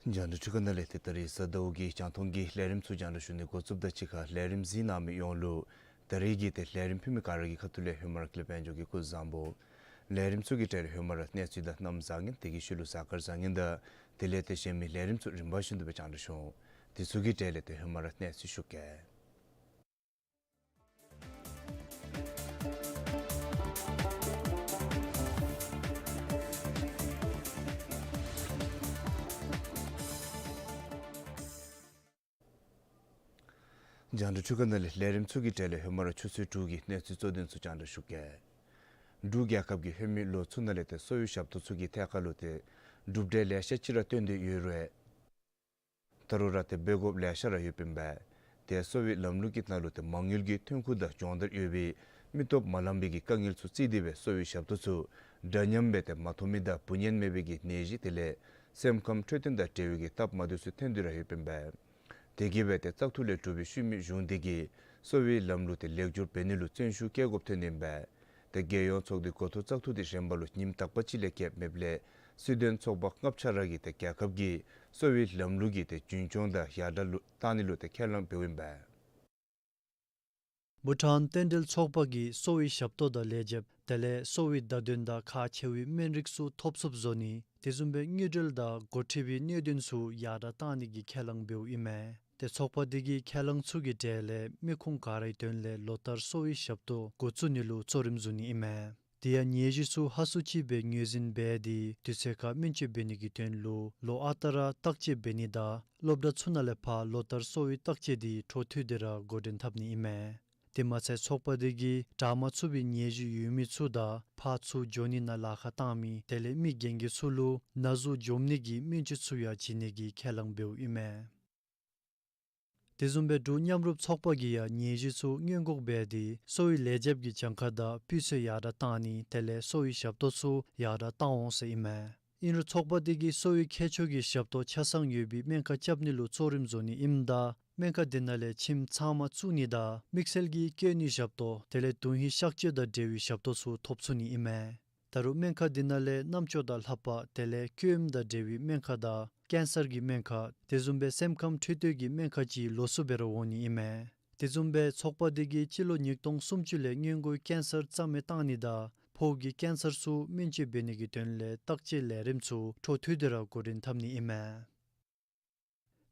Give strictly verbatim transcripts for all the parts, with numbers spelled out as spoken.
རྒྱང་བསྒྲགས་འཕྲུལ་ཁང་ནང་ལས་ཏེ་ད་རིས་གཟའ་ཟླཝ་གི་རྒྱང་མཐོང་གི་ལས་རིམ་ཚུ་རྒྱང་བསྒྲགས་ཞུ་ནི་འགོ་བཙུགསཔ་ད་གཅིག་ཁར་ལས་རིམ་གཟིགས་གནང་མི་ཡོངས་ལུ་ད་རིས་ཀྱི་ཏེ་ལས་རིམ་ཕུལ་མི་ག་ར་གི་ཁ་ཐུག་ལས་ཧེ་མ་ར་ཀུན་ལེགས་དཔལ་འབྱོར་གྱིས་སྐུ་གཟུགས་བཟང་པོ། ལས་རིམ་ཚུ་གི་གྲས་ལས་ཧེ་མ་ར་གནས་ཚུལ་དང་གནམ་བཟང་ངན་དེ་གི་ཤུལ་ལུ་གཟའ་སྐར་བཟང་ངན་དང་དེ་ལས་ཏེ་གཞན་མི་ལས་རིམ་ཚུ་རིམ་པ་བཞིན་དུ་སྦེ་རྒྱང་བསྒྲགས་ཞུ་འོང་། དེ་ཚུ་གི་གྲས་ལས་ཏེ་ཧེ་མ་ར་གནས་ཚུལ་ཞུ་གེ། རྒྱང་བསྒྲགས་འཕྲུལ་ཁང་ནང་ལས་ལས་རིམ་ཚུ་གི་གྲས་ལས་ཧེ་མ་ར་ཆུ་ཚོད་དྲུག་གི་གནས་ཚུལ་གཙོ་དོན་ཚུ་རྒྱང་བསྒྲགས་ཞུ་གེ། འབྲུག་རྒྱལ་ཁབ་ཀྱི་ལྷོད་མེད་ལོ་ཚུ་ནང་ལས་ཏེ་གསོ་བའི་ཞབས་ཏོག་ཚུ་གི་ཐད་ཁར་ལུ་ཏེ་གྲུབ་འབྲས་ལེ་ཤ་ཅིག་ར་བཏོན་ཏེ་ཡོད་རུང་ད་རུང་ར་ཏེ་འབད་དགོཔ་ལེ་ཤ་ར་ཡོདཔ་ཨིན་པས། ཏེ་གསོ་བའི་ལམ་ལུགས་ཀྱི་ནང་ལུ་ཏེ་མ་དངུལ་གྱི་ཐོན་ཁུངས་དང་སྦྱོང་བརྡར་ཡོད་པའི་མི་སྟོབས་མ་ལང་པའི་གི་དཀའ་ངལ་ཚུ་བརྩིས་ཏེ་སྦེ་གསོ་བའི་ཞབས་ཏོག་ཚུ་འདྲ་མཉམ་སྦེ་ཏེ་མ་ཐོབ་མི་དང་འབུ་ཉལ་མེད་པའི་གི་ནད་གཞི་དེ་ལས་སེམས་ཁམས་འཕྲོད་བསྟེན་དང་འབྲེལ་བའི་གི་སྟབས་མ་བདེཝ་ཚུ་ཐོན་ཏེ་ར་ཡོདཔ་ཨིན་པས། དེ་གིས་སྦེ་ཏེ་བཙག་འཐུ་ལས་གྲུབ་པའི་ཤུལ་མའི་གཞུང་འདི་གིས་གསོ་བའི་ལམ་ལུགས་དེ་ལེགས་བསྒྱུར་འབད་ནི་ལུ་བརྩོན་ཤུགས་བསྐྱེད་དགོཔ་ཐོན་ནི་ཨིན་པས། ཏེ་རྒྱལ་ཡོངས་ཚོགས་འདུའི་འགོ་ཐོག་བཙག་འཐུ་དེ་རན་པ་ལུ་ཉིནམ་དག་པ་ཅིག་ལས་བརྒལ་མེདཔ་ལས་སྲིད་དོན་ཚོགས་པ་ལྔ་ཆ་ར་གིས་ཏེ་རྒྱལ་ཁབ་ཀྱི་གསོ་བའི་ལམ་ལུགས་ཀྱི་ཏེ་རྒྱུན་སྐྱོང་དང་ཡར་དྲག་ལུ་བཏང་ནི་ལུ་ཏེ་ཁས་བླངས་འབདཝ་ཨིན་པས། བྷུ་ཊཱན་རྟེན་འབྲེལ་ཚོགས་པ་གིས་གསོ་བའི་ཞབས་ཏོག་དང་ལས་བྱེདཔ་དེ་ལས་གསོ་བའི་བརྡ་དོན་དང་ཁག་ཆེ་བའི་སྨན་རིགས་ཚུ་ཐོབ་ཚུགསཔ་བཟོ་ནི་དེ་བཟུམ་སྦེ་དངུལ་འབྲེལ་དང་འགོ་ཁྲིད་པའི་གནད་དོན་ཚུ་ཡར་དྲག་བཏང་ནི་གི་ཁས་བླངས་འབདཝ་ཨིན་མས། ཏེ་ཚོགས་པ་དེ་གི་ཁས་བླངས་ཚུ་གི་གྲས་ལས་མི་ཁུངས་ག་རའི་དོན་ལས་ལོ་ལྟར་གསོ་བའི་ཞབས་ཏོག་འགོ་བཙུགས་ནི་ལུ་གཙོ་རིམ་བཟུང་ནི་ཨིན་མས། དེ་ཡང་ནད་གཞི་ཚུ་ཧ་སུ་ཅིག་སྦེ་ངོས་འཛིན་འབད་དེ་དུས་ཚོད་ཁར་སྨན་བཅོས་འབད་ནི་གི་དོན་ལུ་ལོ་ཨ་རྟག་ར་བརྟག་དཔྱད་འབད་ནི་དང་སློབ་གྲྭ་ཚུ་ནང་ལས་ཕར་ལོ་ལྟར་གསོ་བའི་བརྟག་དཔྱད་དེ་འཕྲོ་མཐུད་དེ་ར་འགོ་འདྲེན་འཐབ་ནི་ཨིན་མས། དེ་མ་ཚད་ཚོགས་པ་དེ་གིས་དྲག་མ་ཚུགས་པའི་ནད་གཞི་ཡོད་མི་ཚུ་དང་ཕར་ཚུར་འགྱོ་ནི་ནང་ལཱ་ཁག་བཏང་མི་དེ་ལས་མི་རྒན་རྒས་ཚུ་ལུ་ན་ཟུག་འཇོམས་ནི་གི་སྨན་བཅོས་ཚུ་ཡང་བྱིན་ནི་གི་ཁས་བླངས་འབདཝ་ཨིན་མས། དེ་བཟུམ་སྦེ་འབྲུག་མཉམ་རུབ་ཚོགས་པ་གིས་ཡང་ནད་གཞི་ཚུ་སྔོན་འགོག་འབད་དེ་གསོ་བའི་ལས་བྱེདཔ་གི་གྱངས་ཁ་དང་སྤུས་ཚད་ཡར་དྲག་བཏང་ནི་དེ་ལས་གསོ་བའི་ཞབས་ཏོག་ཚུ་ཡར་དྲག་བཏང་འོང་ཟེར་ཨིན་མས། ཨིན་རུང་ཚོགས་པ་དེ་གིས་གསོ་བའི་ཁྱད་ཆོས་ཀྱི་ཞབས་ཏོག་ཆ་ཚང་ཡོད་པའི་སྨན་ཁང་རྐྱབ་ནི་ལུ་གཙོ་རིམ་བཟུང་ནི་ཨིནམ་ད་སྨན་ཁང་དེ་ནང་ལས་ཁྱིམ་ཚང་མ་བཙུགས་ནི་དང་དམིགས་བསལ་གྱི་སྐྱོན་ནད་ཞབས་ཏོག་དེ་ལས་དོན་ཧིང་གཤག་བཅོས་དང་འབྲེལ་བའི་ཞབས་ཏོག་ཚུ་ཐོབ་ཚུགས་ནི་ཨིན་མས། ད་རུང་སྨན་ཁང་འདི་ནང་ལས་རྣམ་ཅོ་དང་ལྷ་པ་དེ་ལས་སྐྱོ་ཨེམ་དང་འབྲེལ་བའི་སྨན་ཁང་དང་ཀེན་སར་གྱི་སྨན་ཁང་དེ་བཟུམ་སྦེ་སེམས་ཁམས་འཕྲོད་བསྟེན་གྱི་སྨན་ཁང་ཅིག་ལོགས་སུ་སྦེ་ར་འོང་ནི་ཨིན་མས། དེ་བཟུམ་སྦེ་ཚོགས་པ་འདི་གིས་སྤྱི་ལོ་ཉིས་སྟོང་སུམ་ཅུ་ལས་སྔོན་འགོའི་ཀེན་སར་རྩ་མེད་བཏང་ནི་དང་ཕོཝ་གི་ཀེན་སར་ཚུ་སྨན་བཅོས་འབད་ནི་གི་དོན་ལས་བརྟག་དཔྱད་ལས་རིམ་ཚུ་འཕྲོ་མཐུད་དེ་ར་འགོ་འདྲེན་འཐབ་ནི་ཨིན་མས།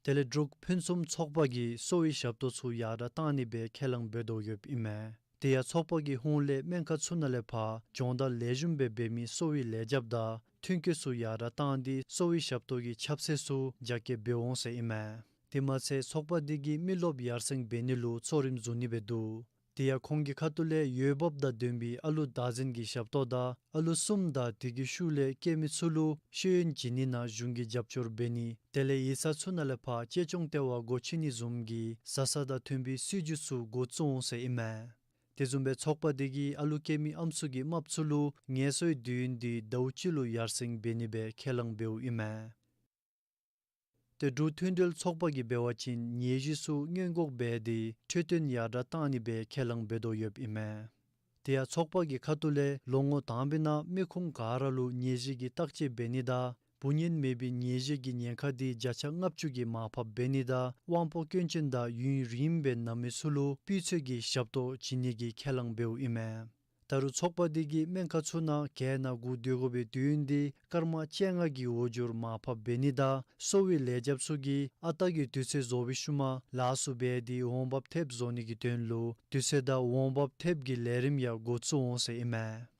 དེ་ལས་འབྲུག་ཕུན་སུམ་ཚོགས་པ་གིས་གསོ་བའི་ཞབས་ཏོག་ཚུ་ཡར་དྲག་བཏང་ནི་སྦེ་ཁས་བླངས་འབད་དོ་ཡོདཔ་ཨིན་མས། དེ་ཡང་ཚོགས་པ་གི་ཧོངས་ལས་སྨན་ཁང་ཚུ་ནང་ལས་ཕར་སྦྱོང་བརྡར་ལེགས་ཤོམ་སྦེ་འབད་མི་གསོ་བའི་ལས་བྱེདཔ་དང་ཐོན་སྐྱེད་ཚུ་ཡར་དྲག་བཏང་སྟེ་གསོ་བའི་ཞབས་ཏོག་གི་ཁྱབ་ཚད་ཚུ་རྒྱ་སྐྱེད་འབད་འོང་ཟེར་ཨིན་མས། དེ་མ་ཚད་ཚོགས་པ་འདི་གིས་མི་རློབས་ཡར་སེང་འབད་ནི་ལུ་གཙོ་རིམ་བཟུང་ནི་སྦེ་འདུག། དེ་ཡང་ཁོང་གི་ཁ་ཐུག་ལས་འོས་འབབ་དང་ལྡན་པའི་ཨ་ལུ་བདག་འཛིན་གྱི་ཞབས་ཏོག་དང་ཨ་ལུ་གསུམ་དང་དེ་གི་ཤུལ་ལས་སྐྱེས་མི་ཚུ་ལུ་ཤེས་ཡོན་བྱིན་ནི་ནང་གཞུང་གིས་རྒྱབ་སྐྱོར་འབད་ནི་དེ་ལས་ཡིག་ཚང་ཚུ་ནང་ལས་ཕར་གཅེས་སྐྱོང་ལྟེ་བ་སྒོ་ཕྱེ་ནི་བཟུམ་གྱི་བཟའ་ཚང་དང་མཐུན་པའི་སྲིད་བྱུས་ཚུ་འགོ་བཙུགས་འོང་ཟེར་ཨིན་མས། དེ་བཟུམ་སྦེ་ཚོགས་པ་འདི་གིས་ཨ་ལུ་སྐྱེས་མི་ཨམ་སྲུ་གི་རྨགཔ་ཚུ་ལུ་ངལ་གསོའི་དུས་ཡུན་འདི་ཟླཝ་གཅིག་ལུ་ཡར་སེང་འབད་ནི་སྦེ་ཁས་བླངས་འབདཝ་ཨིན་མས། ཏེ་འབྲུག་མཐུན་སྒྲིལ་ཚོགས་པ་གིས་འབད་བ་ཅིན་ནད་གཞི་ཚུ་སྔོན་འགོག་འབད་དེ་འཕྲོད་བསྟེན་ཡར་དྲག་བཏང་ནི་སྦེ་ཁས་བླངས་འབད་དོ་ཡོདཔ་ཨིན་མས། དེ་ཡང་ཚོགས་པ་གི་ཁ་ཐུག་ལས་ལོ་ངོ་དང་པའི་ནང་མི་ཁུངས་ག་ར་ལུ་ནད་གཞི་གི་བརྟག་དཔྱད་འབད་ནི་དང་འབུ་ཉལ་མེད་པའི་ནད་གཞི་གི་ཉེན་ཁ་འདི་བརྒྱ་ཆ་ལྔ་བཅུ་གིས་མར་ཕབ་འབད་ནི་དང་དབང་པོ་སྐྱོན་ཅན་དང་ཡུན་རིངམོ་སྦེ་ན་མི་ཚུ་ལུ་སྤུས་ཚད་ཀྱི་ཞབས་ཏོག་བྱིན་ནི་གི་ཁས་བླངས་འབདཝ་ཨིན་མས། ད་རུང་ཚོགས་པ་འདི་གིས་སྨན་ཁང་ཚུ་ནང་གྱལ་ནང་སྒུག་སྡོད་དགོ་པའི་དུས་ཡུན་འདི་སྐར་མ་བཅོ་ལྔ་གི་འོག་འགྱོ་རུང་མར་ཕབ་འབད་ནི་དང་གསོ་བའི་ལས་བྱེདཔ་ཚུ་གིས་ཨ་རྟག་གི་དུས་ཚོད་རྫོགས་པའི་ཤུལ་མ་ལཱ་ཚུ་འབད་དེ་འོང་འབབ་ཐེབས་བཟོ་ནི་གི་དོན་ལུ་དུས་ཚོད་དང་འོང་འབབ་ཐེབས་ཀྱི་ལས་རིམ་ཡང་འགོ་བཙུགས་འོང་ཟེར་ཨིན་མས།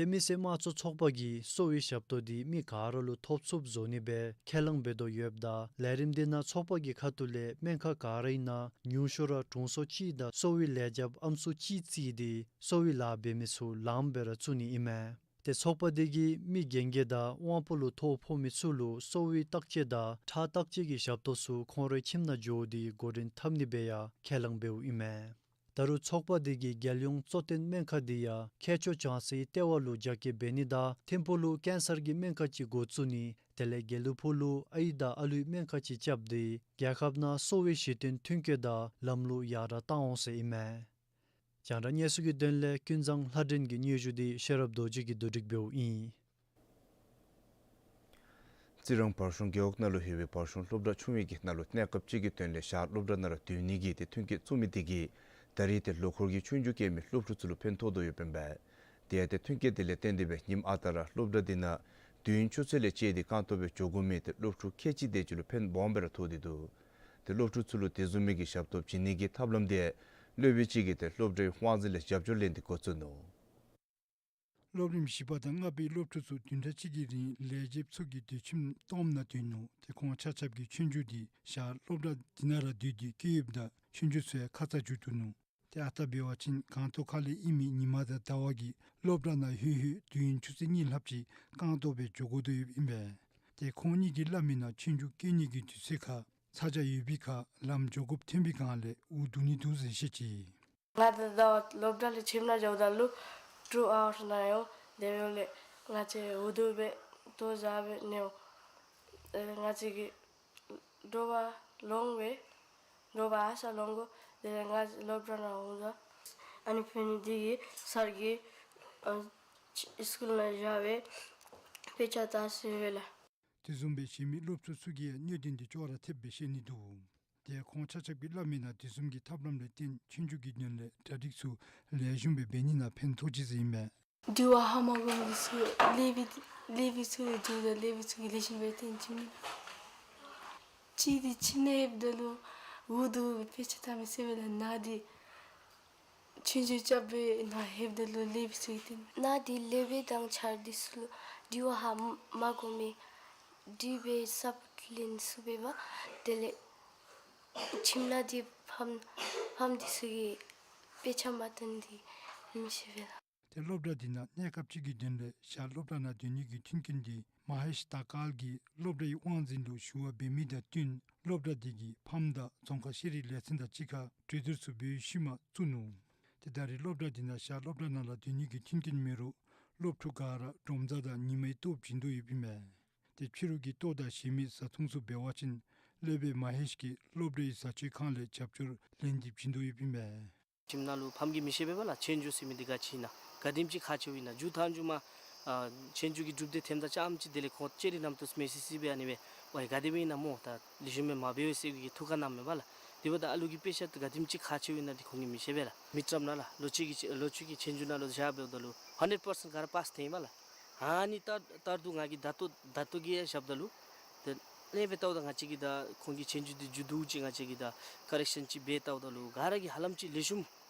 ཏེ་མི་སེར་དམངས་གཙོ་ཚོགས་པ་གིས་གསོ་བའི་ཞབས་ཏོག་འདི་མི་ག་ར་ལུ་ཐོབ་ཚུགསཔ་བཟོ་ནི་སྦེ་ཁས་བླངས་འབད་དོ་ཡོདཔ་ད་ལས་རིམ་འདི་ནང་ཚོགས་པ་གི་ཁ་ཐུག་ལས་སྨན་ཁང་ག་རའི་ནང་ཉུང་ཤོས་ར་དྲུང་འཚོ་གཅིག་དང་གསོ་བའི་ལས་བྱེདཔ་ཨམ་སྲུ་གཅིག་བརྩིས་ཏེ་གསོ་བའི་ལཱ་འབད་མི་ཚུ་ལངམ་སྦེ་ར་བཙུགས་ནི་ཨིན་མས། ཏེ་ཚོགས་པ་འདི་གིས་མི་རྒན་རྒས་དང་དབང་པོ་ལུ་ཐོ་ཕོག་མི་ཚུ་ལུ་གསོ་བའི་བརྟག་དཔྱད་དང་ཁྲག་བརྟག་དཔྱད་ཀྱི་ཞབས་ཏོག་ཚུ་ཁོང་རའི་ཁྱིམ་ནང་འགྱོ་སྟེ་འགོ་འདྲེན་འཐབ་ནི་སྦེ་ཡང་ཁས་བླངས་འབདཝ་ཨིན་མས། ད་རུང་ཚོགས་པ་འདི་གིས་རྒྱལ་ཡོངས་གཙོ་བསྟེན་སྨན་ཁང་འདི་ཡང་མཁས་མཆོག་བྱང་སའི་ལྟེ་བ་ལུ་རྒྱ་སྐྱེད་འབད་ནི་དང་ཐིམ་ཕུག་ལུ་ཀེན་སར་གྱི་སྨན་ཁང་ཅིག་འགོ་བཙུགས་ནི་དེ་ལས་དགེ་ལུགས་ཕུག་ལུ་ཨའི་དང་ཨ་ལུའི་སྨན་ཁང་ཅིག་རྐྱབ་སྟེ་རྒྱལ་ཁབ་ནང་གསོ་བའི་གཞི་རྟེན་མཐུན་འགྱུར་དང་ལམ་ལུགས་ཡར་དྲག་བཏང་འོང་ཟེར་ཨིན་མས། རྒྱང་བསྒྲགས་གནས་ཚུལ་གྱི་དོན་ལས་ཀུན་བཟང་ལྷ་སྒྲོན་གྱི་སྙན་ཞུ་འདི་ཤེས་རབ་རྡོ་རྗེ་གིས་བསྡུ་སྒྲིག་འབདཝ་ཨིན། རྩི་རང་བར་གཞུང་རྒེད་འོག་ནང་ལུ་ཡོད་པའི་བར་གཞུང་སློབ་གྲྭ་ཆུང་བའི་གི་ནང་ལུ་གནས་སྐབས་ཅིག་གི་དོན་ལས་ཞག་སློབ་གྲྭ་ནང་ར་སྡོད་ནི་གི་ཏེ་མཐུན་རྐྱེན་བཙུགས་མི་དེ་གིས་ད་རེས་ཏེ་ལོ་འཁོར་གྱི་ཆོས་རྒྱུགས་རྐྱབ་མི་སློབ་ཕྲུག་ཚུ་ལུ་ཕན་ཐོགས་དོ་ཡོདཔ་ཨིན་པས། དེ་ཡང་ཏེ་མཐུན་རྐྱེན་དེ་ལས་བརྟེན་ཏེ་སྦེ་ཉིནམ་ཨ་རྟག་ར་སློབ་གྲྭ་དེ་ནང་དུས་ཡུན་ཆུ་ཚོད་ལས་བཅད་དེ་རྐང་སྟོང་སྦེ་འགྱོ་དགོ་མི་ཏེ་སློབ་ཕྲུག་ཁལ་གཅིག་དེ་ཅིག་ལུ་ཕན་སྦོམ་སྦེ་ར་ཐོགས་ཏེ་འདུག། ཏེ་སློབ་ཕྲུག་ཚུ་ལུ་དེ་བཟུམ་མའི་གི་ཞབས་ཏོག་བྱིན་ནི་གི་ཐབས་ལམ་དེ་སློབ་དཔོན་ཅིག་གིས་ཏེ་སློབ་གྲྭའི་དབང་འཛིན་ལས་རྒྱབ་སྐྱོར་ལེན་ཏེ་འགོ་བཙུགས་ནུག། སློབ་རིམ་བཞི་པ་དང་ལྔ་པའི་སློབ་ཕྲུག་ཚུ་བདུན་ཕྲག་གཅིག་གི་རིང་ལས་བྱེདཔ་ཚུ་གིས་སྡོད་ཁྱིམ་སྟོངམ་ནང་སྡོད་ནུག། ཏེ་ཁོང་ཆ་ཁྱབ་ཀྱིས་ཆོས་རྒྱུགས་དེ་ཞག་སློབ་གྲྭ་དེ་ནང་ར་སྡོད་དེ་བཀོད་ཡོདཔ་ད་ཆོས་རྒྱུགས་ཚུ་ཡང་ཁ་ཙ་མཇུག་བསྡུ་ནུག། ཏེ་ཨ་རྟག་འབད་བ་ཅིན་སྒང་ཏོག་ཁ་ལས་ཨིན་མི་ཉི་མ་དང་ཟླ་བ་གིས་སློབ་གྲྭ་ནང་ལྷོད་ལྷོད་དུས་ཡུན་ཆུ་ཚོད་གཉིས་ལྷགཔ་ཅིག་རྐང་སྟོང་སྦེ་འགྱོ་དགོ་དོ་ཡོདཔ་ཨིན་པས། ཏེ་ཁོང་གཉིས་ཀྱིས་སླབ་མིའི་ནང་ཆོས་རྒྱུགས་བཀོད་ནི་གི་དུས་ཚོད་ཁར་ཚ་གྱང་ཡོད་པའི་ཁར་ལམ་འགྱོ་དགོཔ་ཐོན་པའི་སྒང་ལས་འུ་སྡུག་ནི་འདུག་ཟེར་བཤད་ཅི། ང་དང་ཟླ་བ་སློབ་གྲྭ་ལས་ཁྱིམ་ནང་འགྱོཝ་ད་ལུ་ཊུ་ཨ་ཝརསི་ནང་ཡོད། དེ་འབདཝ་ལས་ང་བཅས་འུ་སྡུག་སྦེ་ལྟོ་བཟའ་སྦེ་ནེའོ། ཨེ་ང་བཅས་ཀྱིས་དྲོ་པ་ལོང་སྦེ་དྲོ་པ་ཨ་ཤ་ལོང་དགོ། དེ་ལས་ང་སློབ་གྲྭ་ནང་འོང་ད་ཨ་ནི་ཕན་ནི་དེ་གིས་སར་གྱིས་ཨ་སི་ཀུལ་ནང་བཞག་སྦེ་དཔེ་ཆ་ལྟ་ཟེར་བས་ལགས། དེ་བཟུམ་སྦེ་གཞན་མི་སློབ་ཕྲུག་ཚུ་གིས་ཡང་གནད་དོན་དེ་ཅོག་ར་འཐདཔ་སྦེ་བཤད་ནི་འདུག། ཏེ་ཁོང་ཆ་ཁྱབ་ཀྱིས་སླབ་མིའི་ནང་དེ་བཟུམ་གྱི་ཐབས་ལམ་ལས་བརྟེན་ཆོས་རྒྱུགས་ཀྱི་དོན་ལས་གྲ་སྒྲིག་ཚུ་ལེགས་ཤོམ་སྦེ་འབད་ནི་ནང་ཕན་ཐོགས་ཅི་ཟེར་ཨིན་མས། དྲི་བ་ཧ་མ་གོ་མི་ཚུ་སློབ་དཔོན་སློབ་དཔོན་ཚུ་གིས་དྲིཝ་ད་སློབ་དཔོན་ཚུ་གིས་ལེགས་ཤོམ་སྦེ་སྟོན་བྱིན་མས། གཅིག་དེ་ཁྱིམ་ནང་ལྷོདཔ་ད་ལུ་འུ་སྡུག་སྦེ་དཔེ་ཆ་ལྟ་མི་ཚུགས་པས་ལགས། ནཱ་དེ་ཆོས་རྒྱུགས་རྐྱབ་སྦེ་ནཱ་ལྷོདཔ་ད་ལུ་སློབ་དཔོན་ཚུ་གིས་སྟོན་མས། ནཱ་དེ་སློབ་དཔོན་དང་འཆར་དེ་ཚུ་ལུ་དྲི་བ་ཧ་མ་གོ་མི་དྲིས་སྦེ་ས་པོཊ་ལེན་ཚུགས་པས་པ། དེ་ལས་ཁྱིམ་ནང་དེ་ཕམ་ཕམ་དེ་ཚུ་གིས་དཔེ་ཆ་མ་སྟོན་ཏེ་མི་ཤེས་པས་ལགས། ཏེ་སློབ་གྲྭ་དེ་ནང་གནས་སྐབས་ཅིག་གི་དོན་ལས་ཞག་སློབ་གྲྭ་ནང་སྡོད་ནི་གི་མཐུན་རྐྱེན་དེ་མ་ཧེཤ་དར་ཀཱལ་གྱིས་སློབ་གྲྭའི་དབང་འཛིན་ལུ་ཞུ་བ་འབད་མི་དང་བསྟུན་སློབ་གྲྭ་དེ་གིས་ཕམ་དང་རྫོང་ཁག་ཤེས་རིག་ལས་ཚན་དང་གཅིག་ཁར་གྲོས་བསྡུར་ཚུ་འབད་ཤུལ་མ་བཙུགས་ནུག། ཏེ་ད་རེས་སློབ་གྲྭ་དེ་ནང་ཞག་སློབ་གྲྭ་ནང་ལུ་སྡོད་ནི་གི་མཐུན་རྐྱེན་མེད་རུང་སློབ་ཕྲུག་ག་ར་འབྲོམ་བཟའ་དང་ཉི་མའི་ལྟོ་བྱིན་དོ་ཡོདཔ་ཨིན་མས། ཏེ་ཕྱི་རུ་གི་ལྟོ་དང་གཞན་མི་བཟའ་འཐུང་ཚུ་འབད་བ་ཅིན་སློབ་དཔོན་མ་ཧེཤ་གིས་སློབ་གྲྭའི་བཟའ་སྤྱོད་ཁང་ལས་རྒྱབ་སྐྱོར་ལེན་ཏེ་བྱིན་དོ་ཡོདཔ་ཨིན་མས། ཁྱིམ་ནང་ལུ་ཕམ་གྱིས་མི་ཤེས་པས་པ་ལགས། ཆོས་རྒྱུགས་ཟེར་མི་འདི་ག་ཅི་ཨིན་ན། ག་དེམ་ཅིག་ཁག་ཆེཝ་ཨིན་ན། མཇུག་མཐའ་མཇུག་མ་ཨ་ཆོས་རྒྱུགས་ཀྱི་གྲུབ་འབྲས་ཐོནམ་ད་ཙམ་ཅིག་དེ་ལས་ཁོང་ལྕེ་རི་རྣམ་རྟོག་མེད་སི་སི་སྦེ་ཨ་ནི་སྦེ་ཝའི་ག་དེ་སྦེ་ཨིན་ན་སྨོ། ད་ལེགས་ཤོམ་སྦེ་མ་འབད་བས་ཟེར་གི་ཐུགས་ཁར་བསྣམས་མས་པ་ལགས། དེ་འབདཝ་ད་ཨ་ལུ་གི་དཔེ་ཆ་ག་དེམ་ཅིག་ཁག་ཆེཝ་ཨིན་ན་འདི་ཁོང་གིས་མི་ཤེས་པས་ལགས། མི་བཀྲམ་ན་ལགས། ལོ་གཅིག་གི་ལོ་གཅིག་གི་ཆོས་རྒྱུགས་ནང་ལུ་བཞག་འབདཝ་ད་ལུ་ཧན་ཌེཌ་པར་སེནཊ་ག་ར་པཱསི་ཐོན་ཡི་པ་ལགས། ཨ་ནི་ད་ལྟོ་ང་གིས་ད་ལྟོ་ད་ལྟོ་གི་ཡང་བཞགཔ་ད་ལུ་ཏེ་ཨ་ནི་སྦེ་བལྟཝ་ད་ང་བཅས་ཀྱིས་ད་ཁོང་གི་ཆོས་རྒྱུགས་འདི་མཇུག་བསྡུ་ཅིག་ང་བཅས་ཀྱིས་ད་ཀ་རེག་ཤཱན་ཅིག་འབད་བལྟཝ་ད་ལུ་ག་ར་གིས་ཧ་ལམ་ཅིག་ལེགས་ཤོམ་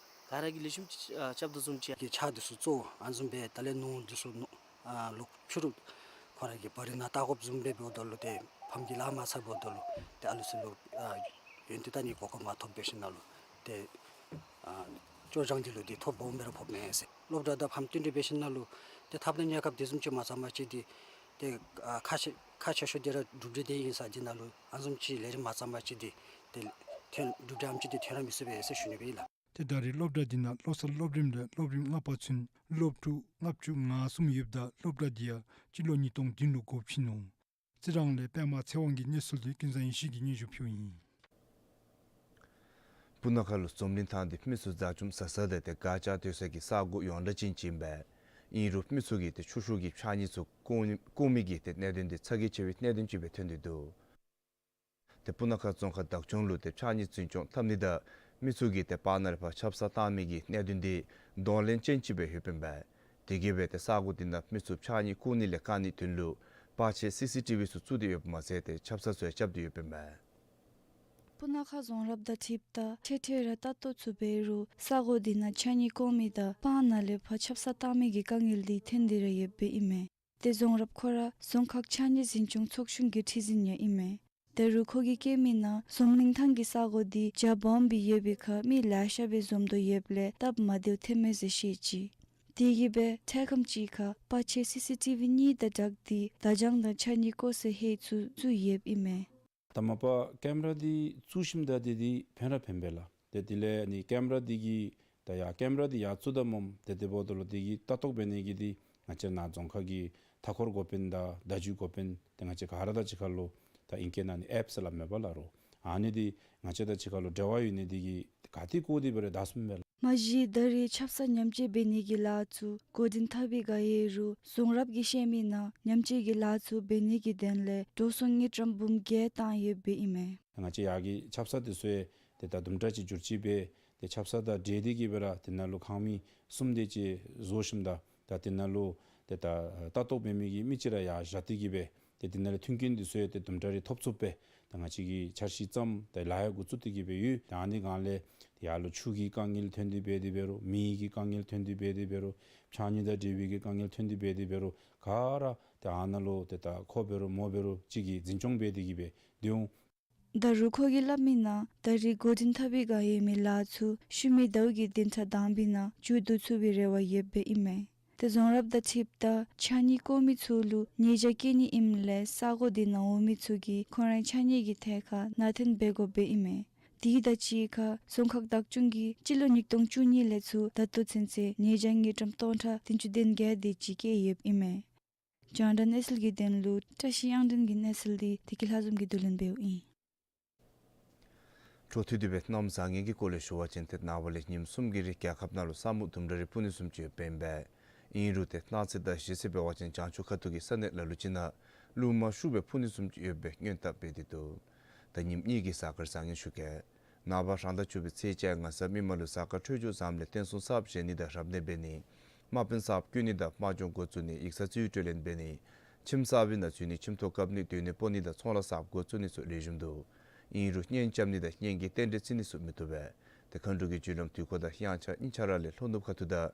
ག་ར་གིས་ལེགས་ཤོམ་ཅིག་ཨ་རྐྱབ་དོ་བཟུམ་ཅིག་གི་ཕྱག་འདི་ཚུ་གཙོ་བོ་ཨ་ནི་བཟུམ་སྦེ་ད་ལས་ནོར་འདི་ཚུ་ནོར་ཨ་ལོག་ཕྱི་རུ་ཁོང་ར་གིས་བ་རི་ནང་བལྟ་དགོཔ་བཟུམ་སྦེ་འབདཝ་ད་ལུ་ཏེ་ཕམ་གྱིས་ལཱ་མ་ཚར་འབདཝ་ད་ལུ་ཏེ་ཨ་ལུ་ཚུ་ལུ་ཨ་ཡོན་ཏན་ལྟ་ནི་གོ་སྐབས་མ་ཐོབ་པའི་ཤུལ་ནང་ལུ་ཏེ་ཨ་སྐྱོར་སྦྱང་འདི་ལུ་ཏེ་ཐོ་སྦོམ་སྦེ་ར་ཕོགཔ་མས་ཟེར། སློབ་གྲྭ་དང་ཕམ་བསྟུན་གྲོས་འབད་ཞིནམ་ལས་ཏེ་ཐབས་དང་གནས་སྐབས་དེ་བཟུམ་ཅིག་མ་ཚང་པ་ཅིག་འདི་ཏེ་ཨ་ཁག་ཆེ་ཁག་ཆེ་ཤོས་འདི་ར་གྲུབ་འབྲས་དེ་ཨིན་ས་འདི་ནང་ལུ་ཨ་ནི་བཟུམ་ཅིག་ལས་རིམ་མ་ཚང་པ་ཅིག་འདི་ཏེ་ཐོན་གྲུབ་འབྲས་ཨ་ནེམ་ཅིག་འདི་ཐོན་ར་མི་ཚུགས་པས་ཟེར་ཞུ་ནི་སྦེ་ཨིན་ལགས། ཏེ་ད་རེས་སློབ་གྲྭ་འདི་ནང་བློ་གསར་སློབ་རིམ་ལས་སློབ་རིམ་ལྔ་པ་ཚུན་སློབ་ཕྲུག་ལྔ་བཅུ་ང་གསུམ་ཡོདཔ་ད་སློབ་གྲྭ་འདི་ཡང་སྤྱི་ལོ་ཉིས་སྟོང་བདུན་ལུ་སྒོ་ཕྱེ་ནུག། རྩི་རང་ལས་པདྨ་ཚེ་དབང་གི་གནས་ཚུལ་དེ་ཀུན་བཟང་ཡེ་ཤེས་ཀྱིས་སྙན་ཞུ་ཕུལཝ་ཨིན། སྤུ་ན་ཁ་ལུ་འཛམ་གླིང་ཐང་འདི་མི་ཚུ་མཛའ་ཅུམ་ཟ་ས་དང་ཏེ་དགའ་ཅ་སྡོད་ས་གི་ས་གོ་ཡོངས་གྲགས་ཅན་ཅིག་ཨིན་པས། ཨིན་རུང་མི་ཚུ་གིས་ཏེ་ཆུ་ཤུགས་ཀྱི་ཕྱགས་སྙིགས་ཚུ་བཀོ་བཀོ་མི་གི་ཏེ་གནད་དོན་འདི་ཚ་གྱང་ཆེ་བའི་གནད་དོན་ཅིག་སྦེ་ཐོན་ཏེ་འདུག། ཏེ་སྤུ་ན་ཁ་རྫོང་ཁག་བདག་སྐྱོང་ལུ་ཏེ་ཕྱགས་སྙིགས་འཛིན་སྐྱོང་འཐབ་ནི་དང་མི་ཚུ་གིས་ཏེ་བར་ན་ལས་ཕར་ཆབ་གསང་བཏང་མི་གི་གནད་དོན་འདི་གདོང་ལེན་ཅན་ཅིག་སྦེ་ཡོདཔ་ཨིན་པས། དེ་གིས་སྦེ་ཏེ་ས་གོ་འདི་ནང་མི་ཚུ་ཕྱགས་སྙིགས་བཀོ་ནི་ལས་བཀག་ནིའི་དོན་ལུ་བར་ཆད་སི་སི་ཊི་བི་ཚུ་བཙུགས་ཏེ་ཡོདཔ་མ་ཚད་ཏེ་ཆབ་གསང་ཚུ་ཡང་རྐྱབ་སྟེ་ཡོདཔ་ཨིན་པས། སྤུ་ན་ཁ་རྫོང་རབ་དང་འཁྲིལཝ་ད་ཐེངས་ཐེངས་ར་ལྟ་རྟོག་ཚུ་འབད་རུང་ས་གོ་འདི་ནང་ཕྱགས་སྙིགས་བཀོ་མི་དང་བར་ན་ལས་ཕར་ཆབ་གསང་བཏང་མི་གི་དཀའ་ངལ་འདི་ཐོན་ཏེ་ར་ཡོདཔ་ཨིན་མས། ཏེ་རྫོང་རབ་ཁོ་ར་རྫོང་ཁག་ཕྱགས་སྙིགས་འཛིན་སྐྱོང་ཚོགས་ཆུང་གི་ཁྲི་འཛིན་ཡང་ཨིན་མས། ད་རུང་ཁོ་གིས་བཀོད་མིའི་ནང་འཛམ་གླིང་ཐང་གི་ས་གོ་འདི་རྒྱ་སྦོམ་སྦེ་ཡོད་པའི་ཁར་མི་ལེ་ཤ་སྦེ་འཛོམས་དོ་ཡོདཔ་ལས་སྟབས་མ་བདེཝ་ཐོན་མས་ཟེར་བཤད་ཅི། དེ་གིས་སྦེ་ཐེངས་ཁམས་ཅིག་ཁར་བར་ཆད་སི་སི་ཊི་བི་གཉིས་དང་སྦྲགས་ཏེ་བརྡ་བྱང་དང་ཕྱགས་སྙིགས་བཀོ་སའི་ཧེ་ཚུ་བཙུགས་ཡོདཔ་ཨིན་མས། ད་མ་པ་ཀེམ་ར་འདི་བཙུགས་ཞིནམ་ད་འདི་འདི་ཕན་ར་ཕན་པས་ལགས། ཏེ་དེ་ལས་ཨ་ནི་ཀེམ་ར་འདི་གིས་ད་ཡར་ཀེམ་ར་འདི་ཡར་བཙུགས་ད་སྨོ། ཏེ་དེ་འབདཝ་ད་ལུ་འདི་གིས་ལྟ་རྟོག་འབད་ནི་གི་འདི་ང་བཅས་ནཱ་རྫོང་ཁག་གི་མཐའ་འཁོར་འགོ་དཔོན་དང་བརྡ་བརྒྱུད་འགོ་དཔོན་ཏེ་ང་བཅས་ག་ར་དང་གཅིག་ཁར་ལུ་ད་ཨིང་སྐད་ནང་ཨ་ནི་ཨེཔ་ཟེར་སླབ་མས་པ་ལགས་རོ། ཨ་ནི་འདི་ང་བཅས་དང་གཅིག་ཁར་ལུ་འབྲེལ་བ་ཡོད་ནི་འདི་གིས་ག་ཏེ་བཀོ་སྟེ་འབད་རུང་ད་གསུངམ་མས་ལགས། མ་གཞི་ད་རེས་ཆབ་གསང་ཉམས་བཅོས་འབད་ནི་གི་ལཱ་ཚུ་འགོ་འདྲེན་འཐབ་པའི་སྒང་ཡོད་རུང་རྫོང་རབ་ཀྱིས་བཤད་མི་ནང་ཉམས་བཅོས་ཀྱི་ལཱ་ཚུ་འབད་ནི་གི་དོན་ལས་འགྲོ་སོང་དངུལ་ཀྲམ་འབུམ་བརྒྱད་བཏང་ཡོདཔ་ཨིན་མས། ང་བཅས་ཡར་གྱི་ཆབ་གསང་དེ་ཚུ་ཡང་ཏེ་ད་དུམ་གྲ་ཅིག་བསྒྱུར་བཅོས་འབད་ཏེ་ཆབ་གསང་དང་འབྲེལ་ཏེ་གི་སྦེ་ར་དེ་ནང་ལུ་ཁང་མིག་གསུམ་དེ་ཅིག་བཟོ་ཞིནམ་ད་ད་དེ་ནང་ལུ་ཏེ་ད་ལྟ་རྟོག་འབད་མི་གི་མི་ཅིག་ར་ཡར་བཞག་སྟེ་གི་སྦེ་ཏེ་དེ་ནང་ལས་མཐུན་རྐྱེན་དེ་ཚུ་ཡང་ཏེ་དུམ་གྲ་རེ་ཐོབ་ཚུགསཔ་སྦེ་ད་ང་བཅས་ཀྱིས་འཆར་གཞི་བརྩམས་ཏེ་ལཱ་ཡང་འགོ་བཙུགས་ཏེ་གི་སྦེ་ཡོད། ད་ཨ་ནི་སྒང་ལས་ཏེ་ཡར་ལུ་ཆུ་གི་དཀའ་ངལ་ཐོན་ཏེ་འབད་དེ་འབད་རུང་མེ་གི་དཀའ་ངལ་ཐོན་ཏེ་འབད་དེ་འབད་རུང་ཕྱགས་སྙིགས་དང་འབྲེལ་བའི་གི་དཀའ་ངལ་ཐོན་ཏེ་འབད་དེ་འབད་རུང་ག་ར་ཏེ་ཨ་ནཱ་ལུ་ཏེ་ད་ཁོ་འབད་རུང་མོ་འབད་རུང་གཅིག་གིས་འཛིན་སྐྱོང་འབད་དེ་གི་སྦེ་སྡོད་འོང་། ད་རུང་ཁོ་གིས་སླབ་མི་ནང་ད་རེས་འགོ་འདྲེན་འཐབ་པའི་སྒང་ཡོད་མི་ལཱ་ཚུ་ཤུལ་མའི་ཟླཝ་གི་བདུན་ཕྲག་དང་པའི་ནང་མཇུག་བསྡུ་ཚུགས་པའི་རེ་བ་ཡོདཔ་ཨིན་མས། ཏེ་རྫོང་རབ་དང་འཁྲིལཝ་ད་ཕྱགས་སྙིགས་བཀོ་མི་ཚུ་ལུ་ཉེས་བྱ་བཀལ་ནི་ཨིནམ་ལས་ས་གོ་དེ་ནང་འོང་མི་ཚུ་གིས་ཁོང་རའི་ཕྱགས་སྙིགས་ཀྱི་ཐད་ཁར་ནང་འཐོན་འབད་དགོཔ་ཨིན་མས། དེ་དང་གཅིག་ཁར་རྫོང་ཁག་བདག་སྐྱོང་གིས་སྤྱི་ལོ་ཉིས་སྟོང་བཅུ་གཉིས་ལས་ཚུར་ད་ལྟོ་ཚུན་ཚོད་ཉེས་བྱ་དངུལ་ཀྲམ་སྟོང་ཕྲག་བདུན་ཅུ་དོན་བརྒྱད་དེ་ཅིག་བཀལ་ཡོདཔ་ཨིན་མས། རྒྱང་བསྒྲགས་གནས་ཚུལ་གྱི་དོན་ལུ་བཀྲ་ཤིས་དབྱངས་སྒྲོན་གྱི་གནས་ཚུལ་དེ་བདེ་སྐྱིད་ལྷ་འཛོམས་ཀྱིས་བསྡུ་ལེན་འབདཝ་ཨིན། འཕྲོ་མཐུད་དེ་སྦེ་གནམ་བཟང་ངན་གྱི་སྐོར་ལས་ཞུ་བ་ཅིན་ཏེ་ནངས་པ་ལས་ཉིནམ་གསུམ་གྱི་རིང་རྒྱལ་ཁབ་ནང་ལུ་ས་སྨུག་དུམ་གྲ་རེ་སྤུ་ནི་བཟུམ་ཅིག་ཡོདཔ་ཨིན་པས། ཨིན་རུང་ཏེ་གནངས་ཚེ་དང་གཞེས་ཚེ་འབད་བ་ཅིན་བྱང་ཕྱོགས་ཁ་ཐུག་གི་ས་གནས་ལ་ལུ་ཅིག་ནང་རླུང་མ་ཤུགས་སྦེ་འཕུ་ནི་བཟུམ་ཅིག་ཡོད་པའི་སྔོན་བརྡ་སྤེལ་ཏེ་འདུག། ད་ཉིནམ་གཉིས་ཀྱི་གཟའ་སྐར་བཟང་ངན་ཞུ་གེ། ནངས་པ་རང་ཟླ་བཅུ་པའི་ཚེས་བཅོ་ལྔ་གཟའ་མིག་དམར་ལུ་གཟའ་སྐར་འཕྲོད་སྦྱོར་བཟངམ་ལས་རྟེན་གསུམ་གསརཔ་བཞེངས་ནི་དང་རབ་གནས་འབད་ནི། དམག་དཔོན་གསརཔ་བསྐོ་ནི་དང་དམག་སྦྱོང་འགོ་བཙུགས་ནི། ཡིག་ཚང་རྩིས་སྤྲོད་ལེན་འབད་ནི། ཁྱིམ་གསར་པའི་ནང་འཛུལ་ནི། ཁྱིམ་ཐོག་བཀབ་ནི། སྡོད་གནས་སྤོ་ནི་དང་ཚོང་ལཱ་གསརཔ་འགོ་བཙུགས་ནི་ཚུ་ལེགས་ཤོམ་འདུག། ཨིན་རུང་གཉེན་རྐྱབ་ནི་དང་གཉེན་གྱི་རྟེན་འབྲེལ་བརྩི་ནི་ཚུ་མི་བཏུབ་པས། ཏེ་མཁའ་འགྲོ་གི་རྒྱུ་ལམ་དུས་འཁོར་དང་དབྱངས་འཆར་གཉིས་ཆ་ར་ལས་ལྷོ་ནུབ་ཁ་ཐུག་དང་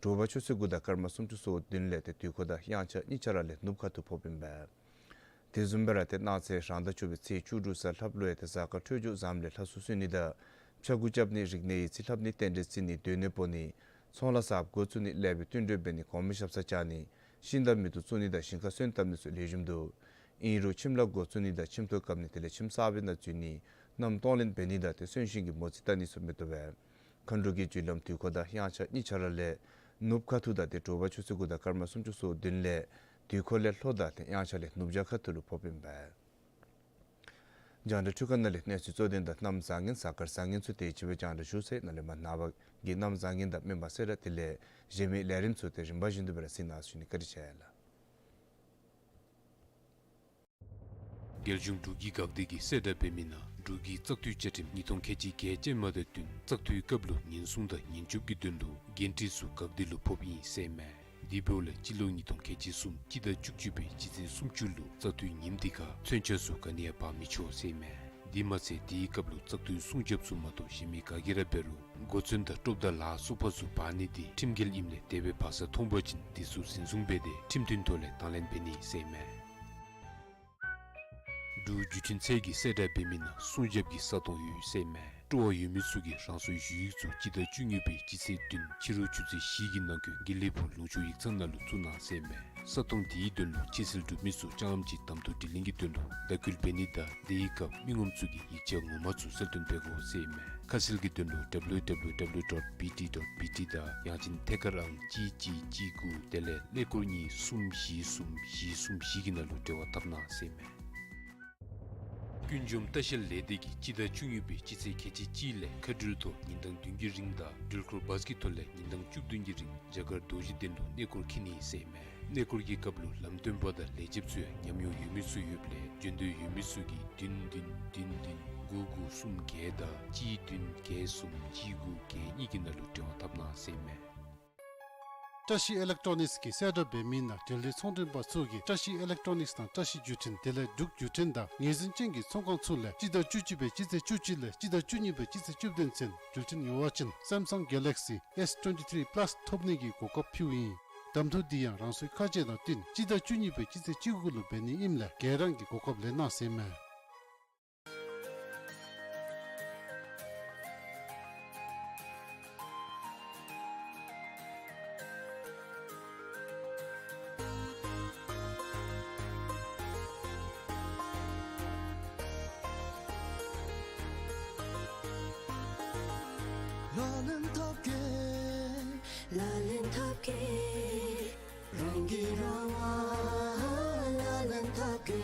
དྲོ་པ་ཆུ་ཚོད་དགུ་དང་སྐར་མ་སུམ་ཅུ་སོ་བདུན་ལས་ཏེ་དུས་འཁོར་དང་དབྱངས་འཆར་གཉིས་ཆ་ར་ལས་ནུབ་ཁ་ཐུག་ཕོགཔ་ཨིན་པས། དེ་བཟུམ་སྦེ་ར་ཏེ་གནངས་ཚེ་རང་ཟླ་བཅུ་པའི་ཚེས་བཅུ་དྲུག་གཟའ་ལྷགཔ་ལུ་ཡང་ཏེ་གཟའ་སྐར་འཕྲོད་སྦྱོར་བཟངམ་ལས་ལྷ་གསོལ་གསོལ་ནི་དང་ཕྱྭ་འགུགས་རྐྱབ་ནི། རིག་གནས་ཡིག་རྩིས་ལྷབ་ནི། རྟེན་འབྲེལ་བརྩི་ནི། སྡོད་གནས་སྤོ་ནི། ཚོང་ལཱ་གསརཔ་འགོ་བཙུགས་ནི། ཀླད་པའི་བསྟུན་གྲོས་འབད་ནི། གོང་མའི་ཞབས་སར་བཅར་ནི། ཤིང་དང་མེ་ཏོག་བཙུགས་ནི་དང་ཞིང་ཁ་སོན་བཏབ་ནི་ཚུ་ལེགས་ཤོམ་འདུག། ཨིན་རུང་ཁྱིམ་ལཱ་འགོ་བཙུགས་ནི་དང་ཁྱིམ་ཐོག་བཀབ་ནི་དེ་ལས་ཁྱིམ་གསར་པའི་ནང་འཛུལ་ནི། མནའམ་གཏོང་ལེན་འབད་ནི་དང་ཏེ་གསོན་གཤིན་གྱི་མོ་རྩིས་བལྟ་ནི་ཚུ་མི་བཏུབ་པས། མཁའ་འགྲོ་གི་རྒྱུ་ལམ་དུས་འཁོར་དང་དབྱངས་འཆར་གཉིས་ཆ་ར་ལས་ནུབ་ཁ་ཐུག་དང་ཏེ་དྲོ་པ་ཆུ་ཚོད་དགུ་དང་སྐར་མ་སུམ་ཅུ་སོ་བདུན་ལས་དུས་འཁོར་ལས་ལྷོ་དང་ཏེ་དབྱངས་འཆར་ལས་ནུབ་བྱང་ཁ་ཐུག་ལུ་ཕོགཔ་ཨིན་པས། རྒྱང་བསྒྲགས་འཕྲུལ་ཁང་ནང་ལས་གནས་ཚུལ་གཙོ་དོན་དང་གནམ་བཟང་ངན་གཟའ་སྐར་བཟང་ངན་ཚུ་དེ་ཅིག་སྦེ་རྒྱང་བསྒྲགས་ཞུ་ཚར་ཡི། ནཱ་ལས་མར་ནངས་པ་གི་གནམ་བཟང་ངན་དང་མེ་འབར་གསལ་བསྒྲགས་དེ་ལས་གཞན་མི་ལས་རིམ་ཚུ་ཏེ་རིམ་པ་བཞིན་དུ་སྦེ་ར་གཟིགས་གནང་ཞུ་ནི། བཀའ་དྲིན་ཆེ་ལགས། རྒྱལ་གཞུང་འབྲུག་གི་འགག་སྡེ་གིས་གསལ་བསྒྲགས་འབད་མི་ནང་འབྲུག་གི་བཙག་འཐུའི་བཅའ་ཁྲིམས་ཉིས་སྟོང་ཁལ་གཅིག་བརྒྱད་ཅན་མ་དང་བསྟུན་བཙག་འཐུའི་སྐབས་ལུ་ཉེན་སྲུང་དང་ཉེན་སྐྱོབ་ཀྱི་དོན་ལུ་འགན་འཁྲི་ཚུ་འགག་སྡེ་ལུ་ཕོགཔ་ཨིན་ཟེར་མས། དེ་འབདཝ་ལས་སྤྱི་ལོ་ཉིས་སྟོང་ཁལ་གཅིག་གསུམ་སྤྱི་ཟླ་བཅུ་གཅིག་པའི་སྤྱི་ཚེས་སུམ་ཅུ་ལུ་བཙག་འཐུའི་ཉིནམ་དེ་ཁར་མཚོན་ཆ་ཚུ་ག་ནི་ཡང་འབག་མི་ཆོག་ཟེར་མས། དེ་མ་ཚད་དེའི་སྐབས་ལུ་བཙག་འཐུའི་སྲུང་རྒྱབ་ཚུ་མ་གཏོགས་གཞན་མི་ག་གིས་ར་འབད་རུང་གོ་མཚོན་དང་དཀྲོགཔ་དང་ལ་སོགས་པ་ཚུ་འབག་ནི་དེ་ཁྲིམས་འགལ་ཨིནམ་ལས་དེ་སྦེ་འབག་ས་མཐོང་པ་ཅིན་དེ་ཚུ་འཛིན་བཟུང་འབད་དེ་ཁྲིམས་མཐུན་ཐོག་ལས་དང་ལེན་འབད་ནི་ཟེར་མས། འབྲུག་བརྒྱུད་འཕྲིན་ཚད་ཀྱིས་གསལ་བསྒྲགས་འབད་མི་ནང་སྲུང་རྒྱབ་ཀྱི་ས་སྟོང་ཡོད་ཟེར་མས། སྤྲོ་བ་ཡོད་མི་ཚུ་གིས་རང་སོའི་ཞུ་ཡིག་ཚུ་སྤྱི་ཟླ་བཅུ་གཉིས་པའི་སྤྱི་ཚེས་བདུན་ཕྱི་རུ་ཆུ་ཚོད་བཞི་གི་ནང་འཁོད་དགེ་ལེགས་ཕུག་ལུང་ཕྱོགས་ཡིག་ཚང་ནང་ལུ་བཙུགས་གནང་ཟེར་མས། ས་སྟོང་དེའི་དོན་ལུ་ཕྱིར་སེལ་གྲུབ་མི་ཚུ་ལྕང་ལམ་གྱི་དམ་ཐོག་དྲི་ལན་གྱི་དོན་ལུ་བརྡ་སྐུལ་འབད་ནི་དང་དེའི་སྐབས་མི་ངོམ་ཚུ་གིས་ཡིག་ཆ་ངོ་མ་ཚུ་གསལ་སྟོན་འབད་དགོ་ཟེར་མས། ཁ་གསལ་གྱི་དོན་ལུ་W W W dot B T dot B T དང་ཡང་ཅིན་ཐད་ཀར་ཨང་གཅིག་གཅིག་གཅིག་དགུ་དེ་ལས་ཀླད་ཀོར་གཉིས་གསུམ་བཞི་གསུམ་བཞི་གསུམ་བཞི་གི་ནང་ལུ་འབྲེལ་བ་འཐབ་གནང་ཟེར་མས། ཀུན་འབྱུང་ལྟ་བཤལ་ལས་སྡེ་གིས་སྤྱི་ཟླ་བཅུ་གཉིས་པའི་སྤྱི་ཚེས་ཁལ་གཅིག་གཅིག་ལས་མཁའ་འགྲུལ་ཐོག་ཉིན་གྲངས་བདུན་གྱི་རིང་དང་འགྲུལ་འཁོར་བཱས་ཀྱི་ཐོག་ལས་ཉིན་གྲངས་བཅུ་བདུན་གྱི་རིང་རྒྱ་གར་རྡོ་རྗེ་གདན་ལུ་གནས་སྐོར་འཁྱིད་ནི་ཟེར་མས། གནས་སྐོར་གྱི་སྐབས་ལུ་ལམ་སྟོན་པ་དང་ལས་བྱེདཔ་ཚུ་ཡང་ཉམས་མྱོང་ཡོད་མི་ཚུ་ཡོདཔ་ལས་འབྱོན་འདོད་ཡོད་མི་ཚུ་གིས་བདུན་བདུན་བདུན་བདུན་དགུ་དགུ་གསུམ་བརྒྱད་དང་གཅིག་བདུན་བརྒྱད་གསུམ་གཅིག་དགུ་བརྒྱད་གཉིས་ཀྱི་ནང་ལུ་འབྲེལ་བ་འཐབ་གནང་ཟེར་མས། བཀྲ་ཤིས་ཨི་ལེག་ཊོ་ནིགསི་གིས་གསལ་བསྒྲགས་འབད་མི་ནང་འབྲེལ་ཡོད་ཚོང་མགྲོན་པ་ཚུ་གིས་བཀྲ་ཤིས་ཨི་ལེག་ཊོ་ནིགསི་དང་བཀྲ་ཤིས་བརྒྱུད་འཕྲིན་དེ་ལས་འབྲུག་བརྒྱུད་འཕྲིན་དང་ངོས་འཛིན་ཅན་གྱི་ཚོང་ཁང་ཚུ་ལས་སྤྱི་ཟླ་བཅུ་གཅིག་པའི་སྤྱི་ཚེས་བཅུ་གཅིག་ལས་སྤྱི་ཟླ་བཅུ་གཉིས་པའི་སྤྱི་ཚེས་བཅུ་བདུན་ཚུན་འགྲུལ་འཕྲིན་ཉོ་བ་ཅིན་Samsung Galaxy S twenty-three Plus ཐོབ་ནི་གི་གོ་སྐབས་ཕུལཝ་ཨིན། གདམ་འཐུ་འདི་ཡང་རང་སོའི་ཁ་ཆེ་དང་བསྟུན་སྤྱི་ཟླ་བཅུ་གཉིས་པའི་སྤྱི་ཚེས་བཅུ་དགུ་ལུ་འབད་ནི་ཨིནམ་ལས་ག་ར་གིས་གོ་སྐབས་ལེན་གནང་ཟེར་མས། ལག་ལེན་འཐབ་གེ། ལག་ལེན་འཐབ་གེ། རང་གིས་རང་དབང་ལག་ལེན་འཐབ་གེ།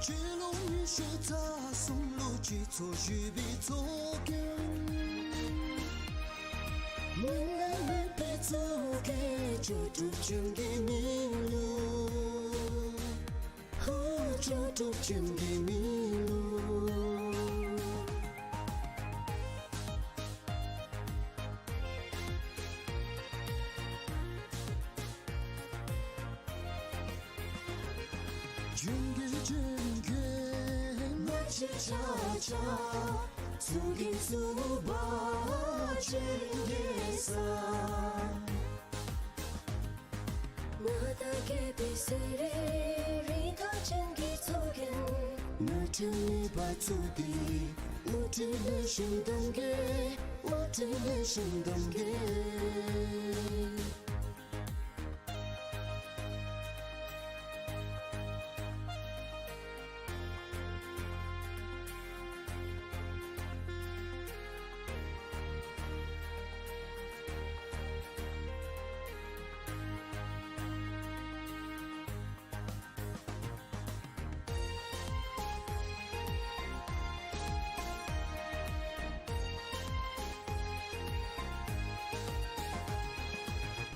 ཆོས་ལུགས་མི་ཤེས་ཚ། སྤྱི་ཚོགས་ཞི་བའི་ཚོགས་རྒྱན། མི་ལ་མེད་པའི་ཚོགས་རྒྱན། ལྕོགས་གྲུབ་ཅན་གྱི་མི་ལུ། ཧོ། ལྕོགས་གྲུབ་ཅན་གྱི་མི་ལུ། ལྗོན་གྱི་ལྗོན་གྱི་ང་བཅས་ཆ་ཁྱབ་ཚོགས་རྒྱན་བཙུགས་པ་ལྗོན་གྱི་ས། མངའ་བདག་རྒྱལ་པོའི་སྲས་རེ་རེ་དང་ལྗོན་གྱི་ཚོགས་རྒྱན། ནོར་འཁྲུལ་མེད་པར་བཙུགས་ཏེ། ནོར་འཁྲུལ་ལས་གཞན་གཏང་གེ། ནོར་འཁྲུལ་ལས་གཞན་གཏང་གེ།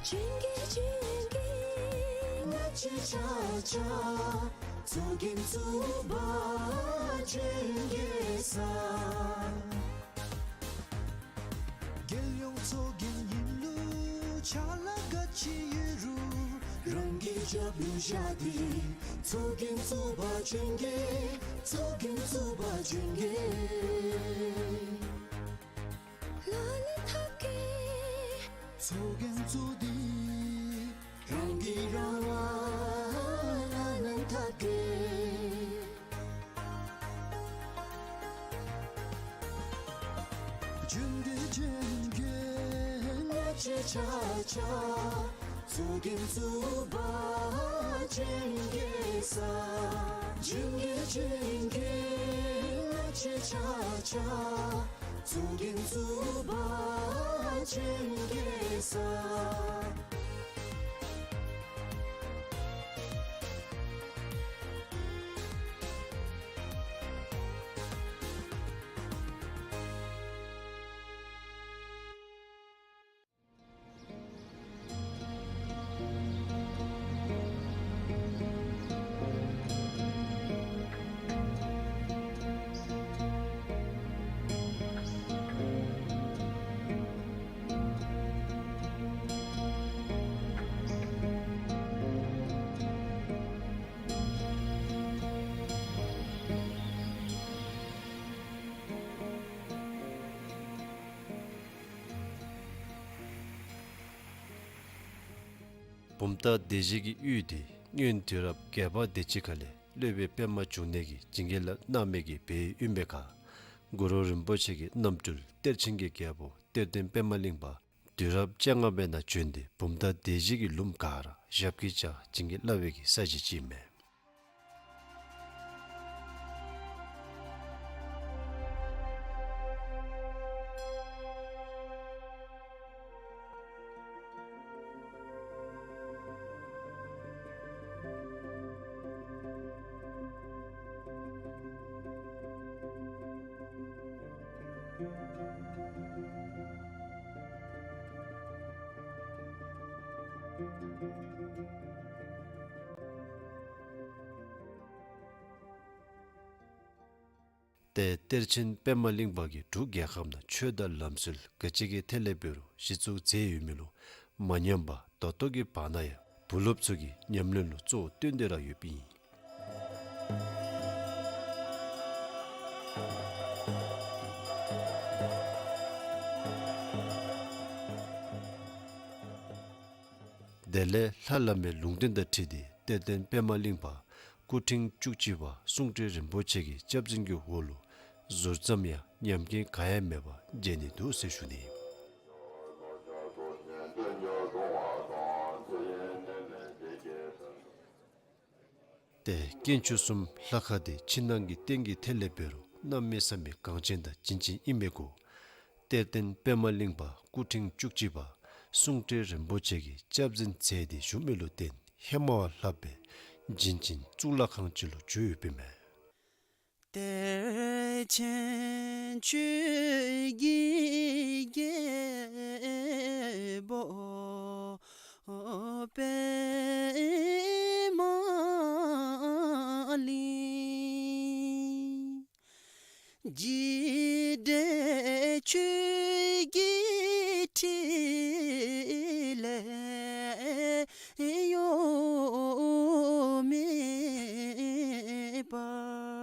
ལྗོན་གྱི་ལྗོན་གྱི་ང་བཅས་ཆ་ཁྱབ་ཚོགས་རྒྱན་བཙུགས་པ་ལྗོན་གྱི་ས། རྒྱལ་ཡོངས་ཚོགས་རྒྱན་ཨིན་ལུགས་ཕྱག་ལཱ་ག་ཅི་ཡོད་རུང་རང་གི་རྒྱབ་ལུ་བཞག་སྟེ། ཚོགས་རྒྱན་བཙུགས་པ་ལྗོན་གྱི། ཚོགས་རྒྱན་བཙུགས་པ་ལྗོན་གྱི། ལག་ལེན་འཐབ་གེ། ཚོགས་རྒྱན་བཙུགས་ཏེ། རང་གིས་རང་ལ་ལག་ལེན་འཐབ་གེ། ལྗོན་གྱི་ལྗོན་གྱི་ང་བཅས་ཆ་ཁྱབ་ཚོགས་རྒྱན་བཙུགས་པ་ལྗོན་གྱི་ས། ལྗོན་གྱི་ལྗོན་གྱི་ང་བཅས་ཆ་ཁྱབ་ཚོགས་རྒྱན་བཙུགས་པ་ལྗོན་གྱི་ས། བུམ་ཐང་སྡེ་བཞི་གི་ཡུལ་དེ་སྔོན་དུས་རབས་བརྒྱད་པ་དེ་ཅིག་ཁ་ལས་སློབ་དཔོན་པདྨ་འབྱུང་གནས་ཀྱིས་ཇིང་གེ་ལ་གནང་མི་གི་སྦས་ཡུལ་ཨིན་པའི་ཁར་གུ་རུ་རིན་པོ་ཆེ་གི་རྣམ་སྤྲུལ་གཏེར་ཆེན་གྱི་རྒྱལ་པོ་གཏེར་སྟོན་པདྨ་གླིང་པ་དུས་རབས་བཅོ་ལྔ་པའི་ནང་བྱོན་ཏེ་བུམ་ཐང་སྡེ་བཞི་གི་ལུངམ་ག་ར་ཞབས་ཀྱིས་བཅགས་ཇིང་གེ་སླབ་པའི་གི་ས་གཞི་ཅིག་ཨིན་མས། ཏེ་གཏེར་ཆེན་པདྨ་གླིང་པ་གིས་འབྲུག་རྒྱལ་ཁབ་ནང་ཆོས་དང་ལམ་སྲོལ་ག་ཅི་གི་ཐད་ལས་འབད་རུང་གཞི་བཙུགས་མཛད་ཡོད་མི་ལུ་མ་ཉམས་པར་ད་ལྟོ་གི་བར་ན་ཡང་བུ་སློབ་ཚུ་གིས་ཉམས་ལེན་ལུ་གཙོ་བོ་བཏོན་ཏེ་ར་ཡོདཔ་ཨིན། དེ་ལས་ལྷ་བླ་མའི་ལུང་བསྟན་དང་འཁྲིལ་ཏེ་གཏེར་སྟོན་པདྨ་གླིང་པ་སྐུ་ཕྲེང་བཅུ་གཅིག་པ་གསུང་སྤྲུལ་རིན་པོ་ཆེ་གི་སྐྱབས་འཛིན་གྱི་འོག་ལུ་ཟུར་ཙམ་ཡང་ཉམས་རྐྱེན་ག་ཡང་མེད་པར་མཇལ་ནི་འདུག་ཟེར་ཞུ་ནི། ཏེ་དཀོན་མཆོག་གསུམ་ལྷ་ཁང་དེ་ཕྱི་ནང་གི་རྟེན་གྱི་ཐད་ལས་འབད་རུང་གནམ་མེད་ས་མེད་གང་ཅན་དང་བྱིན་ཅན་ཨིན་མི་གུ་གཏེར་སྟོན་པདྨ་གླིང་པ་སྐུ་ཕྲེང་བཅུ་གཅིག་པ་གསུང་སྤྲུལ་རིན་པོ་ཆེ་གིས་སྐྱབས་འཛིན་མཛད་དེ་བཞུགས་མི་ལུ་བརྟེན་ཧེ་མ་བ་ལྷག་པའི་བྱིན་ཅན་གཙུག་ལག་ཁང་ཅིག་ལུ་གྱུར་ཡོདཔ་ཨིན་མས། གཏེར་ཆེན་ཆོས་ཀྱི་རྒྱལ་པོ་པདྨ་གླིང་། འཇིགས་བྲལ་ཆོས་ཀྱི་ཕྲིན་ལས་གཡོ་མེད་པར།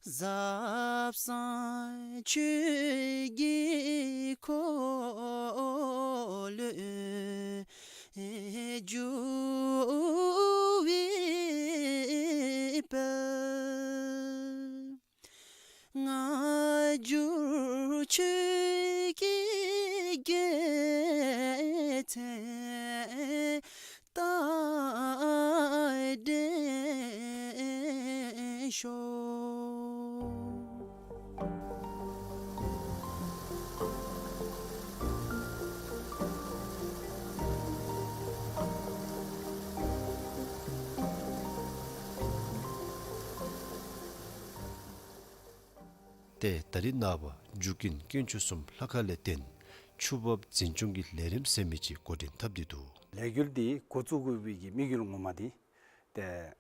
ཟབ་གསང་ཆོས་ཀྱི་འཁོར་ལོས་སྒྱུར་བའི་དཔལ། སྔ་འགྱུར་ཆོས་ཀྱི་རྒྱལ་མཚན་རྟ་མགྲིན་ཤོག། ཏེ་ད་རིས་ནངས་པ་འཇུག་གིན་དཀོན་མཆོག་གསུམ་ལྷ་ཁང་ལས་བརྟེན་ཆུ་འབབ་འཛིན་སྐྱོང་གི་ལས་རིམ་ཟེར་མི་ཅིག་འགོ་འདྲེན་འཐབ་སྟེ་འདུག། ལས་འགུལ་འདི་འགོ་བཙུགས་དགོ་པའི་གི་དམིགས་ཡུལ་ངོ་མ་འདི་ཏེ་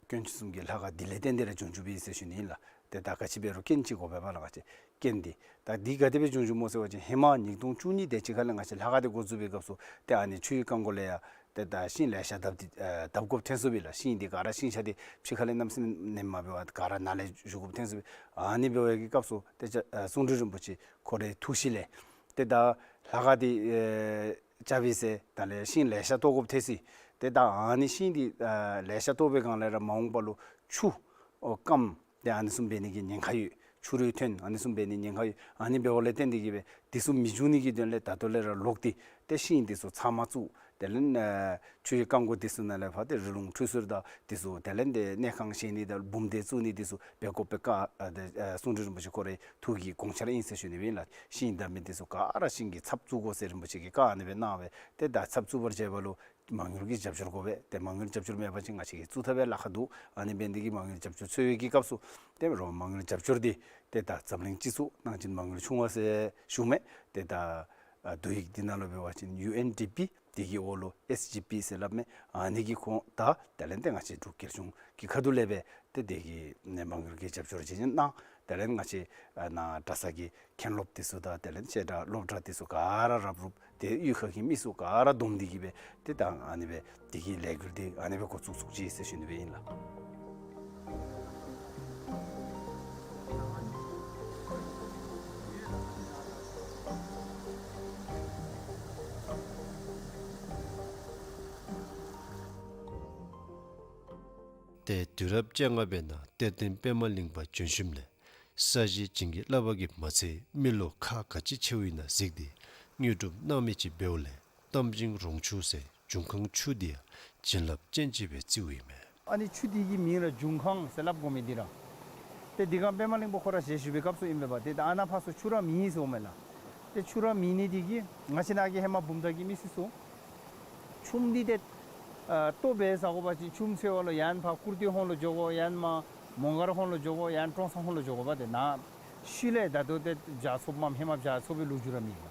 དཀོན་མཆོག་གསུམ་གྱི་ལྷ་ཁང་འདི་ལས་བརྟེན་ཏེ་ར་བྱུང་བྱུངམ་ཨིན་ཟེར་ཞུ་ནི་ཨིན་ལགས། ཏེ་ད་ག་ཅི་འབད་རུང་རྐྱེན་ཅིག་དགོ་པས་ལགས། ང་བཅས་རྐྱེན་འདི་ད་འདི་ག་དེ་སྦེ་བྱུང་བྱུངམ་སྨོ་ཟེར་བ་ཅིན་ཧེ་མ་ཉིས་སྟོང་བཅུ་གཉིས་དེ་ཅིག་ཁ་ལས་ང་བཅས་ལྷ་ཁང་འདི་འགོ་བཙུགས་པའི་སྐབས་སུ་ཏེ་ཨ་ནི་ཆུ་ཡི་རྐང་མགོ་ལས་ཡང་ཏེ་ད་ཤིང་ལེ་ཤ་བརྡབ་སྟེ་ཨེ་བརྡབ་དགོཔ་ཐོན་སོང་པས་ལགས། ཤིང་འདི་ག་ར་ཤིང་ཆ་འདི་ཕྱི་ཁ་ལས་གནམ་མེད་ས་མེད་མ་འབད་བར་ག་ར་ནང་ལས་བཞུ་དགོཔ་ཐོན་སོང་པས། ཨ་ནི་འབད་བའི་གི་སྐབས་སུ་ཏེ་ཨེ་གསུང་སྤྲུལ་རིན་པོ་ཆེ་ཁོ་རའི་ཐུགས་གཤིས་ལས་ཏེ་ད་ལྷ་ཁང་འདི་ཨེ་རྐྱབ་པའི་ཚེ་ད་ལས་ཤིང་ལེ་ཤ་བཏོག་དགོཔ་ཐལ་སོང་། ཏེ་ད་ཨ་ནི་ཤིང་འདི་ཨེ་ལེ་ཤ་བཏོག་པའི་སྒང་ལས་ར་མ་འོངས་པ་ལུ་ཆུ་ཨོ་སྐམ་ཏེ་ཨ་ནི་བཟུམ་འབད་ནི་གི་ཉེན་ཁ་ཡོད། ཆུ་རུད་ཐོན་ཨ་ནི་བཟུམ་འབད་ནི་ཉེན་ཁ་ཡོད། ཨ་ནི་འབདཝ་ལས་བརྟེན་ཏེ་གིས་སྦེ་འདི་ཚུ་མི་འབྱུང་ནི་གི་དོན་ལས་ད་ལྟོ་ལས་ར་ལོག་སྟེ་ཏེ་ཤིང་འདི་ཚུ་ཚང་མ་བཙུགས། དེ་ལས་ཨེ་ཆུ་ཡི་རྐང་མགོ་འདི་ཚུ་ནང་ལས་ཕར་ཏེ་རི་ལུང་ཁྲུས་གསོལ་དང་འདི་ཚུ་དེ་ལས་ཏེ་གནས་ཁང་བཞེངས་ནི་དང་འབུམ་སྡེ་བཙུགས་ནི་འདི་ཚུ་འབད་དགོཔ་སྦེ་བཀའ་ཨ་ཏེ་ཨེ་གསུང་སྤྲུལ་རིན་པོ་ཆེ་ཁོ་རའི་ཐུགས་ཀྱི་དགོངས་འཆར་ཨིན་ཟེར་ཞུ་ནི་སྦེ་ཨིན་ལགས། ཤིང་བརྡབ་མི་འདི་ཚུ་ག་ར་ཤིང་གི་ཚབ་བཙུགས་དགོ་ཟེར་རིན་པོ་ཆེ་གིས་བཀའ་ཨ་ནི་སྦེ་གནང་སྦེ་ཏེ་ད་ཚབ་བཙུགས་པར་བྱེད་པ་ལུ་མ་དངུལ་གྱི་རྒྱབ་སྐྱོར་དགོ་པས། ཏེ་མ་དངུལ་རྒྱབ་སྐྱོར་མེད་པ་ཅིན་ང་བཅས་ཀྱིས་བཙུགས་ཐབས་ལཱ་ཁག་འདུག། ཨ་ནི་འབད་ནི་དེ་གིས་མ་དངུལ་རྒྱབ་སྐྱོར་འཚོལ་བའི་གི་སྐབས་སུ་ཏེ་རོགས་མ་དངུལ་རྒྱབ་སྐྱོར་འདི་ཏེ་ད་འཛམ་གླིང་སྤྱི་ཚོགས་ནང་བཞིན་མ་དངུལ་ཆུང་བ་ཟེར་ཞུ་མས། ཏེ་ད་ཨ་བསྡུ་ཡིག་འདི་ནང་ལུ་འབད་བ་ཅིན་ཡུ་ཨེན་ཌི་པི་འདི་གི་འོག་ལུ་ཨེས་ཇི་པི་ཟེར་སླབ་མས། ཨ་ནི་གི་ཁོངས་ད་དེ་ལས་ཏེ་ང་བཅས་འབྲུག་རྒྱལ་གཞུང་གི་ཁ་ཐུག་ལས་སྦེ་ཏེ་དེ་གི་ནི་མ་དངུལ་གྱི་རྒྱབ་སྐྱོར་བྱིན་གནང་། དེ་ལས་ང་བཅས་ཨ་ནཱ་གྲྭ་ཚང་གི་མཁན་སློབ་འདི་ཚུ་དང་དེ་ལས་བྱེ་བྲག་སློབ་གྲྭ་འདི་ཚུ་ག་ར་རབ་རུབ་ཏེ་གཡུས་ཁ་གི་མི་ཚུ་ག་ར་བསྡོམས་ཏེ་གིས་སྦེ་ཏེ་ད་ཨ་ནི་སྦེ་དེ་གི་ལས་འགུལ་འདི་ཨ་ནི་སྦེ་འགོ་བཙུགས་བཙུགས་ཅི་ཟེར་ཞུ་ནི་སྦེ་ཨིན་ལགས། ཏེ་དུས་རབས་བཅོ་ལྔ་པའི་ནང་གཏེར་སྟོན་པདྨ་གླིང་པ་བྱོན་ཞིནམ་ལས་ས་གཞི་བྱིན་གྱིས་བརླབས་པ་གིས་མ་ཚད་མི་ལོ་ཁག་ག་ཅི་ཆེཝ་ཨིན་ན་གཟིགས་ཏེ་དངོས་གྲུབ་གནང་མི་ཅིག་འབདཝ་ལས་གཏམ་ཆེན་རོང་ཆུ་ཟེར་འབྱུང་ཁང་ཆུ་འདི་ཡང་བྱིན་རླབས་ཅན་ཅིག་སྦེ་བརྩིཝ་ཨིན་མས། ཨ་ནི་ཆུ་འདི་གི་མིང་ར་འབྱུང་ཁང་ཟེར་སླབ་དགོ་མི་འདི་ར་ཏེ་འདི་སྒང་པདྨ་གླིང་པ་ཁོ་ར་ཞལ་བཞུགས་པའི་སྐབས་སུ་ཨིན་པས་པ། ཏེ་ད་ཨ་ནཱ་ཕར་ཚུར་ཆུ་ར་མེད་ཟེརཝ་མས་ལགས། ཏེ་ཆུ་ར་མེད་ནི་འདི་གིས་ང་བཅས་ནཱ་གི་ཧེ་མ་བུམ་ཐང་གི་མི་སེར་ཚུ་ཆུམ་འདི་ཏེ་ཨ་ལྟོ་འབད་ཟ་དགོ་པ་ཅིན་ཆུམ་འཚོལ་བ་ལུ་ཡང་ཕར་ཀུར་སྟོད་ཧོང་ལུ་འགྱོ་དགོ། ཡང་མར་མོང་སྒར་ཧོང་ལུ་འགྱོ་དགོ། ཡང་ཀྲོང་གསར་ཧོང་ལུ་འགྱོ་དགོ་པ། ཏེ་ནཱ་ཤུལ་ལས་ད་ལྟོ་ཏེ་བྱཱར་ཚོ་པའམ་ཧེ་མ་བྱཱར་ཚོ་པའི་ལོ་རྒྱུས་ར་མེད་ལགས།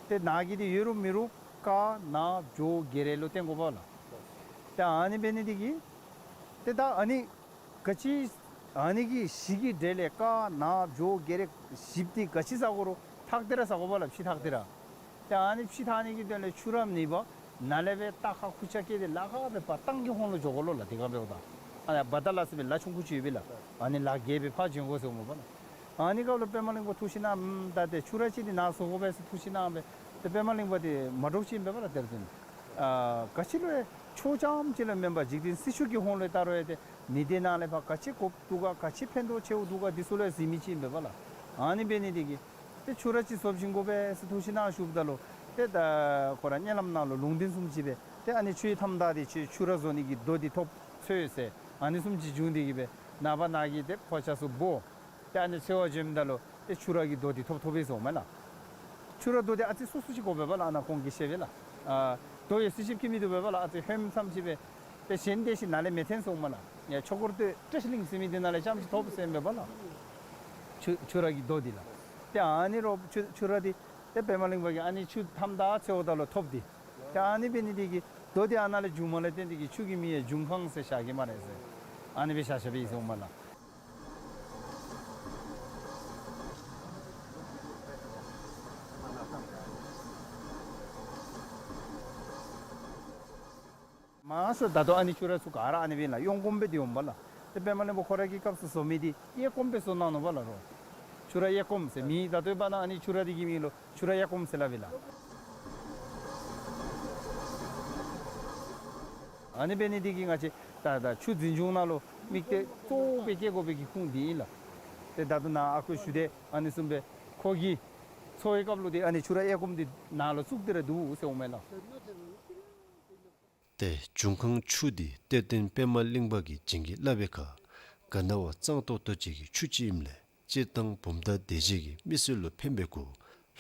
ཏེ་ནཱ་གི་འདི་ཡོད་རུང་མེད་རུང་ཀ་ན་བྱོ་གེ་རེ་ལུ་བརྟེན་དགོ་པས་ལགས། ཏེ་ཨ་ནི་འབད་ནི་འདི་གིས་ཏེ་ད་ཨ་ནི་ག་ཅི་ཨ་ནི་གི་གཞི་གི་གྲས་ལས་ཀ་ན་བྱོ་གེ་རེ་བཞིཔ་འདི་ག་ཅི་ཟ་དགོ་རུང་ཐག་སྟེ་ར་ཟ་དགོ་པས་ལགས། ཕྱེ་ཐག་སྟེ་ར། ཏེ་ཨ་ནི་ཕྱེ་ཐག་ནི་གི་དོན་ལས་ཆུ་ར་མེད་པར་ནཱ་ལས་སྦེ་རྟ་ཁར་ཁུར་ཆ་བཀལ་ཏེ་ལ་ཁ་སྦེ་ཕར་ཏང་གི་ཧོང་ལུ་འགྱོ་དགོ་ལོ་ལགས། དེ་སྒང་འབདཝ་ད་ཨ་ནཱ་བ་ད་ལ་ཟེར་བའི་ལ་ཆུང་ཀུ་ཅིག་ཡོད་པས་ལགས། ཨ་ནི་ལ་བརྒལ་སྦེ་ཕར་འབྱོན་དགོ་ཟེརཝ་མས་པ་ལགས། ཨ་ནི་སྐབས་ལུ་པདྨ་གླིང་པ་ཐུགས་ཞིབ་གནངམ་ད་ཏེ་ཆུ་ར་ཅིག་འདི་ནཱ་བཟོ་དགོ་པས་ཟེར་ཐུགས་ཞིབ་གནང་སྦེ་ཏེ་པདྨ་གླིང་པ་འདི་མ་འདྲཝ་ཅིག་ཨིན་པས་པ་ལགས། དེར་ཐོན་ཨ་ག་ཅི་ལུ་ཡང་ཆོས་རྐྱངམ་ཅིག་ལུ་མེན་པར་འཇིག་རྟེན་སྲིད་ཕྱོགས་ཀྱི་ཧོང་ལུ་ད་རུང་ཡང་ཏེ་མི་སྡེ་ནང་ལས་ཕར་ག་ཅི་དགོཔ་འདུག་ག་ག་ཅི་ཕན་ཐོགས་ཆེཝ་འདུག་ག་འདི་ཚུ་ལུ་ཡང་གཟིགས་མི་ཅིག་ཨིན་པས་པ་ལགས། ཨ་ནི་འབད་ནི་འདི་གིས་ཏེ་ཆུ་ར་ཅིག་བཟོ་བྱིན་དགོ་པས་ཟེར་ཐུགས་ཞིབ་གནང་ཞུཝ་ད་ལུ་ཏེ་ད་ཁོ་ར་མནལ་ལམ་ནང་ལུ་ལུང་བསྟན་བཟུམ་ཅིག་སྦེ་ཏེ་ཨ་ནི་ཆུའི་མཐའམ་བདའ་སྟེ་ཆུ་ཆུ་ར་བཟོ་ནི་གི་རྡོ་འདི་ཐོབ་འཚོལ་ཟེར་ཨ་ནི་བཟུམ་ཅིག་བྱུང་སྟེ་གིས་སྦེ་ནངས་པ་ནཱ་གི་ཏེ་ཕོ་ཆ་ཚུ་འབོ་ཏེ་ཨ་ནི་འཚོལ་བར་འབྱོནམ་ད་ལུ་ཏེ་ཆུ་ར་གི་རྡོ་འདི་ཐོབ་ཐོབ་པས་ཟེརཝ་མས་ལགས། ཆུ་ར་རྡོ་འདི་ཨ་ཙི་སོ་སོ་ཅིག་དགོ་པས་པ་ལགས། ཨ་ནཱ་ཁོང་གིས་བཤད་པས་ལགས། ཨ་རྡོ་ཡོད་ཚད་ཅིག་གིས་མི་བཏུབ་པས་པ་ལགས། ཨ་ཙི་ཧོནམ་ཙམ་ཅིག་སྦེ་ཏེ་གཞན་དེ་ཅིག་ནཱ་ལས་མི་འཐོན་ཟེརཝ་མས་ལགས། ཡ་ཆོས་འཁོར་སྟོད་བཀྲ་ཤིས་གླིང་ཟེར་མི་འདི་ནང་ལས་རྐྱངམ་ཅིག་ཐོབ་ཟེར་ཨིན་པས་ལགས། ཆུ་ཆུ་ར་གི་རྡོ་འདི་ལགས། ཏེ་ཨ་ནི་རོགས་ཆུ་ཆུ་ར་འདི་ཏེ་པདྨ་གླིང་པ་གིས་ཨ་ནི་ཆུ་མཐའམ་ད་འཚོལཝ་ད་ལུ་ཐོབ་འདི། ཏེ་ཨ་ནི་འབད་ནི་འདི་གིས་རྡོ་འདི་ཨ་ནཱ་ལས་བྱུངམ་ལས་བརྟེན་ཏེ་གིས་ཆུ་གི་མིང་ཡང་འབྱུང་ཁང་ཟེར་བཞག་གེ་སྨ་རེ་ཟེར། ཨ་ནི་སྦེ་བཞག་བཞགཔ་ཨིན་ཟེར་འོང་མས་ལགས། མ་ས་ད་ལྟོ་ཨ་ནི་ཆུ་ར་ཚུ་ག་ར་ཨ་ནི་སྦེ་ལགས། གཡོན་སྐོརམ་སྦེ་འདི་འོང་པས་ལགས། ཏེ་པདྨ་གླིང་པ་ཁོ་ར་གི་སྐབས་སུ་བཟོ་མི་འདི་གཡས་སྐོརམ་སྦེ་བཟོ་གནང་ནུག་པ་ལགས་རོགས། ཆུ་ར་གཡས་སྐོརམ་ཟེར་མི་ད་ལྟོ་འབདན་ཨ་ནི་ཆུ་ར་འདི་གི་མིང་ལུ་ཆུ་ར་གཡས་སྐོརམ་ཟེར་སླབ་ཨིན་ལགས། ཨ་ནི་འབད་ནི་འདི་གིས་ང་བཅས་ད་ད་ཆུ་འཛིན་སྐྱོང་ནང་ལུ་དམིགས་གཏད་གཙོ་བོ་སྦེ་བསྐྱེད་དགོ་པའི་གི་ཁུངས་འདི་ཨིན་ལགས། ཏེ་ད་ལྟོ་ནཱ་ཨ་ཁུ་ཞུ་དེ་ཨ་ནི་བཟུམ་སྦེ་ཁོ་གིས་འཚོལ་བའི་སྐབས་ལུ་ཏེ་ཨ་ནི་ཆུ་ར་གཡས་སྐོརམ་འདི་ནཱ་ལུ་བཙུགས་ཏེ་ར་འདུག་ཟེར་འོང་མས་ལགས། ཏེ་འབྱུང་ཁང་ཆུ་འདི་གཏེར་སྟོན་པདྨ་གླིང་པ་གིས་བྱིན་གྱིས་བརླབས་པའི་ཁར་ག་ན་བ་གཙང་ཏོག་ཏོ་ཅིག་གི་ཆུ་ཅིག་ཨིནམ་ལས་སྤྱིར་བཏང་བུམ་ཐང་སྡེ་བཞི་གི་མི་སེར་ལུ་ཕན་པའི་གུ་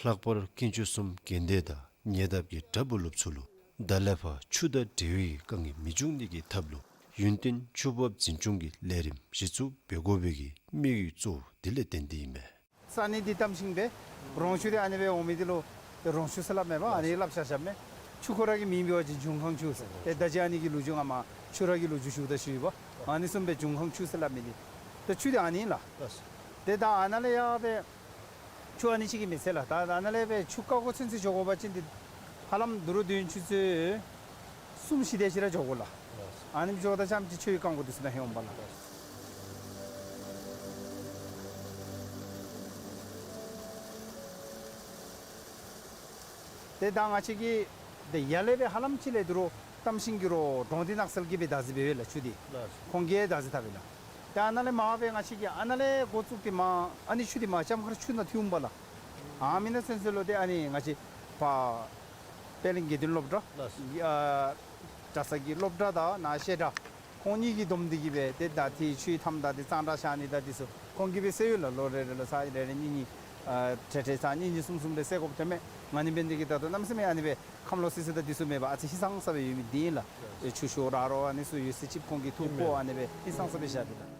ལྷག་པར་དཀོན་མཆོག་གསུམ་དགོན་སྡེ་དང་ཉེ་འདབས་ཀྱི་བྲག་ཕུག་ལུགས་ཚུ་ལུ་ད་ལས་ཕར་ཆུ་དང་འབྲེལ་བའི་དཀའ་ངལ་མི་འབྱུང་ནི་གི་ཐབས་ལུ་ཡུན་བརྟན་ཆུ་འབབ་འཛིན་སྐྱོང་གི་ལས་རིམ་གཞི་བཙུགས་འབད་དགོ་པའི་གི་དམིགས་ཡུལ་གཙོ་བོ་འདི་ལས་བརྟེན་ཏེ་ཨིན་མས། ས་གནས་འདི་གཏམ་ཤིང་སྦེ་རོང་ཆུ་འདི་ཨ་ནི་སྦེ་འོང་མི་འདི་ལུ་རོང་ཆུ་ཟེར་སླབ་མས་པ། ཨ་ནི་སླབ་བཞག་བཞགཔ་མས། ཆུ་ཁོ་ར་གི་མིང་འབད་བ་ཅིན་འབྱུང་ཁང་ཆུ་ཟེར། ཏེ་ད་ཅི་ཨ་ནི་གི་ལོ་རྒྱུས་ང་མ་ཆུ་ར་གི་ལོ་རྒྱུས་ཞུཝ་ད་ཞུ་ཡི་པ། ཨ་ནི་བཟུམ་སྦེ་འབྱུང་ཁང་ཆུ་ཟེར་སླབ་མི་འདི་ད་ཆུ་འདི་ཨ་ནི་ལགས། ཏེ་ད་ཨ་ནཱ་ལས་ཡར་སྦེ་ཆུ་ཨ་ནི་ཅིག་གིས་མི་ཚད་ལགས། ད་ཨ་ནཱ་ལས་སྦེ་ཆུ་བཀག་དགོ་ཚུན་ཚོད་འགྱོ་དགོ་པ་ཅིན་འདི་ཧ་ལམ་དོ་རུང་དུས་ཡུན་ཆུ་ཚོད་གསུམ་བཞི་དེ་ཅིག་ར་འགྱོ་དགོ་ལགས། ཨ་ནི་འགྱོཝ་ད་རྐྱངམ་ཅིག་ཆུ་ཡང་བཀག་དགོ་དེ་ཚུ་ནང་ལྷོད་འོང་པས་ལགས། ཏེ་ད་ང་བཅས་ཀྱིས་ཏེ་ཡར་ལས་སྦེ་ཧ་ལམ་ཅིག་ལས་དོ་རུང་གཏམ་ཤིང་གི་རོགས་གྲོང་སྡེ་ནགས་ཚལ་གྱིས་སྦེ་བདག་འཛིན་འབད་ཡོད་ལགས་ཆུ་འདི། ཁོང་གིས་བདག་འཛིན་འཐབ་ཡོད་ལགས། ཏེ་ཨ་ནཱ་ལས་མར་སྦེ་ང་བཅས་ཀྱིས་ཨ་ནཱ་ལས་འགོ་བཙུགས་ཏེ་མར་ཨ་ནི་ཆུ་འདི་མར་ལྕམ་མཁར་ཆུ་ནང་ཐིམ་པས་ལགས། ཨ་མི་ནང་ཚུན་ཚོད་ལུ་ཏེ་ཨ་ནི་ང་བཅས་ཕར་པད་གླིང་དགེ་འདུན་སློབ་གྲྭ་ཨ་གྲྭ་ཚང་གི་སློབ་གྲྭ་དང་ནཱ་བཤད་གྲྭ་ཁོང་གཉིས་ཀྱིས་བསྡོམས་ཏེ་གིས་སྦེ་ཏེ་ད་ཏེ་ཆུའི་མཐའམ་ད་ཏེ་གཙང་སྦྲ་བཞག་ནི་དང་འདི་ཚུ་ཁོང་གིས་སྦེ་སེལ་ཡོད་ལགས། ལོ་རེ་རེ་ལུ་ཚར་རེ་རེ་གཉིས་གཉིས་ཨ་ཏེ་ཏེ་ཚར་གཉིས་གཉིས་གསུམ་གསུམ་སྦེ་སེལ་དགོཔ་ཐོནམ་མས། ཨ་ནི་འབད་ནི་འདི་གིས་ད་ལྟོ་གནམ་མེད་ས་མེད་ཨ་ནི་སྦེ་ཁམས་ལོག་སི་སི་དང་འདི་ཚུ་མེད་པར་ཨ་ཙི་ཧིང་སངས་ས་སྦེ་ཡོད་མི་འདི་ཨིན་ལགས། ཨེ་ཆུ་ཤོར་ར་རོ་ཨ་ནི་ཚུ་ཡོད་ས་ཅིག་ཁོང་གིས་འཐུ་བཀོ་ཨ་ནི་སྦེ་ཧིང་སངས་ས་སྦེ་བཞག་སྟེ་ལགས།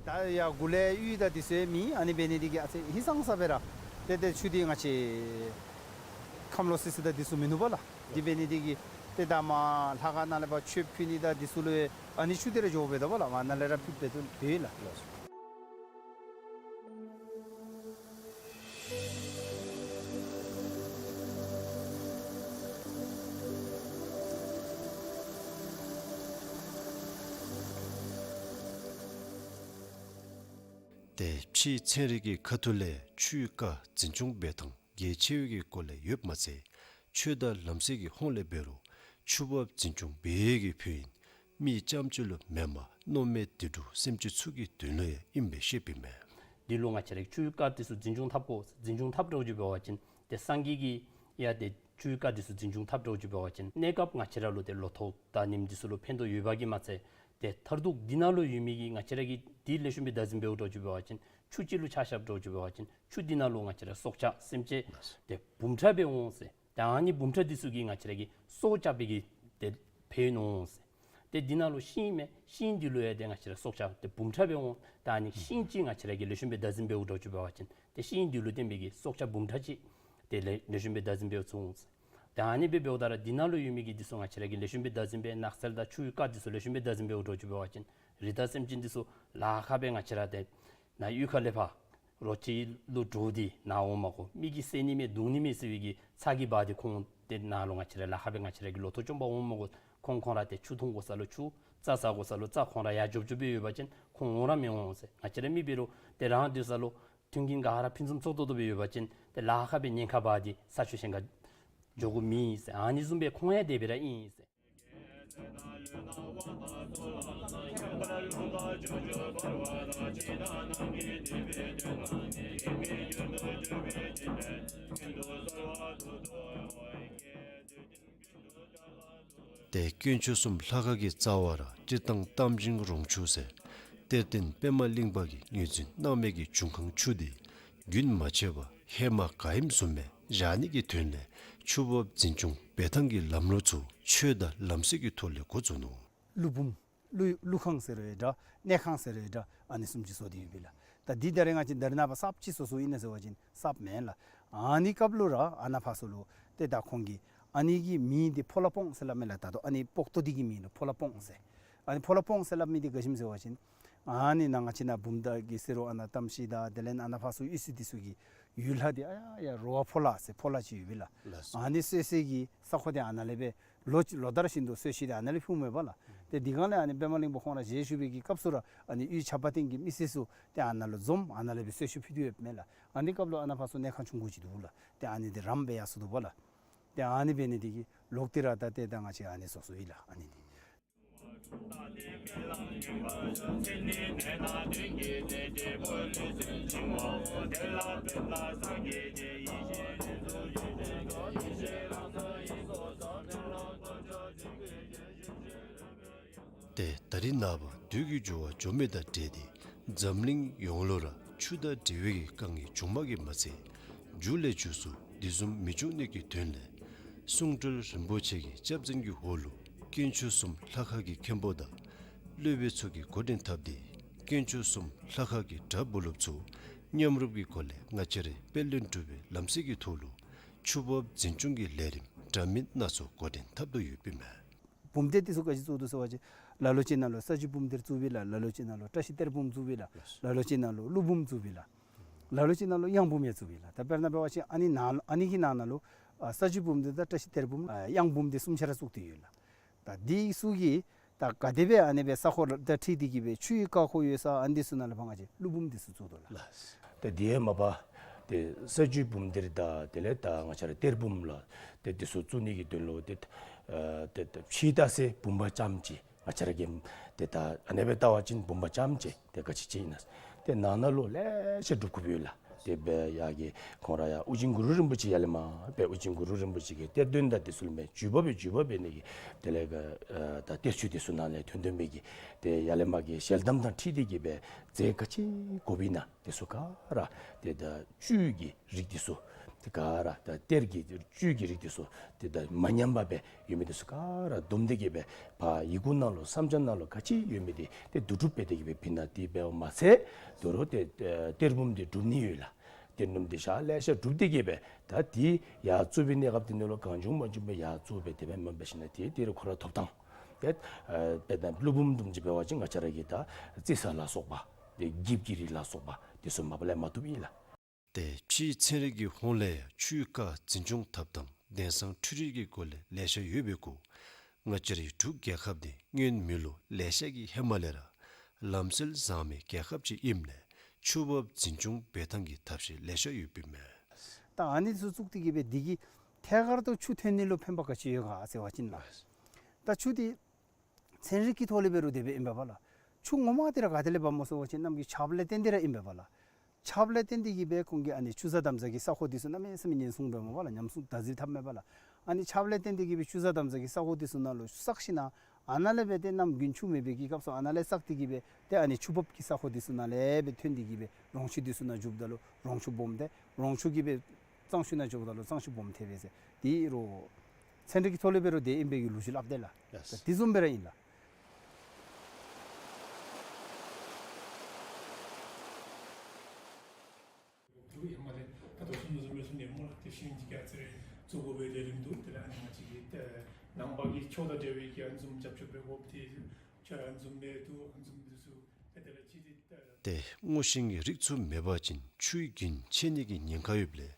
ད་ཡར་གུ་ལས་གཡུས་དང་འདི་ཚུ་ཡང་མེད། ཨ་ནི་འབད་ནི་འདི་གིས་ཨ་ཙི་ཧིང་སངས་ས་སྦེ་ར་ཏེ་ཏེ་ཆུ་འདི་ང་བཅས་ཁམས་ལོག་སི་སི་དང་འདི་ཚུ་མིན་ནུག་པ་ལགས། འདི་འབད་ནི་འདི་གིས་ཏེ་ད་མར་ལྷ་ཁང་ནང་ལས་ཕར་མཆོད་ཕུལ་ནི་དང་འདི་ཚུ་ལུ་ཨ་ནི་ཆུ་འདི་ར་འགྱོཝ་མས་ད་པ་ལགས། ཨ་ནཱ་ལས་ར་ཕུལ་སྦེ་འདུག་ལགས། ཏེ་ཕྱིའི་ཚན་རིག་གི་ཁ་ཐུག་ལས་ཆུའི་རྐ་འཛིན་སྐྱོང་འབད་ཐངས་གལ་ཆེ་བའི་གི་སྐོར་ལས་ཡོདཔ་མ་ཚད་ཆོས་དང་ལམ་སྲོལ་གྱི་ཧོངས་ལས་འབད་རུང་ཆུ་འབབ་འཛིན་སྐྱོང་འབད་ཡས་ཀྱི་ཕུལ་ཨིན། མི་རྐྱངམ་ཅིག་ལུ་མེན་པར་མནོ་མེད་དུད་འགྲོ་སེམས་ཅན་ཚུ་གི་དོན་ལུ་ཡང་ཨིནམ་སྦེ་བཤདཔ་ཨིན་མས། འདི་ལུ་ང་བཅས་ར་ཆུའི་རྐ་འདི་ཚུ་འཛིན་སྐྱོང་འཐབ་དགོ། འཛིན་སྐྱོང་འཐབ་འདྲཝ་ཅིག་འབད་བ་ཅིན་ཏེ་སངས་རྒྱས་ཀྱིས་ཡང་ཏེ་ཆུའི་རྐ་འདི་ཚུ་འཛིན་སྐྱོང་འཐབ་འདྲཝ་ཅིག་འབད་བ་ཅིན་གནས་སྐབས་ང་བཅས་ར་ལུ་ཏེ་ལོ་ཐོག་དང་ཉིནམ་འདི་ཚུ་ལུ་ཕན་ཐོགས་ཡོདཔ་གིས་མ་ཚད་ཏེ་མཐར་ཐུག་འདི་ནང་ལུ་ཡོད་མི་གི་ང་བཅས་ར་གིས་འདི་ལེགས་ཤོམ་སྦེ་བདག་འཛིན་འབདཝ་འདྲཝ་ཅིག་འབད་བ་ཅིན་ཆུ་ཅིག་ལུ་ཆ་བཞགཔ་འདྲཝ་ཅིག་འབད་བ་ཅིན་ཆུ་འདི་ནང་ལུ་ང་བཅས་ར་སྲོག་ཆགས་སེམས་ཅན་ཏེ་འབུམ་ཕྲག་སྦེ་འོང་ཟེར། ད་ཨ་ནི་འབུམ་ཕྲག་འདི་ཚུ་གིས་ང་བཅས་ར་གི་སྲོག་སྐྱབས་པའི་གི་ཏེ་ཕན་ཡོན་འོང་ཟེར། ཏེ་འདི་ནང་ལུ་ཤིང་མས། ཤིང་འདི་ལུ་ཡང་ཏེ་ང་བཅས་ར་སྲོག་ཆགས་ཏེ་འབུམ་ཕྲག་སྦེ་འོང་། ད་ཨ་ནི་ཤིང་ཅིག་ང་བཅས་ར་གིས་ལེགས་ཤོམ་སྦེ་བདག་འཛིན་འབདཝ་འདྲཝ་ཅིག་འབད་བ་ཅིན་ཏེ་ཤིང་འདི་ལུ་བརྟེན་པའི་གི་སྲོག་ཆགས་འབུམ་ཕྲག་ཅིག་ཏེ་ལེགས་ལེགས་ཤོམ་སྦེ་བདག་འཛིན་འབདཝ་ཚུགས་འོང་ཟེར། ད་ཨ་ནི་སྦེ་འབདཝ་ད་ར་འདི་ནང་ལུ་ཡོད་མི་གི་འདི་ཚུ་ང་བཅས་ར་གིས་ལེགས་ཤོམ་སྦེ་བདག་འཛིན་འབད་ནགས་ཚལ་དང་ཆུའི་རྐ་འདི་ཚུ་ལེགས་ཤོམ་སྦེ་བདག་འཛིན་འབདཝ་འདྲཝ་ཅིག་འབད་བ་ཅིན་རི་དྭགས་སེམས་ཅན་འདི་ཚུ་ལཱ་ཁག་སྦེ་ང་བཅས་ར་ཏེ་ནཱ་གཡུས་ཁ་ལས་ཕར་རོ་ཁྱི་ལུ་འདྲོག་སྟེ་ནཱ་འོང་མ་དགོ། མི་གིས་བསད་ནི་མས་བརྡུང་ནི་མས་ཟེར་བའི་གི་ཚ་གྱང་འབག་སྟེ་ཁོང་ཏེ་ནཱ་ལུ་ང་བཅས་ར་ལཱ་ཁག་སྦེ་ང་བཅས་ར་གི་ལོ་ཐོག་བཅོམ་པར་འོང་མ་དགོ། ཁོང་ཁོང་ར་ཏེ་ཆུ་འཐུང་དགོ་ས་ལུ་ཆུ་རྩྭ་ཟ་དགོ་ས་ལུ་རྩྭ་ཁོང་ར་ཡར་འཇོབ་འཇོབ་སྦེ་ཡོད་པ་ཅིན་ཁོང་འོང་ར་མི་འོང་ཟེར། ང་བཅས་ར་མི་འབད་རུང་ཏེ་རང་སྡོད་ས་ལུ་མཐུན་རྐྱེན་ག་ར་ཕུན་སུམ་ཚོགས་ཏོག་ཏོ་སྦེ་ཡོད་པ་ཅིན་ཏེ་ལཱ་ཁག་སྦེ་ཉེན་ཁ་འབག་སྟེ་ས་ཆ་གཞན་ཁར་འགྱོ་དགོཔ་མེད་ཟེར། ཨ་ནི་བཟུམ་སྦེ་ཁོང་ཡང་དེ་སྦེ་ར་ཨིན་ཟེར། ཏེ་དཀོན་མཆོག་གསུམ་ལྷ་ཁང་གི་རྩ་བར་སྤྱིར་བཏང་རྟ་མགྲིན་རོང་ཆུ་ཟེར་གཏེར་སྟོན་པདྨ་གླིང་པ་གིས་ངོས་འཛིན་གནང་མི་གི་འབྱུང་ཁུངས་ཆུ་དེ་རྒྱུན་མ་ཆད་པར་ཧེ་མ་ག་ཨིནམ་བཟུམ་སྦེ་བཞག་ནི་གི་དོན་ལས་ཆུ་འབབ་འཛིན་སྐྱོང་འབད་ཐངས་ཀྱི་ལམ་ལུགས་ཚུ་ཆོས་དང་ལམ་སྲོལ་གྱི་ཐོག་ལས་འགོ་བཙུགས་ནུག། ཀླུ་འབུམ། ཀླུ་ཀླུ་ཁང་ཟེར་རུང་འདྲ། གནས་ཁང་ཟེར་རུང་འདྲ། ཨ་ནི་བཟུམ་ཅིག་བཟོ་སྟེ་ཡོདཔ་ཨིན་ལགས། ད་འདི་ད་རེས་ང་བཅས་ད་རེས་ནངས་པ་གསརཔ་ཅིག་བཟོ་བཟོཝ་ཨིན་ན་ཟེར་བ་ཅིན་གསརཔ་མེན་ལགས། ཨ་ནི་སྐབས་ལུ་ར་ཨ་ནཱ་ཕར་ཚུ་ལུ་ཏེ་ད་ཁོང་གིས་ཨ་ནི་གི་མིང་འདི་ཕོ་ལྷ་སྤོང་ཟེར་སླབ་མས་ལགས། ད་ལྟོ་ཨ་ནི་སྤོག་ཏོ་འདི་གི་མིང་ལུ་ཕོ་ལྷ་སྤོང་ཟེར། ཨ་ནི་ཕོ་ལྷ་སྤོང་ཟེར་སླབ་མི་འདི་ག་ཅི་སྨོ་ཟེར་བ་ཅིན་ཨ་ནི་ནཱ་ང་བཅས་ནཱ་བུམ་ཐང་གི་ཟེར་རུང་ཨ་ནཱ་གཏམ་གཞི་དང་དེ་ལས་ཨ་ནཱ་ཕར་ཚུ་གཡུས་ཚན་འདི་ཚུ་གི་ཡུལ་ལྷ་འདི་ཨ་ཡ་ཡ་རོ་བ་ཕོ་ལྷ་ཟེར་ཕོ་ལྷ་ཅིག་ཡོདཔ་ཨིན་ལགས། ལགས་སོ། ཨ་ནི་གསོལ་སའི་གི་ས་ཁོངས་འདི་ཨ་ནཱ་ལས་སྦེ་ལོ་ལོ་ལྟར་བཞིན་དུ་གསོལ་ཇ་འདི་ཨ་ནཱ་ལས་ཕུལཝ་མས་པ་ལགས། ཏེ་དེ་སྒང་ལས་ཨ་ནི་པདྨ་གླིང་པ་ཁོང་ར་མཇལ་བཞུགས་པའི་གི་སྐབས་སུ་ར་ཨ་ནི་གཡུས་ཆབ་པ་སྟེང་གི་མི་སེར་ཚུ་ཏེ་ཨ་ནཱ་ལུ་འཛོམས་ཨ་ནཱ་ལས་སྦེ་གསོལ་ཇ་ཕུལ་ཏེ་ཡོདཔ་མས་ལགས། ཨ་ནི་སྐབས་ལུ་ཨ་ནཱ་ཕར་ཚུ་གནས་ཁང་ཆུང་ཀུ་ཅིག་འདུག་ལགས། ཏེ་ཨ་ནི་འདི་རམ་སྦེ་ཡར་སོང་འདུག་པ་ལགས། ཏེ་ཨ་ནི་འབད་ནི་འདི་གིས་ལོག་སྟེ་ར་ད་ཏེ་ད་ང་བཅས་ཨ་ནི་བཟོ་བཟོཝ་ཨིན་ལགས། ཨ་ནི་འདི། ཏེ་ད་རེས་ནངས་པ་དུས་ཀྱི་འགྱུར་བ་འགྱོ་མི་དང་འབྲེལ་ཏེ་འཛམ་གླིང་ཡོངས་ལུ་ར་ཆུ་དང་འབྲེལ་བའི་གི་དཀའ་ངལ་བྱུངམ་གིས་མ་ཚད་མཇུག་ལས་མཇུག་སུ་དེ་བཟུམ་མི་འབྱུང་ནི་གི་དོན་ལས་གསུང་སྤྲུལ་རིན་པོ་ཆེ་གི་སྐྱབས་འཛིན་གྱི་འོག་ལུ་དཀོན་མཆོག་གསུམ་ལྷ་ཁང་གི་མཁན་པོ་དང་སློབ་དཔོན་ཚུ་གིས་འགོ་འདྲེན་འཐབ་སྟེ་དཀོན་མཆོག་གསུམ་ལྷ་ཁང་གི་གྲྭ་བུ་སློབ་ཚུ་མཉམ་རུབ་ཀྱི་སྒོ་ལས་ང་བཅས་རའི་དཔལ་ལྡན་འབྲུག་པའི་ལམ་སྲོལ་གྱི་ཐོག་ལུ་ཆུ་འབབ་འཛིན་སྐྱོང་གི་ལས་རིམ་འདྲ་མིན་སྣ་ཚོགས་འགོ་འདྲེན་འཐབ་དོ་ཡོདཔ་ཨིན་མས། བུམ་གཏེར་འདི་ཚུ་ག་ཅི་བཙུགས་འདུག་ཟེར་བ་ཅིན་ལ་ལུ་ཅིག་ནང་ལུ་ས་བཅུད་བུམ་གཏེར་བཙུགས་པས་ལགས། ལ་ལུ་ཅིག་ནང་ལུ་བཀྲ་ཤིས་གཏེར་བུམ་བཙུགས་པས་ལགས། ལ་ལུ་ཅིག་ནང་ལུ་ཀླུ་བུམ་བཙུགས་པས་ལགས། ལ་ལུ་ཅིག་ནང་ལུ་གཡང་བུམ་ཡང་བཙུགས་པས་ལགས། ད་དཔེར་ན་འབད་བ་ཅིན་ཨ་ནི་ནང་ཨ་ནི་གི་ནང་ན་ལུ་ཨ་ས་བཅུད་བུམ་གཏེར་དང་བཀྲ་ཤིས་གཏེར་བུམ་ཨ་གཡང་བུམ་འདི་གསུམ་ཆ་ར་བཙུགས་ཏེ་ཡོད་ལགས། ད་འདི་ཚུ་གིས་ད་ག་དེ་སྦེ་ཨ་ནི་སྦེ་ས་ཁོངས་དང་འཁྲིལ་ཏེ་གི་སྦེ་ཆུའི་རྐ་ཁོག་ཡོད་ས་ཨ་ནི་འདི་ཚུ་ནང་ལུ་ཕར་ང་བཅས་ཀླུ་བུམ་འདི་ཚུ་བཙུགས་དོ་ལགས། ལགས། ད་དེ་མ་པ་ཏེ་ས་བཅུད་བུམ་གཏེར་དང་དེ་ལས་ད་ང་བཅས་ར་གཏེར་བུམ་ལགས། ཏེ་འདི་ཚུ་བཙུགས་ནི་གི་དོན་ལུ་ཏེ་ཨ་ཏེ་ཏེ་ཕྱི་ལྟ་ས་བུམ་པ་རྐྱངམ་ཅིག་ང་བཅས་ར་གིས་ཏེ་ད་ཨ་ནི་སྦེ་བལྟ་བ་ཅིན་བུམ་པ་རྐྱངམ་ཅིག་ཏེ་ག་ཅི་ཅིག་ཨིན་ན། ཏེ་ནང་ན་ལུ་ལེ་ཤ་སྒྲུབ་དགོཔ་ཡོད་ལགས། དེ་སྦེ་ཡར་གྱི་ཁོང་ར་ཡར་ཨོ་རྒྱན་གུ་རུ་རིན་པོ་ཆེ་ཡར་ལས་མར་སྦེ་ཨོ་རྒྱན་གུ་རུ་རིན་པོ་ཆེ་གི་གཏེར་སྟོན་དང་དེ་ཚུ་ལུ་མས་བརྒྱུད་པ་སྦེ་བརྒྱུད་པ་འབད་ནི་གི་དེ་ལས་ག་ཨ་ད་གཏེར་ཆོས་དེ་ཚུ་ནང་ལས་ཐོན་ཐོན་མི་གི་ཏེ་ཡར་ལས་མར་གྱི་ཞལ་གདམས་དང་འཁྲིལ་ཏེ་གི་སྦེ་རྫས་ག་ཅི་དགོཔ་ཨིན་ན་དེ་ཚུ་ག་ར་ཏེ་ད་བཅུད་ཀྱི་རིགས་དེ་ཚུ་ཏེ་ག་ར་ད་གཏེར་གྱི་བཅུད་ཀྱི་རིགས་དེ་ཚུ་ཏེ་ད་མ་ཉམས་པ་སྦེ་ཡོད་མི་དེ་ཚུ་ག་ར་བསྡོམས་ཏེ་གི་སྦེ་ཕར་ཡི་གུ་ནང་ལུ་བསམ་འཆར་ནང་ལུ་ག་ཅི་ཡོད་མི་དེ་ཏེ་བསྡུ་སྒྲུབ་འབད་དེ་གི་སྦེ་བྱིན་ན་དེ་འབདཝ་མ་ཚད་དོ་རུང་ཏེ་ཨེ་གཏེར་བུམ་དེ་སྒྲུབ་ནི་ཡོད་ལགས། གཏེར་བུམ་དེ་ཤ་ལེ་ཤ་སྒྲུབ་སྟེ་གི་སྦེ་ད་དེ་ཡར་བཙུགས་པའི་གནས་སྐབས་དེ་ནང་ལུ་གང་བྱུང་མང་བྱུང་སྦེ་ཡར་བཙུགས་སྦེ་དེ་སྦེ་མ་འབད་ཞིན་ན་དེ་དེ་རུ་ཁོ་ར་ཐོབ་ཐང་ཏེ་ཨེ་དཔེར་ན་ཀླུ་བུམ་བཟུམ་ཅིག་འབད་བ་ཅིན་ང་བཅས་ར་གི་ད་རྩི་ས་ལ་སོགས་པ་ཏེ་འགྱིབ་ཀྱི་རིགས་ལ་སོགས་པ་དེ་ཚུ་མ་པ་ལས་མ་ཐོབ་ཨིན་ལགས། ཏེ་ཕྱིའི་ཚན་རིག་གི་ཧོང་ལས་ཡང་ཆུའི་རྐ་འཛིན་སྐྱོང་འཐབ་ཐངས་དེང་སང་འཕྲུལ་རིག་གི་སྒོ་ལས་ལེ་ཤ་ཡོད་པའི་གུ་ང་བཅས་རའི་འབྲུག་རྒྱལ་ཁབ་འདི་སྔོན་མེ་ལོ་ལེ་ཤ་གི་ཧེ་མ་ལས་ར་ལམ་སྲོལ་བཟང་མི་རྒྱལ་ཁབ་ཅིག་ཨིནམ་ལས་ཆུ་འབབ་འཛིན་སྐྱོང་འབད་ཐངས་ཀྱི་ཐབས་ཤེས་ལེ་ཤ་ཡོདཔ་ཨིན་མས། ད་ཨ་ནི་ཚུ་བཙུགས་ཏེ་གི་སྦེ་འདི་གིས་ཐད་ཀར་དུ་ཆུ་ཐོན་ནི་ལུ་ཕན་པ་ག་ཅི་ཡོད་ག་ཟེར་བ་ཅིན་ལགས། ད་ཆུ་འདི་ཚན་རིག་གི་ཐོག་ལས་འབད་རུང་དེ་སྦེ་ཨིན་པས་པ་ལགས། ཆུ་ངོ་མ་འདི་ར་ག་ཏེ་ལས་འབབ་སྨོ་ཟེར་བ་ཅིན་གནམ་གྱི་ཆརཔ་ལས་བརྟེན་ཏེ་ར་ཨིན་པས་པ་ལགས། ཆརཔ་ལས་བརྟེན་ཏེ་གི་སྦེ་ཁོང་གིས་ཨ་ནི་ཆུ་གཟར་དམ་གཟར་གྱི་ས་ཁོངས་འདི་ཚུ་གནམ་མེད་ས་མེད་ཉེན་སྲུང་འབད་མས་པ་ལགས། ཉམས་སྲུང་བདག་འཛིན་འཐབ་མས་པ་ལགས། ཨ་ནི་ཆརཔ་ལས་བརྟེན་ཏེ་གི་སྦེ་ཆུ་གཟར་དམ་གཟར་གྱི་ས་ཁོངས་འདི་ཚུ་ནང་ལུ་བསགས་ཞིན་ན་ཨ་ནཱ་ལས་སྦེ་ཏེ་གནམ་དགུན་ཆུ་མེད་པའི་གི་སྐབས་སུ་ཨ་ནཱ་ལས་བསགས་ཏེ་གི་སྦེ་ཏེ་ཨ་ནི་ཆུ་འབབ་ཀྱི་ས་ཁོངས་འདི་ཚུ་ནང་ལས་སྦེ་ཐོན་ཏེ་གི་སྦེ་རོང་ཆུ་འདི་ཚུ་ནང་འཇུགཔ་ད་ལུ་རོང་ཆུ་སྦོམ་ཏེ་རོང་ཆུ་གིས་སྦེ་གཙང་ཆུ་ནང་འཇུགཔ་ད་ལུ་གཙང་ཆུ་སྦོམ་ཐལ་བས་ཟེར། དེ་རུང་ཚན་རིག་གི་ཐོག་ལས་འབད་རུང་དེ་ཨིན་པའི་གི་ལོ་རྒྱུས་སླབ་དེས་ལགས། ལགས། དེ་བཟུམ་སྦེ་ར་ཨིན་ལགས། ཏེ་སྔོ་ཤིང་གི་རིགས་ཚུ་མེད་པ་ཅིན་ཆུའི་རྒྱུན་ཆད་ནི་གི་ཉེན་ཁ་ཡོདཔ་ལས་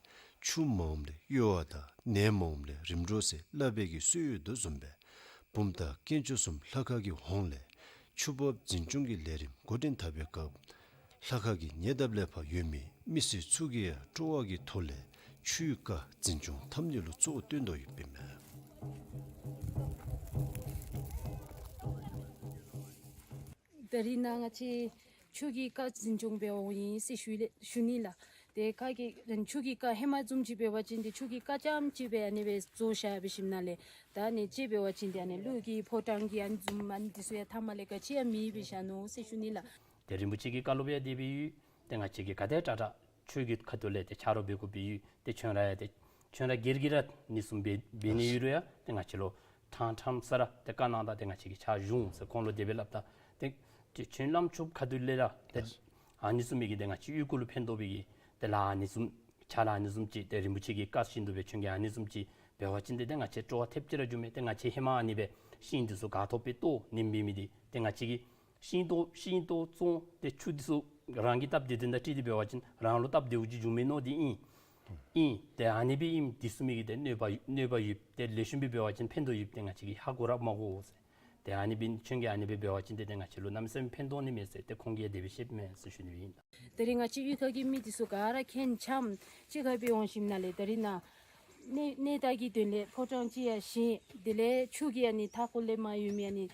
ཆུ་མངམ་ལས་གཡོ་བ་དང་ནད་མངམ་ལས་རིམས་འགྲོ་ཟེར་སླབ་པའི་གི་སྲོལ་ཡོད་དོ་བཟུམ་སྦེ་བུམ་ཐང་དཀོན་མཆོག་གསུམ་ལྷ་ཁང་གི་ཧོངས་ལས་ཆུ་འབབ་འཛིན་སྐྱོང་གི་ལས་རིམ་འགོ་འདྲེན་འཐབ་པའི་སྐབས་ལྷ་ཁང་གི་ཉེ་འདབས་ལས་ཕར་ཡོད་མི་མི་སེར་ཚུ་གིས་ཡང་སྤྲོ་བ་གི་ཐོག་ལས་ཆུའི་རྐ་འཛིན་སྐྱོང་འཐབ་ནི་ལུ་གཙོ་བོ་བཏོན་དོ་ཡོདཔ་ཨིན་མས། ད་རིས་ནཱ་ང་བཅས་ཆུ་གི་རྐ་འཛིན་སྐྱོང་འབད་འོང་ཡི་ཟེར་ཞུ་ལེ་ཞུ་ནི་ལགས། ཏེ་ཁ་གི་ཆུ་གི་རྐ་ཧེ་མ་བཟུམ་ཅིག་འབད་བ་ཅིན་ཏེ་ཆུ་གི་རྐ་རྐྱངམ་ཅིག་སྦེ་ཨ་ནི་སྦེ་བཟོ་བཞག་འབད་ཞིནམ་ལས་ད་ཨ་ནི་ཅིག་འབད་བ་ཅིན་ཏེ་ཨ་ནི་ཀླུ་གི་ཕོ་བྲང་གི་ཨ་ནི་བཟུམ་ཨ་ནི་འདི་ཚུ་ཡང་མཐའ་མ་ལས་ག་ཅི་ཡང་མེདཔ་སྦེ་བཞག་ནུག་ཟེར་ཞུ་ནི་ལགས། ཏེ་རིན་པོ་ཆེ་གི་བཀའ་སློབ་ཡང་དེ་སྦེ་ཡོད། ཏེ་ང་བཅས་ཀྱིས་ག་དེ་དྲག་དྲག་ཆོས་ཀྱི་ཁ་ཐུག་ལས་ཏེ་ཆ་རོགས་འབད་དགོཔ་སྦེ་ཡོད། ཏེ་ཁྱོད་ར་ཡང་ཏེ་ཁྱོད་ར་སྒེར་གྱི་ར་ཨ་ནི་བཟུམ་འབད་འབད་ནི་ཡོད་རུང་ཡང་ཏེ་ང་བཅས་ལུ་ཕྲང་ཕྲང་ས་ར་ཏེ་བཀའ་གནང་ད། ཏེ་ང་བཅས་ཀྱིས་ཕྱག་ཞུ་འོང་ཟེར་ཁོང་ལུ་དེ་སྦེ་སླབ་ད། ཏེ་ཏེ་ཁྱོད་བླམ་ཆོསཔ་ཁ་ཐུག་ལས་ར་ཏེ་ཨ་ནི་བཟུམ་མའི་གི་ཏེ་ང་བཅས་གཡུས་སྒོ་ལུ་ཕན་ཐོགས་པའི་གི་ཏེ་ལཱ་ཨ་ནི་བཟུམ་ཕྱག་ལཱ་ཨ་ནི་བཟུམ་ཅིག་ཏེ་རིན་པོ་ཆེ་གི་བཀའ་བཞིན་དུ་སྦེ་ཁྱོད་ཀྱིས་ཨ་ནི་བཟུམ་ཅིག་འབད་བ་ཅིན་ཏེ་ཏེ་ང་བཅས་སྤྲོ་བ་ཐེབས་ཅིག་ར་འགྱོཝ་མས། ཏེ་ང་བཅས་ཧེ་མ་ཨ་ནི་སྦེ་ཤིང་འདི་ཚུ་ག་ཐོབ་སྦེ་བཏོག་ནིམ་འབད་མི་འདི་ཏེ་ང་བཅས་ཀྱིས་ཤིང་བཏོག་ཤིང་བཏོག་བཙོང་སྟེ་ཆུ་འདི་ཚུ་རང་གི་སྟབས་བདེ་དོན་དང་འཁྲིལ་ཏེ་འབད་བ་ཅིན་རང་ལུ་སྟབས་བདེཝ་ཅིག་འབྱུང་མས་མནོ་སྟེ་ཨིན། ཨིན། ཏེ་ཨ་ནི་སྦེ་ཨིནམ་འདི་ཚུ་མི་གི་ཏེ་གནོད་པ་གནོད་པ་ཡོདཔ་ཏེ་ལེགས་ཤོམ་སྦེ་འབད་བ་ཅིན་ཕན་ཐོགས་ཡོདཔ་ཏེ་ང་བཅས་ཀྱིས་ཧ་གོ་ར་མ་གོ་ཟེར། ཏེ་ཨ་ནི་སྦེ་ཁྱོད་ཀྱིས་ཨ་ནི་སྦེ་འབད་བ་ཅིན་ཏེ་ཏེ་ང་བཅས་ལུ་གནམ་མེད་ས་མེད་ཕན་ཐོགས་ནི་མས་ཟེར་ཏེ་ཁོང་གིས་དེ་སྦེ་བཤདཔ་མས་ཟེར་ཞུ་ནི་ཨིན། ད་རིས་ང་བཅས་གཡུས་ཁ་གི་མི་འདི་ཚུ་ག་ར་ཁྱེད་ཆམ་ཅིག་ཁར་སྦེ་འོང་ཞིནམ་ལས་ད་རིས་ནཱ་གནས་གནས་བདག་གི་དོན་ལས་ཕོ་བྲང་ཅིག་ཡང་བཞེངས། དེ་ལས་ཆུ་གི་ཨ་ནི་མཐའ་འཁོར་ལས་མར་ཡོད་མི་ཨ་ནི་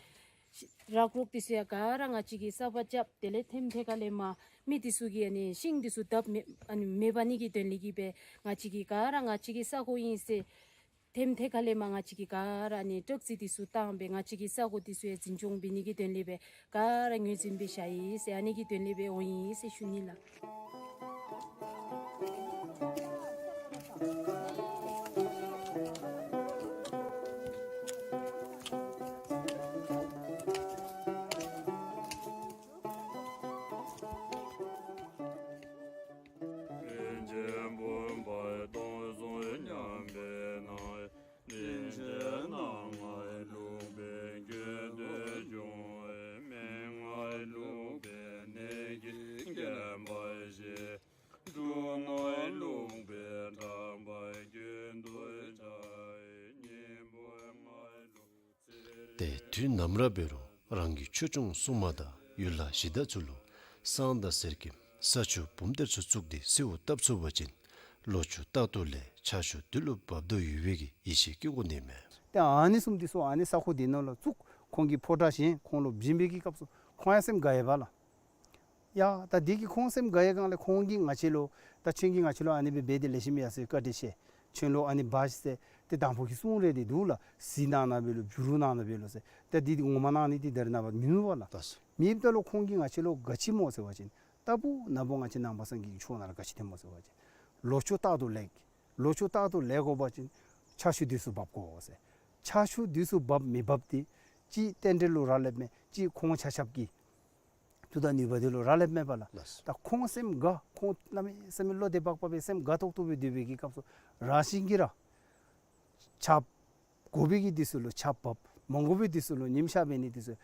ར་ཀྲོག་འདི་ཚུ་ཡང་ག་ར་ང་བཅས་ཀྱིས་གསརཔ་རྐྱབ། དེ་ལས་ཐེམ་ཐེ་ཁ་ལས་མར་མི་འདི་ཚུ་གིས་ཨ་ནི་ཤིང་འདི་ཚུ་བརྡབ་མེད་ཨ་ནི་མེདཔ་ནི་གི་དོན་ལས་ཀྱི་སྦེ་ང་བཅས་ཀྱིས་ག་ར་ང་བཅས་ཀྱི་ས་གོ་ཨིན་ཟེར་ཐེམ་ཐེ་ཁ་ལས་མར་ང་བཅས་ཀྱིས་ག་ར་ཨ་ནི་ཊག་རྩི་འདི་ཚུ་བཏང་སྦེ་ང་བཅས་ཀྱི་ས་གོ་འདི་ཚུ་ཡང་འཛིན་སྐྱོང་འབད་ནི་གི་དོན་ལས་སྦེ་ག་ར་ངོས་འཛིན་འབད་བཞག་ཡི་ཟེར་ཨ་ནི་གི་དོན་ལས་སྦེ་འོང་ཡི་ཟེར་ཞུ་ནི་ལགས། ཏེ་དུས་ནམ་ར་འབད་རུང་རང་གི་ཆོས་སྐྱོང་སྲུང་མ་དང་ཡུལ་ལྷ་གཞི་བདག་ཚུ་ལུ་བསང་དང་གསེར་སྐྱེམས་ས་ཆུ་བུམ་གཏེར་ཚུ་བཙུགས་ཏེ་གསོལཝ་བཏབ་ཚུགས་པ་ཅིན་ལོ་ཕྱུགས་རྟག་ཏུ་ལེགས། ཆར་ཆུ་དུས་ལུ་འབབ་དོ་ཡོད་པའི་གི་ཡིད་ཆེས་བསྐྱེད་དགོ་ནི་མས། ཏེ་ཨ་ནི་བཟུམ་འདི་ཚུ་ཨ་ནི་ས་གོ་འདི་ནང་ལུ་བཙུགས། ཁོང་གིས་ཕོ་བྲང་བཞེངས། ཁོང་ལུ་བྱིན་པའི་གི་སྐབས་སུ་ཁོང་ཡང་སེམས་དགའ་ཡི་པ་ལགས། ཡ་ད་འདི་གིས་ཁོང་སེམས་དགའ་ཡི་སྒང་ལས་ཁོང་གིས་ང་བཅས་ལུ་ད་ཁྱོད་ཀྱིས་ང་བཅས་ལུ་ཨ་ནི་སྦེ་འབད་དེ་ལེགས་ཤོམ་ཡར་སོང་ཡི། བཀའ་དྲིན་ཆེ། ཁྱོད་ལུ་ཨ་ནི་འབག་ཤིག་ཟེར་ཏེ་དང་ཕུ་གི་གསུང་རེ་འདི་འདུག་ལགས། གཟི་གནང་ན་འབད་ལོ་བྱུ་རུ་གནང་ན་འབད་ལོ་ཟེར། ད་འདི་འདི་ངོ་མ་གནང་ནི་འདི་ད་རེས་ནངས་པ་མིན་འདུག་པ་ལགས། ད་ཟེར། མེདཔ་ད་ལུ་ཁོང་གིས་ང་བཅས་ལུ་ག་ཅི་སྨོ་ཟེར་བ་ཅིན་ད་བུ་ན་བུ་ང་བཅས་ནང་པ་སངས་རྒྱས་ཀྱི་ཆོས་ནང་ལུ་ག་ཅི་སྟོནམ་སྨོ་ཟེར་བ་ཅིན་ལོ་ཕྱུགས་རྟག་ཏུ་ལེགས། ལོ་ཕྱུགས་རྟག་ཏུ་ལེགས་དགོ་པ་ཅིན་ཆར་ཆུ་དུས་སུ་འབབ་དགོ་ཟེར། ཆར་ཆུ་དུས་སུ་འབབ་མི་འབབ་འདི་གཅིག་རྟེན་འབྲེལ་ལུ་རག་ལསཔ་མས། གཅིག་ཁོང་ཆ་ཁྱབ་ཀྱི་མཐུ་དང་ནུས་པ་འདི་ལུ་རག་ལསཔ་མས་པ་ལགས། ལགས། ད་ཁོང་སེམས་དགའ། ཁོང་གནམ་མེད་ས་མེད་བློ་བདེ་བག་ཕེབས་སྦེ་སེམས་དགའ་ཏོག་ཏོ་སྦེ་སྡོད་པའི་གི་སྐབས་སུ་རང་བཞིན་གྱིས་ར་ཆརཔ་དགོ་པའི་གི་དུས་སུ་ལུ་ཆརཔ་འབབ། མ་དགོ་པའི་དུས་སུ་ལུ་ཉིམ་ཤར་བའི་ནི་དུས་སུ་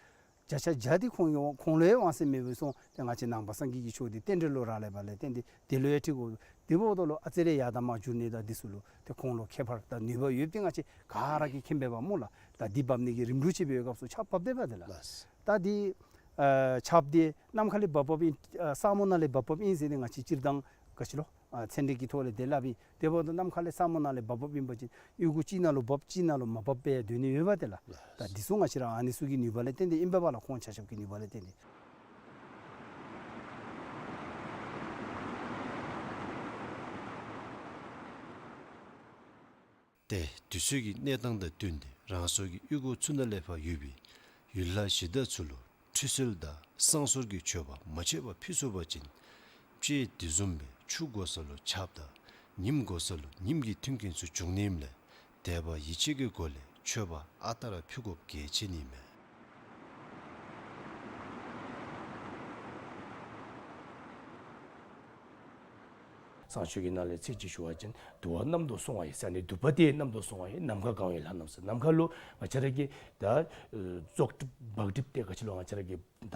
བརྒྱ་ཆ་བརྒྱ་འདི་ཁོང་གི་ཁོང་ལུ་ཡང་དབང་ཤེད་མེད་པར་སོང་། ཏེ་ང་བཅས་ནང་པ་སངས་རྒྱས་ཀྱི་ཆོས་འདི་རྟེན་འབྲེལ་ལུ་རག་ལས་པ་ལས་བརྟེན་ཏེ་དེ་ལུ་ཡང་འཁྲིལ་དགོ། དེ་འབདཝ་ད་ལུ་ཨ་ཙི་རེ་ཡར་དང་མར་འགྱུར་ནི་དང་འདི་ཚུ་ལུ་ཏེ་ཁོང་ལུ་ཁྱད་པར་དང་ནུས་པ་ཡོདཔ་འདི་ང་བཅས་ག་ར་གིས་མཁྱེན་པས་པ་སྨོ་ལགས། ད་འདི་འབབ་ནི་གི་རིམ་གྲོ་ཅིག་འབད་བའི་སྐབས་སུ་ཆརཔ་འབབ་སྡོདཔ་འདི་ལགས། ལགས། ད་འདི་ཨ་ཆརཔ་འདི་ནམ་མཁའ་ལས་འབབ་འབབ་ཨིན། ཨ་ས་སྨུག་ནང་ལས་འབབ་འབབ་ཨིན་ཟེར་ཏེ་ང་བཅས་སྤྱིར་བཏང་ག་ཅི་ལོ་ཨ་ཚན་རིག་གི་ཐོག་ལས་དེ་སླབ་ཨིན། དེ་འབདཝ་ད་ནམ་མཁའ་ལས་ས་སྨུག་ནང་ལས་འབབ་འབབ་ཨིན་པ་ཅིན་གཡུས་སྒོ་གཅིག་ནང་ལུ་འབབ་གཅིག་ནང་ལུ་མ་འབབ་སྦེ་སྡོད་ནི་ཡོདཔ་འདི་ལགས། ད་འདི་ཚུ་ང་བཅས་ར་ཨ་ནི་ཚུ་གི་ནུས་པ་ལས་བརྟེན་ཏེ་ཨིན་པས་པ་ལགས། ཁོང་ཆ་ཁྱབ་ཀྱི་ནུས་པ་ལས་བརྟེན་ཏེ། ཏེ་དུས་ཚོད་ཀྱི་གནས་སྟངས་དང་བསྟུན་ཏེ་རང་སོའི་གི་གཡུས་སྒོ་ཚུ་ནང་ལས་ཕར་ཡོད་པའི་ཡུལ་ལྷ་གཞི་བདག་ཚུ་ལུ་ཁྲུས་གསོལ་དང་བསང་གསོལ་གྱི་མཆོད་པ་མ་ཆད་པར་ཕུལ་ཚུགས་པ་ཅིན་དཔྱེ་དེ་བཟུམ་སྦེ་ཆུ་དགོ་ས་ལུ་ཆརཔ་དང་ཉིམ་དགོ་ས་ལུ་ཉིམ་གྱི་མཐུན་རྐྱེན་ཚུ་འབྱུང་ནི་ཨིནམ་ལས་དད་པ་ཡིད་ཆེས་ཀྱི་སྒོ་ལས་མཆོད་པ་ཨ་རྟག་ར་ཕུལ་དགོཔ་གལ་ཆེ་ནི་མས། བསང་མཆོད་ཀྱི་ནང་ལས་ཚིག་གཅིག་ཞུ་བ་ཅིན་དུ་བ་གནམ་དུ་སོང་བ་ཡི་ཟེར་ནི་དུ་བ་འདི་གནམ་དུ་སོང་བ་ཡི་ནམ་མཁའ་གང་བའི་ལྷ་རྣམས་ཟེར། ནམ་མཁའ་ལུ་ང་བཅས་ར་གི་ད་ཨེ་རྫོགས་སྒྲིབ་བག་སྒྲིབ་ཏེ་ག་ཅི་ལོ་ང་བཅས་ར་གི་ད་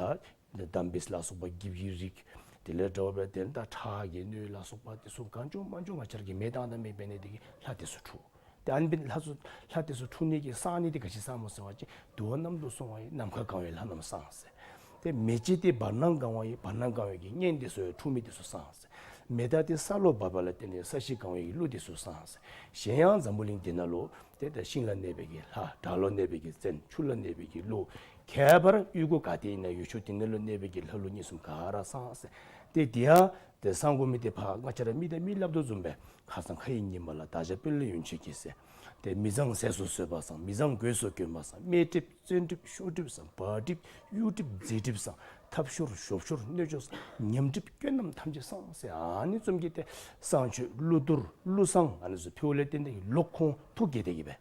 འདམ་སྦིས་ལ་སོགས་པ་འགྱིབ་ཀྱི་རིགས་དེ་ལས་འདྲ་བ་སྦེ་དེ་ད་ཁྲག་གི་སྣོད་ལ་སོགས་པ་དེ་ཚུ་གང་བྱུང་མང་བྱུང་ང་བཅས་ར་གིས་མེ་བཏང་དང་མེ་འབད་ནི་དེ་གིས་ལྷ་དེ་ཚུ་འཁྲུགས། ཏེ་ཨ་ནི་སྦེ་ལྷ་ཚུ་ལྷ་དེ་ཚུ་འཁྲུགས་ནི་གི་བསང་ནི་དེ་ག་ཅི་བསང་སྨོ་ཟེར་བ་ཅིན་དུ་བ་གནམ་དུ་སོང་བ་ཡི་ནམ་མཁའ་གང་བའི་ལྷ་རྣམས་བསང་ཟེར། ཏེ་མེ་ལྕེ་དེ་བར་སྣང་གང་བ་ཡི་བར་སྣང་གང་བའི་གི་གཉན་དེ་ཚུ་འཁྲུགས་མི་དེ་ཚུ་བསང་ཟེར། མེ་སྟག་དེ་ས་ལུ་བབས་པ་ལ་བརྟེན་ནས་ས་གཞི་གང་བའི་གི་ཀླུ་དེ་ཚུ་བསང་ཟེར། གཞན་ཡང་འཛམ་བུ་གླིང་འདི་ནང་ལུ་ཏེ་ད་ཤིང་ལ་གནས་པའི་གི་ལྷ། བྲག་ལུ་གནས་པའི་གི་བཙན། ཆུ་ལ་གནས་པའི་གི་ཀླུ། ཁྱད་པར་གཡུས་སྒོ་ག་ཏེ་ཨིན་ན་ཡུལ་ཕྱོགས་དེ་ནང་ལུ་གནས་པའི་གི་ལྷ་ཀླུ་གཉིས་གསུམ་ག་ར་གསང་ཟེར། ཏེ་དེ་ཡང་ཏེ་གསང་དགོ་མི་དེ་ཕར་ང་བཅས་ར་མི་དང་མི་སླབ་དོ་བཟུམ་སྦེ་ཁ་སང་ཁ་ཡི་ཉི་མ་ལ་བདག་ཅག་དཔོན་སློབ་ཡོན་མཆོད་ཀྱི་ཟེར། ཏེ་མི་བཟང་ཟས་སུ་ཟོས་པ་བཟང་། མི་བཟང་གོས་སུ་གྱོན་པ་བཟང་། དམེ་གྲིབ་བཙན་གྲིབ་ཤོར་གྲིབ་བཟང་། བ་གྲིབ་གཡུ་གྲིབ་རྫི་གྲིབ་བཟང་། ཐབ་ཤོར་ཞོབ་ཤོར་སྣོད་སྦྱོར་བཟང་། ཉམས་གྲིབ་སྐྱོན་རྣམས་ཐམས་ཅད་བསང་ཟེར། ཨ་ནི་བཟུམ་གྱི་ཏེ་བསང་མཆོད་ཀླུ་གཏོར་ཀླུ་བསང་ཨ་ནི་ཚུ་ཕུལཝ་ལས་བརྟེན་ཏེ་ལོག་ཁོང་ཐུགས་དགྱེས་ཏེ་གི་སྦེ།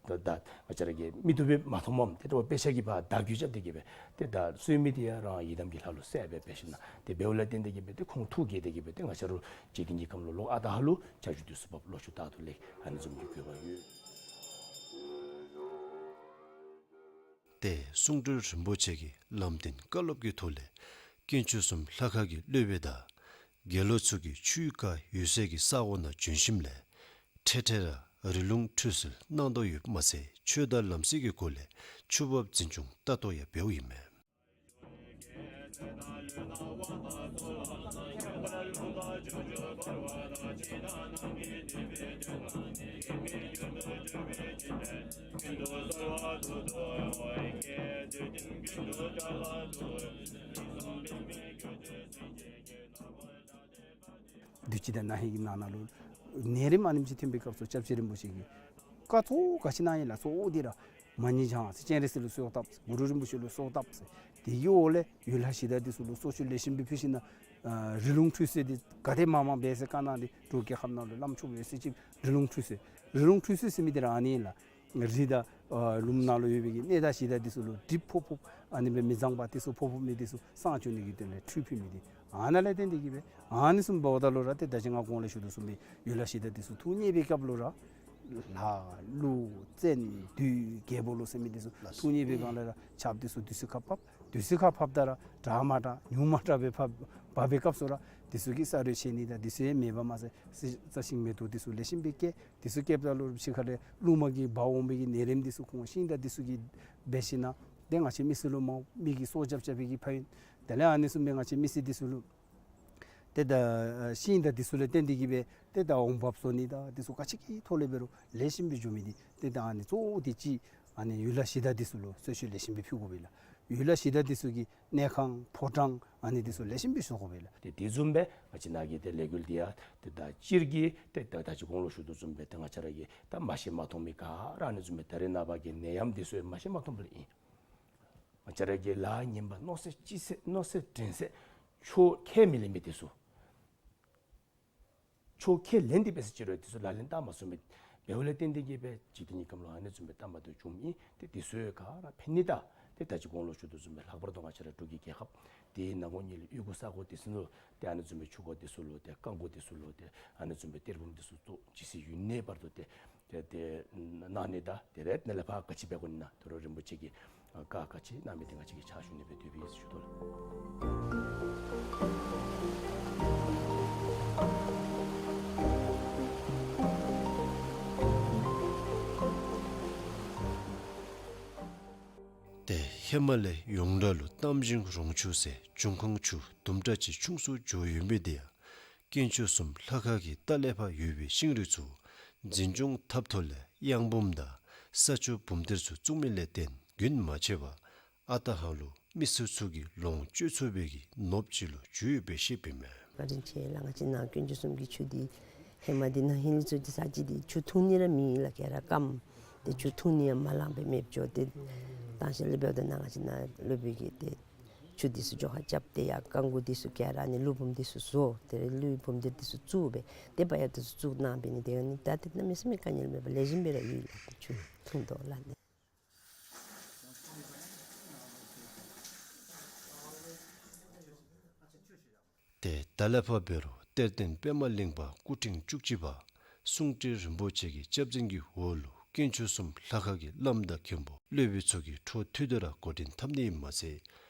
ད་ད་ང་བཅས་ར་གིས་མིག་ཏོ་སྦེ་མ་མཐོངམ་ཏེ་ད་དཔེ་ཆ་གིས་ཕར་བརྡ་བརྒྱུད་རྐྱབ་སྟེ་གི་སྦེ་ཏེ་ད་གསོལ་མི་དེ་ཡང་རང་ཡི་དམ་གྱི་ལྷ་ལུ་གསལ་སྦེ་འབད་ཞིན་ན་ཏེ་འབདཝ་ལས་བརྟེན་ཏེ་གི་སྦེ་ཏེ་ཁོང་ཐུགས་དགྱེས་ཏེ་གི་སྦེ་ཏེ་ང་བཅས་ར་འཇིག་རྟེན་གྱི་ཁམས་ལུ་ལོག་ཨ་རྟག་ཧ་ལུ་ཆར་ཆུ་དུས་སུ་བབ། ལོ་ཕྱུགས་རྟག་ཏུ་ལེགས། ཨ་ནི་བཟུམ་གྱི་དགོས་པ་ཡོད། ཏེ་གསུང་སྤྲུལ་རིན་པོ་ཆེ་གིས་ལམ་སྟོན་བཀའ་སློབ་ཀྱི་ཐོག་ལས་དཀོན་མཆོག་གསུམ་ལྷ་ཁང་གི་སློབ་དཔོན་དང་དགེ་སློང་ཚུ་གིས་ཆུའི་ཁ་ཡོད་སའི་གི་ས་གོ་ནང་བྱོན་ཞིནམ་ལས་འཕྲལ་འཕྲལ་ར་རི་ལུང་ཁྲུས་གསོལ་གནང་དོ་ཡོདཔ་མ་ཚད་ཆོས་དང་ལམ་སྲོལ་གྱི་སྒོ་ལས་ཆུ་འབབ་འཛིན་སྐྱོང་ལྟ་རྟོག་ཡང་འབདཝ་ཨིན་མས། དུས་ཅི་དང་ན་ཧིང་གི་ནང་ན་ལུ་ནད་རིམས་ཨ་ནེམ་ཅིག་ཐོན་པའི་སྐབས་སུ་སྐྱབས་རྗེ་རིན་པོ་ཆེ་གིས་བཀའ་གཙོ་བོ་ག་ཅི་གནང་ཡི་ལགས། གཙོ་བོ་འདི་ར་མ་ཎི་བགྱང་ཟེར། སྤྱན་རས་གཟིགས་ལུ་གསོལཝ་བཏབ་ཟེར། གུ་རུ་རིན་པོ་ཆེ་ལུ་གསོལཝ་བཏབ་ཟེར། དེ་གི་འོག་ལས་ཡུལ་ལྷ་གཞི་བདག་འདི་ཚུ་ལུ་གསོལ་མཆོད་ལེགས་ཤོམ་སྦེ་ཕུལ་ཞིན་ན་ཨ་རི་ལུང་ཁྲུས་གསོལ་འདི་ག་དེ་མང་མང་འབད་ཟེར་བཀའ་གནང་སྟེ་འབྲུག་རྒྱལ་ཁབ་ནང་ལུ་བླམ་ཆོསཔ་ཡོད་ཚད་ཅིག་རི་ལུང་ཁྲུས་གསོལ། རི་ལུང་ཁྲུས་གསོལ་ཟེར་མི་འདི་ར་ཨ་ནི་ཨིན་ལགས། རི་དང་ཨ་ལུངམ་ནང་ལུ་ཡོད་པའི་གི་གནས་བདག་གཞི་བདག་འདི་ཚུ་ལུ་གྲིབ་ཕོག་ཕོགཔ་ཨ་ནི་སྦེ་མི་བཟང་པ་འདི་ཚུ་ཕོག་ཕོག་མི་འདི་ཚུ་བསང་བཅུག་ནི་གི་དོན་ལས་ཁྲུས་ཕུལ་མི་འདི་ཨ་ནཱ་ལས་བརྟེན་ཏེ་གི་སྦེ་ཨ་ནི་བཟུམ་འབདཝ་ད་ལུ་ར་ཏེ་ད་ཅི་ང་གོང་ལས་ཞུ་དོ་བཟུམ་སྦེ་ཡུལ་ལྷ་གཞི་བདག་འདི་ཚུ་ཐུགས་མཉེས་པའི་སྐབས་ལུ་ར་ལྷ་ཀླུ་བཙན་བདུད་རྒྱལ་པོ་ལུ་ཟེར་མི་འདི་ཚུ་ཐུགས་མཉེས་པའི་སྒང་ལས་ར་ཆརཔ་འདི་ཚུ་དུས་ཚོད་ཁར་ཕབ། དུས་ཚོད་ཁར་ཕབ་ད་ར་དྲག་མ་དྲག་ཉུང་མ་དྲག་སྦེ་ཕབ་འབབ་པའི་སྐབས་སུ་ར་འདི་ཚུ་གིས་ས་རུད་ཆད་ནི་དང་འདི་ཚུ་ཡང་མེད་པར་མ་ཚད་རྩྭ་ཤིང་མེ་ཏོག་འདི་ཚུ་ལེགས་ཤོམ་སྦེ་སྐྱེ། དེ་ཚུ་སྐྱེཝ་ད་ལུ་ཕྱི་ཁ་ལས་རླུང་མ་གིས་འབག་འོང་པའི་གི་ནད་རིམས་འདི་ཚུ་ཁོང་ཤིང་དང་འདི་ཚུ་གིས་འབད་ཞིན་ན་ཏེ་ང་བཅས་མི་སེར་ལུ་མ་མི་གིས་སྲོག་སྐྱབས་རྐྱབ་པའི་གི་ཕན་ཡོན། དེ་ལས་ཨ་ནི་བཟུམ་སྦེ་ང་བཅས་མི་སེར་འདི་ཚུ་ལུ་ཏེ་ད་ཤིང་དང་འདི་ཚུ་ལས་བརྟེན་ཏེ་གི་སྦེ་ཏེ་ད་འོང་འབབ་བཟོ་ནི་དང་འདི་ཚུ་ག་ཅི་གི་ཐོག་ལས་འབད་རུང་ལེགས་ཤོམ་སྦེ་འགྱོ་མི་འདི་ཏེ་ད་ཨ་ནི་གཙོ་བོ་འདི་ཅིག་ཨ་ནི་ཡུལ་ལྷ་གཞི་བདག་འདི་ཚུ་ལུ་གསོལ་མཆོད་ལེགས་ཤོམ་སྦེ་ཕུལ་དགོ་པས་ལགས། ཡུལ་ལྷ་གཞི་བདག་འདི་ཚུ་གི་གནས་ཁང་ཕོ་བྲང་ཨ་ནི་འདི་ཚུ་ལེགས་ཤོམ་སྦེ་བཟོ་དགོ་པས་ལགས། ཏེ་དེ་བཟུམ་སྦེ་ང་བཅས་ནཱ་གི་ཏེ་ལས་འགུལ་འདི་ཡང་ཏེ་ད་སྤྱིར་གྱི་ཏེ་ད་ད་ཅི་གོང་ལུ་ཞུ་དོ་བཟུམ་སྦེ་ཏེ་ང་བཅས་ར་གི་ད་མ་ཤེས་མ་མཐོང་མི་ག་ར་ཨ་ནི་བཟུམ་སྦེ་ད་རེས་ནངས་པ་གི་ནད་ཡམས་འདི་ཚུ་ཡང་མ་ཤེས་མ་མཐོང་པ་ལས་ཨིན། ང་བཅས་ར་གི་ལཱ་ངན་པ་མནོ་ཚད་ཅི་ཚད་མནོ་ཚད་དྲན་ཚད་ཆོས་ཁས་མི་ལེན་མི་འདི་ཚུ། ཆོས་ཁས་ལེན་ཏེ་འབད་ཟེར་ཅི་རུང་འདི་ཚུ་ལག་ལེན་བསྟར་མ་ཚུགས་མི་འབདཝ་ལས་བརྟེན་ཏེ་གི་སྦེ་འཇིག་རྟེན་གྱི་ཁམས་ལུ་ཨ་ནི་བཟུམ་སྦེ་བསྟར་མ་བཏུབ་བྱུངམ་ཨིན། ཏེ་འདི་ཚུ་ག་ར་ཕན་ནི་དང་ཏེ་ད་ཅི་གོང་ལུ་ཞུ་དོ་བཟུམ་སྦེ་ལྷག་པར་དུ་ང་བཅས་ར་འབྲུག་གི་རྒྱལ་ཁབ་དེའི་ནང་ངོ་ཉིད་ལུ་གཡུས་སྒོ་ས་གོ་འདི་ཚུ་ལུ་ཏེ་ཨ་ནི་བཟུམ་སྦེ་ཆུ་འགོ་འདི་ཚུ་ལུ་ཏེ་རྐང་འགོ་འདི་ཚུ་ལུ་ཏེ་ཨ་ནི་བཟུམ་སྦེ་གཏེར་བུམ་འདི་ཚུ་བཙུགས་ཇི་སྲིད་ཡུན་གནས་བར་དུ་ཏེ་ཏེ་ཏེ་གནང་ནི་དང་དེ་ལས་ནཱ་ལས་ཕར་ག་ཅི་འབད་དགོ་ནི་ན་དོ་རུང་རིན་པོ་ཆེ་གིས་བཀའ་ག་ཅི་གནང་མི་འདི་ང་བཅས་ཀྱིས་ཕྱག་ཞུ་ནི་སྦེ་འདོད་པའི་ཞུ་དོ་ལགས། ཏེ་ཧེ་མ་ལས་ཡོངས་གྲགས་ལུ་གཏམ་ཞིང་རོང་ཆུ་ཟེར་འབྱུང་ཁུངས་ཆུ་དུམ་གྲ་ཅིག་ཆུང་སུ་འགྱོ་ཡོད་མི་འདི་ཡང་དཀོན་མཆོག་གསུམ་ལྷ་ཁང་གི་ལྟག་ལས་ཕར་ཡོད་པའི་ཤིང་རིགས་ཚུ་འཛིན་སྐྱོང་འཐབ་ཐོག་ལས་གཡང་བུམ་དང་ས་ཆུ་བུམ་གཏེར་ཚུ་བཙུགས་མི་ལས་བརྟེན་རྒྱུན་མ་ཆད་པར་ཨ་རྟག་ཧ་ལུ་མི་སེར་ཚུ་གིས་ལོངས་སྤྱོད་ཚུགས་པའི་གི་ནོར་བུ་ཅིག་ལུ་གྱུར་ཡོདཔ་སྦེ་བཤདཔ་ཨིན་མས། བཀའ་དྲིན་ཆེ་ལགས། ང་བཅས་ནཱ་དཀོན་མཆོག་གསུམ་གྱི་ཆུ་འདི་ཧེ་མ་འདི་ནཱ་ཧིང་ལས་ཚུ་འདི་ས་ཅིག་འདི་ཆུ་འཐུང་ནི་ར་མེད་ལགས། ག་ར་སྐམ། ཏེ་ཆུ་འཐུང་ནི་ཡང་མ་ལང་པའི་མེདཔ་འགྱོ། ཏེ་དང་ཤེས་ལས་འབདཝ་ད་ནཱ་ང་བཅས་ནཱ་སློབ་དཔོན་གྱིས་ཏེ་ཆུ་འདི་ཚུ་འགྱོ་ཁ་རྐྱབ་སྟེ་ཡར་རྐང་མགོ་འདི་ཚུ་ག་ར་ཨ་ནི་ཀླུ་བུམ་འདི་ཚུ་བཟོ། ཏེ་ར་ཀླུ་བུམ་འདི་འདི་ཚུ་བཙུགས་སྦེ་ཏེ་བ་ཡ་འདི་ཚུ་བཙུགས་གནང་པས་ནི། ཏེ་ཨ་ནི་ད་ཏེ་གནམ་མེད་ས་མེད་དཀའ་ངལ་མེད་པར་ལེགས་ཤོམ་སྦེ་ར་ཡོད་ལགས། ཏེ་ཆུ་འཐུང་དོ་ལགས་ནི། ཏེ་ད་ལས་ཕར་འབད་རུང་གཏེར་སྟོན་པདྨ་གླིང་པ་སྐུ་ཕྲེང་བཅུ་གཅིག་པ་གསུང་སྤྲུལ་རིན་པོ་ཆེ་གི་སྐྱབས་འཛིན་གྱི་འོག་ལུ་དཀོན་མཆོག་གསུམ་ལྷ་ཁང་གི་བླམ་དང་མཁན་པོ་སློབ་དཔོན་ཚུ་གིས་འཕྲོ་མཐུད་དེ་ར་འགོ་འདྲེན་འཐབ་ནི་ཨིནམ་མ་ཚད་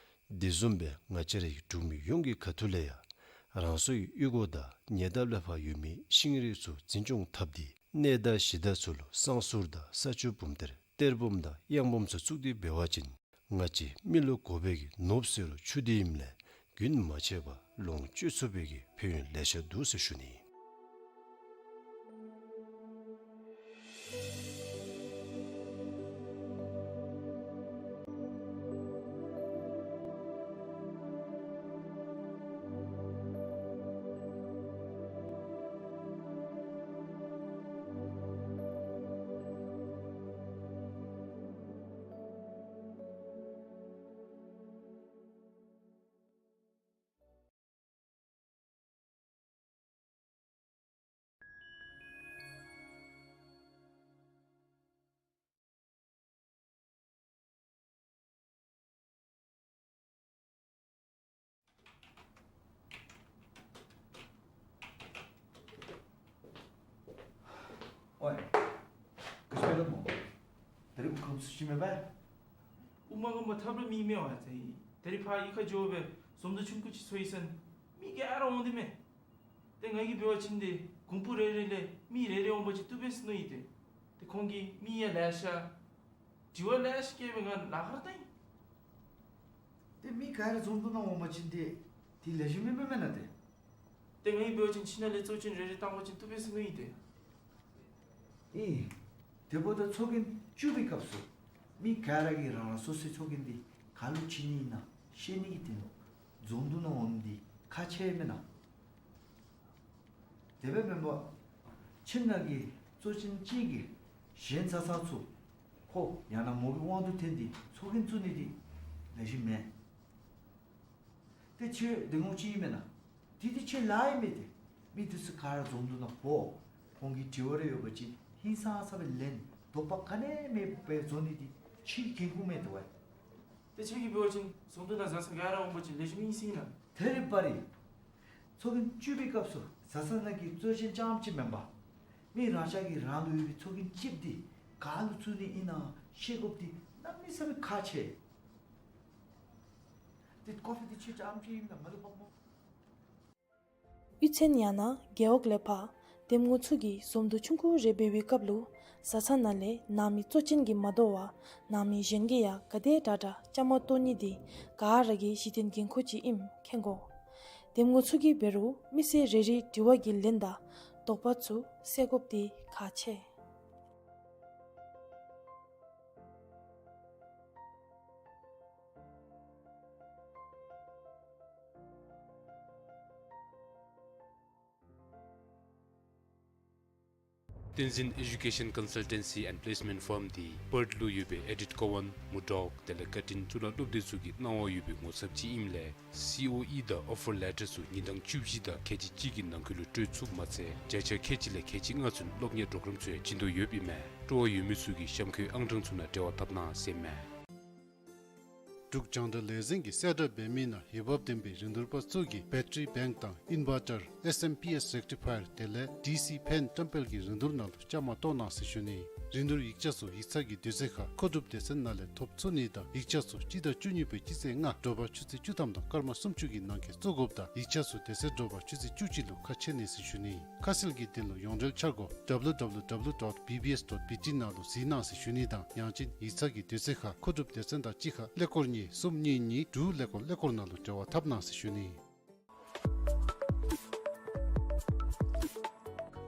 དེ་བཟུམ་སྦེ་ང་བཅས་རའི་འབྲུག་མི་ཡོངས་ཀྱི་ཁ་ཐུག་ལས་ཡང་རང་སོའི་གཡུས་སྒོ་དང་ཉེ་འདབས་ལས་ཕར་ཡོད་མི་ཤིང་རིགས་ཚུ་འཛིན་སྐྱོང་འཐབ་སྟེ་གནས་བདག་གཞི་བདག་ཚུ་ལུ་བསང་གསུར་དང་ས་ཆུ་བུམ་གཏེར་གཏེར་བུམ་དང་གཡང་བུམ་ཚུ་བཙུགས་ཏེ་འབད་བ་ཅིན་ང་བཅས་མི་ལུ་དགོ་པའི་གི་ནོར་བུ་ཟེར་རུང་ཆུ་འདི་ཨིནམ་ལས་རྒྱུན་མ་ཆད་པར་ལོངས་སྤྱོད་ཚུགས་པའི་གི་ཕན་ཡོན་ལེ་ཤ་འདུག་ཟེར་ཞུ་ནི། ཨོའི། ག་ཅི་འབད་དོ་སྨོ། ད་རིས་དབུགས་ཁམས་སུ་ཅིག་མེད་པས། དབུགས་མ་ཁམས་པར་ཐབས་ར་མེད་མས་པ་ཏེ། ད་རིས་ཕར་གཡུས་ཁར་འགྱོ་སྦེ་ཟོམ་དོ་ཆུང་ཀུ་ཅིག་འཚོལ་ཡི་ཟེར་མི་ག་ར་འོང་དེས་མས། ཏེ་ང་གིས་འབད་བ་ཅིན་ཏེ་གུང་སྤོ་རེ་རེ་ལས་མི་རེ་རེ་འོང་པ་ཅིན་བཏུབ་པས་ཟེར་མནོ་ཡི་ཏེ། ཏེ་ཁོང་གིས་མི་ཡང་ལེ་ཤ་དྲི་བ་ལེ་ཤ་བཀོད་སྦེ་ང་ལཱ་ཁག་ར་བཏང་ཡི། ཏེ་མི་ག་ར་ཟོམ་དོ་ནང་འོང་པ་ཅིན་ཏེ་དེ་ལེགས་ཤོམ་མེན་མས་མེན་ན་ཏེ། ཏེ་ང་གིས་འབད་བ་ཅིན་ཁྱིམ་ནང་ལས་གཙོ་ཅན་རེ་རེ་བཏང་པ་ཅིན་བཏུབ་པས་ཟེར་མནོ་ཡི་ཏེ། ཨིན། དེ་འབདཝ་ད་ཚོགས་རྒྱན་བཙུགས་པའི་སྐབས་སུ་མི་ག་ར་གིས་རང་རང་སོ་སོའི་ཚོགས་རྒྱན་འདི་ག་ལུ་བྱིན་ནི་ཨིན་ན་ཤེས་ནི་གི་དོན་ལུ་ཟོམ་དོ་ནང་འོང་ནི་འདི་ཁག་ཆེ་མེན་ན། དེ་སྦེ་མེན་པར་ཁྱིམ་ནང་གི་གཙོ་ཅན་གཅིག་གིས་གཞན་ཚང་ཚང་ཚུ་ཁོ་ཡང་ན་མོ་གི་དབང་དུ་བཏོན་ཏེ་ཚོགས་རྒྱན་བཙུགས་ནི་འདི་ལེགས་ཤོམ་མེན། ཏེ་ཁྱོད་འདི་ངོ་ཅིག་ཨིན་མེན་ན། འདི་འདི་ཁྱོད་ལཱ་ཨིན་མས་ཏེ། མི་འདི་ཚུ་ག་ར་ཟོམ་དོ་ནང་འབོ། ཁོང་གི་དྲི་བ་རེ་ཡོད་པ་ཅིན་ཧིང་སངས་ས་སྦེ་ལན་དོགས་པ་ག་ནི་མེད་པར་བཟོ་ནི་འདི་ཁྱོད་འགན་ཁུར་མེན་ཏེ་ཝའི། ཏེ་ཁྱོད་ཀྱིས་འབད་བ་ཅིན་ཟོམ་དོ་ནང་བཟའ་ཚང་ག་ར་འོང་པ་ཅིན་ལེགས་ཤོམ་ཨིན་ཟེར་ཨིན་ན། ད་རིས་བ་རི་ཚོགས་རྒྱན་བཙུགས་པའི་སྐབས་སུ་བཟའ་ཚང་ནང་གི་གཙོ་ཅན་རྐྱངམ་ཅིག་མེན་པར་མི་རང་ཅག་གིས་རང་ལུ་ཡོད་པའི་ཚོགས་རྒྱན་ཅིག་འདི་ག་ལུ་བཙུགས་ནི་ཨིན་ན་ཤེས་དགོཔ་འདི་གནམ་མེད་ས་མེད་ཁག་ཆེ། ཏེ་ཀོ་ཕི་འདི་ཁྱོད་རྐྱངམ་ཅིག་ཨིན་ན་མ་ལུས་པ་སྨོ། གཡུས་ཚན་ཡང་ན་རྒེད་འོག་ལས་ཕར་འདེམས་ངོ་ཚུ་གིས་ཟོམ་དོ་ཆུང་ཀུ་རེ་འབད་བའི་སྐབས་ལུ་བཟའ་ཚང་ནང་ལས་ནང་མི་གཙོ་ཅན་གྱིས་མ་དོ་བར་ནང་མི་གཞན་གྱིས་ཡང་ག་དེ་དྲག་དྲག་བཅའ་མར་གཏོགས་ནི་འདི་ག་ར་གི་གཞི་རྟེན་འགན་ཁུར་ཅིག་ཨིནམ་མཁྱེན་དགོ། འདེམས་ངོ་ཚུ་གིས་འབད་རུང་མི་སེར་རེ་རེའི་དྲི་བ་གི་ལན་དང་དོགས་པ་ཚུ་སེལ་དགོཔ་འདི་ཁག་ཆེ། བསྟན་འཛིན་Education Consultancy and Placement Firm འདི་པརཐ་ལུ་ཡོད་པའི་ཨེ་ཌིཐ་ཀོ་ཝཱན་མུར་ཌོག་དེ་ལས་ཀར་ཊིན་ཚུ་ནང་སློབ་སྡེ་ཚུ་གི་གནང་བ་ཡོད་པའི་ངོ་ཚབ་ཅིག་ཨིནམ་ལས་སི་ཨོ་ཨི་དང་ཨོ་ཕར་ལེ་ཊར་ཚུ་ཉིན་གྲངས་བཅུ་བཞི་དང་ཁལ་གཅིག་གཅིག་གི་ནང་འཁོད་ལུ་སྤྲོད་ཚུགསཔ་མ་ཚད་བརྒྱ་ཆ་ཁལ་གཅིག་ལས་ཁལ་གཅིག་ལྔ་ཚུན་སློབ་གཉེར་པོརོ་གརམ་ཚུ་ཡང་བྱིན་དོ་ཡོདཔ་ཨིན་མས། སྤྲོ་བ་ཡོད་མི་ཚུ་གིས་གཤམ་འཁོད་ཨང་གྲངས་ཚུ་ནང་འབྲེལ་བ་འཐབ་གནང་ཟེར་མས། འབྲུག་རྒྱང་བསྒྲགས་ལས་འཛིན་གྱིས་གསལ་བསྒྲགས་འབད་མི་ནང་འོས་འབབ་ལྡན་པའི་རིན་བསྡུར་པ་ཚུ་གིས་བེ་ཊ་རི་བེངཀ་དང་ཨིན་ཝར་ཊར་ཨེསི་ཨེམ་པི་ཨེསི་རེག་ཊི་ཕ་ཡར་དེ་ལས་ཌི་སི་ཕེན་བཀྲམ་སྤེལ་གྱི་རིན་བསྡུར་ནང་ལུ་བཅའ་མར་གཏོགས་གནང་ཟེར་ཞུ་ནི། རིན་བསྡུར་ཡིག་ཆ་ཚུ་ཡིག་ཚང་གི་དུས་ཚོད་ཁར་མཁོ་སྒྲུབ་སྡེ་ཚན་ནང་ལས་ཐོབ་ཚུགས་ནི་དང་ཡིག་ཆ་ཚུ་སྤྱི་ཟླ་བཅུ་གཉིས་པའི་སྤྱི་ཚེས་ལྔ་དྲོ་པ་ཆུ་ཚོད་བཅུ་ཐམ་དང་སྐར་མ་སུམ་ཅུ་གི་ནང་འཁོད་བཙུགས་དགོཔ་དང་ཡིག་ཆ་ཚུ་དེ་ཚེ་དྲོ་པ་ཆུ་ཚོད་བཅུ་གཅིག་ལུ་ཁ་ཕྱེ་ནི་ཟེར་ཞུ་ནི། ཁ་གསལ་གྱི་དོན་ལུ་ཡོངས་འབྲེལ་འཆར་སྒོ་W W W dot B B S dot B T ནང་ལུ་གཟིགས་གནང་ཟེར་ཞུ་ནི་དང་ཡང་ཅིན་ཡིག་ཚང་གི་དུས་ཚོད་ཁར་མཁོ་སྒྲུབ་སྡེ་ཚན་དང་གཅིག་ཁར་ཀླད་ཀོར་གཉིས་གསུམ་གཉིས་གཉིས་དྲུག་ཀླད་ཀོར་ཀླད་ཀོར་ནང་ལུ་འབྲེལ་བ་འཐབ་གནང་ཟེར་ཞུ་ནི།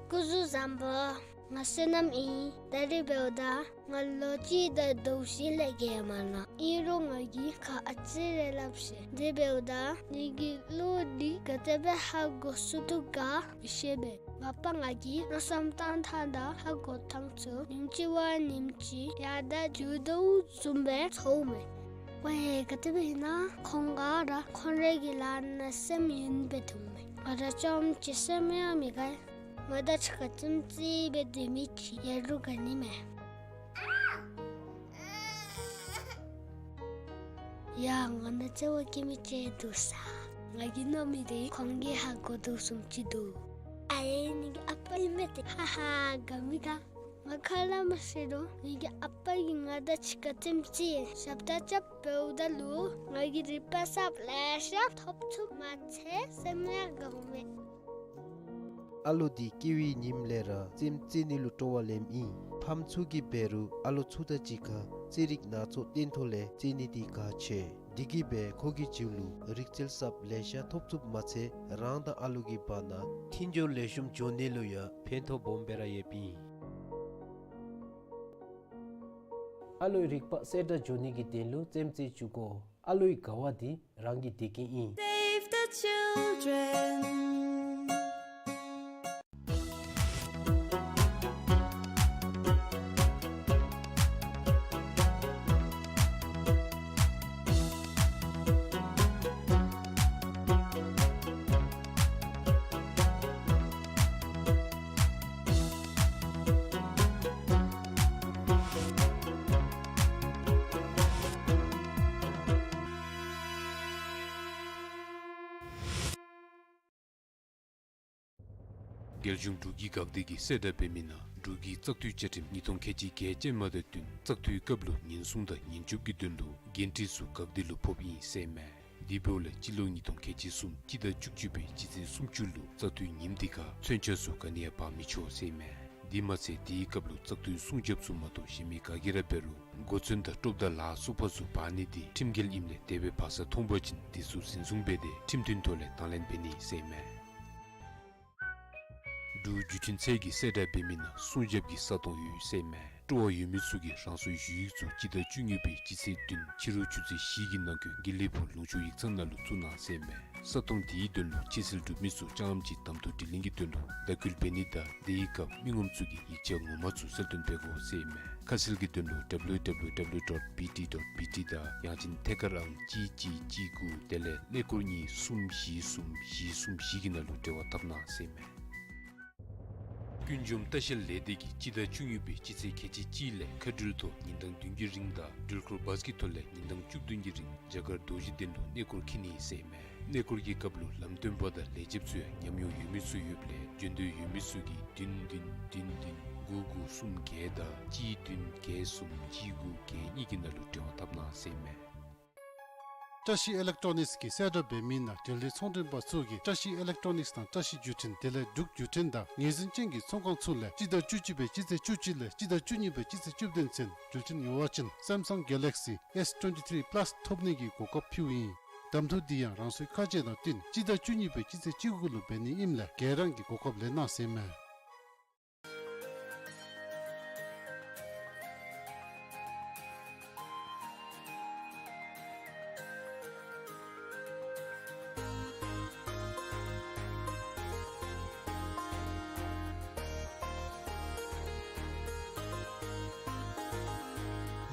སྐུ་གཟུགས་བཟང་པོ། ང་བསོད་ནམས་ཨིན། ད་རིས་འབདཝ་ད་ང་ལོ་གཅིག་དང་ཟླཝ་བཞི་ལས་བརྒལ་མ་ནུག། ཨིན་རུང་ང་གིས་ཁ་ཨ་ཙི་རེ་སླབ་ཤེས། དེ་འབདཝ་ད་ངེ་གི་གླུ་འདི་ག་དེ་སྦེ་ཧ་གོ་ཚུགས་དོ་ག་མི་ཤེས་པས། མ་པ་ང་གིས་མནོ་བསམ་བཏང་ཐངས་དང་ཧ་གོ་ཐངས་ཚུ་ཉིནམ་གཅིག་བ་ཉིནམ་གཅིག་ཡར་དྲག་འགྱོ་དོ་བཟུམ་སྦེ་ཚོརཝ་མས། ཝའི་ག་དེ་སྦེ་ཨིན་ན་ཁོང་ག་ར་ཁོང་རའི་གི་ལཱ་ནང་སེམས་ཡེངས་སྦེ་འདུག་མས། ང་ར་རྐྱངམ་གཅིག་སེམས་ཡང་མི་དགའ། ང་དང་གཅིག་ཁར་རྩེདམོ་རྩེ་སྦེ་སྡོད་མི་ཅིག་ཡོད་རུང་དགའ་ནི་མས། ཡ་ང་དང་རྩེད་པ་རྐྱབ་མི་ཅིག་འདུག་ས། ང་གིས་མནོ་མི་འདི་ཁོང་གིས་ཧ་གོ་དོ་བཟུམ་ཅིག་འདུག། ཨ་ཡེ་ངེ་གི་ཨ་པ་ཨིན་མས་ཏེ། ཧ་ཧ་དགའ་མི་དགའ། ང་ཁ་སླབ་མ་ཤེས་རུང་ངེ་གི་ཨ་པ་གིས་ང་དང་གཅིག་ཁར་རྩེདམོ་རྩེ་ཞབས་ཁྲ་རྐྱབ་འབདཝ་ད་ལུ་ང་གིས་རིག་པ་གསརཔ་ལེ་ཤ་ཐོབ་ཚུགས་མ་ཚད་སེམས་ཡང་དགའཝ་མས། ཨ་ལོ་འདི་སྐྱེ་བའི་ཉིནམ་ལས་ར་རྩེདམོ་རྩེ་ནི་ལུ་སྤྲོ་བ་ལེནམ་ཨིན། ཕམ་ཚུ་གིས་འབད་རུང་ཨ་ལོ་ཚུ་དང་གཅིག་ཁར་རྩེད་རིགས་སྣ་ཚོགས་སྟོན་ཐོག་ལས་རྩེ་ནི་འདི་ཁག་ཆེ། འདི་གིས་འབད་ཁོ་གི་རྒྱུད་ལུ་རིག་རྩལ་གསརཔ་ལེ་ཤ་ཐོབ་ཚུགསཔ་མ་ཚད་རང་དང་ཨ་ལོ་གི་བར་ན་མཐུན་སྦྱོར་ལེགས་ཤོམ་འགྱོ་ནི་ལུ་ཡང་ཕན་ཐོགས་སྦོམ་སྦེ་ར་ཡོདཔ་ཨིན། ཨ་ལོའི་རིག་པ་གསལ་དྲགས་འགྱོ་ནི་གི་དོན་ལུ་རྩེདམོ་རྩེ་བཅུག་དགོ། ཨ་ལོའི་དགའ་བ་འདི་རང་གི་བདེ་སྐྱིད་ཨིན། Save the children. རྒྱལ་གཞུང་འབྲུག་གི་འགག་སྡེ་གིས་གསལ་བསྒྲགས་འབད་མི་ནང་ འབྲུག་གི་བཙག་འཐུའི་བཅའ་ཁྲིམས་ཉིས་སྟོང་ཁལ་གཅིག་བརྒྱད་ཅན་མ་དང་བསྟུན་བཙག་འཐུའི་སྐབས་ལུ་ཉེན་སྲུང་དང་ཉེན་སྐྱོབ་ཀྱི་དོན་ལུ་འགན་འཁྲི་ཚུ་འགག་སྡེ་ལུ་ཕོགཔ་ཨིན་ཟེར་མས། དེ་འབདཝ་ལས་སྤྱི་ལོ་ཉིས་སྟོང་ཁལ་གཅིག་གསུམ་སྤྱི་ཟླ་བཅུ་གཅིག་པའི་སྤྱི་ཚེས་སུམ་ཅུ་ལུ་བཙག་འཐུའི་ཉིནམ་དེ་ཁར་མཚོན་ཆ་ཚུ་ག་ནི་ཡང་འབག་མི་ཆོག་ཟེར་མས། དེ་མ་ཚད་དེའི་སྐབས་ལུ་བཙག་འཐུའི་སྲུང་རྒྱབ་ཚུ་མ་གཏོགས་གཞན་མི་ག་གིས་ར་འབད་རུང་གོ་མཚོན་དང་ཀྲོབ་དང་ལ་སོགས་པ་ཚུ་འབག་ནི་དེ་ཁྲིམས་འགལ་ཨིནམ་ལས་དེ་སྦེ་འབག་ས་མཐོང་པ་ཅིན་དེ་ཚུ་འཛིན་བཟུང་འབད་དེ་ཁྲིམས་མཐུན་ཐོག་ལས་དང་ལེན་འབད་ནི་ཟེར་མས། འབྲུག་བརྒྱུད་འཕྲིན་ཚད་ཀྱིས་གསལ་བསྒྲགས་འབད་མི་ནང་སྲུང་རྒྱབ་ཀྱི་ས་སྟོང་ཡོད་ཟེར་མས། སྤྲོ་བ་ཡོད་མི་ཚུ་གིས་རང་སོའི་ཞུ་ཡིག་ཚུ་སྤྱི་ཟླ་བཅུ་གཉིས་པའི་སྤྱི་ཚེས་བདུན་ཕྱི་རུ་ཆུ་ཚོད་བཞི་གི་ནང་འཁོད་དགེ་ལེགས་ཕུག་ལུང་ཕྱོགས་ཡིག་ཚང་ནང་ལུ་བཙུགས་གནང་ཟེར་མས། ས་སྟོང་དེའི་དོན་ལུ་ཕྱིར་སེལ་གྲུབ་མི་ཚུ་རྐྱངམ་གཅིག་གདམ་འཐུ་དྲི་ལན་གྱི་དོན་ལུ་བརྡ་སྐུལ་འབད་ནི་དང་དེའི་སྐབས་མི་ངོམ་ཚུ་གིས་ཡིག་ཆ་ངོ་མ་ཚུ་གསལ་སྟོན་འབད་དགོ་ཟེར་མས། ཁ་གསལ་གྱི་དོན་ལུ་W W W dot B T dot B T དང་ཡང་ཅིན་ཐད་ཀར་ཨང་གཅིག་གཅིག་གཅིག་དགུ་དེ་ལས་ཀླད་ཀོར་གཉིས་གསུམ་བཞི་གསུམ་བཞི་གསུམ་བཞི་གི་ནང་ལུ་འབྲེལ་བ་འཐབ་གནང་ཟེར་མས། ཀུན་འཇོམས་ལྟ་བཤལ་ལས་སྡེ་གིས་སྤྱི་ཟླ་བཅུ་གཉིས་པའི་སྤྱི་ཚེས་ཁལ་གཅིག་གཅིག་ལས་མཁའ་འགྲུལ་ཐོག་ཉིན་གྲངས་བདུན་གྱི་རིང་དང་འགྲུལ་འཁོར་བཱས་ཀྱི་ཐོག་ལས་ཉིན་གྲངས་བཅུ་བདུན་གྱི་རིང་རྒྱ་གར་རྡོ་རྗེ་གདན་ལུ་གནས་སྐོར་འཁྱིད་ནི་ཟེར་མས། གནས་སྐོར་གྱི་སྐབས་ལུ་ལམ་སྟོན་པ་དང་ལས་བྱེདཔ་ཚུ་ཡང་ཉམས་མྱོང་ཡོད་མི་ཚུ་ཡོདཔ་ལས་འབྱོན་འདོད་ཡོད་མི་ཚུ་གིས་བདུན་བདུན་བདུན་བདུན་དགུ་དགུ་གསུམ་བརྒྱད་དང་གཅིག་བདུན་བརྒྱད་གསུམ་གཅིག་དགུ་བརྒྱད་གཉིས་ཀྱི་ནང་ལུ་འབྲེལ་བ་འཐབ་གནང་ཟེར་མས། བཀྲ་ཤིས་ཨི་ལེག་ཊོ་ནིགསི་གིས་གསལ་བསྒྲགས་འབད་མི་ནང་འབྲེལ་ཡོད་ཚོང་མགྲོན་པ་ཚུ་གིས་བཀྲ་ཤིས་ཨི་ལེག་ཊོ་ནིགསི་དང་བཀྲ་ཤིས་བརྒྱུད་འཕྲིན་དེ་ལས་འབྲུག་བརྒྱུད་འཕྲིན་དང་ངོས་འཛིན་ཅན་གྱི་ཚོང་ཁང་ཚུ་ལས་སྤྱི་ཟླ་བཅུ་གཅིག་པའི་སྤྱི་ཚེས་བཅུ་གཅིག་ལས་སྤྱི་ཟླ་བཅུ་གཉིས་པའི་སྤྱི་ཚེས་བཅུ་བདུན་ཚུན་འགྲུལ་འཕྲིན་ཡོད་པ་ཅིན་Samsung Galaxy S twenty-three Plus ཐོབ་ནི་གི་གོ་སྐབས་ཕུལཝ་ཨིན། གདམ་འཐུ་འདི་ཡང་རང་སོའི་ཁ་ཆེ་དང་བསྟུན་སྤྱི་ཟླ་བཅུ་གཉིས་པའི་སྤྱི་ཚེས་བཅུ་དགུ་ལུ་འབད་ནི་ཨིནམ་ལས་ག་ར་གིས་གོ་སྐབས་ལེན་གནང་ཟེར་མས།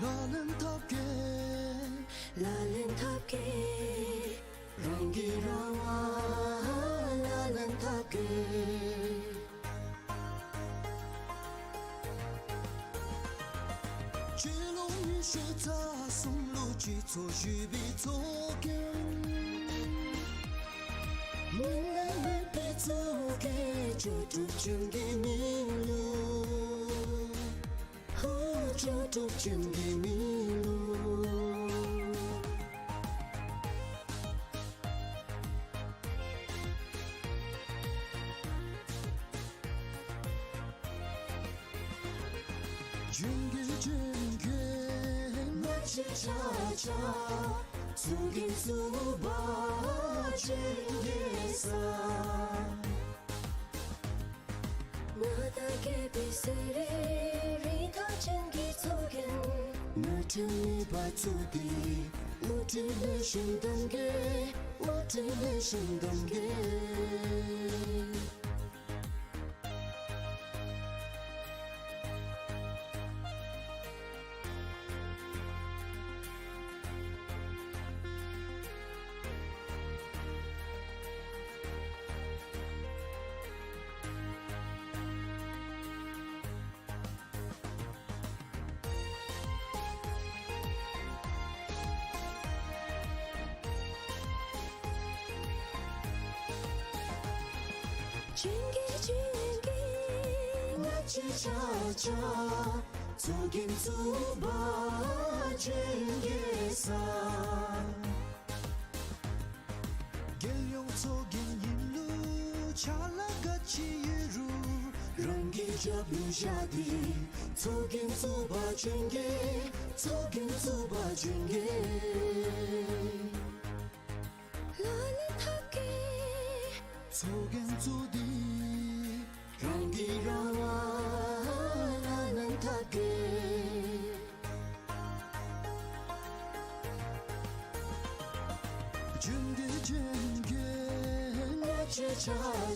ལག་ལེན་འཐབ་གེ། ལག་ལེན་འཐབ་གེ། རང་གིས་རང་དབང་ལག་ལེན་འཐབ་གེ། སྤྱི་ལོ་ཉི་ཤུ་རྩ་གསུམ་ལུ་སྤྱི་ཚོགས་ཞི་བའི་གཙོ་འགན། མི་ལས་མི་སྦེ་གཙོ་འགན་ལྕོགས་གྲུབ་ཅན་གྱི་མི་ལུ། ཧུ་ལྕོགས་གྲུབ་ཅན་གྱི་མི་ལུ། ལྗོན་གུ་ལྗོན་གུ་ང་བཅས་ཆ་ཁྱབ་གཙོ་འགན་གཙོ་བོ་ལྗོན་གུ་ས། མ་དག་རྒས་པའི་ཚེ་རིང་རིན་ཐང་ཅན་གྱི་གཙོ་འགན། ནོར་འཁྲུལ་མེད་པར་བཙུགས་ཏེ་དངུལ་འབྲེལ་ལེགས་ཤོམ་གདམ་གེ། དངུལ་འབྲེལ་ལེགས་ཤོམ་གདམ་གེ། ལྗོན་གུ་ལྗོན་གུ་ང་བཅས་ཆ་ཁྱབ་གཙོ་འགན་གཙོ་བོ་ལྗོན་གུ་ས། རྒྱལ་ཡོངས་གཙོ་འགན་ཨིན་ལུ་ཕྱག་ལཱ་ག་ཅི་ཡོད་རུང་རང་གི་རྒྱབ་ལུ་བཞག་སྟེ་གཙོ་འགན་གཙོ་བོ་ལྗོན་གུ། གཙོ་འགན་གཙོ་བོ་ལྗོན་གུ། ལག་ལེན་འཐབ་གེ། གཙོ་འགན་གཙོ་འདི་རང་གིས་རང་དབང་ལག་ལེན་འཐབ་གེ། ལྗོན་གུ་ལྗོན་གུ་ང་བཅས་ཆ་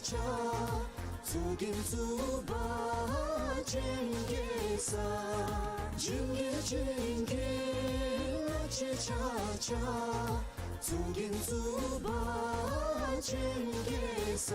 ཁྱབ་གཙོ་འགན་གཙོ་བོ་ལྗོན་གུ་ས། ལྗོན་གུ་ལྗོན་གུ་ང་བཅས་ཆ་ཁྱབ་གཙོ་འགན་གཙོ་བོ་ལྗོན་གུ་ས།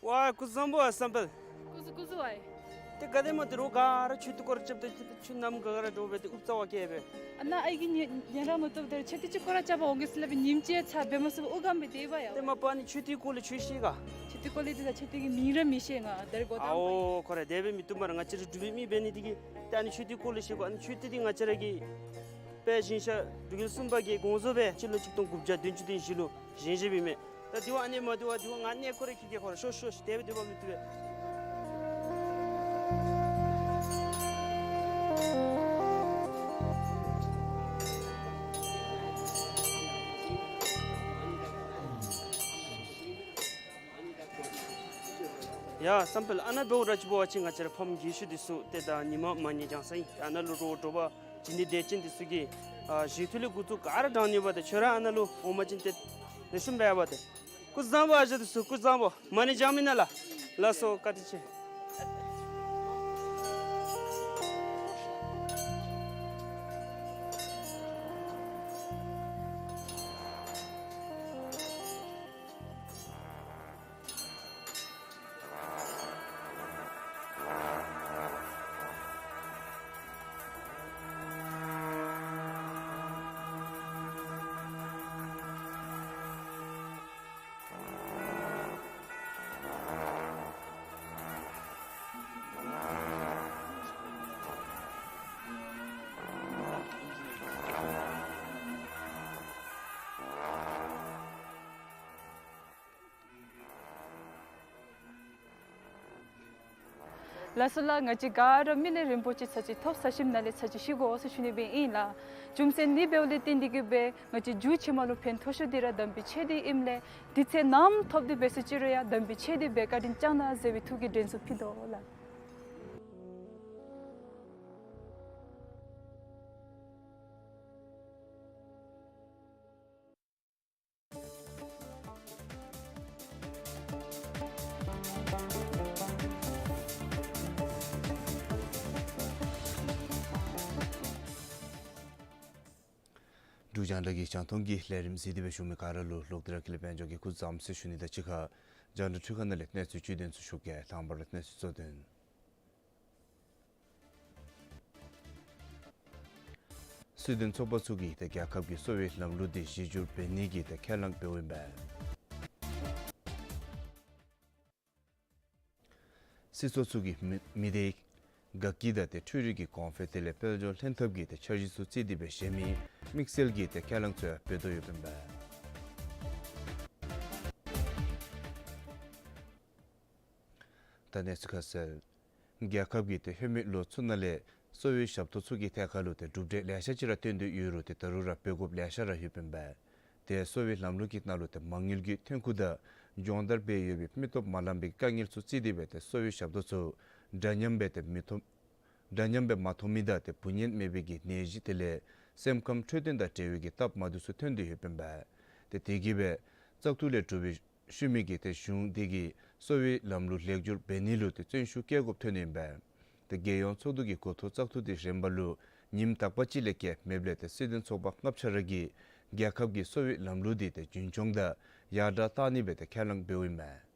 ཝའི་སྐུ་གཟུགས་བཟང་པོ་ཨ་བསམ་འཕེལ། སྐུ་གཟུགས་སྐུ་གཟུགས་ཝའི། ཏེ་ག་དེམ་ཅིག་རོགས་ག་ར་མཆོད་རྟེན་སྐོར་ར་རྐྱབ་སྟེ་ཏེ་མཆོད་རྟེན་ནམ་མཁའ་ར་འདྲོག་སྦེ་ཏེ་ཨུབ་རྩ་བ་བཀལ་སྦེ། ཨ་ནཱ་ཨའི་གི་ཉེ་ཉེ་རང་མ་བཏུབ་ད་ར་མཆོད་རྟེན་ཅིག་སྐོར་ར་རྐྱབ་པ་འོང་གེ་ཟེར་སླབ་སྦེ་ཉིནམ་གཅིག་ཚར་འབད་མ་ཚུགས་པར་ཨུ་སྒམ་སྦེ་སྡོདཔ་ཡ། ཏེ་མ་པ་ཨ་ནི་མཆོད་རྟེན་སྐོར་ལས་ཆོས་ཤེས་ག། མཆོད་རྟེན་སྐོར་ལས་དེ་ད་མཆོད་རྟེན་གྱི་མིང་ར་མི་ཤེས་ང་། ད་རེས་འགོ་དང་པ་ཨིན། ཨའོ་ཁོ་ར་དེ་སྦེ་མི་བཏུབ་སྨ་རེ། ང་བཅས་ར་འབྲུག་པའི་མི་འབད་ནི་དེ་གིས་ཏེ་ཨ་ནི་མཆོད་རྟེན་སྐོར་ལས་ཤེས་དགོ། ཨ་ནི་མཆོད་རྟེན་འདི་ང་བཅས་ར་གིས་དཔལ་ཞིང་གཤེགས་འབྲུག་རྒྱལ་གསུམ་པ་གིས་དགོངས་རྫོགས་སྦེ་སྤྱི་ལོ་གཅིག་སྟོང་དགུ་བརྒྱ་བདུན་ཅུ་དོན་བཞི་ལུ་བཞེངས་བཞེངསམ་ཨིན་མས། ད་དེ་བ་ཨ་ནི་མ་དེ་བ་དེ་བ་ང་གནས་སྐོར་ར་འཁྱིད་གེ། ཁོ་ར་ཤོག་ཤོག་ཤོག། དེ་སྦེ་སྡོད་པ་མི་བཏུབ་པས། ཡ་བསམ་འཕེལ། ཨ་ནཱ་འབདཝ་ད་ཅིག་འབད་བ་ཅིན་ང་བཅས་ར་ཕམ་རྒས་ཤོས་འདི་ཚུ་ཏེ་ད་ཉི་མ་མ་ཉལ་སྦྱང་ས་ཨིན། ཨ་ནཱ་ལུ་རོགས་དྲོ་པ་འཇིག་རྟེན་བདེ་ཆེན་འདི་ཚུ་གིས་ཨ་བཞེས་ཐུག་ལས་འགོ་བཙུགས་ག་ར་དྲང་ནི་ཡོདཔ་ད་ཁྱོད་ར་ཨ་ནཱ་ལུ་འོང་པ་ཅིན་ཏེ་ལེགས་ཤོམ་འབད་བ་ཏེ། སྐུ་གཟུགས་བཟང་པོ། ཨ་ཞང་འདི་ཚུ་སྐུ་གཟུགས་བཟང་པོ། མ་ཎི་བགྱང་མི་ནང་ལགས། ལགས་སོ། བཀའ་དྲིན་ཆེ། ལགས་སོ་ལགས། ང་བཅས་ག་ར་མི་ལུས་རིན་པོ་ཆེ་ཚར་གཅིག་ཐོབ་ཚར་ཞིནམ་ལས་ཚར་གཅིག་ཤི་དགོ་ཟེར་ཞུ་ནི་སྦེ་ཨིན་ལགས། རྒྱུ་མཚན་འདི་འབདཝ་ལས་བརྟེན་ཏེ་གིས་སྦེ་ང་བཅས་རྒྱུད་ཕྱི་མ་ལུ་ཕན་ཐོགས་ཤོས་འདི་ར་དམ་པའི་ཆོས་འདི་ཨིནམ་ལས་དུས་ཚོད་ནམ་ཐོབ་སྟེ་འབད་ས་ཅིག་རུང་ཡང་དམ་པའི་ཆོས་འདི་འབད་བཀའ་དྲིན་བསྐྱང་གནང་ཟེར་བའི་ཐུགས་ཀྱི་དྲན་གསོ་ཕུལ་དོ་ལགས། འབྲུག་རྒྱང་བསྒྲགས་ཀྱི་རྒྱང་མཐོང་གི་ལས་རིམ་གཟིགས་ཏེ་སྦེ་བཞུགས་མི་ག་ར་ལུ་ལོག་སྟེ་ར་ཀུན་ལེགས་དཔལ་འབྱོར་གྱིས་སྐུ་བཟང་ཟེར་ཞུ་ནི་དང་གཅིག་ཁར་རྒྱང་བསྒྲགས་འཕྲུལ་ཁང་ནང་ལས་གནས་ཚུལ་བཅུད་དོན་ཚུ་ཞུ་གེ། དང་པ་ར་གནས་ཚུལ་གཙོ་དོན། སྲིད་དོན་ཚོགས་པ་ཚུ་གིས་ཏེ་རྒྱལ་ཁབ་ཀྱི་གསོ་བའི་ལམ་ལུགས་འདི་གཞི་བསྒྱུར་འབད་ནི་གི་ཏེ་ཁས་བླངས་འབདཝ་ཨིན་པས། སྲིད་ཚོགས་ཚུ་གིས་མི་མི་སྡེའི་དགའ་སྐྱིད་དང་ཏེ་འཕྲུལ་རིག་གི་གོང་འཕེལ་དེ་ལས་དཔལ་འབྱོར་ལྷན་ཐབས་ཀྱི་ཏེ་འཆར་གཞི་ཚུ་བརྩིས་ཏེ་སྦེ་བཞེས་མི་དམིགས་བསལ་གྱི་ཏེ་ཁས་བླངས་ཚུ་ཡང་འབད་དོ་ཡོདཔ་ཨིན་པས། ད་གནས་ཚུལ་ཁ་གསལ། རྒྱལ་ཁབ་ཀྱི་ཏེ་ལྷོད་མེད་ལོ་ཚུ་ནང་ལས་གསོ་བའི་ཞབས་ཏོག་ཚུ་གི་ཐད་ཁར་ལུ་ཏེ་གྲུབ་འབྲས་ལེ་ཤ་ཅིག་ར་ཐོན་ཏེ་ཡོད་རུང་ཏེ་ད་རུང་ར་འབད་དགོཔ་ལེ་ཤ་ར་ཡོདཔ་ཨིན་པས། ཏེ་གསོ་བའི་ལམ་ལུགས་ཀྱི་ནང་ལུ་ཏེ་མ་དངུལ་གྱི་ཐོན་ཁུངས་དང་སྦྱོང་བརྡར་འབད་ཡོད་པའི་མི་སྟོབས་མ་ལངམ་པའི་དཀའ་ངལ་ཚུ་བརྩིས་ཏེ་སྦེ་ཏེ་གསོ་བའི་ཞབས་ཏོག་ཚུ་འདྲ་མཉམ་སྦེ་ཏེ་མི་ཐོབ་འདྲ་མཉམ་སྦེ་མ་ཐོབ་མི་དང་ཏེ་བུ་ཉལ་མེད་པའི་གི་ནད་གཞི་དེ་ལས་སེམས་ཁམས་འཕྲོད་བསྟེན་དང་འབྲེལ་བའི་གི་སྟབས་མ་བདེཝ་ཚུ་ཐོན་ཏེ་ཡོདཔ་ཨིན་པས། ཏེ་དེ་གིས་སྦེ་བཙག་འཐུ་ལས་གྲུབ་པའི་ཤུལ་མའི་གི་ཏེ་གཞུང་འདི་གིས་གསོ་བའི་ལམ་ལུགས་ལེགས་བསྒྱུར་འབད་ནི་ལུ་ཏེ་བརྩོན་ཤུགས་བསྐྱེད་དགོཔ་ཐོན་ནི་ཨིན་པས། ཏེ་རྒྱལ་ཡོངས་ཚོགས་འདུ་གི་འགོ་ཐོག་བཙག་འཐུ་དེ་རིམ་པ་ལུ་ཉིནམ་དག་པ་ཅིག་ལས་བརྒལ་མེདཔ་ལས་ཏེ་སྲིད་དོན་ཚོགས་པ་ལྔ་ཆ་ར་གིས་རྒྱལ་ཁབ་ཀྱི་གསོ་བའི་ལམ་ལུགས་འདི་ཏེ་རྒྱུན་འཁྱོངས་དང་ཡར་དྲག་གཏང་ནི་སྦེ་ཏེ་ཁས་བླངས་འབདཝ་ཨིན་མས།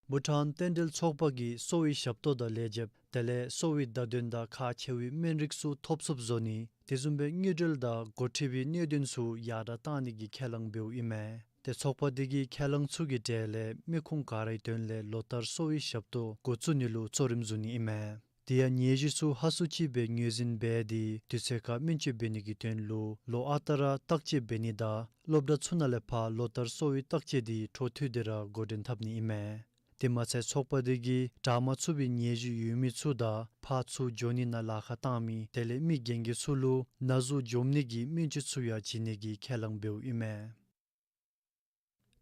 བྷུ་ཊཱན་རྟེན་འབྲེལ་ཚོགས་པ་གིས་གསོ་བའི་ཞབས་ཏོག་དང་ལས་བྱེདཔ་དེ་ལས་གསོ་བའི་བརྡ་དོན་དང་ཁག་ཆེ་བའི་སྨན་རིགས་ཚུ་ཐོབ་ཚུགསཔ་བཟོ་ནི་དེ་བཟུམ་སྦེ་དངུལ་འབྲེལ་དང་འགོ་ཁྲིད་པའི་གནད་དོན་ཚུ་ཡར་དྲག་གཏང་ནི་གི་ཁས་བླངས་འབདཝ་ཨིན་མས། ཏེ་ཚོགས་པ་དེ་གི་ཁས་བླངས་ཚུ་གི་གྲས་ལས་མི་ཁུངས་ག་རའི་དོན་ལས་ལོ་ལྟར་གསོ་བའི་ཞབས་ཏོག་འགོ་བཙུགས་ནི་ལུ་གཙོ་རིམ་བཟུང་ནི་ཨིན་མས། དེ་ཡང་ནད་གཞི་ཚུ་ཧ་སུ་ཅིག་སྦེ་ངོས་འཛིན་འབད་དེ་དུས་ཚོད་ཁར་སྨན་བཅོས་འབད་ནི་གི་དོན་ལུ་ལོ་ཨ་རྟག་ར་བརྟག་དཔྱད་འབད་ནི་དང་སློབ་གྲྭ་ཚུ་ནང་ལས་ཕར་ལོ་ལྟར་གསོ་བའི་བརྟག་དཔྱད་དེ་འཕྲོ་མཐུད་དེ་ར་འགོ་འདྲེན་འཐབ་ནི་ཨིན་མས། དེ་མ་ཚད་ཚོགས་པ་དེ་གིས་དྲག་མ་ཚུགས་པའི་ནད་གཞི་ཡོད་མི་ཚུ་དང་ཕར་ཚུར་འགྱོ་ནི་ནང་ལཱ་ཁག་བཏང་མི་དེ་ལས་མི་རྒན་རྒས་ཚུ་ལུ་ན་ཟུག་འཇོམས་ནི་གི་སྨན་བཅོས་ཚུ་ཡང་བྱིན་ནི་གི་ཁས་བླངས་འབདཝ་ཨིན་མས།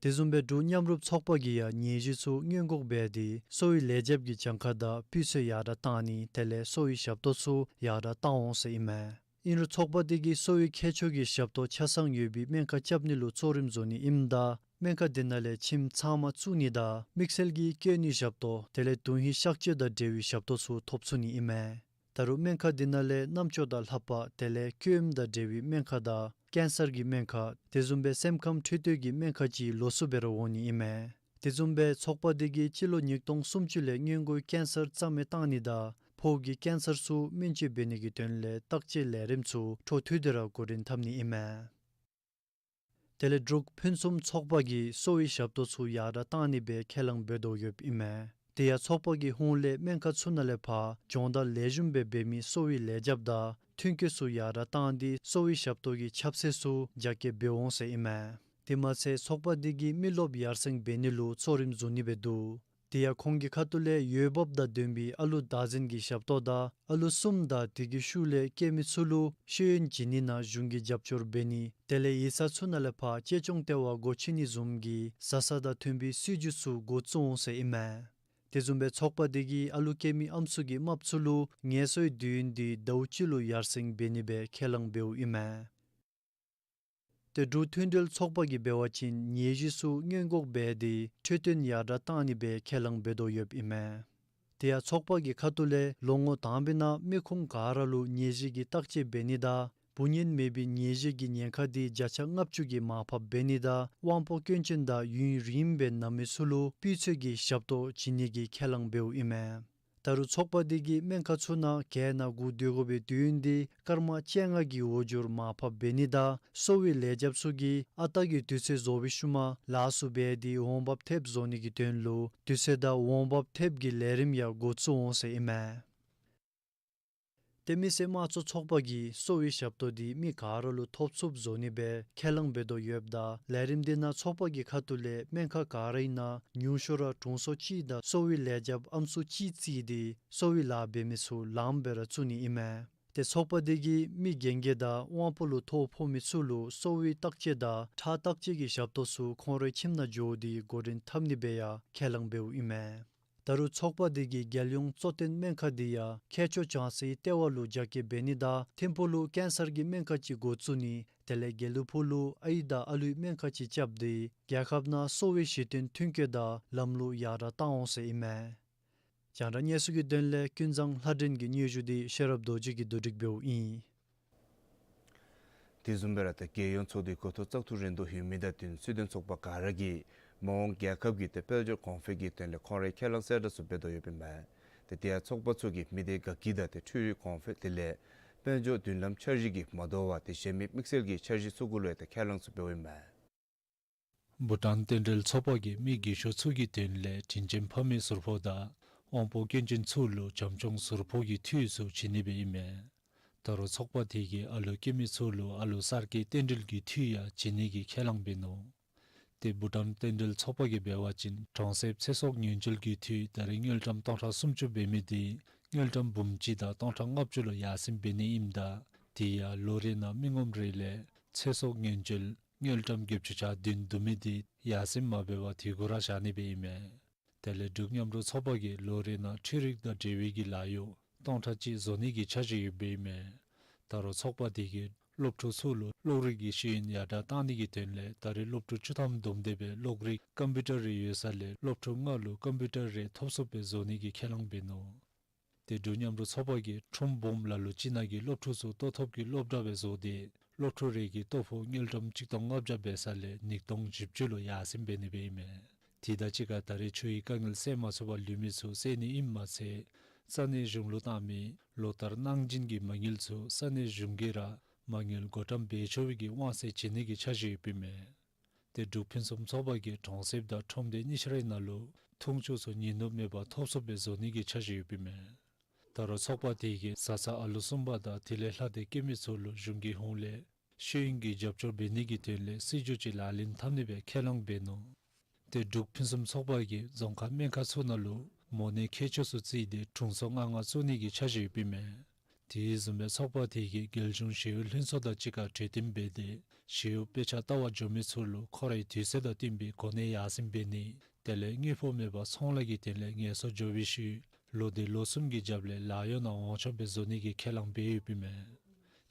དེ་བཟུམ་སྦེ་འབྲུག་མཉམ་རུབ་ཚོགས་པ་གིས་ཡང་ནད་གཞི་ཚུ་སྔོན་འགོག་འབད་དེ་གསོ་བའི་ལས་བྱེདཔ་གི་གྱངས་ཁ་དང་སྤུས་ཚད་ཡར་དྲག་གཏང་ནི་དེ་ལས་གསོ་བའི་ཞབས་ཏོག་ཚུ་ཡར་དྲག་གཏང་འོང་ཟེར་ཨིན་མས། ཨིན་རུང་ཚོགས་པ་དེ་གིས་གསོ་བའི་ཁྱད་ཆོས་ཀྱི་ཞབས་ཏོག་ཆ་ཚང་ཡོད་པའི་སྨན་ཁང་རྐྱབ་ནི་ལུ་གཙོ་རིམ་བཟོ་ནི་ཨིནམ་ད་སྨན་ཁང་དེ་ནང་ལས་ཁྱིམ་ཚང་མ་བཙུགས་ནི་དང་དམིགས་བསལ་གྱི་སྐྱེ་ནི་ཞབས་ཏོག་དེ་ལས་དོན་ཧིང་གཤག་བཅོས་དང་འབྲེལ་བའི་ཞབས་ཏོག་ཚུ་ཐོབ་ཚུགས་ནི་ཨིན་མས། ད་རུང་སྨན་ཁང་དེ་ནང་ལས་རྣམ་ཅོ་དང་ལྷ་པ་དེ་ལས་སྐྱོ་ཨེམ་དང་འབྲེལ་བའི་སྨན་ཁང་དང་ཀེན་སར་གྱི་སྨན་ཁང་དེ་བཟུམ་སྦེ་སེམས་ཁམས་འཕྲོད་བསྟེན་གྱི་སྨན་ཁང་ཅིག་ལོགས་སུ་སྦེ་ར་འོང་ནི་ཨིན་མས། དེ་བཟུམ་སྦེ་ཚོགས་པ་འདི་གིས་སྤྱི་ལོ་ཉིས་སྟོང་སུམ་ཅུ་ལས་སྔོན་འགོག་ཀེན་སར་རྩ་མེད་བཏང་ནི་དང་ཕོཝ་གི་ཀེན་སར་ཚུ་སྨན་བཅོས་འབད་ནི་གི་དོན་ལས་བརྟག་དཔྱད་ལས་རིམ་ཚུ་འཕྲོ་མཐུད་དེ་ར་འགོ་འདྲེན་འཐབ་ནི་ཨིན་མས། དེ་ལས་འབྲུག་ཕུན་སུམ་ཚོགས་པ་གིས་གསོ་བའི་ཞབས་ཏོག་ཚུ་ཡར་དྲག་བཏང་ནི་སྦེ་ཁས་བླངས་འབད་དོ་ཡོདཔ་ཨིན་མས། དེ་ཡང་ཚོགས་པ་གི་ཧོངས་ལས་སྨན་ཁང་ཚུ་ནང་ལས་ཕར་སྦྱོང་བརྡར་ལེགས་ཤོམ་སྦེ་འབད་མི་གསོ་བའི་ལས་བྱེདཔ་དང་ཐོན་སྐྱེད་ཚུ་ཡར་དྲག་བཏང་སྟེ་གསོ་བའི་ཞབས་ཏོག་གི་ཁྱབ་ཚད་ཚུ་རྒྱ་སྐྱེད་འབད་འོང་ཟེར་ཨིན་མས། དེ་མ་ཚད་ཚོགས་པ་འདི་གིས་མི་རློབས་ཡར་སེང་འབད་ནི་ལུ་གཙོ་རིམ་བཟུང་ནི་སྦེ་འདུག། དེ་ཡང་ཁོང་གི་ཁ་ཐུག་ལས་འོས་འབབ་དང་ལྡན་པའི་ཨ་ལུ་བདག་འཛིན་གྱི་ཞབས་ཏོག་དང་ཨ་ལུ་གསུམ་དང་དེ་གི་ཤུལ་ལས་སྐྱེས་མི་ཚུ་ལུ་ཤེས་ཡོན་བྱིན་ནི་ནང་གཞུང་གིས་རྒྱབ་སྐྱོར་འབད་ནི་དེ་ལས་ཡིག་ཚང་ཚུ་ནང་ལས་ཕར་གཅེས་སྐྱོང་ལྟེ་བ་སྒོ་ཕྱེ་ནི་བཟུམ་གྱི་བཟའ་ཚང་དང་མཐུན་པའི་སྲིད་བྱུས་ཚུ་འགོ་བཙུགས་འོང་ཟེར་ཨིན་མས། དེ་བཟུམ་སྦེ་ཚོགས་པ་འདི་གིས་ཨ་ལུ་སྐྱེས་མི་ཨམ་སྲུ་གི་རྨགཔ་ཚུ་ལུ་ངལ་གསོའི་དུས་ཡུན་འདི་ཟླཝ་གཅིག་ལུ་ཡར་སེང་འབད་ནི་སྦེ་ཁས་བླངས་འབདཝ་ཨིན་མས། ཏེ་འབྲུག་མཐུན་སྒྲིལ་ཚོགས་པ་གིས་འབད་བ་ཅིན་ནད་གཞི་ཚུ་སྔོན་འགོག་འབད་དེ་འཕྲོད་བསྟེན་ཡར་དྲག་བཏང་ནི་སྦེ་ཁས་བླངས་འབད་དོ་ཡོདཔ་ཨིན་མས། དེ་ཡང་ཚོགས་པ་གི་ཁ་ཐུག་ལས་ལོ་ངོ་དང་པའི་ནང་མི་ཁོང་ག་ར་ལུ་ནད་གཞི་གི་བརྟག་དཔྱད་འབད་ནི་དང་བུ་གཉེན་མེད་པའི་ནད་གཞི་གི་ཉེན་ཁ་འདི་བརྒྱ་ཆ་ལྔ་བཅུ་གི་མར་ཕབ་འབད་ནི་དང་དབང་པོ་སྐྱོན་ཅན་དང་ཡུན་རིངམོ་སྦེ་ན་མི་ཚུ་ལུ་སྤུས་ཚད་ཀྱི་ཞབས་ཏོག་བྱིན་ནི་གི་ཁས་བླངས་འབདཝ་ཨིན་མས། ད་རུང་ཚོགས་པ་འདི་གིས་སྨན་ཁང་ཚུ་ནང་གྱལ་ནང་སྒུག་སྡོད་དགོ་པའི་དུས་ཡུན་འདི་སྐར་མ་བཅོ་ལྔ་གི་འོས་སྦྱོར་མར་ཕབ་འབད་ནི་དང་གསོ་བའི་ལས་བྱེདཔ་ཚུ་གིས་ཨ་རྟག་གི་དུས་ཚོད་བཟོ་བའི་ཤུལ་མ་ལཱ་ཚུ་འབད་དེ་འོང་འབབ་ཐེབས་བཟོ་ནི་གི་དོན་ལུ་དུས་ཚོད་དང་འོང་འབབ་ཐེབས་ཀྱི་ལས་རིམ་ཡང་འགོ་བཙུགས་འོང་ཟེར་ཨིན་མས། ཏེ་མི་སེར་དམངས་གཙོ་ཚོགས་པ་གིས་གསོ་བའི་ཞབས་ཏོག་འདི་མི་ག་ར་ལུ་ཐོབ་ཚུགསཔ་བཟོ་ནི་སྦེ་ཁས་བླངས་འབད་དོ་ཡོདཔ་ད་ལས་རིམ་འདི་ནང་ཚོགས་པ་གི་ཁ་ཐུག་ལས་སྨན་ཁང་ག་རའི་ནང་ཉུང་ཤོས་ར་དྲུང་འཚོ་གཅིག་དང་གསོ་བའི་ལས་བྱེདཔ་ཨམ་སྲུ་གཅིག་བརྩིས་ཏེ་གསོ་བའི་ལཱ་འབད་མི་ཚུ་ལངམ་སྦེ་ར་བཙུགས་ནི་ཨིན་མས། ཏེ་ཚོགས་པ་འདི་གིས་མི་རྒན་རྒས་དང་དབང་པོ་ལུ་ཐོ་ཕོག་མི་ཚུ་ལུ་གསོ་བའི་བརྟག་དཔྱད་དང་ཁྲག་བརྟག་དཔྱད་ཀྱི་ཞབས་ཏོག་ཚུ་ཁོང་རའི་ཁྱིམ་ནང་འགྱོ་སྟེ་འགོ་འདྲེན་འཐབ་ནི་སྦེ་ཡང་ཁས་བླངས་འབདཝ་ཨིན་མས། ད་རུང་ཚོགས་པ་འདི་གིས་རྒྱལ་ཡོངས་གཙོ་བསྟེན་སྨན་ཁང་འདི་ཡང་མཁས་མཆོག་བྱང་སའི་ལྟེ་བ་ལུ་རྒྱ་སྐྱེད་འབད་ནི་དང་ཐིམ་ཕུག་ལུ་ཀེན་སར་གྱི་སྨན་ཁང་ཅིག་འགོ་བཙུགས་ནི་དེ་ལས་དགེ་ལུགས་ཕུག་ལུ་ཨའི་དང་ཨ་ལུའི་སྨན་ཁང་ཅིག་རྐྱབ་སྟེ་རྒྱལ་ཁབ་ནང་གསོ་བའི་གཞི་རྟེན་མཐུན་འགྱུར་དང་ལམ་ལུགས་ཡར་དྲག་བཏང་འོང་ཟེར་ཨིན་མས། རྒྱང་བསྒྲགས་གནས་ཚུལ་གྱི་དོན་ལས་ཀུན་བཟང་ལྷ་སྒྲོན་གྱི་སྙན་ཞུ་འདི་ཤེས་རབ་རྡོ་རྗེ་གིས་བསྡུ་སྒྲིག་འབདཝ་ཨིན། དེ་བཟུམ་སྦེ་ར་ད་རྒྱལ་ཡོངས་ཚོགས་འདུའི་གོ་ཐོག་བཙག་འཐུ་རན་དོ་ཡོད་མི་དང་བསྟུན་སྲིད་དོན་ཚོགས་པ་ག་ར་གིས་མ་འོངས་རྒྱལ་ཁབ་ཀྱི་ཏེ་དཔལ་འབྱོར་གོང་འཕེལ་གྱི་དོན་ལས་ཁོང་རའི་ཁས་བླངས་གསལ་བསྒྲགས་ཚུ་འབད་དོ་ཡོདཔ་ཨིན་མས། ཏེ་དེ་ཡང་ཚོགས་པ་ཚུ་གིས་མི་སྡེ་དགའ་སྐྱིད་དང་ཏེ་འཕྲུལ་རིག་གོང་འཕེལ་དེ་ལས་དཔལ་འབྱོར་མདུན་ལམ་འཆར་གཞི་གིས་མ་དོ་བར་ཏེ་གཞན་མི་དམིགས་བསལ་གྱི་འཆར་གཞི་ཚུ་གུ་ལུ་ཡང་ཏེ་ཁས་བླངས་ཚུ་འབདཝ་ཨིན་མས། བྷུ་ཊཱན་རྟེན་འབྲེལ་ཚོགས་པ་གིས་མི་རྒས་ཤོས་ཚུ་གི་དོན་ལས་དྲིན་ཅན་ཕ་མའི་ཟུར་ཕོགས་དང་དབང་པོ་སྐྱོན་ཅན་ཚུ་ལུ་བྱམས་སྐྱོང་ཟུར་ཕོགས་ཀྱི་འཐུས་ཚུ་བྱིན་ནི་སྦེ་ཨིན་མས། ད་རུང་ཚོགས་པ་དེ་གིས་ཨ་ལུ་སྐྱེ་མི་ཚུ་ལུ་ཨ་ལུ་གསར་སྐྱེས་རྟེན་འབྲེལ་གྱི་འཐུས་ཡང་བྱིན་ནི་གི་ཁས་བླངས་འབད་ནུག། ཏེ་བྷུ་ཊཱན་རྟེན་འབྲེལ་ཚོགས་པ་གིས་འབད་བ་ཅིན་གྲོང་གསེབ་ཚེ་སྲོག་ཉེན་བཅོལ་གྱི་འཐུས་ད་རེས་དངུལ་ཀྲམ་སྟོང་ཕྲག་སུམ་ཅུ་འབད་མི་དེ་དངུལ་ཀྲམ་འབུམ་གཅིག་དང་སྟོང་ཕྲག་ལྔ་བཅུ་ལུ་ཡར་སེང་འབད་ནི་ཨིནམ་ད་དེ་ཡང་ལོ་རེ་ནང་མི་ངོམ་རེ་ལས་ཚེ་སྲོག་ཉེན་བཅོལ་དངུལ་ཀྲམ་བརྒྱད་ཅུ་གྱ་བདུན་བསྡུ་མི་དེ་ཡར་སེང་མ་འབད་བར་དེ་གུ་ར་བཞག་ནི་སྦེ་ཨིན་མས། དེ་ལས་འབྲུག་མཉམ་རུབ་ཚོགས་པ་གིས་ལོ་རེ་ནང་འཕྲུལ་རིག་དང་འབྲེལ་བའི་གི་ལཱ་གཡོག་སྟོང་ཕྲག་གཅིག་བཟོ་ནི་གི་འཆར་གཞི་ཡོདཔ་ཨིན་མས། ད་རུང་ཚོགས་པ་དེ་གིས་སློབ་ཕྲུག་ཚུ་ལུ་གློག་རིག་གི་ཤེས་ཡོན་ཡར་དྲག་བཏང་ནི་གི་དོན་ལས་ད་རེས་སློབ་ཕྲུག་བཅུ་ཐམ་བསྡོམས་ཏེ་སྦེ་གློག་རིག་ཀམ་པིའུ་ཊར་རེ་ཡོད་ས་ལས་སློབ་ཕྲུག་ལྔ་ལུ་ཀམ་པིའུ་ཊར་རེ་ཐོབ་ཚུགསཔ་སྦེ་བཟོ་ནི་གི་ཁས་བླངས་འབད་ནུག། ཏེ་འབྲུག་མཉམ་རུབ་ཚོགས་པ་གིས་ཁྲོམ་སྦོམ་ལ་ལུ་ཅིག་ནང་གི་སློབ་ཕྲུག་ཚུ་ལྟོ་ཐོབ་ཀྱི་སློབ་གྲྭ་སྦེ་བཟོ་སྟེ་སློབ་ཕྲུག་རེ་གི་ལྟོ་ཕོགས་དངུལ་ཀྲམ་གཅིག་སྟོང་ལྔ་བརྒྱ་འབད་ས་ལས་ཉིས་སྟོང་བཞི་བཅུ་ལུ་ཡར་སེང་འབད་ནི་སྦེ་ཨིན་མས། དེ་དང་གཅིག་ཁར་ད་རེས་ཆུའི་དཀའ་ངལ་སེལ་མ་ཚུགས་པར་ལུས་མི་ཚུ་སེལ་ནི་ཨིནམ་མ་ཚད་ས་གནས་གཞུང་ལུ་བཏང་མི་ལོ་ལྟར་གནང་སྦྱིན་གྱི་མ་དངུལ་ཚུ་ས་གནས་གཞུང་གིས་ར་མ་དངུལ་བགོ་བཀྲམ་འབད་ཆོག་པའི་གི་དབང་ཚད་བྱིན་ནི་གི་འཆར་གཞི་ཡོདཔ་ཨིན་མས། ཏེ་འབྲུག་ཕུན་སུམ་ཚོགས་པ་གིས་གྲོང་གསེབ་དང་ཁྲོམ་སྡེ་གཉིས་ཆ་རའི་ནང་ལུ་འཐུང་ཆུ་ཚུ་ཉིན་ནུབ་མེད་པར་ཐོབ་ཚུགསཔ་སྦེ་བཟོ་ནི་གི་འཆར་གཞི་ཡོདཔ་ཨིན་མས། ད་རུང་ཚོགས་པ་དེ་གིས་བཟའ་ཚང་ཨ་ལུ་གསུམ་པ་དང་དེ་ལས་ལྷག་སྟེ་སྐྱེ་མི་ཚུ་ལུ་གཞུང་གི་ཧོངས་ལས་ཤེས་ཡོན་གྱི་རྒྱབ་སྐྱོར་འབད་ནི་གི་དོན་ལས་སྲིད་བྱུས་ཅིག་ལག་ལེན་འཐབ་ནི་སྦེ་ཁས་བླངས་འབད་ནུག། ཏེ་འབྲུག་ཕུན་སུམ་ཚོགས་པ་གིས་རྫོང་ཁག་སྨན་ཁང་ཚུ་ནང་ལུ་མོ་ནད་མཁས་མཆོག་ཚུ་བརྩིས་ཏེ་དྲུང་འཚོ་ལྔ་ལྔ་བཙུགས་ནི་གི་འཆར་གཞི་ཡོདཔ་ཨིན་མས། དེ་བཟུམ་སྦེ་ཚོགས་པ་དེ་གིས་རྒྱལ་གཞུང་ཞི་གཡོག་ལྷན་ཚོགས་དང་གཅིག་ཁར་གྲོས་བསྟུན་འབད་དེ་ཞི་གཡོག་དཔེ་ཆ་ལྟ་བར་འགྱོ་མི་ཚུ་ལུ་ཁོང་རའི་དུས་ཚོད་དང་བསྟུན་པའི་གོ་གནས་ཡར་སེང་འབད་ནི་དེ་ལས་དངུལ་ཕོགས་མེད་པར་ཚོང་ལཱ་གི་དོན་ལས་ངལ་གསོ་འགྱོ་བའི་ཤུལ་ལོ་དེ་ལོ་གསུམ་གྱི་རྒྱབ་ལས་ལཱ་གཡོག་ནང་འོང་ཆོགཔ་སྦེ་བཟོ་ནི་གི་ཁས་བླངས་འབད་ཡོདཔ་ཨིན་མས།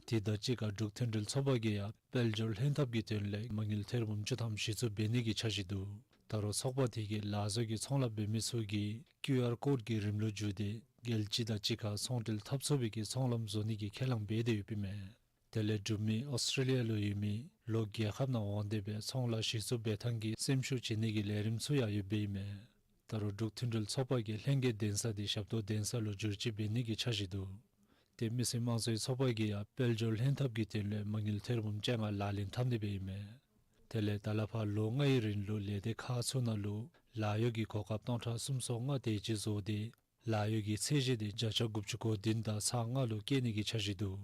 དེ་དང་གཅིག་ཁར་འབྲུག་མཐུན་སྒྲིལ་ཚོགས་པ་གིས་ཡང་དཔལ་འབྱོར་ལྷན་ཐབས་ཀྱི་དོན་ལས་མ་དངུལ་ཐེར་འབུམ་བཅུ་ཐམ་གཞི་བཙུགས་འབད་ནི་གི་འཆར་གཞི་འདུག། ད་རུང་ཚོགས་པ་དེ་གིས་ལག་བཟོ་གི་ཚོང་ལཱ་འབད་མི་ཚུ་གིས་ཀིའུ་ཨར་ཀོཌ་ཀྱི་རིམ་ལུགས་བརྒྱུད་དེ་རྒྱལ་སྤྱི་དང་གཅིག་ཁར་ཚོང་འབྲེལ་འཐབ་ཚུགས་པའི་གི་ཚོང་ལམ་བཟོ་ནི་གི་ཁས་བླངས་འབད་དེ་ཡོདཔ་ཨིན་མས། དེ་ལས་འབྲུག་མི་ཨོསི་ཊྲེ་ལི་ཡ་ལུ་ཡོད་མི་ལོ་རྒྱལ་ཁབ་ནང་འོང་སྟེ་སྦེ་ཚོང་ལཱ་གཞི་བཙུགས་འབད་ཐངས་ཀྱི་སེམས་ཤུགས་བྱིན་ནི་གི་ལས་རིམ་ཚུ་ཡང་ཡོདཔ་ཨིན་མས། ད་རུང་འབྲུག་མཐུན་སྒྲིལ་ཚོགས་པ་གིས་ལྷན་རྒྱས་གདན་ས་དེ་ཞབས་ཏོག་གདན་ས་ལུ་བསྒྱུར་བཅོས་འབད་ནི་གི་འཆར་གཞི་འདུག། ཏེ་མི་སེར་དམངས་གཙོའི་ཚོགས་པ་གིས་ཡང་དཔལ་འབྱོར་ལྷན་ཐབས་ཀྱི་དོན་ལས་མ་དངུལ་ཐེར་འབུམ་བཅོ་ལྔ་ལག་ལེན་འཐབ་ནི་སྦེ་ཨིན་མས། དེ་ལས་ད་ལས་ཕར་ལོ་ལྔའི་རིང་ལུ་ལས་སྡེ་ཁག་ཚུ་ནང་ལུ་ལཱ་གཡོག་གི་གོ་སྐབས་སྟོང་ཕྲག་སུམ་ཅུ་སོ་ལྔ་དེ་ཅིག་བཟོ་སྟེ་ལཱ་གཡོག་གི་ཚད་གཞི་དེ་བརྒྱ་ཆ་དགུ་བཅུ་གོ་བདུན་དང་ཚག་ལྔ་ལུ་བསྐྱེད་ནི་གི་འཆར་གཞི་འདུག།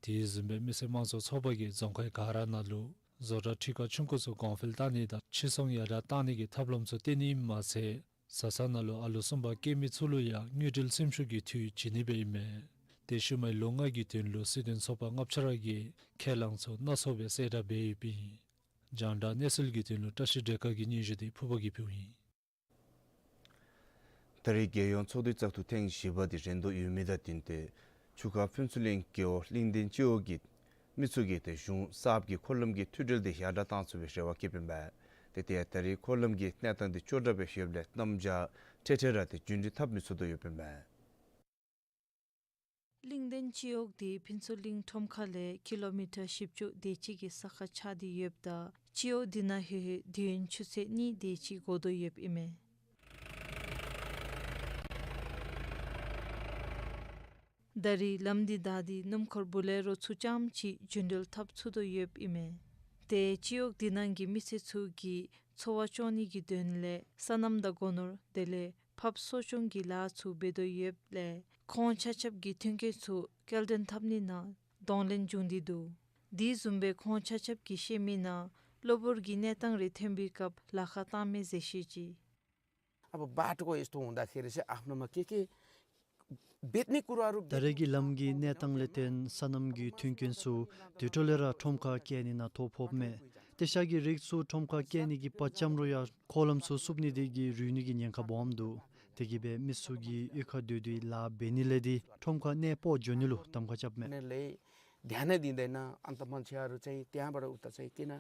དེ་བཟུམ་སྦེ་མི་སེར་དམངས་གཙོའི་ཚོགས་པ་གིས་རྫོང་ཁག་ག་ར་ནང་ལུ་བཟོ་གྲྭ་ཁྲི་ཀ་ཆུང་ཀུ་ཚུ་གོང་འཕེལ་བཏང་ནི་དང་ཕྱིར་ཚོང་ཡར་དྲག་བཏང་ནི་གི་ཐབས་ལམ་ཚུ་བཏོན་ནི་ཨིནམ་མ་ཚད་བཟའ་ཚང་ནང་ལུ་ཨ་ལོ་གསུམ་པ་སྐྱེ་མི་ཚུ་ལུ་ཡང་དངུལ་འབྲེལ་སེམས་ཤུགས་ཀྱི་འཐུས་བྱིན་ནི་སྦེ་ཨིན་མས། ཏེ་ཤུལ་མའི་ལོ་ལྔ་གི་དོན་ལུ་སྲིད་དོན་ཚོགས་པ་ལྔ་བཅུ་ར་གིས་ཁས་བླངས་ཚུ་སྣ་ཚོགས་སྦེ་གསལ་བསྒྲགས་འབད་ཡོདཔ་ཨིན། རྒྱང་བསྒྲགས་གནས་ཚུལ་གྱི་དོན་ལུ་བཀྲ་ཤིས་སྒྲོལ་དཀར་གྱི་སྙན་ཞུ་དེ་ཕུརཔ་གིས་ཕུལཝ་ཨིན། ད་རེས་རྒྱལ་ཡོངས་ཚོགས་འདུའི་བཙག་འཐུ་ཐེངས་བཞི་པ་དེ་རན་དོ་ཡོད་མི་དང་བསྟུན་ཏེ་ཆུ་ཁ་ཕུན་ཚོགས་གླིང་རྒེད་འོག་གླིང་ལྡན་སྤྱི་འོག་གི་མི་ཚུ་གིས་ཏེ་གཞུང་གསརཔ་གི་འཁོར་ལམ་གྱི་མཐུད་འབྲེལ་དེ་ཡར་དྲག་བཏང་ཚུགས་པའི་རེ་བ་བསྐྱེདཔ་ཨིན་པས། ཏེ་ཏེ་ད་རེས་འཁོར་ལམ་གྱི་གནས་སྟངས་དེ་སྐྱོ་དྲགས་སྦེ་ཡོདཔ་ལས་གནམ་བྱཱར་འཕྲལ་འཕྲལ་ར་ཏེ་རྒྱུན་རིང་འཐབ་མི་ཚུགས་དོ་ཡོདཔ་ཨིན་པས། གླིང་ལྡན་སྤྱི་འོག་དེ་ཕུན་ཚོགས་གླིང་ཁྲོམ་ཁ་ལས་ཀི་ལོ་མི་ཊར་བཞི་བཅུ་དེ་ཅིག་གི་ས་ཁར་ཆགས་ཏེ་ཡོདཔ་ད་སྤྱི་འོག་དེ་ནང་ལྷོད་ལྷོད་དུས་ཡུན་ཆུ་ཚོད་གཉིས་དེ་ཅིག་འགོར་དོ་ཡོདཔ་ཨིན་མས། ད་རེས་ལམ་དེ་བདའ་སྟེ་སྣུམ་འཁོར་བུ་ལེ་རོ་ཚུ་རྐྱངམ་ཅིག་རྒྱུན་འགྲུལ་འཐབ་ཚུགས་དོ་ཡོདཔ་ཨིན་མས། ཏེ་སྤྱི་འོག་དེ་ནང་གི་མི་སེར་ཚུ་གིས་འཚོ་བ་སྐྱོང་ནི་གི་དོན་ལས་སོ་ནམ་དང་སྒོ་ནོར་དེ་ལས་ཕགཔ་གསོ་སྐྱོང་གི་ལཱ་ཚུ་འབད་དོ་ཡོདཔ་ལས་ཁོང་ཆ་ཁྱབ་ཀྱིས་མཐུན་རྐྱེན་ཚུ་སྐྱེལ་འདྲེན་འཐབ་ནི་ནང་གདོང་ལེན་འབྱུང་སྟེ་འདུག། དེ་བཟུམ་སྦེ་ཁོང་ཆ་ཁྱབ་ཀྱིས་བཤད་མི་ནང་གློ་བུར་གྱི་གནས་སྟངས་རེ་ཐོན་པའི་སྐབས་ལཱ་ཁག་བཏང་མས་ཟེར་བཤད་ཅི། अब बाटोको यस्तो हुँदाखेरि चाहिँ आफ्नोमा के के बेच्ने कुराहरू ད་རེས་ཀྱི་ལམ་གྱི་གནས་སྟངས་ལས་བརྟེན་སོ་ནམ་གྱི་མཐུན་རྐྱེན་ཚུ་དུས་ཐོག་ལས་ར་ཁྲོམ་ཁར་བསྐྱལ་ནི་ནང་ཐོ་ཕོགཔ་མས། ཏེ་ཤ་གི་རིགས་ཚུ་ཁྲོམ་ཁར་བསྐྱལ་ནི་གི་བར་ཙམ་རུང་ཡང་འཁོར་ལམ་ཚུ་བསུབ་ནི་དེ་གིས་རུལ་ནི་གི་ཉེན་ཁ་སྦོམ་འདུག། དེ་གིས་སྦེ་མི་ཚུ་གིས་གཡུས་ཁར་སྡོད་དེ་ལཱ་འབད་ནི་ལས་འདི་ཁྲོམ་ཁར་གནས་སྤོ་འགྱོ་ནི་ལུ་གདམ་ཁ་རྐྱབ་མས། उनीहरूले ध्यानै दिँदैन। अन्त मान्छेहरू चाहिँ त्यहाँबाट उता चाहिँ किन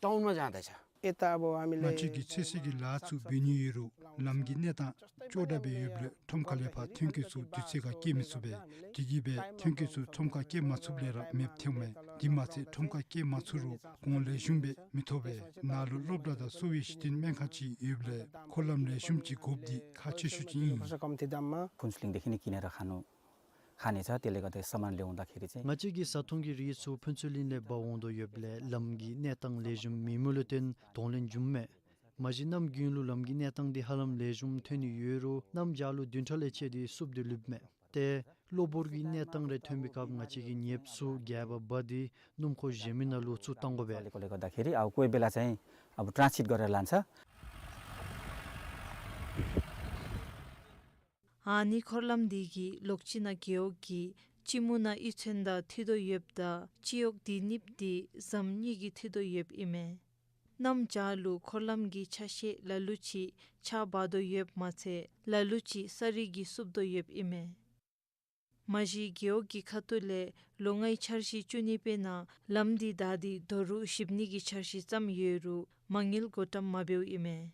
टाउनमा जाँदैछ? यता अब हामीले ང་བཅས་ཀྱིས་ཚོད་བསྲེ་གི་ལཱ་ཚུ་འབད་ནི་ཡོད་རུང་ལམ་གྱི་གནས་སྟངས་སྐྱོ་དྲགས་སྦེ་ཡོདཔ་ལས་ཁྲོམ་ཁ་ལས་ཕར་ཐོན་སྐྱེད་ཚུ་དུས་ཚོད་ཁར་སྐྱེལ་མི་ཚུགས་པས། དེ་གིས་སྦེ་ཐོན་སྐྱེད་ཚུ་ཁྲོམ་ཁར་སྐྱེལ་མ་ཚུགསཔ་ལས་ར་མེདཔ་ཐལཝ་མས། དེ་མ་ཚད་ཁྲོམ་ཁར་སྐྱེལ་མ་ཚུགས་རུང་གོང་ལེགས་ཤོམ་སྦེ་མི་ཐོབ་པས། ནཱ་ལུ་སློབ་གྲྭ་དང་གསོ་བའི་གཞི་རྟེན་སྨན་ཁང་ཅིག་ཡོདཔ་ལས་འཁོར་ལམ་ལེགས་ཤོམ་ཅིག་དགོཔ་འདི་ཁག་ཆེ་ཤོས་ཅིག་ཨིན། ཕུན་ཚོགས་གླིང་དེ་ཁེ་ནི་ཀིན་ར་ཁ་ནུ་ཁ་ནི་ཚ་དེ་ལས་ག་དེ་སྨན་ལེན་འོང་ད་ཁེ་རི་ཚེ། ང་བཅས་ཀྱི་བཟའ་འཐུང་གི་རིགས་ཚུ་ཕུན་ཚོགས་གླིང་ལས་འབག་འོང་དོ་ཡོདཔ་ལས་ལམ་གྱི་གནས་སྟངས་ལེགས་ཤོམ་མེད་མི་ལུ་བརྟེན་གདོང་ལེན་བྱུངམ་མས། མ་གཞི་གནམ་དགུན་ལུ་ལམ་གྱི་གནས་སྟངས་འདི་ཧ་ལམ་ལེགས་ཤོམ་ཐོན་ནི་ཡོད་རུང་གནམ་བྱཱར་ལུ་བདུན་ཕྲག་ལས་བཅད་དེ་བསུབ་སྟེ་ལུསཔ་མས། ཏེ་གློ་བུར་གྱི་གནས་སྟངས་རེ་ཐོན་པའི་སྐབས་ང་བཅས་ཀྱི་ཉེསཔ་ཚུ་རྒྱབ་པར་འབག་སྟེ་སྣུམ་འཁོར་གཞན་མི་ནང་ལུ་བཙུགས་གཏང་དགོ་པས། ले गर्दाखेरि अब कोही बेला चाहिँ अब ट्रान्सपोर्ट गरेर लान्छ। ཨ་ནི་འཁོར་ལམ་འདི་གིས་ལོག་ཅི་ན་རྒེད་འོག་གི་ཅི་མུ་ན་གཡུས་ཚན་དང་མཐུད་དོ་ཡོདཔ་ད་སྤྱི་འོག་དེ་ནིབ་དེ་ཟམ་གཉིས་ཀྱིས་མཐུད་དོ་ཡོདཔ་ཨིན་མས། གནམ་བྱཱར་ལུ་འཁོར་ལམ་གྱི་ཆ་ཤས་ལ་ལུ་ཅིག་ཆག་འབག་དོ་ཡོདཔ་མ་ཚད་ལ་ལུ་ཅིག་ས་རི་གིས་བསུབ་དོ་ཡོདཔ་ཨིན་མས། མ་གཞི་རྒེད་འོག་གི་ཁ་ཐུག་ལས་ལོ་ལྔའི་འཆར་གཞི་བཅུ་གཉིས་པའི་ནང་ལམ་འདི་བདའ་སྟེ་རྡོ་རུག་བཞིབ་ནི་གི་འཆར་གཞི་བརྩམས་ཡོད་རུང་མ་དངུལ་བགོ་བཀྲམ་མ་འབདཝ་ཨིན་མས།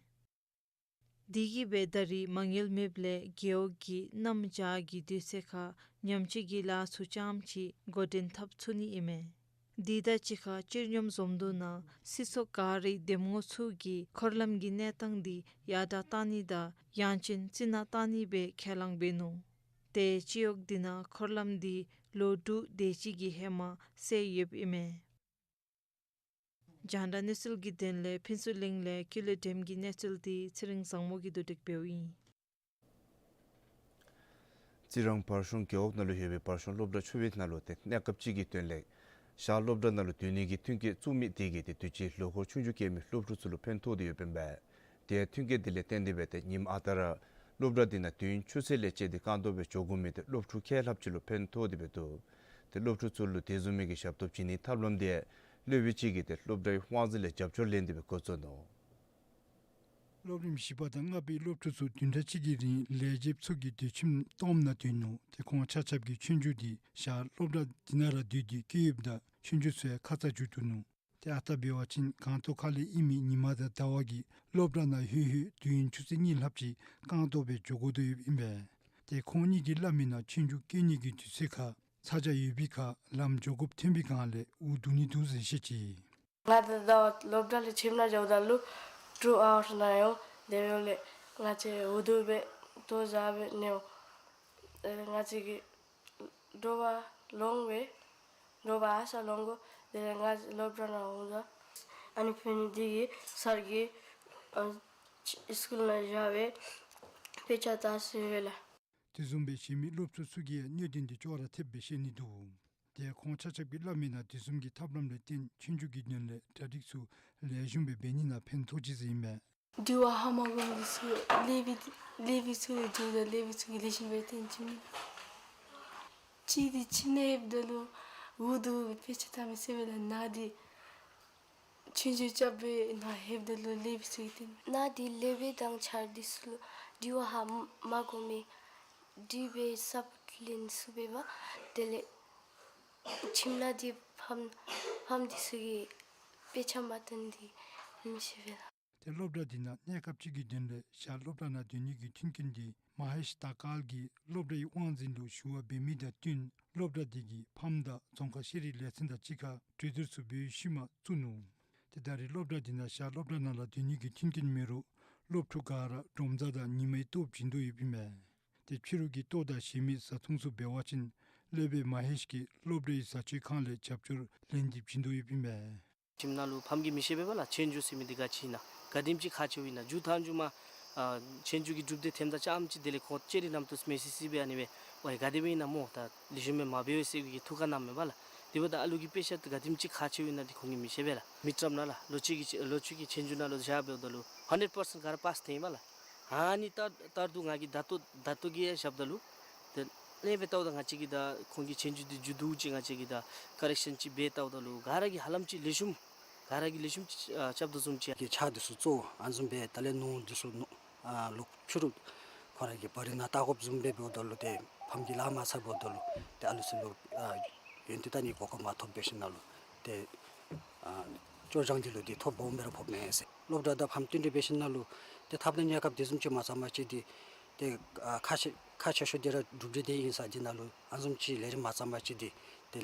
དེ་གིས་སྦེ་ད་རེས་མ་དངུལ་མེདཔ་ལས་རྒེད་འོག་གིས་གནམ་བྱཱར་གྱི་དུས་ཚོད་ཁར་ཉམས་བཅོས་ཀྱི་ལཱ་ཚུ་རྐྱངམ་ཅིག་འགོ་འདྲེན་འཐབ་ཚུགས་ནི་ཨིན་མས། དེ་དང་གཅིག་ཁར་སྤྱིར་སྙོམས་འཛོམས་འདུ་ནང་སྲིད་ཚོགས་ག་རའི་འདེམས་ངོ་ཚུ་གིས་འཁོར་ལམ་གྱི་གནས་སྟངས་འདི་ཡར་དྲག་གཏང་ནི་དང་ཡང་ཅིན་རྩི་ནག་གཏང་ནི་སྦེ་ཁས་བླངས་འབད་ནུག། ཏེ་སྤྱི་འོག་འདི་ནང་འཁོར་ལམ་འདི་ལོ་དྲུག་དེ་ཅིག་གི་ཧེ་མ་བསལ་ཡོདཔ་ཨིན་མས། རྒྱང་བསྒྲགས་གནས་ཚུལ་གྱི་དོན་ལས་ཕུན་ཚོགས་གླིང་ལས་ཀུན་ལེགས་སྒྲོལམ་གྱི་གནས་ཚུལ་འདི་ཚེ་རིང་བཟང་མོ་གིས་བསྡུ་སྒྲིག་འབདཝ་ཨིན། རྩི་རང་བར་གཞུང་རྒེད་འོག་ནང་ལུ་ཡོད་པའི་བར་གཞུང་སློབ་གྲྭ་ཆུ་བེད་ནང་ལུ་ཏེ་གནས་སྐབས་ཅིག་གི་དོན་ལས་ཞག་སློབ་གྲྭ་ནང་ལུ་སྡོད་ནི་གི་མཐུན་རྐྱེན་བཙུགས་མི་དེ་གིས་ཏེ་དུས་ཅི་ལོ་འཁོར་ཆུང་ཆུང་སྐྱེས་མི་སློབ་ཕྲུག་ཚུ་ལུ་ཕན་ཐོགས་ཏེ་ཡོདཔ་ཨིན་པས། ཏེ་མཐུན་རྐྱེན་དེ་ལས་བརྟེན་ཏེ་སྦེ་ཏེ་ཉིནམ་ཨ་རྟག་ར་སློབ་གྲྭ་དེ་ནང་དུས་ཡུན་ཆུ་ཚོད་ལས་བཅད་དེ་རྐང་སྟོང་སྦེ་འགྱོ་དགོ་མི་དེ་སློབ་ཕྲུག་ཁལ་ལྷགཔ་ཅིག་ལུ་ཕན་ཐོགས་ཏེ་སྦེ་འདུག། ཏེ་སློབ་ཕྲུག་ཚུ་ལུ་དེ་བཟུམ་མའི་གི་ཞབས་ཏོག་བྱིན་ནིའི་ཐབས་ལམ་དེ་སློབ་དཔོན་ཅིག་གིས་ཏེ་སློབ་གྲྭའི་དབང་འཛིན་ལས་རྒྱབ་སྐྱོར་ལེན་ཏེ་སྦེ་འགོ་བཙུགས་ནུག། སློབ་རིམ་བཞི་པ་དང་ལྔ་པའི་སློབ་ཕྲུག་ཚུ་བདུན་ཕྲག་གཅིག་གི་རིང་ལས་བྱེདཔ་ཚུ་གིས་དུས་ཁྱིམ་སྟོངམ་ནང་སྡོད་ནུག། ཏེ་ཁོང་ཆ་ཁྱབ་ཀྱི་ཆོས་རྒྱུགས་དེ་ཞག་སློབ་གྲྭ་དེ་ནང་ར་སྡོད་དེ་བསྐྱལ་ཡོདཔ་ད་ཆོས་རྒྱུགས་ཚུ་ཡང་ཁ་ཙ་མཇུག་བསྡུ་ནུག། ཏེ་ཨ་རྟག་འབད་བ་ཅིན་སྒང་ཏོག་ཁ་ལས་ཨིན་མི་ཉི་མ་དང་ཟླ་བ་གིས་སློབ་གྲྭ་ནང་ལྷོད་ལྷོད་དུས་ཡུན་ཆུ་ཚོད་གཉིས་ལྷགཔ་ཅིག་རྐང་སྟོང་སྦེ་འགྱོ་དགོ་དོ་ཡོདཔ་ཨིན་པས། ཏེ་ཁོང་གཉིས་ཀྱིས་སླབ་མི་ནང་ཆོས་རྒྱུགས་བསྐྱལ་ནི་གི་དུས་ཚོད་ཁར་ ཚ་གྱང་ཡོད་པའི་ཁར་ལམ་འགྱོ་དགོཔ་ཐོན་པའི་སྒང་ལས་འུ་སྡུག་ནི་འདུག་ཟེར་བཤད་ཅི། ང་ད་ལྟོ་སློབ་གྲྭ་ལས་ཁྱིམ་ནང་འགྱོཝ་ད་ལུ་ཊུ་ཨ་ཝརསི་ནང་ཡོད། དེ་འབདཝ་ལས་ང་བཅས་འུ་སྡུག་སྦེ་ལྟོ་བཟའ་སྦེ་ནི་འོང་། ཨེ་ང་བཅས་ཀྱིས་དྲོ་པ་ལོང་སྦེ་དྲོ་པ་ཨ་ཤ་ལོང་དགོ། དེ་ལས་ང་སློབ་གྲྭ་ནང་འོང་ད་ཨ་ནི་ཕན་ནི་དེ་གིས་སར་གྱིས་ཨ་སི་ཀུལ་ནང་བཞག་སྦེ་དཔེ་ཆ་ལྟ་ཟེར་སྦེ་ལགས། དེ་བཟུམ་སྦེ་གཞན་མི་སློབ་ཕྲུག་ཚུ་གིས་ཡང་གནད་དོན་དེ་ཅོག་ར་འཐདཔ་སྦེ་བཤད་ནི་འདུག། དེ་ཁོང་ཆ་ཁྱབ་ཀྱིས་སླབ་མི་ནང་དེ་བཟུམ་གྱི་ཐབས་ལམ་ལས་བརྟེན་ཆོས་རྒྱུགས་ཀྱི་དོན་ལས་གྲ་སྒྲིག་ཚུ་ལེགས་ཤོམ་སྦེ་འབད་ནི་ནང་ཕན་ཐོགས་ཅི་ཟེར་ཨིན་མས། དྲི་བ་ཧ་མ་གོ་མི་ཚུ་སློབ་དཔོན་སློབ་དཔོན་ཚུ་གིས་དྲིཝ་ད་སློབ་དཔོན་ཚུ་གིས་ལེགས་ཤོམ་སྦེ་བསྟན་བྱིནམ་ཨིན། གཅིག་འདི་ཁྱིམ་ནང་ལྷོདཔ་ད་ལུ་འུ་སྡུག་སྦེ་དཔེ་ཆ་ལྟ་མི་ཚུགས་པས་ལགས། ནཱ་འདི་ཆོས་རྒྱུགས་རྐྱབ་སྦེ་ནཱ་ལྷོདཔ་ད་ལུ་སློབ་དཔོན་ཚུ་གིས་བསྟན། ནཱ་འདི་སློབ་དཔོན་དང་འཆར་འདི་ཚུ་ལུ་དྲི་བ་ཧ་མ་གོ་མི་དྲི་བའི་ས་པོཊ་ལེན་ཚུགས་པས་པ། དེ་ལས་ཁྱིམ་ནང་འདི་ཕམ་ཕམ་འདི་ཚུ་གིས་དཔེ་ཆ་མ་སྟོན་འདི་མི་ཤེས་པས་ལགས། ཏེ་སློབ་གྲྭ་འདི་ནང་གནས་སྐབས་ཅིག་གི་དོན་ལས་ཞག་སློབ་གྲྭ་ནང་སྡོད་ནི་གི་མཐུན་རྐྱེན་འདི་མ་ཧེཤ་དར་ཀཱལ་གྱིས་སློབ་གྲྭའི་དབང་འཛིན་ལུ་ཞུ་བ་འབད་མི་དང་བསྟུན་སློབ་གྲྭ་འདི་གིས་ཕམ་དང་རྫོང་ཁ་ཤེས་རིག་ལས་ཚན་དང་གཅིག་ཁར་གྲོས་བསྡུར་ཚུ་འབད་ཤུལ་མ་བཙུགས་ནུག། ཏེ་ད་རེས་སློབ་གྲྭ་འདི་ནང་ཞག་སློབ་གྲྭ་ནང་ལུ་སྡོད་ནི་གི་མཐུན་རྐྱེན་མེད་རུང་སློབ་ཕྲུག་ག་ར་དྲོ་འཛའ་དང་ཉིན་མའི་ལྟོ་བྱིན་དོ་ཡོདཔ་ཨིན་མས། ཏེ་ཕྱི་རུ་གི་ལྟོ་དང་གཞན་མི་བཟའ་འཐུང་ཚུ་འབད་བ་ཅིན་སློབ་དཔོན་མ་ཧེཤ་གིས་སློབ་གྲྭའི་བཟའ་སྤྱོད་ཁང་ལས་རྒྱབ་སྐྱོར་ལེན་ཏེ་བྱིན་དོ་ཡོདཔ་ཨིན་མས། ཁྱིམ་ནང་ལུ་ཕམ་གིས་མི་ཤེས་པས་པ་ལགས། ཆོས་རྒྱུགས་ཟེར་མི་འདི་ག་ཅི་ཨིན་ན་ག་དེམ་ཅིག་ཁག་ཆེཝ་ཨིན་ན། མཇུག་མཐའ་མཇུག་མ་ཨ་ཆོས་རྒྱུགས་ཀྱི་གྲུབ་སྡེ་ཐོནམ་ད་རྐྱངམ་ཅིག་དེ་ལས་ཁོང་ལྕེ་རི་རྣམ་རྟོག་མེད་སི་སི་སྦེ་ཨ་ནི་སྦེ་ཝའི་ག་དེ་སྦེ་ཨིན་ན་སྨོ། ད་ལེགས་ཤོམ་སྦེ་མ་འབད་བས་ཟེར་གི་ཐུགས་ཁར་བསྣམ་མས་པ་ལགས། དེ་འབདཝ་ད་ཨ་ལུ་གི་དཔེ་ཆ་འདི་ག་དེམ་ཅིག་ཁག་ཆེཝ་ཨིན་ན་འདི་ཁོང་གིས་མི་ཤེས་པས་ལགས། མི་བཀྲམ་ན་ལགས། ལོ་གཅིག་གི་ལོ་གཅིག་གི་ཆོས་རྒྱུགས་ནང་ལུ་བཞག་འབདཝ་ད་ལུ་ཧན་ཌེཌ་པར་སེནཊ་ག་ར་པཱསི་ཐོན་ཡི་པ་ལགས། ཨ་ནི་ད་ལྟར་དུ་ང་གིས་ད་ལྟོ་ད་ལྟོ་གི་ཡང་ཞབས་ད་ལུ་ཏེ་ཨ་ནི་སྦེ་བལྟཝ་ད་ང་བཅས་ཀྱིས་ད་ཁོང་གི་ཆོས་རྒྱུགས་འདི་རྒྱུག་དོ་ཅིག་ང་བཅས་ཀྱིས་ད་ཀོ་རེཀ་ཤཱན་ཅིག་འབད་བལྟཝ་ད་ལུ་ག་ར་གིས་ཧ་ལམ་ཅིག་ལེགས་ཤོམ་ག་ར་གིས་ལེགས་ཤོམ་ཅིག་ཨ་རྐྱབ་དོ་བཟུམ་ཅིག་གི་ཕྱག་འདི་ཚུ་གཙོ་བོ་ཨ་ནི་བཟུམ་སྦེ་ད་ལས་ནོར་འདི་ཚུ་ནོར་ཨ་ལོག་ཕྱི་རུ་ཁོང་ར་གི་བ་རི་ནང་བལྟ་དགོཔ་བཟུམ་སྦེ་འབདཝ་ད་ལུ་ཏེ་ཕམ་གྱིས་ལཱ་མ་ཚར་བའི་ད་ལུ་ཏེ་ཨ་ལུ་ཚུ་ལུ་ཨ་ཡོན་ཏན་ལྟ་ནི་གོ་སྐབས་མ་ཐོབ་པའི་ཤུལ་ནང་ལུ་ཏེ་ཨ་སྐྱོར་སྦྱང་འདི་ལུ་ཏེ་ཐོ་སྦོམ་སྦེ་ར་ཕོགཔ་མས་ཟེར། སློབ་གྲྭ་དང་ཕམ་བསྟུན་གྲོས་འབད་ཞིནམ་ལས་ཏེ་ཐབས་ལམ་གནས་སྐབས་དེ་བཟུམ་ཅིག་མ་ཚང་པ་ཅིན་འདི་ཏེ་ཨ་ཁག་ཆེ་ཁག་ཆེ་ཤོས་འདི་ར་གྲུབ་འབྲས་དེ་ཨིན་ས་འདི་ནང་ལུ་ཨ་ནི་བཟུམ་ཅིག་ལས་རིམ་མ་ཚང་པ་ཅིན་འདི་ཏེ་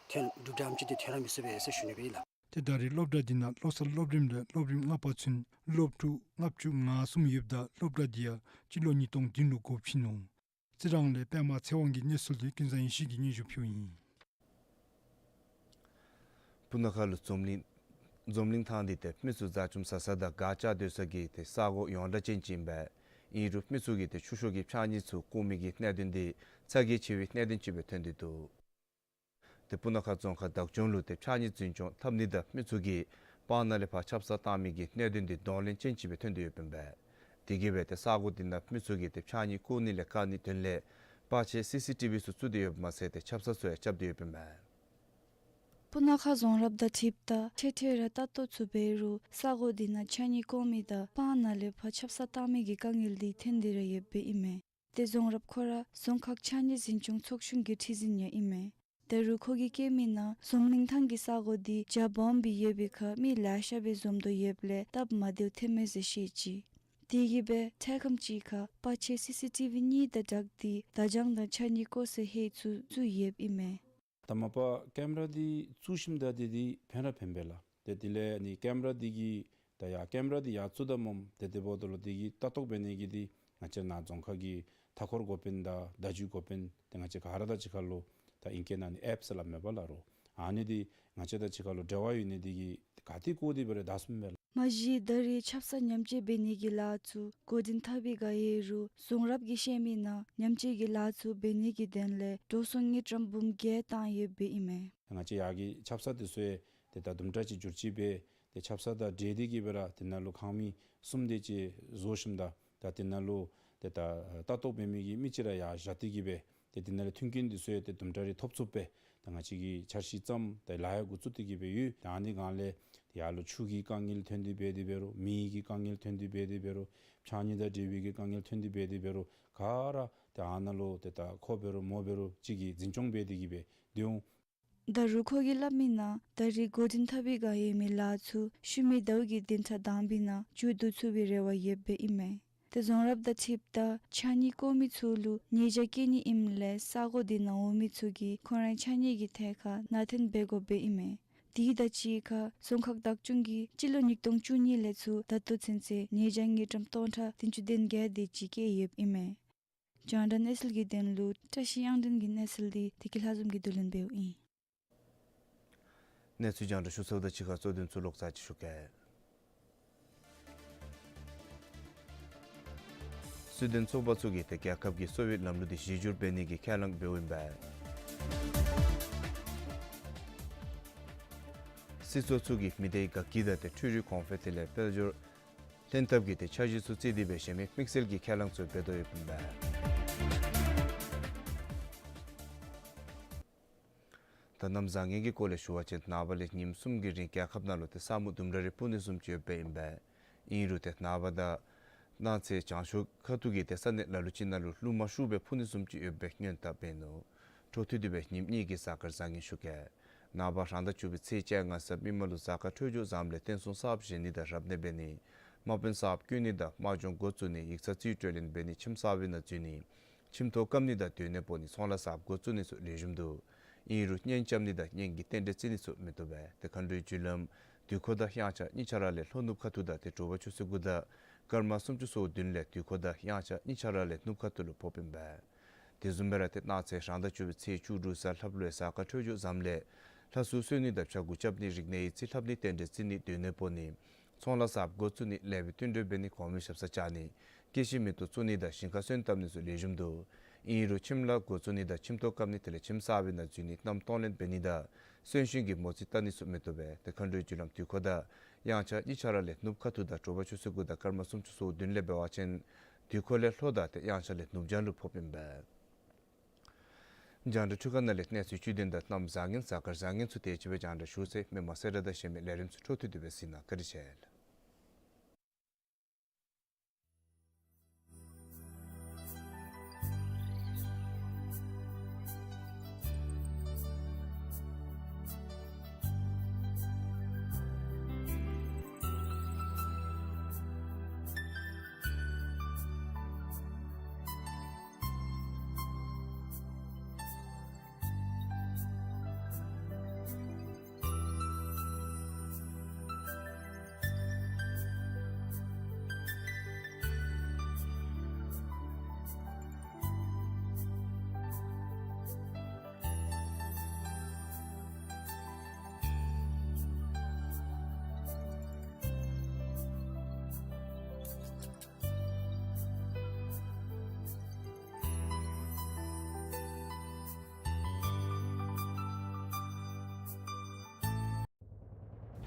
ཐོན་གྲུབ་འབྲས་ཨ་ནེམ་ཅིག་འདི་ཐོན་ར་མི་ཚུགས་པས་ཟེར་ཞུ་ནི་སྦེ་ཨིན་ལགས། ཏེ་ད་རེས་སློབ་གྲྭ་འདི་ནང་བློ་གསར་སློབ་རིམ་ལས་སློབ་རིམ་ལྔ་པ་ཚུན་སློབ་ཕྲུག་ལྔ་བཅུ་ང་གསུམ་ཡོདཔ་ད་སློབ་གྲྭ་འདི་ཡང་སྤྱི་ལོ་ཉིས་སྟོང་བདུན་ལུ་འགོ་ཕྱེ་ནུག། རྩི་རང་ལས་པདྨ་ཚེ་དབང་གི་གནས་ཚུལ་དེ་ཀུན་བཟང་ཡེ་ཤེས་ཀྱིས་སྙན་ཞུ་ཕུལཝ་ཨིན། སྤུ་ན་ཁ་ལུ་འཛམ་གླིང་འཛམ་གླིང་ཐང་འདི་ཏེ་མི་ཚུ་བཟའ་བཅའམ་ཟ་ས་དང་གར་ལྕགས་སྡོད་ས་གི་ཏེ་ས་གོ་ཡོངས་གྲགས་ཅན་ཅིག་ཨིན་པས། ཨིན་རུང་མི་ཚུ་གིས་ཏེ་ཆུ་ཤོག་གི་ཕྱགས་སྙིགས་ཚུ་བཀོ་མི་གི་གནད་དོན་འདི་ཚ་གྱང་ཆེ་བའི་གནད་དོན་ཅིག་སྦེ་ཐོན་ཏེ་འདུག། ཏེ་སྤུ་ན་ཁ་རྫོང་ཁག་བདག་སྐྱོང་ལུ་ཏེ་ཕྱགས་སྙིགས་འཛིན་སྐྱོང་འཐབ་ནི་དང་མི་ཚུ་གིས་སྤང་ནང་ལས་ཕར་ཆབ་གསང་བཏང་མི་གི་གནད་དོན་འདི་གདོང་ལེན་ཅན་ཅིག་སྦེ་ཐོན་ཏེ་ཡོདཔ་ཨིན་པས། དེ་གིས་སྦེ་ཏེ་ས་གོ་འདི་ནང་མི་ཚུ་གིས་ཏེ་ཕྱགས་སྙིགས་བཀོ་ནི་ལས་བཀག་ནིའི་དོན་ལས་པར་ཆས་སི་སི་ཊི་བི་ཚུ་བཙུགས་ཏེ་ཡོདཔ་མ་ཚད་ཏེ་ཆབ་གསང་ཚུ་ཡང་རྐྱབ་སྟེ་ཡོདཔ་ཨིན་པས། སྤུ་ན་ཁ་རྫོང་རབ་དང་འཁྲིལཝ་ད་འཕྲལ་འཕྲལ་ར་ལྟ་རྟོག་ཚུ་འབད་རུང་ས་གོ་འདི་ནང་ཕྱགས་སྙིགས་བཀོ་མི་དང་སྤང་ནང་ལས་ཕར་ཆབ་གསང་བཏང་མི་གི་དཀའ་ངལ་འདི་ཐོན་ཏེ་ར་ཡོདཔ་ཨིན་མས། ཏེ་རྫོང་རབ་ཁོ་ར་རྫོང་ཁག་ཕྱགས་སྙིགས་འཛིན་སྐྱོང་ཚོགས་ཆུང་གི་ཁྲི་འཛིན་ཡང་ཨིན་མས། ད་རུང་ཁོ་གིས་བཀོད་མི་ནང་འཛམ་གླིང་ཐང་གི་ས་གོ་འདི་རྒྱ་སྦོམ་སྦེ་ཡོད་པའི་ཁར་མི་ལེ་ཤ་སྦེ་འཛོམས་དོ་ཡོདཔ་ལས་སྟབས་མ་བདེཝ་ཐོནམ་མས་ཟེར་བཤད་ཅི། དེ་གིས་སྦེ་འཕྲལ་ཁམས་ཅིག་ཁར་པར་ཆས་སི་སི་ཊི་བི་གཉིས་དང་སྦྲགས་ཏེ་བརྡ་བྱང་དང་ཕྱགས་སྙིགས་བཀོ་སའི་ཧེ་ཚུ་བཙུགས་ཡོདཔ་ཨིན་མས། ད་མ་པ་ཀེམ་ར་འདི་བཙུགས་ཞིནམ་ད་འདི་འདི་ཕན་ར་ཕན་པས་ལགས། ཏེ་དེ་ལས་ནི་ཀེམ་ར་འདི་གིས་ད་ཡར་ཀེམ་ར་འདི་ཡར་བཙུགས་ད་སྨོ། ཏེ་དེ་འབདཝ་ད་ལུ་འདི་གིས་ལྟ་རྟོག་འབད་ནི་གི་འདི་ང་བཅས་ནཱ་རྫོང་ཁག་གི་མཐའ་འཁོར་འགོ་དཔོན་དང་བརྡ་བརྒྱུད་འགོ་དཔོན་ཏེ་ང་བཅས་ག་ར་དང་གཅིག་ཁར་ལུ་ད་ཨིང་སྐད་ནང་ནི་ཨེཔ་ཟེར་སླབ་མས་པ་ལགས་རོ། ཨ་ནི་འདི་ང་བཅས་དང་གཅིག་ཁར་ལུ་འབྲེལ་བ་ཡོད་ནི་འདི་གིས་ག་ཏེ་བཀོ་སྟེ་འབད་རུང་བདའ་ཚུགས་མས་ལགས། མ་གཞི་ད་རེས་ཆབ་གསང་ཉམས་བཅོས་འབད་ནི་གི་ལཱ་ཚུ་འགོ་འདྲེན་འཐབ་པའི་སྒང་ཨིན་རུང་རྫོང་རབ་ཀྱིས་བཤད་མི་ནང་ཉམས་བཅོས་ཀྱི་ལཱ་ཚུ་འབད་ནི་གི་དོན་ལས་འགྲོ་སོང་དངུལ་ཀྲམ་འབུམ་བརྒྱད་བཏང་ཡོདཔ་ཨིན་མས། ང་བཅས་ཡར་གྱི་ཆབ་གསང་འདི་ཚུ་ཡང་ཏེ་ད་དུམ་གྲ་ཅིག་འགྱུར་བཅོས་འབད་ཏེ་ཆབ་གསང་དང་འབྲེལ་ཏེ་གིས་སྦེ་ར་དེ་ནང་ལུ་ཁང་མིག་གསུམ་དེ་ཅིག་བཟོ་ཞིནམ་ད་ད་དེ་ནང་ལུ་ཏེ་ད་ལྟ་རྟོག་འབད་མི་གི་མི་ཅིག་ར་ཡར་བཞག་སྟེ་གིས་སྦེ་ཏེ་དེ་ནང་ལས་མཐུན་རྐྱེན་འདི་ཚུ་ཡང་ཏེ་དུམ་གྲ་རེ་ཐོབ་ཚུགས་པའི་ད་ང་བཅས་ཀྱིས་འཆར་གཞི་བརྩམས་ཏེ་ལཱ་ཡང་འགོ་བཙུགས་ཏེ་གིས་སྦེ་ཡོད། ད་ཨ་ནི་སྒང་ལས་ཏེ་ཡར་ལུ་ཆུ་གི་དཀའ་ངལ་ཐོན་ཏེ་འབད་དེ་འབད་རུང་མེ་གི་དཀའ་ངལ་ཐོན་ཏེ་འབད་དེ་འབད་རུང་ཕྱགས་སྙིགས་དང་འབྲེལ་བའི་གི་དཀའ་ངལ་ཐོན་ཏེ་འབད་དེ་འབད་རུང་ག་ར་ཏེ་ཨ་ནཱ་ལུ་ཏེ་ད་ཁོ་འབད་རུང་མོ་འབད་རུང་གཅིག་གིས་འཛིན་སྐྱོང་འབད་དེ་གིས་སྦེ་སྡོད་འོང་། ད་རུང་ཁོ་གིས་སླབ་མི་ནང་ད་རེས་འགོ་འདྲེན་འཐབ་པའི་སྒང་ཡོད་མི་ལཱ་ཚུ་ཤུལ་མའི་ཟླཝ་གི་བདུན་ཕྲག་དང་པའི་ནང་མཇུག་བསྡུ་ཚུགས་པའི་རེ་བ་ཡོདཔ་ཨིན་མས། ཏེ་རྫོང་རབ་དང་འཁྲིལཝ་ད་ཕྱགས་སྙིགས་བཀོ་མི་ཚུ་ལུ་ཉེས་བྱ་བཀལ་ནི་ཨིནམ་ལས་ས་གོ་དེ་ནང་འོང་མི་ཚུ་གིས་ཁོང་རའི་ཕྱགས་སྙིགས་ཀྱི་ཐད་ཁར་ནང་འཐོན་འབད་དགོཔ་སྦེ་ཨིན་མས། དེ་དང་གཅིག་ཁར་རྫོང་ཁག་བདག་སྐྱོང་གིས་སྤྱི་ལོ་ཉིས་སྟོང་བཅུ་གཉིས་ལས་ཚུར་ད་ལྟོ་ཚུན་ཚོད་ཉེས་བྱ་དངུལ་ཀྲམ་སྟོང་ཕྲག་བདུན་ཅུ་དོན་བརྒྱད་དེ་ཅིག་བཀལ་ཡོདཔ་ཨིན་མས། རྒྱང་བསྒྲགས་གནས་ཚུལ་གྱི་དོན་ལུ་བཀྲ་ཤིས་དབྱངས་སྒྲོན་གྱི་གནས་ཚུལ་འདི་བདེ་སྐྱིད་ལྷ་འཛོམས་ཀྱིས་བསྡུ་ལེན་འབདཝ་ཨིན། གནས་ཚུལ་རྒྱང་བསྒྲགས་ཞུ་ཚརཝ་དང་གཅིག་ཁར་གཙོ་དོན་ཚུ་ལོག་ཙམ་ཅིག་ཞུ་གེ། སུའེ་ཌེན་ཚོགས་པ་ཚུ་གིས་ཏེ་རྒྱལ་ཁབ་ཀྱིས་སོ་ཝིཊ་ལམ་ལུགས་འདི་གཞི་བསྒྱུར་འབད་ནི་གི་ཁས་བླངས་འབདཝ་ཨིན་པས། སྲིད་ཚོགས་ཚུ་གིས་མི་སྡེའི་དགའ་སྐྱིད་དང་ཏེ་འཕྲུལ་རིག་གོང་འཕེལ་དེ་ལས་དཔལ་འབྱོར་ལྷན་ཐབས་ཀྱི་ཏེ་འཆར་གཞི་ཚུ་བརྩིས་ཏེ་སྦེ་གཞན་མི་དམིགས་བསལ་གྱི་ཁས་བླངས་ཚུ་འབད་དོ་ཡོདཔ་ཨིན་པས། ད་གནམ་བཟང་ངན་གྱི་སྐོར་ལས་ཞུ་བ་ཅིན་ནངས་པ་ལས་ཉིནམ་གསུམ་གྱི་རིང་རྒྱལ་ཁབ་ནང་ལུ་ཏེ་ས་སྨུག་ལྡུམ་ར་རེ་སྤུབ་ནི་བཟུམ་ཅིག་ཡོདཔ་ཨིན་པས། ཨིན་རུང་ཏེ་ནངས་པ་དང་གནངས་ཚེ་བྱང་ཕྱོགས་ཁ་ཐུག་གི་ཏེ་ས་གནས་ལ་ལུ་ཅིག་ནང་ལུ་རླུང་མ་ཤུགས་སྦེ་འཕུ་ནི་བཟུམ་ཅིག་ཡོད་པའི་སྔོན་བརྡ་འབད་ནུག། འཕྲོ་མཐུད་དེ་སྦེ་ཉིནམ་གཉིས་ཀྱི་གཟའ་སྐར་བཟང་ངན་ཞུ་གེ། ནངས་པ་རང་ཟླ་བཅུ་པའི་ཚེས་བཅོ་ལྔ་གཟའ་མིག་དམར་ལུ་གཟའ་སྐར་འཕྲོད་སྦྱོར་བཟངམ་ལས་བསྟན་སྲུང་གསརཔ་བཞེངས་ནི་དང་རབ་གནས་འབད་ནི། དམག་དཔོན་གསརཔ་བསྐོ་ནི་དང་དམག་སྦྱོང་འགོ་བཙུགས་ནི། ཡིག་ཚང་རྩིས་སྤྲོད་ལེན་འབད་ནི། ཁྱིམ་གསར་པའི་ནང་འཛུལ་ནི། ཁྱིམ་ཐོག་བཀབ་ནི་དང་སྡོད་གནས་སྤོ་ནི། ཚོང་ལཱ་གསརཔ་འགོ་བཙུགས་ནི་ཚུ་ལེགས་ཤོམ་འདུག། ཨིན་རུང་གཉེན་རྐྱབ་ནི་དང་གཉེན་གྱི་རྟེན་འབྲེལ་བརྩི་ནི་ཚུ་མི་བཏུབ་པས། ཏེ་མཁའ་འགྲོའི་རྒྱུ་ལམ་དུས་འཁོར་དང་དབྱངས་འཆར་གཉིས་ཆ་ར་ལས་ལྷོ་ནུབ་ཁ་ཐུག་དང་ཏེ་དྲོ་པ་ཆུ་ཚོད་དགུ་དང་སྐར་མ་སུམ་ཅུ་སོ་བདུན་ལས་དུས་འཁོར་དང་དབྱངས་འཆར་གཉིས་ཆ་ར་ལས་ནུབ་ཁ་ཐུག་ལུ་ཕོགཔ་ཨིན་པས། དེ་བཟུམ་སྦེ་ར་ཏེ་གནངས་ཚེ་རང་ཟླ་བཅུ་པའི་ཚེས་བཅུ་དྲུག་གཟའ་ལྷགཔ་ལུ་ཡང་གཟའ་སྐར་འཕྲོད་སྦྱོར་བཟངམ་ལས་ལྷ་གསོལ་གསོལ་ནི་དང་བྱ་འགུགས་རྐྱབ་ནི། རིག་གནས་ཡིག་རྩིས་ལྷབ་ནི། རྟེན་འབྲེལ་བརྩི་ནི། སྡོད་གནས་སྤོ་ནི། ཚོང་ལཱ་གསརཔ་འགོ་བཙུགས་ནི། ལེགས་པའི་བསྟུན་གྲོས་འབད་ནི། གོང་མའི་ཞབས་སར་བཅར་ནི། སྐྱེད་ཤིང་མེ་ཏོག་བཙུགས་ནི་དང་ཞིང་ཁར་སོན་བཏབ་ནི་ཚུ་ལེགས་ཤོམ་འདུག། ཨིན་རུང་ཁྱིམ་ལཱ་འགོ་བཙུགས་ནི་དང་ཁྱིམ་ཐོག་བཀབ་ནི་དེ་ལས་ཁྱིམ་གསར་པའི་ནང་འཛུལ་ནི། གནམ་སྟོང་ལེན་འབད་ནི་དང་གསོན་གཤིན་གྱི་མོ་རྩིས་བལྟ་ནི་ཚུ་མི་བཏུབ་པས། ཏེ་མཁའ་འགྲོའི་རྒྱུ་ལམ་དུས་འཁོར་དང་དབྱངས་འཆར་གཉིས་ཆ་ར་ལས་ནུབ་ཁ་ཐུག་དང་དྲོ་པ་ཆུ་ཚོད་དགུ་དང་སྐར་མ་སུམ་ཅུ་སོ་བདུན་ལས་འབད་བ་ཅིན་དུས་འཁོར་ལས་ལྷོ་དང་ཏེ་དབྱངས་འཆར་ལས་ནུབ་བྱང་ལུ་ཕོགཔ་ཨིན་པས། རྒྱང་བསྒྲགས་འཕྲུལ་ཁང་ནང་ལས་གནས་ཚུལ་བཅུད་དོན་དང་གནམ་བཟང་ངན་གཟའ་སྐར་བཟང་ངན་ཚུ་དེ་ཅིག་སྦེ་རྒྱང་བསྒྲགས་ཞུ་ཚར་ཡི། མི་མང་གསལ་བསྒྲགས་དང་གཞན་མི་ལས་རིམ་ཚུ་འཕྲོ་མཐུད་དེ་སྦེ་གཟིགས་གནང། བཀའ་དྲིན་ཆེ།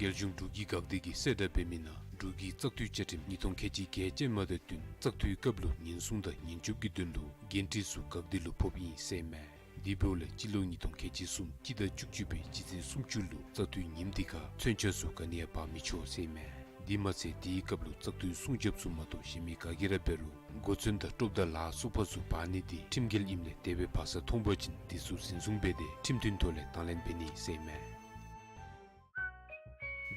རྒྱལ་གཞུང་འབྲུག་གི་འགག་སྡེ་གིས་གསལ་བསྒྲགས་འབད་མི་ནང་འབྲུག་གི་བཙག་འཐུའི་བཅའ་ཁྲིམས་ཉིས་སྟོང་ཁལ་གཅིག་བརྒྱད་ཅན་མ་དང་བསྟུན་བཙག་འཐུའི་སྐབས་ལུ་ཉེན་སྲུང་དང་ཉེན་སྐྱོབ་ཀྱི་དོན་ལུ་འགན་འཁྲི་ཚུ་འགག་སྡེ་ལུ་ཕོགཔ་ཨིན་ཟེར་མས། དེ་འབདཝ་ལས་སྤྱི་ལོ་ཉིས་སྟོང་ཁལ་གཅིག་གསུམ་སྤྱི་ཟླ་བཅུ་གཅིག་པའི་སྤྱི་ཚེས་སུམ་ཅུ་ལུ་བཙག་འཐུའི་ཉིནམ་དེ་ཁར་མཚོན་ཆ་ཚུ་ག་ནི་ཡང་འབག་མི་ཆོག་ཟེར་མས། དེ་མ་ཚད་དེའི་སྐབས་ལུ་བཙག་འཐུའི་སྲུང་རྒྱབ་ཚུ་མ་གཏོགས་གཞན་མི་ག་གིས་ར་འབད་རུང་གོ་མཚོན་དང་ཀྲོབ་དང་ལཱ་སོགས་པ་ཚུ་འབག་ནི་དེ་ཁྲིམས་འགལ་ཨིནམ་ལས་དེ་སྦེ་འབག་ས་མཐོང་པ་ཅིན་དེ་ཚུ་འཛིན་བཟུང་འབད་དེ་ཁྲིམས་མཐུན་ཐོག་ལས་དང་ལེན་འབད་ནི་ཟེར་མས།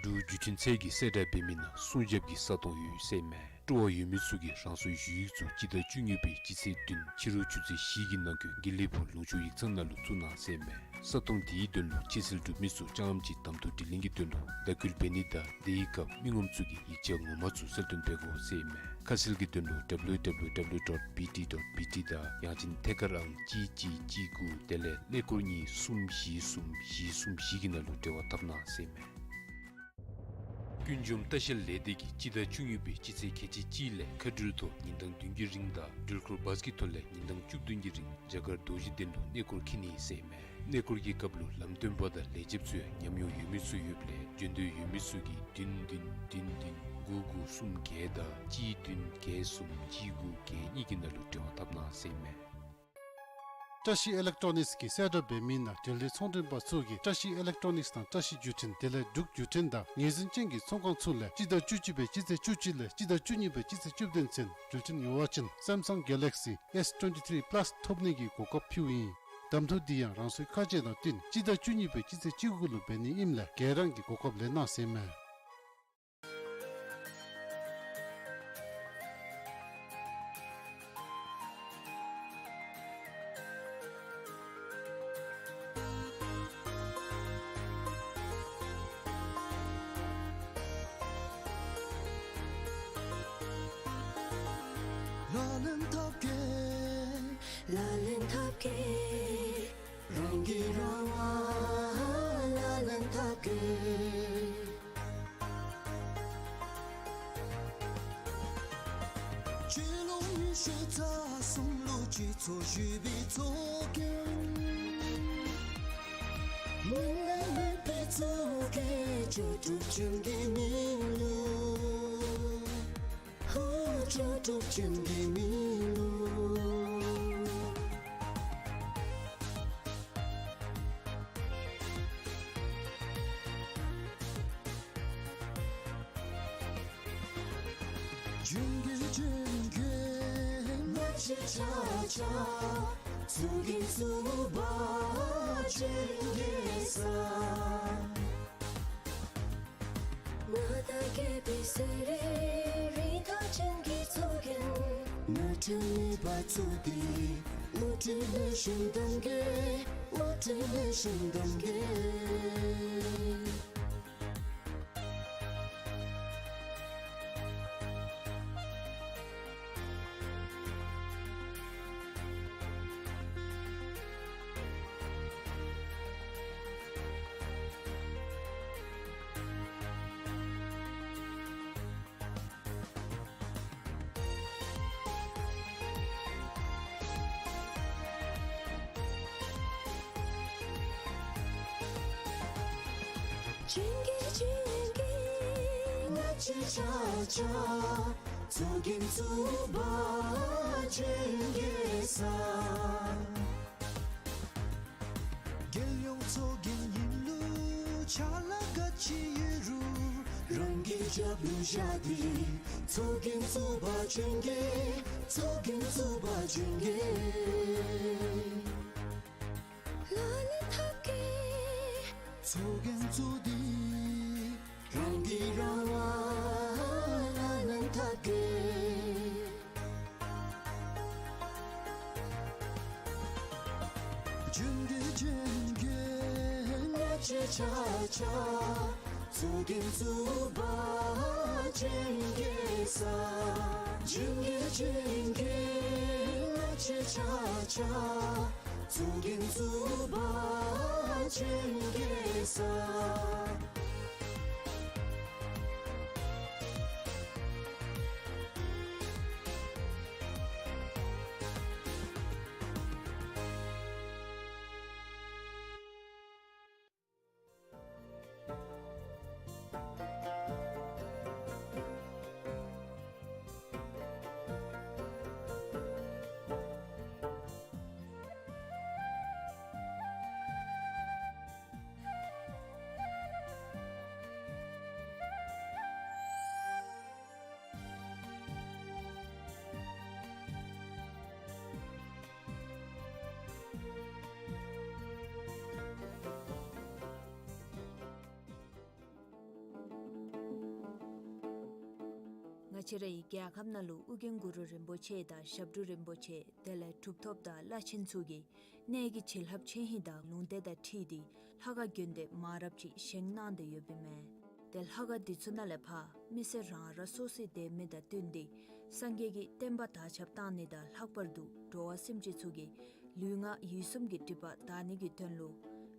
འབྲུག་བརྒྱུད་འཕྲིན་ཚད་ཀྱིས་གསལ་བསྒྲགས་འབད་མི་ནང་སྲུང་རྒྱབ་ཀྱི་ས་སྟོང་ཡོད་ཟེར་མས། སྤྲོ་བ་ཡོད་མི་ཚུ་གིས་རང་སོའི་ཞུ་ཡིག་ཚུ་སྤྱི་ཟླ་བཅུ་གཉིས་པའི་སྤྱི་ཚེས་བདུན་ཕྱི་རུ་ཆུ་ཚོད་བཞི་གི་ནང་འཁོད་དགེ་ལེགས་ཕུག་ལུང་ཕྱོགས་ཡིག་ཚང་ནང་ལུ་བཙུགས་གནང་ཟེར་མས། ས་སྟོང་དེའི་དོན་ལུ་ཕྱི་སེལ་གྲུབ་མི་ཚུ་རྐྱངམ་གཅིག་གདམ་འཐུ་དྲི་ལན་གྱི་དོན་ལུ་བརྡ་སྐུལ་འབད་ནི་དང་དེའི་སྐབས་མི་ངོམ་ཚུ་གིས་ཡིག་ཆ་ངོ་མ་ཚུ་གསལ་སྟོན་འབད་དགོ་ཟེར་མས། ཁ་གསལ་གྱི་དོན་ལུ་W W W dot B T dot B T དང་ཡང་ཅིན་ཐད་ཀར་ཨང་གཅིག་གཅིག་གཅིག་དགུ་དེ་ལས་གནས་སྐོར་གཉིས་གསུམ་བཞི་གསུམ་བཞི་གསུམ་བཞི་གི་ནང་ལུ་འབྲེལ་བ་འཐབ་གནང་ཟེར་མས། ཀུན་འབྱུང་ལྟ་བཤལ་ལས་སྡེ་གིས་སྤྱི་ཟླ་བཅུ་གཉིས་པའི་སྤྱི་ཚེས་ཁལ་གཅིག་གཅིག་ལས་མཁའ་འགྲུལ་ཐོག་ཉིན་གྲངས་བདུན་གྱི་རིང་དང་འགྲུལ་འཁོར་བཱས་ཀྱི་ཐོག་ལས་ཉིན་གྲངས་བཅུ་བདུན་གྱི་རིང་རྒྱ་གར་རྡོ་རྗེ་གདན་ལུ་གནས་སྐོར་འཁྱིད་ནི་ཟེར་མས། གནས་སྐོར་གྱི་སྐབས་ལུ་ལམ་སྟོན་པ་དང་ལས་བྱེདཔ་ཚུ་ཡང་ཉམས་མྱོང་ཡོད་མི་ཚུ་ཡོདཔ་ལས་འབྱོན་འདོད་ཡོད་མི་ཚུ་གིས་བདུན་བདུན་བདུན་བདུན་དགུ་དགུ་གསུམ་བརྒྱད་དང་གཅིག་བདུན་བརྒྱད་གསུམ་གཅིག་དགུ་བརྒྱད་གཉིས་ཀྱི་ནང་ལུ་འབྲེལ་བ་འཐབ་གནང་ཟེར་མས། བཀྲ་ཤིས་ཨི་ལེག་ཊོ་ནིགསི་གིས་གསལ་བསྒྲགས་འབད་མི་ནང་འབྲེལ་ཡོད་ཚོང་མགྲོན་པ་ཚུ་གིས་བཀྲ་ཤིས་ཨི་ལེག་ཊོ་ནིགསི་དང་བཀྲ་ཤིས་བརྒྱུད་འཕྲིན་དེ་ལས་འབྲུག་བརྒྱུད་འཕྲིན་དང་ངོས་འཛིན་ཅན་གྱི་ཚོང་ཁང་ཚུ་ལས་སྤྱི་ཟླ་བཅུ་གཅིག་པའི་སྤྱི་ཚེས་བཅུ་གཅིག་ལས་སྤྱི་ཟླ་བཅུ་གཉིས་པའི་སྤྱི་ཚེས་བཅུ་བདུན་ཚུན་འགྲུལ་འཕྲིན་ཡོད་པ་ཅིན་Samsung Galaxy S twenty-three Plus ཐོབ་ནི་གི་གོ་སྐབས་ཕུལཝ་ཨིན། གདམ་འཐུ་འདི་ཡང་རང་སོའི་ཁ་རྗེ་དང་བསྟུན་སྤྱི་ཟླ་བཅུ་གཉིས་པའི་སྤྱི་ཚེས་བཅུ་དགུ་ལུ་འབད་ནི་ཨིནམ་ལས་ག་ར་གིས་གོ་སྐབས་ལེན་གནང་ཟེར་མས། ཐབས་མཁས། རང་གིས་རང་དབང་ལག་ལེན་འཐབ་མཁས། སྤྱི་ལོ་ཉི་ཤུ་རྩ་གསུམ་ལུ་སྤྱི་ཚོགས་ཞི་བའི་ཚོགས་རྒྱན། མི་ལུས་མེད་པའི་གཙུག་རྒྱན། ལྕོགས་གྲུབ་ཆེན་གྱི་མིང་ལུ། ཧུ། ལྕོགས་གྲུབ་ཆེན་གྱི་མིང་ལུ། ལྗོན་དགེ་ལྗོན་དགེ་ང་བཅས་ཆ་ཁྱབ། ཚོགས་རྒྱན་གཙུག་པ་ལྗོན་དགེ་ས། མངའ་བདག་རྒྱལ་པོའི་སྲས་རིགས་རིན་ཐང་ཅན་གྱི་ཚོགས་རྒྱན། ནོར་འཁྲུལ་མེད་པར་བཙུགས་ཏེ་དངུལ་ཁྲི་ལེགས་ཤོམ་གཏང་གེ། དངུལ་ཁྲི་ལེགས་ཤོམ་གཏང་གེ། ལྗོན་དགེ་ལྗོན་དགེ་ང་བཅས་ཆ་ཁྱབ། ཚོགས་རྒྱན་གཙུག་པ་ལྗོན་དགེ་ས། རྒྱལ་ཡོངས་ཚོགས་རྒྱན་ཨིན་ལུགས་ཕྱག་ལཱ་ག་ཅི་ཡོད་རུང་རང་གི་རྒྱབ་ལུ་བཞག་སྟེ། ཚོགས་རྒྱན་གཙུག་པ་ལྗོན་དགེ། ཚོགས་རྒྱན་གཙུག་པ་ལྗོན་དགེ། ལག་ལེན་འཐབ་གེ། ཚོགས་རྒྱན་བཙུགས་ཏེ་རང་གི་རང་དབང་ལག་ལེན་འཐབ་གེ། ལྗོན་དགེ་ལྗོན་དགེ་ང་བཅས་ཆ་ཁྱབ། ཚོགས་རྒྱན་གཙུག་པ་ལྗོན་དགེ་ས། ལྗོན་དགེ་ལྗོན་དགེ་ང་བཅས་ཆ་ཁྱབ། ཚོགས་རྒྱན་གཙུག་པ་ལྗོན་དགེ་ས། ང་བཅས་རའི་རྒྱལ་ཁབ་ནང་ལུ་ཨོ་རྒྱན་གུ་རུ་རིན་པོ་ཆེ་དང་ཞབས་དྲུང་རིན་པོ་ཆེ་དེ་ལས་གྲུབ་ཐོབ་དང་བླ་ཆེན་ཚུ་གིས་གནས་ཀྱི་བྱིན་རླབས་ཆེ་ཧིང་དང་ལུང་བསྟན་དང་འཁྲིལ་ཏེ་ལྷ་ཁང་དགོན་སྡེ་མང་རབས་ཅིག་བཞེངས་གནང་སྟེ་ཡོདཔ་ཨིན་མས། ཏེ་ལྷ་ཁང་འདི་ཚུ་ནང་ལས་ཕར་མི་སེར་རང་རང་སོ་སོའི་སྡོད་མི་དང་བསྟུན་ཏེ་སངས་རྒྱས་ཀྱི་བསྟན་པ་དར་ཁྱབ་གཏང་ནི་དང་ལྷག་པར་དུ་འགྲོ་བ་སེམས་ཅན་ཚུ་གི་ལུས་ངག་ཡིད་གསུམ་གྱི་སྒྲིབ་པ་དག་ནི་གི་དོན་ལུ་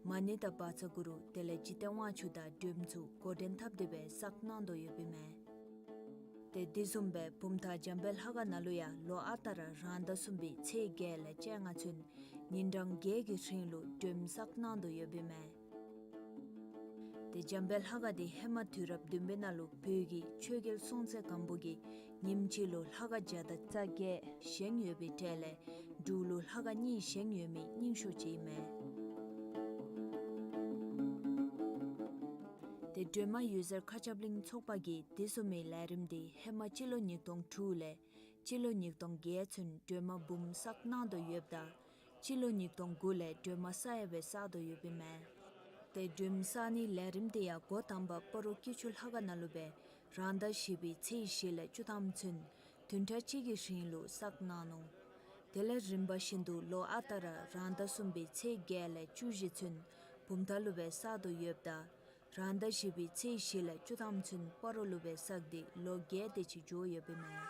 མ་ཎི་དང་བཛྲ་གུ་རུ་དེ་ལས་འཇིག་རྟེན་དབང་ཕྱུག་དང་སྒྲོལ་མ་ཚུ་འགོ་འདྲེན་འཐབ་སྟེ་སྦེ་བསགས་གནང་དོ་ཡོདཔ་ཨིན་མས། ཏེ་དེ་བཟུམ་སྦེ་བུམ་ཐང་འཇམ་དཔལ་ལྷ་ཁང་ནང་ལུ་ཡང་ལོ་ཨ་རྟག་ར་རང་ཟླ་གསུམ་པའི་ཚེས་བརྒྱད་ལས་བཅོ་ལྔ་ཚུན་ཉིན་གྲངས་བརྒྱད་ཀྱི་རིང་ལུ་སྒྲོལ་མ་བསགས་གནང་དོ་ཡོདཔ་ཨིན་མས། ཏེ་འཇམ་དཔལ་ལྷ་ཁང་འདི་ཧེ་མ་དུས་རབས་བདུན་པའི་ནང་ལུ་བོད་ཀྱི་ཆོས་རྒྱལ་སྲོང་བཙན་སྒམ་པོ་གིས་ཉིནམ་གཅིག་ལུ་ལྷ་ཁང་བརྒྱ་དང་རྩ་བརྒྱད་བཞེངས་ཡོད་པའི་གྲས་ལས་འབྲུག་ལུ་ལྷ་ཁང་གཉིས་བཞེངས་ཡོད་མི་རྙིང་ཤོས་ཅིག་ཨིན་མས། ཏེ་སྒྲོལ་མ་འོད་ཟེར་མཁའ་ཁྱབ་གླིང་ཚོགས་པ་གིས་དེ་བཟུམ་མའི་ལས་རིམ་འདི་ཧེ་མ་སྤྱི་ལོ་ཉིས་སྟོང་དྲུག་ལས་སྤྱི་ལོ་ཉིས་སྟོང་བརྒྱད་ཚུན་སྒྲོལ་མ་འབུམ་བསགས་གནང་དོ་ཡོདཔ་ད་སྤྱི་ལོ་ཉིས་སྟོང་དགུ་ལས་སྒྲོལ་མ་བསགས་ཡང་སྦེ་བསགས་དོ་ཡོདཔ་ཨིན་མས། ཏེ་སྒྲོལ་མ་བསགས་ནིའི་ལས་རིམ་འདི་ཡང་འགོ་དང་པ་སྤ་རོ་སྐྱིད་ཆུ་ལྷ་ཁང་ནང་ལུ་སྦེ་རང་ཟླ་བཞི་པའི་ཚེས་བཞི་ལས་བཅུ་ཐམ་ཚུན་བདུན་ཕྲག་གཅིག་གི་རིང་ལུ་བསགས་གནང་ནུག། དེ་ལས་རིམ་པ་བཞིན་དུ་ལོ་ཨ་རྟག་ར་རང་ཟླ་གསུམ་པའི་ཚེས་བརྒྱད་ལས་བཅུ་བཞི་ཚུན་བུམ་ཐང་ལུ་སྦེ་བསགས་དོ་ཡོདཔ་ད་རང་ཟླ་བཞི་པའི་ཚེས་བཞི་ལས་བཅུ་ཐམ་ཚུན་སྤ་རོ་ལུ་སྦེ་བསགས་ཏེ་ལོ་བརྒྱད་དེ་ཅིག་འགྱོ་ཡོདཔ་ཨིན་མས།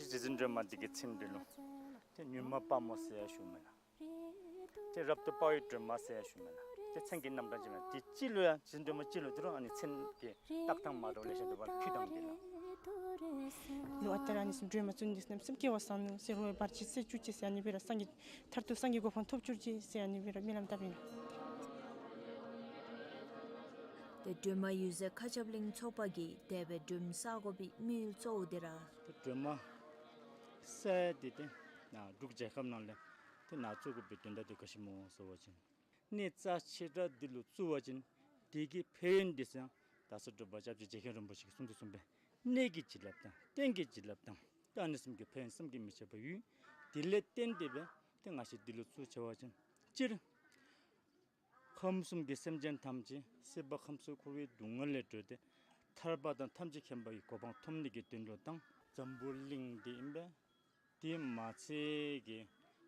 རྗེ་བཙུན་སྒྲོལ་མ་འདི་གི་མཚན་འདི་ལུ་ཏེ་མྱུར་མ་དཔའ་མོ་ཟེར་ཡང་ཞུཝ་མས་ལགས། ཏེ་རབ་ཏུ་དཔའ་བའི་སྒྲོལ་མ་ཟེར་ཡང་ཞུཝ་མས་ལགས། ཏེ་མཚན་གྱི་རྣམ་གྲངས་ཅིག་མས། ཏེ་སྤྱི་ལུ་ཡང་རྗེ་བཙུན་སྒྲོལ་མ་སྤྱི་ལུ་འདི་རུང་ཨ་ནི་མཚན་གྱི་བཏགས་ཐངས་མ་འདྲཝ་ལེ་ཤ་འདུག་པ་ལགས། ཕུལ་ཐངས་འདི་ལགས། ལུ་ཨ་རྟག་ར་ཨ་ནི་བཟུམ་སྒྲོལ་མ་བཙུན་འདི་ཚུ་རྣམ་གསུམ་སྐྱེ་བ་བཟང་ནུག་ཟེར་རུང་བར་ཆད་སེལ་བཅུག་ཅིག་ཟེར། ཨ་ནི་སྦེ་ར་སངས་རྒྱས་མཐར་ཐུག་སངས་རྒྱས་གོ་འཕང་ཐོབ་གྱུར་ཅིག་ཟེར། ཨ་ནི་སྦེ་ར་སྨོན་ལམ་བཏབ་ཨིན། ཏེ་སྒྲོལ་མ་འོད་ཟེར་མཁའ་ཁྱབ་གླིང་ཚོགས་པ་གིས་དེ་སྦེ་སྒྲོལ་མ་བསག་དགོ་པའི་དམིགས་ཡུལ་གཙོ་བོ་འདི་ར། ཏེ་སྒྲོལ་མ་བསག་ཡང་འདི་ཏེ་ནཱ་འབྲུག་རྒྱལ་ཁབ་ནང་ལས་ཏེ་ནཱ་བཙུགས་དགོ་པའི་དོན་དག་འདི་ག་ཅི་སྨོ་ཟེར་བ་ཅིན་གནས་རྩ་ཆེ་དྲགས་འདི་ལུ་བཙུགས་པ་ཅིན་དེ་གི་ཕན་ཡོན་འདི་ཚུ་ཡང་ད་གསོལ་འདྲེན་པ་སྐྱབས་རྗེ་རྗེ་མཁན་རིན་པོ་ཆེ་གིས་གསུངས་ཏེ་གསུངས་པས། གནས་ཀྱི་བྱིན་རླབས་དང་རྟེན་གྱི་བྱིན་རླབས་དང་ཏེ་ཨ་ནི་གསུམ་གྱི་ཕན་ཡོན་བསམ་གྱིས་མི་ཁྱབ་པ་ཡོད། དེ་ལས་བརྟེན་ཏེ་སྦེ་ཏེ་ང་བཅས་འདི་ལུ་བཙུགས་ཆེ་བ་ཅིན་སྤྱིར་ཁམས་གསུམ་གྱི་སེམས་ཅན་ཐམས་ཅད་སྲིད་པ་ཁམས་གསུམ་འཁོར་བའི་སྡུག་བསྔལ་ལས་གྲོལ་ཏེ་ཐར་པ་དང་ཐམས་ཅད་མཁྱེན་པ་ཡི་གོ་འཕང་ཐོབ་ནི་གི་དོན་ལུ་དང་། འཛམ་བུ་གླིང་འདི་ཨིན་པས། དེ་མ་ཚད་ཀྱི་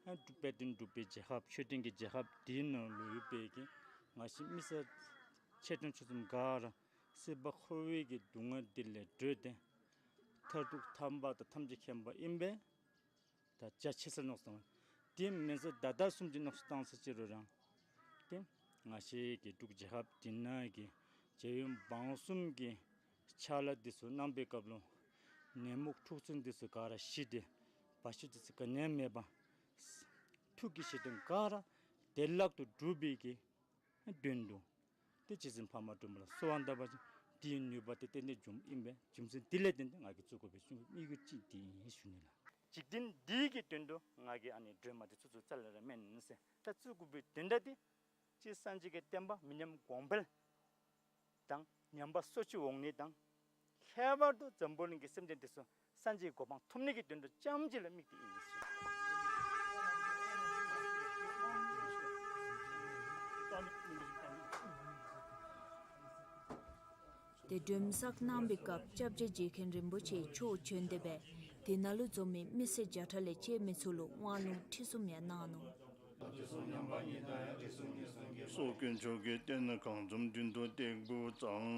ཨ་དཔལ་ལྡན་འབྲུག་པའི་རྒྱལ་ཁབ་ཆོས་ལྡན་གྱི་རྒྱལ་ཁབ་འདི་ནང་ལུ་ཡོད་པའི་གི་ང་བཅས་མི་སེར་ཆེ་ཆུང་ཆུང་གསུམ་ག་ར་སྲིད་པ་འཁོར་བའི་གི་སྡུག་བསྔལ་འདི་ལས་གྲོལ་ཏེ་མཐར་ཐུག་ཐར་པ་དང་ཐམས་ཅད་མཁྱེན་པ་ཨིན་པས། ད་རྒྱ་ཆེ་སར་མནོ་བསམ་བཏང་། དེ་མེན་ཟེར་ད་ལྟ་བཟུམ་ཅིག་མནོ་བསམ་བཏང་ས་ཅིག་རུང་ར་ཏེ་ང་བཅས་ཀྱི་འབྲུག་རྒྱལ་ཁབ་འདི་ནང་གི་རྒྱལ་ཡོངས་འབངས་གསུམ་གྱི་ཕྱག་ལཱ་འདི་ཚུ་གནང་བའི་སྐབས་ལུ་ནད་མུག་འཁྲུག་རྩོད་འདི་ཚུ་ག་ར་ཞི་སྟེ་བར་ཆད་འདི་ཚུ་ག་ནི་ཡང་མེད་པར་ཐུགས་ཀྱི་བཞེད་དོན་ག་ར་བདེ་བླག་ཏུ་འགྲུབ་པའི་གི་དོན་དུ་ཏེ་རྗེ་བཙུན་འཕགས་མ་སྒྲོལ་མ་ལ་གསོལ་བ་བཏབ་པ་ཅིན་དེའི་ནུས་པ་དེ་ཏན་ཏན་འབྱུངམ་ཨིན་པས། རྒྱུ་མཚན་དེ་ལས་བརྟེན་ཏེ་ང་གིས་བཙུགས་དགོ་པའི་གསུང་གི་དམིགས་ཡུལ་ཅིག་འདི་ཨིན་ཞུ་ནི་ལགས། འཇིག་རྟེན་འདི་གི་དོན་དུ་ང་གིས་ཨ་ནི་སྒྲོལ་མ་འདི་བཙུགས་བཙུགས་རྩ་ལས་ར་མེན་ཟེར། ད་བཙུགས་དགོ་པའི་དོན་དག་འདི་སྤྱིར་སངས་རྒྱས་ཀྱི་བསྟན་པ་མི་ཉམས་གོང་འཕེལ་དང་ཉམས་པ་སོར་ཆུད་འོང་ནི་དང་ཁྱད་པར་དུ་འཛམ་བུ་གླིང་གི་སེམས་ཅན་འདི་ཚུ་སངས་རྒྱས་གོ་འཕང་ཐོབ་ནི་གི་དོན་དུ་ཙམ་ཅིག་ལུ་དམིགས་ཏེ་ཨིན་ཟེར། ཏེ་སྒྲོལ་མ་བསགས་གནང་བའི་སྐབས་སྐྱབས་རྗེ་རྗེ་མཁན་རིན་པོ་ཆེ་མཆོག་བྱོན་ཏེ་སྦེ་དེ་ནང་ལུ་འཛོམས་མི་མི་སེར་བརྒྱ་ཕྲག་ལས་བཅད་མི་ཚུ་ལུ་དབང་ལུང་ཁྲིད་གསུམ་ཡང་གནང་ནུག། སོགས་དཀོན་མཆོག་གི་རྟེན་གང་འཛོམས་མདུན་དུ་སྟེགས་བུ་གཙང་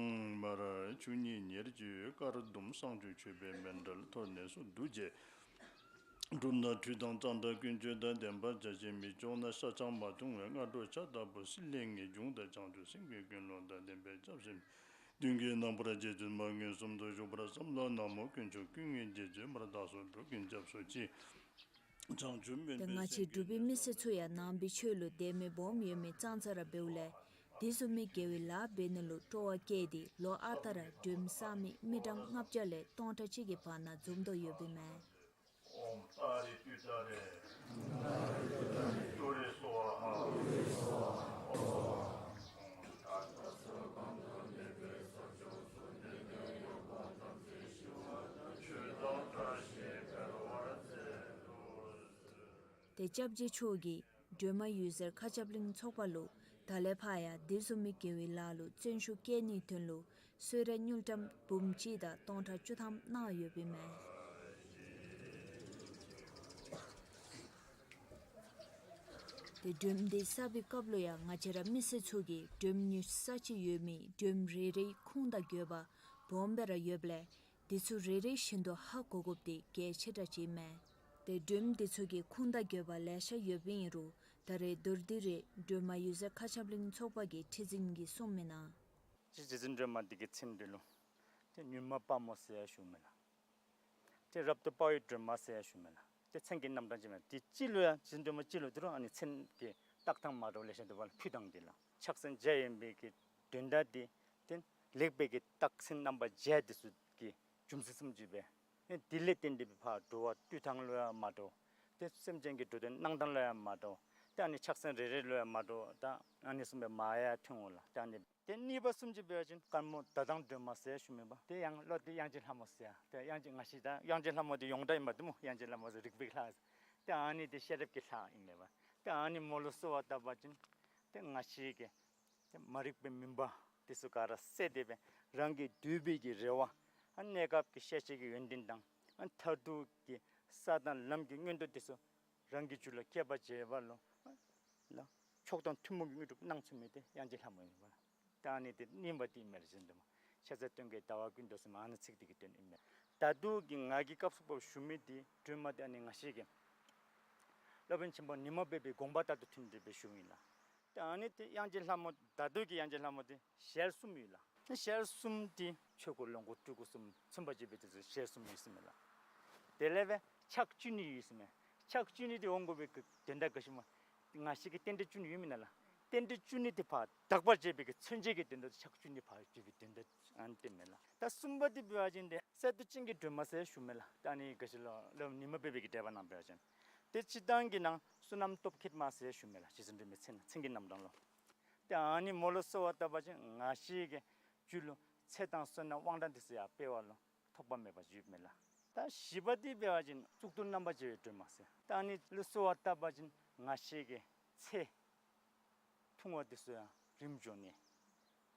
མར་ཆུ་གཉིས་ཉེར་གཅིག་དཀར་ཟླུམ་བསང་ཆུ་མཆོད་པའི་མཎྜལ་ཐོག་ནས་སུ་བསྡུ་བྱས། སྒྲུབ་ན་ཁྲུས་དང་གཙང་སྦྲ་ཀུན་སྤྱོད་དང་ལྡན་པར་བྱ་ཞིང་མི་སྐྱོ་ན་ཤ་ཆང་མ་འཐུང་བའི་སྔ་དྲོ་ཇ་ལྟ་བུ་བསིལ་ལེ་ངེས་འབྱུང་དང་བྱང་ཆུབ་སེམས་ཀྱི་ཀུན་སློང་དང་ལྡན་པའི་སྐྱབས་སེམས་མདུན་གྱི་རྣམ་པར་རྗེ་བཙུན་མ་མངོན་སུམ་དུ་བཞུགས་པར་བསམ་ལ་ན་མོ། དཀོན་མཆོག་ཀུན་དངོས་རྗེ་བཙུན་མར་བདག་སོགས་འགྲོ་ཀུན་སྐྱབས་སུ་མཆི། བྱང་ཆུབ་མོས་ཏེ་པའི་ང་བཅས་སེམས་འགྲུབ་པའི་མི་སེར་ཚུ་ཡང་ནང་པའི་ཆོས་ལུ་དད་མོས་སྦོམ་ཡོད་མི་ཙང་ཙ་ར་འབདཝ་ལས་དེ་བཟུམ་མའི་དགེ་བའི་ལཱ་འབད་ནི་ལུ་སྤྲོ་བ་བསྐྱེད་དེ་ལོ་ཨ་རྟག་ར་སྒྲོལ་མ་བསགས་མི་མི་གྲངས་ལྔ་བརྒྱ་ལས་སྟོང་ཕྲག་གཅིག་གི་བར་ན་འཛོམས་དོ་ཡོདཔ་ཨིན་མས། ཨོཾ་ཏཱ་རེ་ཏུཏྟཱ་རེ། ཏུ་རེ་སྭཱ་ཧཱ། ཏེ་སྐྱབས་རྗེ་མཆོག་གིས་སྒྲོལ་མ་འོད་ཟེར་མཁའ་ཁྱབ་གླིང་ཚོགས་པ་ལུ་ད་ལས་ཕར་ཡང་དེ་བཟུམ་མའི་དགེ་བའི་ལཱ་ལུ་བརྩོན་ཤུགས་བསྐྱེད་ནིའི་དོན་ལུ་གསོལ་རས་དངུལ་ཀྲམ་འབུམ་གཅིག་དང་སྟོང་ཕྲག་བཅུ་ཐམ་གནང་ཡོདཔ་ཨིན་མས། ཏེ་སྒྲོལ་མ་འདི་བསགས་པའི་སྐབས་ལུ་ཡང་ང་བཅས་ར་མི་སེར་ཚུ་གིས་སྒྲོལ་མ་ཉུང་ས་ཅིག་ཡོད་མི་སྒྲོལ་མ་རེ་རེའི་ཁུངས་དང་དགོས་པ་སྦོམ་སྦེ་ར་ཡོདཔ་ལས་དེ་ཚུ་རེ་རེ་བཞིན་དུ་ཧ་གོ་དགོཔ་འདི་གལ་ཆེ་དྲགས་ཅིག་ཨིན་མས། ཏེ་སྒྲོལ་མ་འདི་ཚུ་གི་ཁུངས་དང་དགོས་པ་ལེ་ཤ་ཡོདཔ་ཨིན་རུང་ད་རེས་མདོར་བསྡུས་རེ་སྒྲོལ་མ་འོད་ཟེར་མཁའ་ཁྱབ་གླིང་ཚོགས་པ་གི་ཁྲི་འཛིན་གྱིས་གསུངས་མི་ནང་། རྗེ་བཙུན་སྒྲོལ་མ་འདི་གི་མཚན་འདི་ལུ་ཏེ་མྱུར་མ་དཔའ་མོ་ཟེར་ཡང་ཞུཝ་མས་ལགས། ཏེ་རབ་ཏུ་དཔའ་བའི་སྒྲོལ་མ་ཟེར་ཡང་ཞུཝ་མས་ལགས། ཏེ་མཚན་གྱི་རྣམ་གྲངས་ཅིག་མས། ཏེ་སྤྱི་ལུ་ཡང་རྗེ་བཙུན་སྒྲོལ་མ་སྤྱི་ལུ་འདི་རུང་ཨ་ནི་མཚན་གྱི་བཏགས་ཐངས་མ་འདྲཝ་ལེ་ཤ་འདུག་པ་ལགས། ཕུལ་ཐངས་འདི་ལགས། ཕྱག་མཚན་བརྒྱ་ཡིན་པའི་གི་དོན་དག་འདི་ཏེ་ལེགས་པའི་གི་རྟགས་མཚན་རྣམ་པ་བརྒྱད་འདི་ཚུ་གི་རྒྱུ་མཚན་བཟུམ་ཅིག་སྦེ་ཨེ་དེ་ལས་བརྟེན་ཏེ་སྦེ་ཕར་འགྲོ་བ་འདུལ་ཐངས་ལུ་ཡང་མ་འདྲཝ། ཏེ་སེམས་ཅན་གྱི་འགྲོ་དོན་གནང་ཐངས་ལུ་ཡང་མ་འདྲཝ། ཏེ་ཨ་ནི་ཕྱག་མཚན་རེ་རེ་ལུ་ཡང་མ་འདྲཝ། ད་ཨ་ནི་བཟུམ་སྦེ་མ་ཡང་ཐོན་འོང་ལགས། ཏེ་ཨ་ནི་ཏེ་གཉིས་པ་བཟུམ་ཅིག་འབད་བ་ཅིན་དཀར་མོ་ཟླ་གདོང་སྒྲོལ་མ་ཟེར་ཞུ་མི་པ། ཏེ་ཡང་ལོ་དེ་དབྱངས་ཅན་ལྷ་མོ་ཟེར། ཏེ་དབྱངས་ཅན་ང་བཅས་ད་དབྱངས་ཅན་ལྷ་མོ་དེ་ཡོངས་གྲགས་ཨིན་པ་འདུག་སྨོ། དབྱངས་ཅན་ལྷ་མོ་ཟེར་རིག་པའི་ལྷ། ཏེ་ཨ་ནི་དེ་ཤེས་རབ་ཀྱི་ལྷ་ཨིན་མས་པ། ཏེ་ཨ་ནི་མོ་ལུ་གསོལ་བ་བཏབ་པ་ཅིན་ཏེ་ང་བཅས་ཀྱི་ཏེ་མ་རིག་པའི་མུན་པ་དེ་ཚུ་ག་ར་བསལ་ཏེ་སྦེ་རང་གི་འདོད་པའི་གི་རེ་བ་ཨ་གནས་སྐབས་ཀྱི་ཤེས་བྱའི་གི་ཡོན་ཏན་དང་ཨ་མཐར་ཐུག་གི་ས་དང་ལམ་གྱི་མངོན་མཐོ་དེ་ཚུ་རང་གི་རྒྱུད་ལུ་སྐྱེ་བ་བྱེད་པ་ལུ་ལགས་མཆོག་དང་ཐུན་མོང་གི་དངོས་གྲུབ་གནང་ཚུགས་མི་དེ་དབྱངས་ཅན་ལྷ་མོ་ཨིན་པ། ད་ཨ་ནི་དེ་གཉིས་པ་དེ་ཨིན་མས་རྗེ་བཙུན་སྒྲོལ་མ། ཤ་ཟ་སྟོན་ཀའི་ཟླ་བ་ཀུན་འདུས་ཟེར་མི་ཨ་ནི་ཚིག་དེ་གི་དོན་ཨིན་མས། ད་ལྟོ་གི་ང་གིས་སྐབས་སུ་བབ་ཞུ་མི་འདི་སྒྲོལ་མ་འདི་ཨ་ནི་ང་བཅས་ཀྱི་སློབ་དཔོན་ཆེན་པོ་ཉི་མ་པའི་དགོངས་པ་ལྟར་དུ་ཐུན་འདི་སྦེ་ཞུཝ་ཨིན་ལགས། ཏེ་ཨ་ནི་ཏེ་དབྱངས་ཅན་ལྷ་མོ་ད་ལྟོ་གི་དབྱངས་ཅན་ལྷ་མོ་འདི་ཞལ་གསུམ་ཡོད་ལགས། ཞལ་གསུམ་འདི་ཆོས་སྐུ་ལོངས་སྐུ་སྤྲུལ་སྐུ་གསུམ་མཚོན་པར་བྱེད་པའི་དེ་ཚུ་ཞལ་གསུམ་ཡོད་ཟེར་མས་ལགས། དེ་ལས་སྦེ་ཕྱག་བཅུ་གཉིས་ཡོད་ཟེར་མས། ཕྱག་བཅུ་གཉིས་འདི་འོང་དགོ་པའི་གི་དོན་དག་ག་ཅི་སྨོ། ང་བཅས་ཀྱི་རྟེན་འབྲེལ་བཅུ་གཉིས་ཡོད་མེན་ན་ལགས། རྟེན་འབྲེལ་བཅུ་གཉིས་འདི་ཕར་དག་པར་བྱེད་པའི་གི་མཚོན་བྱེད་ཀྱི་དོན་དག་ཕྱག་བཅུ་གཉིས་ཕར་བྱེད་པའི་དོན་དག་ཨ་ནི་སྟོནམ་མས་ལགས། ད་གསུམ་པ་འདི་འབད་བ་ཅིན་ཏེ་གསལ་དུ་སྤྱན་གྱི་སྒྲོལ་མ་ཟེར་ཞུཝ་མས་ལགས། ད་ཨ་ནི་ག་ཅི་ལོ་སློབ་དཔོན་ཉི་མ་པའི་གི་འགྲེལ་པ་ནང་འབད་བ་ཅིན་ཏེ་སྤྱིར་བཏང་གི་ནང་བསོད་ནམས་སྟོབས་མཁས་མ་ཟེར་ཞུཝ་མས་ལགས། རྗེ་བཙུན་སྒྲོལ་མའི་མཚན་མཚན་གྱི་རྣམ་གྲངས་ལུ། ཏེ་ཨ་ནི་མོ་ལུ་གསོལ་བ་བཏབ་པ་ཅིན་ང་བཅས་ཀྱི་རྒྱུད་ལུ་ཚེ་དང་བསོད་ནམས་དབང་དྲག་འདི་ཚུ་ཡང་སྤེལ་བ་ལུ་ཐོགས་པ་མེད་པ་ཡོདཔ་མས་ལགས། ད་བཞི་པ་འདི་འབད་བ་ཅིན་གཙུག་ཏོར་རྣམ་པར་རྒྱལ་བའི་སྒྲོལ་མ་ཟེར། ད་ཨ་ནི་ལུ་གསོལ་བ་བཏབ་པ་ཅིན་ང་བཅས་ཀྱི་ཚེ་ཐུང་བ་འདི་ཚུ་ཡང་རིངམོ་འགྱོ་ནི།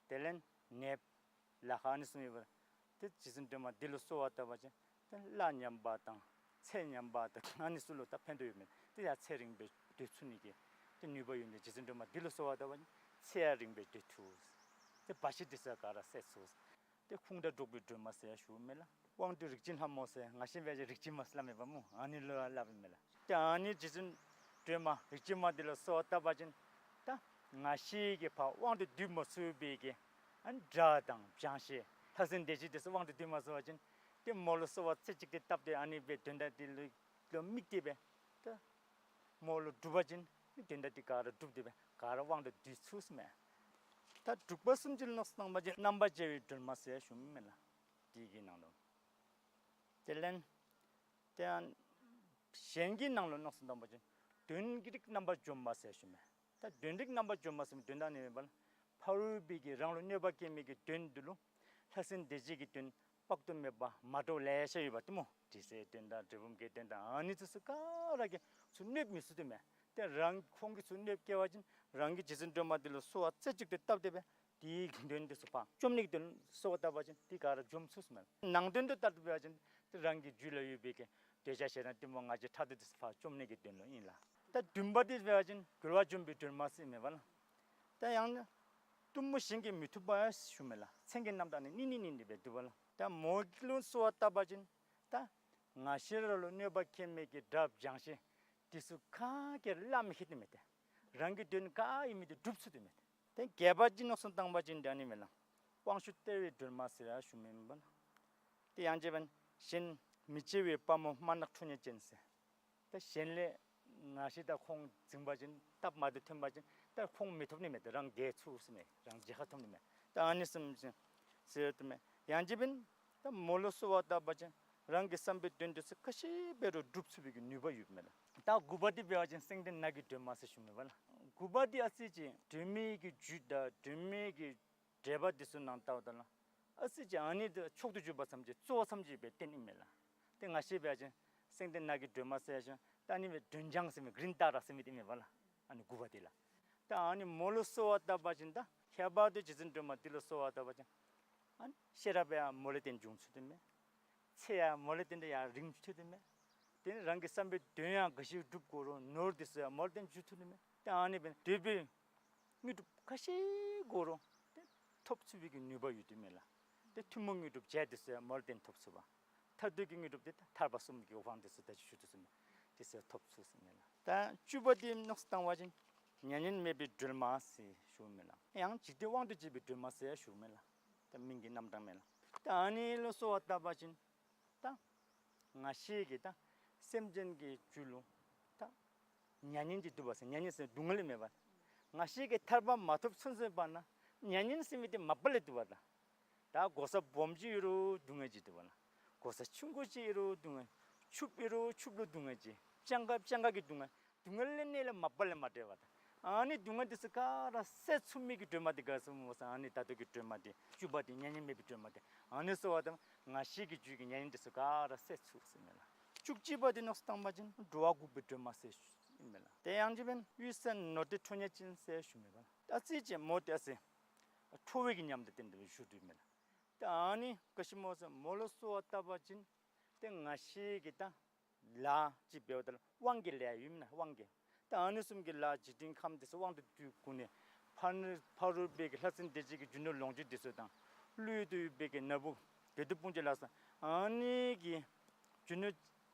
དེ་ལས་ནདཔ་ལཱ་ཁག་ཨ་ནི་ཚུ་མེད་པར་ཏེ་རྗེ་བཙུན་སྒྲོལ་མ་འདི་ལུ་གསོལ་བ་བཏབ་པ་ཅིན་ཏེ་གླ་ཉམས་པ་དང་ཚེ་ཉམས་པ་དང་ཨ་ནི་ཚུ་ལུ་ད་ཕན་ཐོགས་ཡོདཔ་མས། ཏེ་ཡང་ཚེ་རིང་སྦེ་སྡོད་ཚུགས་ནི་གི་ཏེ་ནུས་པ་ཡོད་ནི་རྗེ་བཙུན་སྒྲོལ་མ་འདི་ལུ་གསོལ་བ་བཏབ་པ་ཅིན་ཚེ་ཡང་རིང་སྦེ་སྡོད་ཚུགས། ཏེ་བར་ཆད་འདི་ཚུ་ག་ར་སེལ་ཚུགས། ཏེ་ཁུངས་དག་སྒྲོགས་པའི་སྒྲོལ་མ་ཟེར་ཞུཝ་མས་ལགས། དབང་སྡུད་རིག་འཛིན་ལྷ་མོ་ཟེར་ང་བཅས་འབད་བ་ཅིན་རིག་འཛིན་མ་ཟེར་སླབ་མས་པ་སྨོ། ཨ་ནི་ལུ་སླབ་ཨིན་མས་ལགས། ཏེ་ཨ་ནི་རྗེ་བཙུན་སྒྲོལ་མ་རིག་འཛིན་མ་འདི་ལུ་གསོལ་བ་བཏབ་པ་ཅིན་ད་ང་བཅས་ཀྱིས་ཕར་དབང་དུ་སྡུད་མ་ཚུགས་པའི་གི་ཨ་ནི་དགྲ་དང་བྱང་ཤེས་ལྷ་སྲིན་སྡེ་བརྒྱད་འདི་ཚུ་དབང་དུ་སྡུད་མ་ཚུགས་པ་ཅིན་ཏེ་མོ་ལུ་གསོལ་བ་རྩེ་གཅིག་ཏུ་བཏབ་སྟེ་ཨ་ནི་སྦེ་དོན་དག་འདི་ལུ་ལུ་དམིགས་ཏེ་སྦེ་ད་མོ་ལུ་སྒྲུབ་པ་ཅིན་དོན་དག་འདི་ག་ར་འགྲུབ་སྟེ་སྦེ་ག་ར་དབང་དུ་སྡུད་ཚུགས་ཟེར་མས། ད་དྲུག་པ་གསུམ་ཅིག་ལུ་མནོ་བསམ་བཏང་པ་ཅིན་རྣམ་པར་རྒྱལ་བའི་སྒྲོལ་མ་ཟེར་ཞུཝ་མས་ལགས། དེ་གི་ནང་ལུ་དེ་ལས་ཏེ་གཞན་གྱི་ནང་ལུ་མནོ་བསམ་བཏང་པ་ཅིན་གདོན་གྱི་རིགས་རྣམ་པར་འཇོམས་པ་ཟེར་ཞུཝ་མས། ད་གདོན་རིགས་རྣམ་པར་འཇོམས་པ་ཟེར་མི་གདོན་དག་ནི་མེན་པར་ཕ་རོལ་པོའི་གི་རང་ལུ་གནོད་པ་བསྐྱལ་མི་གི་གདོན་འདི་ལུ་ལྷ་སྲིན་སྡེ་བརྒྱད་ཀྱི་གདོན་དཔག་ཏུ་མེད་པ་མ་འདྲཝ་ལེ་ཤ་ཡོདཔ་འདི་སྨོ། དྲི་ཟའི་གདོན་དང་གྲུལ་བུམ་གྱི་གདོན་དང་ཨ་ནི་ཚུ་ག་ར་གིས་ཚུར་གནོད་མི་ཚུགས་ཏེ་མས། ཏེ་རང་ཁོང་གིས་ཚུར་གནོད་བསྐྱལ་བ་ཅིན་རང་གིས་རྗེ་བཙུན་སྒྲོལ་མ་འདི་ལུ་གསོལ་བ་རྩེ་གཅིག་ཏུ་བཏབ་སྟེ་སྦེ་དེའི་གདོན་འདི་ཚུ་ཕར་བཅོམ་ནི་གི་དོན་ལུ་གསོལ་བ་བཏབ་པ་ཅིན་དེ་ག་ར་འཇོམས་ཚུགས་ཟེར་མས། ནང་དོན་དུ་ལྟར་དུ་འབད་བ་ཅིན་ཏེ་རང་གི་རྒྱུད་ལུ་ཡོད་པའི་གི་འདོད་ཆགས་ཞེ་སྡང་གཏི་མུག་ང་རྒྱལ་ཕྲག་དོག་འདི་ཚུ་ཕར་བཅོམ་ནི་གི་དོན་ལུ་ཨིན་ལགས། ད་བདུན་པ་འདི་འབད་བ་ཅིན་རྒོལ་བ་འཇོམས་པའི་སྒྲོལ་མ་ཟེར་མས་པ་ལགས། ད་ཡང་ན་གཏུམ་མོ་གཞན་གྱིས་མི་ཐུབ་པ་ཞུཝ་མས་ལགས། མཚན་གྱི་རྣམ་གྲངས་ནི་གཉིས་གཉིས་གཉིས་གཉིས་སྦེ་འདུག་པ་ལགས། ད་མོ་ལུ་གསོལ་བ་བཏབ་པ་ཅིན་ད་ང་བཅས་ར་ལུ་གནོད་པ་བསྐྱལ་མི་གི་དགྲ་བྱང་ཤེས་འདི་ཚུ་ག་གིས་ར་བརླག་མི་ཤེས་ཏེ་མས། ཏེ་རང་གི་དོན་ག་ཨིན་མི་འདི་འགྲུབ་ཚུགས་ཏེ་མས། ཏེ་བརྒྱད་པ་ཅིག་མནོ་བསམ་བཏང་པ་ཅིན་འདི་ཨ་ནི་མས་ལགས། དབང་ཕྱུག་སྟེར་བའི་སྒྲོལ་མ་ཟེར་ཞུཝ་མས་པ་ལགས། ཏེ་ཡང་རྗེ་འབདན་གཞན་མི་བརྗེ་བའི་དཔའ་མོ་དམར་ནག་ཁྲོ་གཉེར་ཅན་ཟེར། ད་གཞན་ལས་ང་བཅས་དང་ཁོང་འཛིང་པ་ཅིན་སྟབས་མ་བདེཝ་ཐོན་པ་ཅིན་ད་ཁོང་མི་ཐོབ་ནི་མས། ཏེ་རང་རྒྱལ་ཚུགས་ཟེར་མས། རང་རྒྱལ་ཁ་ཐོབ་ནི་མས། ད་ཨ་ནི་བཟུམ་ཅིག་ཟེར་དོ་མས། ཡང་རྗེ་འབདན་ད་མོ་ལུ་གསོལ་བ་བཏབ་པ་ཅིན་རང་གི་བསམ་པའི་དོན་འདི་ཚུ་ག་ཅི་འབད་རུང་འགྲུབ་ཚུགས་པའི་གི་ནུས་པ་ཡོདཔ་མས་ལགས། ད་དགུ་པ་འདི་འབད་བ་ཅིན་སེང་ལྡེང་ནགས་ཀྱི་སྒྲོན་མ་ཟེར་ཞུཝ་མས་པ་ལགས། དགུ་པ་འདི་ཨ་ཙི་ཅིག་སྒྲོལ་མའི་གི་རྒྱུད་དང་སྒྲོལ་མའི་གི་འགྲེལ་པ་འདི་ཚུ་ནང་ལྟཝ་ད་ལུ་ཨ་ཙི་ཅིག་ཨ་ནི་འདི་མཆོག་ཏུ་གྱུར་པ་ཙམ་ཅིག་གཙོ་བོ་ཙམ་ཅིག་སྦེ་བསྟན་ཨིན་མས་ལགས། ཏེ་ང་བཅས་འབད་བ་ཅིན་སེང་ལྡེང་ནགས་ཀྱི་སྒྲོན་མ་ཟེར་ཞིནམ་ད་ཨ་ནི་སྦེ་སྒྲོན་ལྗང་ཟེར་མི་གི་རིན་ཏ་ར་ཟེར་མི་འདི་མས་པ་ལགས། ཨ་ནི་དགུ་པ་འདི་ལགས། ད་ཨ་ནི་མོ་ལུ་གསོལ་བ་བཏབ་པ་ཅིན་ད་ཁྱད་པར་དུ་རྗེ་བཙུན་སྒྲོལ་མ་འདི་ལུ་གསོལ་བ་བཏབ་པ་ཅིན་ཨ་ནི་ཤེས་རབ་ཡང་མོ་ལས་བརྟེན་འབྱུང་ཚུགས་ཏེ་མས། ཚེ་ཡང་མོ་ལས་བརྟེན་ཏེ་ཡང་རིང་ཚུགས་ཏེ་མས། དེ་ནི་རང་གི་བསམ་པའི་དོན་ཡང་ག་ཅི་སྒྲུབ་དགོ་རུང་ནོར་འདི་ཚུ་ཡང་མོ་ལས་བརྟེན་འབྱུང་ཚུགས་ཏེ་མས། ཏེ་ཨ་ནི་སྦེ་འདོད་པའི་དངོས་གྲུབ་ག་ཅི་དགོ་རུང་ཏེ་ཐོབ་ཚུགས་པའི་གི་ནུས་པ་ཡོད་དེ་མས་ལགས། ཏེ་ཐུན་མོང་དངོས་གྲུབ་བརྒྱད་འདི་ཚུ་ཡང་མོ་ལས་བརྟེན་ཐོབ་ཚུགས་པ། མཐར་ཐུག་གི་དངོས་གྲུབ་འདི་ད་ཐར་པ་གསུམ་གྱི་གོ་འཕང་འདི་ཚུ་ད་ཅི་ཞུ་དོ་བཟུམ་འདི་ཚུ་ཐོབ་ཚུགས་ཟེར་མས་ལགས། ད་བཅུ་པ་འདི་མནོ་བསམ་བཏང་བ་ཅིན་མྱ་ངན་མེད་པའི་སྒྲོལ་མ་ཟེར་ཞུཝ་མས་ལགས། ཡང་འཇིག་རྟེན་དབང་དུ་བྱེད་པའི་སྒྲོལ་མ་ཟེར་ཞུཝ་མས་ལགས། ད་མིང་གི་རྣམ་གྲངས་མས་ལགས། ད་ཨ་ནི་ལུ་གསོལ་བ་བཏབ་པ་ཅིན་ད་ང་བཅས་ཀྱི་ད་སེམས་ཅན་གྱི་རྒྱུད་ལུ་ད་མྱ་ངན་གྱི་འདུག་པ་ཟེར། མྱ་ངན་ཟེར་སྡུག་བསྔལ་མེན་པ། ང་བཅས་ཀྱིས་ཐར་པ་མ་ཐོབ་ཚུན་ཚོད་བར་ན་མྱ་ངན་ཟེར་མི་འདི་མ་པ་ལས་འདུག་པ་ད། ད་གོ་ས་སྦོམ་ཅིག་ཡོད་རུང་སྡུག་བསྔལ་ཅིག་འདུག་པ་ལགས། གོ་ས་ཆུང་ཀུ་ཅིག་ཡོད་རུང་སྡུག་བསྔལ། ཕྱུགཔོ་ཡོད་རུང་ཕྱུགཔོ་ལུ་སྡུག་བསྔལ་ཅིག། སྤྱང་ཀ་སྤྱང་ཀ་གི་སྡུག་བསྔལ། སྡུག་བསྔལ་ལས་གནས་ལས་མ་པ་ལས་མ་འབྲལ་བ་དང་། ཨ་ནི་སྡུག་བསྔལ་འདི་ཚུ་ག་ར་སེལ་ཚུགས་མི་གི་སྒྲོལ་མ་འདི་ག་ཟེར་སྨོ་ཟེར། ཨ་ནི་ད་ལྟོ་གི་སྒྲོལ་མ་འདི་བཅུ་པ་འདི་མྱ་ངན་མེད་པའི་སྒྲོལ་མ་འདི། ཨ་ནི་གསོལ་བ་དང་ང་བཅས་ཀྱི་རྒྱུད་ཀྱི་མྱ་ངན་འདི་ཚུ་ག་ར་སེལ་ཚུགས་ཟེར་མས་ལགས། བཅུ་གཅིག་པ་འདི་མནོ་བསམ་བཏང་པ་ཅིན་འགྲོ་བ་འགུགས་པའི་སྒྲོལ་མ་ཟེར་ཨིན་མས་ལགས། དེ་ཡང་རྗེ་འབདན་གཡུལ་ས་ནོར་འདྲེ་ཁྲོ་གཉེར་ཅན་ཟེར་ཞུཝ་མས་ལགས། ད་ཨ་ཙི་ཅིག་མོ་འདི་ཨ་ཙི་ཁྲོ་བའི་གི་ཉམས་འདི་བསྟན་ཏེ་བཞུགས་དོ་མས་ལགས། ད་ཨ་ནི་ག་ཅི་སྨོ་ཟེར་མོ་ལུ་གསོལ་བ་བཏབ་པ་ཅིན་ཏེ་ང་བཅས་ཀྱི་ད་ལཱ་ཅིག་འབདཝ་ད་ལུ་དབང་གི་ལཱ་ཡོད་མེན་ན། དབང་གི། ད་ཨ་ནི་བཟུམ་གྱི་ལཱ་འཇིག་རྟེན་ཁམས་འདི་ཚུ་དབང་དུ་བསྡུ་བསྒོར་ནི། ཕ་ནི་ཕ་རོལ་པོའི་གི་ལྷ་སྲིན་སྡེ་བརྒྱད་ཀྱི་རྒྱུ་ནོར་ལོངས་སྤྱོད་འདི་ཚུ་དང་། ཀླུ་ཡུལ་དུ་ཡོད་པའི་གི་ན་བུ་ བདུད་འདུལ་དཔུང་བཅས་ལ་སོགས་ཨ་ནི་གི་རྒྱུ་ནོར་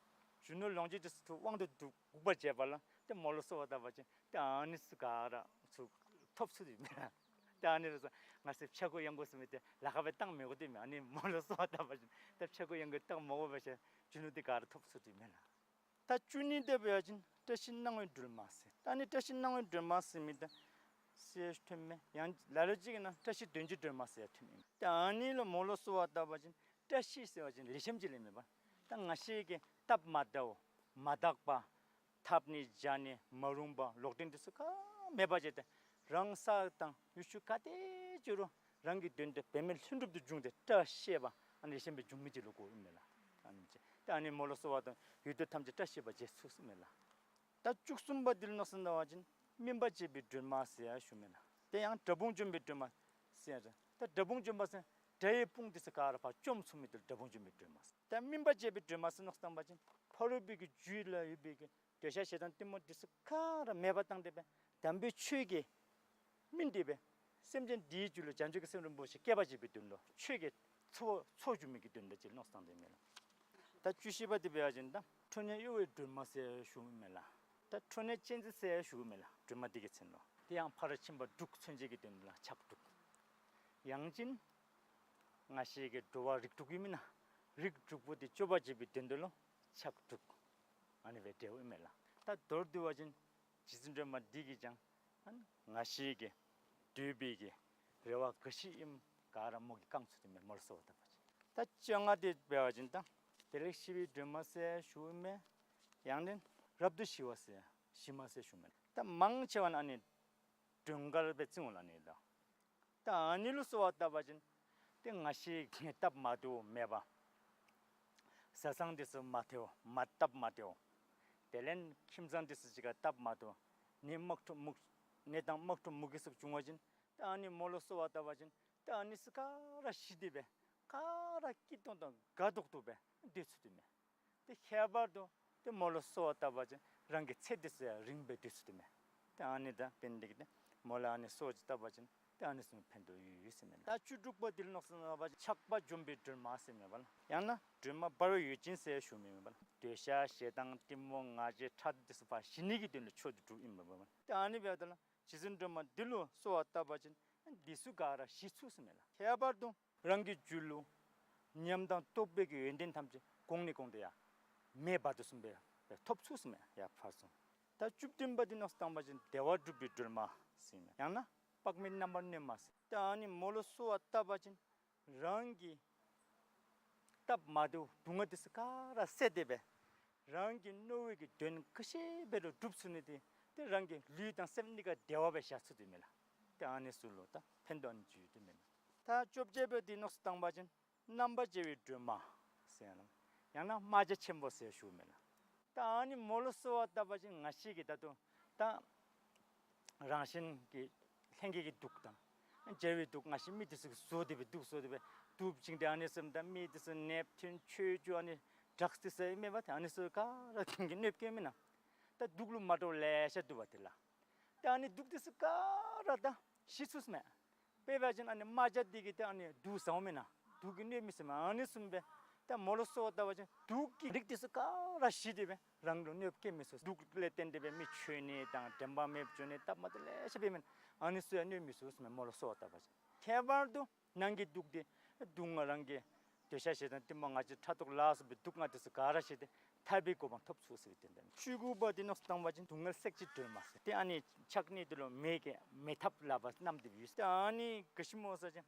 རྒྱུ་ནོར་ལོངས་སྤྱོད་འདི་ཚུ་དབང་དུ་འདུ་འགུགས་པར་བྱེད་པ་ལ་ཏེ་མོ་ལུ་གསོལ་བ་བཏབ་པ་ཅིན་ཏེ་ཨ་ནི་ཚུ་ག་ར་ཚུ་ཐོབ་ཚུགས་ཏེ་མས། ཏེ་ཨ་ནི་ལུ་སོགས་ང་བཅས་ཕྱྭ་འགུགས་གཡང་འགུགས་ཟེར་མི་འདི་ལཱ་ཁག་སྦེ་བཏང་མི་དགོ་དེ་མས། ཨ་ནི་མོ་ལུ་གསོལ་བ་བཏབ་པ་ཅིན་ཏེ་ཕྱྭ་འགུགས་གཡང་འགུགས་བཏང་མ་དགོ་པ་ཅིན་རྒྱུ་ནོར་འདི་ག་ར་ཐོབ་ཚུགས་ཏེ་མས་ལགས། ད་བཅུ་གཉིས་དེ་འབད་བ་ཅིན་བཀྲ་ཤིས་སྣང་བའི་སྒྲོལ་མ་ཟེར། ད་ཨ་ནི་བཀྲ་ཤིས་སྣང་བའི་སྒྲོལ་མ་ཟེར་མི་འདི་ཟེར་ཐོནམ་མས། ཡང་ལ་ལུ་ཅིག་གི་ནང་བཀྲ་ཤིས་དོན་གྱི་སྒྲོལ་མ་ཟེར་ཐོནམ་མས། ད་ཨ་ནི་ལུ་མོ་ལུ་གསོལ་བ་བཏབ་པ་ཅིན་བཀྲ་ཤིས་ཟེར་བ་ཅིན་ལེགས་ཤོམ་ཅིག་ལས་མེན་པར་ད་ང་བཅས་ཀྱི་སྟབས་མ་བདེཝ་མ་དག་པ་འཐབ་ནི་བྱ་ནི་མ་རུངས་པ་ལོག་འདྲེན་འདི་ཚུ་ག་མེདཔ་བྱས་ཏེ་རང་ས་དང་ཡུལ་ཕྱོགས་ག་ཏེ་འགྱོ་རུང་རང་གི་དོན་དེ་འབད་མེད་ལྷུན་གྲུབ་ཏུ་འབྱུང་སྟེ་བཀྲ་ཤིས་པ་ཨ་ནི་ལེགས་ཤོམ་སྦེ་འབྱུང་མི་ཅིག་ལུ་གོཝ་ཨིན་མས་ལགས། ཨ་ནི་ཅིག་ཏེ་ཨ་ནི་མོ་ལུ་གསོལ་བ་བཏབ་ཡུལ་དུས་ཐམས་ཅད་བཀྲ་ཤིས་པ་བྱེད་ཚུགས་ཟེར་མས་ལགས། ད་བཅུ་གསུམ་པ་འདི་ལུ་མནོ་བསམ་བཏང་བ་ཅིན་སྨིན་པ་འབྱེད་པའི་སྒྲོལ་མ་ཟེར་ཡང་ཞུཝ་མས་ལགས། དེ་ཡང་དགྲ་དཔུང་འཇོམས་པའི་སྒྲོལ་མ་ཟེར་ཡང་ཞུ། ད་དགྲ་དཔུང་འཇོམས་པ་ཟེར་དགྲ་ཡི་དཔུང་འདི་ཚུ་ག་ར་ཕར་བཅོམ་ཚུགས་མི་འདི་ལུ་དགྲ་དཔུང་འཇོམས་པའི་སྒྲོལ་མ་ཟེར། ད་སྨིན་པ་འབྱེད་པའི་སྒྲོལ་མ་ཟེར་མནོ་བསམ་བཏང་བ་ཅིན་ཕ་རོལ་པོའི་གི་རྒྱུད་ལུ་ཡོད་པའི་གི་འདོད་ཆགས་ཞེ་སྡང་གཏི་མུག་འདི་ཚུ་ག་ར་མེདཔ་བཏང་སྟེ་སྦེ་དམ་པའི་ཆོས་ཀྱི་སྨིན་ཏེ་སྦེ་སེམས་ཅན་འདིའི་རྒྱུད་ལུ་བྱང་ཆུབ་ཀྱི་སེམས་རིན་པོ་ཆེ་སྐྱེ་བར་བྱེད་པའི་དོན་ལུ་ཆོས་ཀྱི་ཚོགས་ཚོགས་སྒྱུར་མི་གི་དོན་དག་ཅིག་མནོ་བསམ་བཏང་སྟེ་མས་ལགས། ད་བཅུ་བཞི་པ་འདི་འབད་བ་ཅིན་ད་ཁྲོ་གཉེར་གཡོ་བའི་སྒྲོལ་མ་ཟེར་ཞུཝ་མས་ལགས། ད་ཁྲོ་གཉེར་ཅན་འདི་ཟེར་ཞུཝ་མས་ལགས། སྒྲོལ་མ་འདི་གི་མཚན་ལུ། དེ་ཡང་ཕ་རོལ་ཕྱིན་པ་དྲུག་མཚོན་བྱེད་ཀྱི་དོན་ལུ་ཕྱག་དྲུག། ཡང་ཅིན་ང་བཅས་ཀྱི་འགྲོ་བ་རིགས་དྲུག་ཡོད་མེན་ན། རིགས་དྲུག་པོ་འདི་སྐྱོབ་པར་བྱེད་པའི་དོན་དུ་ལུ་ཕྱག་དྲུག། ཨ་ནི་སྦེ་འབྲེལཝ་ཨིན་མས་ལགས། ད་མདོར་བསྡུ་བ་ཅིན་རྗེ་བཙུན་སྒྲོལ་མ་འདི་གིས་ཀྱང་ཨ་ནི་ང་བཅས་ཀྱི་འདོད་པའི་གི་རེ་བ་ག་ཅི་ཨིནམ་ག་ར་མོ་གིས་བསྐང་ཚུགས་ཏེ་མས། མོ་ལུ་གསོལ་བ་བཏབ་པ་ཅིན། ད་བཅོ་ལྔ་འདི་འབད་བ་ཅིན་ད་བདེ་ལེགས་ཞི་བའི་སྒྲོལ་མ་ཟེར་ཞུཝ་མས། ཡང་ན་རབ་ཏུ་ཞི་བ་ཟེར་ཞི་མ་ཟེར་ཞུཝ་མས། ད་མང་ཆེ་བ་ནི་ཨ་ནི་སྒྲོལ་དཀར་སྦེ་བརྩིཝ་ལགས་ཨ་ནི་ལགས། ད་ཨ་ནི་ལུ་གསོལ་བ་བཏབ་པ་ཅིན་ཏེ་ང་བཅས་ཀྱི་སྟབས་མ་བདེཝ་མེད་པ། བཟའ་ཚང་འདི་ཚུ་མ་བདེཝ་མ་སྟབས་མ་བདེཝ། དེ་ལས་ཁྱིམ་ཚང་འདི་ཚུ་གཅིག་ཁར་སྟབས་མ་བདེཝ། ནད་དམག་འཁྲུག་མུ་ནད་དང་དམག་འཁྲུག་མུ་གེ་སོགས་བྱུང་བ་ཅིན་ད་ཨ་ནི་མོ་ལུ་གསོལ་བ་བཏབ་པ་ཅིན་ད་ཨ་ནི་ཚུ་ག་ར་ཞི་སྟེ་སྦེ་ག་ར་སྐྱིད་ཏོང་ཏོ་དགའ་ཏོག་ཏོ་སྦེ་སྡོད་ཚུགས་ཏེ་མས། ཏེ་ཁྱད་པར་དུ་ཏེ་མོ་ལུ་གསོལ་བ་བཏབ་པ་ཅིན་རང་གི་ཚེ་འདི་ཚུ་ཡང་རིངམོ་སྦེ་སྡོད་ཚུགས་ཏེ་མས། ཏེ་ཨ་ནི་དང་འབདན་འདི་གིས་ཏེ་མོ་ལུ་ཨ་ནི་གསོལ་བ་ཅིག་བཏབ་པ་ཅིན་ཏེ་ཨ་ནི་ཚུ་ཕན་ཐོགས་ཡོད་ཡོད་ཟེར་མས། ད་བཅུ་དྲུག་པ་འདི་ལུ་མནོ་བསམ་བཏང་བ་ཅིན་ཆགས་པ་འཇོམས་པའི་སྒྲོལ་མ་ཟེར་མས་པ་ལགས། ཡང་ན་སྒྲོལ་མ་འབར་བའི་འོད་ཅན་ཟེར་ཞུཝ་མས་པ་ལགས། འདོད་ཆགས་ཞེ་སྡང་གཏི་མུག་ང་རྒྱལ་ཕྲག་དོག་འདི་ཚུ་ཕར་ཞི་ནི་གི་དོན་ལུ་མཆོག་ཏུ་གྲུབ་ཨིན་མས་པ་ལགས། ཏེ་ཨ་ནི་འབདཝ་ད་ལུ་རྗེ་བཙུན་སྒྲོལ་མ་འདི་ལུ་གསོལ་བ་བཏབ་པ་ཅིན་འདི་ཚུ་ག་ར་ཞི་ཚུགས་ཟེར་མས་ལགས། ཁྱད་པར་དུ་རང་གི་རྒྱུད་ལུ་ཉམས་དང་རྟོགས་པའི་གི་ཡོན་ཏན་ཐམས་ཅད་གོང་ནས་གོང་དུ་ཡར་མེ་འབར་དོ་བཟུམ་སྦེ་ཐོབ་ཚུགས་ཟེར་མས། ཡར་འཕར་སོང་། ད་བཅུ་བདུན་པ་འདི་མནོ་བསམ་བཏང་བ་ཅིན་བདེ་བ་སྒྲུབ་པའི་སྒྲོལ་མ་ཟེར་མས། ཡང་ན་དཔག་མེད་རྣམ་པར་གནོན་མ་ཟེར། ད་ཨ་ནི་མོ་ལུ་གསོལ་བ་བཏབ་པ་ཅིན་རང་གི་སྟབས་མ་བདེཝ་སྡུག་བསྔལ་འདི་ཚུ་ག་ར་བསལ་ཏེ་སྦེ་རང་གི་མནོ་བའི་གི་དོན་ག་ཅི་འབད་རུང་འགྲུབ་ཚུགས་ནི་འདི་ཏེ་རང་གི་ལུས་དང་སེམས་གཉིས་ཀ་བདེ་བ་སྦེ་བཞག་ཚུགས་ཏེ་མས་ལགས། ཏེ་ཨ་ནི་ཚུ་ལུ་ད་ཕན་ཐོགས་ཨ་ནི་ཅིག་ཡོད་དེ་མས་ལགས། ད་བཅོ་བརྒྱད་པ་འདི་མནོ་བསམ་བཏང་བ་ཅིན་རྣམ་པར་རྒྱལ་བའི་སྒྲོལ་མ་ཟེར་ཡང་ན་ཡང་ན་རྨ་བྱ་ཆེན་པོ་ཟེར་ཞུཝ་མས་ལགས། ད་ཨ་ནི་མོ་ལུ་གསོལ་བ་བཏབ་པ་ཅིན་ང་བཅས་ཀྱི་ད་ལྟོ་ད་རང་གཞན་གྱི་ལྷན་སྐྱེས་ཀྱི་དུག་དང་རྒྱལ་བའི་དུག་ང་བཅས་མི་འདི་ཚུ་གིས་བཟོ་སྟེ་སྦེ་དུག་བཟོ་སྟེ་སྦེ་དུག་བྱིན་ཏེ་ཨ་ནི་བཟུམ་ད་མི་འདི་ཚུ་ནདཔ་ཐུན་ཆོས་རྒྱུ་ཨ་ནི་ཌྲགསི་འདི་ཚུ་ཨིན་མས་པ། ཏེ་ཨ་ནི་ཚུ་ག་ར་གིས་གནོདཔ་བཀལཝ་མེན་ན། ད་དུག་ལུ་མ་འདྲཝ་ལེ་ཤ་འདུག་པ་ཏེ་ལགས། ཏེ་ཨ་ནི་དུག་འདི་ཚུ་ག་ར་ད་ཞི་ཚུགས་ཟེར་མས། དཔེ་འབད་བ་ཅིན་ཨ་ནི་རྨ་བྱ་འདི་གིས་ཏེ་ཨ་ནི་དུག་ཟཝ་མེན་ན། དུག་གིས་གནོདཔ་མེད་ཟེར་མས། ཨ་ནི་བཟུམ་སྦེ་ད་མོ་ལུ་གསོལ་བ་བཏབ་པ་ཅིན་དུག་གི་རིགས་འདི་ཚུ་ག་ར་ཞི་སྟེ་སྦེ་རང་ལུ་གནོདཔ་བཀལ་མི་ཚུགས། དུག་ལས་བརྟེན་ཏེ་སྦེ་མི་འཆོལ་ནི་དང་དྲན་པ་མེདཔ་འགྱོ་ནི་སྟབས་མ་བདེཝ་ལེ་ཤ་འབད་མི་ཨ་ནི་ཚུ་ཡང་གནོད་མི་ཚུགས་ཟེར་མས། མོ་ལུ་གསོལ་བ་བཏབ་པ་ཅིན། ཁྱད་པར་དུ་ནང་གི་དུག་འདི་སྡུག་བསྔལ་རང་གི་འདོད་ཆགས་ཞེ་སྡང་གཏི་མུག་ང་རྒྱལ་ཕྲག་དོག་ལ་སོགས་པའི་དུག་ལྔ་འདི་ཚུ་ག་ར་ཞི་སྟེ་ཐར་པའི་གོ་འཕང་ཐོབ་ཚུགས་ཟེར་བའི་དོན་དག་མས། བཅུ་དགུ་པ་འདི་མནོ་བསམ་བཏང་བ་ཅིན་སྡུག་བསྔལ་སེལ་བྱེད་སྒྲོལ་མ་ཟེར། ཏེ་ཨ་ནི་ཕྱག་གཉིས་འདི་ལུ་མེ་གི་མེ་ཐབ་ལག་པར་བསྣམས་ཏེ་ཡོད། ཏེ་ཨ་ནི་ག་ཅི་སྨོ་ཟེར་བ་ཅིན་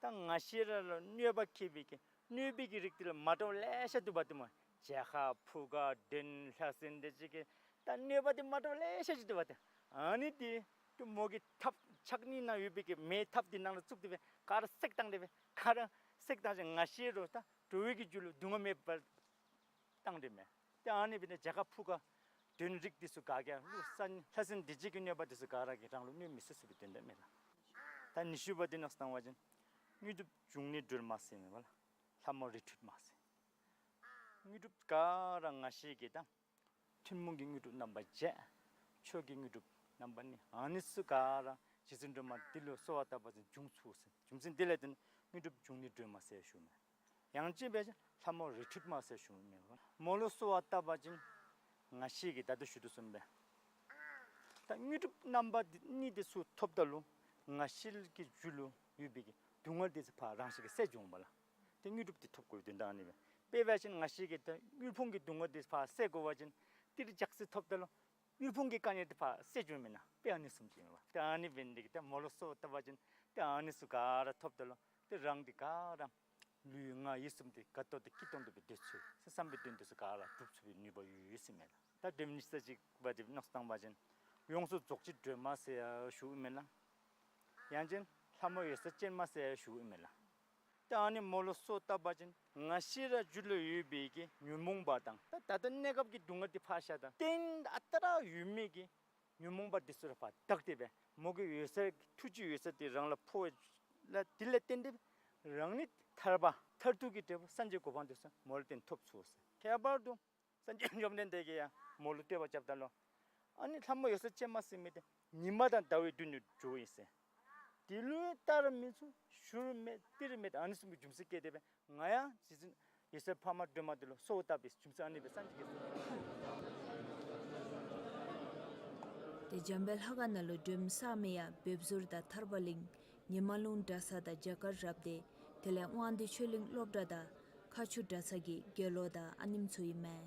ད་ང་བཅས་ར་ལུ་གནོད་པ་བཀལ་བའི་གི་གནོད་པའི་གི་རིགས་འདི་ལུ་མ་འདྲཝ་ལེ་ཤ་འདུག་པ་ཏེ་སྨོ། བྱད་ཁ་ཕུ་ཁ་གདོན་ལྷ་སྲིན་འདི་ཅིག་གི་ད་གནོད་པ་འདི་མ་འདྲཝ་ལེ་ཤ་ཅིག་འདུག་པ་ཏེ། ཨ་ནི་འདི་ཏེ་མོ་གི་ཐབ་ཕྱག་གཉིས་ནང་ཡོད་པའི་གི་མེ་ཐབ་འདི་ནང་ལུ་བཙུགས་ཏེ་སྦེ་ག་ར་བསྲེགས་བཏང་སྟེ་སྦེ་ག་ར་བསྲེགས་བཏང་ཅིན་ང་བཅས་ར་ད་འགྲོ་བའི་གི་རྒྱུད་ལུ་སྡུག་བསྔལ་མེདཔ་བཏང་སྟེ་མས། ཏེ་ཨ་ནི་འབད་ནི་བྱད་ཁ་ཕུ་ཁ་གདོན་རིགས་འདི་ཚུ་ག་གིས་ལུ་ས་ལྷ་སྲིན་སྡིག་བྱེད་ཀྱི་གནོད་པ་འདི་ཚུ་ག་ར་གིས་རང་ལུ་གནོད་མི་ཚུགས་ཟེར་བའི་དོན་དག་མས་ལགས། ད་ཉི་ཤུ་པ་འདི་མནོ་བསམ་བཏང་བ་ཅིན་དངོས་གྲུབ་འབྱུང་གནས་སྒྲོལ་མ་ཟེར་མས་པ་ལགས། ལྷ་མོ་རི་ཁྲོད་མ་ཟེར། དངོས་གྲུབ་ག་ར་ང་བཅས་ཀྱི་ད་ཐུན་མོང་གི་དངོས་གྲུབ་རྣམ་པ་བརྒྱད། མཆོག་གི་དངོས་གྲུབ་རྣམ་པ་གཉིས། ཨ་ནི་ཚུ་ག་ར་རྗེ་བཙུན་སྒྲོལ་མ་འདི་ལུ་གསོལ་བ་བཏབ་པ་ཅིན་འབྱུང་ཚུགས་ཟེར། རྒྱུ་མཚན་འདི་ལས་བརྟེན་དངོས་གྲུབ་འབྱུང་གནས་སྒྲོལ་མ་ཟེར་ཞུཝ་མས། ཡང་ཅིན་སྦེ་ལྷ་མོ་རི་ཁྲོད་མ་ཟེར་ཞུཝ་མས། མོ་ལུ་གསོལ་བ་བཏབ་པ་ཅིན་ང་བཅས་ཀྱིས་ད་ལྟོ་ཞུ་དོ་བཟུམ་སྦེ་ད་དངོས་གྲུབ་རྣམ་པ་འདི་གཉིས་འདི་ཚུ་ཐོབ་ད་ལུ་ང་བཅས་ཀྱི་རྒྱུད་ལུ་ཡོད་པའི་གི་སྡུག་བསྔལ་འདི་ཚུ་ཕར་རང་བཞིན་གྱིས་སེལ་འགྱོ་འོང་པས་ལགས། ཏེ་དངོས་གྲུབ་འདི་ཐོབ་དགོ་པའི་དོན་དག་ཨ་ནི་སྦེ། དཔེ་འབད་བ་ཅིན་ང་བཅས་ཀྱིས་ད་དངུལ་ཕོངས་ཀྱི་སྡུག་བསྔལ་འདི་ཕར་སེལ་དགོ་པ་ཅིན་ཏིལ་འཇག་སི་ཐོབ་ད་ལུ་དངུལ་ཕོངས་ཀྱི་དཀའ་ངལ་འདི་ཕར་སེལ་འགྱོཝ་མེན་ན། དཔེ་ཨ་ནི་བཟུམ་ཅིག་ཨིན་པས། ཏེ་ཨ་ནི་འབད་ནི་འདི་གིས་ཏེ་མོ་ལུ་གསོལ་བ་བཏབ་པ་ཅིན་ཏེ་ཨ་ནི་ཚུ་ག་ར་ཐོབ་ད་ལུ་ཏེ་རང་འདི་ག་ར་ལུས་ངག་ཡིད་གསུམ་འདི་དགའ་ཏོག་ཏོ་སྐྱིད་ཏོང་ཏོ་སྦེ་སྡོད་ཚུགས་ཟེར་བསམ་པའི་དོན་འདི་ཚུ་ག་ར་འགྲུབ་ཚུགས་པའི་ནུས་པ་ཡོད་ཡོད་ཟེར་མས་ལགས། ད་སྒྲོལ་མ་ཉི་ཤུ་རྩ་གཅིག་པ་འདི་མནོ་བསམ་བཏང་པ་ཅིན་ཡོངས་སུ་རྫོགས་བྱེད་སྒྲོལ་མ་ཟེར་ཡང་ཞུཝ་མས་ལགས། ཡང་ཅིན་ལྷ་མོ་འོད་ཟེར་ཅན་མ་ཟེར་ཡང་ཞུཝ་མས་ལགས། ད་ཨ་ནི་མོ་ལུ་གསོལ་བཏབ་པ་ཅིན་ང་བཅས་ར་རྒྱུད་ལུ་ཡོད་པའི་གི་ཉོན་མོངས་པ་དང་ད་ད་ལྟོ་གནས་སྐབས་ཀྱི་སྡུག་བསྔལ་འདི་ཕར་བཞག་ད་གཏན་ཨ་རྟག་ར་ཡོད་མི་གི་ཉོན་མོངས་པ་འདི་ཚུ་ར་ཕར་དག་སྟེ་སྦེ་མོ་གི་འོད་ཟེར་ཐུགས་རྗེའི་འོད་ཟེར་འདི་རང་ལུ་ཕོག་པ་ལས་དེ་ལས་བརྟེན་ཏེ་རང་ཉིད་ཐར་པ་མཐར་ཐུག་གི་འབྲས་བུ་སངས་རྒྱས་གོ་འཕང་འདི་ཚུ་མོ་ལུ་བརྟེན་ཐོབ་ཚུགས་ཟེར། ཁྱད་པར་དུ་སངས་རྒྱས་བཅོམ་ལྡན་འདས་ཀྱིས་ཡང་མོ་ལུ་བསྟོད་པ་རྐྱབ་ད་ལུ་ཨ་ནི་ལྷ་མོ་འོད་ཟེར་ཅན་མ་ཟེར་མི་འདི་ཉི་མ་དང་ཟླ་བའི་མདུན་ནས་འགྱོཝ་ཨིན་ཟེར། དེ་ལུ་ལྟར་མི་ཚུ་ཞུར་མེད་ཏིར་མེད་ཨ་ནི་བཟུམ་གྱི་རྒྱུ་མཚན་བཀལ་ཏེ་སྦེ་ང་ཡང་རྗེ་བཙུན་འོད་ཟེར་འཕགས་མ་སྒྲོལ་མ་འདི་ལུ་གསོལ་བ་བཏབ་པའི་རྒྱུ་མཚན་ཨ་ནི་སྦེ་སངས་རྒྱས་ཀྱི་ཏེ་འཇམ་དཔལ་ལྷ་ཁང་ནང་ལུ་སྒྲོལ་མ་གསར་མའི་ཡང་འབེབས་ཟུར་དང་ཐར་པ་གླིང་ཉི་མ་ལུང་གྲྭ་ཚང་དང་རྒྱ་གར་རབ་སྡེ་དེ་ལས་དབང་འདུས་ཆོས་གླིང་སློབ་གྲྭ་དང་མཁར་ཆུ་གྲྭ་ཚང་གི་དགེ་སློང་དང་ཨ་ནེམ་ཚུ་ཨིན་མས།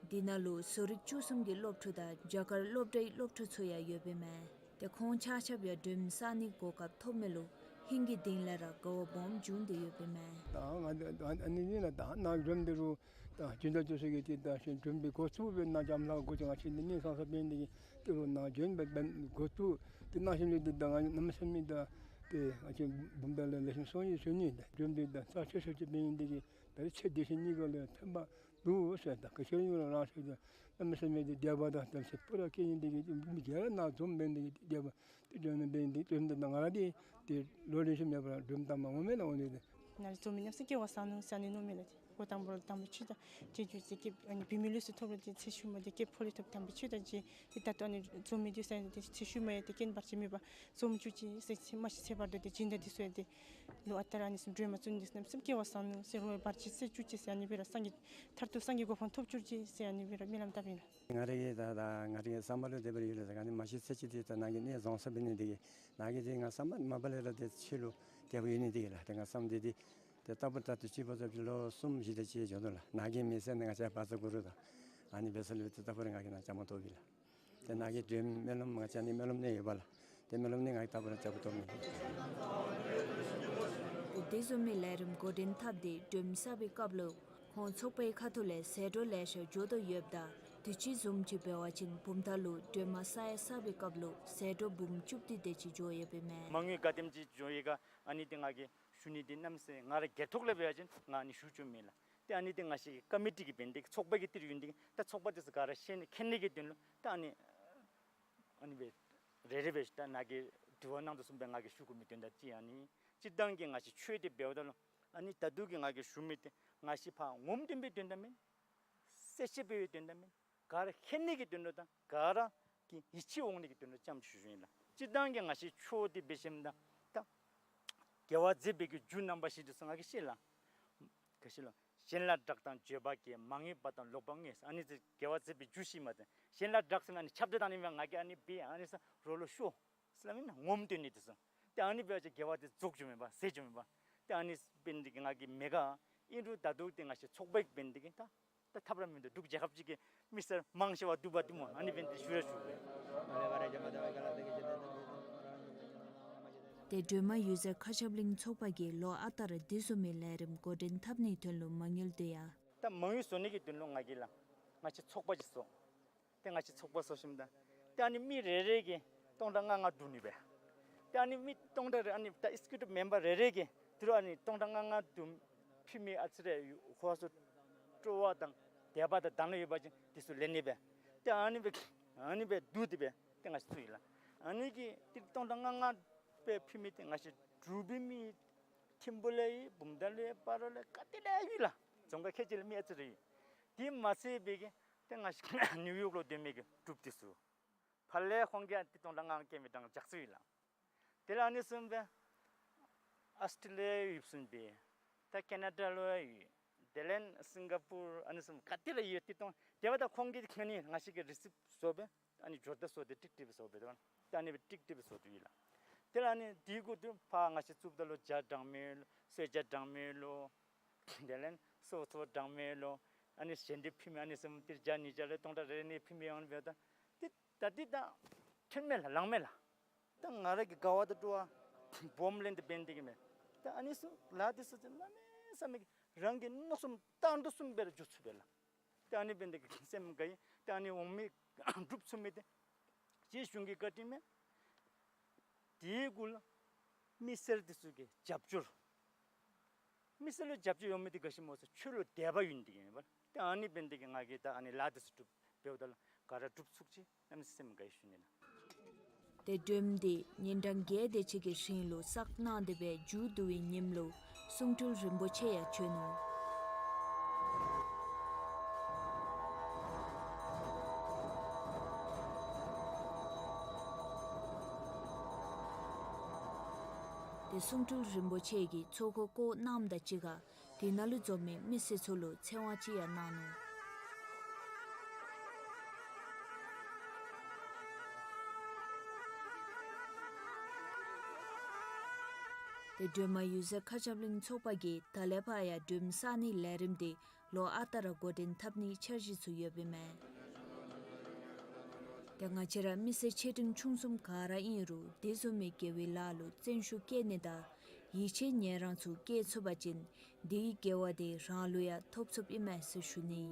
འདི་ནང་ལུ་བཟོ་རིག་བཅུ་གསུམ་གྱི་སློབ་ཕྲུག་དང་རྒྱ་གར་སློབ་གྲྭའི་སློབ་ཕྲུག་ཚུ་ཡང་ཡོདཔ་ཨིན་མས། ཏེ་ཁོང་ཆ་ཁྱབ་ཡང་སྒྲོལ་མ་གསར་རྙིང་གོ་སྐབས་ཐོབ་མི་ལུ་ཧིང་གི་གཏིང་ལས་ར་དགའ་བ་སྦོམ་བྱུང་སྟེ་ཡོདཔ་ཨིན་མས། ད་ང་འདི་ཨ་ནི་ཨ་ནི་ཨ་ནི་ཨ་ནི་ད་ནཱ་སྒྲོལ་མ་འདི་རུང་ད་ཅི་འདྲ་ཅི་ཟེར་གི་ཏེ་ད་ཤེས་སྒྲོལ་མ་འདི་འགོ་བཙུགས་སྦེ་ནཱ་འཇམ་ལྷ་འགོ་ཅིག་ང་བཅས་འདི་གནས་ཚང་ས་འབད་ནི་འདི་གིས་ཏེ་རུང་ནཱ་སྒྲོལ་མ་འབད་འབད་འགོ་བཙུགས་ཏེ་གནང་ཞིནམ་ལས་ཏེ་ད་ང་གནམ་མེད་ས་མེད་ད་ཏེ་ང་བཅས་བུམ་ཐང་ལས་ལེགས་ཤོམ་སོང་ཡི་ཞུ་ནི། ད་སྒྲོལ་མ་འདི་ད་རྩ་ཆེ་ཤོས་ཅིག་འབད་ནི་འདི་གིས་ད་རེས་ཚེ་འདི་ཕྱི་གཉིས་ཀ་ལུ་ཕན་པ་འདུག་ཟེར། ད་ག་ཅི་ཡང་རང་ཟེར་ད་གནམ་མེད་ས་མེད་ཏེ་དད་པ་དང་དམ་ཚིག་སྤུ་ར་སྐྱེ་ནི་འདི་གིས་མི་སྒེར་ནཱ་འཛོམས་འབད་ནི་འདི་གིས་དད་པ་ཏེ་སྒྲོལ་མ་འབད་ནི་འདི་སྒྲོལ་མ་འདི་ད་ང་ར་འདི་ཏེ་ལོ་རེ་བཞིན་མེད་པར་སྒྲོལ་མ་བཏང་མ་འོང་མེན་ན་འོང་ནི་འདི། ནཱ་ར་འཛོམས་མི་རྣམས་སུ་སྐལ་བ་བཟང་ནུག་ཟེར་ཨ་ནི་མནོཝ་མས་ལགས། འགོ་དང་པོ་ར་དམ་པའི་ཆོས་དང་དེ་བརྗོད་ཅིག་སྐྱེ་ཨ་ནི་བུད་མེད་ལུས་སུ་ཐོབ་རུང་ཏེ་ཚེ་ཤུལ་མ་འདི་སྐྱེས་ཕོ་ལུས་ཐོབ་དམ་པའི་ཆོས་དང་བརྗོད་ཏེ་ད་ལྟོ་ཨ་ནི་འཛོམས་མི་འདི་ཟེར་ཨ་ནི་ཏེ་ཚེ་ཤུལ་མ་ཡང་ཏེ་རྐྱེན་བར་ཆད་མེད་པར་འཛོམས་བཅུག་ཅིག་ཟེར་ཚེ་མ་ཤི་ཚེ་བར་དོ་ཏེ་སྦྱིན་བདག་འདི་ཚུ་ཡང་ཏེ་ལོ་ཨ་རྟག་ར་ཨ་ནི་བཟུམ་སྒྲོལ་མ་བཙུགས་ནི་འདི་ཚུ་རྣམ་གསུམ་སྐལ་བ་བཟང་ནུག་ཟེར་རོགས་བར་ཆད་སེལ་བཅུག་ཅིག་ཟེར་ཨ་ནི་སྦེ་ར་སངས་རྒྱས་མཐར་ཐུག་སངས་རྒྱས་གོ་འཕང་ཐོབ་བཅུག་ཅིག་ཟེར་ཨ་ནི་སྦེ་ར་སྨོན་ལམ་བཏབ་ཨིན་ལགས། ང་རའི་གི་ད་ད་ང་རའི་གི་བསམ་པ་ལུ་དེ་སྦེ་ར་ཡོད་ལགས། ད་ཨ་ནི་མ་ཤི་ཚེ་གཅིག་འདི་ད་ནཱ་གི་གནས་རྫོང་ས་འབད་ནི་འདི་གིས་ནཱ་གི་འདི་ང་བསམ་པ་མ་པ་ལས་ར་ཏེ་ཆོས་ལུ་དད་པ་ཡོད་ནི་འདི་གིས་ལགས། ཏེ་ང་བསམ་འདི་འདི་ཏེ་ལྟ་བུ་ད་ལྟོ་ཅིག་འབད་ས་ཅིག་ལོ་གསུམ་བཞི་དེ་ཅིག་འགྱོ་དོ་ལགས། ནཱ་གི་མི་ཚེ་ནང་ང་བཅས་བཛྲ་གུ་རུ་དང་ཨ་ནི་འབད་ས་ལུ་ཏེ་ལྟ་བུ་ར་ང་གིས་ནཱ་བཅའ་མར་གཏོགས་པས་ལགས། ཏེ་ནཱ་གི་སྒྲོལ་མ་སྨོན་ལམ་ང་བཅས་ཨ་ནི་སྨོན་ལམ་གནས་ཡོད་པས་ལགས། ཏེ་སྨོན་ལམ་གནས་ང་གིས་ལྟ་བུ་ར་བཅའ་བར་གཏོགས་མི། ཏེ་དེ་བཟུམ་མའི་ལས་རིམ་འགོ་འདྲེན་འཐབ་སྟེ་སྒྲོལ་མ་གསར་པའི་སྐབས་ལུ་ཁོང་ཚོགས་པའི་ཁ་ཐུག་ལས་ཟད་འགྲོ་ལེ་ཤ་འགྱོ་དོ་ཡོདཔ་ད་དུས་ཅི་བཟུམ་ཅིག་འབད་བ་ཅིན་བུམ་ཐང་ལུ་སྒྲོལ་མ་ས་ཡ་གསར་པའི་སྐབས་ལུ་ཟད་འགྲོ་འབུམ་བཅུ་བདུན་དེ་ཅིག་འགྱོ་ཡོདཔ་ཨིན་མས། མ་དངུལ་ག་དེམ་ཅིག་འགྱོ་ཡི་ག་ཨ་ནི་འདི་ང་གིས་ཞུ་ནི་འདི་གནམ་མེད་ས་མེད་ང་ར་སྒེར་ཐོག་ལས་འབད་བ་ཅིན་ང་ཨ་ནི་ཞུ་བཅུག་མེད་ལགས། ཏེ་ཨ་ནི་འདི་ང་བཅས་ཀྱི་ཀོ་མི་ཊི་གི་འབད་ནི་འདི་གིས་ཚོགས་པ་གི་འདི་རུ་ཡོད་ནི་འདི་གིས་ད་ཚོགས་པ་འདི་ཚུ་ག་ར་ཤེས་ནི་མཁྱེན་ནི་གི་དོན་ལུ་ད་ཨ་ནི་ཨ་ནི་སྦེ་རེ་རེ་སྦེ་ད་ནཱ་གིས་དྲི་བ་གནང་དོ་བཟུམ་སྦེ་ང་གིས་ཞུ་དགོ་མི་དོན་དག་ཅིག་ཨ་ནི་སྤྱིར་བཏང་གི་ང་བཅས་ཆོས་འདི་འབདཝ་ད་ལུ་ཨ་ནི་ད་ལྟོ་གི་ང་གིས་ཞུ་མི་འདི་ང་བཅས་ཕར་ངོམ་སྟོན་པའི་དོན་དག་མེན། གསལ་བཤད་འབད་བའི་དོན་དག་མེན། ག་ར་མཁྱེན་ནི་གི་དོན་ལུ་དང་ག་ར་གི་ཡིད་ཆེས་འོང་ནི་གི་དོན་ལུ་ཙམ་ཞུ་ཞུཝ་ཨིན་ལགས། སྤྱིར་བཏང་གི་ང་བཅས་ཆོས་འདི་འབད་ཞིནམ་ད་ད་དགེ་བ་མཛད་པའི་གི་རྒྱུ་རྣམ་པ་བཞི་འདི་ཚུ་ང་གིས་ཤེས་ལགས། ག་ཅི་ལོ། གཞན་ལ་གྲགས་དང་བརྗོད་པ་སྐྱེ། མ་ངེས་པ་དང་ལོག་པར་ངེས། ཨ་ནི་ཚུ་དགེ་བ་མཛད་པའི་རྒྱུ་ཤེས་མ་ཚད་གཞན་ལ་གྲགས་ཟེར་ན་ཨ་ནི་ཁྱབ་བརྡལ་བཏང་ནི་མས། ང་གིས་ཨ་ནི་འབད་ཨ་ནི་ཚུ་རོགས་ལུ་ཤོ་ཟེར་སླབ་མེན་ན། ངོམ་སྟོན་ནི་འདི་ཚུ། ཏེ་ཨ་ནི་འབད་བ་ཅིན་དགེ་བ་འདི་རྫོགས་འགྱོཝ་མས་པ། ཟད་འགྱོཝ་མས་པ། ཏེ་ཨ་ནི་འབད་ནི་འདི་གིས་ང་གིས་མེད་ག། ཨིན་རུང་ད་ལྟོ་འདི་ང་བཅས་ཚོགས་པ་འབད་ནི་འདི་གིས་ད་ད་ཐབས་ར་མིན་འདུག། འབྲུག་རྒྱལ་ཁབ་ཅིག་གི་མི་སེར་མང་ཆེ་བ་འདུག་པ་འདི་སྨོ། ཨ་ནི་འབད་ནི་འདི་ཞུ་ར་ཞུ། ཏེ་སྒྲོལ་མ་འོད་ཟེར་མཁའ་ཁྱབ་གླིང་ཚོགས་པ་གིས་ལོ་ཨ་རྟག་ར་འདི་བཟུམ་མའི་ལས་རིམ་འགོ་འདྲེན་འཐབ་ནིའི་དོན་ལུ་མ་དངུལ་འདི་ཡང་ད་མ་དངུལ་བཟོ་ནི་གི་དོན་ལུ་ང་གིས་ལགས་ང་བཅས་ཚོགས་པ་ཅིག་བཟོ། ཏེ་ང་བཅས་ཚོགས་པ་བཟོ་ཞིནམ་ད་ཏེ་ཨ་ནི་མི་རེ་རེ་གིས་སྟོང་ཕྲག་ལྔ་ལྔ་བསྡུ་ནི་སྦེ། ཏེ་ཨ་ནི་མི་སྟོང་ཕྲག་རེ་ཨ་ནི་ད་ཨེག་ཛི་ཀིའུ་ཊིབ་མེམ་བར་རེ་རེ་གིས་དེ་རུ་ཨ་ནི་སྟོང་ཕྲག་ལྔ་ལྔ་བསྡུ་ཕུལ་མི་ཨ་ཙི་རེ་ཡོད་ཁོ་ཚུ་སྤྲོ་བ་དང་དད་པ་དང་དང་ལེན་ཡོད་པ་ཅིན་དེ་ཚུ་ལེན་ནི་སྦེ། ཏེ་ཨ་ནི་སྦེ་ཨ་ནི་སྦེ་བསྡུ་སྟེ་སྦེ་ཏེ་ང་བཅས་ཚུ་ཡི་ལགས། ཨ་ནི་གིས་ཏེ་སྟོང་ཕྲག་ལྔ་ལྔ་སྦེ་ཕུལ་མི་ཏེ་ང་བཅས་འབྲུག་པའི་མི་ཐིམ་ཕུ་ལས་ཡོད། བུམ་ཐང་ལས་ཡོད། སྤ་རོ་ལས་ག་ཏེ་ལས་ཡོད་ལགས། རྫོང་ཁག་ཁལ་གཅིག་ལས་མི་ཨ་ཙི་རེ་ཡོད། དེ་མ་ཚད་པའི་གི་ཏེ་ང་བཅས་ནིའུ་ཡོག་ལུ་སྡོད་མི་གི་འབྲུགཔ་འདི་ཚུ་ཕར་ལས་ཁོང་གིས་ཏེ་སྟོང་ཕྲག་ལྔ་ལྔ་བསྐྱལ་མི་དང་ལྗགས་རྩིས་ཡོད་ལགས། དེ་ལས་ཨ་ནི་བཟུམ་སྦེ་ཨཱོས་ཊྲེ་ལི་ཡ་ཡུལ་གསུམ་པའི་ ད་ཁེ་ན་ཌ་ལུ་ཡོད། དེ་ལས་སིང་ག་པུར་ཨ་ནི་བཟུམ་ག་ཏེ་ལུ་ཡོད་ཏེ་ཏོང་། དེ་འབདཝ་ད་ཁོང་གིས་ཨ་ནི་ང་བཅས་ཀྱི་རི་སིབ་བཟོ་སྦེ་ཨ་ནི་འབྱོར་ད་བཟོ་སྟེ་ཀྲིག་ཀྲི་སྦེ་བཟོ་སྦེ་དོ། ད་ཨ་ནི་སྦེ་ཀྲིག་ཀྲི་སྦེ་བཟོ་སྟེ་ཡོད་ལགས། དེ་ལས་ཨ་ནི་དེ་གུ་དེ་ཕར་ང་བཅས་བཙུགསཔ་ད་ལུ་ཇ་གྲངས་མེད་ལོ། གསོལ་ཇ་གྲངས་མེད་ལོ། དེ་ལས་སོ་སོ་གྲངས་མེད་ལོ། ཨ་ནི་གཞན་དེ་ཕུལ་མི་ཨ་ནི་བཟུམ་དེ་ཇ་ཉིས་ཇ་ལས་སྟོང་ཕྲག་རེ་རེ་ནི་ཕུལ་མི་ཡོད་པས། ད་དེ་ད་དེ་ད་ཐོན་མས་ལགས། ལང་མས་ལགས། ད་ང་ར་གི་དགའ་བ་དང་སྤྲོ་བ་སྦོམ་ལས་དེ་འབད་དེ་གི་མས། ད་ཨ་ནི་ཚུ་ལཱ་དེ་ཚུ་ཅིག་གནམ་མེད་ས་མེད་རང་གི་མནོ་བསམ་བཏང་དོ་བཟུམ་སྦེ་ར་འགྱོ་ཚུགས་པས་ལགས། ད་ཨ་ནི་འབད་དེ་གི་སེམས་དགའ་ཡི། ད་ཨ་ནི་འོང་མི་སྒྲུབ་ཚུགས་མི་དེ་ཅིག་གཞུང་གི་བཀའ་དྲིན་མས། དེ་གུ་ལུ་མི་སེར་དེ་ཚུ་གི་རྒྱབ་སྐྱོར། མི་སེར་ལུ་རྒྱབ་སྐྱོར་ཡོད་མི་དེ་ག་ཅི་སྨོ་ཟེར་ཆོས་ལུ་དད་པ་ཡོད་ནི་དེ་གིས་ཨིན་པས། ད་ཨ་ནི་འབད་དེ་གི་ང་གིས་ད་ཨ་ནི་ལཱ་དེ་ཚུ་སྒྲུབ་འབདཝ་ད་ལུ་ག་ར་སྒྲུབ་ཚུགས་ཅི། གནམ་མེད་ས་མེད་དགའ་ཡི་ཞུ་ནི་ལགས། ཏེ་སྒྲོལམ་འདི་ཉིན་གྲངས་བརྒྱད་དེ་ཅིག་གི་རིང་ལུ་བསགས་གནང་སྟེ་སྦེ་མཇུག་བསྡུ་བའི་ཉིནམ་ལུ་གསུང་སྤྲུལ་རིན་པོ་ཆེ་ཡང་བྱོན་ནུག། ཏེ་གསུང་སྤྲུལ་རིན་པོ་ཆེ་གིས་ཚོགས་འཁོར་བསྐོར་གནངམ་དང་གཅིག་ཁར་དེ་ནང་ལུ་འཛོམས་མི་མི་སེར་ཚུ་ལུ་ཚེ་དབང་ཅིག་ཡང་གནང་ནུག། ཏེ་སྒྲོལ་མ་འོད་ཟེར་མཁའ་ཁྱབ་གླིང་ཚོགས་པ་གིས་ད་ལས་ཕར་ཡང་སྒྲོལམ་བསགས་ནིའི་ལས་རིམ་དེ་ལོ་ཨ་རྟག་ར་འགོ་འདྲེན་འཐབ་ནིའི་འཆར་གཞི་ཚུ་ཡོདཔ་ཨིན་མས། ཏེ་ང་བཅས་ར་མི་སེར་ཆེ་འབྲིང་ཆུང་གསུམ་ག་ར་ཨིན་རུང་དེ་བཟུམ་མའི་དགེ་བའི་ལཱ་ལུ་བརྩོན་ཤུགས་བསྐྱེད་ནི་དང་ཡིད་ཆེས་ཉེ་རང་ཚུ་བསྐྱེད་ཚུགས་པ་ཅིན་དེའི་དགེ་བ་དེ་རང་ལུ་ཡང་ཐོབ་ཚུགསཔ་ཨིན་མས་ཟེར་ཞུ་ནི།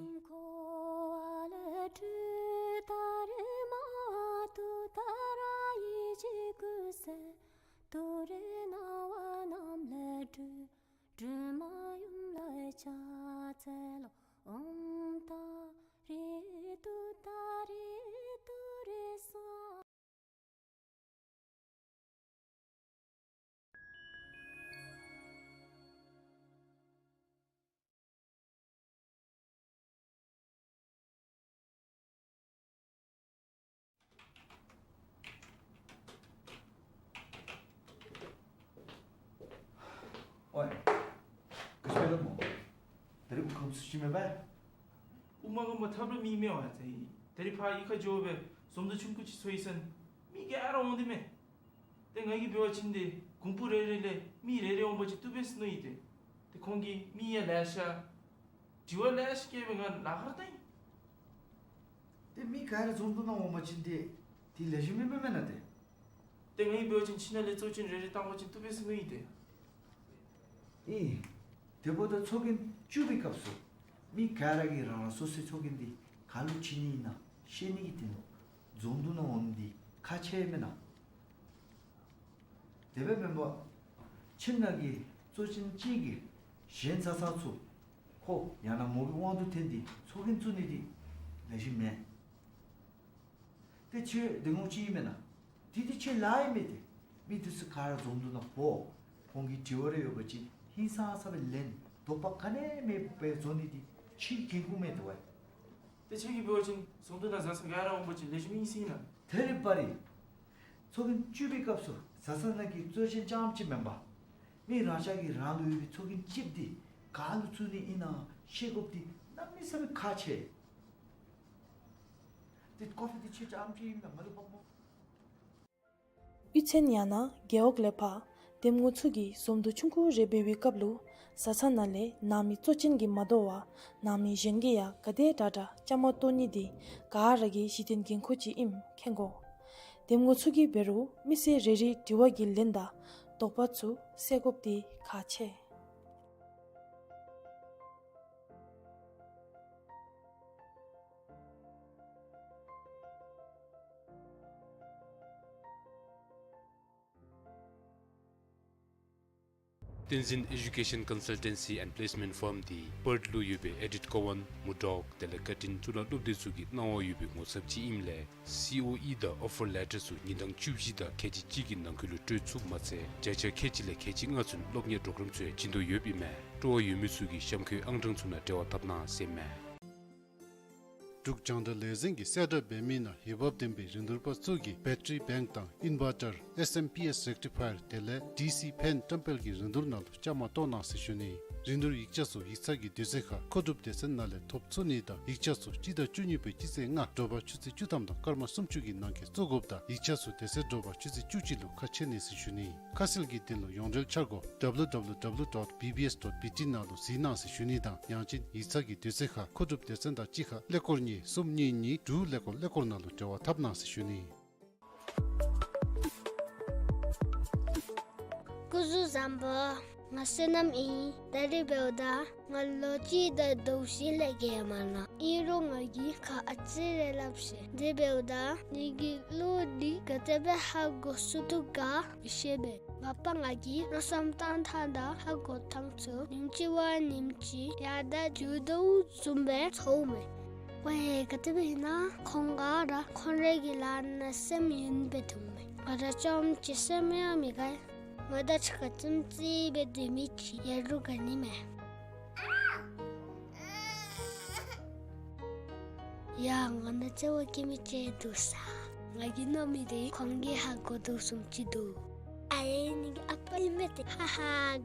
ཨོའི། ག་ཅི་སྦེ་སླབ་སྨོ། ད་རིས་དབུ་སྐམ་སུ་ཅིག་མེད་པས། དབུ་མ་སྐམ་པར་ཐབས་ར་མེད་མས་པ་ཏེ། ད་རིས་ཕར་གཡུས་ཁར་འགྱོ་སྦེ་ཟོམ་དོ་ཆུང་ཀུ་ཅིག་འཚོལ་ཡི་ཟེར་མི་ག་ར་འོང་དེ་མས། ཏེ་ང་གིས་འབད་བ་ཅིན་ཏེ་གུང་པོ་རེ་རེ་ལས་མི་རེ་རེ་འོང་པ་ཅིན་བཏུབ་པས་ཟེར་མནོ་ཡི་ཏེ། ཏེ་ཁོང་གིས་མི་ཡང་ལེ་ཤ་དྲི་བ་ལེ་ཤ་བཀོད་སྦེ་ང་ལཱ་ཁག་ར་བཏང་ཡི། ཏེ་མི་ག་ར་ཟོམ་དོ་ནང་འོང་པ་ཅིན་ཏེ་དེ་ལེགས་ཤོམ་མེན་མས་མེན་ན་ཏེ། ཏེ་ང་གིས་འབད་བ་ཅིན་ཁྱིམ་ནང་ལས་གཙོ་ཅན་རེ་རེ་བཏང་པ་ཅིན་བཏུབ་པས་ཟེར་མནོ་ཡི་ཏེ། ཨིན། དེ་འབདཝ་ད་ཚོགས་རྒྱན་བཙུགས་པའི་སྐབས་སུ་མི་ག་ར་གིས་རང་རང་སོ་སོའི་ཚོགས་རྒྱན་འདི་ག་ལུ་བྱིན་ནི་ཨིན་ན་ཤེས་ནི་གི་དོན་ལུ་ཟོམ་དོ་ནང་འོང་ནི་འདི་ཁག་ཆེ་མེན་ན། དེ་སྦེ་མེན་པར་ཁྱིམ་ནང་གི་གཙོ་ཅན་གཅིག་གིས་གཞན་ཚ་ཚ་ཚུ་ཁོ་ཡང་ན་མོ་གི་དབང་དུ་བཏོན་ཏེ་ཚོགས་རྒྱན་བཙུགས་ནི་འདི་ལེགས་ཤོམ་མེན། ཏེ་ཁྱོད་དེ་སྔོན་ཅིག་ཨིན་མེན་ན། དེ་དེ་ཁྱོད་ལཱ་ཨིན་མས་ཏེ། མི་དེ་ཚུ་ག་ར་ཟོམ་དོ་ནང་འབོ། ཁོང་གི་དྲི་བ་རེ་ཡོད་པ་ཅིན་ཧིང་སངས་ས་སྦེ་ལན་དོགས་པ་ག་ནི་མེད་པར་བཟོ་ནི་འདི་ཁྱོད་ཀྱི་འགན་ཁུར་མས་ཏེ་ཝའི། ཏེ་ཁྱོད་ཀྱིས་འབད་བ་ཅིན་ཟོམ་དོ་ནང་བཟའ་ཚང་ག་ར་འོང་པ་ཅིན་ལེགས་ཤོམ་ཨིན་ཟེར་ཨིན་ན། ད་རིས་པ་རི་ཚོགས་རྒྱན་བཙུགས་པའི་སྐབས་སུ་བཟའ་ཚང་ནང་གི་གཙོ་ཅན་རྐྱངམ་ཅིག་མེན་པར་མི་རང་ཅག་གིས་རང་ལུ་ཡོད་པའི་ཚོགས་རྒྱན་ཅིག་འདི་ག་ལུ་བཙུགས་ནི་ཨིན་ན་ཤེས་དགོཔ་འདི་གནམ་མེད་ས་མེད་ཁག་ཆེ། ཏེ་ཀོ་ཕི་འདི་ཁྱོད་རྐྱངམ་ཅིག་ཨིན་ན་མ་ལུས་པ་སྨོ། གཡུས་ཚན་ཡང་ན་རྒེད་འོག་ལས་ཕར་འདེམས་ངོ་ཚུ་གིས་ཟོམ་དོ་ཆུང་ཀུ་རེ་འབད་བའི་སྐབས་ལུ་བཟའ་ཚང་ནང་ལས་ནང་མི་གཙོ་ཅན་གྱིས་མ་དོ་བར་ནང་མི་གཞན་གྱིས་ཡང་ག་དེ་དྲག་དྲག་བཅའ་མར་གཏོགས་ནི་འདི་ག་ར་གི་གཞི་རྟེན་འགན་ཁུར་ཅིག་ཨིནམ་མཁྱེན་དགོ། འདེམས་ངོ་ཚུ་གིས་འབད་རུང་མི་སེར་རེ་རེའི་དྲི་བ་གི་ལན་དང་དོགས་པ་ཚུ་སེལ་དགོཔ་འདི་ཁག་ཆེ། Tenzin Education Consultancy and Placement Firm འདི་པརཐ་ལུ་ཡོད་པའི་ཨེ་ཌིཐ་ཀོ་ཝཱན་མུར་ཌོག་དེ་ལས་ཀར་ཊིན་ཚུ་ནང་སློབ་སྡེ་ཚུ་གི་གནང་བ་ཡོད་པའི་ངོ་ཚབ་ཅིག་ཨིནམ་ལས་སི་ཨོ་ཨི་དང་ཨོ་ཕར་ལེ་ཊར་ཚུ་ཉིན་གྲངས་བཅུ་བཞི་དང་ཁལ་གཅིག་གཅིག་གི་ནང་འཁོད་ལུ་སྤྲོད་ཚུགསཔ་མ་ཚད་བརྒྱ་ཆ་ཁལ་གཅིག་ལས་ཁལ་གཅིག་ལྔ་ཚུན་སློབ་གཉེར་པྲོ་གརམ་ཚུ་ཡང་བྱིན་དོ་ཡོདཔ་ཨིན་མས། སྤྲོ་བ་ཡོད་མི་ཚུ་གིས་གཤམ་འཁོད་ཨང་གྲངས་ཚུ་ནང་འབྲེལ་བ་འཐབ་གནང་ཟེར་ཨིན་མས། འབྲུག་རྒྱང་བསྒྲགས་ལས་འཛིན་གྱིས་གསལ་བསྒྲགས་འབད་མི་ནང་འོས་འབབ་ལྡན་པའི་རིན་བསྡུར་པ་ཚུ་གིས་བེ་ཊ་རི་བེངཀ་དང་ཨིན་ཝར་ཊར་ཨེསི་ཨེམ་པི་ཨེསི་རེག་ཊི་ཕ་ཡར་དེ་ལས་ཌི་སི་ཕེན་བཀྲམ་སྤེལ་གྱི་རིན་བསྡུར་ནང་ལུ་བཅའ་མར་གཏོགས་གནང་ཟེར་ཞུ་ནི། རིན་བསྡུར་ཡིག་ཆ་ཚུ་ཡིག་ཚང་གི་དུས་ཚོད་ཁར་མཁོ་སྒྲུབ་སྡེ་ཚན་ནང་ལས་ཐོབ་ཚུགས་ནི་དང་ཡིག་ཆ་ཚུ་སྤྱི་ཟླ་བཅུ་གཉིས་པའི་སྤྱི་ཚེས་ལྔ་དྲོ་པ་ཆུ་ཚོད་བཅུ་ཐམ་དང་སྐར་མ་སུམ་ཅུ་གི་ནང་འཁོད་བཙུགས་དགོཔ་དང་ཡིག་ཆ་ཚུ་དེ་ཚེ་དྲོ་པ་ཆུ་ཚོད་བཅུ་གཅིག་ལུ་ཁ་ཕྱེ་ནི་ཟེར་ཞུ་ནི། ཁ་གསལ་གྱི་དོན་ལུ་ཡོངས་འབྲེལ་འཆར་སྒོ་W W W dot B B S dot B T ནང་ལུ་གཟིགས་གནང་ཟེར་ཞུ་ནི་དང་ཡང་ཅིན་ཡིག་ཚང་གི་དུས་ཚོད་ཁར་མཁོ་སྒྲུབ་སྡེ་ཚན་དང་གཅིག་ཁར་ཀླད་ཀོར་གཉིས་གསུམ་གཉིས་གཉིས་དྲུག་ཀླད་ཀོར་ཀླད་ཀོར་ནང་ལུ་འབྲེལ་བ་འཐབ་གནང་ཟེར་ཞུ་ནི། སྐུ་གཟུགས་བཟང་པོ། ང་བསོད་ནམས་ཨིན། ད་རིས་འབདཝ་ད་ང་ལོ་གཅིག་དང་ཟླཝ་བཞི་ལས་བརྒལ་མ་ལང་། ཨིན་རུང་ང་གིས་ཁ་ཨ་ཙི་རེ་སླབ་ཤེས། དེ་འབདཝ་ད་ངེ་གི་གླུ་འདི་ག་དེ་སྦེ་ཧ་གོ་ཚུགས་དོ་ག་མི་ཤེས་པས། མ་པ་ང་གིས་མནོ་བསམ་བཏང་ཐངས་དང་ཧ་གོ་ཐངས་ཚུ་ཉིནམ་གཅིག་བ་ཉིནམ་གཅིག་ཡར་དང་འགྱུར་དོ་བཟུམ་སྦེ་ཚོརཝ་མས། ཝའེ་ག་དེ་སྦེ་ཨིན་ན་ཁོང་ག་ར་ཁོང་རའི་གི་ལཱ་ནང་སེམས་ཡེངས་སྦེ་སྡོདཔ་མས། ང་ར་ཅོག་རམ་ཅིག་སེམས་ཡང་མི་དགའ། ང་དང་གཅིག་ཁར་ཙིམ་ཙི་སྦེ་སྡོད་མི་ཅིག་ཡོད་རུང་དགའ་ནི་མས། ཡ་ང་ནང་བརྩེ་བ་བསྐྱེད་མི་ཅིག་འདུག་ས། ང་གིས་མནོ་མི་དེ་ཁོང་གིས་ཧ་གོ་དོ་བཟུམ་ཅིག་འདུག། ཨ་ལེ་ངེ་གི་ཨ་པ་ཨིན་མས་ཏེ། ཧ་ཧ་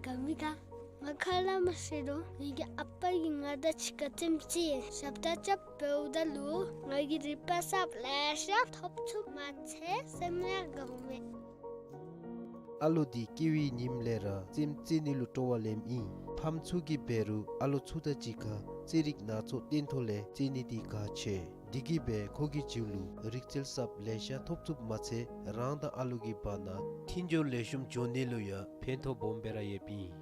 དགའ་མི་དགའ། ང་ཁ་སླབ་མ་ཤེས་རུང་ངེ་གི་ཨ་པ་གིས་ང་དང་གཅིག་ཁར་ཙིམ་ཙི་ཞབས་ཏ་རྐྱབ་འབདཝ་ད་ལུ་ང་གིས་རིག་པ་གསརཔ་ལེ་ཤ་ཐོབ་ཚུགསཔ་མ་ཚད་སེམས་ཡང་དགའཝ་མས། ཨ་ལོ་འདི་སྐྱེ་བའི་ཉིནམ་ལས་ར་ཙིམ་ཙི་ནི་ལུ་སྤྲོ་བ་ལེནམ་ཨིན། ཕམ་ཚུ་གིས་འབད་རུང་ཨ་ལོ་ཚུ་དང་གཅིག་ཁར་རྩེད་རིགས་སྣ་ཚོགས་སྟོན་ཐོག་ལས་རྩེད་ནི་འདི་ཁག་ཆེ། འདི་གིས་འབད་ཁོ་གི་རྒྱུད་ལུ་རིག་རྩལ་གསརཔ་ལེ་ཤ་ཐོབ་ཚུགསཔ་མ་ཚད་རང་དང་ཨ་ལོ་གི་བར་ན་མཐུན་སྦྱོར་ལེགས་ཤོམ་འགྱོ་ནི་ལུ་ཡང་ཕན་ཐོགས་སྦོམ་སྦེ་ར་ཡོདཔ་ཨིན།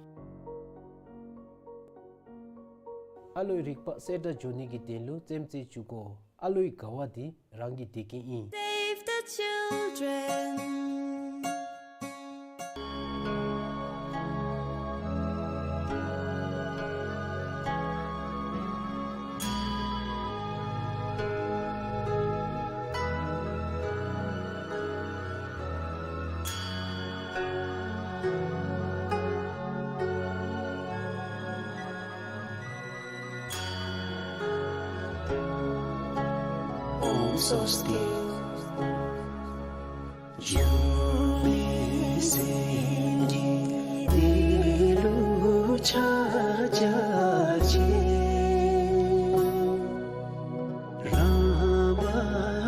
ཨ་ལོའི་རིག་པ་གསལ་དྲགས་འགྱོ་ནི་གི་དོན་ལུ་རྩེདམོ་རྩེ་བཅུག་དགོ། ཨ་ལོའི་དགའ་བ་འདི་རང་གི་བདེ་སྐྱིད་ཨིན། Save the children. ཨོཾ་སྭ་སྟི། འགྱུར་མེད་སེམས་ཀྱི་གཏེར་ལུ་ཕྱག་བྱ་ཞིང་། རང་བབས་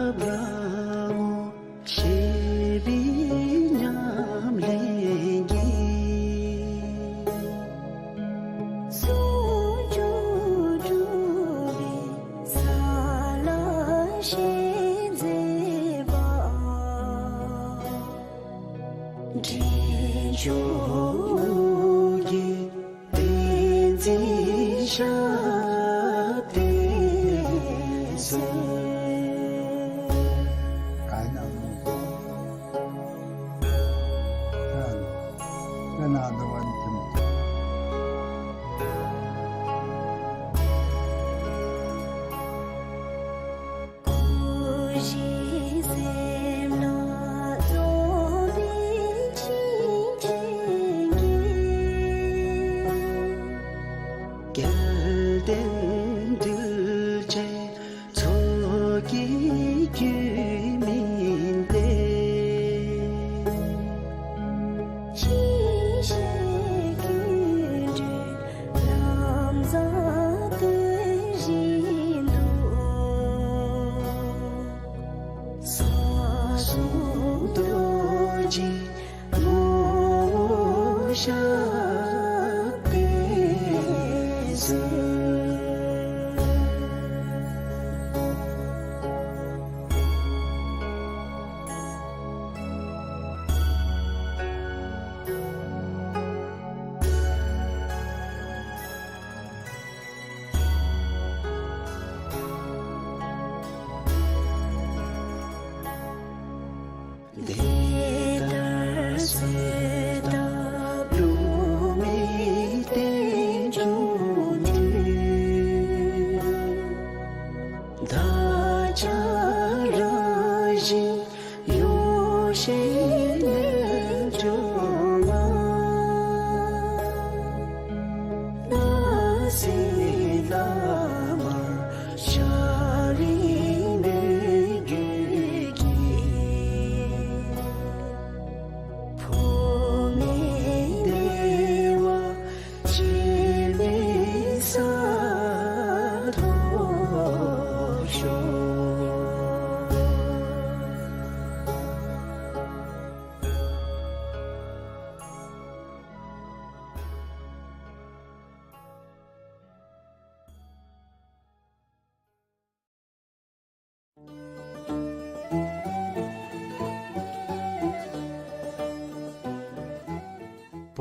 རང་ངོ་ཤེས་པའི་ཉམས་ལེན་གྱིས། ཟུང་འཇུག་གྲུབ་པའི་ས་ལ་ཞེན་མཛད་པ། འདྲེན་མཆོག་གི་བསྟན་འཛིན་ཞབས་བརྟན་གསོལ། སྐུ་བཞི་སེམས་ལ་རྫོགས་པའི་བྱིན་ཅན་གྱིས། སྐལ་ལྡན་གདུལ་བྱའི་ཚོགས་ཀྱི་རྒྱུད་སྨིན་ཏེ། ཕྱིས་ཕྱིར་ཀུན་འདུས་ལམ་བཟང་སྟོན་བཞིན་དུ། ས་གསུམ་རྡོ་རྗེ་ངོ་བོ་ཞབས་བརྟན་གསོལ། དེ་ལྟར་གསོལ་བཏབ་བསླུ་མེད་རྟེན་འབྱུང་འདུས། བདག་ཅག་རང་བཞིན་ཡོ་བྱད་རྣལ་འབྱོར་མ། སྣང་སྲིད་ལྷ་མ་ཤཱ་རིའི་མོས་གུས་ཀྱིས། འཕོ་མེད་བདེ་བ་ཆེན་པོ་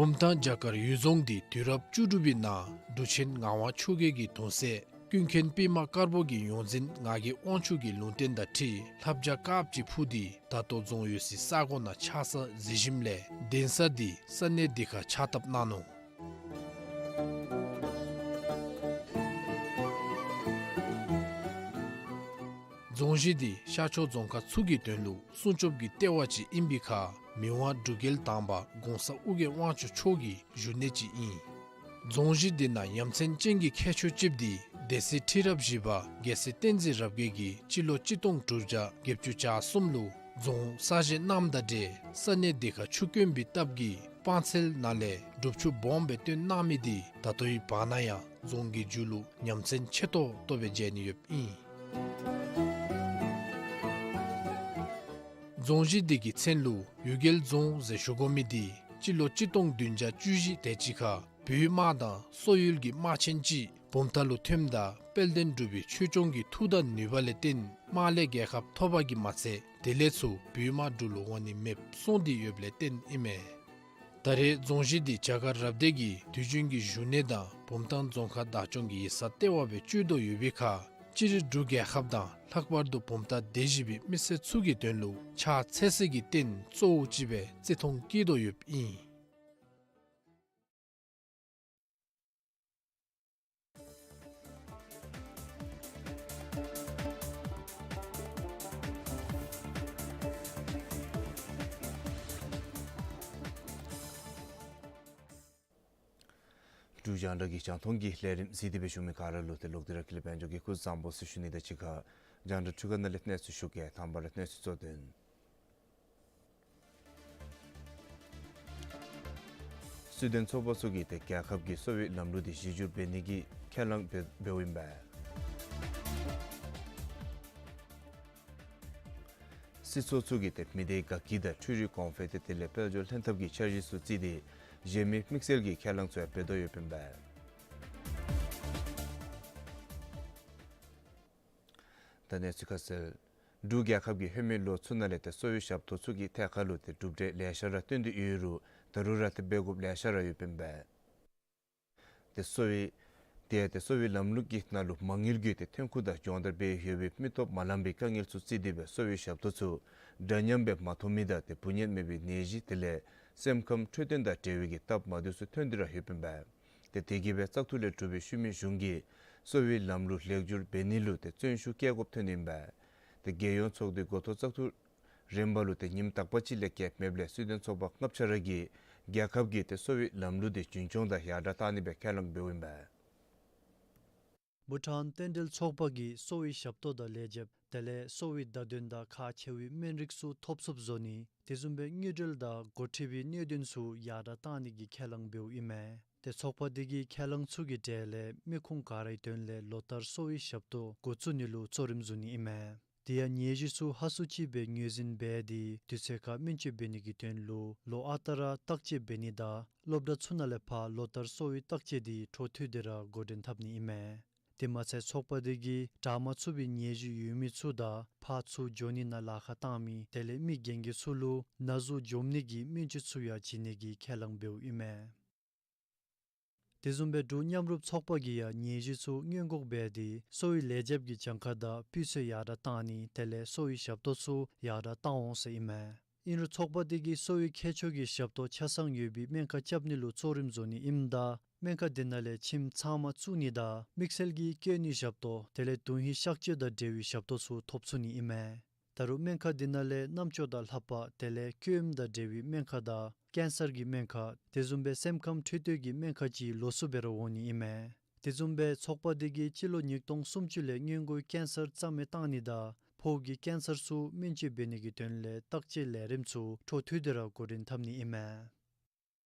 བུམ་ཐང་བྱ་དཀར་གཡུལ་རྫོང་འདི་དུས་རབས་བཅུ་དྲུག་པའི་ནང་འབྲུག་ཆེན་ངག་དབང་ཆོས་རྒྱལ་གྱི་གདུང་སྲས་ཀུན་མཁྱེན་པདྨ་དཀར་པོ་གི་ཡོངས་འཛིན་ངག་གི་དབང་ཕྱུག་གི་ལུང་བསྟན་དང་འཁྲིལ་ལྷ་བྱ་དཀརཔོ་ཅིག་འཕུར་ཏེ་ད་ལྟོ་རྫོང་ཡོད་སའི་ས་གོ་ནང་ཆགས་ས་གཟིགས་ཞིནམ་ལས་གདན་ས་འདི་ས་གནས་འདི་ཁར་ཕྱག་བཏབ་གནང་ནུག། རྫོང་གཞི་འདི་ཤར་ཕྱོགས་རྫོང་ཁག་ཚུ་གི་དོན་ལུ་སྲུང་སྐྱོབ་ཀྱི་ལྟེ་བ་ཅིག་ཨིན་པའི་ཁར་མི་དབང་འབྲུག་རྒྱལ་དང་པ་གོང་ས་ཨོ་རྒྱན་དབང་ཕྱུག་མཆོག་གི་བཞུགས་གནས་ཅིག་ཨིན། རྫོང་གཞི་འདི་ནང་ཡ་མཚན་ཅན་གྱི་ཁྱད་ཆོས་ཅིག་འདི་སྡེ་སྲིད་ཁྲི་རབས་བཞི་པ་རྒྱལ་སྲས་བསྟན་འཛིན་རབ་རྒྱས་ཀྱིས་སྤྱི་ལོ་གཅིག་སྟོང་དྲུག་བརྒྱ་བརྒྱད་ཅུ་གྱ་གསུམ་ལུ་རྫོང་གསར་བཞེངས་གནངམ་དང་འབྲེལ་ས་གནས་འདི་ཁར་ཆུ་དཀོན་པའི་སྟབས་ཀྱིས་སྤང་ཚལ་ནང་ལས་སྒྲུབ་ཆུ་སྦོམ་སྦེ་བཏོན་གནང་མི་འདི་ད་ལྟོའི་བར་ན་ཡང་རྫོང་གི་མཇུག་ལུ་ཡ་མཚན་ཆེ་ཏོག་ཏོ་སྦེ་མཇལ་ནི་ཡོདཔ་ཨིན། རྫོང་གཞི་འདི་གི་མཚན་ལུ་གཡུལ་རྒྱལ་རྫོང་ཟེར་ཞུ་དགོ་མི་འདི་སྤྱི་ལོ་གཅིག་སྟོང་བདུན་བརྒྱ་བཅུ་བཞི་དེ་ཅིག་ཁར་བོད་དམག་དང་སོག་ཡུལ་གྱི་དམག་ཆེན་ཅིག་བུམ་ཐང་ལུ་ཐོནམ་ད་དཔལ་ལྡན་འབྲུག་པའི་ཆོས་སྐྱོང་གི་མཐུ་དང་ནུས་པ་ལས་བརྟེན་དམག་ལས་རྒྱལ་ཁ་ཐོབ་པ་གིས་མ་ཚད་དེ་ལས་ཚུར་བོད་དམག་འབྲུག་ལུ་འོང་ནི་མེདཔ་སོང་སྟེ་ཡོདཔ་ལས་བརྟེན་ཨིན་མས། ད་རེས་རྫོང་གཞི་འདི་བྱ་དཀར་རབ་སྡེ་གི་དུས་རྒྱུན་གྱི་བཞུགས་གནས་དང་བུམ་ཐང་རྫོང་ཁག་བདག་སྐྱོང་གི་ཡིག་ཚང་ལྟེ་བ་སྦེ་སྤྱོད་དོ་ཡོད་པའི་ཁར་སྤྱིར་འབྲུག་རྒྱལ་ཁབ་དང་ལྷག་པར་དུ་བུམ་ཐང་སྡེ་བཞི་པའི་མི་སེར་ཚུ་གི་དོན་ལུ་ཕྱག་འཚལ་སའི་གི་རྟེན་གཙོ་བོ་ཅིག་སྦེ་བརྩི་མཐོང་བསྐྱེད་དོ་ཡོདཔ་ཨིན། འབྲུག་རྒྱང་བསྒྲགས་ཀྱི་རྒྱང་མཐོང་གི་ལས་རིམ་གཟིགས་ཏེ་སྦེ་བཞུགས་མི་ག་ར་ལུ་ཏེ་ལོག་སྟེ་ར་ཀུན་ལེགས་དཔལ་འབྱོར་གྱིས་སྐུ་གཟུགས་བཟང་པོ་ཟེར་ཞུ་ནི་དང་གཅིག་ཁར་རྒྱང་བསྒྲགས་ཁྲི་ཁ་ནང་ལས་གནས་ཚུལ་ཞུ་གེ། དང་པ་ར་གནས་ཚུལ་གཙོ་དོན། སྲིད་དོན་ཚོགས་པ་ཚུ་གིས་ཏེ་རྒྱལ་ཁབ་ཀྱི་གསོ་བའི་ལམ་ལུགས་འདི་གཞི་བསྒྱུར་འབད་ནི་གི་ཁས་བླངས་འབད་འབདཝ་ཨིན་པས། སྲིད་ཚོགས་ཚུ་གིས་ཏེ་མི་སྡེའི་དགའ་སྐྱིད་དང་འཕྲུལ་རིག་གོང་འཕེལ་ཏེ་དེ་ལས་དཔལ་འབྱོར་ལྷན་ཐབས་ཀྱི་འཆར་གཞི་ཚུ་བརྩིས་ཏེ་གཞན་མི་དམིགས་བསལ་གྱི་ཁས་བླངས་ཚུ་ཡང་འབད་དོ་ཡོདཔ་ཨིན་པས། ད་གནས་ཚུལ་ཁ་གསལ། འབྲུག་རྒྱལ་ཁབ་ཀྱིས་ཧེ་མའི་ལོ་ཚུ་ནང་ལས་ཏེ་གསོ་བའི་ཞབས་ཏོག་ཚུ་གི་ཐད་ཁར་ལུ་ཏེ་གྲུབ་འབྲས་ལེ་ཤ་ར་བཏོན་ཏེ་ཡོད་རུང་ད་རུང་ར་ཏེ་འབད་དགོཔ་ལེ་ཤ་ར་ཡོདཔ་ཨིན་པས། ཏེ་གསོ་བའི་ཏེ་ཏེ་གསོ་བའི་ལམ་ལུགས་ཀྱི་ནང་ལུ་མ་དངུལ་གྱི་ཏེ་ཐོན་ཁུངས་དང་སྦྱོང་བརྡར་འབད་ཡོད་པའི་མི་སྟོབས་མ་ལང་པའི་དཀའ་ངལ་ཚུ་བརྩིས་ཏེ་སྦེ་གསོ་བའི་ཞབས་ཏོག་ཚུ་འདྲ་མཉམ་སྦེ་མ་ཐོབ་མི་དང་ཏེ་འབུ་ནད་མེད་པའི་ནད་གཞི་དེ་ལས་སེམས་ཁམས་འཕྲོད་བསྟེན་དང་འབྲེལ་བའི་གི་སྟབས་མ་བདེཝ་ཚུ་ཐོན་ཏེ་ར་ཡོདཔ་ཨིན་པས། ཏེ་དེ་གིས་སྦེ་བཙག་འཐུ་ལས་གྲུབ་པའི་ཤུལ་མའི་གཞུང་གིས་གསོ་བའི་ལམ་ལུགས་ལེགས་བསྒྱུར་འབད་ནི་ལུ་ཏེ་བརྩོན་ཤུགས་བསྐྱེད་དགོཔ་ཐོན་ནི་ཨིན་པས། ཏེ་རྒྱལ་ཡོངས་ཚོགས་འདུའི་འགོ་ཐོག་བཙག་འཐུ་རན་པ་ལུ་ཏེ་ཉིནམ་དག་པ་ཅིག་ལས་བརྒལ་མེདཔ་ལས་སྲིད་དོན་ཚོགས་པ་ལྔ་བཅུ་ར་གིས་རྒྱལ་ཁབ་ཀྱི་ཏེ་གསོ་བའི་ལམ་ལུགས་འདི་རྒྱུན་འཁྱོངས་དང་ཡར་དྲག་བཏང་ནི་སྦེ་ཁས་བླངས་འབདཝ་ཨིན་པས། བྷུ་ཊཱན་རྟེན་འབྲེལ་ཚོགས་པ་གིས་གསོ་བའི་ཞབས་ཏོག་དང་ལས་བྱེདཔ་དེ་ལས་གསོ་བའི་བརྡ་དོན་དང་ཁག་ཆེ་བའི་སྨན་རིགས་ཚུ་ཐོབ་ཚུགསཔ་བཟོ་ནི་དེ་བཟུམ་སྦེ་དངུལ་འབྲེལ་དང་འགོ་ཁྲིད་པའི་གནད་དོན་ཚུ་ཡར་དྲག་བཏང་ནི་གི་ཁས་བླངས་འབདཝ་ཨིན་མས། ཏེ་ཚོགས་པ་དེ་གི་ཁས་བླངས་ཚུ་གི་གྲས་ལས་མི་ཁུངས་ག་རའི་དོན་ལས་ལོ་ལྟར་གསོ་བའི་ཞབས་ཏོག་འགོ་བཙུགས་ནི་ལུ་གཙོ་རིམ་བཟུང་ནི་ཨིན་མས། དེ་ཡང་ནད་གཞི་ཚུ་ཧ་སུ་ཅིག་སྦེ་ངོས་འཛིན་འབད་དེ་དུས་ཚོད་ཁར་སྨན་བཅོས་འབད་ནི་གི་དོན་ལུ་ལོ་ཨ་རྟག་ར་བརྟག་དཔྱད་འབད་ནི་དང་སློབ་གྲྭ་ཚུ་ནང་ལས་ཕར་ལོ་ལྟར་གསོ་བའི་བརྟག་དཔྱད་འདི་འཕྲོ་མཐུད་དེ་ར་འགོ་འདྲེན་འཐབ་ནི་ཨིན་མས། དེ་མ་ཚད་ཚོགས་པ་དེ་གིས་དྲག་མ་ཚུགས་པའི་ནད་གཞི་ཡོད་མི་ཚུ་དང་ཕར་ཚུར་འགྱོ་ནི་ནང་ལཱ་ཁག་བཏང་མི་དེ་ལས་མི་རྒན་རྒས་ཚུ་ལུ་ན་ཟུག་འཇོམས་ནི་གི་སྨན་བཅོས་ཚུ་ཡང་བྱིན་ནི་གི་ཁས་བླངས་འབདཝ་ཨིན་མས། དེ་བཟུམ་སྦེ་འབྲུག་མཉམ་རུབ་ཚོགས་པ་གིས་ཡང་ནད་གཞི་ཚུ་སྔོན་འགོག་འབད་དེ་གསོ་བའི་ལས་བྱེདཔ་གི་གྱངས་ཁ་དང་སྤུས་ཚད་ཡར་དྲག་བཏང་ནི་དེ་ལས་གསོ་བའི་ཞབས་ཏོག་ཚུ་ཡར་དྲག་བཏང་འོང་ཟེར་ཨིན་མས། ཨིན་རུང་ཚོགས་པ་དེ་གིས་གསོ་བའི་ཁྱད་ཆོས་ཀྱི་ཞབས་ཏོག་ཆ་ཚང་ཡོད་པའི་སྨན་ཁང་རྐྱབ་ནི་ལུ་གཙོ་རིམ་བཟུང་ནི་ཨིནམ་ད་སྨན་ཁང་དེ་ནང་ལས་ཁྱིམ་ཚང་མ་བཙུགས་ནི་དང་དམིགས་བསལ་གྱི་སྐྱེ་ནི་ཞབས་ཏོག་དེ་ལས་དོན་ཧིང་གཤག་བཅོས་དང་འབྲེལ་བའི་ཞབས་ཏོག་ཚུ་ཐོབ་ཚུགས་ནི་ཨིན་མས། ད་རུང་སྨན་ཁང་འདི་ནང་ལས་རྣམ་ཅོ་དང་ལྷ་པ་དེ་ལས་སྐྱོ་ཧེམ་དང་འབྲེལ་བའི་སྨན་ཁང་དང་ཀེན་སར་གྱི་སྨན་ཁང་དེ་བཟུམ་སྦེ་སེམས་ཁམས་འཕྲོད་བསྟེན་གྱི་སྨན་ཁང་ཅིག་ལོགས་སུ་སྦེ་ར་འོང་ནི་ཨིན་མས། དེ་བཟུམ་སྦེ་ཚོགས་པ་འདི་གིས་སྤྱི་ལོ་ཉིས་སྟོང་སུམ་ཅུ་ལས་སྔོན་འགོག་ཀེན་སར་རྩ་མེད་བཏང་ནི་དང་ཕོཝ་གི་ཀེན་སར་ཚུ་སྨན་བཅོས་འབད་ནི་གི་དོན་ལས་བརྟག་དཔྱད་ལས་རིམ་ཚུ་འཕྲོ་མཐུད་དེ་ར་འགོ་འདྲེན་འཐབ་ནི་ཨིན་མས།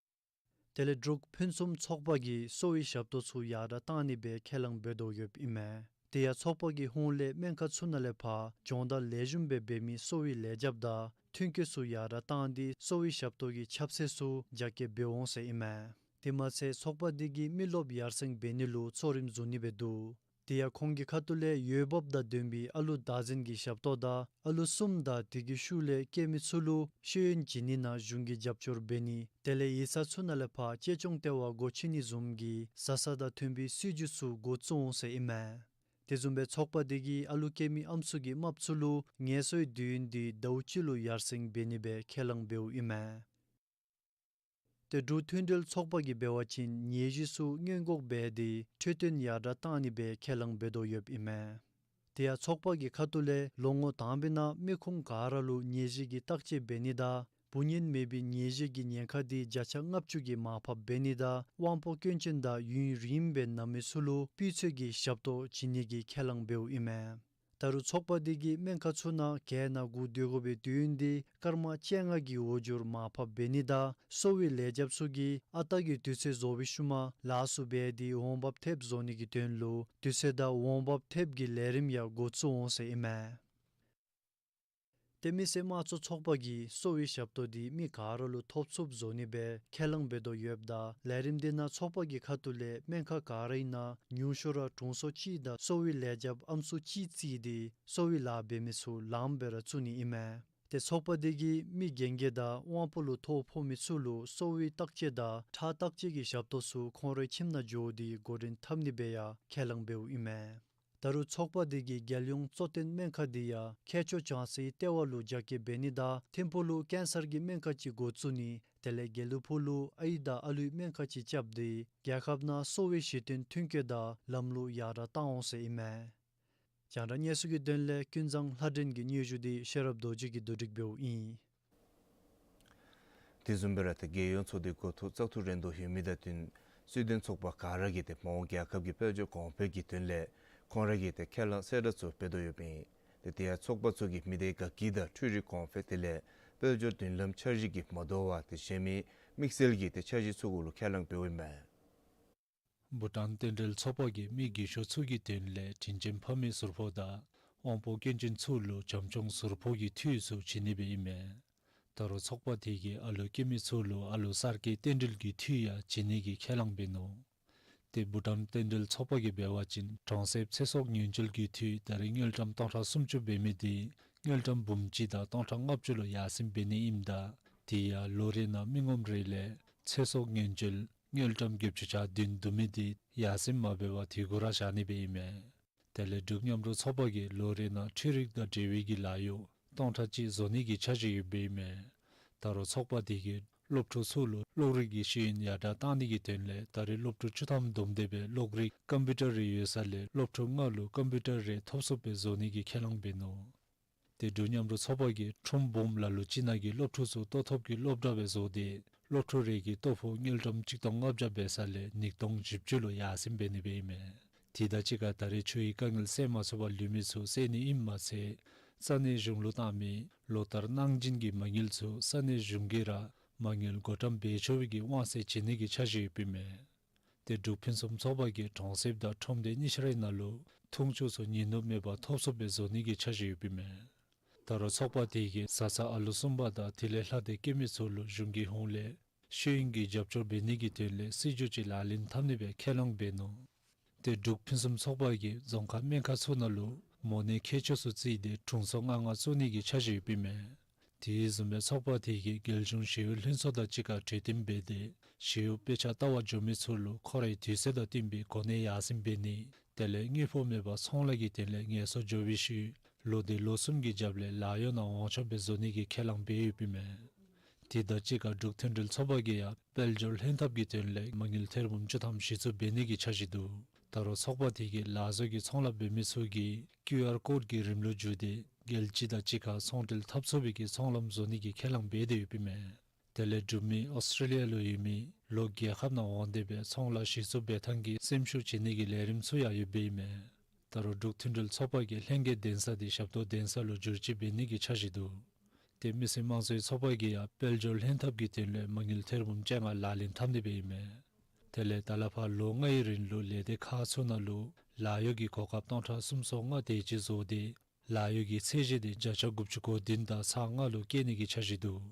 དེ་ལས་འབྲུག་ཕུན་སུམ་ཚོགས་པ་གིས་གསོ་བའི་ཞབས་ཏོག་ཚུ་ཡར་དྲག་བཏང་ནི་སྦེ་ཁས་བླངས་འབད་དོ་ཡོདཔ་ཨིན་མས། དེ་ཡང་ཚོགས་པ་གི་ཧོངས་ལས་སྨན་ཁང་ཚུ་ནང་ལས་ཕར་སྦྱོང་བརྡར་ལེགས་ཤོམ་སྦེ་འབད་མི་གསོ་བའི་ལས་བྱེདཔ་དང་ཐོན་སྐྱེད་ཚུ་ཡར་དྲག་བཏང་སྟེ་གསོ་བའི་ཞབས་ཏོག་གི་ཁྱབ་ཚད་ཚུ་རྒྱ་སྐྱེད་འབད་འོང་ཟེར་ཨིན་མས། དེ་མ་ཚད་ཚོགས་པ་འདི་གིས་མི་རློབས་ཡར་སེང་འབད་ནི་ལུ་གཙོ་རིམ་བཟུང་ནི་སྦེ་འདུག། དེ་ཡང་ཁོང་གི་ཁ་ཐུག་ལས་འོས་འབབ་དང་ལྡན་པའི་ཨ་ལུ་བདག་འཛིན་གྱི་ཞབས་ཏོག་དང་ཨ་ལུ་གསུམ་དང་དེ་གི་ཤུལ་ལས་སྐྱེ་མི་ཚུ་ལུ་ཤེས་ཡོན་བྱིན་ནི་ནང་གཞུང་གིས་རྒྱབ་སྐྱོར་འབད་ནི་དེ་ལས་ཡིག་ཚང་ཚུ་ནང་ལས་ཕར་གཅེས་སྐྱོང་ལྟེ་བ་སྒོ་ཕྱེ་ནི་བཟུམ་གྱི་བཟའ་ཚང་དང་མཐུན་པའི་སྲིད་བྱུས་ཚུ་འགོ་བཙུགས་འོང་ཟེར་ཨིན་མས། དེ་བཟུམ་སྦེ་ཚོགས་པ་དེ་གིས་ཨ་ལུ་སྐྱེ་མི་ཨམ་སྲུ་གི་རྨགཔ་ཚུ་ལུ་ངལ་གསོའི་དུས་ཡུན་དེ་ཟླཝ་གཅིག་ལུ་ཡར་སེང་འབད་ནི་སྦེ་ཁས་བླངས་འབདཝ་ཨིན་མས། ཏེ་འབྲུག་མཐུན་སྒྲིལ་ཚོགས་པ་གིས་འབད་བ་ཅིན་ནད་གཞི་ཚུ་སྔོན་འགོག་འབད་དེ་འཕྲོད་བསྟེན་ཡར་དྲག་བཏང་ནི་སྦེ་ཁས་བླངས་འབད་དོ་ཡོདཔ་ཨིན་མས། དེ་ཡང་ཚོགས་པ་གི་ཁ་ཐུག་ལས་ལོ་ངོ་དང་པའི་ནང་མི་ཁུངས་ག་ར་ལུ་ནད་གཞི་གི་བརྟག་དཔྱད་འབད་ནི་དང་བུ་གཉེན་མེད་པའི་ནད་གཞི་གི་ཉེན་ཁ་དེ་བརྒྱ་ཆ་ལྔ་བཅུ་གི་མར་ཕབ་འབད་ནི་དང་དབང་པོ་སྐྱོན་ཅན་དང་ཡུན་རིངམོ་སྦེ་ན་མི་ཚུ་ལུ་སྤུས་ཚད་ཀྱི་ཞབས་ཏོག་བྱིན་ནི་གི་ཁས་བླངས་འབདཝ་ཨིན་མས། ད་རུང་ཚོགས་པ་དེ་གིས་སྨན་ཁང་ཚུ་ནང་གྱལ་ནང་སྒུག་སྡོད་དགོ་པའི་དུས་ཡུན་དེ་སྐར་མ་བཅོ་ལྔ་གི་འོག་འགྱུར་མར་ཕབ་འབད་ནི་དང་གསོ་བའི་ལས་བྱེདཔ་ཚུ་གིས་ཨ་རྟག་གི་དུས་ཚོད་རྫོགས་པའི་ཤུལ་མ་ལཱ་ཚུ་འབད་དེ་འོང་འབབ་ཐེབས་བཟོ་ནི་གི་དོན་ལུ་དུས་ཚོད་དང་འོང་འབབ་ཐེབས་ཀྱི་ལས་རིམ་ཡང་འགོ་བཙུགས་འོང་ཟེར་ཨིན་མས། ཏེ་མི་སེར་དམངས་གཙོ་ཚོགས་པ་གིས་གསོ་བའི་ཞབས་ཏོག་དེ་མི་ག་ར་ལུ་ཐོབ་ཚུགསཔ་བཟོ་ནི་སྦེ་ཁས་བླངས་འབད་དོ་ཡོདཔ་ད་ལས་རིམ་དེ་ནང་ཚོགས་པ་གི་ཁ་ཐུག་ལས་སྨན་ཁང་ག་རའི་ནང་ཉུང་ཤོས་ར་དྲུང་འཚོ་གཅིག་དང་གསོ་བའི་ལས་བྱེདཔ་ཨམ་སྲུ་གཅིག་བརྩིས་ཏེ་གསོ་བའི་ལཱ་འབད་མི་ཚུ་ལངམ་སྦེ་ར་བཙུགས་ནི་ཨིན་མས། ཏེ་ཚོགས་པ་དེ་གིས་མི་རྒན་རྒས་དང་དབང་པོ་ལུ་ཐོ་ཕོག་མི་ཚུ་ལུ་གསོ་བའི་བརྟག་དཔྱད་དང་ཁྲག་བརྟག་དཔྱད་ཀྱི་ཞབས་ཏོག་ཚུ་ཁོང་རའི་ཁྱིམ་ནང་འགྱོ་སྟེ་འགོ་འདྲེན་འཐབ་ནི་སྦེ་ཡང་ཁས་བླངས་འབདཝ་ཨིན་མས། ད་རུང་ཚོགས་པ་དེ་གིས་རྒྱལ་ཡོངས་གཙོ་བསྟེན་སྨན་ཁང་དེ་ཡང་མཁས་མཆོག་བྱང་སེའི་ལྟེ་བ་ལུ་རྒྱ་སྐྱེད་འབད་ནི་དང་ཐིམ་ཕུག་ལུ་ཀེན་སར་གྱི་སྨན་ཁང་ཅིག་འགོ་བཙུགས་ནི་དེ་ལས་དགེ་ལུགས་ཕུག་ལུ་ཨའི་དང་ཨ་ལུའི་སྨན་ཁང་ཅིག་རྐྱབ་སྟེ་རྒྱལ་ཁབ་ནང་གསོ་བའི་གཞི་རྟེན་མཐུན་སྐྱོད་དང་ལམ་ལུགས་ཡར་དྲག་བཏང་འོང་ཟེར་ཨིན་མས། རྒྱང་བསྒྲགས་གནས་ཚུལ་གྱི་དོན་ལས་ཀུན་བཟང་ལྷ་སྒྲོན་གྱི་སྙན་ཞུ་དེ་ཤེས་རབ་རྡོ་རྗེ་གིས་བསྡུ་སྒྲིག་འབདཝ་ཨིན། དེ་བཟུམ་སྦེ་ར་ཏེ་རྒྱལ་ཡོངས་ཚོགས་འདུའི་འགོ་ཐོག་བཙག་འཐུ་རན་དོ་ཡོད་མི་དང་བསྟུན་སྲིད་དོན་ཚོགས་པ་ག་ར་གིས་ཏེ་མ་འོངས་རྒྱལ་ཁབ་ཀྱི་དཔལ་འབྱོར་གོང་འཕེལ་གྱི་དོན་ལས་ཁོང་ར་གིས་ཏེ་ཁས་བླངས་གསལ་བསྒྲགས་ཚུ་འབད་དོ་ཡོདཔ་ཨིན། ཏེ་དེ་ཡང་ཚོགས་པ་ཚུ་གིས་མི་སྡེ་དགའ་སྐྱིད་དང་འཕྲུལ་རིག་གོང་འཕེལ་དེ་ལས་དཔལ་འབྱོར་མདུན་ལམ་འཆར་གཞི་གིས་མ་དོ་བར་ཏེ་གཞན་མི་དམིགས་བསལ་གྱི་ཏེ་འཆར་གཞི་ཚུ་གུ་ལུ་ཁས་བླངས་འབདཝ་ཨིན་མས། བྷུ་ཊཱན་རྟེན་འབྲེལ་ཚོགས་པ་གིས་མི་རྒས་ཤོས་ཚུ་གི་དོན་ལས་དྲིན་ཅན་ཕ་མའི་ཟུར་ཕོགས་དང་དབང་པོ་སྐྱོན་ཅན་ཚུ་ལུ་བྱམས་སྐྱོང་ཟུར་ཕོགས་ཀྱི་འཐུས་ཚུ་བྱིན་ནི་སྦེ་ཨིན་མས། ད་རུང་ཚོགས་པ་དེ་གིས་ཨ་ལོ་སྐྱེ་མི་ཚུ་ལུ་ཨ་ལོ་གསར་སྐྱེས་རྟེན་འབྲེལ་གྱི་འཐུས་ཡང་བྱིན་ནི་གི་ཁས་བླངས་འབད་ནུག། ཏེ་བྷུ་ཊཱན་རྟེན་འབྲེལ་ཚོགས་པ་གིས་འབད་བ་ཅིན་གྲོང་གསེབ་ཚེ་སྲོག་ཉེན་བཅོལ་གྱི་འཐུས་ད་རེས་དངུལ་ཀྲམ་སྟོང་ཕྲག་སུམ་ཅུ་འབད་མི་དེ་དངུལ་ཀྲམ་འབུམ་གཅིག་དང་སྟོང་ཕྲག་ལྔ་བཅུ་ལུ་ཡར་སེང་འབད་ནི་ཨིནམ་ད་དེ་ཡང་ལོ་རེ་ནང་མི་ངོམ་རེ་ལས་ཚེ་སྲོག་ཉེན་བཅོལ་དངུལ་ཀྲམ་བརྒྱད་ཅུ་གྱ་བདུན་བསྡུ་མི་དེ་ཡར་སེང་མ་འབད་བར་དེ་གུ་ར་བཞག་ནི་སྦེ་ཨིན་མས། དེ་ལས་འབྲུག་མཉམ་རུབ་ཚོགས་པ་གིས་ལོ་རེ་ནང་འཕྲུལ་རིག་དང་འབྲེལ་བའི་གི་ལཱ་གཡོག་སྟོང་ཕྲག་གཅིག་བཟོ་ནི་གི་འཆར་གཞི་ཡོདཔ་ཨིན་མས། ད་རུང་ཚོགས་པ་དེ་གིས་སློབ་ཕྲུག་ཚུ་ལུ་གློག་རིག་གི་ཤེས་ཡོན་ཡར་དྲག་བཏང་ནི་གི་དོན་ལས་ད་རེས་སློབ་ཕྲུག་བཅུ་ཐམ་བསྡོམས་ཏེ་སྦེ་གློག་རིག་ཀམ་པིའུ་ཊར་རེ་ཡོད་ས་ལས་སློབ་ཕྲུག་ལྔ་ལུ་ཀམ་པིའུ་ཊར་རེ་ཐོབ་ཚུགསཔ་སྦེ་བཟོ་ནི་གི་ཁས་བླངས་འབད་ནུག། ཏེ་འབྲུག་མཉམ་རུབ་ཚོགས་པ་གིས་ཁྲོམ་སྦོམ་ལ་ལུ་ཅིག་ནང་གི་སློབ་ཕྲུག་ཚུ་ལྟོ་ཐོབ་ཀྱི་སློབ་གྲྭ་སྦེ་བཟོ་སྟེ་སློབ་ཕྲུག་རེ་གི་ལྟོ་ཕོགས་དངུལ་ཀྲམ་གཅིག་སྟོང་ལྔ་བརྒྱ་འབད་ས་ལས་ཉིས་སྟོང་བཞི་བཅུ་ལུ་ཡར་སེང་འབད་ནི་སྦེ་ཨིན་མས། དེ་དང་གཅིག་ཁར་ད་རེས་ཆུའི་དཀའ་ངལ་སེལ་མ་ཚུགས་པར་ལུས་མི་ཚུ་སེལ་ནི་ཨིནམ་མ་ཚད་ས་གནས་གཞུང་ལུ་བཏང་མི་ལོ་ལྟར་གནང་སྦྱིན་གྱི་མ་དངུལ་ཚུ་ས་གནས་གཞུང་གིས་ར་མ་དངུལ་བགོ་བཀྲམ་འབད་ཆོག་པའི་གི་དབང་ཚད་བྱིན་ནི་གི་འཆར་གཞི་ཡོདཔ་ཨིན་མས། ཏེ་འབྲུག་ཕུན་སུམ་ཚོགས་པ་གིས་གྲོང་གསེབ་དང་ཁྲོམ་སྡེ་གཉིས་ཆ་རའི་ནང་ལུ་འཐུང་ཆུ་ཚུ་ཉིན་ནུབ་མེད་པར་ཐོབ་ཚུགསཔ་སྦེ་བཟོ་ནི་གི་འཆར་གཞི་ཡོདཔ་ཨིན་མས། ད་རུང་ཚོགས་པ་དེ་གིས་བཟའ་ཚང་ཨ་ལོ་གསུམ་པ་དང་དེ་ལས་ལྷག་སྟེ་སྐྱེ་མི་ཚུ་ལུ་གཞུང་གི་ཧོངས་ལས་ཤེས་ཡོན་གྱི་རྒྱབ་སྐྱོར་འབད་ནི་གི་དོན་ལས་སྲིད་བྱུས་ཅིག་ལག་ལེན་འཐབ་ནི་སྦེ་ཁས་བླངས་འབད་ནུག། ཏེ་འབྲུག་ཕུན་སུམ་ཚོགས་པ་གིས་རྫོང་ཁག་སྨན་ཁང་ཚུ་ནང་ལུ་མོ་ནད་མཁས་མཆོག་ཚུ་བརྩིས་ཏེ་དྲུང་འཚོ་ལྔ་ལྔ་བཙུགས་ནི་གི་འཆར་གཞི་ཡོདཔ་ཨིན་མས། དེ་བཟུམ་སྦེ་ཚོགས་པ་དེ་གིས་རྒྱལ་གཞུང་ཞི་གཡོག་ལྷན་ཚོགས་དང་གཅིག་ཁར་གྲོས་བསྟུན་འབད་དེ་ཞི་གཡོག་དཔེ་ཆ་ལྟ་བར་འགྱོ་མི་ཚུ་ལུ་ཁོ་རའི་དུས་ཚོད་དང་བསྟུན་པའི་གོ་གནས་ཡར་སེང་འབད་ནི་དེ་ལས་དངུལ་ཕོགས་མེད་པར་ཚོང་ལཱ་གི་དོན་ལས་ངལ་གསོ་འགྱོ་བའི་ཤུལ་ལོ་དེ་ལོ་གསུམ་གྱི་རྒྱབ་ལས་ལཱ་གཡོག་ནང་འོང་ཆོགཔ་སྦེ་བཟོ་ནི་གི་ཁས་བླངས་འབད་ཡོདཔ་ཨིན་མས། དེ་དང་གཅིག་ཁར་འབྲུག་མཐུན་སྒྲིལ་ཚོགས་པ་གིས་ཡང་དཔལ་འབྱོར་ལྷན་ཐབས་ཀྱི་དོན་ལས་མ་དངུལ་ཐེར་འབུམ་བཅུ་ཐམ་གཞི་བཙུགས་འབད་ནི་གི་འཆར་གཞི་འདུག། ད་རུང་ཚོགས་པ་དེ་གིས་ལག་བཟོ་གི་ཚོང་ལཱ་འབད་མི་ཚུ་གིས་ཀིའུ་ཨར་ཀོཌ་ཀྱི་རིམ་ལུགས་བརྒྱུད་དེ་རྒྱལ་སྤྱི་དང་གཅིག་ཁར་ཚོང་འབྲེལ་འཐབ་ཚུགས་པའི་གི་ཚོང་ལམ་བཟོ་ནི་གི་ཁས་བླངས་འབད་དེ་ཡོདཔ་ཨིན་མས། དེ་ལས་འབྲུག་མི་ཨོསི་ཊྲེ་ལི་ཡ་ལུ་ཡོད་མི་ལུ་རྒྱལ་ཁབ་ནང་འོང་སྟེ་སྦེ་ཚོང་ལཱ་གཞི་བཙུགས་འབད་ཐངས་ཀྱི་སེམས་ཤུགས་བྱིན་ནི་གི་ལས་རིམ་ཚུ་ཡང་ཡོདཔ་ཨིན་མས། ད་རུང་འབྲུག་མཐུན་སྒྲིལ་ཚོགས་པ་གིས་ལྷན་རྒྱས་གདན་ས་དེ་ཞབས་ཏོག་གདན་ས་ལུ་བསྒྱུར་བཅོས་འབད་ནི་གི་འཆར་གཞི་འདུག། ཏེ་མི་སེར་དམངས་གཙོའི་ཚོགས་པ་གིས་ཡང་དཔལ་འབྱོར་ལྷན་ཐབས་ཀྱི་དོན་ལས་མ་དངུལ་ཐེར་འབུམ་བཅོ་ལྔ་ལག་ལེན་འཐབ་ནི་སྦེ་ཨིན་མས། དེ་ལས་ད་ལས་ཕར་ལོ་ལྔའི་རིང་ལུ་ལས་སྡེ་ཁག་ཚུ་ནང་ལུ་ལཱ་གཡོག་གི་གོ་སྐབས་སྟོང་ཕྲག་སུམ་ཅུ་སོ་ལྔ་དེ་ཅིག་བཟོ་སྟེ་ལཱ་གཡོག་གི་ཚད་གཞི་དེ་བརྒྱ་ཆ་དགུ་བཅུ་གོ་བདུན་དང་ཚག་ལྔ་ལུ་བཀལ་ནི་གི་འཆར་གཞི་འདུག།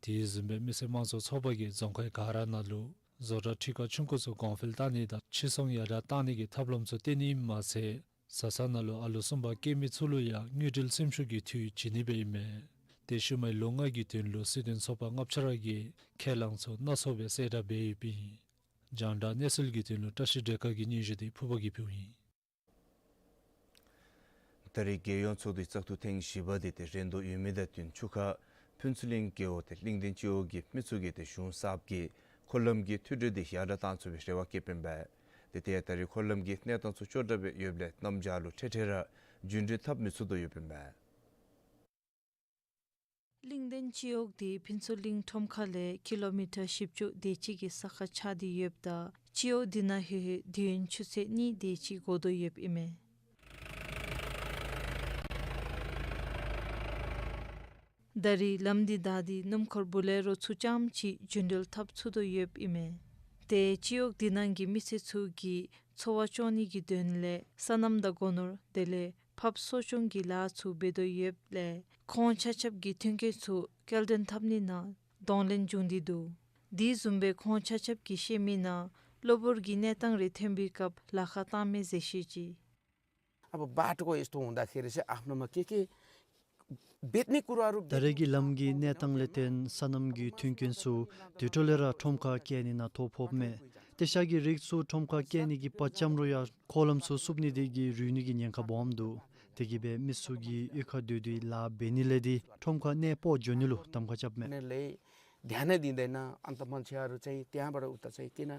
དེ་བཟུམ་སྦེ་མི་སེར་དམངས་གཙོ་ཚོགས་པ་གིས་རྫོང་ཁག་ག་ར་ནང་ལུ་ བཟོ་གྲྭ་ཁྲི་ཀ་ཆུང་ཀུ་ཚུ་གོང་འཕེལ་བཏང་ནི་དང་ཕྱིར་ཚོང་ཡར་དྲག་བཏང་ནི་གི་ཐབས་ལམ་ཚུ་བསྟེན་ནི་མ་ཚད་བཟའ་ཚང་ནང་ལུ་ཨ་ལུ་གསུམ་པ་སྐྱེ་མི་ཚུ་ལུ་ཡང་དངུལ་འབྲེལ་སེམས་ཤུགས་ཀྱི་འཐུས་བྱིན་ནི་སྦེ་ཨིན་མས། དེ་ཤུལ་མའི་ལོ་ལྔ་གི་དོན་ལུ་སྲིད་དོན་ཚོགས་པ་ལྔ་ཆ་ར་གིས་ཁས་བླངས་ཚུ་སྣ་ཚོགས་སྦེ་གསལ་བསྒྲགས་འབད་ཡོདཔ་ཨིན། རྒྱང་བསྒྲགས་གནས་ཚུལ་གྱི་དོན་ལུ་བཀྲ་ཤིས་སྒྲོལ་དཀར་གྱི་སྙན་ཞུ་དེ་ཕུར་པ་གིས་ཕུལཝ་ཨིན། ད་རེས་རྒྱལ་ཡོངས་ཚོགས་འདུའི་བཙག་འཐུ་ཐེངས་བཞི་པ་དེ་ཏེ་རན་དོ་ཡོད་མི་དང་བསྟུན་ཆུ་ཁ་ཕུན་ཚོགས་གླིང་རྒེད་འོག་ཏེ་གླིང་ལྡན་སྤྱི་འོག་གི་མི་ཚུ་གིས་ཏེ་གཞུང་གསརཔ་གི་འཁོར་ལམ་གྱི་མཐུད་འབྲེལ་དེ་ཡར་དྲག་བཏང་ཚུགས་པའི་རེ་བ་བསྐྱེདཔ་ཨིན་པས། ཏེ་ཏེ་ད་རེས་འཁོར་ལམ་གྱི་གནས་སྟངས་ཚུ་སྐྱོ་དྲགས་སྦེ་ཡོདཔ་ལས་གནམ་བྱཱར་ལུ་འཕྲལ་འཕྲལ་ར་རྒྱུན་འགྲུལ་འཐབ་མི་ཚུགས་དོ་ཡོདཔ་ཨིན་པས། གླིང་ལྡན་སྤྱི་འོག་དེ་ཕུན་ཚོགས་གླིང་ཁྲོམ་ཁ་ལས་ཀི་ལོ་མི་ཊར་བཞི་བཅུ་དེ་ཅིག་གི་ས་ཁར་ཆགས་ཏེ་ཡོདཔ་ད་སྤྱི་འོག་དེ་ནང་ལྷོད་ལྷོད་དུས་ཡུན་ཆུ་ཚོད་གཉིས་དེ་ཅིག་འགོར་དོ་ཡོདཔ་ཨིན་མས། ད་རེས་ལམ་འདི་བདའ་སྟེ་སྣུམ་འཁོར་བུ་ལེ་རོ་ཚུ་རྐྱངམ་ཅིག་རྒྱུན་འགྲུལ་འཐབ་ཚུགས་དོ་ཡོདཔ་ཨིན་མས། ཏེ་སྤྱི་འོག་དེ་ནང་གི་མི་སེར་ཚུ་གིས་འཚོ་བ་སྐྱོང་ནི་གི་དོན་ལས་སོ་ནམ་དང་སྒོ་ནོར་དེ་ལས་ཕགཔ་གསོ་སྐྱོང་གི་ལཱ་ཚུ་འབད་དོ་ཡོདཔ་ལས་ཁོང་ཆ་ཁྱབ་ཀྱི་མཐུན་རྐྱེན་ཚུ་སྐྱེལ་འདྲེན་འཐབ་ནི་ནང་གདོང་ལེན་འབྱུང་སྟེ་འདུག། དེ་བཟུམ་སྦེ་ཁོང་ཆ་ཁྱབ་ཀྱིས་བཤད་མི་ནང་གློ་བུར་གྱི་གནས་སྟངས་རེ་ཐོན་པའི་སྐབས་ལཱ་ཁག་བཏང་མི་ཟེར་བཤད་ཅི། अब बाटोको यस्तो हुँदाखेरि चाहिँ आफ्नोमा के के बेच्ने कुराहरू ད་རེས་ཀྱི་ལམ་གྱི་གནས་སྟངས་ལས་བརྟེན་སོ་ནམ་གྱི་མཐུན་རྐྱེན་ཚུ་དུས་ཐོག་ལས་ར་ཁྲོམ་ཁར་བསྐྱལ་ནི་ནང་ཐོ་ཕོགཔ་མས། ཏེ་ཤ་གི་རིགས་ཚུ་ཁྲོམ་ཁར་བསྐྱལ་ནི་གི་བར་ཙམ་རུང་ཡང་འཁོར་ལམ་ཚུ་བསུབ་ནི་དེ་གིས་རུལ་ནི་གི་ཉེན་ཁ་སྦོམ་འདུག། དེ་གིས་སྦེ་མི་ཚུ་གིས་གཡུས་ཁར་སྡོད་དེ་ལཱ་འབད་ནི་ལས་དེ་ཁྲོམ་ཁར་གནས་སྤོ་འགྱོ་ནི་ལུ་གདམ་ཁ་རྐྱབ་མས། ध्यानै दिँदैन। अन्त मान्छेहरू चाहिँ त्यहाँबाट उता चाहिँ किन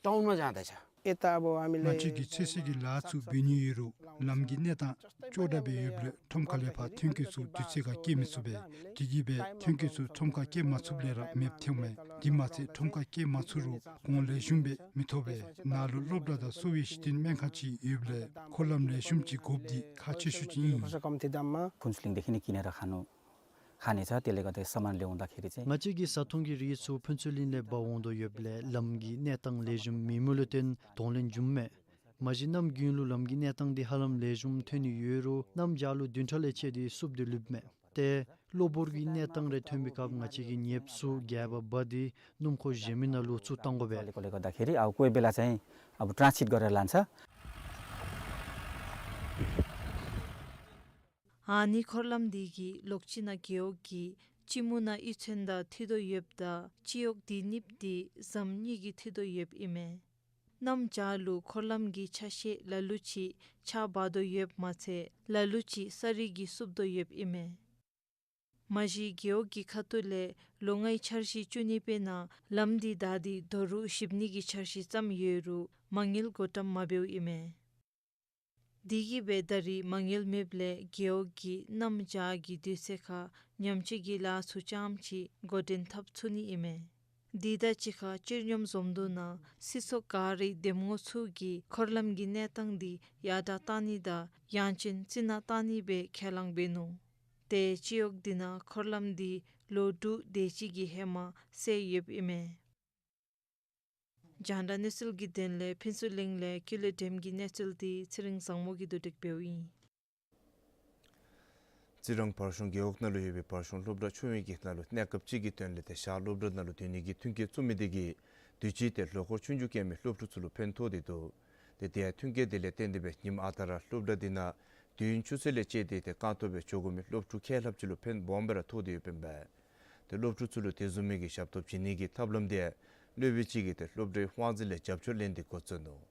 टाउनमा जाँदैछ? यता अब हामीले ང་བཅས་ཀྱིས་ཚོད་བསྲེ་གི་ལཱ་ཚུ་འབད་ནི་ཡོད་རུང་ལམ་གྱི་གནས་སྟངས་སྐྱོ་དྲགས་སྦེ་ཡོདཔ་ལས་ཁྲོམ་ཁ་ལས་ཕར་མཐུན་རྐྱེན་ཚུ་དུས་ཚོད་ཁར་བསྐྱལ་མི་ཚུགས་པས། དེ་གིས་སྦེ་མཐུན་རྐྱེན་ཚུ་ཁྲོམ་ཁར་བསྐྱལ་མ་ཚུགསཔ་ལས་ར་མེདཔ་ཐལཝ་མས། དེ་མ་ཚད་ཁྲོམ་ཁར་བསྐྱལ་མ་ཚུགས་རུང་གོང་ལེགས་ཤོམ་སྦེ་མི་ཐོབ་པས། ནཱ་ལུ་སློབ་གྲྭ་དང་གསོ་བའི་གཞི་རྟེན་སྨན་ཁང་ཅིག་ཡོདཔ་ལས་འཁོར་ལམ་ལེགས་ཤོམ་ཅིག་དགོཔ་འདི་ཁག་ཆེ་ཤོས་ཅིག་ཨིན། कमसेकम त्यो दाममा फुन्चुलिङदेखि नै किनेर खानु खानेछ। त्यसले गर्दाखेरि सामान ल्याउँदाखेरि चाहिँ ང་བཅས་ཀྱི་བཟའ་འཐུང་གི་རིགས་ཚུ་ཕུན་ཚོགས་གླིང་ལས་འབག་འོང་དོ་ཡོདཔ་ལས་ལམ་གྱི་གནས་སྟངས་ལེགས་ཤོམ་མེད་མི་ལུ་བརྟེན་གདོང་ལེན་འབྱུངམ་མས། མ་གཞི་གནམ་དགུན་ལུ་ལམ་གྱི་གནས་སྟངས་འདི་ཧ་ལམ་ལེགས་ཤོམ་ཐོན་ནི་ཡོད་རུང་གནམ་བྱཱར་ལུ་བདུན་ཕྲག་ལས་བཅད་དེ་བསུབ་སྟེ་ལུསཔ་མས། ཏེ་གློ་བུར་གྱི་གནས་སྟངས་རེ་ཐོན་པའི་སྐབས་ང་བཅས་ཀྱིས་ཉེསཔ་ཚུ་སྒལ་པར་འབག་སྟེ་སྣུམ་འཁོར་གཞན་མི་ནང་ལུ་བཙུགས་གཏང་དགོ་པས། त्यसले गर्दाखेरि अब कोही बेला चाहिँ अब ट्रान्सपोर्ट गरेर लान्छ। ཨ་ནི་འཁོར་ལམ་འདི་གིས་ལོག་ཅི་ན་རྒེད་འོག་གི་ཅི་མུ་ན་གཡུས་ཚན་དང་མཐུད་དོ་ཡོདཔ་ད་སྤྱི་འོག་དེ་གཉིསཔོ་དེ་ཟམ་གཉིས་ཀྱིས་མཐུད་དོ་ཡོདཔ་ཨིན་མས། གནམ་བྱཱར་ལུ་འཁོར་ལམ་གྱི་ཆ་ཤས་ལ་ལུ་ཅིག་ཆག་འབག་དོ་ཡོདཔ་མ་ཚད་ལ་ལུ་ཅིག་ས་རི་གིས་བསུབ་དོ་ཡོདཔ་ཨིན་མས། མ་གཞི་རྒེད་འོག་གི་ཁ་ཐུག་ལས་ལོ་ལྔའི་འཆར་གཞི་བཅུ་གཉིས་པའི་ནང་ལམ་འདི་བདའ་སྟེ་རྡོ་རུག་ཞིབ་ནི་གི་འཆར་གཞི་བརྩམས་ཡོད་རུང་མ་དངུལ་བགོ་བཀྲམ་མ་འབདཝ་ཨིན་མས། དེ་གིས་སྦེ་ད་རེས་མ་དངུལ་མེདཔ་ལས་རྒེད་འོག་གིས་གནམ་བྱཱར་གྱི་དུས་ཚོད་ཁར་ཉམས་བཅོས་ཀྱི་ལཱ་ཚུ་རྐྱངམ་ཅིག་འགོ་འདྲེན་འཐབ་ཚུགས་ནི་ཨིན་མས། དེ་དང་གཅིག་ཁར་སྤྱིར་སྙོམས་འཛོམས་འདུ་ནང་སྲིད་ཚོགས་ག་རའི་འདེམས་ངོ་ཚུ་གིས་འཁོར་ལམ་གྱི་གནས་སྟངས་འདི་ཡར་དྲག་བཏང་ནི་དང་ཡང་ཅིན་རྩི་ནག་བཏང་ནི་སྦེ་ཁས་བླངས་འབད་ནུག། ཏེ་སྤྱི་འོག་དེ་ནང་འཁོར་ལམ་འདི་ལོ་དྲུག་དེ་ཅིག་གི་ཧེ་མ་བསལ་ཡོདཔ་ཨིན་མས། རྒྱང་བསྒྲགས་གནས་ཚུལ་གྱི་དོན་ལས་ཕུན་ཚོགས་གླིང་ལས་ཀུན་ལེགས་སྒྲོལམ་གྱི་གནས་ཚུལ་དེ་ཚེ་རིང་བཟང་མོ་གིས་བསྡུ་སྒྲིག་འབདཝ་ཨིན། རྩི་རང་བར་གཞུང་རྒེད་འོག་ནང་ལུ་ཡོད་པའི་བར་གཞུང་སློབ་གྲྭ་ཆུང་བའི་གི་ནང་ལུ་གནས་སྐབས་ཅིག་གི་དོན་ལས་ཏེ་ཞག་སློབ་གྲྭ་ནང་ལུ་སྡོད་ནི་གི་མཐུན་རྐྱེན་བཙུགས་མི་དེ་གིས་དུས་ཅི་ཏེ་ལོ་འཁོར་ཆུང་ཀུ་སྐྱེལ་མི་སློབ་ཕྲུག་ཚུ་ལུ་ཕན་ཐོགས་ཏེ་འདུག། ཏེ་དེ་ཡང་མཐུན་རྐྱེན་དེ་ལས་བརྟེན་ཏེ་སྦེ་ཉིནམ་ཨ་རྟག་ར་སློབ་གྲྭ་དེ་ནང་དུས་ཡུན་ཆུ་ཚོད་ལས་བཅད་དེ་ཏེ་རྐང་སྟོང་སྦེ་འགྱོ་དགོ་མི་སློབ་ཕྲུག་ཁལ་ལྷགཔ་ཅིག་ལུ་ཕན་སྦོམ་སྦེ་ར་ཐོགས་ཏེ་ཡོདཔ་ཨིན་པས། ཏེ་སློབ་ཕྲུག་ཚུ་ལུ་དེ་བཟུམ་མའི་གི་ཞབས་ཏོག་བྱིན་ནི་གི་ཐབས་ལམ་དེ་ཡང་སློབ་དཔོན་ཅིག་གིས་ཏེ་སློབ་གྲྭའི་དབང་འཛིན་ལས་རྒྱབ་སྐྱོར་ལེན་ཏེ་འགོ་བཙུགས་ནུག།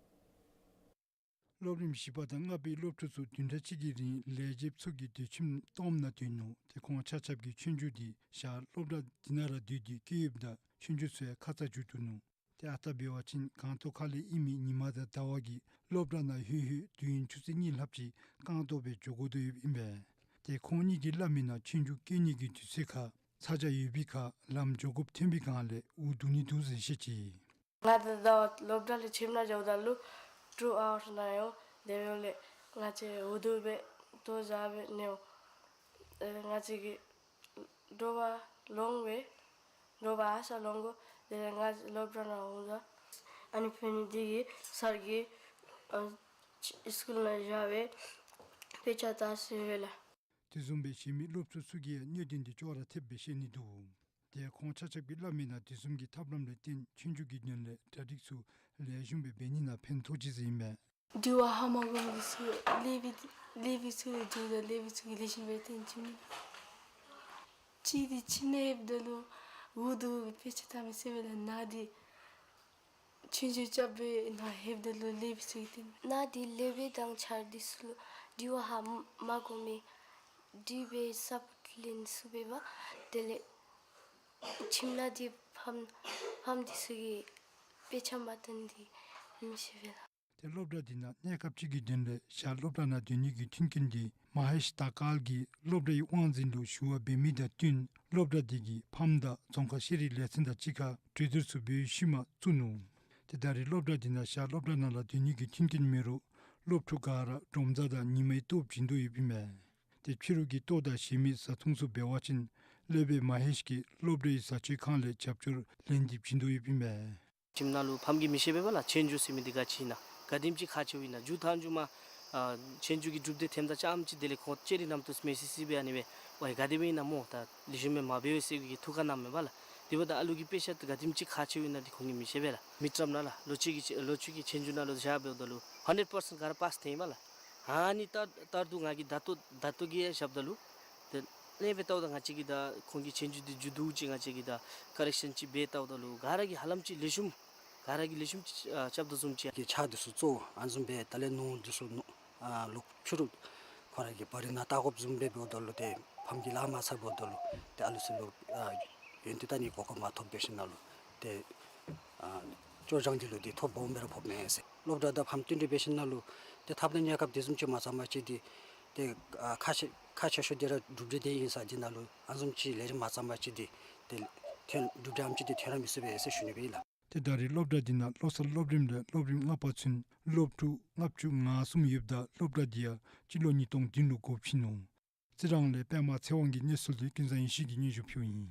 སློབ་རིམ་བཞི་པ་དང་ལྔ་པའི་སློབ་ཕྲུག་ཚུ་བདུན་ཕྲག་གཅིག་གི་རིང་ལས་བྱེདཔ་ཚུ་གི་སྡོད་ཁྱིམ་སྟོངམ་ནང་སྡོད་ནུག། ཏེ་ཁོང་ཆ་ཁྱབ་ཀྱི་ཆོས་རྒྱུགས་འདི་ཞག་སློབ་གྲྭ་འདི་ནང་ར་སྡོད་དེ་བསྐྱལ་ཡོདཔ་ད་ཆོས་རྒྱུགས་ཚུ་ཡང་ཁ་ཙ་མཇུག་བསྡུ་ནུག། ཏེ་ཨ་རྟག་འབད་བ་ཅིན་སྒང་ཏོག་ཁ་ལས་ཨིན་མི་ཉི་མ་དང་ཟླ་བ་གིས་སློབ་གྲྭ་ནང་ལྷོད་ལྷོད་དུས་ཡུན་ཆུ་ཚོད་གཉིས་ལྷགཔ་ཅིག་རྐང་སྟོང་སྦེ་འགྱོ་དགོ་དོ་ཡོདཔ་ཨིན་པས། ཏེ་ཁོང་གཉིས་ཀྱིས་སླབ་མི་ནང་ཆོས་རྒྱུགས་བསྐྱལ་ནི་གི་དུས་ཚོད་ཁར་ཚ་གྱང་ཡོད་པའི་ཁར་ལམ་འགྱོ་དགོཔ་ཐོན་པའི་སྒང་ལས་འུ་སྡུག་ནི་འདུག་ཟེར་བཤད་ཅི། ང་དང་ཟླ་བ་སློབ་གྲྭ་ལས་ཁྱིམ་ནང་འགྱོཝ་ད་ལུ་ཊུ་ཨ་ཝརསི་ནང་ཡོད། དེ་འབདཝ་ལས་ང་བཅས་འུ་སྡུག་སྦེ་ལྟོ་བཟའ་སྦེ་ནེའོ། ཨེ་ང་བཅས་ཀྱིས་དྲོ་པ་ལོང་སྦེ་དྲོ་པ་ཨ་ས་ལོང་དགོ། དེ་ལས་ང་བཅས་སློབ་གྲྭ་ནང་འོང་ད་ཨ་ནི་ཕུལ་ནི་དེ་གིས་སར་གྱིས་ཨ་སི་ཀུལ་ནང་བཞག་སྦེ་དཔེ་ཆ་ལྟ་ཟེར་ཡོད་ལགས། དེ་བཟུམ་སྦེ་གཞན་མི་སློབ་ཕྲུག་ཚུ་གིས་ཡང་གནད་དོན་དེ་ཅོག་ར་འཐདཔ་སྦེ་བཤད་ནི་འདུག། ཏེ་ཁོང་ཆ་ཁྱབ་ཀྱིས་སླབ་མི་ནང་དེ་བཟུམ་གྱི་ཐབས་ལམ་ལས་བརྟེན་ཆོས་རྒྱུགས་ཀྱི་དོན་ལས་གྲ་སྒྲིག་ཚུ་ལེགས་ཤོམ་སྦེ་འབད་ནི་ནང་ཕན་ཐོགས་ཅི་ཟེར་ཨིན་མས། དྲི་བ་ཧ་མ་གོ་མི་ཚུ་ལེགས་སྦེ་ལེགས་སྦེ་ཚུ་དྲིཝ་ད་ལེགས་སྦེ་ཚུ་གིས་ལེགས་ཤོམ་སྦེ་བཏོན་ཅི་མས། གཅིག་འདི་ཁྱིམ་ནང་ལྷོདཔ་ད་ལུ་འུ་སྡུག་སྦེ་དཔེ་ཆ་ལྟ་མི་ཚུགས་པས་ལགས། ནཱ་འདི་ཆོས་རྒྱུགས་རྐྱབ་སྦེ་ནཱ་ལྷོདཔ་ད་ལུ་ལེགས་སྦེ་ཚུ་གིས་བཏོན། ནཱ་འདི་ལེགས་སྦེ་དང་འཆར་འདི་ཚུ་ལུ་དྲི་བ་ཧ་མ་གོ་མི་དྲི་སྦེ་ས་པོཊ་ལེན་ཚུགས་པས་པ། དེ་ལས་ཁྱིམ་ནང་འདི་ཕམ་ཕམ་འདི་ཚུ་གིས་དཔེ་ཆ་མ་སྟོན་འདི་མི་ཤེས་པས་ལགས། ཏེ་སློབ་གྲྭ་འདི་ནང་གནས་སྐབས་ཅིག་གི་དོན་ལས་ཞག་སློབ་གྲྭ་ནང་སྡོད་ནི་གི་མཐུན་རྐྱེན་འདི་མ་ཧེཤ་དཱ་ཀཱལ་གྱིས་སློབ་གྲྭའི་དབང་འཛིན་ལུ་ཞུ་བ་འབད་མི་དང་བསྟུན་སློབ་གྲྭ་འདི་གིས་ཕམ་དང་རྫོང་ཁག་ཤེས་རིག་ལས་ཚན་དང་གཅིག་ཁར་གྲོས་བསྡུར་ཚུ་འབད་ཤུལ་མ་བཙུགས་ནུག། ཏེ་ད་རེས་སློབ་གྲྭ་འདི་ནང་ཞག་སློབ་གྲྭ་ནང་ལུ་སྡོད་ནི་གི་མཐུན་རྐྱེན་མེད་རུང་སློབ་ཕྲུག་ག་ར་འབྲོམ་རྫས་དང་ཉི་མའི་ལྟོཝ་བྱིན་དོ་ཡོདཔ་ཨིན་མས། ཏེ་ཕྱི་རུ་གི་ལྟོ་དང་གཞན་མི་བཟའ་འཐུང་ཚུ་འབད་བ་ཅིན་སློབ་དཔོན་མ་ཧེཤ་གིས་སློབ་གྲྭའི་བཟའ་སྤྱོད་ཁང་ལས་རྒྱབ་སྐྱོར་ལེན་ཏེ་བྱིན་དོ་ཡོདཔ་ཨིན་མས། ཁྱིམ་ནང་ལུ་ཕམ་གིས་མི་ཤེས་པས་པ་ལགས། ཆོས་རྒྱུགས་ཟེར་མི་འདི་ག་ཅི་ཨིན་ན་ག་དེམ་ཅིག་ཁག་ཆེཝ་ཨིན་ན། མཇུག་མཐའ་མཇུག་མ་ཨ་ཆོས་རྒྱུགས་ཀྱི་གྲུབ་འབྲས་ཐོནམ་ད་ཙམ་ཅིག་དེ་ལས་ཁོང་ལྕེ་རི་རྣམ་རྟོག་མེད་སི་སི་སྦེ་ཨ་ནི་སྦེ་ཝའི་ག་དེ་སྦེ་ཨིན་ན་སྨོ། ད་ལེགས་ཤོམ་སྦེ་མ་འབད་བས་ཟེར་གི་ཐུགས་ཁར་བསྣམས་མས་པ་ལགས། དེ་འབདཝ་ད་ཨ་ལུ་གི་དཔེ་ཆ་འདི་ག་དེམ་ཅིག་ཁག་ཆེཝ་ཨིན་ན་འདི་ཁོང་གིས་མི་ཤེས་པས་ལགས། མི་བཀྲམ་ན་ལགས། ལོ་གཅིག་གི་ཆོས་ལོ་གཅིག་གི་ཆོས་རྒྱུགས་ནང་ལུ་བཞག་འབདཝ་ད་ལུ་ཧན་ཌེཌ་པར་སེནཊ་ག་ར་པཱསི་ཐོན་ཡི་པ་ལགས། ཨ་ནི་ལྟར་ལྟར་དུ་ང་གིས་ད་ལྟོ་ད་ལྟོ་གི་ཡང་བཞགཔ་ད་ལུ་ཏེ་ཨ་ནི་སྦེ་བལྟཝ་ད་ང་བཅས་ཀྱིས་ད་ཁོང་གི་ཆོས་རྒྱུགས་འདི་མཇུག་བསྡུ་ཅིག་ང་བཅས་ཀྱིས་ད་ཀ་རེག་ཤཱན་ཅིག་འབད་བལྟཝ་ད་ལུ་ག་ར་གིས་ཧ་ལམ་ཅིག་ལེགས་ཤོམ་ག་ར་གིས་ལེགས་ཤོམ་ཅིག་ཨ་རྐྱབ་དོ་བཟུམ་ཅིག་གི་ཕྱག་འདི་ཚུ་གཙོ་བོ་ཨ་ནི་བཟུམ་སྦེ་ད་ལས་ནོར་འདི་ཚུ་ནོར་ཨ་ལོག་ཕྱི་རུ་ཁོང་ར་གི་བ་རི་ནང་བལྟ་དགོཔ་བཟུམ་སྦེ་འབདཝ་ད་ལུ་ཏེ་ཕམ་གྱིས་ལཱ་མ་འཚོལཝ་ད་ལུ་ཏེ་ཨ་ལུ་ཚུ་ལུ་ཨ་ཡོན་ཏན་ལྟ་ནི་གོ་སྐབས་མ་ཐོབ་པའི་ཤུལ་ནང་ལུ་ཏེ་ཨ་སྐྱོར་སྦྱང་འདི་ལུ་ཏེ་ཐོ་སྦོམ་སྦེ་ར་ཕོགཔ་མས་ཟེར། སློབ་གྲྭ་དང་ཕམ་བསྟུན་གྲོས་འབད་ཞིནམ་ལས་ཏེ་ཐབས་དང་གནས་སྐབས་དེ་བཟུམ་ཅིག་མ་ཚངམ་ཅིག་འདི་ཏེ་ཨ་ཁག་ཆེ་ཁག་ཆེ་ཤོས་འདི་ར་གྲུབ་འབྲས་དེ་ཨིན་ས་འདི་ནང་ལུ་ཨ་ནི་བཟུམ་ཅིག་ལས་རིམ་མ་ཚངམ་ཅིག་འདི་ཏེ་ཐོན་གྲུབ་འབྲས་ཨ་ནེམ་ཅིག་འདི་ཐོན་ར་མི་ཚུགས་པས་ཟེར་ཞུ་ནི་སྦེ་ཨིན་ལགས། ཏེ་ད་རེས་སློབ་གྲྭ་འདི་ནང་བློ་གསར་སློབ་རིམ་ལས་སློབ་རིམ་ལྔ་པ་ཚུན་སློབ་ཕྲུག་ལྔ་བཅུ་ང་གསུམ་ཡོདཔ་ད་སློབ་གྲྭ་འདི་ཡང་སྤྱི་ལོ་ཉིས་སྟོང་བདུན་ལུ་འགོ་ཕྱེ་ནུག། རྩི་རང་ལས་པདྨ་ཚེ་དབང་གི་གནས་ཚུལ་འདི་ཀུན་བཟང་ཡེ་ཤེས་ཀྱིས་སྙན་ཞུ་ཕུལཝ་ཨིན།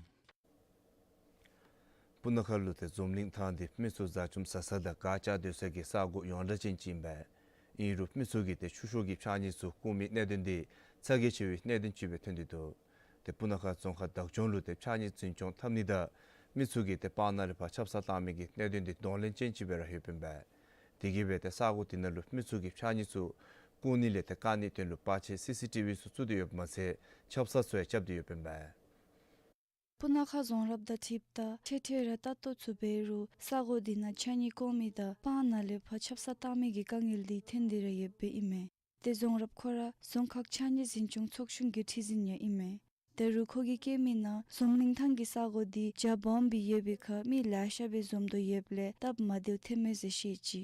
སྤུ་ན་ཁ་ལུ་ཏེ་འཛོམས་གླིང་ཐང་འདི་མི་ཚུ་བཟའ་བཅོམ་བཟའ་ས་དང་གར་ལྕག་སྡོད་ས་གི་ས་གོ་ཡོངས་གྲགས་ཅན་ཅིག་ཨིན་པས། ཨིན་རུང་མི་ཚུ་གིས་ཏེ་ཆུ་ཤོག་གི་ཕྱགས་སྙིགས་ཚུ་བཀོ་མི་གནད་དོན་འདི་ཚ་གྱང་ཆེ་བའི་གནད་དོན་ཅིག་སྦེ་ཐོན་ཏེ་འདུག། ཏེ་སྤུ་ན་ཁ་རྫོང་ཁག་བདག་སྐྱོང་ལུ་ཏེ་ཕྱགས་སྙིགས་འཛིན་སྐྱོང་འཐབ་ནི་དང་མི་ཚུ་གིས་ཏེ་སྤང་ནང་ལས་ཕར་ཆབ་གསང་བཏང་མི་གི་གནད་དོན་འདི་གདོང་ལེན་ཅན་ཅིག་སྦེ་ར་ཡོདཔ་ཨིན་པས། དེ་གིས་སྦེ་ཏེ་ས་གོ་དེ་ནང་ལུ་མི་ཚུ་གིས་ཕྱགས་སྙིགས་ཚུ་བཀོ་ནི་ལས་ཏེ་བཀག་ནིའི་དོན་ལུ་པར་ཆས་སི་སི་ཊི་བི་ཚུ་བཙུགས་ཏེ་ཡོདཔ་མ་ཚད་ཆབ་གསང་ཚུ་ཡང་རྐྱབ་སྟེ་ཡོདཔ་ཨིན་པས། སྤུ་ན་ཁ་རྫོང་རབ་དང་འཁྲིལཝ་ད་ཐེངས་ཐེངས་ར་ལྟ་རྟོག་ཚུ་འབད་རུང་ས་གོ་དེ་ནང་ཕྱགས་སྙིགས་བཀོ་མི་དང་སྤང་ནང་ལས་ཕར་ཆབ་གསང་བཏང་མི་གི་དཀའ་ངལ་འདི་ཐོན་ཏེ་ར་ཡོདཔ་ཨིན་མས། ཏེ་རྫོང་རབ་ཁོ་ར་རྫོང་ཁག་ཕྱགས་སྙིགས་འཛིན་སྐྱོང་ཚོགས་ཆུང་གི་ཁྲི་འཛིན་ཡང་ཨིན་མས། ད་རུང་ཁོ་གིས་བཀོད་མི་ནང་འཛོམས་གླིང་ཐང་གི་ས་གོ་འདི་རྒྱ་སྦོམ་སྦེ་ཡོད་པའི་ཁར་མི་ལེ་ཤ་སྦེ་འཛོམས་དོ་ཡོདཔ་ལས་སྟབས་མ་བདེཝ་ཐོན་མས་ཟེར་བཤད་ཅི།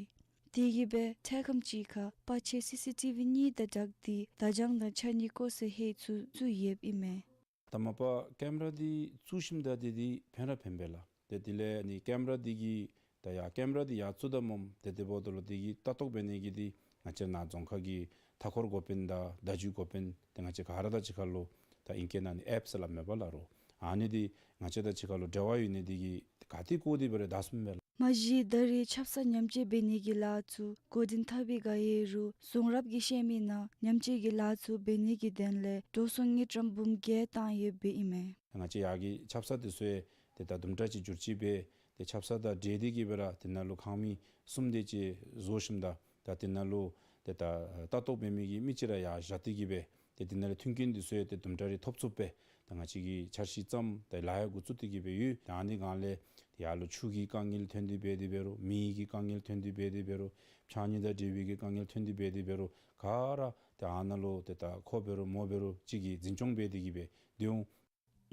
དེ་གིས་སྦེ་ཐེངས་ཁམས་ཅིག་ཁར་པར་ཆས་སི་སི་ཊི་བི་གཉིས་དང་སྦྲགས་ཏེ་བརྡ་བྱང་དང་ཕྱགས་སྙིགས་བཀོ་སའི་ཧེ་ཚུ་བཙུགས་ཡོདཔ་ཨིན་མས། ད་མ་པ་ཀེམ་ར་འདི་བཙུགས་ཞིནམ་ད་འདི་འདི་ཕན་ར་ཕན་པས་ལགས། ཏེ་དེ་ལས་ནི་ཀེམ་ར་འདི་གིས་ད་ཡར་ཀེམ་ར་འདི་ཡར་བཙུགས་ད་སྨོ། ཏེ་དེ་འབདཝ་ད་ལུ་འདི་གིས་ལྟ་རྟོག་འབད་ནི་གི་འདི་ང་བཅས་ནཱ་རྫོང་ཁག་གི་མཐའ་འཁོར་འགོ་དཔོན་དང་བརྡ་བརྒྱུད་འགོ་དཔོན་ཏེ་ང་བཅས་ག་ར་དང་གཅིག་ཁར་ལུ་ད་ཨིང་སྐད་ནང་ནི་ཨེབ་ཟེར་སླབ་མས་པ་ལགས་རོ། ཨ་ནི་འདི་ང་བཅས་དང་གཅིག་ཁར་ལུ་འབྲེལ་བ་ཡོད་ནི་འདི་གིས་ག་ཏེ་བཀོ་སྟེ་འབད་རུང་ད་ཚུགས་མས་ལགས། མ་གཞི་ད་རེས་ཆབ་གསང་ཉམས་བཅོས་འབད་ནི་གི་ལཱ་ཚུ་འགོ་འདྲེན་འཐབ་པའི་སྒང་ཡོད་རུང་རྫོང་རབ་ཀྱིས་བཤད་མི་ནང་ཉམས་བཅོས་ཀྱི་ལཱ་ཚུ་འབད་ནི་གི་དོན་ལས་འགྲོ་སོང་དངུལ་ཀྲམ་འབུམ་བརྒྱད་བཏང་ཡོདཔ་ཨིན་མས། ང་བཅས་ཡར་གྱི་ཆབ་གསང་འདི་ཚུ་ཡང་ཏེ་ད་དུམ་གྲ་ཅིག་བསྒྱུར་བཅོས་འབད་ཏེ་ཆབ་གསང་དང་འབྲེལ་ཏེ་གིས་སྦེ་ར་དེ་ནང་ལུ་ཁང་མིག་གསུམ་དེ་ཅིག་བཟོ་ཞིནམ་ད་ད་དེ་ནང་ལུ་ཏེ་ད་ལྟ་རྟོག་འབད་མི་གི་མི་ཅིག་ར་ཡར་བཞག་སྟེ་གིས་སྦེ་ཏེ་དེ་ནང་ལས་མཐུན་རྐྱེན་འདི་ཚུ་ཡང་ཏེ་དུམ་གྲ་རེ་ཐོབ་ཚུགསཔ་སྦེ་ད་ང་བཅས་ཀྱིས་འཆར་གཞི་བརྩམས་ཏེ་ལཱ་ཡང་འགོ་བཙུགས་ཏེ་གིས་སྦེ་ཡོད། ད་ཨ་ནི་སྒང་ལས་ཏེ་ཡར་ལུ་ཆུ་གི་དཀའ་ངལ་ཐོན་ཏེ་འབད་དེ་འབད་རུང་མེ་གི་དཀའ་ངལ་ཐོན་ཏེ་འབད་དེ་འབད་རུང་ཕྱགས་སྙིགས་དང་འབྲེལ་བའི་གི་དཀའ་ངལ་ཐོན་ཏེ་འབད་དེ་འབད་རུང་ག་ར་ཏེ་ཨ་ནཱ་ལུ་ཏེ་ད་ཁོ་འབད་རུང་མོ་འབད་རུང་གཅིག་གིས་འཛིན་སྐྱོང་འབད་དེ་གིས་སྦེ་སྡོད་འོང་།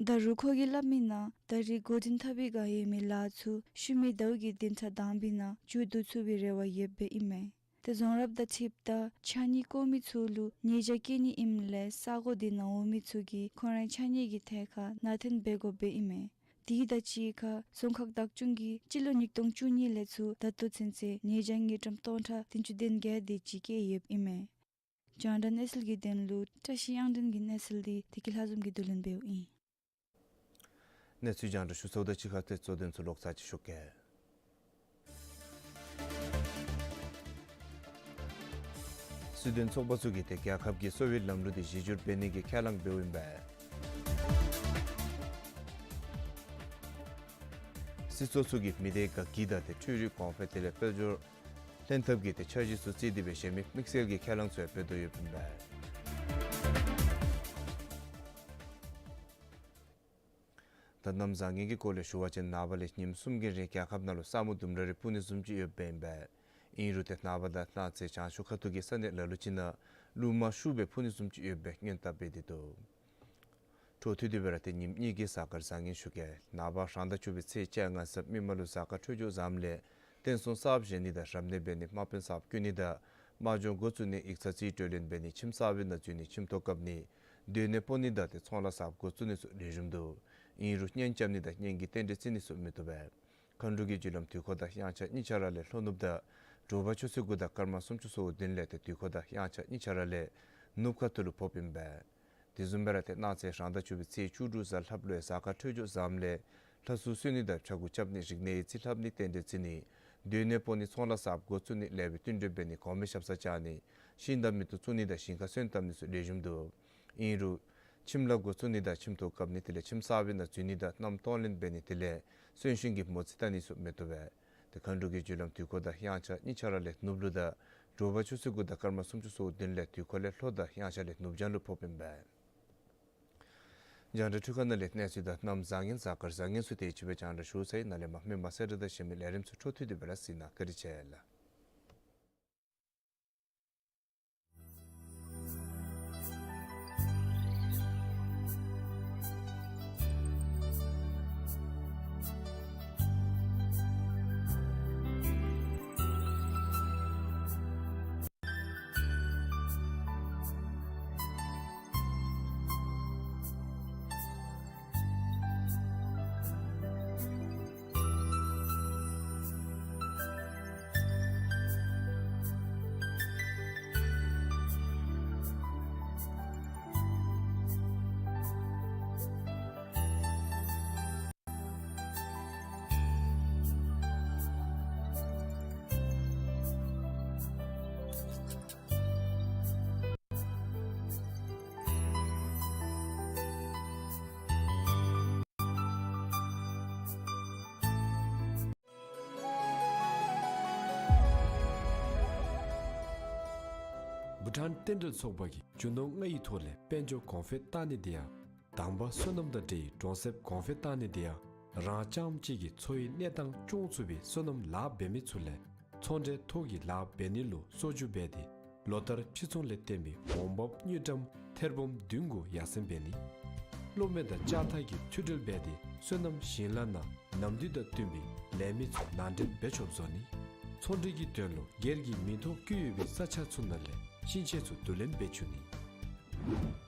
ད་རུང་ཁོ་གིས་སླབ་མི་ནང་ད་རེས་འགོ་འདྲེན་འཐབ་པའི་སྒང་ཡོད་མི་ལཱ་ཚུ་ཤུལ་མའི་ཟླཝ་གི་བདུན་ཕྲག་དང་པའི་ནང་མཇུག་བསྡུ་ཚུགས་པའི་རེ་བ་ཡོདཔ་ཨིན་མས། ཏེ་རྫོང་རབ་དང་འཁྲིལཝ་ད་ཕྱགས་སྙིགས་བཀོ་མི་ཚུ་ལུ་ཉེས་བྱ་བཀལ་ནི་ཨིནམ་ལས་ས་གོ་དེ་ནང་འོང་མི་ཚུ་གིས་ཁོང་རའི་ཕྱགས་སྙིགས་ཀྱི་ཐད་ཁར་ནང་འཐོན་འབད་དགོཔ་ཨིན་མས། དེ་དང་གཅིག་ཁར་རྫོང་ཁག་བདག་སྐྱོང་གིས་སྤྱི་ལོ་ཉིས་སྟོང་བཅུ་གཉིས་ལས་ཚུར་ད་ལྟོ་ཚུན་ཚོད་ཉེས་བྱ་དངུལ་ཀྲམ་སྟོང་ཕྲག་བདུན་ཅུ་དོན་བརྒྱད་དེ་ཅིག་བཀལ་ཡོདཔ་ཨིན་མས། རྒྱང་བསྒྲགས་གནས་ཚུལ་གྱི་དོན་ལུ་བཀྲ་ཤིས་དབྱངས་སྒྲོན་གྱི་གནས་ཚུལ་འདི་བདེ་སྐྱིད་ལྷ་འཛོམས་ཀྱིས་བསྡུ་ལེན་འབདཝ་ཨིན། གནས་ཚུལ་རྒྱང་བསྒྲགས་ཞུ་ཚརཝ་དང་གཅིག་ཁར་ཏེ་གཙོ་དོན་ཚུ་ལོག་ཚར་ཅིག་ཞུ་གེ། སྲིད་དོན་ཚོགས་པ་ཚུ་གིས་ཏེ་རྒྱལ་ཁབ་ཀྱི་གསོ་བའི་ལམ་ལུགས་འདི་གཞི་བསྒྱུར་འབད་ནི་གི་ཁས་བླངས་འབདཝ་ཨིན་པས། སྤྱི་ཚོགས་ཚུ་གིས་མི་སྡེ་དགའ་སྐྱིད་དང་ཏེ་འཕྲུལ་རིག་གོང་འཕེལ་དེ་ལས་དཔལ་འབྱོར་ལྷན་ཐབས་ཀྱི་ཏེ་འཆར་གཞི་ཚུ་བརྩིས་ཏེ་སྦེ་གཞན་མི་དམིགས་བསལ་གྱི་ཁས་བླངས་ཚུ་ཡང་འབད་དོ་ཡོདཔ་ཨིན་པས། ད་གནམ་བཟང་ངན་གྱི་སྐོར་ལས་ཞུ་བ་ཅིན་ནངས་པ་ལས་ཉིནམ་གསུམ་གྱི་རིང་རྒྱལ་ཁབ་ནང་ལུ་ས་སྨུག་ལྡུམ་ར་རེ་སྤུབ་ནི་བཟུམ་ཅིག་ཡོདཔ་ཨིན་པས། ཨིན་རུང་ཏེ་ནངས་པ་དང་གནངས་ཚེ་བྱང་ཕྱོགས་ཁ་ཐུག་གི་ས་གནས་ལ་ལུ་ཅིག་ནང་རླུང་མང་ཤུགས་སྦེ་འཕུ་ནི་བཟུམ་ཅིག་ཡོད་པའི་སྔོན་བརྡ་འབད་དེ་འདུག། འཕྲོ་མཐུད་དེ་སྦེ་ར་ཏེ་ཉིནམ་གཉིས་ཀྱི་གཟའ་སྐར་བཟང་ངན་ཞུ་གེ། ནངས་པ་རང་ཟླ་བཅུ་པའི་ཚེས་བཅོ་ལྔ་གཟའ་མིག་དམར་ལུ་གཟའ་སྐར་འཕྲོད་སྦྱོར་བཟངམ་ལས་རྟེན་གསུམ་གསརཔ་བཞེངས་ནི་དང་རབ་གནས་འབད་ནི་དམག་དཔོན་གསརཔ་བསྐོ་ནི་དང་དམག་སྦྱོང་འགོ་བཙུགས་ནི་ཡིག་ཚང་རྩིས་སྤྲོད་ལེན་འབད་ནི་ཁྱིམ་གསར་པའི་ནང་འཛུལ་ནི་ཁྱིམ་ཐོག་བཀབ་ནི་སྡོད་གནས་སྤོ་ནི་དང་ཏེ་ཚོང་ལཱ་གསརཔ་འགོ་བཙུགས་ནི་ཚུ་ལེགས་ཤོམ་འདུག། ཨིན་རུང་གཉེན་རྐྱབ་ནི་དང་གཉེན་གྱི་རྟེན་འབྲེལ་བརྩི་ནི་ཚུ་མི་བཏུབ་པས། མཁའ་འགྲོ་གི་རྒྱུ་ལམ་དུས་འཁོར་དང་དབྱངས་འཆར་གཉིས་ཆ་ར་ལས་ལྷོ་ནུབ་དང་དྲོ་པ་ཆུ་ཚོད་དགུ་དང་སྐར་མ་སུམ་ཅུ་སོ་བདུན་ལས་ཏེ་དུས་འཁོར་དང་དབྱངས་འཆར་གཉིས་ཆ་ར་ལས་ནུབ་ཁ་ཐུག་ལུ་ཕོགཔ་ཨིན་པས། དེ་བཟུམ་སྦེ་ར་ཏེ་གནངས་ཚེ་རང་ཟླ་བཅུ་པའི་ཚེས་བཅུ་དྲུག་གཟའ་ལྷགཔ་ལུ་ཡང་གཟའ་སྐར་འཕྲོད་སྦྱོར་བཟངམ་ལས་ལྷ་སྲུང་གསོལ་ནི་དང་ཕྱྭ་འགུགས་རྐྱབ་ནི་རིག་གནས་ཡིག་རྩིས་ལྷབ་ནི་རྟེན་འབྲེལ་བརྩི་ནི་སྡོད་གནས་སྤོ་ནི་ཚོང་ལཱ་གསརཔ་འགོ་བཙུགས་ནི་ལེགས་པའི་བསྟུན་གྲོས་འབད་ནི་གོང་མའི་ཞབས་སར་བཅར་ནི་ཤིང་དང་མེ་ཏོག་བཙུགས་ནི་དང་ཞིང་ཁ་སོན་བཏབ་ནི་ཚུ་ལེགས་ཤོམ་འདུག། ཨིན་རུང་ཁྱིམ་ལཱ་འགོ་བཙུགས་ནི་དང་ཁྱིམ་ཐོག་བཀབ་ནི་དེ་ལས་ཁྱིམ་གསར་པའི་ནང་འཛུལ་ནི་དང་མནའམ་གཏོང་ལེན་འབད་ནི་དེ་ལས་གསོན་གཤིན་གྱི་མོ་རྩིས་བལྟ་ནི་ཚུ་མི་བཏུབ་པས། ཏེ་མཁའ་འགྲོ་གི་རྒྱུ་ལམ་དུས་འཁོར་དང་དབྱངས་འཆར་གཉིས་ཆ་ར་ལས་ནུབ་ལུ་དང་དྲོ་པ་ཆུ་ཚོད་དགུ་དང་སྐར་མ་སུམ་ཅུ་སོ་བདུན་ལས་དུས་འཁོར་ལས་ལྷོ་དང་དབྱངས་འཆར་ལས་ནུབ་བྱང་ལུ་ཕོགཔ་ཨིན་པས། རྒྱང་བསྒྲགས་འཕྲུལ་ཁང་ནང་ལས་གནས་ཚུལ་དང་གནམ་བཟང་ངན་གཟའ་སྐར་བཟང་ངན་ཚུ་དེ་ཅིག་སྦེ་རྒྱང་བསྒྲགས་ཞུ་ཚར་ཡི། ནཱ་ལས་མར་མི་མང་གསལ་བསྒྲགས་དང་གཞན་མི་ལས་རིམ་ཚུ་འཕྲོ་མཐུད་དེ་སྦེ་ར་གཟིགས་གནང། བཀའ་དྲིན་ཆེ་ལགས། བྷུ་ཊཱན་རྟེན་འབྲེལ་ཚོགས་པ་གིས་རྒྱུ་ནོར་ལྔ་ཡི་ཐོག་ལས་དཔལ་འབྱོར་གོང་འཕེལ་བཏང་ནི་དེ་ཡང་དང་པ་སོ་ནམ་དང་འབྲེལ་བའི་གྲོང་གསེབ་གོང་འཕེལ་བཏང་ནི་དེ་ཡང་རང་རྐྱངམ་གཅིག་གིས་འཚོ་བའི་གནས་སྟངས་སྐྱོང་ཚུགས་པའི་སོ་ནམ་ལཱ་འབད་མི་ཚུ་ལས་ཚོང་འབྲེལ་ཐོག་གི་ལཱ་འབད་ནི་ལུ་གསོ་སྒྱུར་འབད་དེ་ལོ་ལྟར་ཕྱིར་ཚོང་ལས་བརྟེན་པའི་འོང་འབབ་དངུལ་ཀྲམ་ཐེར་འབུམ་བདུན་གུ་ཡར་སེང་འབད་ནི། གློག་མེ་དང་ལྕགས་ཐག་གི་མཐུད་སྦྲེལ་འབད་དེ་སོ་ནམ་ཞིང་ལཱ་ནང་ནམ་དུས་དང་བསྟུན་པའི་ལས་མི་ཚུ་ནང་འདྲེན་འབད་ཆོགཔ་བཟོ་ནི། ཚོང་འབྲེལ་གྱི་དོན་ལུ་སྒེར་གྱི་མིང་ཐོ་བཀོད་ཡོད་པའི་ས་ཆ་ཚུ་ནང་ལས་ཤིང་ཆས་ཚུ་བསྡུ་ལེན་འབད་བཅུག་ནི།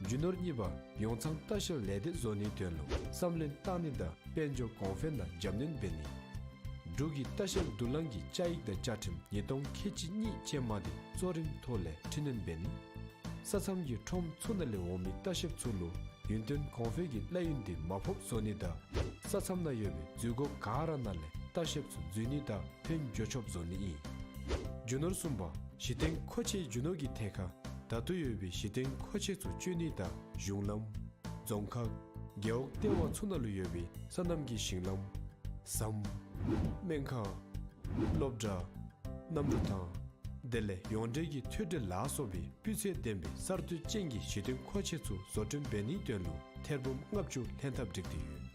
རྒྱུ་ནོར་གཉིས་པ་ཡོངས་ཚང་ལྟ་བཤལ་ལས་སྡེ་བཟོ་ནིའི་དོན་ལུ་བསམ་བློ་བཏང་ནི་དང་དཔལ་འབྱོར་གོང་འཕེལ་ནང་རྒྱབ་སྣོན་འབད་ནི། འབྲུག་གི་ལྟ་བཤལ་དུག་རླངས་ཀྱི་བཅའ་ཡིག་དང་བཅའ་ཁྲིམས་ཉིས་སྟོང་ཁལ་གཅིག་གཉིས་ཅན་མ་དེ་གཙོ་རིམ་ཐོག་ལས་འཕྲི་སྣོན་འབད་ནི། ས་མཚམས་ཀྱི་ཁྲོམ་ཚུ་ནང་ལས་འོང་མི་ལྟ་བཤལཔ་ཚུ་ལུ་ཡུན་བརྟན་གོང་འཕེལ་གྱི་གླ་ཡུན་དེ་མ་ཕོགཔ་བཟོ་ནི་དང་ས་མཚམས་ནང་ཡོད་པའི་འཛུལ་སྒོ་ག་ར་ནང་ལས་ལྟ་བཤལཔ་ཚུ་འཛུལ་ནི་དང་ཕར་འགྱོ་ཆོགཔ་བཟོ་ནི་ཨིན། རྒྱུ་ནོར་གསུམ་པ་གཞི་རྟེན་མཁོ་ཆེའི་རྒྱུ་ནོར་གྱི་ཐད་ཁར་ད་ལྟོ་ཡོད་པའི་གཞི་རྟེན་མཁོ་ཆེ་ཚུ་སྤྱོད་ནི་དང་གཞུང་ལམ་རྫོང་ཁག་རྒེད་འོག་ལྟེ་བ་ཚུ་ནང་ལུ་ཡོད་པའི་སོ་ནམ་གྱི་ཞིང་ལམ་ཟམ་སྨན་ཁང་སློབ་གྲྭ་གནམ་གྲུ་ཐང་དེ་ལས་ཡོངས་འབྲེལ་གྱི་མཐུད་སྦྲེལ་ལ་སོགས་པའི་སྤུས་ཚད་ལྡན་པའི་གསར་གཏོད་ཅན་གྱི་གཞི་རྟེན་མཁོ་ཆེ་ཚུ་བཟོ་སྐྲུན་འབད་ནིའི་དོན་ལུ་ཐེར་འབུམ་ལྔ་བཅུ་ལྷན་ཐབས་བསྒྲིགས་ཏེ་ཡོད།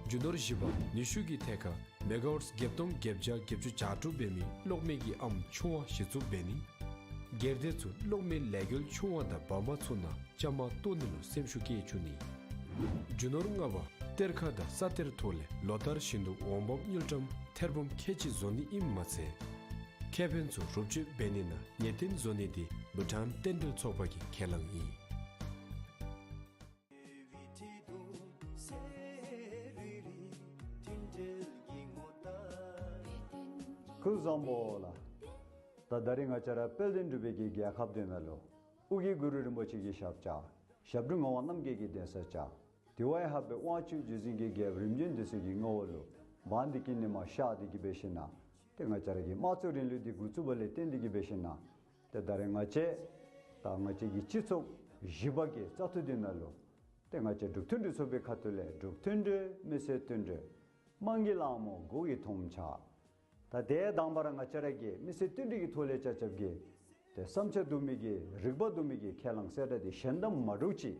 རྒྱུ་ནོར་བཞི་པ་ནུས་ཤུགས་ཀྱི་ཐད་ཁར་མེ་ག་ཝཊ་བརྒྱད་སྟོང་བརྒྱད་བརྒྱ་བརྒྱད་ཅུ་གྱ་དྲུག་འབད་མི་གློག་མེ་གི་ཨམ་ཆུང་བ་གཞི་བཙུགས་འབད་ནི། སྒེར་སྡེ་ཚུ་གློག་མེ་ལས་འགུལ་ཆུང་བ་དང་འབར་མ་ཚུ་ནང་བཅའ་མར་གཏོགས་ནི་ལུ་སེམས་ཤུགས་བསྐྱེད་བཅུག་ནི། རྒྱུ་ནོར་ལྔ་པ་གཏེར་ཁ་དང་ས་གཏེར་ཐོག་ལས་ལོ་ལྟར་བཞིན་དུ་འོང་འབབ་དངུལ་ཀྲམ་ཐེར་འབུམ་ཁལ་གཅིག་བཟོ་ནི་ཨིནམ་མ་ཚད་ཁེ་ཕན་ཚུ་རུབ་གཅོད་འབད་ནི་ནང་ངེས་བརྟན་བཟོ་ནི་དེ་བྷུ་ཊཱན་རྟེན་འབྲེལ་ཚོགས་པ་གི་ཁས་བླངས་ཨིན། སྐུ་གཟུགས་བཟང་པོ་ལགས། ད་ད་རིས་ང་བཅས་ར་དཔལ་ལྡན་འབྲུག་པའི་གི་རྒྱལ་ཁབ་འདི་ནང་ལུ་ཨོ་རྒྱན་གུ་རུ་རིན་པོ་ཆེ་གི་ཞབས་ཆ་ཞབས་དྲུང་ངག་དབང་རྣམ་རྒྱལ་གྱི་གདན་ས་ཆགས། དེ་བ་ཡང་ལྷག་པའི་དབང་ཕྱུག་བརྒྱུད་འཛིན་གྱི་རྒྱལཔོ་རིམ་བྱོན་འདི་ཚུ་གི་ངོ་བོ་ལུ་འབངས་འདི་གི་ནི་མ་ཤར་འདི་གིས་འབད་ཞིན་ན་ཏེ་ང་བཅས་ར་གི་དམངས་གཙོའི་རིང་ལུགས་འདི་འགོ་བཙུགས་པ་ལས་བརྟེན་འདི་གིས་འབད་ཞིན་ན་ཏེ་ད་རེས་ང་བཅས་ད་ང་བཅས་ཀྱི་སྤྱི་ཚོགས་བཞི་པ་གི་བཙག་འཐུ་འདི་ནང་ལུ་ཏེ་ང་བཅས་འབྲུག་མཐུན་སྒྲིལ་ཚོགས་པའི་ཁ་ཐུག་ལས་འབྲུག་མཐུན་སྒྲིལ་མི་སེར་མཐུན་སྒྲིལ་ དམངས་ཀྱི་ལག་མོ་མགོ་གི་ཐོམ་ཆ། ད་དེ་དང་པ་ར་ང་བཅས་ར་གི་མི་སེར་བསྟུན་གྲོས་ཀྱི་ཐོག་ལས་ཆ་ཁྱབ་ཀྱིས་ཏེ་བསམ་འཆར་བསྡུ་མི་གི་རིག་པ་བསྡུ་མི་གི་ཁས་བླངས་གསལ་བསྒྲགས་འདི་གཞན་དང་མ་འདྲཝ་ཅིག་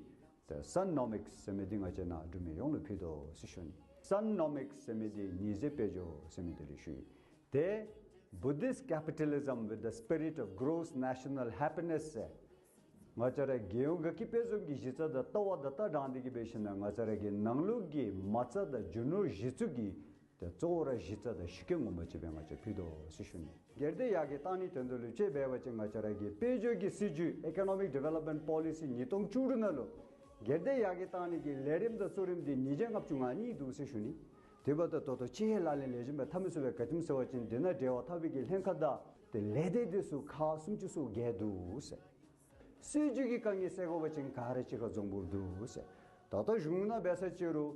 ཏེ་Sunnomics ཟེར་མི་འདི་ང་བཅས་ནཱ་འབྲུག་མི་ཡོངས་ལུ་ཕུལ་དོ་ཟེར་ཞུ་ནི། Sunnomics ཟེར་མི་འདི་ཉི་ཟེར་དཔལ་འབྱོར་ཟེར་མི་འདི་ལུ་ཞུ་ཡི། ཏེ་Buddhist capitalism with the spirit of gross national happiness ཟེར། ང་བཅས་ར་རྒྱལ་ཡོངས་དགའ་སྐྱིད་དཔལ་འཛོམས་ཀྱི་གཞི་རྩ་དང་ལྟ་བ་དང་ལྟ་སྟངས་འདི་གིས་འབད་ཞིན་ན་ང་བཅས་ར་གི་ནང་ལུགས་ཀྱི་མ་རྩ་དང་རྒྱུ་ནོར་གཞི་བཙུགས་ཀྱི་ཏེ་གཙོ་བོ་ར་གཞི་རྩ་དང་གཞི་རྐྱེན་ངོ་མ་ཅིག་སྦེ་ང་བཅས་ཕུལ་དོ་ཟེར་ཞུ་ནི། སྒེར་སྡེ་ཡར་རྒྱས་བཏང་ནིའི་དོན་དུ་ལུ་ཅིག་འབད་བ་ཅིན་ང་བཅས་ར་གི་དཔལ་འབྱོར་གྱི་སྲིད་བྱུས་Economic Development Policy ཉིས་སྟོང་བཅུ་དྲུག་ནང་ལུ་སྒེར་སྡེ་ཡར་རྒྱས་བཏང་ནི་གི་ལས་རིམ་དང་གཙོ་རིམ་འདི་ཉིས་བརྒྱ་ལྔ་བཅུ་ང་གཉིས་འདུག་ཟེར་ཞུ་ནི། དེ་འབདཝ་ད་ད་ལྟོ་ཅིག་ལག་ལེན་ལེགས་ཤོམ་སྦེ་འཐབ་མི་ཚུགས་པས། ག་ཅི་སྨོ་ཟེར་བ་ཅིན་དེ་ནང་འབྲེལ་བ་འཐབ་པའི་གི་ལྷན་ཁག་དང་ཏེ་ལས་སྡེ་འདི་ཚུ་ཁག་སུམ་ཅུ་སོ་བརྒྱད་འདུག་ཟེར། སྲིད་བྱུས་ཀྱི་དཀའ་ངལ་སེལ་དགོ་པ་ཅིན་ག་ར་གཅིག་ཁར་འཛོམས་དགོཔ་འདུག་ཟེར། ད་ལྟོ་གཞུང་ནང་འབད་ས་ཅིག་རུང་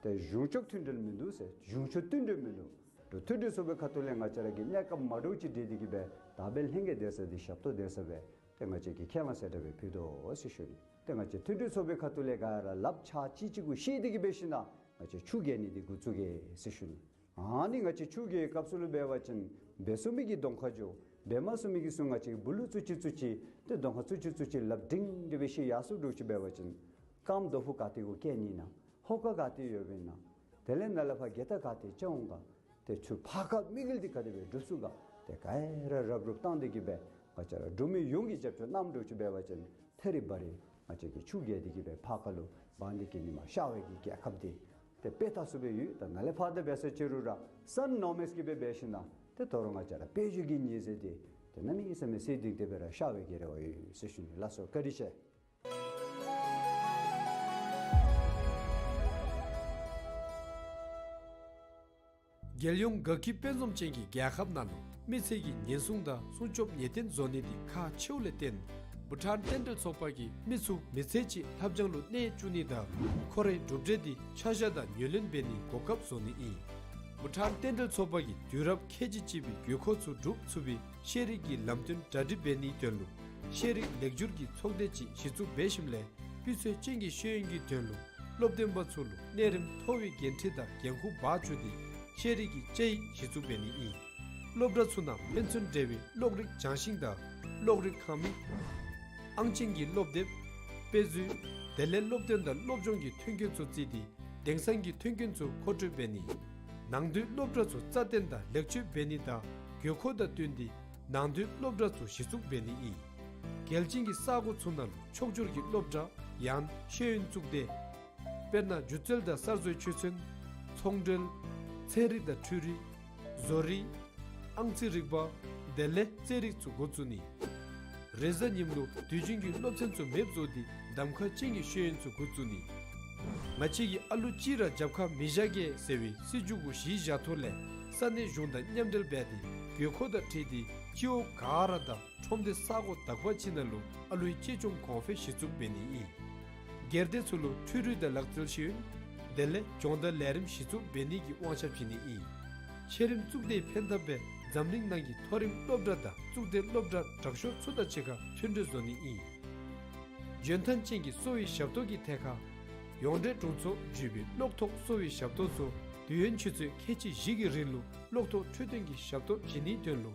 ཏེ་གཞུང་ཕྱོགས་མཐུན་སྒྲིལ་མིན་འདུག་ཟེར། གཞུང་ཕྱོགས་མཐུན་སྒྲིལ་མིན་འདུག། འགྲོ་མཐུན་སྒྲིལ་ཚུགས་པའི་ཁ་ཐུག་ལས་ང་བཅས་ར་གི་གནས་སྐབས་མ་འདྲཝ་ཅིག་འདི་འདི་གིས་སྦེ་དག་པའི་ལྷན་རྒྱས་སྡོད་ས་འདི་ཞབས་ཏོག་སྡོད་ས་སྦེ་ཏེ་ང་བཅས་ཀྱིས་ཁས་བླངས་གསལ་བསྒྲགས་སྦེ་ཕུལ་དོ་ཟེར་ཞུ་ནི། ཏེ་ང་བཅས་མཐུན་སྒྲིལ་ཚུགས་པའི་ཁ་ཐུག་ལས་ག་ར་ལགཔ་ཆ་གཅིག་གཅིག་གུ་བཤེད་དེ་གིས་འབད་ཞིན་ན་ང་བཅས་ཆུ་རྐྱབ་ནི་འདི་འགོ་བཙུགས་གེ་ཟེར་ཞུ་ནི། ཨ་ནི་ང་བཅས་ཆུ་རྐྱབ་པའི་སྐབས་སུ་ལུ་འབད་བ་ཅིན་འབད་ཚུགས་མི་གིས་གདོང་ཁར་འགྱོ། འབད་མ་ཚུགས་མི་གིས་ཚུར་ང་བཅས་སྦུག་ལུ་བཙུགས་ཅི་བཙུགས་ཅི་ཏེ་གདོང་ཁར་བཙུགས་ཅི་བཙུགས་ཅི་ལགཔ་སྒྲིང་སྒྲི་སྦེ་བཤེད་ཡར་སོང་འགྱོ་ཅི་འབད་བ་ཅིན་རྐངམ་རྡོ་ཕུག་ག་ཏེ་གུ་བཀལ་ནི་ཨིན་ན། ཧོ་ཀ་ག་ཏེ་ཡོདཔ་ཨིན་ན། དེ་ལས་ནཱ་ལས་ཕར་རྒྱལ་ཐ་ག་ཏེ་བཅར་འོང་ག། ཏེ་ཚུར་ཕར་ཁ་དམིགས་ཡུལ་འདི་ག་དེ་སྦེ་འགྲུབ་ཚུགས་ག། ཏེ་ག་ར་རབ་རུབ་བཏང་སྟེ་གིས་སྦེ་ང་བཅས་ར་འབྲུག་མི་ཡོངས་ཀྱིས་རྒྱབ་སྐྱོར་གནང་འགྱོ་ཅི་འབད་བ་ཅིན་ཐད་རི་བ་རི་ང་བཅས་ཀྱིས་ཆུ་རྐྱབ་སྟེ་གིས་སྦེ་ཕར་ཁ་ལུ་འབག་སྟེ་གིས་ཉིནམ་ཤར་བའི་གི་རྒྱལ་ཁབ་འདི་ཏེ་དཔེ་ལྟ་ཚུགས་སྦེ་ཡོད། ད་ནཱ་ལས་ཕར་ད་འབད་ས་ཅིག་རུང་ར་Sunnomics གིས་སྦེ་འབད་ཞིན་ན་ཏེ་ད་རུང་ང་བཅས་ར་དཔལ་འབྱོར་གྱི་ཉི་ཟེར་འདི་ཏེ་གནམ་མེད་ས་མེད་གསལ་ཏིང་ཏིང་སྦེ་ར་ཤར་བའི་གི་རེ་བ་ཡོད་ཟེར་ཞུ་ནི་ལགས་སོ། བཀའ་དྲིན་ཆེ། རྒྱལ་ཡོངས་དགའ་སྐྱིད་དཔལ་འཛོམས་ཅན་གྱི་རྒྱལ་ཁབ་ནང་ལུ་མི་ཚེ་གི་ཉེན་སྲུང་དང་སྲུང་སྐྱོབ་ངེས་གཏན་བཟོ་ནི་འདི་ཁག་ཆེཝ་ལས་བརྟེན་བྷུ་ཊཱན་རྟེན་འབྲེལ་ཚོགས་པ་གིས་མི་ཚུ་མི་ཚེ་གཅིག་ལྷབ་སྦྱང་ལུ་གནས་བཅུག་ནི་དང་ཁོ་རའི་གྲུབ་འབྲས་འདི་ཆ་བཞག་དང་ངོས་ལེན་འབད་ནིའི་གོ་སྐབས་བཟོ་ནི་ཨིན། བྷུ་ཊཱན་རྟེན་འབྲེལ་ཚོགས་པ་གིས་དུས་རབས་ཁལ་གཅིག་གཅིག་པའི་དགོས་མཁོ་ཚུ་སྒྲུབ་ཚུགས་པའི་ཤེས་རིག་གི་ལམ་སྟོན་གྲ་སྒྲིག་འབད་ནིའི་དོན་ལུ་ཤེས་རིག་ལེགས་བསྒྱུར་གྱི་ཚོགས་སྡེ་ཅིག་གཞི་བཙུགས་འབད་ཞིནམ་ལས་སྤུས་ཚད་ཅན་གྱི་ཤེས་ཡོན་གྱི་དོན་ལུ་སློབ་སྟོན་པ་ཚུ་ལུ་གནས་རིམ་མཐོ་བའི་འགན་འཁྲི་དང་འགན་ཁུར་འབག་བཅུག་སྟེ་ཤེས་རིག་གི་དཔྱད་ཡིག་གཞི་བཙུགས་འབད་ནི་ཨིན། སློབ་གྲྭ་ཚུ་ནང་ཕན་ཚུན་འབྲེལ་བའི་གློག་རིག་སྦྱང་ཤིང་དང་གློག་རིག་ཁང་མིག་ཨང་ཅན་གྱི་སློབ་དེབ་དཔེ་མཛོད་དེ་ལས་སློབ་སྟོན་དང་སློབ་སྦྱོང་གི་མཐུན་རྐྱེན་ཚུ་བརྩིས་ཏེ་དེང་སང་གི་མཐུན་རྐྱེན་ཚུ་མཁོ་སྤྲོད་འབད་ནི། ནང་དོན་སློབ་གྲྭ་ཚུ་རྩ་བརྟན་དང་ལེགས་བཅོས་འབད་ནི་དང་དགོས་མཁོ་དང་བསྟུན་ཏེ་ནང་དོན་སློབ་གྲྭ་ཚུ་གཞི་བཙུགས་འབད་ནི་ཨིན། གལ་ཅན་གྱི་ས་གོ་ཚུ་ནང་ལུ་ཕྱོགས་སྒྱུར་གྱི་སློབ་གྲྭ་ཡང་ཤེས་ཡོན་གཙུག་སྡེ་དཔེར་ན་སྒྱུ་རྩལ་དང་གསར་བཟོའི་ཆོས་ཚན་ཚོང་འབྲེལ་ཚན་རིག་དང་འཕྲུལ་རིག་བཟོ་རིག་ཨང་རྩིས་རིག་པ་དེ་ལས་རྩེད་རིགས་ཚུ་འགོ་བཙུགས་ནི། རེས་གཟའ་ཉིམ་ལུ་དུས་རྒྱུན་གྱི་སློབ་ཚན་ཚུ་མེདཔ་བཟོ་སྟེ་གདམ་ཁ་ཅན་གྱི་ཤེས་ཡོན་ཚུ་འགོ་བཙུགས་ནི། ང་བཅས་ཀྱིས་ཨ་ལུ་གཅིག་ར་རྒྱབ་ཁར་མི་བཞག་གེ་ཟེར་བའི་སྲིད་བྱུས་གུ་གཞི་བཞག་ཐོག་ལས་ས་གནས་གཞུང་དང་མཉམ་འབྲེལ་འབད་དེ་དགོས་མཁོ་དང་འཁྲིལ་ཏེ་སྤྱི་འོག་ག་ར་དང་ཁྲོམ་སྡེ་ས་གོ་དག་པ་ཅིག་ནང་ལུ་ཨ་ལུའི་གཅེས་སྐྱོང་གོང་འཕེལ་གཞི་བཙུགས་འབད་ནི་ཨིན། སྒེར་སྡེ་ཚུ་ལུ་འཕྲུལ་རིག་དང་ལག་རྩལ་ཤེས་ཡོན་དེ་ལས་སྦྱོང་བརྡར་ལས་རིམ་གཞི་བཙུགས་འབད་ནི་གི་དབང་ཆ་བྱིན་ནི་ཨིན། ཆེ་རིམ་གཙུག་སྡེའི་ཕན་ཐབས་སྦེ་འཛམ་གླིང་ནང་གི་མཐོ་རིམ་སློབ་གྲྭ་དང་གཙུག་སྡེ་སློབ་གྲྭ་དྲག་ཤོས་ཚུ་དང་གཅིག་ཁར་མཐུན་འབྲེལ་བཟོ་ནི་ཨིན། འཇོན་ཐང་ཅན་གྱི་གསོ་བའི་ཞབས་ཏོག་གི་ཐད་ཁར་ཡོངས་འབྲེལ་དྲུང་འཚོ་བརྒྱུད་པའི་གློག་ཐོག་གསོ་བའི་ཞབས་ཏོག་ཚུ་དུས་ཡུན་ཆུ་ཚོད་ཁལ་གཅིག་བཞི་གི་རིང་ལུ་གློག་ཐོག་འཕྲོད་བསྟེན་གྱི་ཞབས་ཏོག་བྱིན་ནིའི་དོན་ལུ་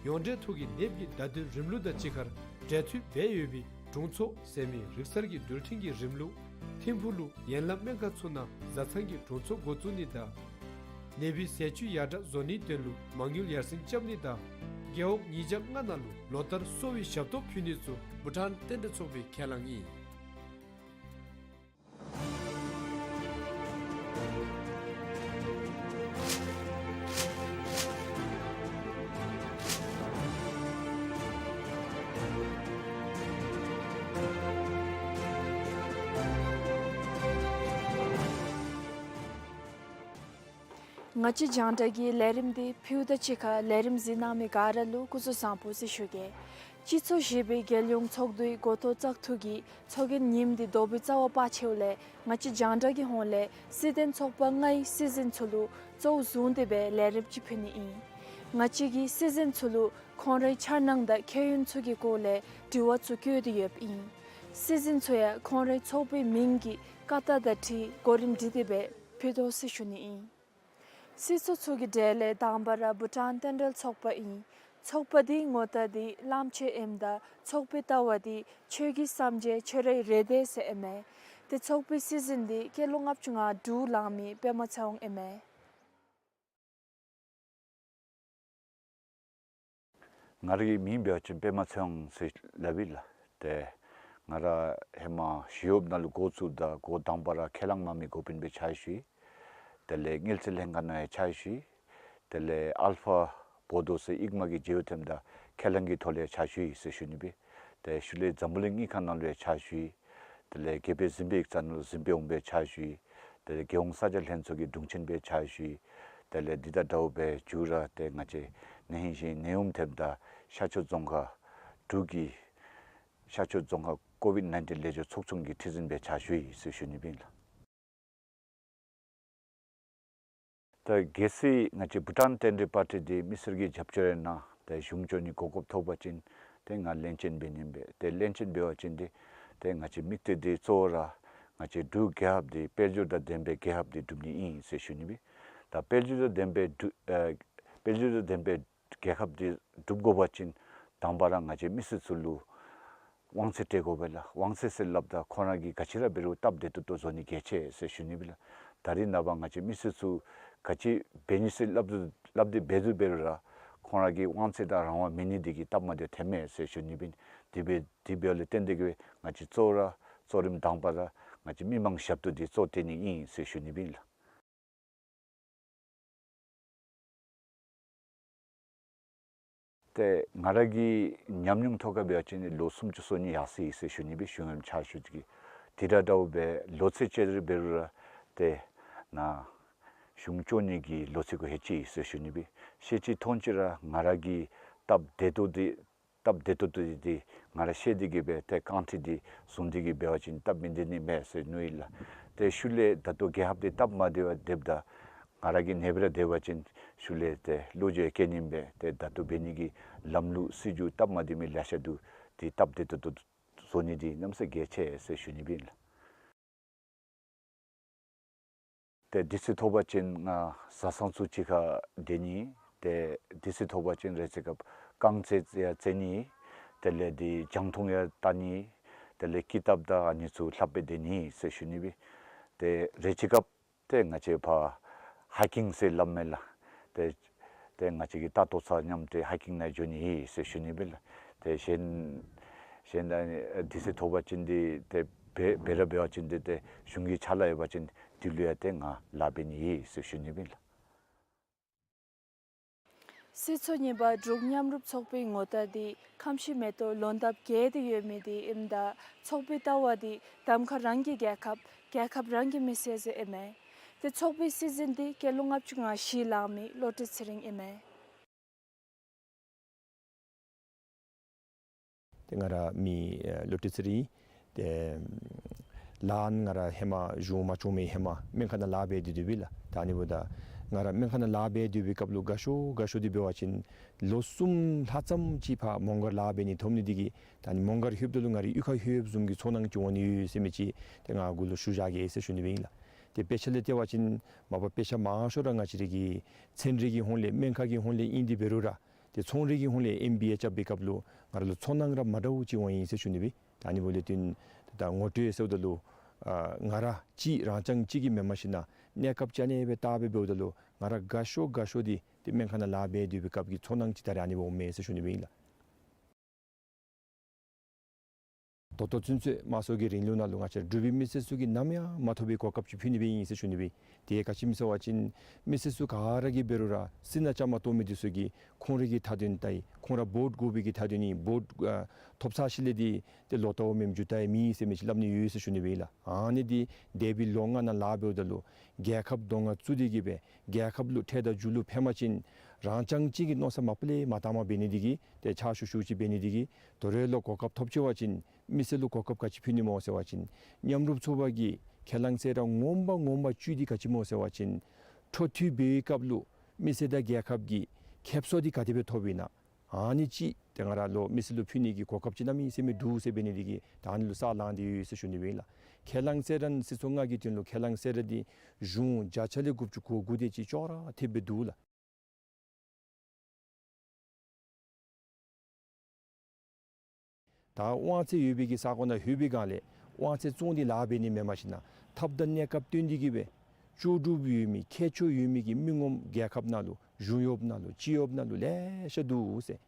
ཡོངས་འབྲེལ་ཐོག་གི་ནདཔ་གི་བརྡ་དོན་རིམ་ལུགས་དང་གཅིག་ཁར་འབྲེལ་མཐུད་འབད་ཡོད་པའི་དྲུང་འཚོ་ཟེར་མི་རིག་གསར་གྱི་འགྲུལ་འཕྲིན་གྱི་རིམ་ལུགས་ཐིམ་ཕུག་ལུ་ཡན་ལག་སྨན་ཁང་ཚུ་ནང་བཟའ་ཚང་གི་དྲུང་འཚོ་འགོ་བཙུགས་ནི་དང་ནད་པའི་ཟས་བཅུད་ཡར་དྲག་བཟོ་ནིའི་དོན་ལུ་མ་དངུལ་ཡར་སེང་རྐྱབ་ནི་དང་རྒེད་འོག་ཉིས་བརྒྱ་ལྔ་ནང་ལུ་ལོ་ལྟར་གསོ་བའི་ཞབས་ཏོག་ཕུལ་ནི་ཚུ་བྷུ་ཊཱན་རྟེན་འབྲེལ་ཚོགས་པའི་ཁས་བླངས་ཨིན། ང་བཅས་རྒྱང་བསྒྲགས་ཀྱི་ལས་རིམ་འདི་ཕུལཝ་ད་གཅིག་ཁར་ལས་རིམ་གཟིགས་གནང་མི་ག་ར་ལུ་སྐུ་གཟུགས་བཟང་པོ་ཟེར་ཞུ་གེ། སྤྱི་ཚོགས་བཞི་པའི་རྒྱལ་ཡོངས་ཚོགས་འདུའི་འགོ་ཐོག་བཙག་འཐུ་གི་ཚོགས་རྒྱན་ཉིནམ་འདི་དོག་པའི་རྩ་བ་དཔག་ཆེཝ་ལས་ང་བཅས་རྒྱང་བསྒྲགས་ཀྱི་ཧོངས་ལས་སྲིད་དོན་ཚོགས་པ་ལྔའི་སྲིད་འཛིན་ཚུ་ལུ་གཙོ་བོ་བཟུང་སྟེ་སྦེ་ལས་རིམ་ཅིག་ཕུལ་ནི་ཨིན། ང་བཅས་ཀྱིས་སྲིད་འཛིན་ཚུ་ལུ་ཁོང་རའི་འཆར་སྣང་དང་ཁྱད་ཡོན་ཚུ་གི་སྐོར་ལས་དྲི་བ་ཚུ་བཀོད་དེ་ཡོདཔ་ཨིན། སྲིད་འཛིན་ཚུ་ཡང་ཁོང་རའི་ཚོགས་པའི་མིང་གི་ཀ་ཏ་དང་འཁྲིལ་གོ་རིམ་སྒྲིག་སྟེ་སྦེ་ཕུལ་དོ་ཟེར་ཞུ་ནི་ཨིན། སྲིད་ཚོགས་ཚུ་གི་གྲས་ལས་དང་པ་ར་བྷུ་ཊཱན་བསྟན་འགྲོའི་ཚོགས་པ་ཨིན། ཚོགས་པ་འདི་ངོ་རྟགས་འདི་གླངམོ་ཆེ་ཨིནམ་ད་ཚོགས་པའི་ལྟ་བ་འདི་ཆོས་ཀྱི་སངས་རྒྱས་ཆོས་རའི་རེ་འདོད་ཟེར་ཨིན་མས། ཏེ་ཚོགས་པའི་སྲིད་འཛིན་འདི་སྐྱེས་ལོ་ལྔ་བཅུ་ང་དྲུག་ལང་མི་པདྨ་ཚེ་དབང་ཨིན་མས། ང་ར་གི་མིང་འབད་བ་ཅིན་པདྨ་ཚེ་དབང་ཟེར་སླབ་ཨིན་ལགས། ཏེ་ང་ར་ཧེ་མ་ཞི་གཡོགཔ་ནང་ལུ་འགོ་བཙུགསཔ་ད་འགོ་དང་པ་ར་ཁས་བླངས་གནང་མི་འགོ་དཔོན་སྦེ་ཕྱག་ཞུ་ཡི། དེ་ལས་དངུལ་རྩིས་ལྷན་ཁག་ནང་ཡང་ཕྱག་ཞུ་ཡི། དེ་ལས་ཨལ་ཕ་བོ་དོ་ཟེར་ཨིག་མ་གི་མཇལ་བ་ཐེམ་ད་ཁས་བླངས་ཀྱི་ཐོག་ལས་ཕྱག་ཞུ་ཡི་ཟེར་ཞུ་ནི་སྦེ། ཏེ་ཤུལ་ལས་འཛམ་བུ་གླིང་དངུལ་ཁང་ནང་ལུ་ཡང་ཕྱག་ཞུ་ཡི། དེ་ལས་རྒྱལ་པོའི་གཟིམ་དཔོན་ཡིག་ཚང་ནང་ལུ་གཟིམ་དཔོན་འོགམ་སྦེ་ཕྱག་ཞུ་ཡི། དེ་ལས་རྒྱལ་ཡོངས་ས་སྐྱ་ལྷན་ཚོགས་ཀྱི་དྲུང་ཆེན་སྦེ་ཕྱག་ཞུ་ཡི། དེ་ལས་འདི་དང་འདྲཝ་སྦེ་མཇུག་ར་ཏེ་ང་བཅས་ན་ཧིང་གཞེས་ནད་ཡམས་ཐེམ་ད་ཤར་ཕྱོགས་རྫོང་ཁག་དྲུག་གི་ཤར་ཕྱོགས་རྫོང་ཁག་ཀོ་ཝིཌ་ནའིན་ཊིན་ལེགས་བཅོས་ཚོགས་ཆུང་གི་ཁྲི་འཛིན་སྦེ་ཕྱག་ཞུ་ཡི་ཟེར་ཞུ་ནི་སྦེ་ཨིན་ལགས། ད་གལ་སྲིད་ང་བཅས་བྷུ་ཊཱན་བསྟན་འགྲོའི་པར་ཊི་འདི་མི་སེར་གྱི་རྒྱབ་སྐྱོར་ཡོད་ན་ཏེ་གཞུང་སྐྱོང་ནི་གོ་སྐབས་ཐོབ་པ་ཅིན་ཏེ་ང་བློན་ཆེན་འབད་ནི་ཨིན་པས། ཏེ་བློན་ཆེན་འབད་བ་ཅིན་འདི་ཏེ་ང་བཅས་དམིགས་གཏད་འདི་གཙོ་བོ་ར་ང་བཅས་འབྲུག་རྒྱལ་ཁབ་འདི་དཔལ་འབྱོར་དང་ལྡན་པའི་རྒྱལ་ཁབ་འདི་སྒྲུབ་ནི་ཨིན་ཟེར་ཞུ་ནི་སྦེ། ད་དཔལ་འབྱོར་དང་ལྡན་པའི་འབྲུག་ཨེ་དཔལ་འབྱོར་དང་ལྡན་པའི་རྒྱལ་ཁབ་འདི་སྒྲུབ་དགོ་པ་ཅིན་དང་པ་ར་ང་བཅས་མི་སེར་ཚུ་ལུ་དབང་ཚད་སྤྲོད་དགོ་པས་ལགས། དབང་ཚད་ཟེར་སླབ་ད་ཁོང་ར་གིས་ག་ཅི་ར་འབད་རུང་སྟབས་བདེ་ཏོག་ཏོ་བཟོ་ནི་གལ་ཆེ་ཟེར་ཞུ་ནི་སྦེ་ལགས། ད་རེས་ནངས་པ་ང་བཅས་མི་སེར་ཚུ་ག་ཅི་འབད་ནི་ཟེར་སླབ་དོ་སླབ་སྟེ་འབད་དོ་འབད་རུང་ར་ཁོང་ར་གིས་དབང་ཚད་དང་རང་དབང་མེད་ནི་འདི་གིས་སྟབས་མ་བདེཝ་ཐོནམ་མས་ཟེར་ཞུ་ནི་སྦེ། དེ་འབད་དེ་འབདཝ་ལས་བརྟེན་ཏེ་གིས་ང་བཅས་གཙོ་བོ་ར་གཙོ་རིམ་དང་པ་ར་ང་བཅས་མི་མང་ཞབས་ཏོག་འདི་གཙོ་བོ་བཏོན་ནི་ཨིན་ཟེར་ཞུ་ནི་སྦེ་ཨིན་ལགས། ཏེ་ང་ར་གི་ཉམས་མྱོང་ཐོག་ཁར་འབད་བ་ཅིན་ལོ་སུམ་ཅུ་སོ་གཉིས་ཡར་སོ་ཡི་ཟེར་ཞུ་ནི་སྦེ། གཞུང་གཡོགམ་ཕྱག་ཞུ་སྟེ་གིས་དེ་དང་འདྲཝ་སྦེ་ལོ་ཚད་ཅིག་རེ་འབད་རུང་ར་ཏེ་ནཱ་གཞུང་སྐྱོང་ནི་གི་ལོ་ཚད་གུ་ལྷོད་ཅི་ཟེར་ཞུ་ནི་སྦེ། ཤེས་ཅི་མཐོང་ཅི་ར་ང་ར་གིས་སྟབས་བདེ་ཏོག་ཏོ་འདི་སྟབས་བདེ་ཏོག་ཏོ་འདི་ང་ར་ཤེས་ཏེ་གིས་སྦེ་ཏེ་རྐང་ཁྲི་འདི་བཟུང་སྟེ་གིས་འབད་བ་ཅིན་སྟབས་མི་བདེ་ནི་མས་ཟེར་མནོ་ཡི་ལགས། ཏེ་ཤུལ་ལས་ད་ལྟོ་རྒྱལ་ཁབ་འདི་སྟབས་མ་བདེཝ་སྡོདཔ་ད་ང་ར་གིས་ཨ་ནེ་སྦེ་ར་སྡོད་པ་ཅིན་ཤུལ་ལས་ཏེ་བློ་འགྱོད་སྐྱེ་ནི་མས། ཏེ་ད་ལྟོ་འབད་ནི་གི་ལམ་ལུགས་སྲིད་བྱུས་སྟབས་མ་བདེ་མི་ལེ་ཤ་འདུག། འདི་སྟབས་བདེ་ཏོག་ཏོ་བཟོ་ནི་འདི་གནམ་ས་གལ་ཆེ་ཟེར་ཞུ་ནི་སྦེ་ཨིན་ལགས། ཏེ་དུས་ཚོད་ཐོབ་པ་ཅིན་ང་བཟའ་ཚང་ཚུ་གཅིག་ཁར་སྡོད་ནི། ཏེ་དུས་ཚོད་ཐོབ་པ་ཅིན་རེ་ཅིག་སྐབས་རྐང་རྩེད་ཡང་རྩེད་ནི། དེ་ལས་འདི་རྒྱང་མཐོང་ཡང་བལྟ་ནི། དེ་ལས་ཀི་ཏབ་དང་ཨ་ནི་ཚུ་ལྷབ་སྦེ་སྡོད་ནི་ཟེར་ཞུ་ནི་སྦེ། ཏེ་རེ་ཅིག་སྐབས་ཏེ་ང་བཅས་ཕར་ཧའི་ཀིང་ཟེར་སླབ་མས་ལགས། ཏེ་ཏེ་ང་བཅས་ཀྱི་ལྟ་རྟོག་ཚུ་མཉམ་སྦེ་ཧའི་ཀིང་ནང་འགྱོ་ནི་ཨིན་ཟེར་ཞུ་ནི་སྦེ་ལགས། ཏེ་གཞན་གཞན་ཨ་ནི་དུས་ཚོད་ཐོབ་པ་ཅིན་འདི་ཏེ་འབད་འབད་ར་འབད་བ་ཅིན་འདི་ཏེ་གཞུང་གི་ཕྱག་ལཱ་ཡོད་པ་ཅིན་འདི་ལུ་ཡང་ཏེ་ང་ལཱ་འབད་ནི་ཨིན་ཟེར་ཞུ་ནི་སྦེ་ལགས། སྲིད་ཚོགས་གཉིས་པ་འབྲུག་མཉམ་རུབ་ཚོགས་པའི་ངོ་རྟགས་འདི་ཁམས་ཤིང་མེ་ཏོག་ལོ་འདབ་རྒྱས་ཏེ་ཡོད་མི་འདི་ཨིནམ་ད་ཚོགས་པའི་ལྟ་བ་འདི་གདམ་ཁ་རང་གི་རྒྱལ་ཁབ་རྒྱལ་ཁབ་རང་གི་མི་སེར་ཟེར་ཨིན་མས། ཏེ་ཚོགས་པའི་སྲིད་འཛིན་འདི་སྐྱེས་ལོ་ལྔ་བཅུ་ང་བཞི་ལང་མི་བློ་གྲོས་ཚེ་རིང་ཨིན་མས། ཏེ་ང་ར་མིང་ཨེ་བློ་གྲོས་ཚེ་རིང་། ཏེ་ལཱ་ང་ར་ཧེ་མ་གཞུང་མ་བྱོན་མི་ཧེ་མ་སྨན་ཁང་ནང་ལཱ་འབད་དེ་འདུག་པས་ལགས། ད་ཨ་ནི་འབདཝ་ད་ང་ར་སྨན་ཁང་ནང་ལཱ་འབད་དེ་འདུག་པའི་སྐབས་ལུ་དགའ་ཤོས་དགའ་ཤོས་འདི་འབད་བ་ཅིན་ལོ་གསུམ་ལྷག་ཙམ་ཅིག་ཕར་མོང་སྒར་ལཱ་འབད་ནི་ཐོབ་ནི་འདི་གིས་ད་ཨ་ནི་མོང་སྒར་ལྷོདཔ་ད་ལུ་ང་རའི་གཡུས་ཁར་ལྷོདཔ་བཟུམ་གྱི་ཚོར་སྣང་ཅིག་འོང་ནི་ཡོད་ཟེར་མི་ཅིག་ཏེ་ང་གུ་ལུ་ཞུ་བཞག་གེ་ཟེར་ཞུ་ནི་སྦེ་ཨིན་ལགས། ཏེ་དཔེ་ཆ་ལས་བལྟ་བ་ཅིན་མ་པ་དཔེ་ཆ་མང་ཤོས་ར་ང་བཅས་ར་གི་ཚན་རིག་གི་ཧོང་ལས་སྨན་ཁང་གི་ཧོང་ལས་ཨིན་ཏེ་འབད་རུང་ར་ཏེ་ཚོང་རིག་གི་ཧོང་ལས་ཨེམ་བི་ཨེ་རྐྱབ་པའི་སྐབས་ལུ་ང་ར་ལུ་ཚོར་སྣང་ར་མ་འདྲཝ་ཅིག་འོང་ཡི་ཟེར་ཞུ་ནི་སྦེ། ད་ཨ་ནི་འབདཝ་ལས་བརྟེན་ད་ངོ་སྤྲོད་ཟེརཝ་ད་ལུ་ཨ་ང་ར་གཅིག་རང་རྐྱང་གཅིག་གིས་མེན་མ་ཤེས་ན་གནས་སྐབས་ཅིག་ཨ་ནེ་སྦེ་བལྟ་སྦེ་འབདཝ་ད་ལུ་ང་ར་དགའ་ཤོས་དགའ་ཤོས་འདི་ཏེ་སྨན་ཁང་ནང་ལཱ་འབད་སྡོད་པའི་སྐབས་ཀྱི་ཚོར་སྣང་ཅིག་ད་རེས་ཨ་ནི་སྦེ་འོངམ་མས་ཟེར་ཞུ་ནི་སྦེ་ཨིན་ལགས། ད་ལྟོ་ཚུན་ཚོད་མང་གཙོའི་རིང་ལུགས་ནང་ལུ་ང་བཅས་འབྲུག་པའི་མི་སེར་ཚུ་གིས་ནམ་ཡང་མ་ཐོབ་པའི་གོ་སྐབས་ཅིག་ཕུལ་ནི་སྦེ་ཨིན་ཟེར་ཞུ་ནི་སྦེ། དེ་ག་ཅི་སྨོ་ཟེར་བ་ཅིན་མི་སེར་ཚུ་ག་ར་གིས་འབད་རུང་ར་སྲིད་ནང་བཅའ་མར་གཏོགས་མི་འདི་ཚུ་གིས་ཁོང་རའི་གི་མཐའ་དོན་ལྟ་ཡི། ཁོང་ར་བོཊ་དགོ་པའི་གི་མཐའ་དོན་ཨིན། བོཊ་ཨ་ཐོབ་ཚར་ཞིནམ་ལས་འདི་ཏེ་ལོག་ལྟ་བ་མེནམ་མཇུག་ལྟ་ཡི་མེད་ཟེར་མི་ཅིག་སླབ་ནི་ཡོད་ཟེར་ཞུ་ནི་སྦེ་ཨིན་ལགས། ཨ་ནི་འདི་འདས་པའི་ལོ་ལྔ་ནང་ལཱ་འབདཝ་ད་ལུ་རྒྱལ་ཁབ་གདོང་ཁར་བཙུགས་ཏེ་གིས་སྦེ་རྒྱལ་ཁབ་ལུ་ཁྲལ་དང་རྒྱུ་ལུ་ཕན་པ་ཅིན་རང་རྐྱང་གཅིག་གི་མནོ་བསམ་མ་པ་ལས་མ་བཏངམ་འབད་ནི་འདི་གིས་ཏེ་ཕྱག་ཞུ་ཞུཝ་ཅིག་འབད་ནི་འདི་གིས་ད་རེས་ལུ་གོ་སྐབས་ཐོབ་ཅི་བ་ཅིན་མི་སེར་ལུ་གོ་སྐབས་ག་ཅི་ཕུལ་ནི་སྨོ་ཟེར་བ་ཅིན་མཉམ་རུབ་ཚོགས་པ་གི་ཁས་བླངས་གསལ་བསྒྲགས་ངོ་མ་ངོ་མ་བཅུད་འདི་ག་ཅི་སྨོ་ཟེར་བ་ཅིན་འཕྲོ་མཐུད་འབད་བའི་སྐབས་ལུ་མི་སེར་དང་རྒྱལ་ཁབ་ཀྱི་ཁེབ་སང་འདི་ག་དེ་སྦེ་ཐོབ་ཨིན་ན། ཨ་ནི་ཅིག་ཏེ་ང་ར་ལོག་མི་སེར་ལུ་ཕུལ་ནི་གི་གོ་སྐབས་ཅིག་གནམ་མེད་ས་མེད་འདུག་ཟེར་འབད་ནི་འདི་གིས་ད་ཨ་ནི་ལུ་ས་ལངས་ཏེ་ཡོད་ཟེར་ཞུ་ནི་སྦེ་ཨིན་ལགས། ཁས་བླངས་ཟེར་ར་སྲིད་ཚོགས་ལྔ་གི་དོན་ལུ་ཁས་བླངས་ཟེར་ར་འདི་གཞུང་བརྒྱ་ཆ་ལས་དགུ་བཅུ་གོ་དགུ་དེ་ཅིག་ཅོག་ར་འཐདཔ་སྦེ་འདུག་ལགས། ད་དབང་ཚད་ཡོད་པའི་གི་ས་གོ་ནང་ལྷོད་པའི་སྒང་ལས་དབང་ཚད་བཙོང་སྟེ་ལཱ་འབད་ནི་མེན་པར་ཞིན་ན་ཐབས་དང་གནས་སྐབས་བཏོན་ཏེ་གི་སྦེ་ལྕོགས་གྲུབ་ཡོད་མི་ཁྱད་ཆོས་ཡོད་མི་གི་མི་ངོམ་རྒྱལ་ཁབ་ནང་ལུ་གཞུང་གཡོགཔ་ནང་ལུ་སྤྱི་གཡོགཔ་ནང་ལུ་ལེ་ཤ་འདུག་ཟེར།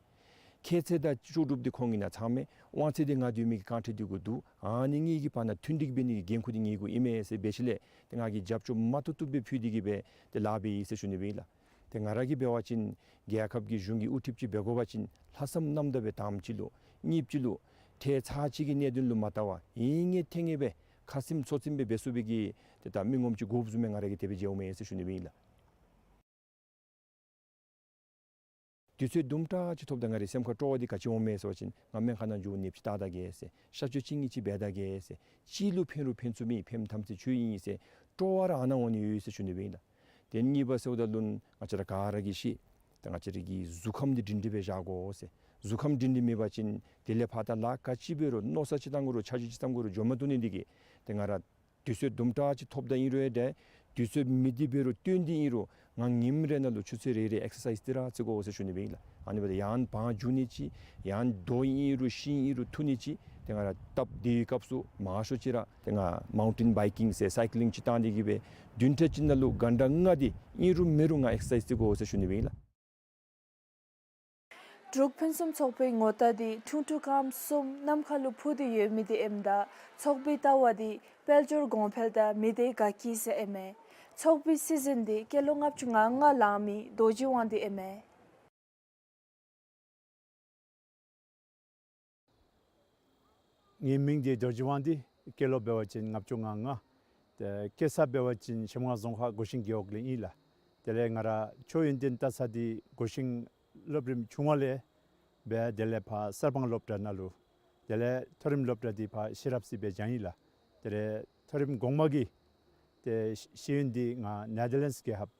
ཁྱད་ཚད་དང་ལྕོགས་གྲུབ་འདི་ཁོང་གི་ནང་ཚང་མས་དབང་ཚད་འདི་ང་བསྡུ་མི་གི་རྐང་ཁྲི་འདི་གུ་འདུག། ཨ་ནི་གཉིས་ཀྱི་བར་ན་མཐུན་འགྲིག་འབད་ནི་གི་འགན་ཁུར་འདི་ངེ་གུ་ཨིན་མས་ཟེར་འབད་ཞིནམ་ལས་ཏེ་ང་གིས་རྒྱབ་སྐྱོར་མ་བཏུབ་བཏུབ་སྦེ་ཕུལ་ཏེ་གི་སྦེ་ཏེ་ལཱ་འབད་ཡི་ཟེར་ཞུ་ནི་སྦེ་ཨིན་ལགས། ཏེ་ང་ར་གིས་འབད་བ་ཅིན་རྒྱལ་ཁབ་ཀྱི་གཞུང་གི་དབུ་ཁྲིདཔ་ཅིག་འབད་དགོ་པ་ཅིན་ལྷག་བསམ་རྣམ་དག་སྦེ་དང་པ་ཅིག་ལུ་གཉིས་པ་ཅིག་ལུ་ཏེ་ཚར་གཅིག་གི་གནད་དོན་ལུ་མ་བལྟ་བར་ཨིན་ངེས་ཐེ་ངེས་སྦེ་ཁ་ཚིམ་ཚོ་ཚིམ་སྦེ་འབད་ཚུགས་པའི་གི་ཏེ་ད་མི་ངོམ་ཅིག་དགོཔ་བཟུམ་སྦེ་ང་ར་གིས་དེ་སྦེ་མཇལཝ་མས་ཟེར་ཞུ་ནི་སྦེ་ཨིན་ལགས། དུས་ཚོད་དུམ་གྲ་ཅིག་ཐོབ་ད་ང་རའི་སེམས་ཁར་སྤྲོ་བ་འདི་ག་ཅི་འོང་མས་ཟེར་བ་ཅིན་ང་སྨན་ཁང་ནང་འགྱོ་ནདཔ་ཅིག་བལྟ་ད་གེ་ཟེར། གཤག་བཅོས་ཅིག་གཉིས་ཅིག་འབད་ད་གེ་ཟེར། ཅིག་ལུ་ཕན་རུང་ཕན་ཚུགས་མི་ཕན་ཐམས་ཅད་ཁྱོད་ཨིན་ཟེར་སྤྲོ་བ་ར་ཨ་ནཱ་འོང་ནི་ཡོད་ཟེར་ཞུ་ནི་སྦེ་ཨིན་ལགས། ཏེ་གཉིས་པ་ཟེརཝ་ད་ལུ་ང་བཅས་ར་ག་ར་གིས་ཤེས། ཏེ་ང་བཅས་ར་གི་གཟུགས་ཁམས་འདི་སྒྲིང་སྒྲིང་སྦེ་བཞག་དགོ་ཟེར། གཟུགས་ཁམས་སྒྲིང་སྒྲིང་མེད་པ་ཅིན་དེ་ལས་ཕར་ད་ལཱ་ག་ཅི་འབད་རུང་མནོ་བསམ་ཅིག་བཏང་དགོ་རུང་འཆར་གཞི་ཅིག་བརྩམ་དགོ་རུང་འགྱོ་མ་བཏུབ་ནི་འདི་གིས་ཏེ་ང་ར་དུས་ཚོད་དུམ་གྲ་ཅིག་ཐོབ་ད་ཨིན་རུང་ཡང་འདྲ། དུས་ཚོད་མེད་དེ་འབད་རུང་བཏོན་ཏེ་ཨིན་རུང་ང་ཉིནམ་རེ་ནང་ལུ་ཆུ་ཚོད་རེ་རེ་ཨེག་སར་སའིཛ་འདི་ར་རྩེ་དགོ་ཟེར་ཞུ་ནི་སྦེ་ཨིན་ལགས། ཨ་ནི་འབདཝ་ད་ཡང་བང་རྒྱུག་ནི་ཅིག་ཡང་རྡོ་ཨིན་རུང་ཤིང་ཨིན་རུང་འཐུ་ནི་ཅིག་ཏེ་ང་ར་སྟབས་བདེ་བའི་སྐབས་སུ་མང་ཤོས་ཅིག་ར་ཏེ་ང་མའུན་ཊེན་བའི་ཀིང་ཟེར་སའི་ཀི་ལིང་ཅིག་བཏང་སྟེ་གི་སྦེ་བདུན་ཕྲག་གཅིག་ནང་ལུ་གྷན་ཊ་ལྔ་དེ་ཨིན་རུང་མེན་རུང་ང་ཨེག་སར་སའིཛ་རྩེ་དགོ་ཟེར་ཞུ་ནི་སྦེ་ཨིན་ལགས། འབྲུག་ཕུན་སུམ་ཚོགས་པའི་ངོ་རྟགས་འདི་ཁྲུང་ཁྲུང་སྐམ་གསུམ་ནམ་མཁའ་ལུ་འཕུར་ཏེ་ཡོད་མི་འདི་ཨིནམ་ད་ཚོགས་པའི་ལྟ་བ་འདི་དཔལ་འབྱོར་གོང་འཕེལ་དང་མི་སྡེ་དགའ་སྐྱིད་ཟེར་ཨིན་མས། ཚོགས་པའི་སྲིད་འཛིན་འདི་སྐྱེས་ལོ་ལྔ་བཅུ་ང་ལྔ་ལང་མི་རྡོ་རྗེ་དབང་འདུས་ཨིན་མས། ངེའི་མིང་འདི་རྡོ་རྗེ་དབང་འདུས། སྐྱེས་ལོ་འབད་བ་ཅིན་ལྔ་བཅུ་ང་ལྔ། ཏེ་སྐྱེས་ས་འབད་བ་ཅིན་གཞལམ་སྒང་རྫོང་ཁག་སྒོ་ཤིང་རྒེད་འོག་ལས་ཨིན་ལགས། དེ་ལས་ང་ར་ཆོས་ཡོན་ཏན་བལྟ་ས་འདི་སྒོ་ཤིང་སློབ་རིམ་ཆུང་བ་ལས་འབད་དེ་ལས་ཕར་གསར་སྤང་སློབ་གྲྭ་ནང་ལུ་དེ་ལས་མཐོ་རིམ་སློབ་གྲྭ་འདི་ཕར་ཤེས་རབ་སི་སྦེ་སྦྱངས་ཡི་ལགས། དེ་ལས་མཐོ་རིམ་གོང་མ་གི་ཏེ་ཤེས་ཡོན་འདི་ང་ནེ་དར་ལེནཌསི་རྒྱལ་ཁབ་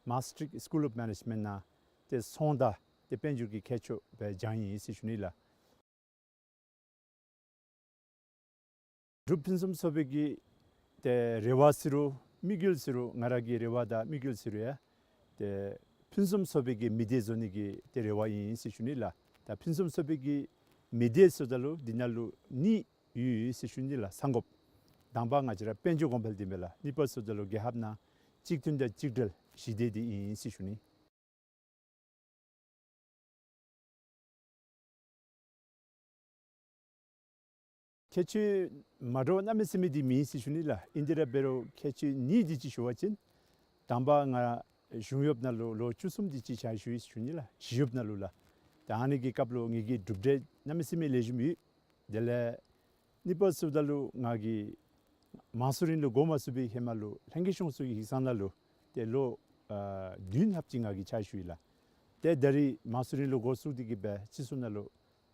མཱས་ཊིརིཀཊ་སི་ཀུལ་ཨོཕ་མེ་ནེཇ་མེནཊ་ནང་ཏེ་ཚོང་དང་ཏེ་དཔལ་འབྱོར་གྱི་ཁྱད་ཆོས་སྦེ་སྦྱངས་ཡི་ཟེར་ཞུ་ནི་ལགས། འབྲུག་ཕུན་སུམ་ཚོགས་པའི་གི་ཏེ་རེ་བ་ཟེར་རུང་དམིགས་ཡུལ་ཟེར་རུང་ང་ར་གི་རེ་བ་དང་དམིགས་ཡུལ་ཟེར་རུང་ཡང་ཏེ་ཕུན་སུམ་ཚོགས་པའི་གི་མི་སྡེ་བཟོ་ནི་གི་ཏེ་རེ་བ་ཨིན་ཟེར་ཞུ་ནི་ལགས། ད་ཕུན་སུམ་ཚོགས་པའི་གི་མི་སྡེ་ཟེརཝ་ད་ལུ་འདི་ནང་ལུ་གཉིས་ཡོད་ཟེར་ཞུ་ནི་ལགས། གསང་དགོཔ་དང་པ་ང་བཅས་ར་དཔལ་འབྱོར་གོང་འཕེལ་འདི་མས་ལགས། གཉིས་པ་ཟེརཝ་ད་ལུ་རྒྱལ་ཁབ་ནང་གཅིག་མཐུན་དང་གཅིག་སྒྲིལ་ཞི་བདེ་འདི་ཨིན་ཟེར་ཞུ་ནི། ཁྱད་ཆོས་མ་འདྲཝ་གནམ་མེད་ས་མེད་འདི་མེད་ཟེར་ཞུ་ནི་ལགས། ཨིན་ཏེ་ར་འབད་རུང་ཁྱད་ཆོས་གཉིས་འདི་ཅིག་ཞུ་བ་ཅིན་དང་པ་ང་གཞུང་གཡོགཔ་ནང་ལུ་ལོ་བཅུ་གསུམ་འདི་ཅིག་ཕྱག་ཞུ་ཡི་ཟེར་ཞུ་ནི་ལགས། གཞུང་གཡོགཔ་ནང་ལུ་ལགས། ད་ཨ་ནི་གི་སྐབས་ལུ་ངེ་གི་གྲུབ་འབྲས་གནམ་མེད་ས་མེད་ལེགས་ཤོམ་ཡོད། དེ་ལས་གཉིས་པ་ཟེརཝ་ད་ལུ་ང་གིས་མང་སུ་རིང་ལུ་འགོར་མ་ཚུགས་པའི་ཧེ་མ་ལུ་ལྷན་རྒྱས་སྐྱོང་གསོ་གི་ཡིག་ཚང་ནང་ལུ་ཏེ་ལོ་ཨ་བདུན་ལྷགཔ་ཅིག་ང་གིས་ཕྱག་ཞུ་ཡི་ལགས། ཏེ་ད་རིས་མང་སུ་རིང་ལུ་འགོ་བཙུགས་ཏེ་གི་སྦེ་སྤྱི་ཚོགས་ནང་ལུ་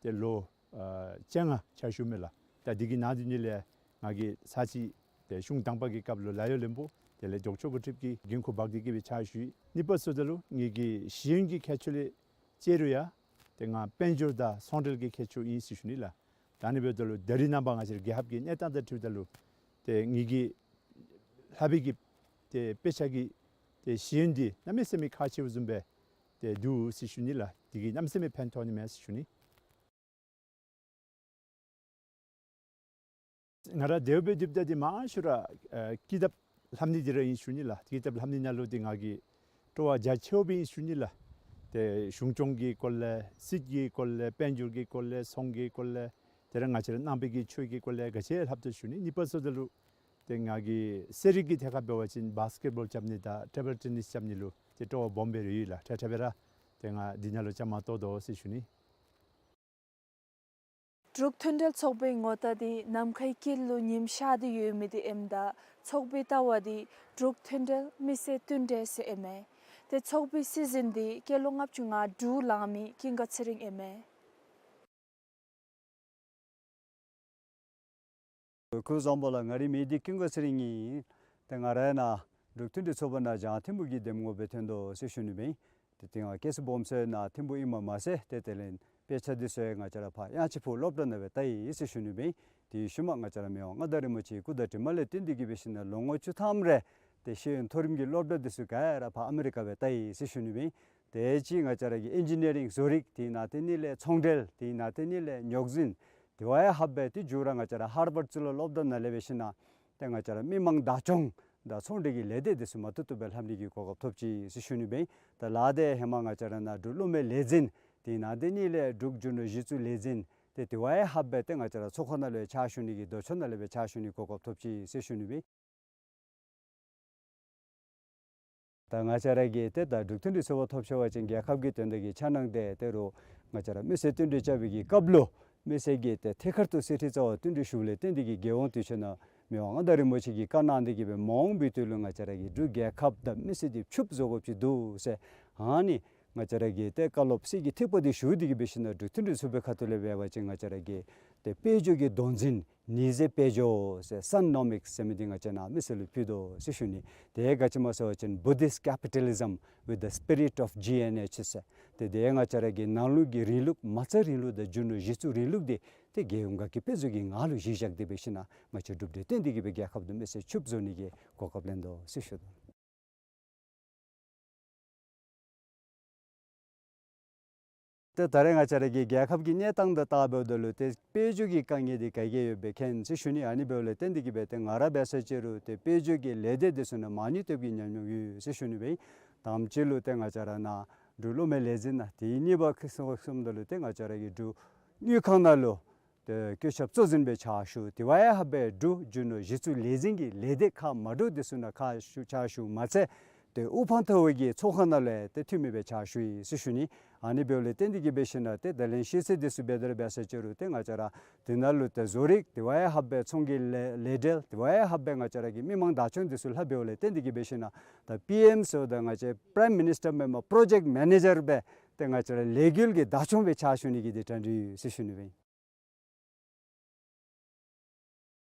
ཏེ་ལོ་ཨ་བཅོ་ལྔ་ཕྱག་ཞུ་མས་ལགས། ད་འདི་གི་ནང་དེ་ནང་ལས་ང་གིས་ཚར་གཅིག་ཏེ་གཞུང་དང་པ་གི་སྐབས་ལུ་ལཱ་གཡོག་བློན་པོ་དེ་ལས་ལྡོག་ཕྱོགས་འགོ་ཁྲིདཔ་གི་འགན་ཁུར་འབག་སྟེ་གི་སྦེ་ཕྱག་ཞུ་ཡི། གཉིས་པ་ཟེརཝ་ད་ལུ་ངེ་གི་ཤེས་ཡོན་གྱི་ཁྱད་ཆོས་ལས་བརྩི་རུང་ཡང་ཏེ་ང་དཔལ་འབྱོར་དང་ཚོང་འབྲེལ་གྱི་ཁྱད་ཆོས་ཨིན་ཟེར་ཞུ་ནི་ལགས། ད་ཨ་ནི་འབདཝ་ད་ལུ་ད་རིས་ནངས་པ་ང་བཅས་ར་རྒྱལ་ཁབ་ཀྱི་གནས་སྟངས་དང་འཁྲིལཝ་ད་ལུ་ཏེ་ངེ་གི་ལྷག་པའི་གི་ཏེ་དཔེ་ཆ་གི་ཏེ་ཤེས་ཡོན་འདི་གནམ་མེད་ས་མེད་ཁག་ཆེཝ་བཟུམ་སྦེ་ཏེ་འདུག་ཟེར་ཞུ་ནི་ལགས། འདི་གིས་གནམ་མེད་ས་མེད་ཕན་ཐོགས་ནི་མས་ཟེར་ཞུ་ནི། ང་ར་དེ་སྦེ་སྡོདཔ་ད་འདི་མང་ཤོས་ར་ཨ་ཀི་དེབ་ལྷབ་ནི་འདི་ར་ཨིན་ཞུ་ནི་ལགས། ཀི་དེབ་ལྷབ་ནི་ནང་ལུ་འདི་ང་གིས་སྤྲོ་བ་རྒྱ་ཆེཝ་སྦེ་ཨིན་ཞུ་ནི་ལགས། ཏེ་གཞུང་སྐྱོང་གི་སྐོར་ལས་སྲིད་ཀྱི་སྐོར་ལས་དཔལ་འབྱོར་གྱི་སྐོར་ལས་ཚོང་གི་སྐོར་ལས་དེ་ར་ང་བཅས་ར་ནང་པའི་གི་ཆོས་ཀྱི་སྐོར་ལས་ག་ཅི་ལྷབ་དོ་ཞུ་ནི། གཉིས་པ་ཟེརཝ་ད་ལུ་ཏེ་ང་གིས་ཤ་རིགས་ཀྱི་ཐད་ཁར་འབད་བ་ཅིན་བཱསི་ཀེཊ་བཱོལ་རྐྱབ་ནི་དང་ཊེ་བཱལ་ཊེ་ནིསི་རྐྱབ་ནི་ལུ་ཏེ་སྤྲོ་བ་སྦོམ་སྦེ་ར་ཡོད་ལགས། ཏེ་དེ་སྦེ་ར་ཏེ་ང་འདི་ནང་ལུ་བཅའ་མར་གཏོགས་དོ་ཟེར་ཞུ་ནི། འབྲུག་མཐུན་འབྲེལ་ཚོགས་པའི་ངོ་རྟགས་འདི་ནམ་མཁའི་དཀྱིལ་ལུ་ཉིམ་ཤར་ཏེ་ཡོད་མི་འདི་ཨིནམ་ད་ཚོགས་པའི་ལྟ་བ་འདི་འབྲུག་མཐུན་འབྲེལ་མི་སེར་མཐུན་འབྲེལ་ཟེར་ཨིན་མས། ཏེ་ཚོགས་པའི་སྲིད་འཛིན་འདི་སྐྱེས་ལོ་ལྔ་བཅུ་ང་དྲུག་ལང་མི་ཀུན་དགའ་ཚེ་རིང་ཨིན་མས། ཁོང་བཟང་པོ་ལགས། ང་རའི་མིང་འདི་ཀུན་དགའ་ཚེ་རིང་ཨིན། ཏེ་ང་ར་ཡང་ནཱ་འབྲུག་མཐུན་འབྲེལ་ཚོགས་པ་ནང་རྒྱང་མཐོང་གི་འདེམས་ངོ་སྦེ་ཐོན་དོ་ཟེར་ཞུ་ནི་སྦེ་ཨིན། དེ་ཡང་ཀེ་སི་སྦོམ་ཚུ་ནང་ཐིམ་ཕུག་ཨིནམ་མ་ཚད་ཏེ་དེ་ལས་དཔེ་ཆ་འདི་ཚུ་ཡང་ང་བཅས་ར་ཕར་གཡང་ཆེན་ཕུག་སློབ་གྲྭ་ནང་སྦེ་བལྟ་ཡི་ཟེར་ཞུ་ནི་ཨིན་པས། དེ་ཤུལ་མ་ང་བཅས་ར་མི་དབང་མངའ་བདག་རིན་པོ་ཆེའི་སྐུ་བདག་དྲིན་ལས་བརྟེན་ཏེ་གིས་འབད་ཞིན་ན་ལོ་ངོ་བཅུ་ཐམ་རེ་ཏེ་ཤེས་ཡོན་མཐོ་རིམ་གྱི་སློབ་གྲྭ་འདི་ཚུ་ག་ར་ཕར་ཨ་མི་རི་ཀ་སྦེ་བལྟ་ཡི་ཟེར་ཞུ་ནི་ཨིན་པས། དེ་ཅིག་ང་བཅས་ར་གི་ཨིན་ཇི་ནི་ཡ་རིང་བཟོ་རིག་དེ་ནང་དེ་ཉིད་ལས་ཚོང་འབྲེལ་དེ་ནང་དེ་ཉིད་ལས་རྙོག་འཛིང་དེ་བ་ཡང་ལྷགཔ་སྦེ་ཏེ་མཇུག་ར་ང་བཅས་ར་ཧར་ཝརཌ་གཙུག་ལག་སློབ་གྲྭ་ནང་ལས་འབད་ཞིན་ན་ཏེ་ང་བཅས་ར་མི་མང་བདག་སྐྱོང་དང་ཚོང་འབྲེལ་གྱི་ལས་སྡེ་འདི་ཚུ་མ་ཐུབ་ཐུབ་སྦེ་ལྷབ་ནི་གི་གོ་སྐབས་ཐོབ་ཅི་ཟེར་ཞུ་ནི་ཨིན་པས། ད་ལས་དེ་ཧེ་མ་ང་བཅས་ར་ནཱ་འབྲུག་སློབ་མའི་ལས་འཛིན་དེ་ནང་དེ་ཉིད་ལས་འབྲུག་རྒྱུ་ནོར་གཞི་བཙུགས་ལས་འཛིན་ཏེ་དེ་བ་ཡང་ལྷགཔ་སྦེ་ཏེ་ང་བཅས་ར་ཚོགས་ཁང་ནང་ལུ་ཕྱག་ཞུ་ནི་གི་ཟློས་ཚོགས་ནང་ལས་སྦེ་ཕྱག་ཞུ་ནི་གོ་སྐབས་ཐོབ་ཅི་ཟེར་ཞུ་ནི་ཨིན་པས། ད་ང་བཅས་ར་གིས་ཏེ་ད་འབྲུག་མཐུན་སྒྲིལ་ཚོགས་པ་ཐོབ་ཆེ་བ་ཅིན་རྒྱལ་ཁབ་ཀྱི་དོན་དག་གི་འཆར་སྣང་དེ་ཏེ་རུང་ང་བཅས་ར་མི་སེར་བསྟུན་གྲོས་རྐྱབ་པའི་གི་སྐབས་ལུ་མི་སེར་གྱིས་ཏེ་ཐད་ཀར་དུ་གསེར་ཁྲི་རྩ་བར་བསྟུན་གྲོས་ཞུཝ་ལས་བརྟེན་ཏེ་གིས་རྒྱལ་ཡོངས་དུས་ཆེན་ནང་མི་དབང་མངའ་བདག་རིན་པོ་ཆེ་གིས་བཀའ་གནང་སྟེ་གིས་སྦེ་མ་འོངས་པའི་དུས་ལུ་ང་བཅས་ར་གི་འབྲུག་རྒྱལ་ཁབ་དང་མི་སེར་འདི་ཕྱུགཔ་བཟོ་དགོཔ་ཅིག་འདུག་ཟེར། ཨ་ནི་ང་བཅས་ར་གིས་ཏེ་བཀའ་སློབ་གསེར་གྱི་ཐིགས་པ་འདི་ཞུ་སྟེ་གིས་འབད་ཞིན་ན་འབྲུག་མཐུན་སྒྲིལ་ཚོགས་པའི་ཁ་ཐུག་ལས་འབད་བ་ཅིན་ང་བཅས་ར་གི་ཏེ་དཔལ་འབྱོར་གྱི་མདོ་འཛིན་ཉི་ཟེར་དཔལ་འབྱོར་ཟེར་སན་ནོ་མིགསི་ཟེར་མི་འདི་ང་བཅས་ནཱ་མི་སེར་ལུ་ཕུལ་དོ་ཟེར་ཞུ་ནི། དེ་ག་ཅི་སྨོ་ཟེར་བ་ཅིན་Buddhist capitalism with the spirit of G N H ཟེར། ཏེ་དེ་ང་བཅས་ར་གི་ནང་ལུགས་ཀྱི་རིང་ལུགས་མ་རྩ་རིང་ལུགས་དང་རྒྱུ་ནོར་གཞི་བཙུགས་རིང་ལུགས་འདི་ཏེ་རྒྱལ་ཡོངས་དགའ་སྐྱིད་དཔལ་འཛོམས་ཀྱི་ངང་ལུ་གཞི་བཞག་སྟེ་འབད་ཞིན་ན་ང་བཅས་གྲུབ་འབྲས་བཏོན་ཏེ་གིས་སྦེ་རྒྱལ་ཁབ་དང་མི་སེར་ཕྱུགཔ་བཟོ་ནི་གི་གོ་སྐབས་ལེན་དོ་ཟེར་ཞུ་དོ། ཏེ་ད་རེས་ང་བཅས་ར་གི་རྒྱལ་ཁབ་ཀྱི་གནས་སྟངས་དང་བལྟཝ་ད་ལུ་ཏེ་དཔལ་འབྱོར་གྱི་དཀའ་ངལ་འདི་ག་གིས་ཡོདཔ་སྦེ་མཁྱེན་ཟེར་ཞུ་ནི། ཨ་ནི་འབདཝ་ལས་བརྟེན་ཏེ་གིས་སྦེ་ཏེ་ང་ར་འབད་ས་ཅིག་རུང་ཏེ་དཔལ་འབྱོར་གྱི་ལས་སྡེ་འདི་ཚུ་ནང་མ་ཎི་བཏབ་ཀྱི་ཉམས་མྱོང་ཡོད་ཟེར་ཞུ་ནི་སྦེ། དང་པ་ཅིག་ལུ་ཏེ་ང་བཅས་ར་ནཱ་འབྲུག་སློབ་མའི་ལས་འཛིན་ནང་དེ་གཉིས་པ་ཁར་སོང་སོངམ་ད་ལུ་ཏེ་ང་བཅས་ར་གི་འབྲུག་དངུལ་ཁང་ནང་ལུ་ཏེ་བཀོད་ཁྱབ་གཙོ་འཛིན་སྦེ་ཕྱག་ཞུ། དེ་བ་ཡང་ལྷགཔ་སྦེ་འབྲུག་རྒྱུ་ནོར་གཞི་བཙུགས་ལས་འཛིན་གྱི་ལས་སྡེ་ཁག་མ་འདྲཝ་འདི་ཚུ་ནང་ཕྱག་ཞུ་ཕྱག་ཞུཝ་མ་ཚད་ཏེ་དབུ་འཕང་མཐོ་བའི་གི་ཚོགས་ཁང་ནང་ལུ་ཡང་ཏེ་འཐུས་མི་སྦེ་ཕྱག་ཞུ་ཡི་ཟེར་ཞུ་ནི། ཨ་ནི་འབདཝ་ལས་བརྟེན་ཏེ་གིས་འབད་ཞིན་ན་ཏེ་ད་ལན་ཤེས་ཚད་འདི་ཚུ་འབད་དེ་ར་འབད་ས་ཅིག་རུང་ཏེ་ང་བཅས་ར་དེ་ནང་ལུ་ཏེ་བཟོ་རིག་དེ་བ་ཡང་ལྷགཔ་སྦེ་ཚོང་གི་ལས་ལས་འབྲེལ་དེ་བ་ཡང་ལྷགཔ་སྦེ་ང་བཅས་ར་གི་མི་མང་བདག་སྐྱོང་འདི་ཚུ་ལྷགཔ་འབདཝ་ལས་བརྟེན་ཏེ་གིས་འབད་ཞིན་ན་ད་པི་ཨེམ་ཟེརཝ་ད་ང་བཅས་པ་རའིམ་མི་ནིས་ཊར་མེན་པར་པྲོ་ཇེཀཊ་མེ་ནེ་ཇར་སྦེ་ཏེ་ང་བཅས་ར་ལས་འགུལ་གྱི་བདག་སྐྱོང་སྦེ་ཕྱག་ཞུ་ནི་གི་དེ་གྲ་སྒྲིག་ཡོད་ཟེར་ཞུ་ནི་སྦེ།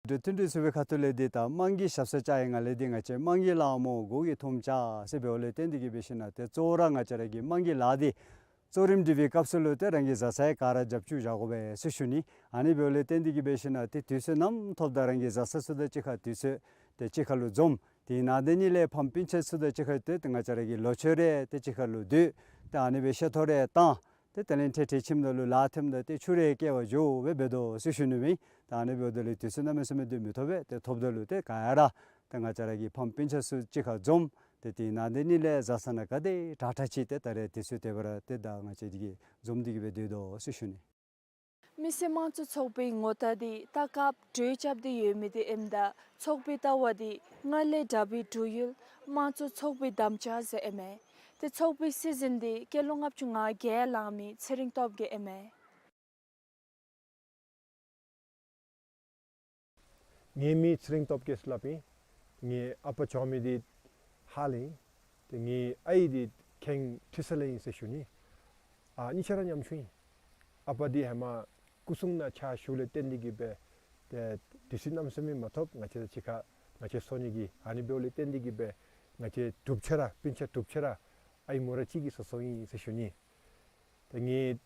འབྲུག་མཐུན་སྒྲིལ་ཚོགས་པའི་ཁ་ཐུག་ལས་འདི་ད་དམངས་ཀྱི་ཞབས་སར་བཅར་ཡི་ག་ལས་འདི་ང་བཅས་དམངས་ཀྱི་ལག་མོ་མགོ་གི་ཐུམ་ཅག་ཟེར་འབདཝ་ལས་བརྟེན་ཏེ་གིས་འབད་ཞིན་ན་ཏེ་གཙོ་བོ་ར་ང་བཅས་ར་གི་དམངས་ཀྱི་ལཱ་འདི་གཙོ་རིམ་སྒྲིག་པའི་སྐབས་སུ་ལུ་ཏེ་རང་གི་བཟའ་ཚང་ག་ར་རྒྱབ་སྐྱོར་བཞག་དགོ་པས་ཟེར་ཞུ་ནི། ཨ་ནི་འབདཝ་ལས་བརྟེན་ཏེ་གིས་འབད་ཞིན་ན་ཏེ་དུས་ཚོད་ནམ་ཐོབ་ད་རང་གི་བཟའ་ཚང་ཚུ་དང་གཅིག་ཁར་དུས་ཚོད་ཏེ་གཅིག་ཁར་ལུ་འཛོམས། དེ་ནང་དེ་ཉིད་ལས་ཕམ་སྤུན་ཆ་ཚུ་དང་གཅིག་ཁར་ཏེ་ང་བཅས་ར་གི་ལོ་མཆོད་རེ་ཏེ་གཅིག་ཁར་ལུ་སྡོད། ཏེ་ཨ་ནི་སྦེ་བཤད་ཐོ་རེ་བཏང་། ཏེ་དེ་ལས་འཕྲལ་འཕྲལ་ཁྱིམ་ནང་ལུ་ལཱ་ཐེམ་ད་ཏེ་ཆུ་རེ་བསྐོལ་བར་འགྱོ་སྦེ་འབད་དོ་ཟེར་ཞུ་ནི་སྦེ། ཏེ་ཨ་ནི་འབདཝ་ད་ལུ་དུས་ཚོད་གནམ་མེད་ས་མེད་སྡོད་མི་ཐོབ་པས། ཏེ་ཐོབ་ད་ལུ་ཏེ་ག་ར་ཏེ་ང་བཅས་ར་གི་ཕམ་སྤུན་ཆ་ཚུ་གཅིག་ཁར་འཛོམས། ཏེ་དེ་ནང་དེ་ཉིད་ལས་བཟའ་ཚང་ནང་ག་དེ་དྲག་དྲག་ཅིག་ཏེ་ད་རེས་དུས་ཚོད་དེ་སྦེ་ར་ཏེ་ད་ང་བཅས་འདི་གིས་འཛོམས་ཏེ་གིས་སྦེ་སྡོད་དོ་ཟེར་ཞུ་ནི། མི་སེར་དམངས་གཙོ་ཚོགས་པའི་ངོ་རྟགས་འདི་རྟ་ཁབ་གྲོས་རྐྱབ་སྟེ་ཡོད་མི་འདི་ཨིནམ་ད་ཚོགས་པའི་ལྟ་བ་འདི་སྔར་ལས་དྲག་པའི་འབྲུག་ཡུལ་དམངས་གཙོ་ཚོགས་པའི་དམ་བཅའ་ཟེར་ཨིན་མས། ཏེ་ཚོགས་པའི་སྲིད་འཛིན་འདི་སྐྱེས་ལོ་ལྔ་བཅུ་ང་བརྒྱད་ལང་མི་ཚེ་རིང་སྟོབས་རྒྱས་ཨིན་མས། ངེའི་མིང་ཚེ་རིང་སྟོབས་རྒྱས་ཟེར་སླབ་ཨིན། ངེའི་ཨ་པ་བྱོན་མི་འདི་ཧཱ་ལས་ཨིན། ཏེ་ངེའི་ཨའི་འདི་ཁེངས་ཁྲི་སྲོང་ལས་ཨིན་ཟེར་ཞུ་ནི། ཨ་གཉིས་ཆ་ར་ཉམ་ཆུང་ཨིན། ཨ་པ་འདི་ཧེ་མ་སྐུ་སྲུང་ནང་ཕྱག་ཞུཝ་ལས་བརྟེན་ཏེ་གིས་སྦེ་ཏེ་དུས་ཚོད་གནམ་མེད་ས་མེད་མ་ཐོབ། ང་བཅས་དང་གཅིག་ཁར་ང་བཅས་འཚོལ་ནི་གི། ཨ་ནི་འབདཝ་ལས་བརྟེན་ཏེ་གིས་སྦེ་ང་བཅས་དྲུག་ཆ་ར་སྤུན་ཆ་དྲུག་ཆ་ར་ཨའི་མོ་ར་གཅིག་གི་སོ་སོ་ཨིན་ཟེར་ཞུ་ནི། ཏེ་ངེའི་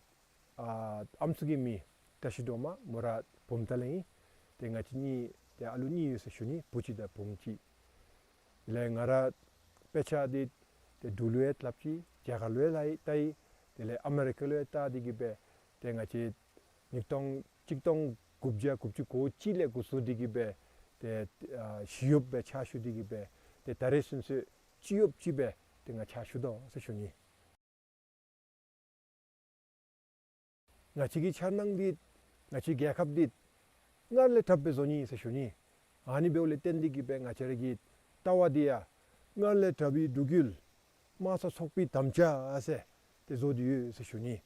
ཨ་ཨམ་སྲུ་གི་མིང་བཀྲ་ཤིས་སྒྲོལ་མ། མོ་ར་བུམ་ཐང་ལས་ཨིན། ཏེ་ང་བཅས་གཉིས་ཏེ་ཨ་ལུ་གཉིས་ཡོད་ཟེར་ཞུ་ནི། བུ་གཅིག་དང་བུམོ་གཅིག། དེ་ལས་ང་ར་དཔེ་ཆ་འདི་ཏེ་འབྲུག་ལུ་ཡང་བསླབ་ཅི། རྒྱ་གར་ལུ་ཡང་ལྟ་ཡི། དེ་ལས་ཨ་མི་རི་ཀ་ལུ་ཡང་བལྟ་སྟེ་གིས་སྦེ་ཏེ་ང་བཅས་ཉིས་སྟོང་གཅིག་སྟོང་དགུ་བརྒྱ་དགུ་བཅུ་གོ་གཅིག་ལས་འགོ་བཙུགས་ཏེ་གིས་སྦེ་ཏེ་ཨ་ཞི་གཡོགཔ་སྦེ་ཕྱག་ཞུ་སྟེ་གིས་སྦེ་ཏེ་ད་རེས་ཚུན་ཚོད་སྤྱི་གཡོགཔ་ཅིག་སྦེ་ཏེ་ང་ཕྱག་ཞུ་དོ་ཟེར་ཞུ་ནི། ང་བཅས་ཀྱི་འཆར་སྣང་འདི་ང་བཅས་རྒྱལ་ཁབ་འདི་སྔར་ལས་དྲགཔ་སྦེ་བཟོ་ནི་ཟེར་ཞུ་ནི། ཨ་ནི་འབདཝ་ལས་བརྟེན་ཏེ་གིས་སྦེ་ང་བཅས་ར་གི་ལྟ་བ་འདི་ཡང་སྔར་ལས་དྲག་པའི་འབྲུག་ཡུལ་དམངས་གཙོ་ཚོགས་པའི་དམ་བཅའ་ཟེར་ཏེ་བཟོ་སྟེ་ཡོད་ཟེར་ཞུ་ནི།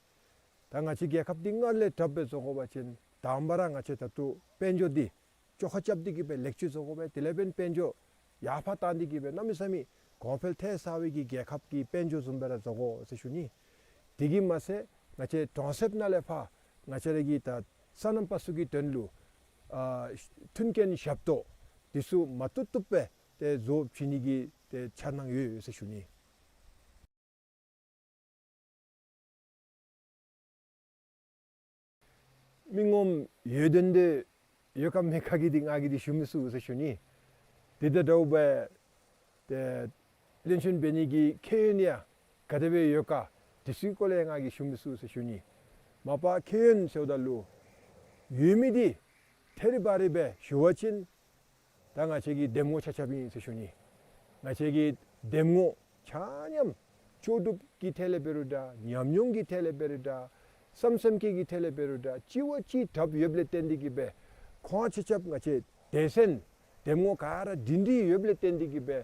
ད་ང་བཅས་རྒྱལ་ཁབ་འདི་སྔར་ལས་དྲགཔ་སྦེ་བཟོ་དགོ་པ་ཅིན་དང་པ་ར་ང་བཅས་ད་ལྟོ་དཔལ་འབྱོར་འདི་བཅོ་ཁ་རྐྱབ་སྟེ་གིས་སྦེ་ལེགས་བཅོས་བཟོ་དགོ་པས། དེ་ལས་འབདན་དཔལ་འབྱོར་ཡར་འཕར་བཏང་སྟེ་གིས་སྦེ་གནམ་མེད་ས་མེད་གོང་འཕེལ་ཐལ་ཚར་བའི་གི་རྒྱལ་ཁབ་ཀྱི་དཔལ་འབྱོར་བཟུམ་སྦེ་ར་བཟོ་དགོ་ཟེར་ཞུ་ནི། དེ་གིས་མ་ཚད་ང་བཅས་གྲོང་གསེབ་ནང་ལས་ཕར་ང་བཅས་ར་གི་ད་སོ་ནམ་པ་ཚུ་གི་དོན་ལུ་ཨ་མཐུན་རྐྱེན་ཞབས་ཏོག་འདི་ཚུ་མ་བཏུབ་བཏུབ་སྦེ་ཏེ་བཟོ་བྱིན་ནི་གི་ཏེ་འཆར་སྣང་ཡོད་ཡོད་ཟེར་ཞུ་ནི། མི་ངོམ་ཡོད་དོན་དེ་ཡོད་ག་མེད་ག་གི་འདི་ང་གིས་འདི་ཞུ་མི་ཚུགས་ཟེར་ཞུ་ནི། དེ་དང་འདྲཝ་སྦེ་ཏེ་བློན་ཆེན་འབད་ནི་གི་ཁེ་ཡོན་ཡང་ག་དེ་སྦེ་ཡོད་ག་དེ་ཚུ་སྐོར་ལས་ང་གིས་ཞུ་མི་ཚུགས་ཟེར་ཞུ་ནི། མ་པ་ཁེ་ཡོན་ཟེརཝ་ད་ལུ་ཡོད་མི་འདི་ཐད་རི་བ་རི་སྦེ་ཞུ་བ་ཅིན་ད་ང་བཅས་ཀྱི་འདེམས་ངོ་ཆ་ཁྱབ་ཨིན་ཟེར་ཞུ་ནི། ང་བཅས་ཀྱི་འདེམས་ངོ་ཆ་མཉམ་ལྕོགས་གྲུབ་ཀྱི་ཐད་ལས་འབད་རུང་འདྲ་ཉམས་མྱོང་གི་ཐད་ལས་འབད་རུང་འདྲ་བསམ་སེམས་བསྐྱེད་ཀྱི་ཐད་ལས་འབད་རུང་འདྲ་གཅིག་བ་གཅིག་དྲགཔ་ཡོདཔ་ལས་བརྟེན་ཏེ་གིས་སྦེ་ཁོང་ཆ་ཁྱབ་ང་བཅས་སྡེ་ཚན་འདེམས་ངོ་ག་ར་སྒྲིང་སྒྲི་ཡོདཔ་ལས་བརྟེན་ཏེ་གིས་སྦེ་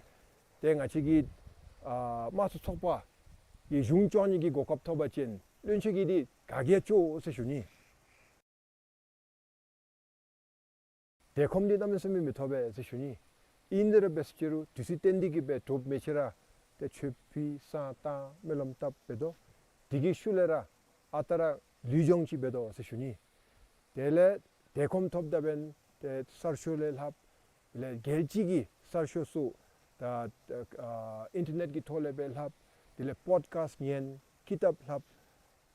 ཏེ་ང་བཅས་ཀྱི་ཨ་དམངས་གཙོ་ཚོགས་པ་གི་གཞུང་སྐྱོང་ནི་གི་གོ་སྐབས་ཐོབ་པ་ཅིན་བློན་ཆེན་གྱིས་འདི་ག་གིས་ཡང་ལྕོགས་ཟེར་ཞུ་ནི། དེ་ཁོམ་འདི་གནམ་མེད་ས་མེད་མི་ཐོབ་པས་ཟེར་ཞུ་ནི། ཨིན་དེ་ར་འབད་ཟེར་ཅི་རུང་དུས་ཚོད་བརྟན་ཏེ་གིས་སྦེ་གྲུབ་མི་ཅིག་ར་ཏེ་མཆོད་པའི་བསང་བཏང་སྨོན་ལམ་བཏབ་འབད་དོ། དེ་གི་ཤུལ་ལས་ར་ཨ་རྟག་ར་ལུས་སྦྱོང་ཅིག་འབད་དོ་ཟེར་ཞུ་ནི། དེ་ལས་དེ་ཁོམ་ཐོབ་ད་འབདན་ཏེ་གསར་ཤོག་ལས་ལྷབ། དེ་ལས་རྒྱལ་སྤྱི་གི་གསར་ཤོག་ཚུ་ད་ཨ་ཨིན་ཊར་ནེཊ་ཀྱི་ཐོག་ལས་སྦེ་ལྷབ། དེ་ལས་པོཌ་ཀཱསཊ་ཉན། ཀི་ཏབ་ལྷབ།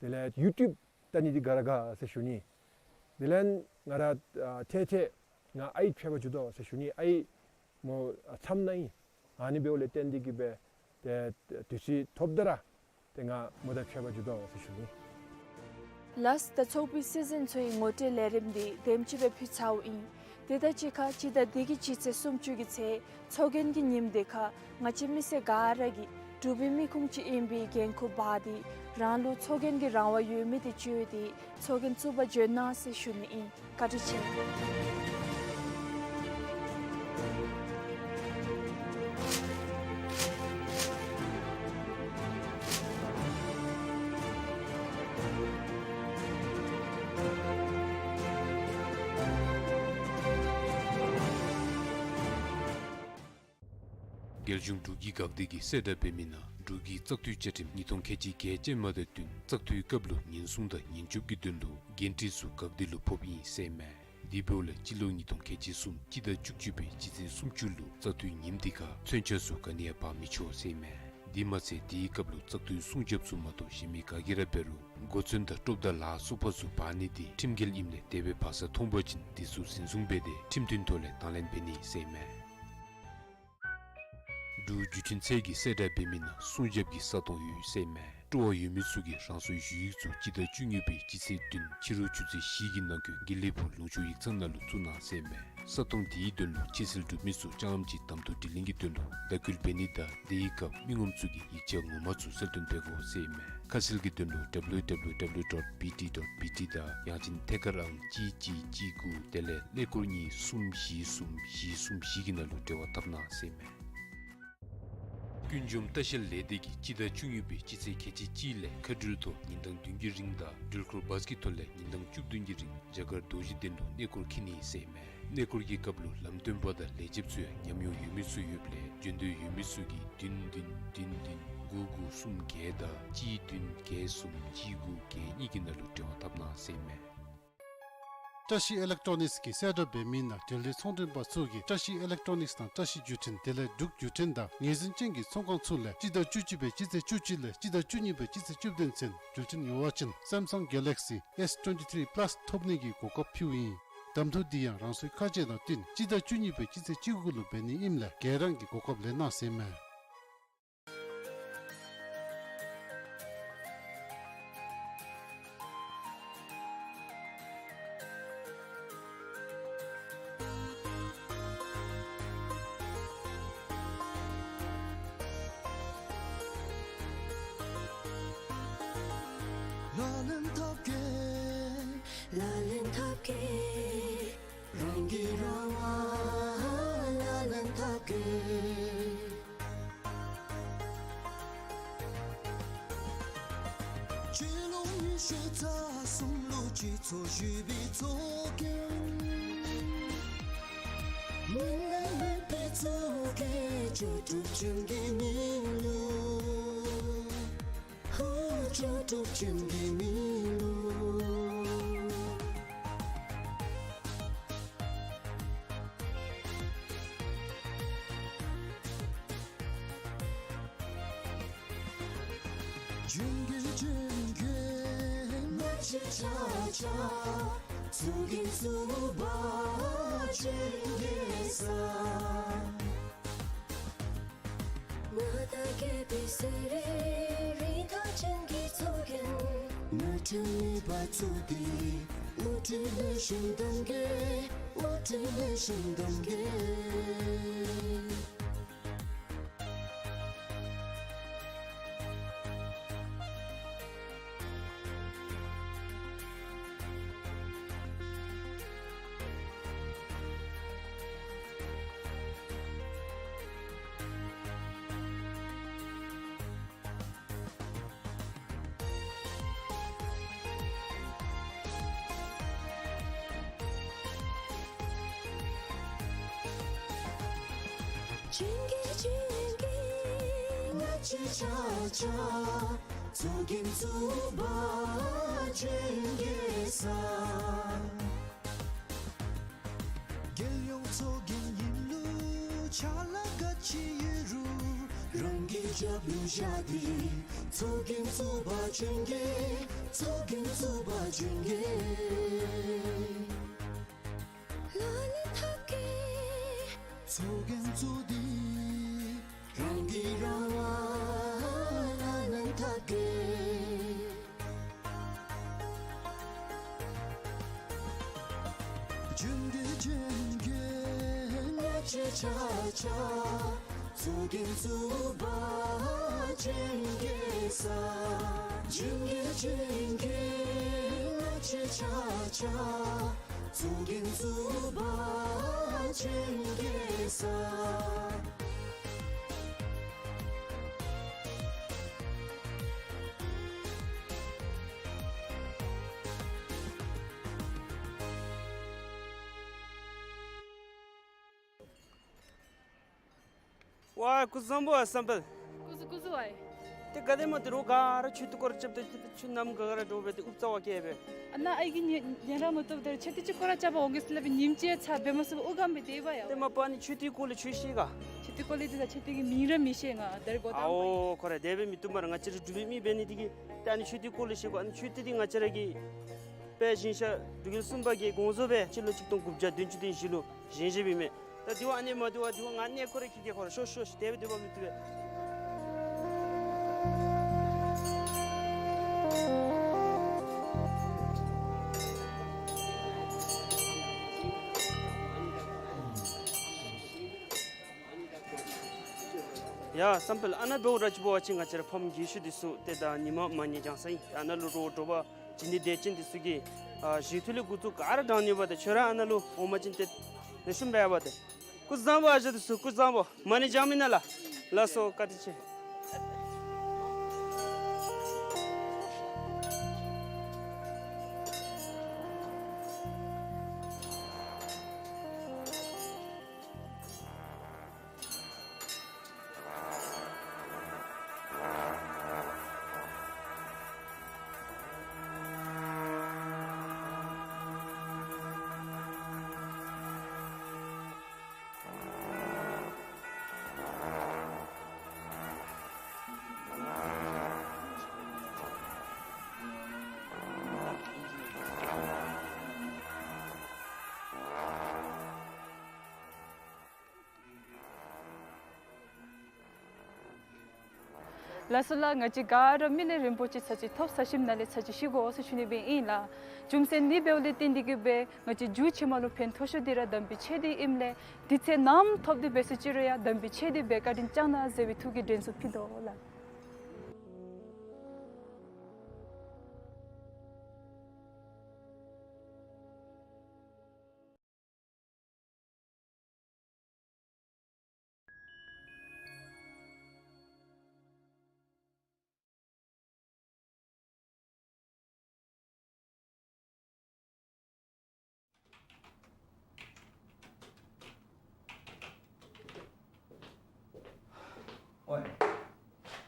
དེ་ལས་ཡུ་ཊུབ་བལྟ་ནི་འདི་ག་ར་དགའ་ཟེར་ཞུ་ནི། དེ་ལས་ང་ར་ཨ་ཐད་ཐད་ང་ཨའི་ཕྱད་པར་འགྱོ་དོ་ཟེར་ཞུ་ནི། ཨའི་མོ་ཨ་མཚམས་ནང་ཨིན། ཨ་ནི་འབདཝ་ལས་བརྟེན་ཏེ་གིས་སྦེ་ཏེ་དུས་ཚོད་ཐོབ་ད་ར་ཏེ་ང་མོ་དང་ཕྱད་པར་འགྱོ་དོ་ཟེར་ཞུ་ནི། ལགས། ད་ཚོགས་པའི་སྲིད་འཛིན་ཚོའི་ངོ་སྤྲོད་ལས་རིམ་འདི་དེམ་ཅིག་སྦེ་ཕུལ་ཚརཝ་ཨིན། དེ་དང་གཅིག་ཁར་སྤྱི་ཟླ་འདི་གི་སྤྱི་ཚེས་སུམ་ཅུ་གི་ཚེ་ཚོགས་རྒྱན་གྱི་ཉིནམ་འདི་ཁར་ང་བཅས་མི་སེར་ག་ར་གིས་འབྲུག་པའི་མི་ཁུངས་ཅིག་ཨིན་པའི་འགན་ཁུར་འབག་སྟེ་རང་ལུ་ཚོགས་རྒྱན་གྱི་རང་དབང་ཡོད་མི་འདི་བཅོལ་ཏེ་ཚོགས་རྒྱན་བཙུགས་པར་འབྱོན་གནང་ཟེར་ཞུ་ནི་ཨིན། བཀའ་དྲིན་ཆེ། རྒྱལ་གཞུང་འབྲུག་གི་འགག་སྡེ་གིས་གསལ་བསྒྲགས་འབད་མི་ནང་འབྲུག་གི་བཙག་འཐུའི་བཅའ་ཁྲིམས་ཉིས་སྟོང་ཁལ་གཅིག་བརྒྱད་ཅན་མ་དང་བསྟུན་བཙག་འཐུའི་སྐབས་ལུ་ཉེན་སྲུང་དང་ཉེན་སྐྱོབ་ཀྱི་དོན་ལུ་འགན་འཁྲི་ཚུ་འགག་སྡེ་ལུ་ཕོགཔ་ཨིན་ཟེར་མས། དེ་འབདཝ་ལས་སྤྱི་ལོ་ཉིས་སྟོང་ཁལ་གཅིག་གསུམ་སྤྱི་ཟླ་བཅུ་གཅིག་པའི་སྤྱི་ཚེས་སུམ་ཅུ་ལུ་བཙག་འཐུའི་ཉིནམ་འདི་ཁར་མཚོན་ཆ་ཚུ་ག་ནི་ཡང་འབག་མི་ཆོག་ཟེར་མས། དེ་མ་ཚད་དེའི་སྐབས་ལུ་བཙག་འཐུའི་སྲུང་རྒྱབ་ཚུ་མ་གཏོགས་གཞན་མི་ག་གིས་ར་འབད་རུང་གོ་མཚོན་དང་ཀྲོབ་དང་ལ་སོགས་པ་ཚུ་འབག་ནི་འདི་ཁྲིམས་འགལ་ཨིནམ་ལས་དེ་སྦེ་འབག་ས་མཐོང་པ་ཅིན་དེ་ཚུ་འཛིན་བཟུང་འབད་དེ་ཁྲིམས་མཐུན་ཐོག་ལས་དང་ལེན་འབད་ནི་ཟེར་མས། འབྲུག་བརྒྱུད་འཕྲིན་ཚད་ཀྱིས་གསལ་བསྒྲགས་འབད་མི་ནང་སྲུང་རྒྱབ་ཀྱི་ས་སྟོང་ཡོད་ཟེར་མས། སྤྲོ་བ་ཡོད་མི་ཚུ་གིས་རང་སོའི་ཞུ་ཡིག་ཚུ་སྤྱི་ཟླ་བཅུ་གཉིས་པའི་སྤྱི་ཚེས་བདུན་ཕྱི་རུ་ཆུ་ཚོད་བཞི་གི་ནང་འཁོད་དགེ་ལེགས་ཕུག་ལུང་ཕྱོགས་ཡིག་ཚང་ནང་ལུ་བཙུགས་གནང་ཟེར་མས། ས་སྟོང་དེའི་དོན་ལུ་ཕྱིར་སེལ་གྲུབ་མི་ཚུ་ཅང་ཅིག་གདམ་འཐུ་དྲི་ལན་གྱི་དོན་ལུ་བརྡ་བསྐུལ་འབད་ནི་དང་དེའི་སྐབས་མི་ངོམ་ཚུ་གིས་ཡིག་ཆ་ངོ་མ་ཚུ་གསལ་སྟོན་འབད་དགོ་ཟེར་མས། ཁ་གསལ་གྱི་དོན་ལུ་W W W dot B T dot B T དང་ཡང་ཅིན་ཐད་ཀར་ཨང་གཅིག་གཅིག་གཅིག་དགུ་དེ་ལས་ཀླད་ཀོར་གཉིས་གསུམ་བཞི་གསུམ་བཞི་གསུམ་བཞི་གི་ནང་ལུ་འབྲེལ་བ་འཐབ་གནང་ཟེར་མས། ཀུན་འབྱུང་ལྟ་བཤལ་ལས་སྡེ་གིས་སྤྱི་ཟླ་བཅུ་གཉིས་པའི་སྤྱི་ཚེས་ཁལ་གཅིག་གཅིག་ལས་མཁའ་འགྲུལ་ཐོག་ཉིན་གྲངས་བདུན་གྱི་རིང་དང་འགྲུལ་འཁོར་བཱས་ཀྱི་ཐོག་ལས་ཉིན་གྲངས་བཅུ་བདུན་གྱི་རིང་རྒྱ་གར་རྡོ་རྗེ་གདན་ལུ་གནས་སྐོར་འཁྱིད་ནི་ཟེར་མས། གནས་སྐོར་གྱི་སྐབས་ལུ་ལམ་སྟོན་པ་དང་ལས་བྱེདཔ་ཚུ་ཡང་ཉམས་མྱོང་ཡོད་མི་ཚུ་ཡོདཔ་ལས་འབྱོན་འདོད་ཡོད་མི་ཚུ་གིས་བདུན་བདུན་བདུན་བདུན་དགུ་དགུ་གསུམ་བརྒྱད་དང་གཅིག་བདུན་བརྒྱད་གསུམ་གཅིག་དགུ་བརྒྱད་གཉིས་ཀྱི་ནང་ལུ་འབྲེལ་བ་འཐབ་གནང་ཟེར་མས། བཀྲ་ཤིས་ཨི་ལེག་ཊོ་ནིགསི་གིས་གསལ་བསྒྲགས་འབད་མི་ནང་འབྲེལ་ཡོད་ཚོང་མགྲོན་པ་ཚུ་གིས་བཀྲ་ཤིས་ཨི་ལེག་ཊོ་ནིགསི་དང་བཀྲ་ཤིས་བརྒྱུད་འཕྲིན་དེ་ལས་འབྲུག་བརྒྱུད་འཕྲིན་དང་ངོས་འཛིན་ཅན་གྱི་ཚོང་ཁང་ཚུ་ལས་སྤྱི་ཟླ་བཅུ་གཅིག་པའི་སྤྱི་ཚེས་བཅུ་གཅིག་ལས་སྤྱི་ཟླ་བཅུ་གཉིས་པའི་སྤྱི་ཚེས་བཅུ་བདུན་ཚུན་འགྲུལ་འཕྲིན་ཉོ་བ་ཅིན་Samsung Galaxy S twenty-three Plus ཐོབ་ནི་གི་གོ་སྐབས་ཕུལཝ་ཨིན། གདམ་འཐུ་འདི་ཡང་རང་སོའི་ཁ་ཆེ་དང་བསྟུན་སྤྱི་ཟླ་བཅུ་གཉིས་པའི་སྤྱི་ཚེས་བཅུ་དགུ་ལུ་འབད་ནི་ཨིནམ་ལས་ག་ར་གིས་གོ་སྐབས་ལེན་གནང་ཟེར་མས། ལག་ལེན་འཐབ་གེ། ལག་ལེན་འཐབ་གེ། རང་གི་རང་དབང་ལག་ལེན་འཐབ་གེ། སྤྱི་ལོ་ཉི་ཤུ་རྩ་གསུམ་ལུ་སྤྱི་ཚོགས་ཞི་བའི་ཚོགས་རྒྱན། མི་ལས་མི་སྦེ་གཙོ་བོ་ལྕོགས་གྲུབ་ཅན་གྱི་མི་ལུ། ཧུ་ལྕོགས་གྲུབ་ཅན་གྱི་མི་ལུ། ལྗོན་གུ་ལྗོན་གུ་མ་ཆེ་ཆ་ཆ། གཙུག་རྒྱན་གཙུག་པ་ཆེན་གྱི་ས། མ་དག་རྒྱལ་པོའི་སྲས་རེ་རེ་དང་ཅན་གྱི་གཙུག་རྒྱན། དངུལ་ཕྲེང་ལེགས་པར་གཙོས་ཏེ། དངུལ་ཕྲེང་ལེགས་ཤིང་གདངས་རྒྱས། དངུལ་ཕྲེང་ལེགས་ཤིང་གདངས་རྒྱས། ཆེན་གྱི་ཆེན་གྱི་ང་བཅས་ཆ་ཆ། གཙུག་རྒྱན་གཙུག་པ་ཆེན་གྱི་ས། རྒྱལ་ཡོངས་ཚོགས་རྒྱན་ཡིན་ལུགས་ཆ་ལ་ག་ཅི་ཡོད་རུང་། རང་གི་རྒྱབ་ལུ་བཞག་སྟེ། གཙུག་རྒྱན་གཙུག་པ་ཆེན་གྱི། གཙུག་རྒྱན་གཙུག་པ་ཆེན་གྱི། ལག་ལེན་འཐབ་གེ། གཙུག་རྒྱན་གཙོས་ཏེ། རང་གིས་རང་དབང་ལག་ལེན་འཐབ་གེ། ཆེན་གྱི་ཆེན་གྱི་ང་བཅས་ཆ་ཆ། གཙུག་རྒྱན་གཙུག་པ་ཆེན་གྱི་ས། ཆེན་གྱི་ཆེན་གྱི་ང་བཅས་ཆ་ཆ། གཙུག་རྒྱན་གཙུག་པ་ཆེན་གྱི་ས། ཝའི་སྐུ་གཟུགས་བཟང་པོ་ཨ་བསམ་འཕེལ། སྐུ་གཟུགས་སྐུ་གཟུགས་ཨའི། ཏེ་ག་དེམ་ཏེ་རོགས་ག་ར་མཆོད་རྟེན་སྐོར་ར་རྐྱབ་སྟེ་ཁྱོད་ནམ་ག་ག་ར་འདྲོག་སྦེ་ཏེ་ཨུབ་རྩ་བ་བཀལ་སྦེ། ཨ་ནཱ་ཨའི་གི་ཉེ་ཉེ་རང་མ་བཏུབ་ད་ར་མཆོད་རྟེན་ཅིག་སྐོར་ར་རྐྱབ་པར་འོང་གེ་ཟེར་སླབ་སྦེ་ཉིནམ་གཅིག་ཚར་འབད་མ་ཚུགས་པར་ཨུ་སྒམ་སྦེ་སྡོད་པ་ཡ། ཏེ་མ་པ་ནི་མཆོད་རྟེན་སྐོར་ལས་ཆོས་ཤེས་ག། མཆོད་རྟེན་སྐོར་ལས་དེ་ད་མཆོད་རྟེན་གྱི་མིང་ར་མི་ཤེས་ང་ད་རེས་འགོ་དང་པ་ཨིན། ཨའོ་ཁོ་ར་དེ་སྦེ་མི་བཏུབ་སྨ་རེ། ང་བཅས་ར་འབྲུག་པའི་མི་འབད་ནི་དེ་གིས་ཏེ་ཨ་ནི་མཆོད་རྟེན་སྐོར་ལས་ཤེས་དགོ། ཨ་ནི་མཆོད་རྟེན་འདི་ང་བཅས་ར་གི་དཔལ་ཞིང་གཤེགས་འབྲུག་རྒྱལ་གསུམ་པ་གིས་དགོངས་རྫོགས་སྦེ་སྤྱི་ལོ་གཅིག་སྟོང་དགུ་བརྒྱ་བདུན་ཅུ་དོན་བཞི་ལུ་བཞེངས་བཞེངསམ་ཨིན་མས། ད་དེ་བ་ཨ་ནི་མ་དེ་བ་དེ་བ་ང་གནས་ཁོ་ར་ཁྱིད་གེ། ཁོ་ར་ཤོག་ཤོག་ཤོག་དེ་སྦེ་སྡོད་པ་མི་བཏུབ་པས། ཡ་བསམ་འཕེལ། ཨ་ནཱ་འབདཝ་ད་ཅིག་འབད་བ་ཅིན་ང་བཅས་ར་ཕམ་རྒས་ཤོས་འདི་ཚུ་ཏེ་ད་ཉིན་མ་མ་ཉལ་རྐྱངམ་ཅིག་ཨ་ནཱ་ལུ་རོགས་དྲོ་པ་བྱིན་ནི་དད་ཅན་འདི་ཚུ་གིས་ཨ་ཞིག་ཐོག་ལས་འགོ་བཙུགས་ག་ར་དྲང་ནི་ཡོདཔ་ཏེ། ཁྱོད་ར་ཨ་ནཱ་ལུ་འོང་པ་ཅིན་ཏེ་ལེགས་ཤོམ་འབད་བ་ཏེ། སྐུ་གཟུགས་བཟང་པོ་ཨ་ཞང་འདི་ཚུ། སྐུ་གཟུགས་བཟང་པོ། མ་ཎི་བགྱང་མི་ནང་ལགས། ལགས་སོ། བཀའ་དྲིན་ཆེ། ལགས་སོ་ལགས། ང་བཅས་ག་ར་མི་ལས་རིན་པོ་ཆེ་ཚར་གཅིག་ཐོབ་ས་ཞིནམ་ལས་ཚར་གཅིག་ཤི་དགོ་ཟེར་ཞུ་ནི་སྦེ་ཨིན་ལགས། རྒྱུ་མཚན་ནི་འབདཝ་ལས་བརྟེན་ཏེ་གིས་སྦེ་ང་བཅས་རྒྱུད་ཕྱི་མ་ལུ་ཕན་ཐོགས་ཤོས་འདི་ར་དམ་པའི་ཆོས་འདི་ཨིནམ་ལས་དུས་ཚོད་ནམ་ཐོབ་སྟེ་འབད་ས་ཅིག་རུང་ཡང་དམ་པའི་ཆོས་འདི་འབད་བཀའ་དྲིན་བསྐྱང་གནང་ཟེར་བའི་ཐུགས་ཀྱི་དྲན་གསོ་ཕུལ་དོ་ལགས། ཨོའི།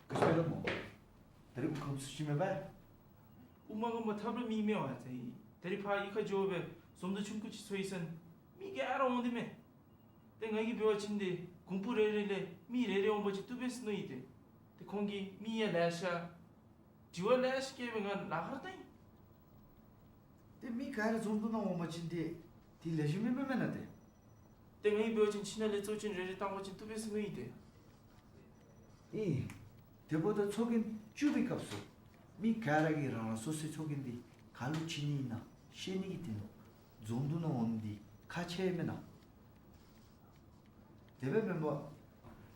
ག་ཅི་འབད་དོ་སྨོ། ད་རིས་དབུ་སྐམ་སུ་ཅིག་མེད་པས། དབུ་མ་སྐམ་པར་ཐབས་ར་མེད་མས་པ་ཏེ། ད་རིས་ཕར་གཡུས་ཁར་འགྱོ་སྦེ་ཟོམ་དང་ཆུང་ཀུ་ཅིག་འཚོལ་ཡི་ཟེར་མི་ག་ར་འོང་དེས་མས། ཏེ་ང་གིས་འབད་བ་ཅིན་ཏེ་གོང་བུ་རེ་རེ་ལས་མི་རེ་རེ་འོང་པ་ཅིན་བཏུབ་པས་ཟེར་མནོ་ཡི་ཏེ། ཏེ་ཁོང་གིས་མི་ཡང་ལེ་ཤ་དྲི་བ་ལེ་ཤ་བཀོད་སྦེ་ང་ལཱ་ཁག་ར་བཏང་ཡི། ཏེ་མི་ག་ར་འཛོམས་འདུ་ནང་འོང་པ་ཅིན་ཏེ་དེ་ལེགས་ཤོམ་མེན་མེན་མེན་ན་ཏེ། ཏེ་ངེའི་འབད་བ་ཅིན་ཁྱིམ་ནང་ལས་གཙོ་ཅན་རེ་རེ་བཏང་པ་ཅིན་བཏུབ་པས་ཟེར་མནོ་ཡི་ཏེ། ཨིན། དེ་འབདཝ་ད་ཚོགས་རྒྱན་བཙུགས་པའི་སྐབས་སུ་མི་ག་ར་གིས་རང་རང་སོ་སོའི་ཚོགས་རྒྱན་འདི་ག་ལུ་བྱིན་ནི་ཨིན་ན་ཤེས་ནི་གི་དོན་ལུ་འཛོམས་འདུ་ནང་འོང་ནི་འདི་ཁག་ཆེ་མེན་ན། དེ་སྦེ་མེན་པར་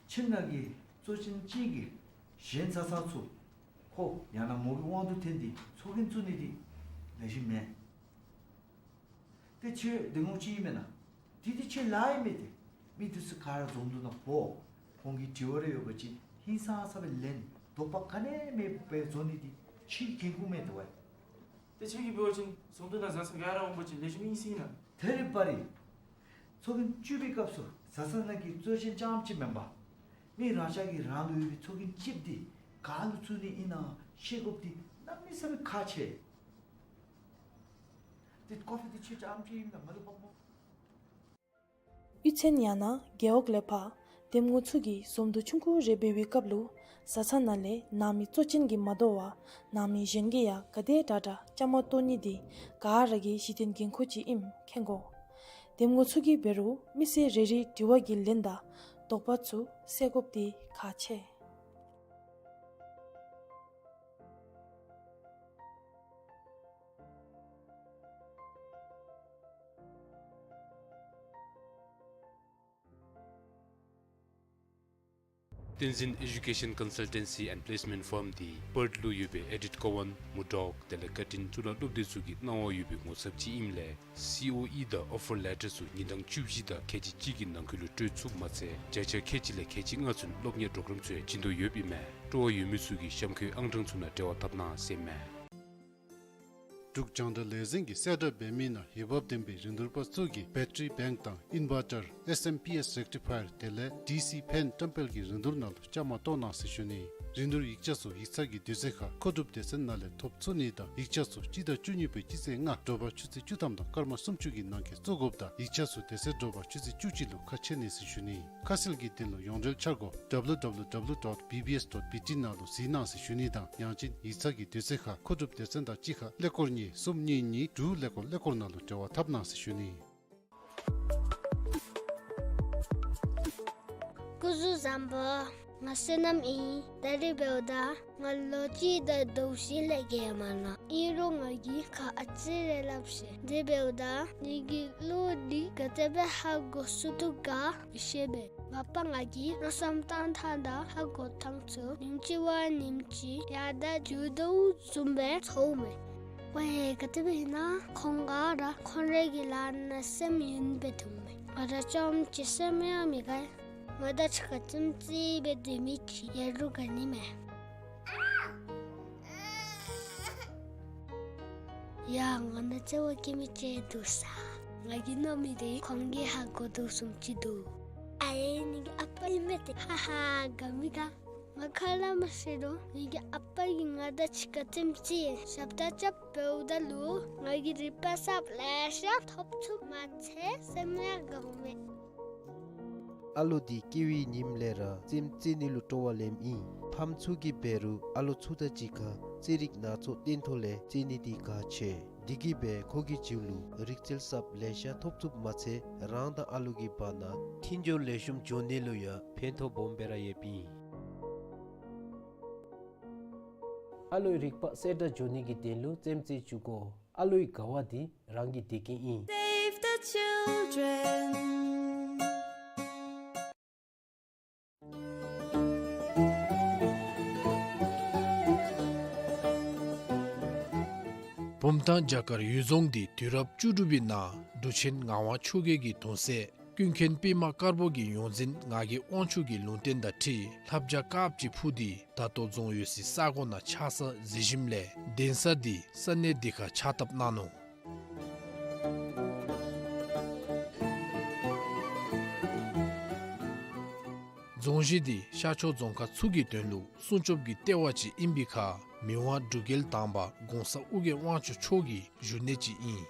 ཁྱིམ་ནང་གི་གཙོ་ཅན་གཅིག་གིས་གཞན་ཚང་ཚང་ཚུ་ཁོ་ཡང་ན་མོ་གི་དབང་དུ་བཏང་སྟེ་ཚོགས་རྒྱན་བཙུགས་ནི་འདི་ལེགས་ཤོམ་མེན། ཏེ་ཁྱོད་དེ་ངོ་ཅིག་ཨིན་མེན་ན། དེ་དེ་ཁྱོད་ལཱ་ཨིན་མས་ཏེ། མི་འདི་ཚུ་ག་ར་འཛོམས་འདུ་ནང་འབོ། ཁོང་གི་དྲི་བ་རེ་ཡོད་པ་ཅིན་ཧིང་སངས་ས་སྦེ་ལན་དོགས་པ་ག་ནི་མེད་པར་བཟོ་ནི་འདི་ཁྱོད་འགན་ཁུར་མས་ཏེ་བ། ཏེ་ཁྱོད་ཀྱིས་འབད་བ་ཅིན་འཛོམས་འདུ་ནང་བཟའ་ཚང་ག་ར་འོང་པ་ཅིན་ལེགས་ཤོམ་ཨིན་ཟེར་ན། ད་རེས་པ་རེ་ཚོགས་རྒྱན་བཙུགས་པའི་སྐབས་སུ་བཟའ་ཚང་ནང་གི་གཙོ་ཅན་རྐྱངམ་ཅིག་མེན་པར་མི་རང་ཅག་གི་རང་ལུ་ཡོད་པའི་ཚོགས་རྒྱན་གཅིག་འདི་ག་ལུ་བཙུགས་ནི་ཨིན་ན་ཤེས་དགོཔ་འདི་གནམ་མེད་ས་མེད་ཁག་ཆེ། ཏེ་ཀོ་ཕི་འདི་ཁྱོད་རྐྱངམ་ཅིག་ཨིན་ན་མ་ལུས་པ་སྨོ། གཡུས་ཚན་ཡང་ན་རྒེད་འོག་ལས་ཕར་འདེམས་ངོ་ཚུ་གིས་འཛོམས་འདུ་ཆུང་ཀུ་རེ་འབད་བའི་སྐབས་ལུ་བཟའ་ཚང་ནང་ལས་ནང་མི་གཙོ་ཅན་གྱིས་མ་དོ་བར་ནང་མི་གཞན་གྱིས་ཡང་ག་དེ་དྲག་དྲག་བཅའ་མར་གཏོགས་ནི་འདི་ག་ར་གི་གཞི་རྟེན་འགན་ཁུར་ཅིག་ཨིནམ་མཁྱེན་དགོ། འདེམས་ངོ་ཚུ་གིས་འབད་རུང་མི་སེར་རེ་རེའི་དྲི་བ་གི་ལན་དང་དོགས་པ་ཚུ་སེལ་དགོཔ་འདི་ཁག་ཆེ། བསྟན་འཛིན་Education Consultancy and Placement Firm འདི་པརཐ་ལུ་ཡོད་པའི་ཨེ་ཌིཐ་ཀོ་ཝཱན་མུར་ཌོག་དེ་ལས་ཀར་ཊིན་གཙུག་ལག་སློབ་སྡེ་ཚུ་གི་གནང་བ་ཡོད་པའི་ངོ་ཚབ་ཅིག་ཨིནམ་ལས་སི་ཨོ་ཨི་དང་ཨོ་ཕར་ལེ་ཊར་ཚུ་ཉིན་གྲངས་བཅུ་བཞི་དང་ཁལ་གཅིག་གཅིག་གི་ནང་འཁོད་ལུ་སྤྲོད་ཚུགསཔ་མ་ཚད་བརྒྱ་ཆ་ཁལ་གཅིག་ལས་ཁལ་གཅིག་ལྔ་ཚུན་སློབ་གཉེར་པྲོ་གྲམ་ཚུ་ཡང་བྱིན་དོ་ཡོདཔ་ཨིན་མས། སྤྲོ་བ་ཡོད་མི་ཚུ་གིས་གཤམ་འཁོད་ཨང་གྲངས་ཚུ་ནང་འབྲེལ་བ་འཐབ་གནང་ཟེར་མས། འབྲུག་རྒྱང་བསྒྲགས་ལས་འཛིན་གྱིས་གསལ་བསྒྲགས་འབད་མི་ནང་འོས་འབབ་ལྡན་པའི་རིན་བསྡུར་པ་ཚུ་གིས་བེ་ཊ་རི་བེངཀ་དང་ཨིན་ཝར་ཊར་ཨེསི་ཨེམ་པི་ཨེསི་རེག་ཊི་ཕ་ཡར་དེ་ལས་ཌི་སི་ཕེན་བཀྲམ་སྤེལ་གྱི་རིན་བསྡུར་ནང་ལུ་བཅའ་མར་གཏོགས་གནང་ཟེར་ཞུ་ནི། རིན་བསྡུར་ཡིག་ཆ་ཚུ་ཡིག་ཚང་གི་དུས་ཚོད་ཁར་མཁོ་སྒྲུབ་སྡེ་ཚན་ནང་ལས་ཐོབ་ཚུགས་ནི་དང་ཡིག་ཆ་ཚུ་སྤྱི་ཟླ་བཅུ་གཉིས་པའི་སྤྱི་ཚེས་ལྔ་དྲོ་པ་ཆུ་ཚོད་བཅུ་ཐམ་དང་སྐར་མ་སུམ་ཅུ་གི་ནང་འཁོད་བཙུགས་དགོཔ་དང་ཡིག་ཆ་ཚུ་དེ་ཚེ་དྲོ་པ་ཆུ་ཚོད་བཅུ་གཅིག་ལུ་ཁ་ཕྱེ་ནི་ཟེར་ཞུ་ནི། ཁ་གསལ་གྱི་དོན་ལུ་ཡོངས་འབྲེལ་འཆར་སྒོ་W W W dot B B S dot B T ནང་ལུ་གཟིགས་གནང་ཟེར་ཞུ་ནི་དང་ཡང་ཅིན་ཡིག་ཚང་གི་དུས་ཚོད་ཁར་མཁོ་སྒྲུབ་སྡེ་ཚན་དང་གཅིག་ཁར་ཀླད་ཀོར་གཉིས་གསུམ་གཉིས་གཉིས་དྲུག་ཀླད་ཀོར་ཀླད་ཀོར་ནང་ལུ་འབྲེལ་བ་འཐབ་གནང་ཟེར་ཞུ་ནི། སྐུ་གཟུགས་བཟང་པོ། ང་བསོད་ནམས་ཨིན། ད་རིས་འབདཝ་ད་ང་ལོ་གཅིག་དང་ཟླཝ་བཞི་ལས་བརྒལ་མ་ནུག། ཨིན་རུང་ང་གིས་ཁ་ཨ་ཙི་རེ་སླབ་ཤིག། དེ་འབདཝ་ད་ངེ་གི་གླུ་འདི་ག་དེ་སྦེ་ཧ་གོ་ཚུགས་དོ་ག་མི་ཤེས་པས། ང་པ་ང་གིས་མནོ་བསམ་བཏང་ཐངས་དང་ཧ་གོ་ཐངས་ཚུ་ཉིནམ་གཅིག་བ་ཉིནམ་གཅིག་ཡར་དང་འགྱོ་དོ་བཟུམ་སྦེ་ཚོརཝ་མས། ཝའེ་ག་དེ་སྦེ་ཨིན་ན། ཁོང་ག་ར་ཁོང་རའི་གི་ལཱ་ནང་སེམས་ཡེངས་སྦེ་འདུག་མས། ང་ར་རྐྱངམ་གཅིག་སེམས་ཡང་མི་དགའ། ང་དང་གཅིག་ཁར་རྩེདམོ་རྩེ་སྦེ་སྡོད་མི་ཅིག་ཡོད་རུང་དགའ་ནི་མས། ཡ་ང་ནང་བརྩེ་བ་བསྐྱེད་མི་ཅིག་འདུག་ས། ང་གིས་མནོ་མི་འདི་ཁོང་གིས་ཧ་གོ་དོ་བཟུམ་ཅིག་འདུག། ཨའེ་ངེ་གི་ཨ་པ་ཨིན་མས་ཏེ། ཧ་ཧ་དགའ་མི་དགའ། ང་ཁ་སླབ་མ་ཤེས་རུང་ངེ་གི་ཨ་པ་གིས་ང་དང་གཅིག་ཁར་རྩེདམོ་རྩེ་ཞབས་ཁྲ་རྐྱབ་འབདཝ་ད་ལུ་ང་གིས་རིག་པ་གསརཔ་ལེ་ཤ་ཐོབ་ཚུགསཔ་མ་ཚད་སེམས་ཡང་དགའཝ་མས། ཨ་ལོ་འདི་སྐྱེ་བའི་ཉིནམ་ལས་ར་རྩེདམོ་རྩེ་ནི་ལུ་སྤྲོ་བ་ལེནམ་ཨིན། ཕམ་ཚུ་གིས་འབད་རུང་ཨ་ལོ་ཚུ་དང་གཅིག་ཁར་རྩེད་རིགས་སྣ་ཚོགས་སྟོན་ཐོག་ལས་རྩེ་ནི་འདི་ཁག་ཆེ། འདི་གིས་འབད་ཁོ་གི་རྒྱུད་ལུ་རིག་རྩལ་གསརཔ་ལེ་ཤ་ཐོབ་ཚུགསཔ་མ་ཚད་རང་དང་ཨ་ལོ་གི་བར་ན་མཐུན་སྦྱོར་ལེགས་ཤོམ་འགྱོ་ནི་ལུ་ཡང་ཕན་ཐོགས་སྦོམ་སྦེ་ར་ཡོདཔ་ཨིན། ཨ་ལོའི་རིག་པ་གསལ་དྲགས་འགྱོ་ནི་གི་དོན་ལུ་རྩེདམོ་རྩེ་བཅུག་དགོ། ཨ་ལོའི་དགའ་བ་འདི་རང་གི་བདེ་སྐྱིད་ཨིན། Save the children. བུམ་ཐང་བྱ་དཀར་གཡུལ་རྫོང་འདི་དུས་རབས་བཅུ་དྲུག་པའི་ནང་འབྲུག་ཆེན་ངག་དབང་ཆོས་རྒྱལ་གྱི་གདུང་སྲས་ཀུན་མཁྱེན་པདྨ་དཀར་པོ་གི་ཡོངས་འཛིན་ངག་གི་དབང་ཕྱུག་གི་ལུང་བསྟན་དང་འཁྲིལ་ལྷ་བྱ་དཀརཔོ་ཅིག་འཕུར་ཏེ་ད་ལྟོ་རྫོང་ཡོད་སའི་ས་གོ་ནང་ཆགས་ས་གཟིགས་ཞིནམ་ལས་གདན་ས་འདི་ས་གནས་འདི་ཁར་ཕྱག་བཏབ་གནང་ནུག། རྫོང་གཞི་འདི་ཤར་ཕྱོགས་རྫོང་ཁག་ཚུ་གི་དོན་ལུ་སྲུང་སྐྱོབ་ཀྱི་ལྟེ་བ་ཅིག་ཨིན་པའི་ཁར་མི་དབང་འབྲུག་རྒྱལ་དང་པ་གོང་ས་ཨོ་རྒྱན་དབང་ཕྱུག་མཆོག་གི་བཞུགས་གནས་ཅིག་ཨིན།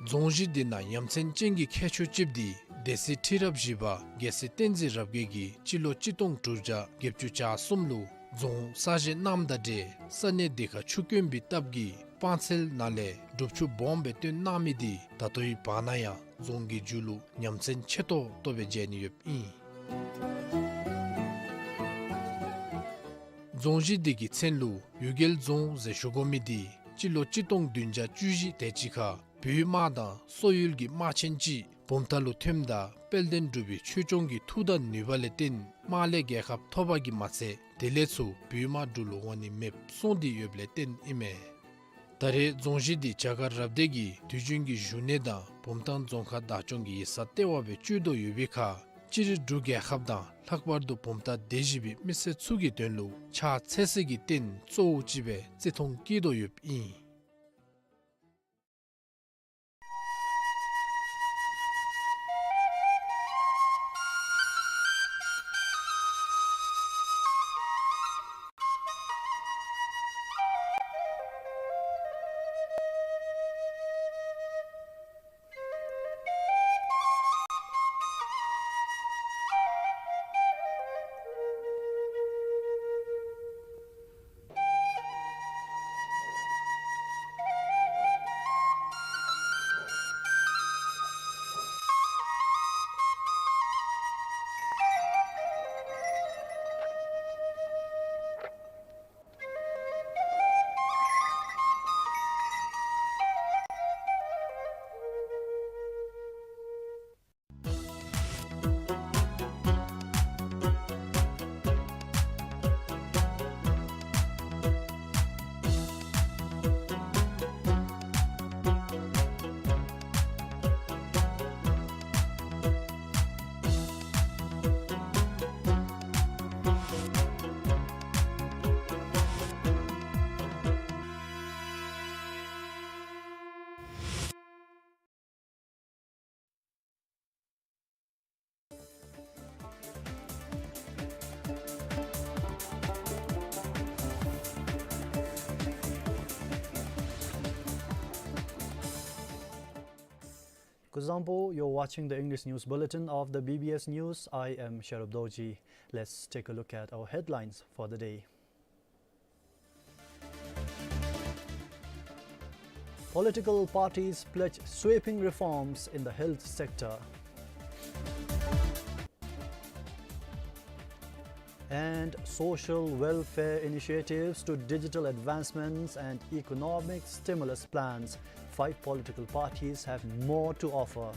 རྫོང་གཞི་འདི་ནང་ཡ་མཚན་ཅན་གྱི་ཁྱད་ཆོས་ཅིག་འདི་སྡེ་སྲིད་ཁྲི་རབས་བཞི་པ་རྒྱལ་སྲས་བསྟན་འཛིན་རབ་རྒྱས་ཀྱིས་སྤྱི་ལོ་གཅིག་སྟོང་དྲུག་བརྒྱ་བརྒྱད་ཅུ་གྱ་གསུམ་ལུ་རྫོང་གསར་བཞེངས་གནངམ་དང་འབྲེལ་ས་གནས་འདི་ཁར་ཆུ་དཀོན་པའི་སྟབས་ཀྱིས་ དཔང་ཚལ་ནང་ལས་སྒྲུབ་ཆུ་སྦོམ་སྦེ་བཏོན་གནང་མི་འདི་ད་ལྟོའི་བར་ན་ཡང་རྫོང་གི་རྒྱུད་ལུ་ཉམས་ཚད་ཆེ་ཏོག་ཏོ་སྦེ་མཇལ་ནི་ཡོདཔ་ཨིན། རྫོང་གཞི་འདི་གི་མཚན་ལུ་གཡུལ་རྒྱལ་རྫོང་ཟེར་ཞུ་དགོ་མི་འདི་སྤྱི་ལོ་གཅིག་སྟོང་བདུན་བརྒྱ་བཅུ་བཞི་དེ་ཅིག་ཁར་བོད་དམག་དང་སོག་ཡུལ་གྱི་དམག་ཆེན་ཅིག་བུམ་ཐང་ལུ་ཐོནམ་ད་དཔལ་ལྡན་འབྲུག་པའི་ཆོས་སྐྱོང་གི་མཐུ་དང་ནུས་པ་ལས་བརྟེན་དམག་ལས་རྒྱལ་ཁ་ཐོབ་པ་གིས་མ་ཚད་དེ་ལས་ཚུར་བོད་དམག་འབྲུག་ལུ་འོང་ནི་མེདཔ་སོང་སྟེ་ཡོདཔ་ལས་བརྟེན་ཨིན་མས། ད་རེས་རྫོང་གཞི་འདི་བྱ་དཀར་རབ་སྡེ་གི་དུས་རྒྱུན་གྱི་བཞུགས་གནས་དང་བུམ་ཐང་རྫོང་ཁག་བདག་སྐྱོང་གི་ཡིག་ཚང་ལྟེ་བ་སྦེ་སྤྱོད་དོ་ཡོད་པའི་ཁར་སྤྱིར་འབྲུག་རྒྱལ་ཁབ་དང་ལྷག་པར་དུ་བུམ་ཐང་སྡེ་བཞི་པའི་མི་སེར་ཚུ་གི་དོན་ལུ་ཕྱག་འཚལ་སའི་རྟེན་གཙོ་བོ་ཅིག་སྦེ་བརྩི་མཐོང་བསྐྱེད་དོ་ཡོདཔ་ཨིན། Kuzuzangpo, you're watching the English news bulletin of the B B S News. I am Sharab Dorji. Let's take a look at our headlines for the day. Political parties pledge sweeping reforms in the health sector. And social welfare initiatives to digital advancements and economic stimulus plans, five political parties have more to offer.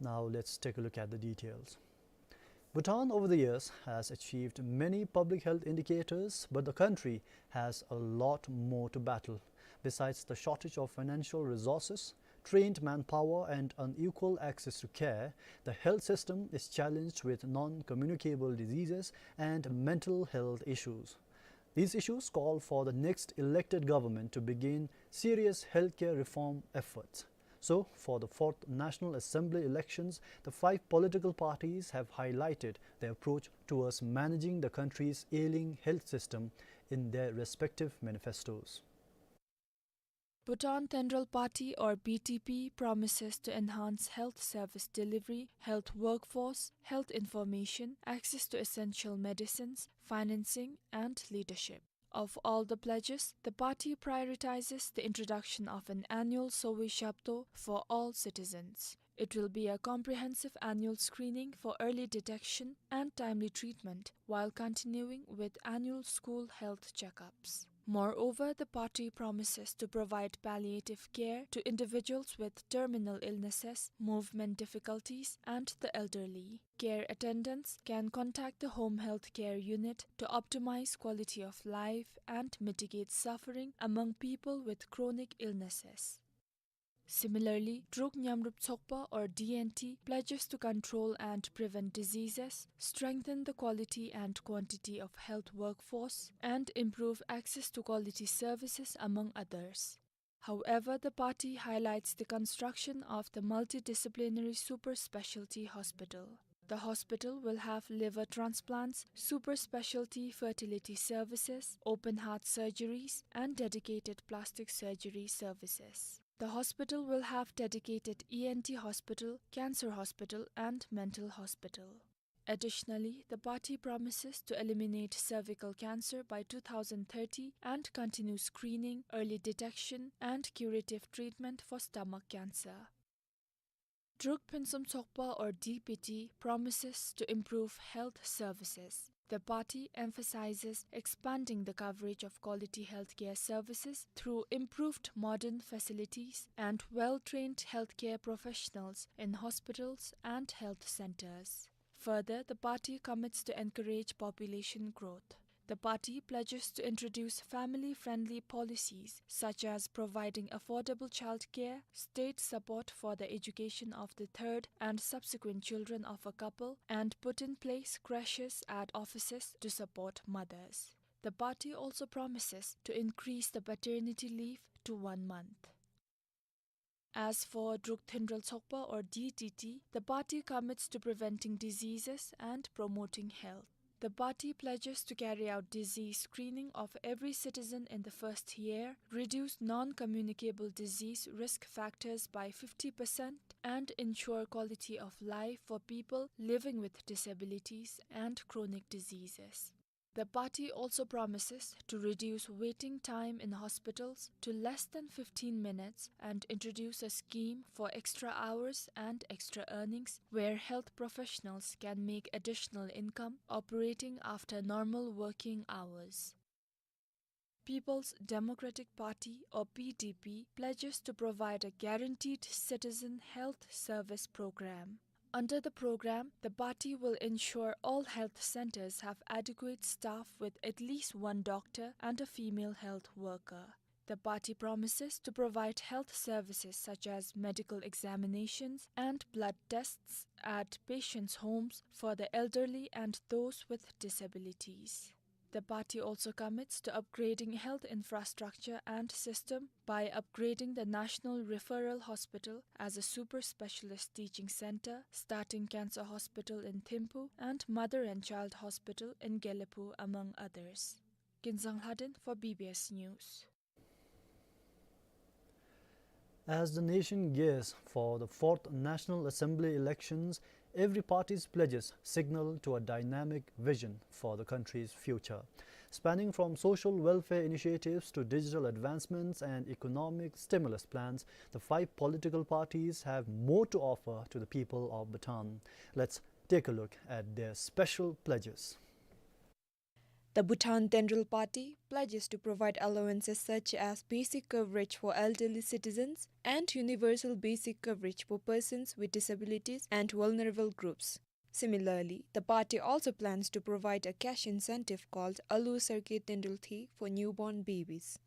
Now let's take a look at the details. Bhutan over the years has achieved many public health indicators, but the country has a lot more to battle. Besides the shortage of financial resources, trained manpower and unequal access to care, the health system is challenged with non-communicable diseases and mental health issues. These issues call for the next elected government to begin serious healthcare reform efforts. So, for the fourth National Assembly elections, the five political parties have highlighted their approach towards managing the country's ailing health system in their respective manifestos. Bhutan Thenral Party, or B T P, promises to enhance health service delivery, health workforce, health information, access to essential medicines, financing, and leadership. Of all the pledges, the party prioritizes the introduction of an annual Sowi Shabdo for all citizens. It will be a comprehensive annual screening for early detection and timely treatment, while continuing with annual school health checkups. Moreover, the party promises to provide palliative care to individuals with terminal illnesses, movement difficulties, and the elderly. Care attendants can contact the home health care unit to optimize quality of life and mitigate suffering among people with chronic illnesses. Similarly, Druk Nyamrup Tsokpa, or D N T, pledges to control and prevent diseases, strengthen the quality and quantity of health workforce, and improve access to quality services, among others. However, the party highlights the construction of the multidisciplinary super specialty hospital. The hospital will have liver transplants, super specialty fertility services, open heart surgeries, and dedicated plastic surgery services. The hospital will have dedicated E N T hospital, cancer hospital, and mental hospital. Additionally, the party promises to eliminate cervical cancer by two thousand thirty and continue screening, early detection, and curative treatment for stomach cancer. Druk Phuentsum Tshogpa, or D P T, promises to improve health services. The party emphasizes expanding the coverage of quality healthcare services through improved modern facilities and well-trained healthcare professionals in hospitals and health centers. Further, the party commits to encourage population growth. The party pledges to introduce family-friendly policies such as providing affordable childcare, state support for the education of the third and subsequent children of a couple, and put in place creches at offices to support mothers. The party also promises to increase the paternity leave to one month. As for Druk Thindrel Tshogpa, or D T T, the party commits to preventing diseases and promoting health. The party pledges to carry out disease screening of every citizen in the first year, reduce non-communicable disease risk factors by fifty percent, and ensure quality of life for people living with disabilities and chronic diseases. The party also promises to reduce waiting time in hospitals to less than fifteen minutes and introduce a scheme for extra hours and extra earnings where health professionals can make additional income operating after normal working hours. People's Democratic Party, or P D P, pledges to provide a guaranteed citizen health service program. Under the program, the party will ensure all health centers have adequate staff with at least one doctor and a female health worker. The party promises to provide health services such as medical examinations and blood tests at patients' homes for the elderly and those with disabilities. The party also commits to upgrading health infrastructure and system by upgrading the National Referral Hospital as a super specialist teaching center, starting Cancer Hospital in Thimphu and Mother and Child Hospital in Gelephu, among others. Kinzang Lhaden for B B S News. As the nation gears for the fourth National Assembly elections, every party's pledges signal to a dynamic vision for the country's future. Spanning from social welfare initiatives to digital advancements and economic stimulus plans, the five political parties have more to offer to the people of Bhutan. Let's take a look at their special pledges. The Bhutan Tendril Party pledges to provide allowances such as basic coverage for elderly citizens and universal basic coverage for persons with disabilities and vulnerable groups. Similarly, the party also plans to provide a cash incentive called Alu Sarke Tendril Thi for newborn babies.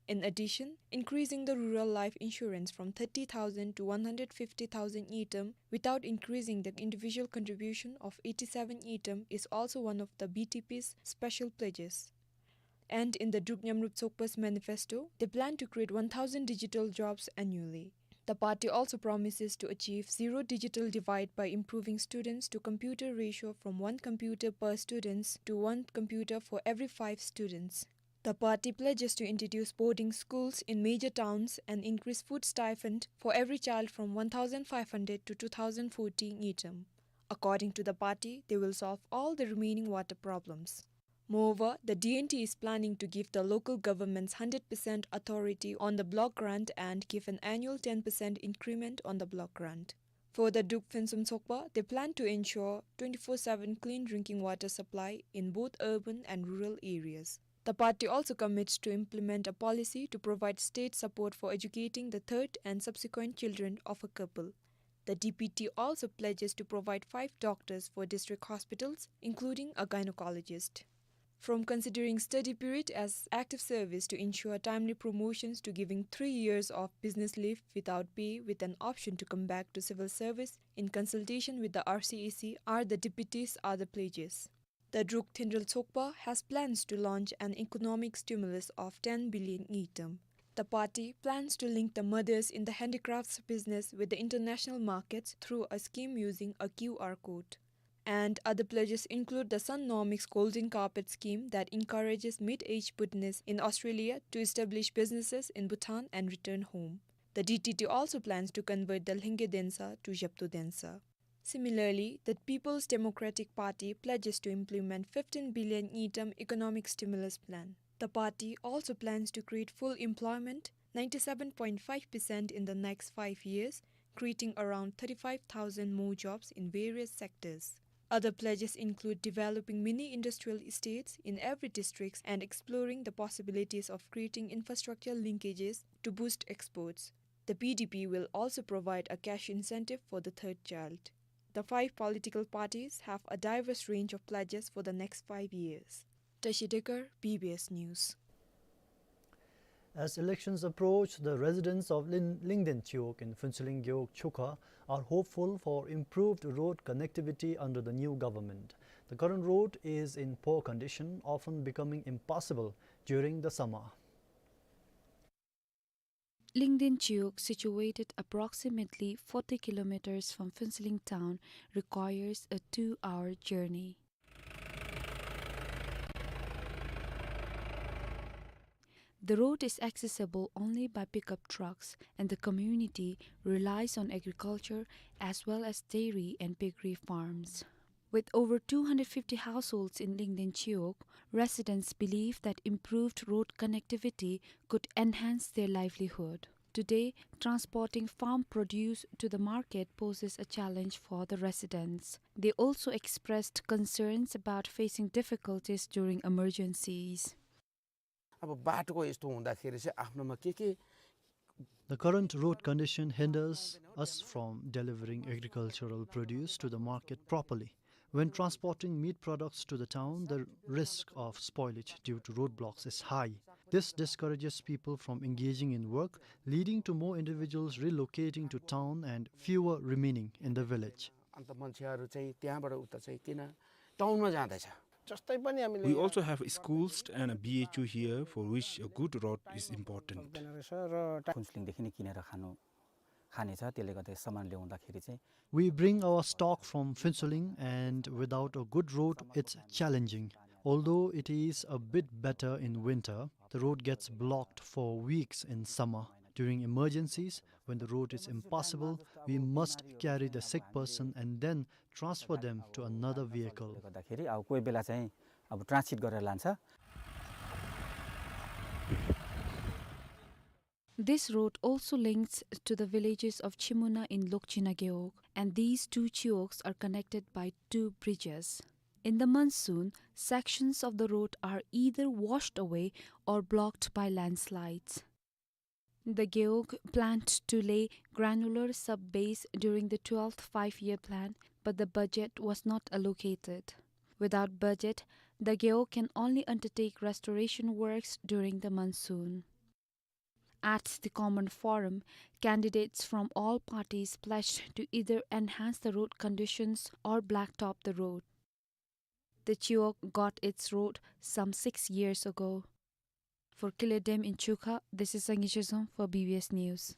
In addition, increasing the rural life insurance from thirty thousand to one hundred fifty thousand ngultrum without increasing the individual contribution of eighty-seven ngultrum is also one of the B T P's special pledges. And in the Druk Nyamrup Tshogpa's manifesto, they plan to create one thousand digital jobs annually. The party also promises to achieve zero digital divide by improving students to computer ratio from one computer per students to one computer for every five students. The party pledges to introduce boarding schools in major towns and increase food stipend for every child from one thousand five hundred to two thousand forty ngultrum. According to the party, they will solve all the remaining water problems. Moreover, the D N T is planning to give the local governments hundred percent authority on the block grant and give an annual ten percent increment on the block grant. For the Druk Phuentsum Tshogpa, they plan to ensure twenty-four seven clean drinking water supply in both urban and rural areas. The party also commits to implement a policy to provide state support for educating the third and subsequent children of a couple. The D P T also pledges to provide five doctors for district hospitals, including a gynecologist. From considering study period as active service to ensure timely promotions to giving three years of business leave without pay with an option to come back to civil service in consultation with the R C A C are the D P T's other pledges. The Druk Thendrel Tshogpa has plans to launch an economic stimulus of ten billion ngultrum. The party plans to link the mothers in the handicrafts business with the international markets through a scheme using a Q R code. And other pledges include the Sunnomics Golden Carpet Scheme that encourages mid-aged Bhutanese in Australia to establish businesses in Bhutan and return home. The D T T also plans to convert the Lhenge Densa to Zhepto Densa. Similarly, the People's Democratic Party pledges to implement fifteen billion ngultrum economic stimulus plan. The party also plans to create full employment, ninety-seven point five percent in the next five years, creating around thirty-five thousand more jobs in various sectors. Other pledges include developing mini industrial estates in every district and exploring the possibilities of creating infrastructure linkages to boost exports. The P D P will also provide a cash incentive for the third child. The five political parties have a diverse range of pledges for the next five years. Tashi Dekar, B B S News. As elections approach, the residents of Lin-, Lingden Chiwog in Phuentsholing Gewog Chukha are hopeful for improved road connectivity under the new government. The current road is in poor condition, often becoming impassable during the summer. Lingden Chiwog, situated approximately forty kilometers from Phuentsholing town, requires a two-hour journey. The road is accessible only by pickup trucks, and the community relies on agriculture as well as dairy and piggery farms. With over two hundred fifty households in Lingden Chiwog, residents believe that improved road connectivity could enhance their livelihood. Today, transporting farm produce to the market poses a challenge for the residents. They also expressed concerns about facing difficulties during emergencies. अब बाटोको यस्तो हुँदाखेरि चाहिँ आफ्नोमा के के The current road condition hinders us from delivering agricultural produce to the market properly. When transporting meat products to the town, the risk of spoilage due to roadblocks is high. This discourages people from engaging in work, leading to more individuals relocating to town and fewer remaining in the village. अन्त मान्छेहरू चाहिँ त्यहाँबाट उता चाहिँ किन टाउनमा जाँदैछ? जस्तै पनि हामीले We also have schools and a B H U here, for which a good road is important. सक्दैन रहेछ र टा- फुन्सुलिङदेखि नै किनेर खानु, खाने छ, त्यसले गर्दा सामान ल्याउँदाखेरि चाहिँ We bring our stock from Phuentsholing, and without a good road, it's challenging. Although it is a bit better in winter, the road gets blocked for weeks in summer. During emergencies, when the road is impassable, we must carry the sick person and then transfer them to another vehicle. गर्दाखेरि अब कोही बेला चाहिँ अब ट्रान्सपोर्ट गरेर लान्छ। This road also links to the villages of Chimuna in Lokchina Gewog, and these two Chiwogs are connected by two bridges. In the monsoon, sections of the road are either washed away or blocked by landslides. The Gewog planned to lay granular sub-base during the twelfth five-year plan, but the budget was not allocated. Without budget, the Gewog can only undertake restoration works during the monsoon. At the common forum, candidates from all parties pledged to either enhance the road conditions or blacktop the road. The Chiwog got its road some six years ago. For Kile Dem in Chukha, this is Sangi Chezom for B B S News.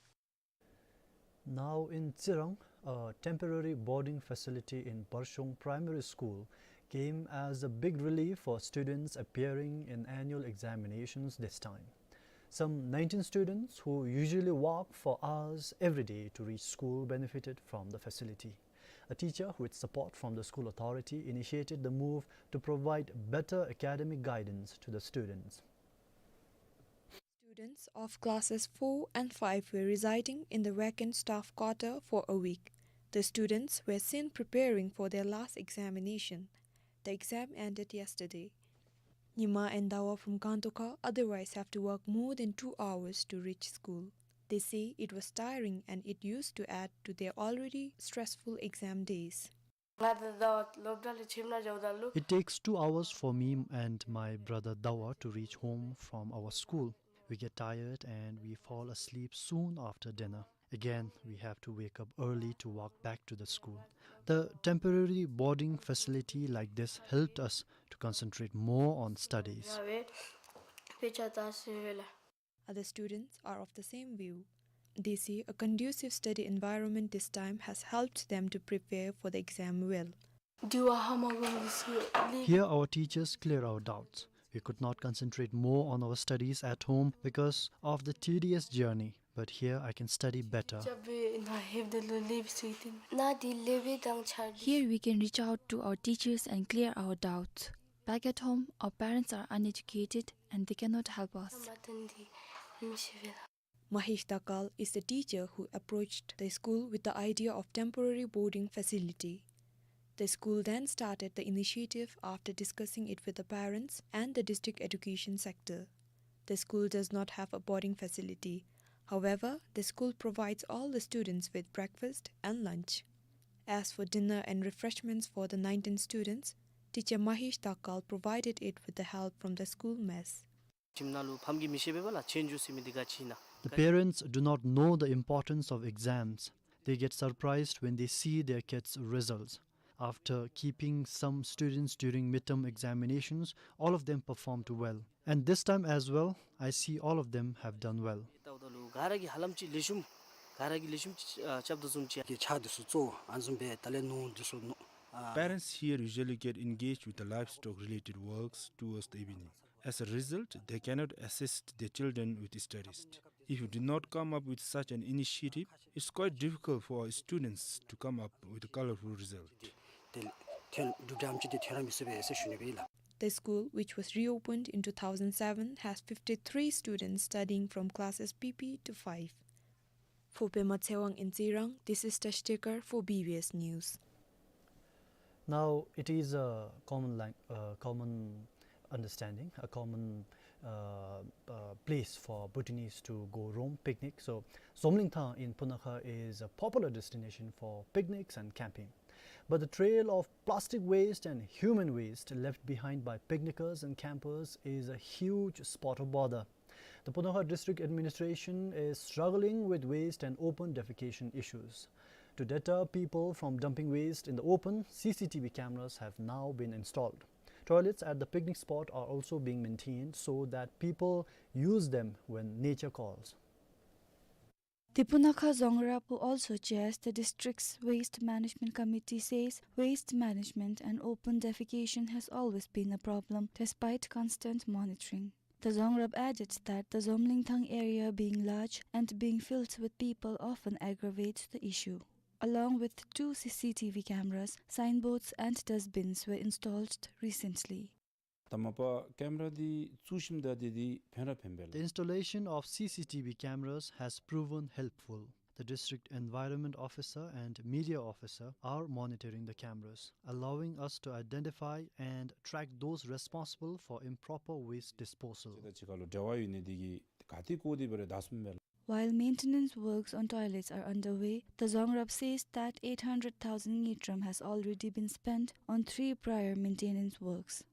Now in Tsirang, a temporary boarding facility in Parshong Primary School came as a big relief for students appearing in annual examinations this time. Some nineteen students who usually walk for hours every day to reach school benefited from the facility. A teacher, with support from the school authority, initiated the move to provide better academic guidance to the students. Students of classes four and five were residing in the vacant staff quarter for a week. The students were seen preparing for their last examination. The exam ended yesterday. Nyima and Dawa from Gangtokha otherwise have to work more than two hours to reach school. They say it was tiring and it used to add to their already stressful exam days. It takes two hours for me and my brother Dawa to reach home from our school. We get tired and we fall asleep soon after dinner. Again, we have to wake up early to walk back to the school. The temporary boarding facility like this helped us to concentrate more on studies. Other students are of the same view. They say a conducive study environment this time has helped them to prepare for the exam well. Here our teachers clear our doubts. We could not concentrate more on our studies at home because of the tedious journey. but here I can study better. Here we can reach out to our teachers and clear our doubts. Back at home, our parents are uneducated and they cannot help us. Mahesh Dhakal is the teacher who approached the school with the idea of temporary boarding facility. The school then started the initiative after discussing it with the parents and the district education sector. The school does not have a boarding facility. However, the school provides all the students with breakfast and lunch. As for dinner and refreshments for the nineteen students, teacher Mahesh Dhakal provided it with the help from the school mess. ཁྱིམ་ནང་ལུ་ཕམ་གྱིས་མི་ཤེས་པས་ལགས། ཆོས་རྒྱུགས་ཟེར་མི་འདི་ག་ཅི་ཨིན་ན། The parents do not know the importance of exams. They get surprised when they see their kids' results. After keeping some students during midterm examinations, all of them performed well. And this time as well, I see all of them have done well. ལྟཝ་ད་ལུ་ག་ར་གིས་ཧ་ལམ་ཅིག་ལེགས་ཤོམ་ག་ར་གིས་ལེགས་ཤོམ་ཅིག་ཨ་རྐྱབ་དོ་བཟུམ་ཅིག་གི་ཆ་འདི་ཚུ་གཙོ་བོ་ཨ་ནི་བཟུམ་སྦེ་ད་ལས་ནོར་འདི་ཚུ་ནོར་ཨ། Parents here usually get engaged with the livestock-related works towards the evening. As a result, they cannot assist their children with studies. If you do not come up with such an initiative, it's quite difficult for our students to come up with a colorful result. ཏེ་ཐོན་འགྲུབ་འགྲངམ་ཅིག་ཏེ་ཐོན་ར་མི་ཚུགས་པས་ཟེར་ཞུ་ནི་སྦེ་ལགས། The school, which was reopened in two thousand seven, has fifty-three students studying from classes P P to five. For Pema Tshewang in Tsirang, this is Tashi Tekar for B B S News. Now, it is a common lang-, uh, common understanding, a common, uh, uh, place for Bhutanese to go roam picnic. So, Zomlingthang in Punakha is a popular destination for picnics and camping. But the trail of plastic waste and human waste left behind by picnickers and campers is a huge spot of bother. The Punakha District Administration is struggling with waste and open defecation issues. To deter people from dumping waste in the open, C C T V cameras have now been installed. Toilets at the picnic spot are also being maintained so that people use them when nature calls. The Punakha Dzongkhab, who also chairs the district's Waste Management Committee, says waste management and open defecation has always been a problem despite constant monitoring. The Dzongkhab added that the Zomlingthang area being large and being filled with people often aggravates the issue. Along with two C C T V cameras, signboards and dustbins were installed recently. ད་མ་པ་ཀེམ་ར་འདི་བཙུགས་ཞིནམ་ད་འདི་འདི་ཕན་ར་ཕན་པས་ལགས། The installation of C C T V cameras has proven helpful. The district environment officer and media officer are monitoring the cameras, allowing us to identify and track those responsible for improper waste disposal. ད་ཅི་ཁ་ལུ་འབྲེལ་བ་ཡོད་ནི་འདི་གིས་ག་ཏེ་བཀོ་སྟེ་འབད་རུང་བདའ་ཚུགས་པས་ལགས། While maintenance works on toilets are underway, the Dzongkhab says that eight hundred thousand ngultrum has already been spent on three prior maintenance works.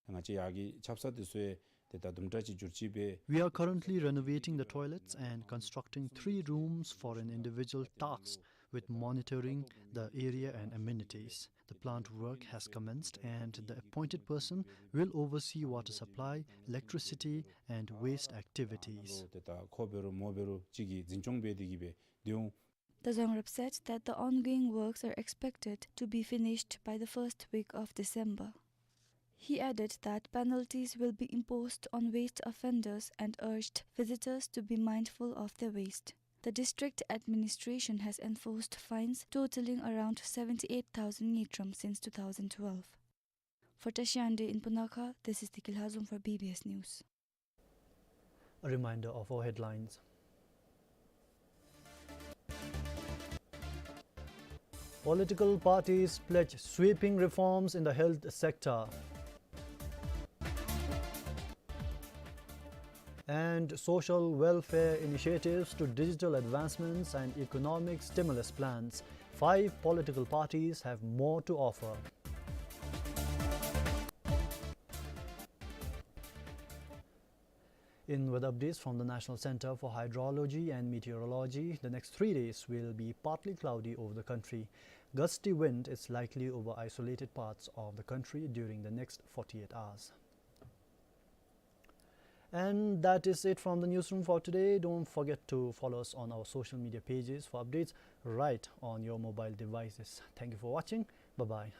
ང་བཅས་ཡར་གྱི་ཆབ་གསང་འདི་ཚུ་ཡང་ཏེ་ད་དུམ་གྲ་ཅིག་འགྱུར་བཅོས་འབད། We are currently renovating the toilets and constructing three rooms for an individual tasked with monitoring the area and amenities. The plant work has commenced and the appointed person will oversee water supply, electricity and waste activities. ཏེ་ད་ཁོ་འབད་རུང་མོ་འབད་རུང་གཅིག་གིས་འཛིན་སྐྱོང་འབད་དེ་གིས་སྦེ་སྡོད་འོང་། The Dzongkhab said that the ongoing works are expected to be finished by the first week of December. He added that penalties will be imposed on waste offenders and urged visitors to be mindful of their waste. The district administration has enforced fines totaling around seventy-eight thousand ngultrum since two thousand twelve. For Tashi Ande in Punakha, this is Deki Lhazom for B B S News. A reminder of our headlines. Political parties pledge sweeping reforms in the health sector. And social welfare initiatives to digital advancements and economic stimulus plans, five political parties have more to offer. In weather updates from the National Centre for Hydrology and Meteorology, the next three days will be partly cloudy over the country. Gusty wind is likely over isolated parts of the country during the next forty-eight hours. And that is it from the newsroom for today. Don't forget to follow us on our social media pages for updates right on your mobile devices. Thank you for watching. Bye-bye.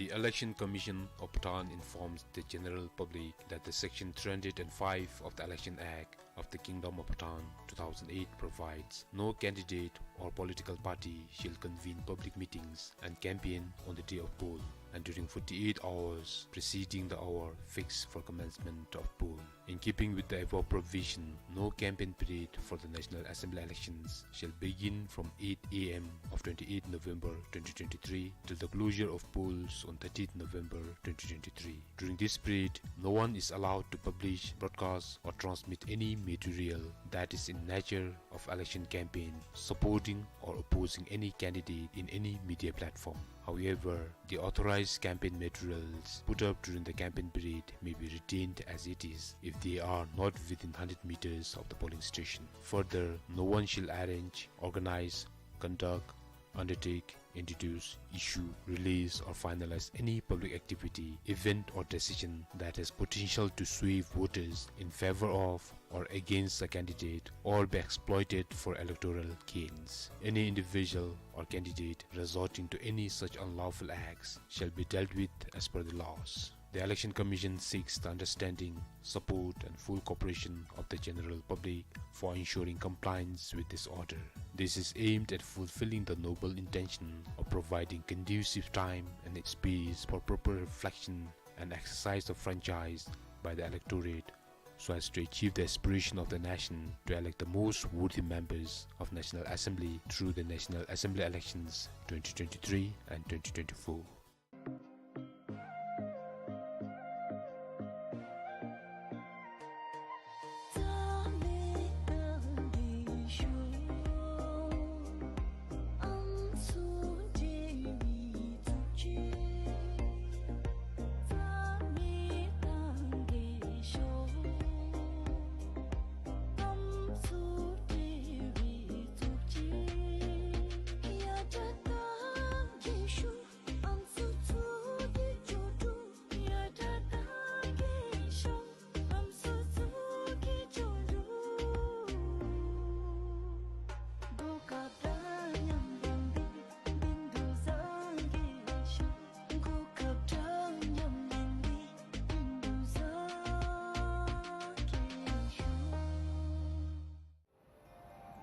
The Election Commission of Bhutan informs the general public that the Section three hundred and five of the Election Act of the Kingdom of Bhutan two thousand eight provides, "No candidate or political party shall convene public meetings and campaign on the day of poll and during forty-eight hours preceding the hour fixed for commencement of poll." In keeping with the above provision, no campaign period for the National Assembly elections shall begin from eight A M of twenty-eighth November twenty twenty-three till the closure of polls on thirtieth November twenty twenty-three. During this period, no one is allowed to publish, broadcast, or transmit any material that is in nature of election campaign, supporting or opposing any candidate in any media platform. However, the authorized campaign materials put up during the campaign period may be retained as it is if they are not within hundred meters of the polling station. Further, no one shall arrange, organize, conduct, undertake, introduce, issue, release, or finalize any public activity, event, or decision that has potential to sway voters in favor of or against a candidate or be exploited for electoral gains. Any individual or candidate resorting to any such unlawful acts shall be dealt with as per the laws. The Election Commission seeks the understanding, support, and full cooperation of the general public for ensuring compliance with this order. This is aimed at fulfilling the noble intention of providing conducive time and space for proper reflection and exercise of franchise by the electorate, so as to achieve the aspiration of the nation to elect the most worthy members of National Assembly through the National Assembly elections twenty twenty-three and twenty twenty-four.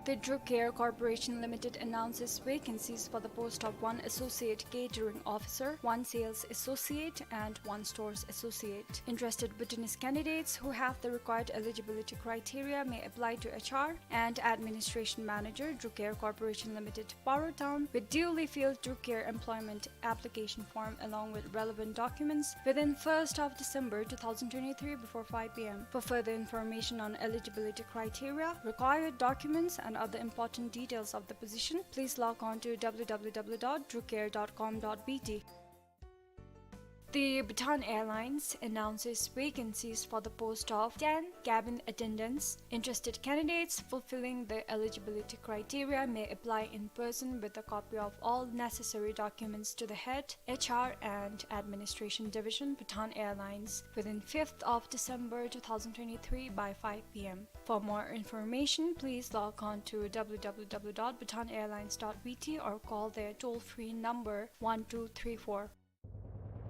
The Drucare Corporation Limited announces vacancies for the post of one Associate Catering Officer, one Sales Associate, and one Stores Associate. Interested Bhutanese candidates who have the required eligibility criteria may apply to H R and Administration Manager, Drucare Corporation Limited, Paro Town, with duly filled Drucare employment application form along with relevant documents within first of December two thousand twenty-three before five P M. For further information on eligibility criteria, required documents, and other important details of the position, please log on to W W W dot drucare dot com dot B T. The Bhutan Airlines announces vacancies for the post of ten cabin attendants. Interested candidates fulfilling the eligibility criteria may apply in person with a copy of all necessary documents to the head H R and Administration Division, Bhutan Airlines, within fifth of December two thousand twenty-three by five P M. For more information, please log on to W W W dot bhutan airlines dot B T or call their toll-free number one two three four.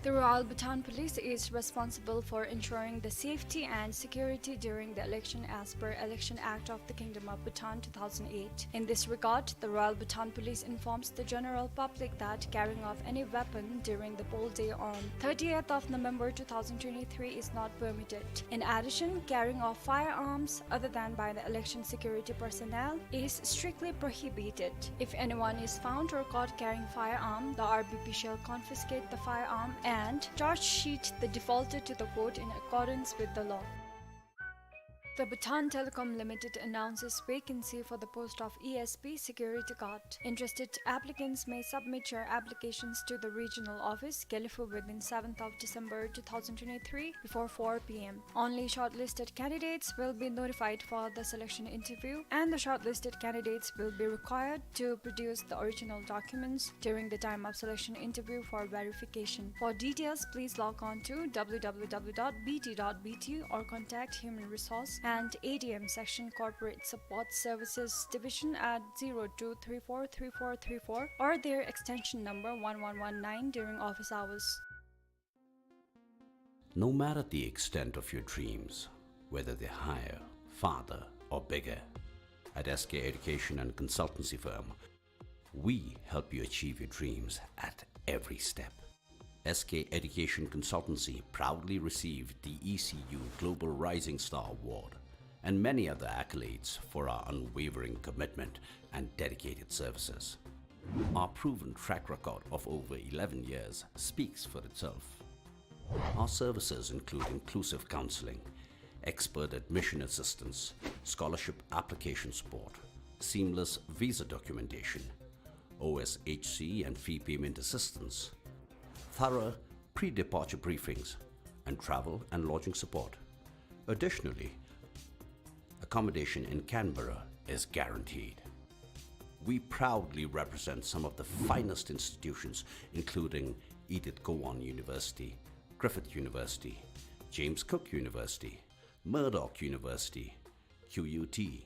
The Royal Bhutan Police is responsible for ensuring the safety and security during the election as per Election Act of the Kingdom of Bhutan two thousand eight. In this regard, the Royal Bhutan Police informs the general public that carrying of any weapon during the poll day on thirtieth of November two thousand twenty-three is not permitted. In addition, carrying of firearms other than by the election security personnel is strictly prohibited. If anyone is found or caught carrying firearm, the R B P shall confiscate the firearm and charge sheet the defaulter to the court in accordance with the law. The Bhutan Telecom Limited announces vacancy for the post of E S P security guard. Interested applicants may submit your applications to the regional office, Gelephu, within seventh of December two thousand twenty-three before four P M. Only shortlisted candidates will be notified for the selection interview, and the shortlisted candidates will be required to produce the original documents during the time of selection interview for verification. For details, please log on to W W W dot B T dot B T or contact Human Resource and A D M Section Corporate Support Services Division at zero two three four three four three four or their extension number one one one nine during office hours. No matter the extent of your dreams, whether they're higher, farther, or bigger, at S K Education and Consultancy Firm, we help you achieve your dreams at every step. S K Education Consultancy proudly received the E C U Global Rising Star Award and many other accolades for our unwavering commitment and dedicated services. Our proven track record of over eleven years speaks for itself. Our services include inclusive counseling, expert admission assistance, scholarship application support, seamless visa documentation, O S H C and fee payment assistance, thorough pre-departure briefings, and travel and lodging support. Additionally, accommodation in Canberra is guaranteed. We proudly represent some of the finest institutions, including Edith Cowan University, Griffith University, James Cook University, Murdoch University, Q U T,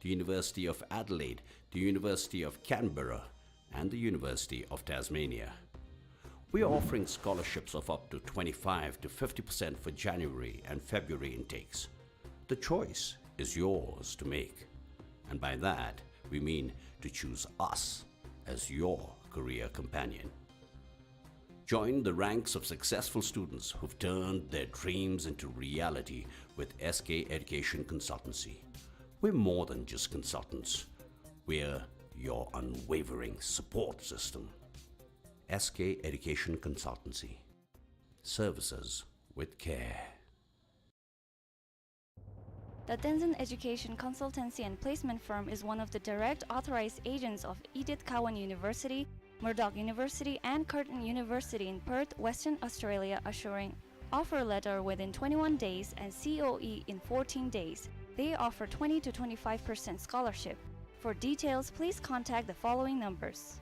the University of Adelaide, the University of Canberra, and the University of Tasmania. We are offering scholarships of up to twenty-five to fifty percent for January and February intakes. The choice is yours to make, and by that, we mean to choose us as your career companion. Join the ranks of successful students who've turned their dreams into reality with S K Education Consultancy. We're more than just consultants. We're your unwavering support system. S K Education Consultancy. Services with care. The Tenzin Education Consultancy and Placement Firm is one of the direct authorized agents of Edith Cowan University, Murdoch University, and Curtin University in Perth, Western Australia, assuring offer letter within twenty-one days and C O E in fourteen days. They offer twenty to twenty-five percent scholarship. For details, please contact the following numbers.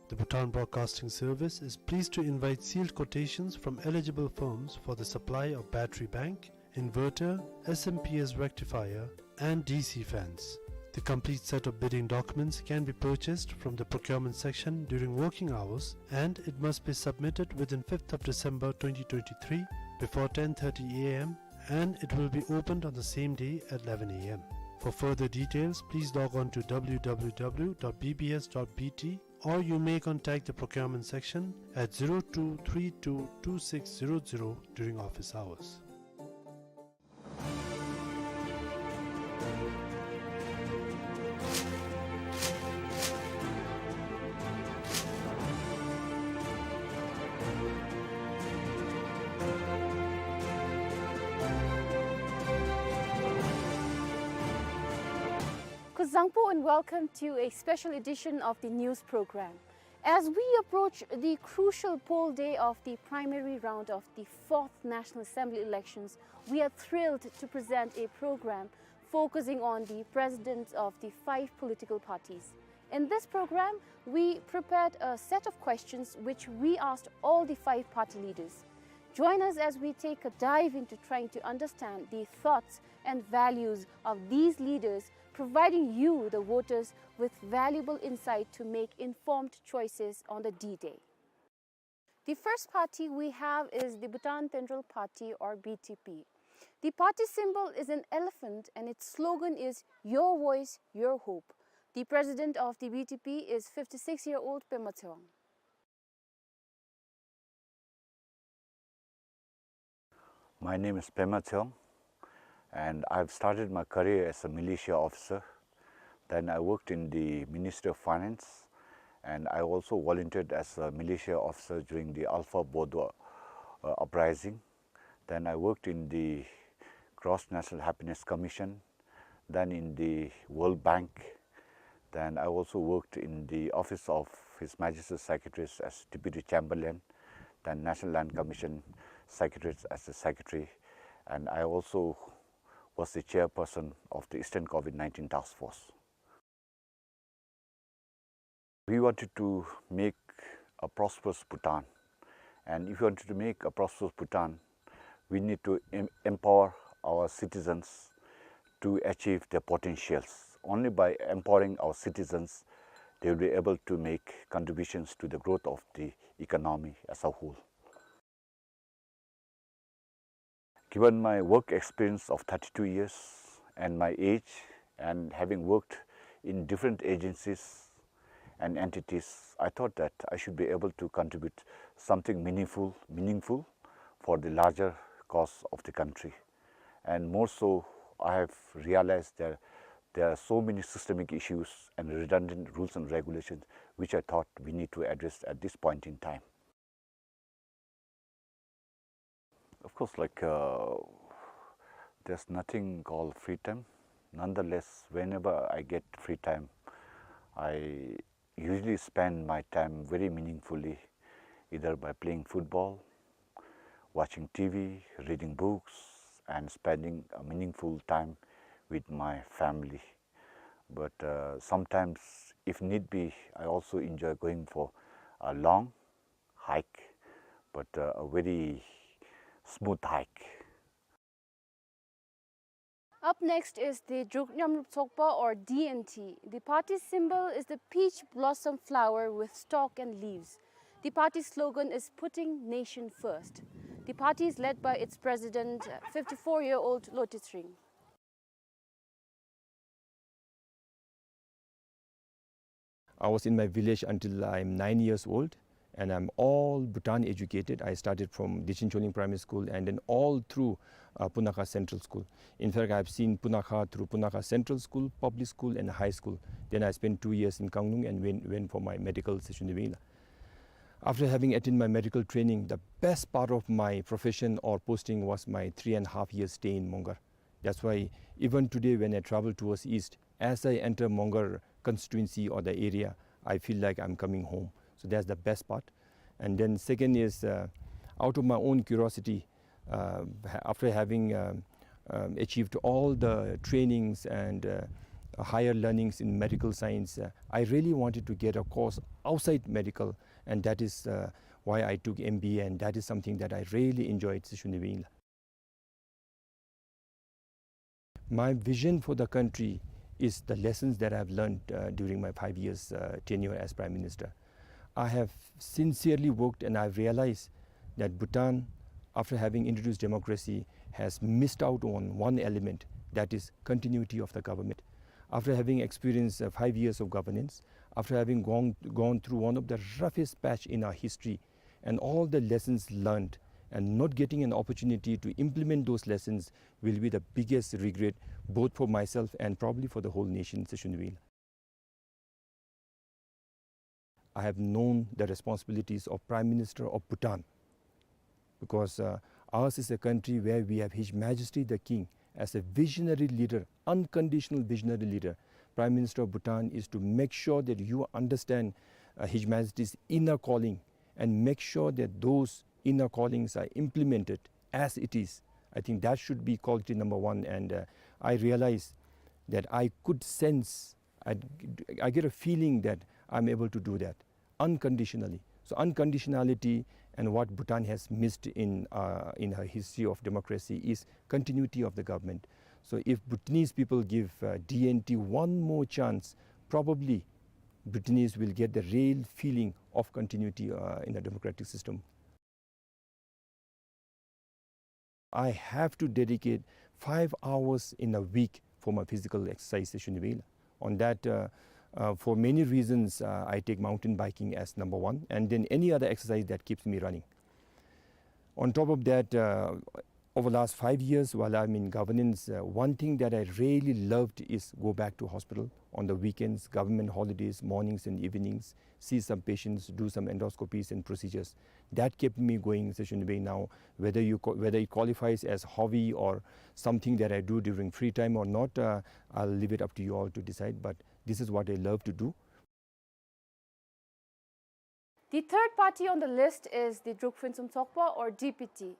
The Bhutan Broadcasting Service is pleased to invite sealed quotations from eligible firms for the supply of battery bank, inverter, S M P S rectifier, and D C fans. The complete set of bidding documents can be purchased from the procurement section during working hours, and it must be submitted within fifth of December twenty twenty-three before ten thirty A M, and it will be opened on the same day at eleven A M. For further details, please log on to W W W dot B B S dot B T, or you may contact the procurement section at zero two three two two six zero zero during office hours. Kuzuzangpo and welcome to a special edition of the news program. As we approach the crucial poll day of the primary round of the fourth National Assembly elections, we are thrilled to present a program focusing on the presidents of the five political parties. In this program, we prepared a set of questions which we asked all the five party leaders. Join us as we take a dive into trying to understand the thoughts and values of these leaders, providing you, the voters, with valuable insight to make informed choices on the D-Day. The first party we have is the Bhutan Tendrel Party, or B T P. The party symbol is an elephant and its slogan is "Your voice, your hope." The president of the B T P is fifty-six-year-old Pema Tshewang. My name is Pema Tshewang, and I've started my career as a militia officer. Then I worked in the Ministry of Finance, and I also volunteered as a militia officer during the Alpha Bodwa, uh, uprising. Then I worked in the Gross National Happiness Commission, then in the World Bank. Then I also worked in the office of His Majesty's Secretaries as Deputy Chamberlain, then National Land Commission Secretary as the Secretary, and I also was the chairperson of the Eastern COVID nineteen Task Force. We wanted to make a prosperous Bhutan. And if we wanted to make a prosperous Bhutan, we need to em-, empower our citizens to achieve their potentials. Only by empowering our citizens, they will be able to make contributions to the growth of the economy as a whole. Given my work experience of thirty-two years and my age, and having worked in different agencies and entities, I thought that I should be able to contribute something meaningful, meaningful for the larger cause of the country. And more so, I have realized that there are so many systemic issues and redundant rules and regulations which I thought we need to address at this point in time. Of course, like, uh, there's nothing called free time. Nonetheless, whenever I get free time, I usually spend my time very meaningfully, either by playing football, watching T V, reading books, and spending a meaningful time with my family. But, uh, sometimes, if need be, I also enjoy going for a long hike, but, uh, a very smooth hike. Up next is the Druk Nyamrup Tsokpa, or D N T. The party's symbol is the peach blossom flower with stalk and leaves. The party's slogan is "Putting Nation First." The party is led by its president, fifty-four-year-old Lotay Tshering. I was in my village until I'm nine years old, and I'm all Bhutan educated. I started from Dechen Choling Primary School and then all through, uh, Punakha Central School. In fact, I've seen Punakha through Punakha Central School, Public School, and High School. Then I spent two years in Kanglung and went, went for my medical session in Vingla. After having attained my medical training, the best part of my profession or posting was my three and a half years stay in Mongar. That's why even today when I travel towards east, as I enter Mongar constituency or the area, I feel like I'm coming home. So that's the best part. And then second is, uh, out of my own curiosity, uh, ha-, after having, um, um, achieved all the trainings and, uh, higher learnings in medical science, uh, I really wanted to get a course outside medical, and that is, uh, why I took M B A, and that is something that I really enjoyed, Seshonten Veengla. My vision for the country is the lessons that I've learned, uh, during my five years, uh, tenure as Prime Minister. I have sincerely worked and I've realized that Bhutan, after having introduced democracy, has missed out on one element, that is continuity of the government. After having experienced, uh, five years of governance, after having gone, gone through one of the roughest patch in our history, and all the lessons learned and not getting an opportunity to implement those lessons will be the biggest regret, both for myself and probably for the whole nation, Seshonten Veengla. I have known the responsibilities of Prime Minister of Bhutan because, uh, ours is a country where we have His Majesty the King as a visionary leader, unconditional visionary leader. Prime Minister of Bhutan is to make sure that you understand, uh, His Majesty's inner calling and make sure that those inner callings are implemented as it is. I think that should be quality number one, and, uh, I realize that I could sense, I, I get a feeling that I'm able to do that unconditionally. So unconditionality and what Bhutan has missed in, uh, in her history of democracy is continuity of the government. So if Bhutanese people give, uh, D N T one more chance, probably Bhutanese will get the real feeling of continuity, uh, in a democratic system. I have to dedicate five hours in a week for my physical exercise, Seshonten Veengla. On that, uh, uh, for many reasons, uh, I take mountain biking as number one, and then any other exercise that keeps me running. On top of that, uh, over last five years while I'm in governance, uh, one thing that I really loved is go back to hospital on the weekends, government holidays, mornings and evenings, see some patients, do some endoscopies and procedures. That kept me going, Seshonten Veengla. Now, whether you qua-, whether it qualifies as hobby or something that I do during free time or not, uh, I'll leave it up to you all to decide, but this is what I love to do. The third party on the list is the Druk Phuentsum Tsokpa, or D P T.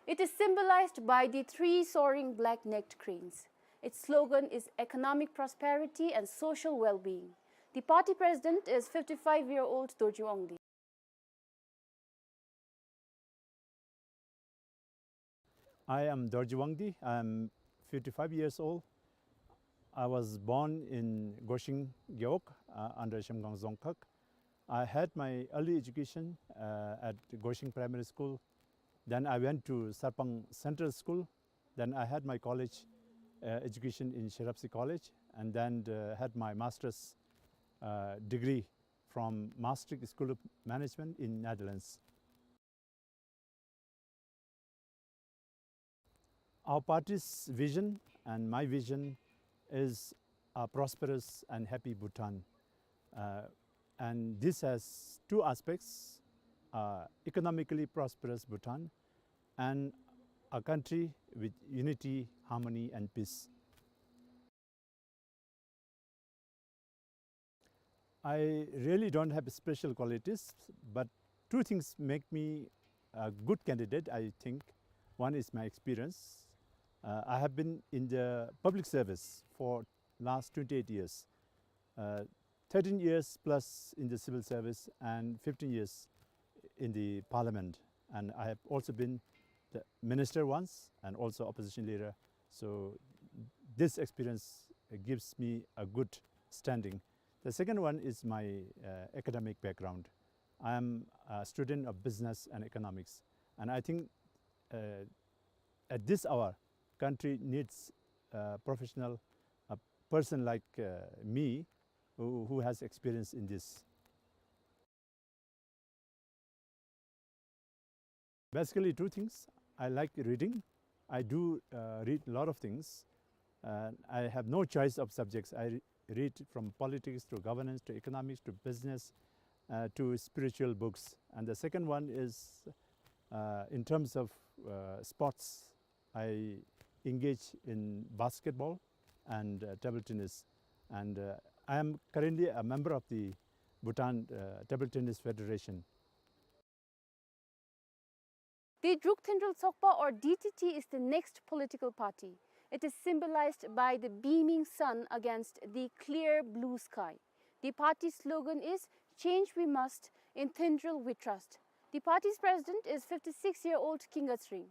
It is symbolized by the three soaring black-necked cranes. Its slogan is economic prosperity and social well-being. The party president is fifty-five-year-old Dorji Wangdi. I am Dorji Wangdi. I am fifty-five years old. I was born in Goshing Gewog, uh, under Shemgang Dzongkhag. I had my early education, uh, at Goshing Primary School. Then I went to Sarpang Central School. Then I had my college, uh, education in Scherepsee College, and then, uh, had my master's, uh, degree from Maastricht School of Management in Netherlands. Our party's vision and my vision is a prosperous and happy Bhutan. Uh, and this has two aspects, uh, economically prosperous Bhutan and a country with unity, harmony, and peace. I really don't have special qualities, but two things make me a good candidate, I think. One is my experience. Uh, I have been in the public service for last twenty-eight years, uh, thirteen years plus in the civil service and fifteen years in the parliament. And I have also been the minister once and also opposition leader. So this experience gives me a good standing. The second one is my, uh, academic background. I am a student of business and economics, and I think, uh, at this hour, country needs a professional, a person like, uh, me, who, who has experience in this. Basically, two things. I like reading. I do, uh, read a lot of things. Uh, I have no choice of subjects. I re-, read from politics to governance to economics to business, uh, to spiritual books. And the second one is, uh, in terms of, uh, sports. I engage in basketball and, uh, table tennis. And, uh, I am currently a member of the Bhutan, uh, Table Tennis Federation. The Druk Thenjol Tsokpa, or D T T, is the next political party. It is symbolized by the beaming sun against the clear blue sky. The party's slogan is "Change we must, in Thenjol we trust." The party's president is fifty-six-year-old Kinga Tsering.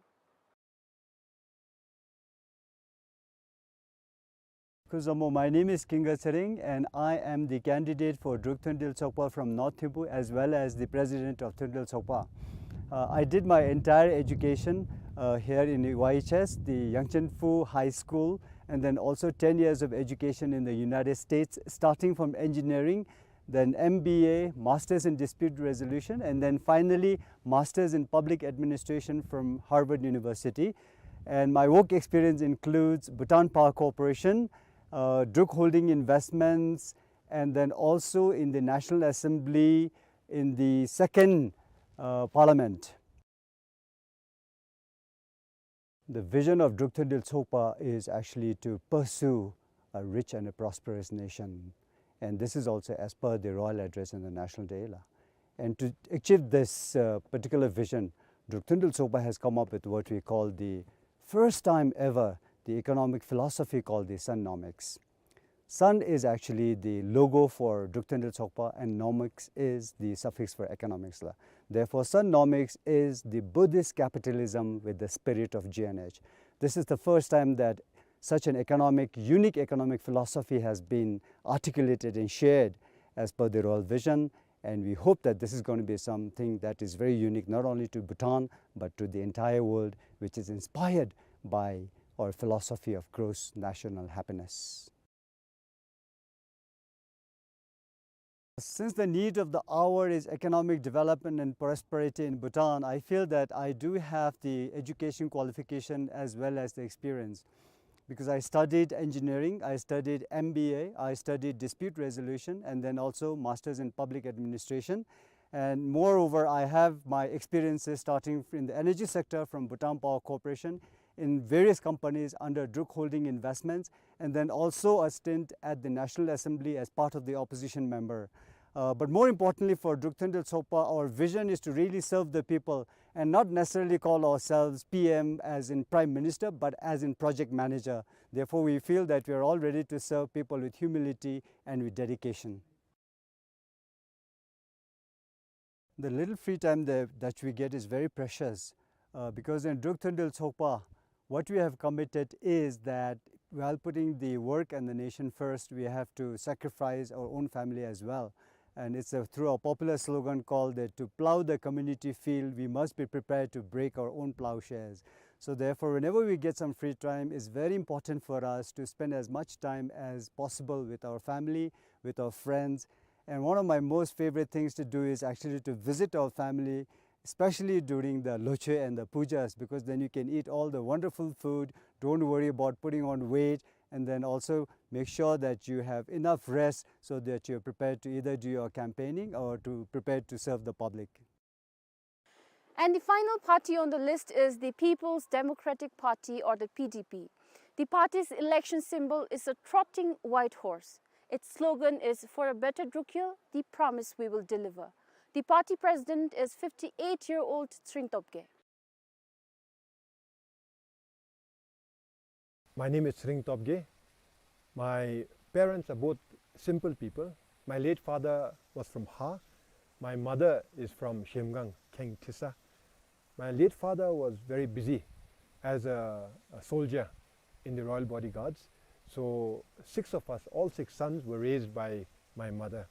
Kuzuzangpo, my name is Kinga Tsering, and I am the candidate for Druk Thenjol Tsokpa from North Thimphu, as well as the president of Thenjol Tsokpa. Uh, I did my entire education, uh, here in Y H S, the Yangchenfu High School, and then also ten years of education in the United States, starting from engineering, then M B A, Masters in Dispute Resolution, and then finally Masters in Public Administration from Harvard University. And my work experience includes Bhutan Power Corporation, uh, Druk Holding Investments, and then also in the National Assembly in the second, uh, Parliament. The vision of Druk Thenjol Tsokpa is actually to pursue a rich and a prosperous nation. And this is also as per the royal address in the National Day la. And to achieve this, uh, particular vision, Druk Thenjol Tsokpa has come up with what we call the first time ever, the economic philosophy called the Sunnomics. Sun is actually the logo for Druk Thenjol Tsokpa, and nomics is the suffix for economics la. Therefore, Sunnomics is the Buddhist capitalism with the spirit of G N H. This is the first time that such an economic, unique economic philosophy has been articulated and shared as per the royal vision, and we hope that this is going to be something that is very unique not only to Bhutan but to the entire world, which is inspired by our philosophy of gross national happiness. Since the need of the hour is economic development and prosperity in Bhutan, I feel that I do have the education qualification as well as the experience, because I studied engineering, I studied M B A, I studied dispute resolution, and then also masters in public administration. And moreover, I have my experiences starting in the energy sector from Bhutan Power Corporation, in various companies under Druk Holding Investments, and then also a stint at the National Assembly as part of the opposition member. Uh, but more importantly, for Druk Thenjol Tsokpa, our vision is to really serve the people and not necessarily call ourselves P M as in Prime Minister, but as in project manager. Therefore, we feel that we are all ready to serve people with humility and with dedication. The little free time that, that we get is very precious, uh, because in Druk Thenjol Tsokpa, what we have committed is that while putting the work and the nation first, we have to sacrifice our own family as well. And it's a, through a popular slogan called that to plow the community field, we must be prepared to break our own plowshares. So therefore, whenever we get some free time, it's very important for us to spend as much time as possible with our family, with our friends. And one of my most favorite things to do is actually to visit our family, especially during the lochwe and the pujas, because then you can eat all the wonderful food, don't worry about putting on weight, and then also make sure that you have enough rest so that you're prepared to either do your campaigning or to prepared to serve the public. And the final party on the list is the People's Democratic Party, or the P D P. The party's election symbol is a trotting white horse. Its slogan is, "For a better Drukgyal, the promise we will deliver." The party president is fifty-eight-year-old Tshering Tobgay. My name is Tshering Tobgay. My parents are both simple people. My late father was from Ha. My mother is from Zhemgang, Kheng Thisa. My late father was very busy as a, a soldier in the Royal Bodyguards. So six of us, all six sons, were raised by my mother.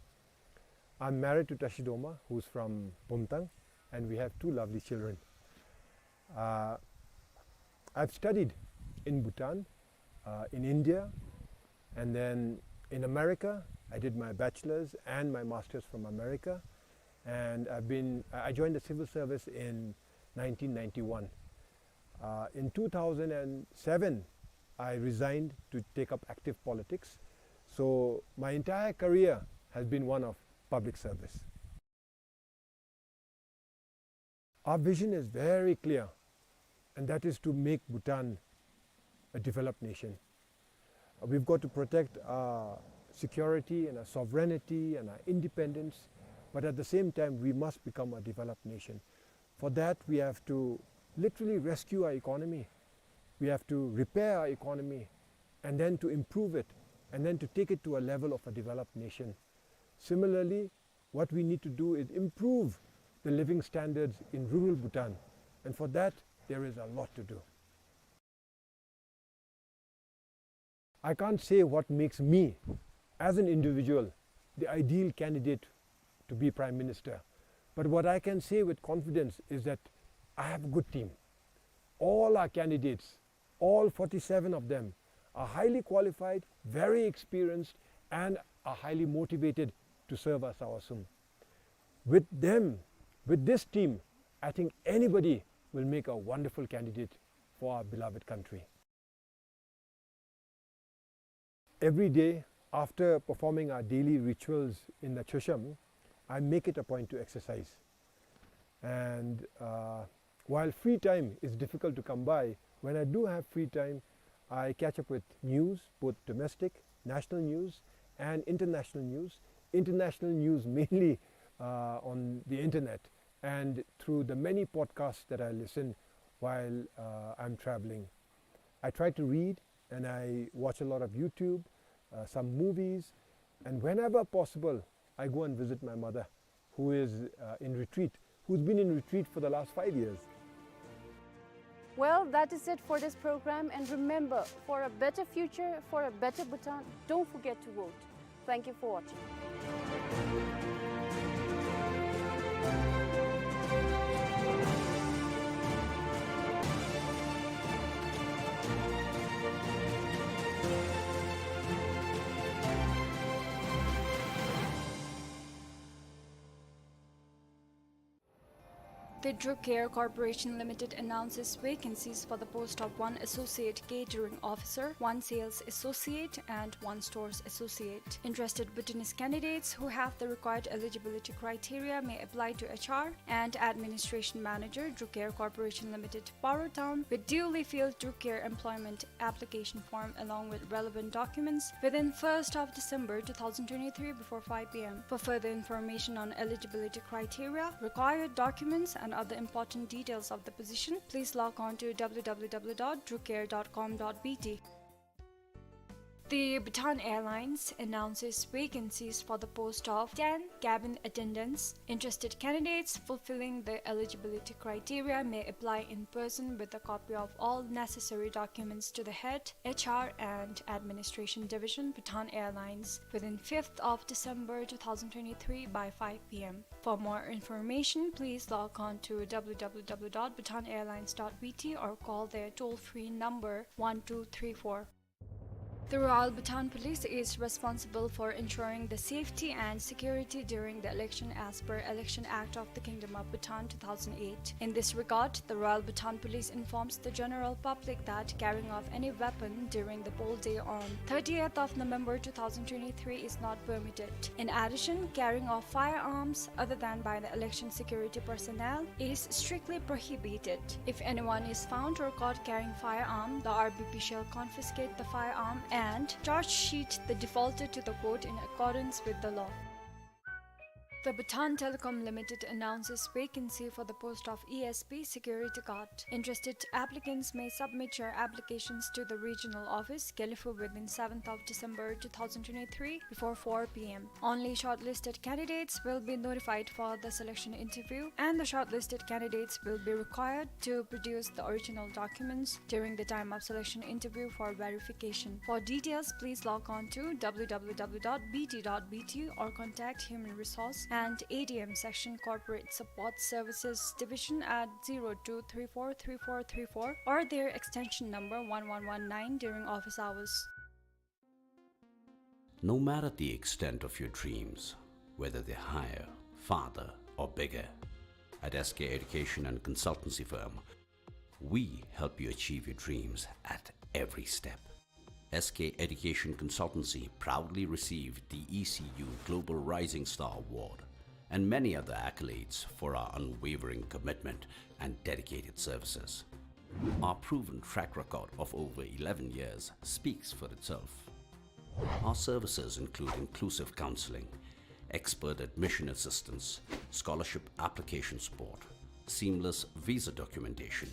I'm married to Tashi Doma, who's from Bumtang, and we have two lovely children. Uh, I've studied in Bhutan, uh, in India, and then in America. I did my bachelor's and my master's from America, and I've been, I I joined the civil service in nineteen ninety-one. Uh, in two thousand seven, I resigned to take up active politics. So my entire career has been one of public service. Our vision is very clear, and that is to make Bhutan a developed nation. Uh, we've got to protect our security and our sovereignty and our independence, but at the same time, we must become a developed nation. For that, we have to literally rescue our economy. We have to repair our economy and then to improve it and then to take it to a level of a developed nation. Similarly, what we need to do is improve the living standards in rural Bhutan, and for that, there is a lot to do. I can't say what makes me, as an individual, the ideal candidate to be Prime Minister. But what I can say with confidence is that I have a good team. All our candidates, all forty-seven of them, are highly qualified, very experienced, and are highly motivated to serve Asa Wasum. With them, with this team, I think anybody will make a wonderful candidate for our beloved country. Every day, after performing our daily rituals in the Chosham, I make it a point to exercise. And, uh, while free time is difficult to come by, when I do have free time, I catch up with news, both domestic, national news, and international news. International news mainly, uh, on the internet and through the many podcasts that I listen while, uh, I'm traveling. I try to read, and I watch a lot of YouTube, uh, some movies, and whenever possible, I go and visit my mother, who is, uh, in retreat, who's been in retreat for the last five years. Well, that is it for this program. And remember, for a better future, for a better Bhutan, don't forget to vote. Thank you for watching. The Druk Air Corporation Limited announces vacancies for the post of one Associate Catering Officer, one Sales Associate, and one Stores Associate. Interested Bhutanese candidates who have the required eligibility criteria may apply to H R and Administration Manager, Druk Air Corporation Limited, Paro Town, with duly filled Druk Air employment application form along with relevant documents within first of December two thousand twenty-three before five P M. For further information on eligibility criteria, required documents, and other important details of the position, please log on to W W W dot druk air dot com dot B T. The Bhutan Airlines announces vacancies for the post of ten cabin attendants. Interested candidates fulfilling the eligibility criteria may apply in person with a copy of all necessary documents to the head H R and Administration Division, Bhutan Airlines, within fifth of December two thousand twenty-three by five P M. For more information, please log on to W W W dot bhutan airlines dot B T or call their toll-free number one two three four. The Royal Bhutan Police is responsible for ensuring the safety and security during the election as per Election Act of the Kingdom of Bhutan two thousand eight. In this regard, the Royal Bhutan Police informs the general public that carrying of any weapon during the poll day on thirtieth of November two thousand twenty-three is not permitted. In addition, carrying of firearms other than by the election security personnel is strictly prohibited. If anyone is found or caught carrying firearm, the R B P shall confiscate the firearm and charge sheet the defaulter to the court in accordance with the law. The Bhutan Telecom Limited announces vacancy for the post of E S P security guard. Interested applicants may submit your applications to the regional office, Gelephu, within seventh of December two thousand twenty-three before four P M. Only shortlisted candidates will be notified for the selection interview, and the shortlisted candidates will be required to produce the original documents during the time of selection interview for verification. For details, please log on to W W W dot B T dot B T or contact Human Resource and A D M Section, Corporate Support Services Division at zero two three four three four three four or their extension number one one one nine during office hours. No matter the extent of your dreams, whether they're higher, farther, or bigger, at S K Education and Consultancy Firm, we help you achieve your dreams at every step. S K Education Consultancy proudly received the E C U Global Rising Star Award and many other accolades for our unwavering commitment and dedicated services. Our proven track record of over eleven years speaks for itself. Our services include inclusive counseling, expert admission assistance, scholarship application support, seamless visa documentation,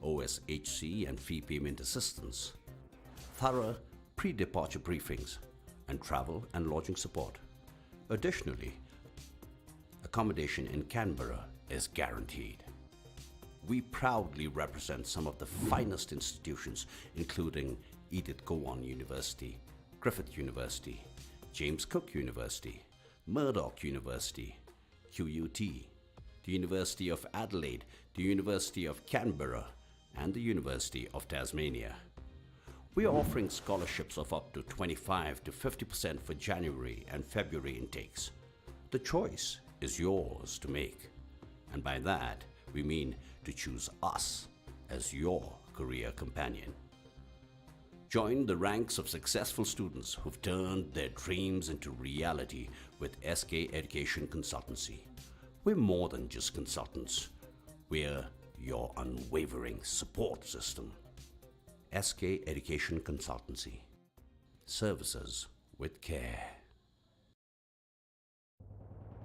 O S H C and fee payment assistance, thorough pre-departure briefings, and travel and lodging support. Additionally, accommodation in Canberra is guaranteed. We proudly represent some of the finest institutions, including Edith Cowan University, Griffith University, James Cook University, Murdoch University, Q U T, the University of Adelaide, the University of Canberra, and the University of Tasmania. We are offering scholarships of up to twenty-five to fifty percent for January and February intakes. The choice is yours to make, and by that we mean to choose us as your career companion. Join the ranks of successful students who've turned their dreams into reality with S K Education Consultancy. We're more than just consultants. We're your unwavering support system. S K Education Consultancy. Services with care.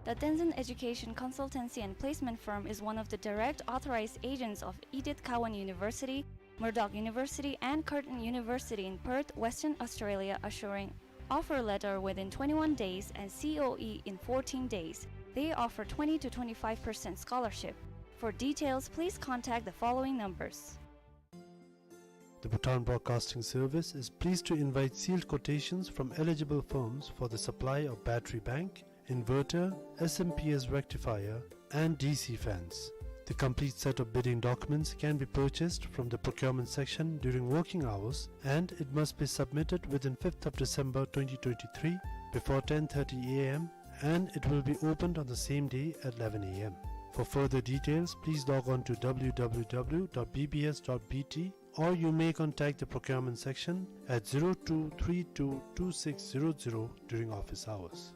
The Tenzin Education Consultancy and Placement Firm is one of the direct authorized agents of Edith Cowan University, Murdoch University, and Curtin University in Perth, Western Australia, assuring offer letter within twenty-one days and C O E in fourteen days. They offer twenty to twenty-five percent scholarship. For details, please contact the following numbers. The Bhutan Broadcasting Service is pleased to invite sealed quotations from eligible firms for the supply of battery bank, inverter, S M P S rectifier, and D C fans. The complete set of bidding documents can be purchased from the procurement section during working hours, and it must be submitted within fifth of December twenty twenty-three before ten thirty A M, and it will be opened on the same day at eleven A M. For further details, please log on to W W W dot B B S dot B T, or you may contact the procurement section at zero two three two two six zero zero during office hours.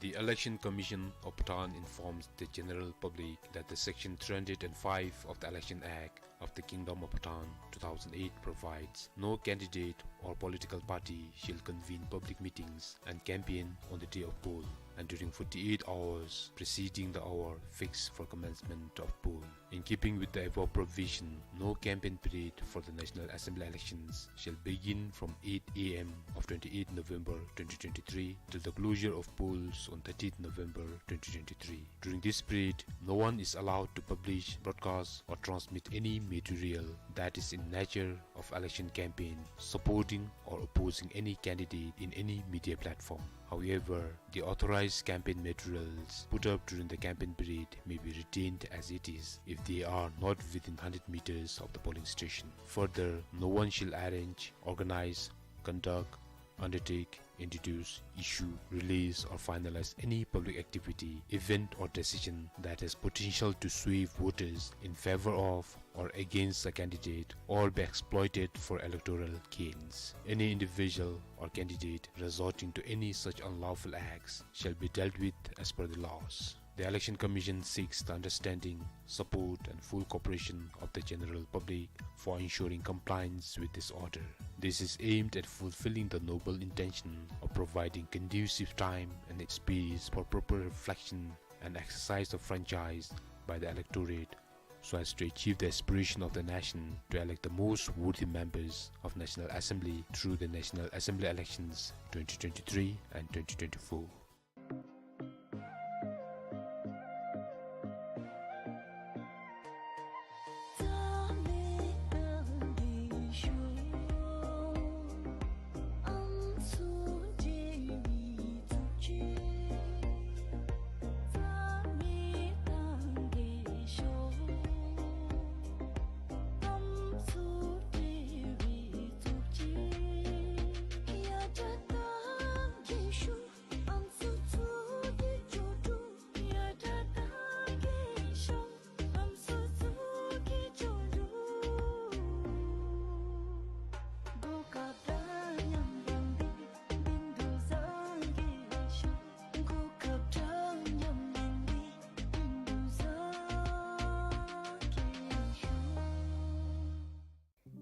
The Election Commission of Bhutan informs the general public that the Section three hundred and five of the Election Act of the Kingdom of Bhutan two thousand eight provides no candidate or political party shall convene public meetings and campaign on the day of poll. and during forty-eight hours preceding the hour fixed for commencement of poll. In keeping with the above provision, no campaign period for the National Assembly elections shall begin from eight A M of twenty-eighth November twenty twenty-three till the closure of polls on thirtieth November twenty twenty-three. During this period, no one is allowed to publish, broadcast, or transmit any material that is in nature of election campaign, supporting or opposing any candidate in any media platform. However, the authorized campaign materials put up during the campaign period may be retained as it is if they are not within hundred meters of the polling station. Further, no one shall arrange, organize, conduct, undertake, introduce, issue, release, or finalize any public activity, event, or decision that has potential to sway voters in favor of or against a candidate or be exploited for electoral gains. Any individual or candidate resorting to any such unlawful acts shall be dealt with as per the laws. The Election Commission seeks the understanding, support, and full cooperation of the general public for ensuring compliance with this order. This is aimed at fulfilling the noble intention of providing conducive time and space for proper reflection and exercise of franchise by the electorate, so as to achieve the aspiration of the nation to elect the most worthy members of National Assembly through the National Assembly elections twenty twenty-three and twenty twenty-four.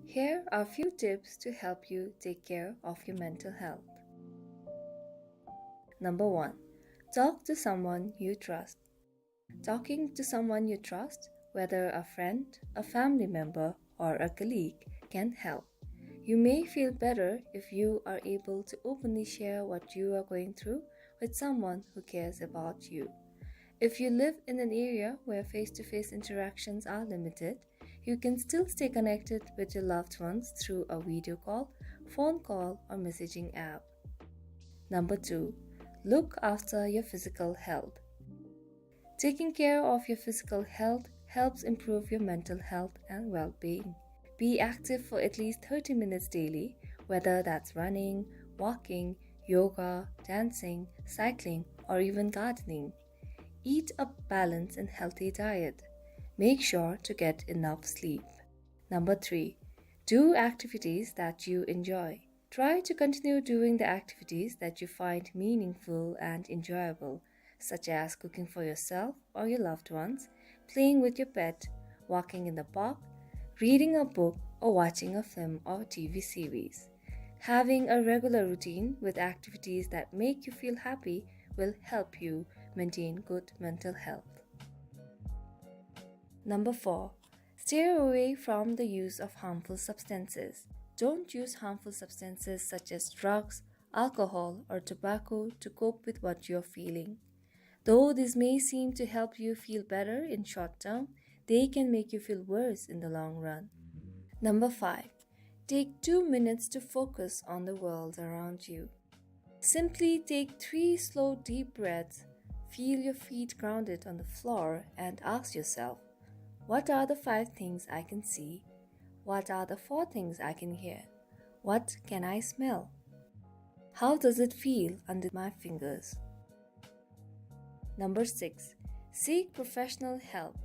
Here are few tips to help you take care of your mental health. Number one, talk to someone you trust. Talking to someone you trust, whether a friend, a family member, or a colleague, can help. You may feel better if you are able to openly share what you are going through with someone who cares about you. If you live in an area where face-to-face interactions are limited, you can still stay connected with your loved ones through a video call, phone call, or messaging app. Number two, look after your physical health. Taking care of your physical health helps improve your mental health and well-being. Be active for at least thirty minutes daily, whether that's running, walking, yoga, dancing, cycling, or even gardening. Eat a balanced and healthy diet. Make sure to get enough sleep. Number three, do activities that you enjoy. Try to continue doing the activities that you find meaningful and enjoyable, such as cooking for yourself or your loved ones, playing with your pet, walking in the park, reading a book, or watching a film or T V series. Having a regular routine with activities that make you feel happy will help you maintain good mental health. Number four, steer away from the use of harmful substances. Don't use harmful substances such as drugs, alcohol, or tobacco to cope with what you're feeling. Though this may seem to help you feel better in short term, they can make you feel worse in the long run. Number five, take two minutes to focus on the world around you. Simply take three slow, deep breaths, feel your feet grounded on the floor, and ask yourself, "What are the five things I can see? What are the four things I can hear? What can I smell? How does it feel under my fingers?" Number six, seek professional help.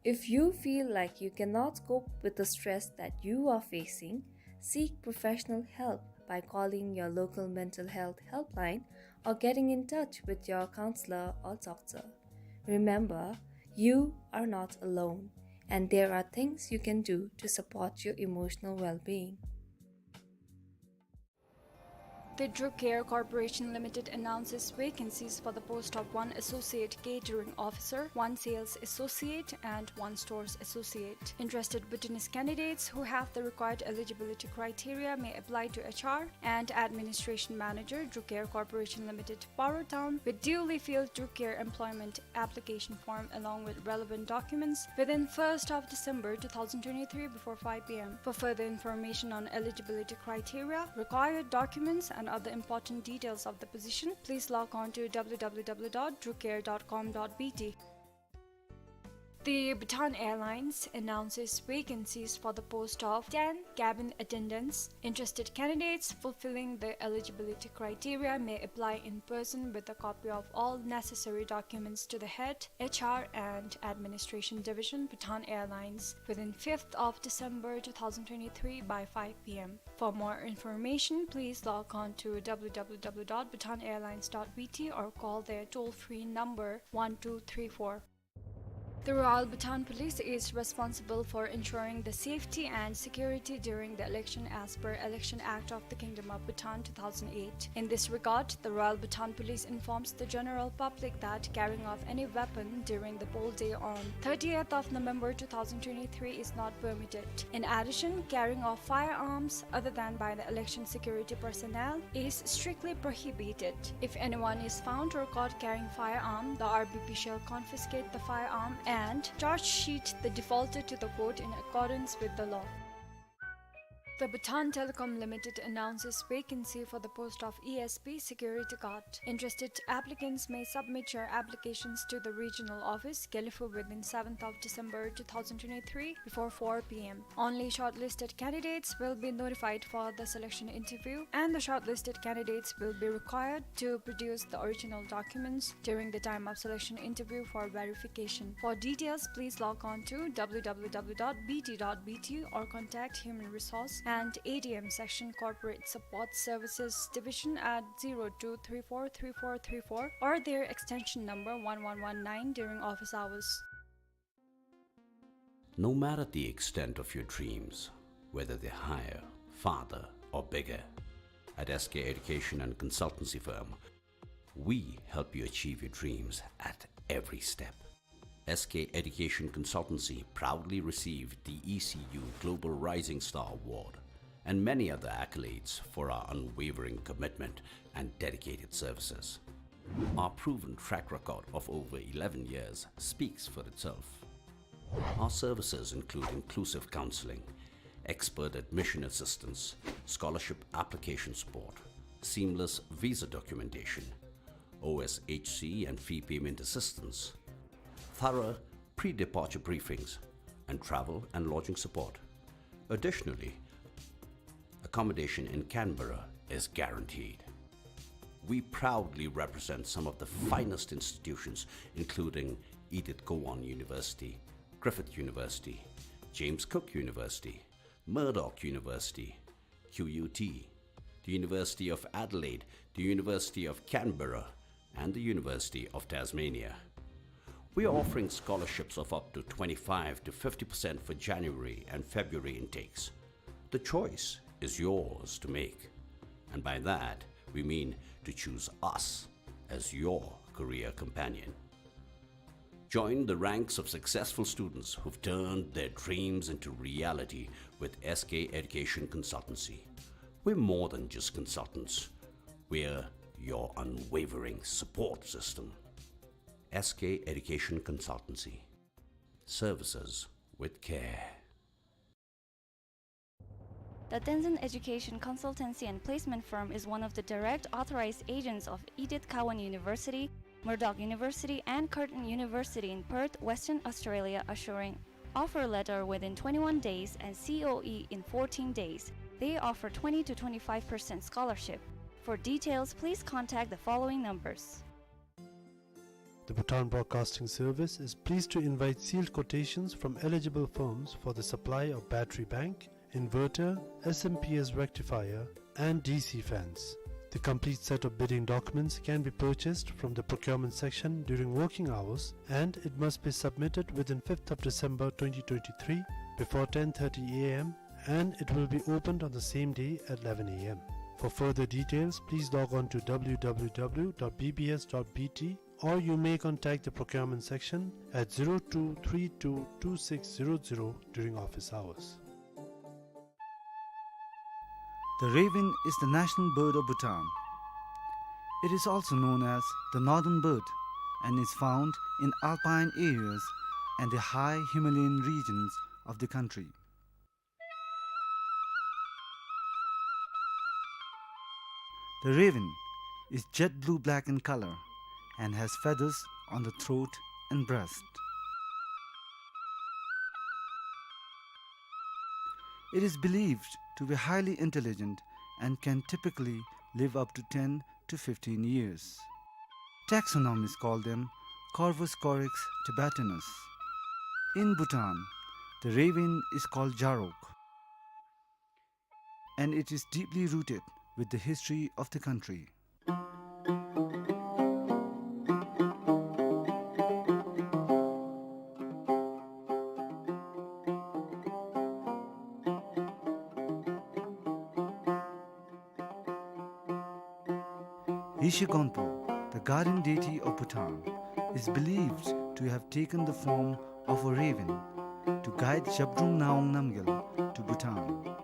If you feel like you cannot cope with the stress that you are facing, seek professional help by calling your local mental health helpline or getting in touch with your counselor or doctor. Remember, you are not alone, and there are things you can do to support your emotional well-being. The Druk Air Corporation Limited announces vacancies for the post of one Associate Catering Officer, one Sales Associate, and one Stores Associate. Interested Bhutanese candidates who have the required eligibility criteria may apply to H R and Administration Manager, Druk Air Corporation Limited, Paro Town, with duly filled Druk Air employment application form along with relevant documents within first of December two thousand twenty-three before five P M. For further information on eligibility criteria, required documents, and other important details of the position, please log on to W W W dot drukair dot com dot B T. The Bhutan Airlines announces vacancies for the post of ten cabin attendants. Interested candidates fulfilling the eligibility criteria may apply in person with a copy of all necessary documents to the head H R and Administration Division, Bhutan Airlines, within fifth of December two thousand twenty-three by five P M. For more information, please log on to W W W dot bhutan airlines dot B T or call their toll-free number one two three four. The Royal Bhutan Police is responsible for ensuring the safety and security during the election as per Election Act of the Kingdom of Bhutan two thousand eight. In this regard, the Royal Bhutan Police informs the general public that carrying of any weapon during the poll day on thirtieth of November two thousand twenty-three is not permitted. In addition, carrying of firearms other than by the election security personnel is strictly prohibited. If anyone is found or caught carrying firearm, the R B P shall confiscate the firearm and charge sheet the defaulter to the court in accordance with the law. The Bhutan Telecom Limited announces vacancy for the post of E S P security guard. Interested applicants may submit your applications to the regional office, Gelephu, within seventh of December two thousand twenty-three before four P M. Only shortlisted candidates will be notified for the selection interview, and the shortlisted candidates will be required to produce the original documents during the time of selection interview for verification. For details, please log on to W W W dot B T dot B T or contact Human Resource and A D M Section, Corporate Support Services Division at zero two three four three four three four or their extension number one one one nine during office hours. No matter the extent of your dreams, whether they're higher, farther, or bigger, at S K Education and Consultancy Firm, we help you achieve your dreams at every step. S K Education Consultancy proudly received the E C U Global Rising Star Award and many other accolades for our unwavering commitment and dedicated services. Our proven track record of over eleven years speaks for itself. Our services include inclusive counseling, expert admission assistance, scholarship application support, seamless visa documentation, O S H C and fee payment assistance, thorough pre-departure briefings, and travel and lodging support. Additionally, accommodation in Canberra is guaranteed. We proudly represent some of the finest institutions, including Edith Cowan University, Griffith University, James Cook University, Murdoch University, Q U T, the University of Adelaide, the University of Canberra, and the University of Tasmania. We are offering scholarships of up to twenty-five to fifty percent for January and February intakes. The choice is yours to make, and by that, we mean to choose us as your career companion. Join the ranks of successful students who've turned their dreams into reality with S K Education Consultancy. We're more than just consultants. We're your unwavering support system. S K Education Consultancy. Services with care. The Tenzin Education Consultancy and Placement Firm is one of the direct authorized agents of Edith Cowan University, Murdoch University, and Curtin University in Perth, Western Australia, assuring offer letter within twenty-one days and C O E in fourteen days. They offer twenty to twenty-five percent scholarship. For details, please contact the following numbers. The Bhutan Broadcasting Service is pleased to invite sealed quotations from eligible firms for the supply of battery bank, inverter, S M P S rectifier, and D C fans. The complete set of bidding documents can be purchased from the procurement section during working hours, and it must be submitted within fifth of December twenty twenty-three before ten thirty A M, and it will be opened on the same day at eleven A M. For further details, please log on to W W W dot B B S dot B T, or you may contact the procurement section at zero two three two two six zero zero during office hours. The raven is the national bird of Bhutan. It is also known as the northern bird and is found in alpine areas and the high Himalayan regions of the country. The raven is jet blue black in color and has feathers on the throat and breast. It is believed to be highly intelligent and can typically live up to ten to fifteen years. Taxonomists call them Corvus corax tibetanus. In Bhutan, the raven is called jarok, and it is deeply rooted with the history of the country. Rishi Gonpo, the guardian deity of Bhutan, is believed to have taken the form of a raven to guide Zhabdrung Ngawang Namgyal to Bhutan.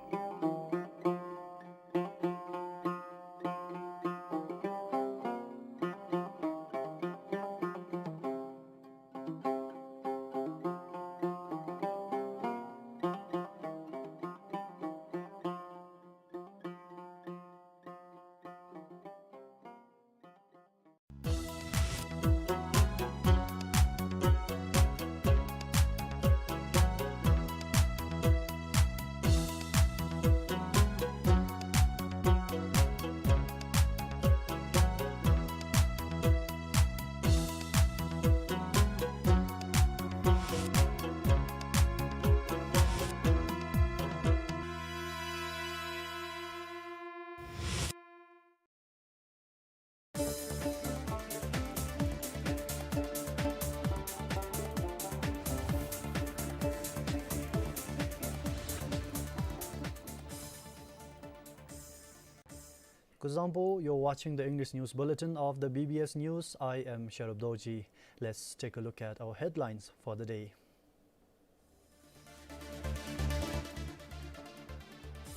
Kuzuzangpo, you're watching the English news bulletin of the B B S News. I am Sherub Dorji. Let's take a look at our headlines for the day.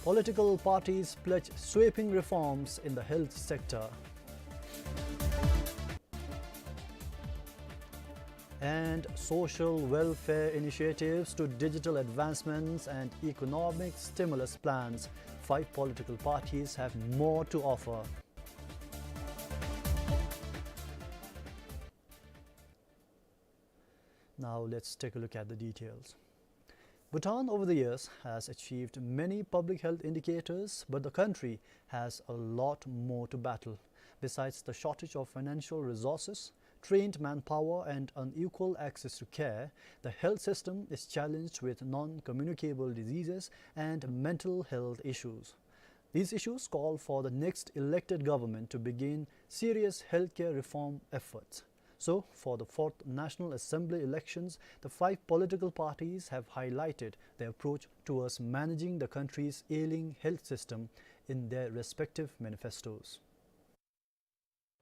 Political parties pledge sweeping reforms in the health sector. And social welfare initiatives to digital advancements and economic stimulus plans, five political parties have more to offer. Now let's take a look at the details. Bhutan over the years has achieved many public health indicators, but the country has a lot more to battle. Besides the shortage of financial resources, trained manpower and unequal access to care, the health system is challenged with non-communicable diseases and mental health issues. These issues call for the next elected government to begin serious healthcare reform efforts. So, for the fourth National Assembly elections, the five political parties have highlighted their approach towards managing the country's ailing health system in their respective manifestos.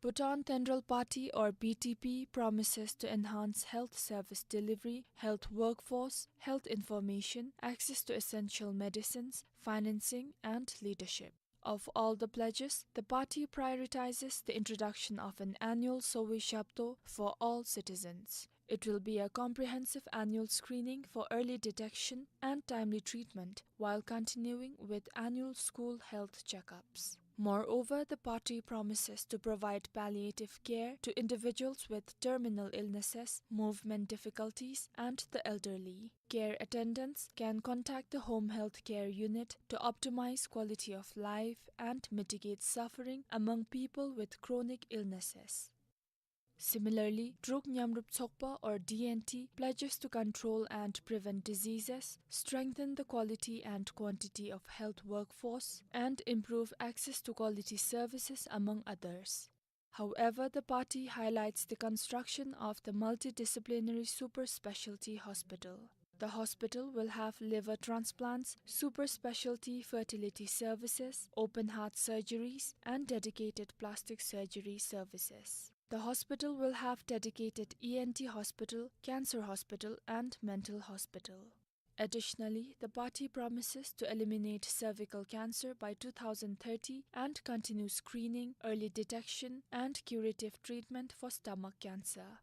Bhutan Thenral Party, or B T P, promises to enhance health service delivery, health workforce, health information, access to essential medicines, financing, and leadership. Of all the pledges, the party prioritizes the introduction of an annual Sowe Shabdo for all citizens. It will be a comprehensive annual screening for early detection and timely treatment, while continuing with annual school health checkups. Moreover, the party promises to provide palliative care to individuals with terminal illnesses, movement difficulties, and the elderly. Care attendants can contact the Home Health Care Unit to optimize quality of life and mitigate suffering among people with chronic illnesses. Similarly, Druk Nyamrup Tsokpa, or D N T, pledges to control and prevent diseases, strengthen the quality and quantity of health workforce, and improve access to quality services, among others. However, the party highlights the construction of the multidisciplinary super specialty hospital. The hospital will have liver transplants, super specialty fertility services, open heart surgeries, and dedicated plastic surgery services. The hospital will have dedicated E N T hospital, cancer hospital, and mental hospital. Additionally, the party promises to eliminate cervical cancer by two thousand thirty and continue screening, early detection, and curative treatment for stomach cancer.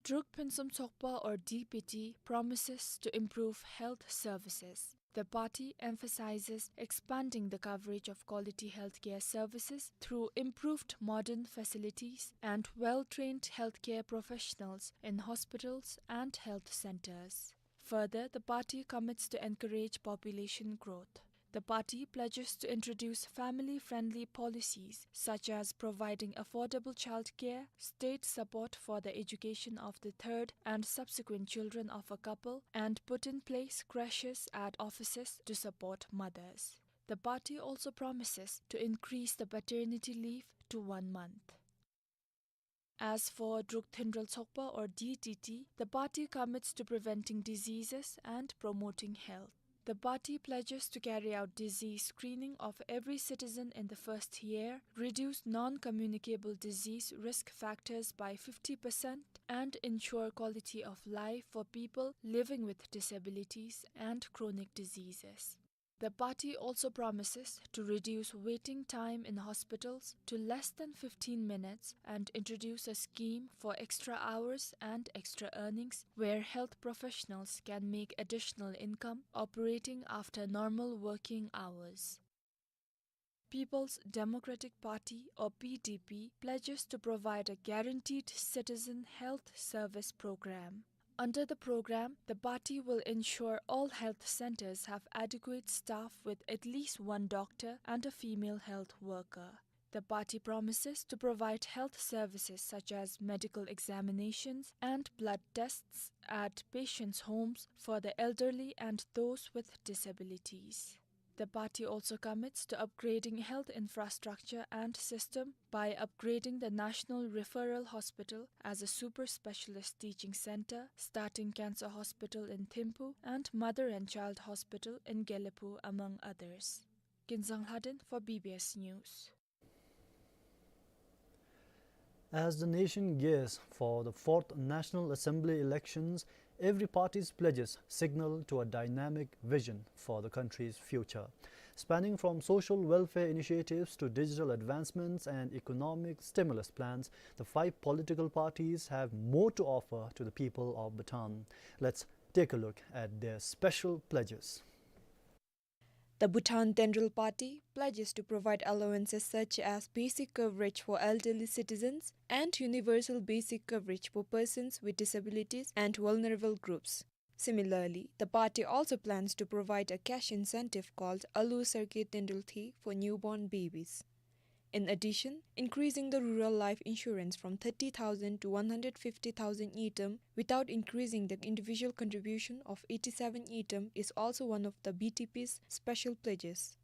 Druk Phuentsum Tsokpa, or D P T, promises to improve health services. The party emphasizes expanding the coverage of quality healthcare services through improved modern facilities and well-trained healthcare professionals in hospitals and health centers. Further, the party commits to encourage population growth. The party pledges to introduce family-friendly policies such as providing affordable childcare, state support for the education of the third and subsequent children of a couple, and put in place creches at offices to support mothers. The party also promises to increase the paternity leave to one month. As for Druk Thindrel Tsokpa, or D T T, the party commits to preventing diseases and promoting health. The party pledges to carry out disease screening of every citizen in the first year, reduce non-communicable disease risk factors by fifty percent, and ensure quality of life for people living with disabilities and chronic diseases. The party also promises to reduce waiting time in hospitals to less than fifteen minutes and introduce a scheme for extra hours and extra earnings where health professionals can make additional income operating after normal working hours. People's Democratic Party, or P D P, pledges to provide a guaranteed citizen health service program. Under the program, the party will ensure all health centers have adequate staff with at least one doctor and a female health worker. The party promises to provide health services such as medical examinations and blood tests at patients' homes for the elderly and those with disabilities. The party also commits to upgrading health infrastructure and system by upgrading the National Referral Hospital as a super specialist teaching center, starting Cancer Hospital in Thimphu and Mother and Child Hospital in Gelephu, among others. Kinzang Lhaden for B B S News. As the nation gears for the fourth National Assembly elections, every party's pledges signal to a dynamic vision for the country's future. Spanning from social welfare initiatives to digital advancements and economic stimulus plans, the five political parties have more to offer to the people of Bhutan. Let's take a look at their special pledges. The Bhutan Tendril Party pledges to provide allowances such as basic coverage for elderly citizens and universal basic coverage for persons with disabilities and vulnerable groups. Similarly, the party also plans to provide a cash incentive called Alu Sarke Tendril Thi for newborn babies. In addition, increasing the rural life insurance from thirty thousand to one hundred fifty thousand ngultrum without increasing the individual contribution of eighty-seven ngultrum is also one of the B T P's special pledges.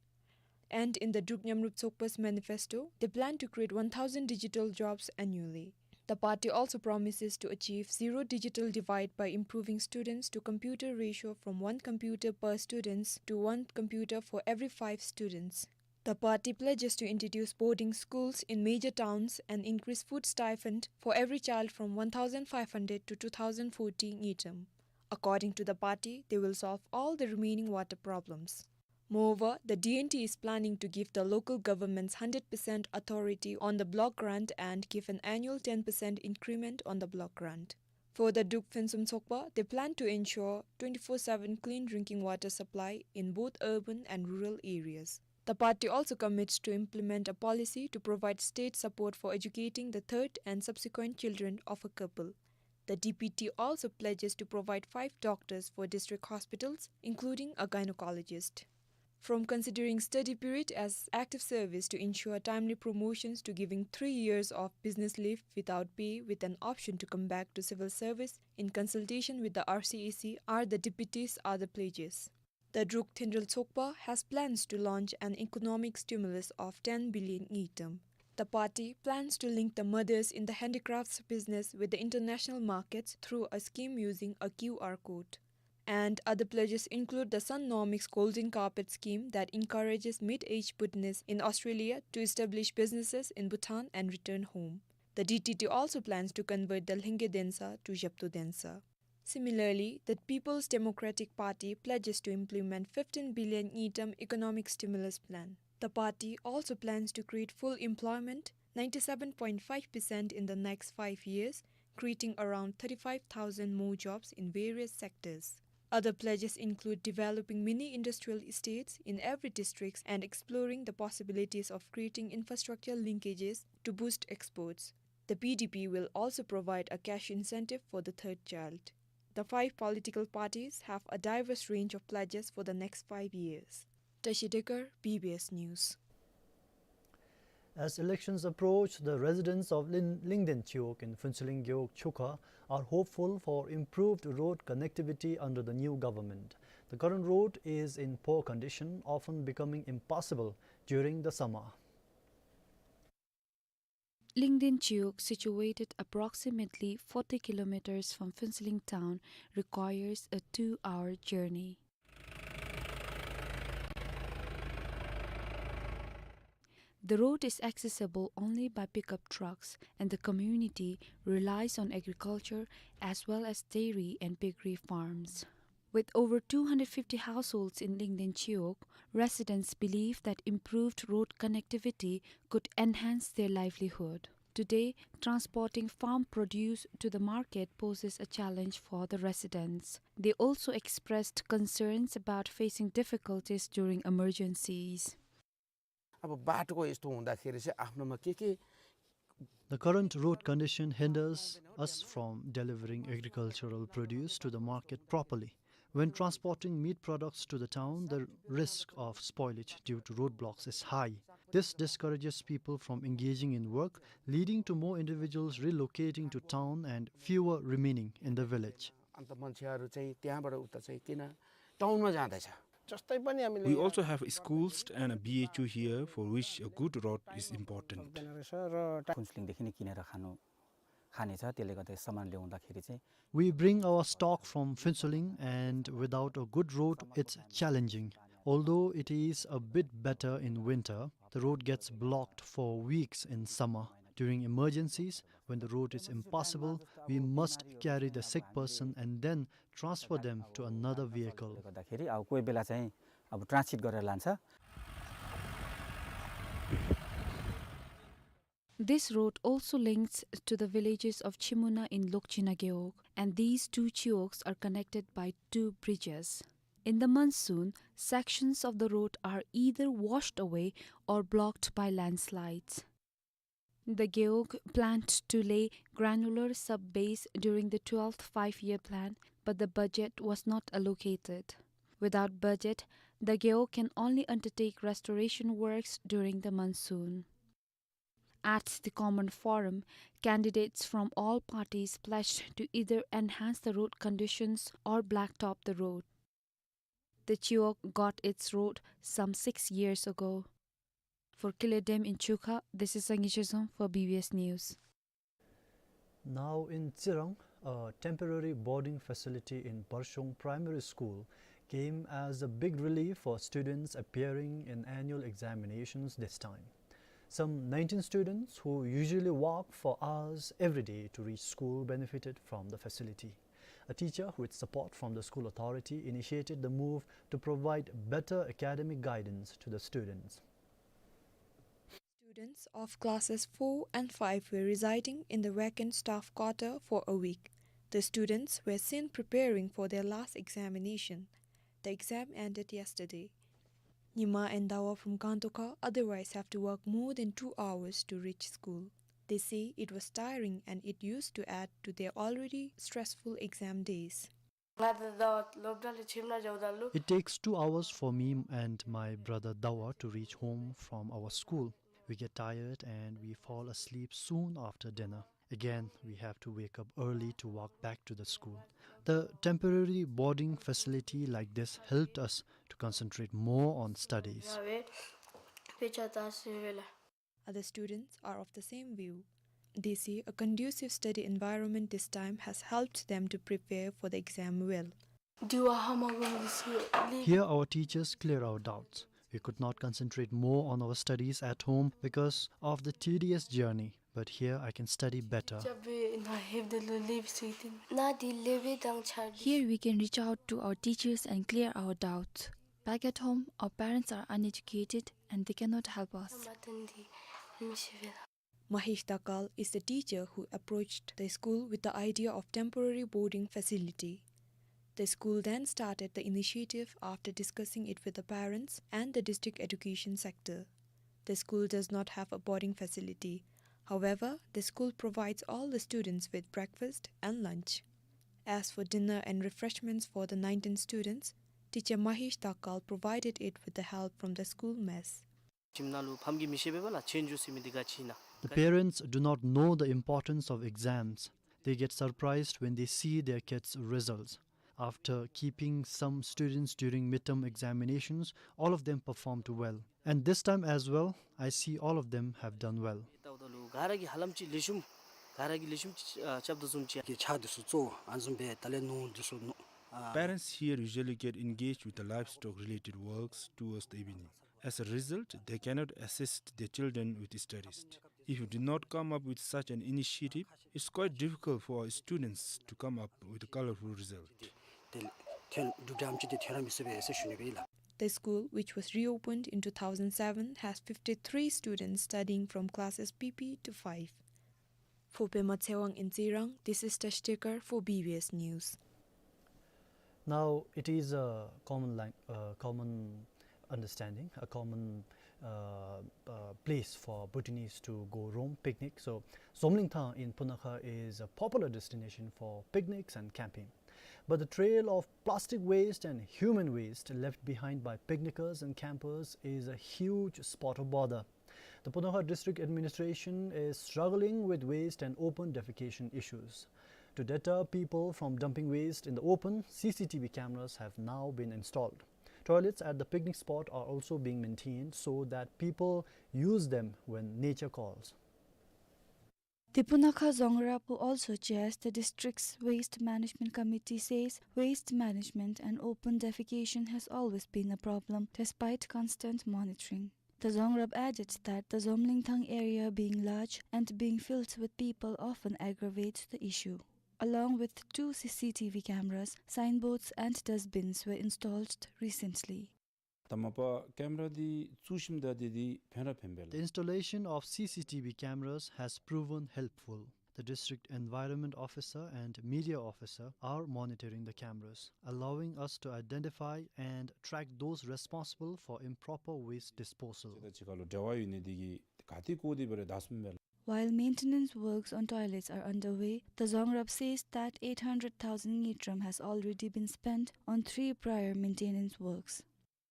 And in the Druk Nyamrup Tsokpa's manifesto, they plan to create one thousand digital jobs annually. The party also promises to achieve zero digital divide by improving students to computer ratio from one computer per students to one computer for every five students. The party pledges to introduce boarding schools in major towns and increase food stipend for every child from one thousand five hundred to two thousand forty ngultrum. According to the party, they will solve all the remaining water problems. Moreover, the D N T is planning to give the local governments hundred percent authority on the block grant and give an annual ten percent increment on the block grant. For the Druk Phuentsum Tsokpa, they plan to ensure twenty-four seven clean drinking water supply in both urban and rural areas. The party also commits to implement a policy to provide state support for educating the third and subsequent children of a couple. The D P T also pledges to provide five doctors for district hospitals, including a gynecologist. From considering study period as active service to ensure timely promotions to giving three years of business leave without pay with an option to come back to civil service in consultation with the R C A C are the D P T's other pledges. The Druk Thendrel Tsokpa has plans to launch an economic stimulus of ten billion ngultrum. The party plans to link the mothers in the handicrafts business with the international markets through a scheme using a Q R code. And other pledges include the Sunnomics Golden Carpet Scheme that encourages mid-aged Bhutanese in Australia to establish businesses in Bhutan and return home. The D T T also plans to convert the Lhingge Densa to Zhepto Densa. Similarly, the People's Democratic Party pledges to implement fifteen billion ngultrum economic stimulus plan. The party also plans to create full employment, ninety-seven point five percent in the next five years, creating around thirty-five thousand more jobs in various sectors. Other pledges include developing mini industrial estates in every district and exploring the possibilities of creating infrastructure linkages to boost exports. The P D P will also provide a cash incentive for the third child. The five political parties have a diverse range of pledges for the next five years. Tashi Dekar, B B S News. As elections approach, the residents of Lin-, Lingden Chiwog in Phuentsholing Gewog Chukha are hopeful for improved road connectivity under the new government. The current road is in poor condition, often becoming impassable during the summer. Lingden Chiwog, situated approximately forty kilometers from Phuentsholing town, requires a two-hour journey. The road is accessible only by pickup trucks, and the community relies on agriculture as well as dairy and piggery farms. With over two hundred fifty households in Lingden Chiwog, residents believe that improved road connectivity could enhance their livelihood. Today, transporting farm produce to the market poses a challenge for the residents. They also expressed concerns about facing difficulties during emergencies. अब बाटोको यस्तो हुँदाखेरि चाहिँ आफ्नोमा के के The current road condition hinders us from delivering agricultural produce to the market properly. When transporting meat products to the town, the risk of spoilage due to roadblocks is high. This discourages people from engaging in work, leading to more individuals relocating to town and fewer remaining in the village. अन्त मान्छेहरू चाहिँ त्यहाँबाट उता चाहिँ किन टाउनमा जाँदैछ? जस्तै पनि हामीले We also have schools and a B H U here for which a good road is important. सक्दैन रहेछ र टा- फुन्सुलिङदेखि नै किनेर खानु, खाने छ, त्यसले गर्दा सामान ल्याउँदाखेरि चाहिँ We bring our stock from Phuentsholing, and without a good road, it's challenging. Although it is a bit better in winter, the road gets blocked for weeks in summer. During emergencies, when the road is impassable, we must carry the sick person and then transfer them to another vehicle. गर्दाखेरि अब कोही बेला चाहिँ अब ट्रान्सपोर्ट गरेर लान्छ। This road also links to the villages of Chimuna in Lokchina Gewog, and these two chiwogs are connected by two bridges. In the monsoon, sections of the road are either washed away or blocked by landslides. The Gewog planned to lay granular sub-base during the twelfth five-year plan, but the budget was not allocated. Without budget, the Gewog can only undertake restoration works during the monsoon. At the common forum, candidates from all parties pledged to either enhance the road conditions or blacktop the road. The chiwog got its road some six years ago. For Kile Dem in Chukha, this is Sangi Shizong for B B S News. Now in Tsirang, a temporary boarding facility in Parshong Primary School came as a big relief for students appearing in annual examinations this time. Some nineteen students who usually walk for hours every day to reach school benefited from the facility. A teacher, with support from the school authority, initiated the move to provide better academic guidance to the students. Students of classes four and five were residing in the vacant staff quarter for a week. The students were seen preparing for their last examination. The exam ended yesterday. Nima and Dawa from Gantoka otherwise have to work more than two hours to reach school. They say it was tiring and it used to add to their already stressful exam days. It takes two hours for me and my brother Dawa to reach home from our school. We get tired and we fall asleep soon after dinner. Again, we have to wake up early to walk back to the school. The temporary boarding facility like this helped us to concentrate more on studies. Other students are of the same view. They say a conducive study environment this time has helped them to prepare for the exam well. Here, our teachers clear our doubts. We could not concentrate more on our studies at home because of the tedious journey, but here I can study better. Here we can reach out to our teachers and clear our doubts. Back at home, our parents are uneducated and they cannot help us. Mahesh Dhakal is the teacher who approached the school with the idea of temporary boarding facility. The school then started the initiative after discussing it with the parents and the district education sector. The school does not have a boarding facility. However, the school provides all the students with breakfast and lunch. As for dinner and refreshments for the nineteen students, teacher Mahesh Dhakal provided it with the help from the school mess. ཁྱིམ་ནང་ལུ་ཕམ་གྱིས་མི་ཤེས་པས་ལགས། ཆོས་རྒྱུགས་ཟེར་མི་འདི་ག་ཅི་ཨིན་ན། The parents do not know the importance of exams. They get surprised when they see their kids' results. After keeping some students during midterm examinations, all of them performed well. And this time as well, I see all of them have done well. ད་ལྟོ་ལུ་ག་ར་གིས་ཧ་ལམ་ཅིག་ལེགས་ཤོམ་ག་ར་གིས་ལེགས་ཤོམ་ཅིག་ཨ་རྐྱབ་དོ་བཟུམ་ཅིག་གི་ཆ་འདི་ཚུ་གཙོ་བོ་ཨ་ནི་བཟུམ་སྦེ་ད་ལས་ནོར་འདི་ཚུ་ནོར་ཨ། Parents here usually get engaged with the livestock-related works towards the evening. As a result, they cannot assist their children with studies. If you do not come up with such an initiative, it's quite difficult for our students to come up with a colorful result. ཏེ་ཐོན་འདུག་དྲམ་ཅིག་ཏེ་ཐོན་ར་མི་ཚུགས་པས་ཟེར་ཞུ་ནི་སྦེ་ཨིན་ལགས། The school, which was reopened in two thousand seven, has fifty-three students studying from classes P P to five. For Pema Tshewang in Tsirang, this is Tash Tekar for B B S News. Now, it is a common lang-, uh, common understanding, a common, uh, uh, place for Bhutanese to go roam, picnic. So, Zomlingthang in Punakha is a popular destination for picnics and camping. But the trail of plastic waste and human waste left behind by picnickers and campers is a huge spot of bother. The Punakha District Administration is struggling with waste and open defecation issues. To deter people from dumping waste in the open, C C T V cameras have now been installed. Toilets at the picnic spot are also being maintained so that people use them when nature calls. The Punakha Dzongrab, who also chairs the district's waste management committee, says waste management and open defecation has always been a problem despite constant monitoring. The Dzongrab added that the Zomlingthang area being large and being filled with people often aggravates the issue. Along with two C C T V cameras, signboards and dustbins were installed recently. ད་མ་པ་ཀེམ་ར་འདི་བཙུགས་ཞིནམ་ད་འདི་འདི་ཕན་ར་ཕན་པས་ལགས། The installation of C C T V cameras has proven helpful. The district environment officer and media officer are monitoring the cameras, allowing us to identify and track those responsible for improper waste disposal. ད་ཅི་ཁ་ལུ་འབྲེལ་བ་ཡོད་ནི་འདི་གིས་ག་ཏེ་བཀོ་སྟེ་འབད་རུང་དག་སོང་པས་ལགས། While maintenance works on toilets are underway, the Dzongrab says that eight hundred thousand ngultrum has already been spent on three prior maintenance works.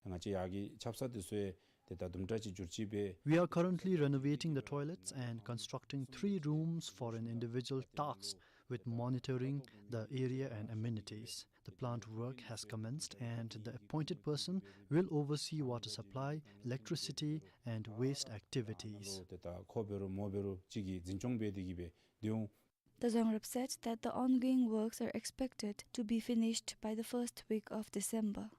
ང་བཅས་ཡར་གྱི་ཆབ་གསང་འདི་ཚུ་ཡང་ཏེ་ད་དུམ་གྲ་ཅིག་འགྱུར་བཅོས་འབད། We are currently renovating the toilets and constructing three rooms for an individual tasked with monitoring the area and amenities. The plant work has commenced and the appointed person will oversee water supply, electricity and waste activities. ཏེ་ད་ཁོ་འབད་རུང་མོ་འབད་རུང་གཅིག་གིས་འཛིན་སྐྱོང་འབད་དེ་གིས་འབད་སྡོད་འོང་། The Dzongrab said that the ongoing works are expected to be finished by the first week of December.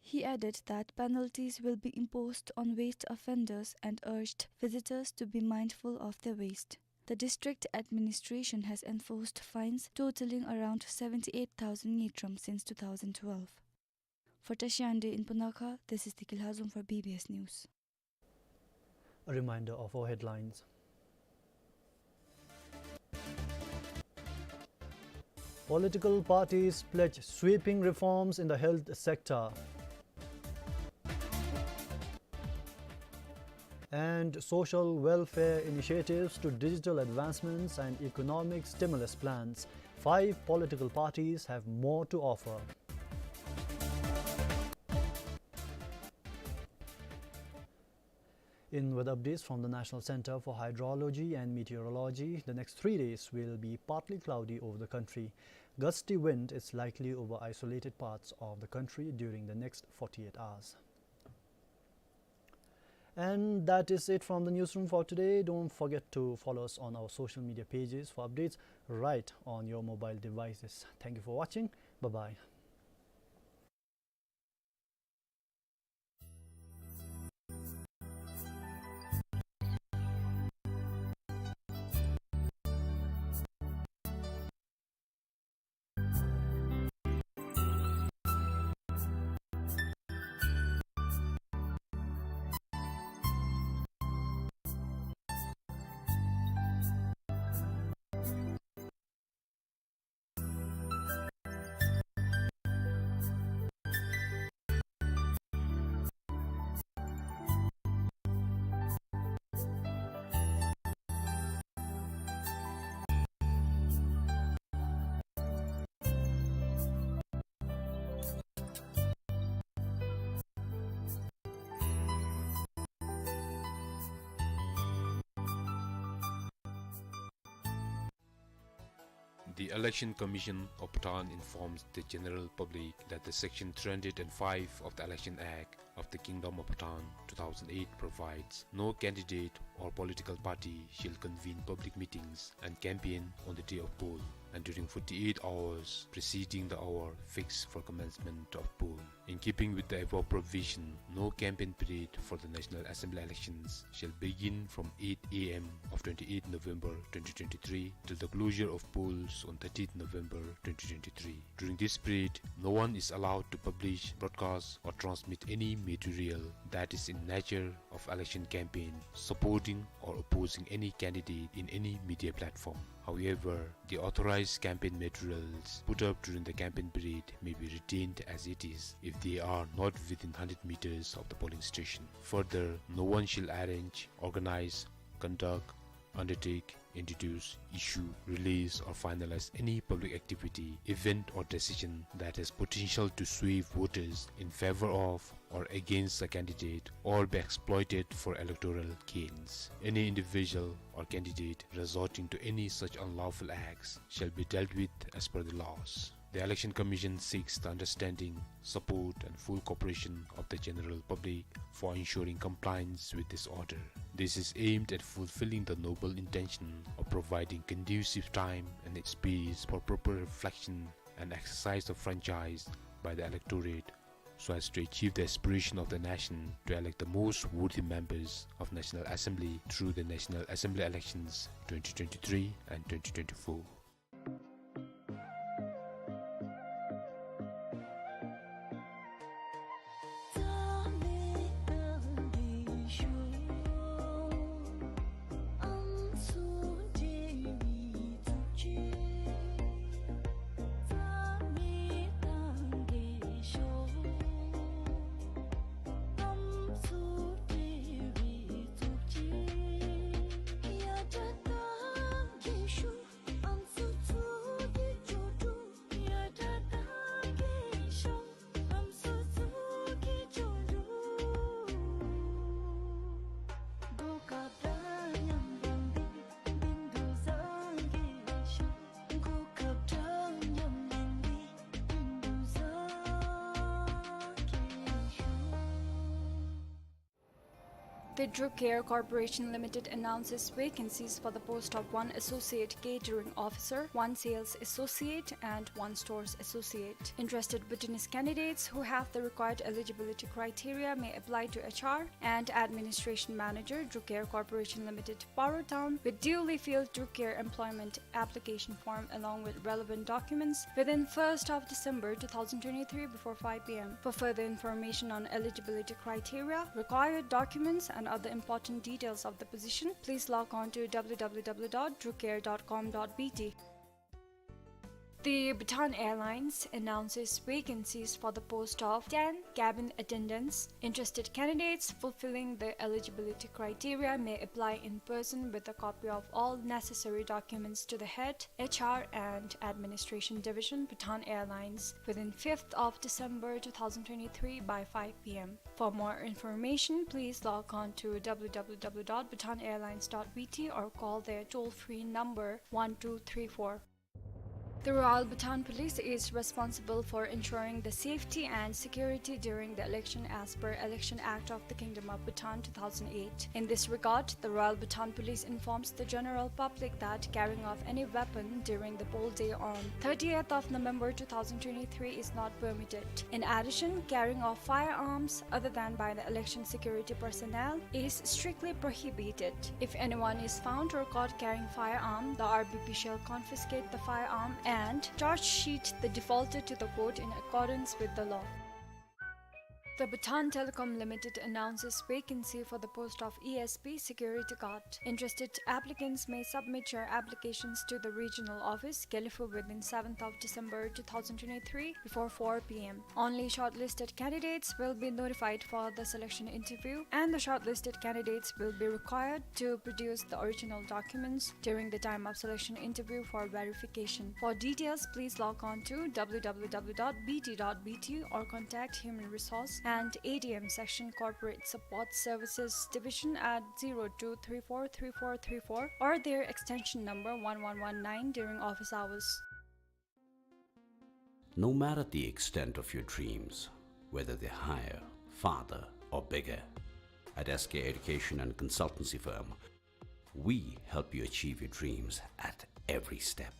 He added that penalties will be imposed on waste offenders and urged visitors to be mindful of their waste. The district administration has enforced fines totaling around seventy-eight thousand ngultrum since two thousand twelve. For Tashi Ande in Punakha, this is Diki Lhazom for B B S News. A reminder of our headlines. Political parties pledge sweeping reforms in the health sector. And social welfare initiatives to digital advancements and economic stimulus plans. Five political parties have more to offer. In weather updates from the National Center for Hydrology and Meteorology, the next three days will be partly cloudy over the country. Gusty wind is likely over isolated parts of the country during the next forty-eight hours. And that is it from the newsroom for today. Don't forget to follow us on our social media pages for updates right on your mobile devices. Thank you for watching. Bye-bye. The Election Commission of Bhutan informs the general public that the Section three hundred and five of the Election Act of the Kingdom of Bhutan two thousand eight provides, "No candidate or political party shall convene public meetings and campaign on the day of poll and during forty-eight hours preceding the hour fixed for commencement of poll." In keeping with the above provision, no campaign period for the National Assembly elections shall begin from eight A M of twenty-eighth November twenty twenty-three till the closure of polls on thirtieth November twenty twenty-three. During this period, no one is allowed to publish, broadcast, or transmit any material that is in nature of election campaign, supporting or opposing any candidate in any media platform. However, the authorized campaign materials put up during the campaign period may be retained as it is if they are not within hundred meters of the polling station. Further, no one shall arrange, organize, conduct, undertake, introduce, issue, release, or finalize any public activity, event, or decision that has potential to sway voters in favor of or against a candidate or be exploited for electoral gains. Any individual or candidate resorting to any such unlawful acts shall be dealt with as per the laws. The Election Commission seeks the understanding, support, and full cooperation of the general public for ensuring compliance with this order. This is aimed at fulfilling the noble intention of providing conducive time and space for proper reflection and exercise of franchise by the electorate, so as to achieve the aspiration of the nation to elect the most worthy members of National Assembly through the National Assembly elections twenty twenty-three and twenty twenty-four. The Druk Air Corporation Limited announces vacancies for the post of one Associate Catering Officer, one Sales Associate, and one Stores Associate. Interested Bhutanese candidates who have the required eligibility criteria may apply to H R and Administration Manager, Druk Air Corporation Limited, Paro Town, with duly filled Druk Air employment application form along with relevant documents within first of December two thousand twenty-three before five P M. For further information on eligibility criteria, required documents, and other important details of the position, please log on to W W W dot drukair dot com dot B T. The Bhutan Airlines announces vacancies for the post of ten cabin attendants. Interested candidates fulfilling the eligibility criteria may apply in person with a copy of all necessary documents to the head H R and Administration Division, Bhutan Airlines, within fifth of December two thousand twenty-three by five P M. For more information, please log on to W W W dot bhutan airlines dot B T or call their toll-free number one two three four. The Royal Bhutan Police is responsible for ensuring the safety and security during the election as per Election Act of the Kingdom of Bhutan two thousand eight. In this regard, the Royal Bhutan Police informs the general public that carrying of any weapon during the poll day on thirtieth of November two thousand twenty-three is not permitted. In addition, carrying of firearms other than by the election security personnel is strictly prohibited. If anyone is found or caught carrying firearm, the R B P shall confiscate the firearm and charge sheet the defaulter to the court in accordance with the law. The Bhutan Telecom Limited announces vacancy for the post of E S P security guard. Interested applicants may submit your applications to the regional office, Gelephu, within seventh of December two thousand twenty-three before four P M. Only shortlisted candidates will be notified for the selection interview, and the shortlisted candidates will be required to produce the original documents during the time of selection interview for verification. For details, please log on to W W W dot B T dot B T or contact Human Resource and A D M section, Corporate Support Services Division, at zero two three four three four three four or their extension number one one one nine during office hours. No matter the extent of your dreams, whether they're higher, farther, or bigger, at S K Education and Consultancy Firm, we help you achieve your dreams at every step.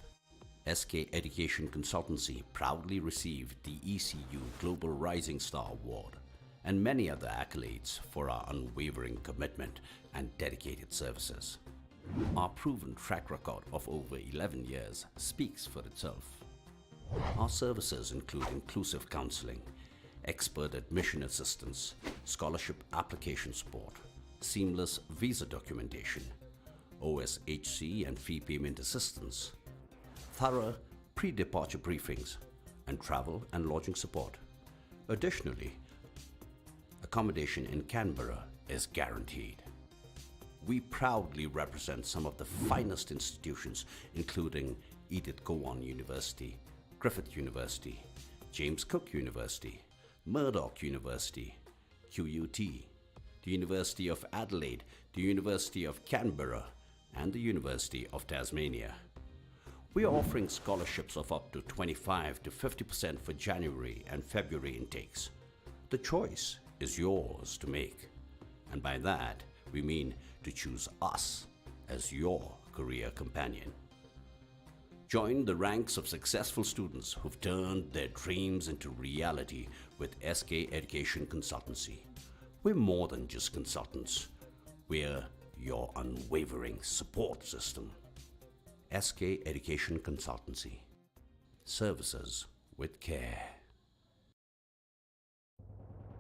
S K Education Consultancy proudly received the E C U Global Rising Star Award and many other accolades for our unwavering commitment and dedicated services. Our proven track record of over eleven years speaks for itself. Our services include inclusive counseling, expert admission assistance, scholarship application support, seamless visa documentation, O S H C and fee payment assistance, thorough pre-departure briefings, and travel and lodging support. Additionally, accommodation in Canberra is guaranteed. We proudly represent some of the finest institutions, including Edith Cowan University, Griffith University, James Cook University, Murdoch University, Q U T, the University of Adelaide, the University of Canberra, and the University of Tasmania. We are offering scholarships of up to twenty-five to fifty percent for January and February intakes. The choice is yours to make, and by that we mean to choose us as your career companion. Join the ranks of successful students who've turned their dreams into reality with S K Education Consultancy. We're more than just consultants. We're your unwavering support system. S K Education Consultancy. Services with care.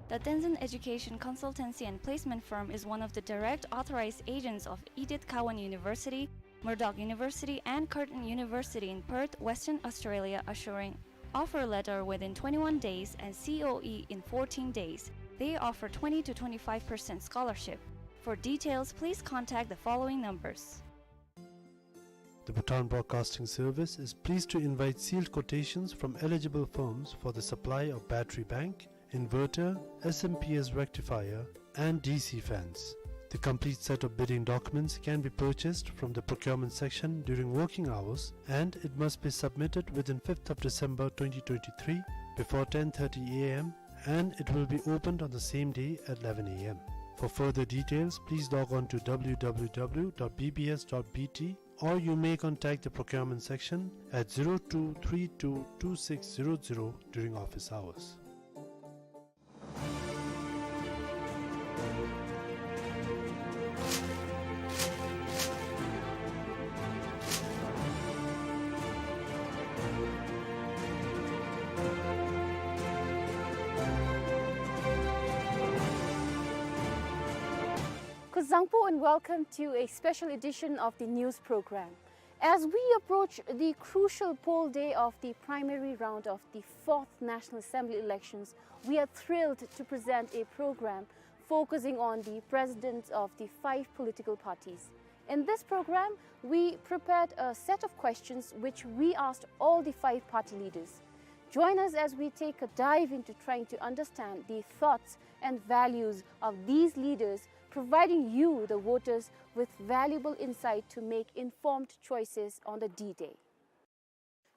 The Tenzin Education Consultancy and Placement Firm is one of the direct authorized agents of Edith Cowan University, Murdoch University, and Curtin University in Perth, Western Australia, assuring offer letter within twenty-one days and C O E in fourteen days. They offer twenty to twenty-five percent scholarship. For details, please contact the following numbers. The Bhutan Broadcasting Service is pleased to invite sealed quotations from eligible firms for the supply of battery bank, inverter, S M P S rectifier, and D C fans. The complete set of bidding documents can be purchased from the procurement section during working hours, and it must be submitted within fifth of December twenty twenty-three before ten thirty A M, and it will be opened on the same day at eleven A M. For further details, please log on to W W W dot B B S dot B T, or you may contact the procurement section at zero two three two two six zero zero during office hours. คุณสังผู้ and welcome to a special edition of the news program. As we approach the crucial poll day of the primary round of the fourth National Assembly elections, we are thrilled to present a program focusing on the presidents of the five political parties. In this program, we prepared a set of questions which we asked all the five party leaders. Join us as we take a dive into trying to understand the thoughts and values of these leaders, providing you, the voters, with valuable insight to make informed choices on the D-Day.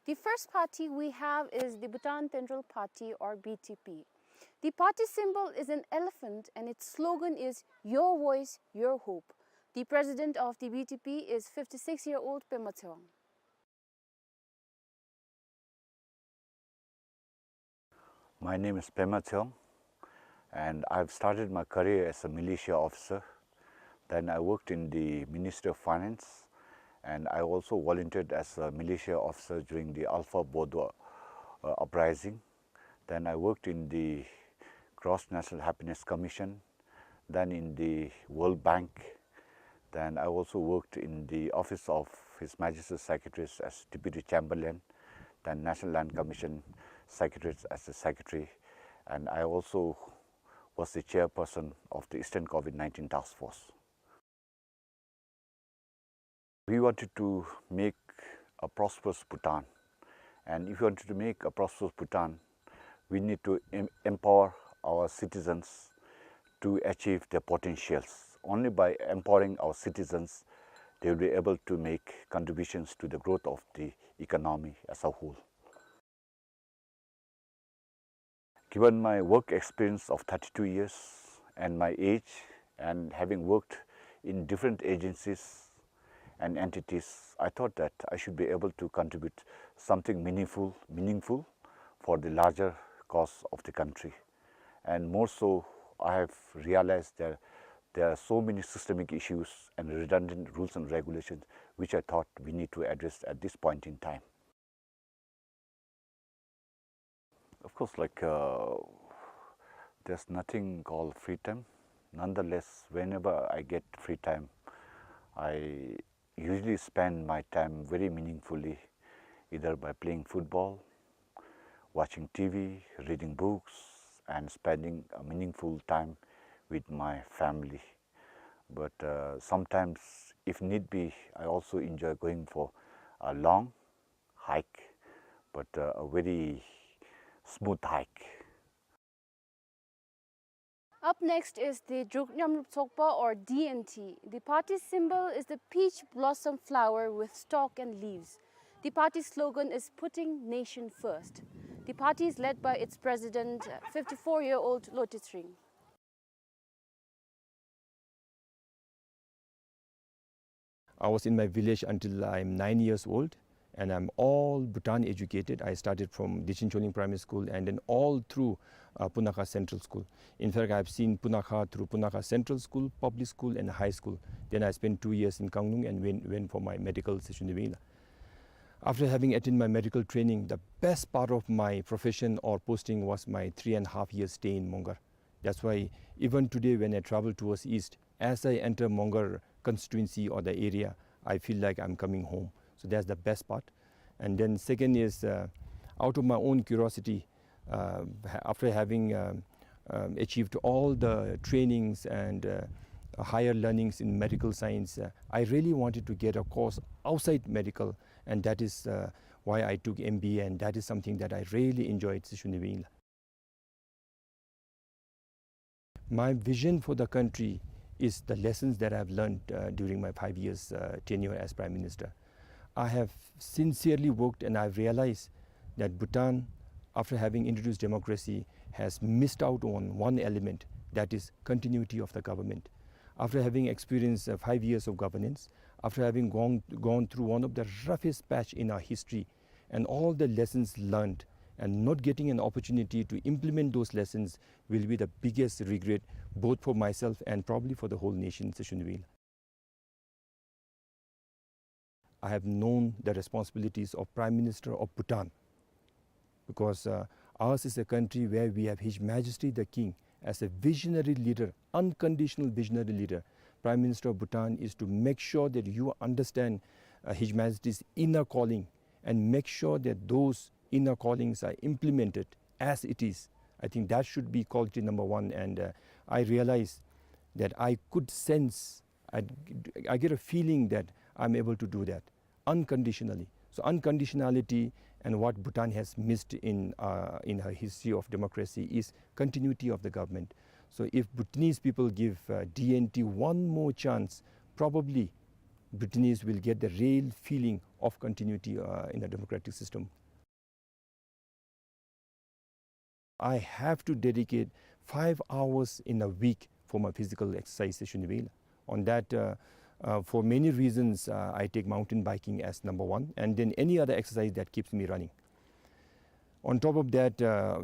The first party we have is the Bhutan Tendrel Party, or B T P. The party symbol is an elephant and its slogan is "Your voice, your hope." The president of the B T P is fifty-six-year-old Pema Tshewang. My name is Pema Tshewang, and I've started my career as a militia officer. Then I worked in the Ministry of Finance, and I also volunteered as a militia officer during the Alpha Bodwa, uh, uprising. Then I worked in the Gross National Happiness Commission, then in the World Bank. Then I also worked in the office of His Majesty's Secretaries as Deputy Chamberlain, then National Land Commission Secretariat as the secretary, and I also was the chairperson of the Eastern COVID nineteen Task Force. We wanted to make a prosperous Bhutan. And if we wanted to make a prosperous Bhutan, we need to em-, empower our citizens to achieve their potentials. Only by empowering our citizens, they will be able to make contributions to the growth of the economy as a whole. Given my work experience of thirty-two years and my age, and having worked in different agencies and entities, I thought that I should be able to contribute something meaningful, meaningful for the larger cause of the country. And more so, I have realized that there are so many systemic issues and redundant rules and regulations which I thought we need to address at this point in time. Of course, like, uh, there's nothing called free time. Nonetheless, whenever I get free time, I usually spend my time very meaningfully, either by playing football, watching T V, reading books, and spending a meaningful time with my family. But, uh, sometimes, if need be, I also enjoy going for a long hike, but, uh, a very smooth hike. Up next is the Druk Nyamrup Tsokpa, or D N T. The party's symbol is the peach blossom flower with stalk and leaves. The party's slogan is "Putting Nation First." The party is led by its president, fifty-four-year-old Lotay Tshering. I was in my village until I'm nine years old, and I'm all Bhutan educated. I started from Dechen Choling Primary School and then all through, uh, Punakha Central School. In fact, I've seen Punakha through Punakha Central School, Public School, and High School. Then I spent two years in Kanglung and went, went for my medical session. After having attained my medical training, the best part of my profession or posting was my three and a half years stay in Mongar. That's why even today when I travel towards east, as I enter Mongar constituency or the area, I feel like I'm coming home. So that's the best part. And then second is, uh, out of my own curiosity, uh, ha-, after having, um, um, achieved all the trainings and, uh, higher learnings in medical science, uh, I really wanted to get a course outside medical, and that is, uh, why I took M B A, and that is something that I really enjoyed, Seshun Nebi Yingla. My vision for the country is the lessons that I've learned, uh, during my five years, uh, tenure as Prime Minister. I have sincerely worked, and I've realized that Bhutan, after having introduced democracy, has missed out on one element, that is continuity of the government. After having experienced, uh, five years of governance, after having gone, gone through one of the roughest patch in our history, and all the lessons learned and not getting an opportunity to implement those lessons will be the biggest regret, both for myself and probably for the whole nation, Seshun Nebi Yingla. I have known the responsibilities of Prime Minister of Bhutan, because, uh, ours is a country where we have His Majesty the King as a visionary leader, unconditional visionary leader. Prime Minister of Bhutan is to make sure that you understand, uh, His Majesty's inner calling and make sure that those inner callings are implemented as it is. I think that should be quality number one, and, uh, I realize that I could sense, I, I get a feeling that I'm able to do that unconditionally. So unconditionality and what Bhutan has missed in, uh, in her history of democracy is continuity of the government. So if Bhutanese people give, uh, D N T one more chance, probably Bhutanese will get the real feeling of continuity, uh, in a democratic system. I have to dedicate five hours in a week for my physical exercise, Seshun Nebi Yingla. On that, uh, uh, for many reasons, uh, I take mountain biking as number one, and then any other exercise that keeps me running. On top of that, uh,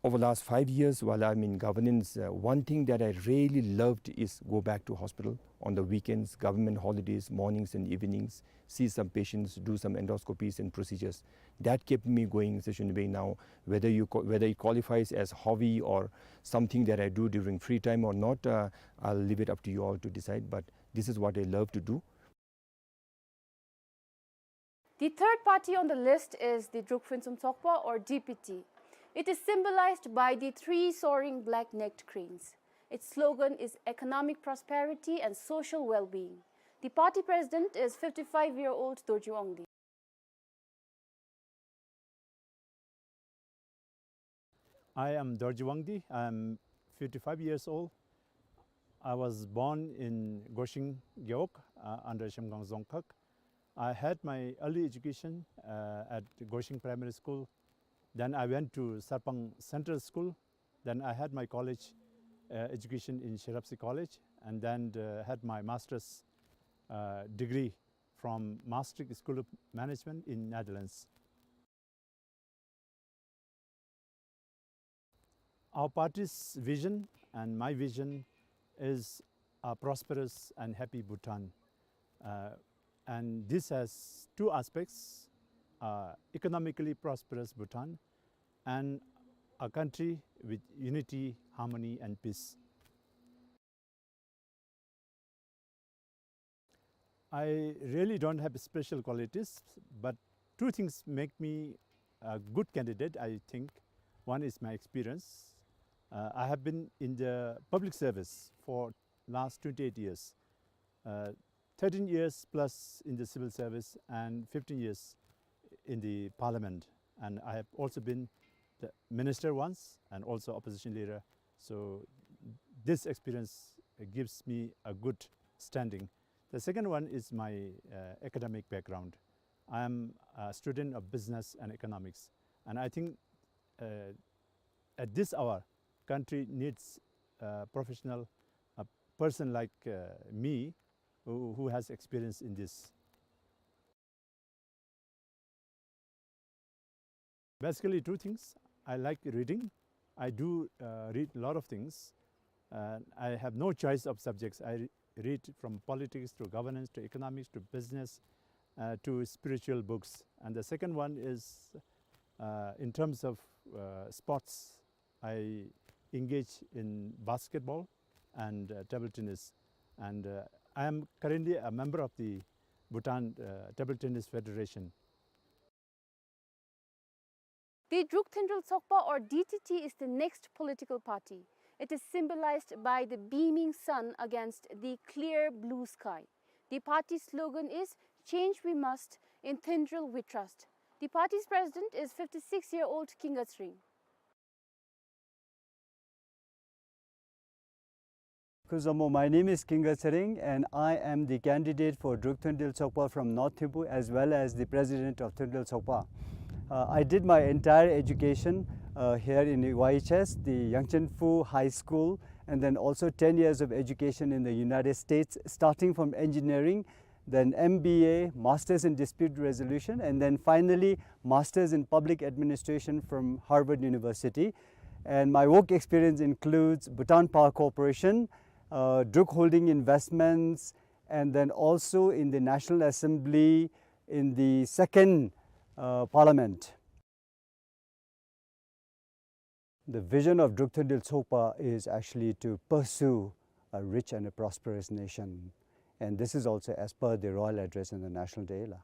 over last five years while I'm in governance, uh, one thing that I really loved is go back to hospital on the weekends, government holidays, mornings and evenings, see some patients, do some endoscopies and procedures. That kept me going, Seshun Nebi Yingla. Now, whether you qua-, whether it qualifies as hobby or something that I do during free time or not, uh, I'll leave it up to you all to decide, but this is what I love to do. The third party on the list is the Druk Phuentsum Tsokpa, or D P T. It is symbolized by the three soaring black-necked cranes. Its slogan is economic prosperity and social well-being. The party president is fifty-five-year-old Dorji Wangdi. I am Dorji Wangdi. I am fifty-five years old. I was born in Goshing Gewog, uh, under Shemgang Dzongkhag. I had my early education, uh, at Goshing Primary School. Then I went to Sarpang Central School. Then I had my college, uh, education in Sherapsi College, and then, uh, had my master's, uh, degree from Maastricht School of Management in Netherlands. Our party's vision and my vision is a prosperous and happy Bhutan. Uh, and this has two aspects, uh, economically prosperous Bhutan and a country with unity, harmony, and peace. I really don't have special qualities, but two things make me a good candidate, I think. One is my experience. Uh, I have been in the public service for last twenty-eight years, uh, thirteen years plus in the civil service and fifteen years in the parliament. And I have also been the minister once and also opposition leader. So this experience gives me a good standing. The second one is my, uh, academic background. I am a student of business and economics, and I think, uh, at this hour, country needs a professional, a person like, uh, me, who, who has experience in this. Basically, two things. I like reading. I do, uh, read a lot of things. Uh, I have no choice of subjects. I re-, read from politics to governance to economics to business, uh, to spiritual books. And the second one is, uh, in terms of, uh, sports. I engage in basketball and, uh, table tennis. And, uh, I am currently a member of the Bhutan, uh, Table Tennis Federation. The Druk Thyndrel Tsokpa, or D T T, is the next political party. It is symbolized by the beaming sun against the clear blue sky. The party's slogan is "Change we must, in Thyndrel we trust." The party's president is fifty-six-year-old Kinga Tsering. Kuzuzangpo, my name is Kinga Tsering and I am the candidate for Druk Thyndrel Tsokpa from North Thimphu as well as the president of Thyndrel Tsokpa. Uh, I did my entire education, uh, here in Y H S, the Yangchenfu High School, and then also ten years of education in the United States, starting from engineering, then M B A, Masters in Dispute Resolution, and then finally Masters in Public Administration from Harvard University. And my work experience includes Bhutan Power Corporation, uh, Druk Holding Investments, and then also in the National Assembly in the second, uh, Parliament. The vision of Druk Thyndrel Tsokpa is actually to pursue a rich and a prosperous nation. And this is also as per the royal address in the National Day la.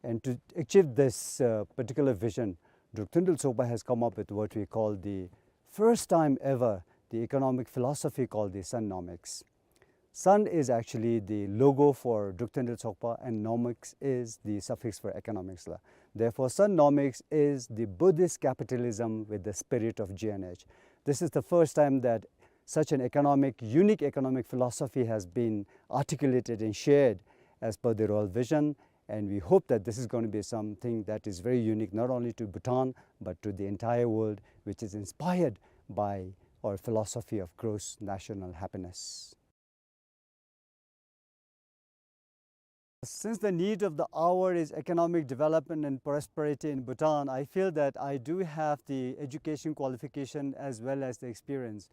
And to achieve this, uh, particular vision, Druk Thyndrel Tsokpa has come up with what we call the first time ever, the economic philosophy called the Sunnomics. Sun is actually the logo for Druk Thyndrel Tsokpa, and nomics is the suffix for economics la. Therefore, Sunnomics is the Buddhist capitalism with the spirit of G N H. This is the first time that such an economic, unique economic philosophy has been articulated and shared as per the royal vision. And we hope that this is gonna be something that is very unique, not only to Bhutan, but to the entire world, which is inspired by our philosophy of gross national happiness. Since the need of the hour is economic development and prosperity in Bhutan, I feel that I do have the education qualification as well as the experience.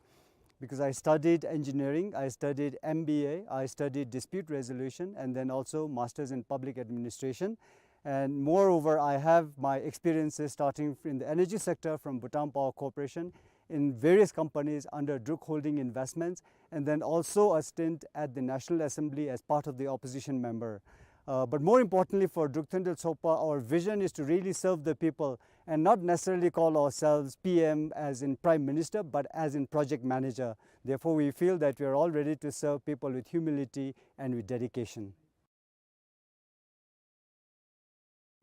Because I studied engineering, I studied M B A, I studied dispute resolution, and then also Masters in Public Administration. And moreover, I have my experiences starting in the energy sector from Bhutan Power Corporation, in various companies under Druk Holding Investments, and then also a stint at the National Assembly as part of the opposition member. Uh, but more importantly for Druk Thyndrel Tsokpa, our vision is to really serve the people and not necessarily call ourselves P M as in Prime Minister, but as in project manager. Therefore, we feel that we are all ready to serve people with humility and with dedication.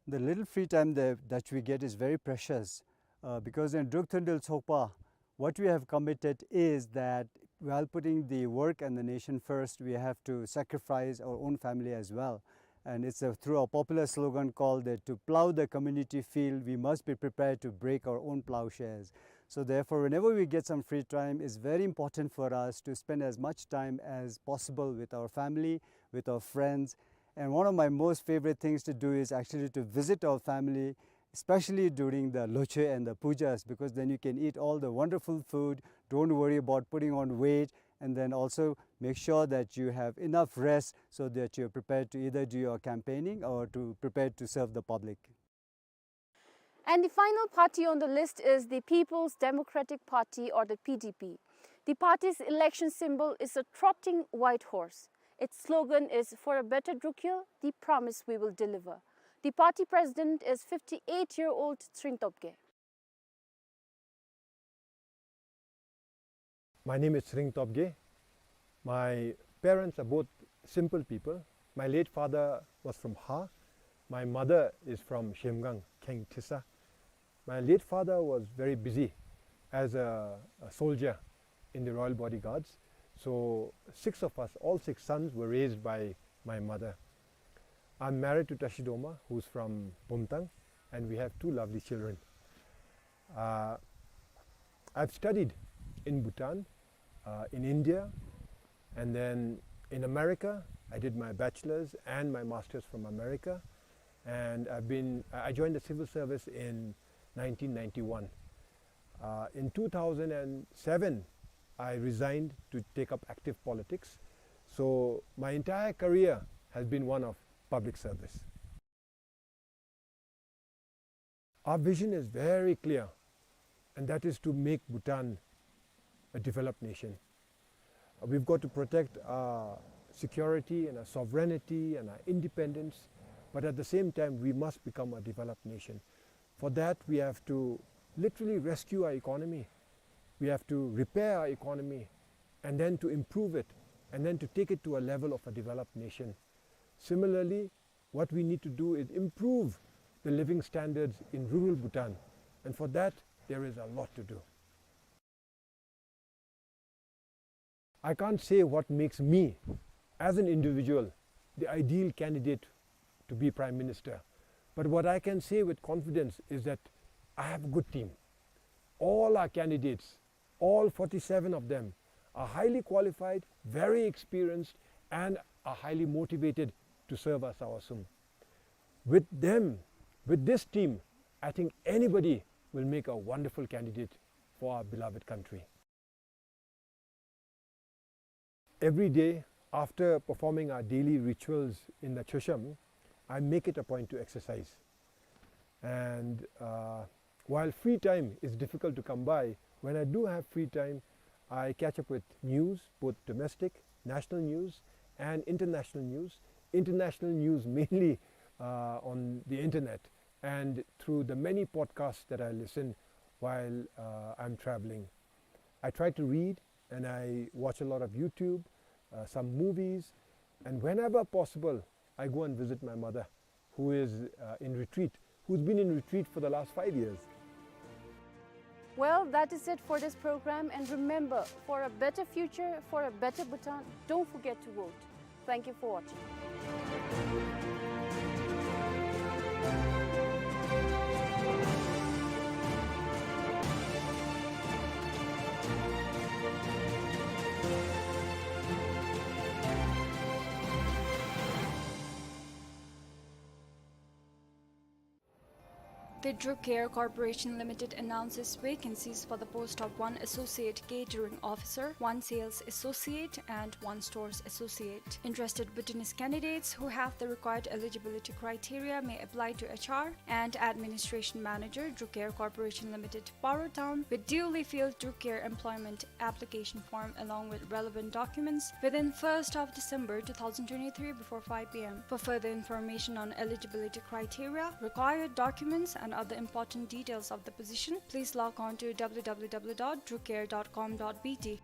The little free time that, that we get is very precious, uh, because then Druk Thyndrel Tsokpa What we have committed is that while putting the work and the nation first, we have to sacrifice our own family as well. And it's a, through a popular slogan called that, "To plow the community field, we must be prepared to break our own plowshares." So therefore, whenever we get some free time, it's very important for us to spend as much time as possible with our family, with our friends. And one of my most favorite things to do is actually to visit our family, especially during the lochwe and the pujas, because then you can eat all the wonderful food, don't worry about putting on weight, and then also make sure that you have enough rest so that you're prepared to either do your campaigning or to prepared to serve the public. And the final party on the list is the People's Democratic Party, or the P D P. The party's election symbol is a trotting white horse. Its slogan is, "For a better Drukgyal, the promise we will deliver." The party president is fifty-eight-year-old Tshering Tobgay. My name is Tshering Tobgay. My parents are both simple people. My late father was from Ha. My mother is from Zhemgang, Kheng Thisa. My late father was very busy as a, a soldier in the Royal Bodyguards. So six of us, all six sons, were raised by my mother. I'm married to Tashi Doma, who's from Bumthang, and we have two lovely children. Uh, I've studied in Bhutan, uh, in India, and then in America. I did my bachelor's and my master's from America, and I've been, I I joined the civil service in nineteen ninety-one. Uh, in two thousand seven, I resigned to take up active politics. So my entire career has been one of public service. Our vision is very clear, and that is to make Bhutan a developed nation. Uh, we've got to protect our security and our sovereignty and our independence, but at the same time, we must become a developed nation. For that, we have to literally rescue our economy. We have to repair our economy and then to improve it and then to take it to a level of a developed nation. Similarly, what we need to do is improve the living standards in rural Bhutan, and for that, there is a lot to do. I can't say what makes me, as an individual, the ideal candidate to be Prime Minister. But what I can say with confidence is that I have a good team. All our candidates, all forty-seven of them, are highly qualified, very experienced, and are highly motivated to serve as our Sum. With them, with this team, I think anybody will make a wonderful candidate for our beloved country. Every day, after performing our daily rituals in the Chosham, I make it a point to exercise. And, uh, while free time is difficult to come by, when I do have free time, I catch up with news, both domestic, national news, and international news. International news mainly, uh, on the internet and through the many podcasts that I listen while, uh, I'm traveling. I try to read and I watch a lot of YouTube, uh, some movies, and whenever possible, I go and visit my mother, who is, uh, in retreat, who's been in retreat for the last five years. Well, that is it for this program. And remember, for a better future, for a better Bhutan, don't forget to vote. Thank you for watching. The Druk Air Corporation Limited announces vacancies for the post of one Associate Catering Officer, one Sales Associate, and one Stores Associate. Interested Bhutanese candidates who have the required eligibility criteria may apply to H R and Administration Manager, Druk Air Corporation Limited, Paro Town, with duly filled Druk Air employment application form along with relevant documents within first of December two thousand twenty-three before five P M. For further information on eligibility criteria, required documents, and other important details of the position, please log on to W W W dot druk air dot com dot B T.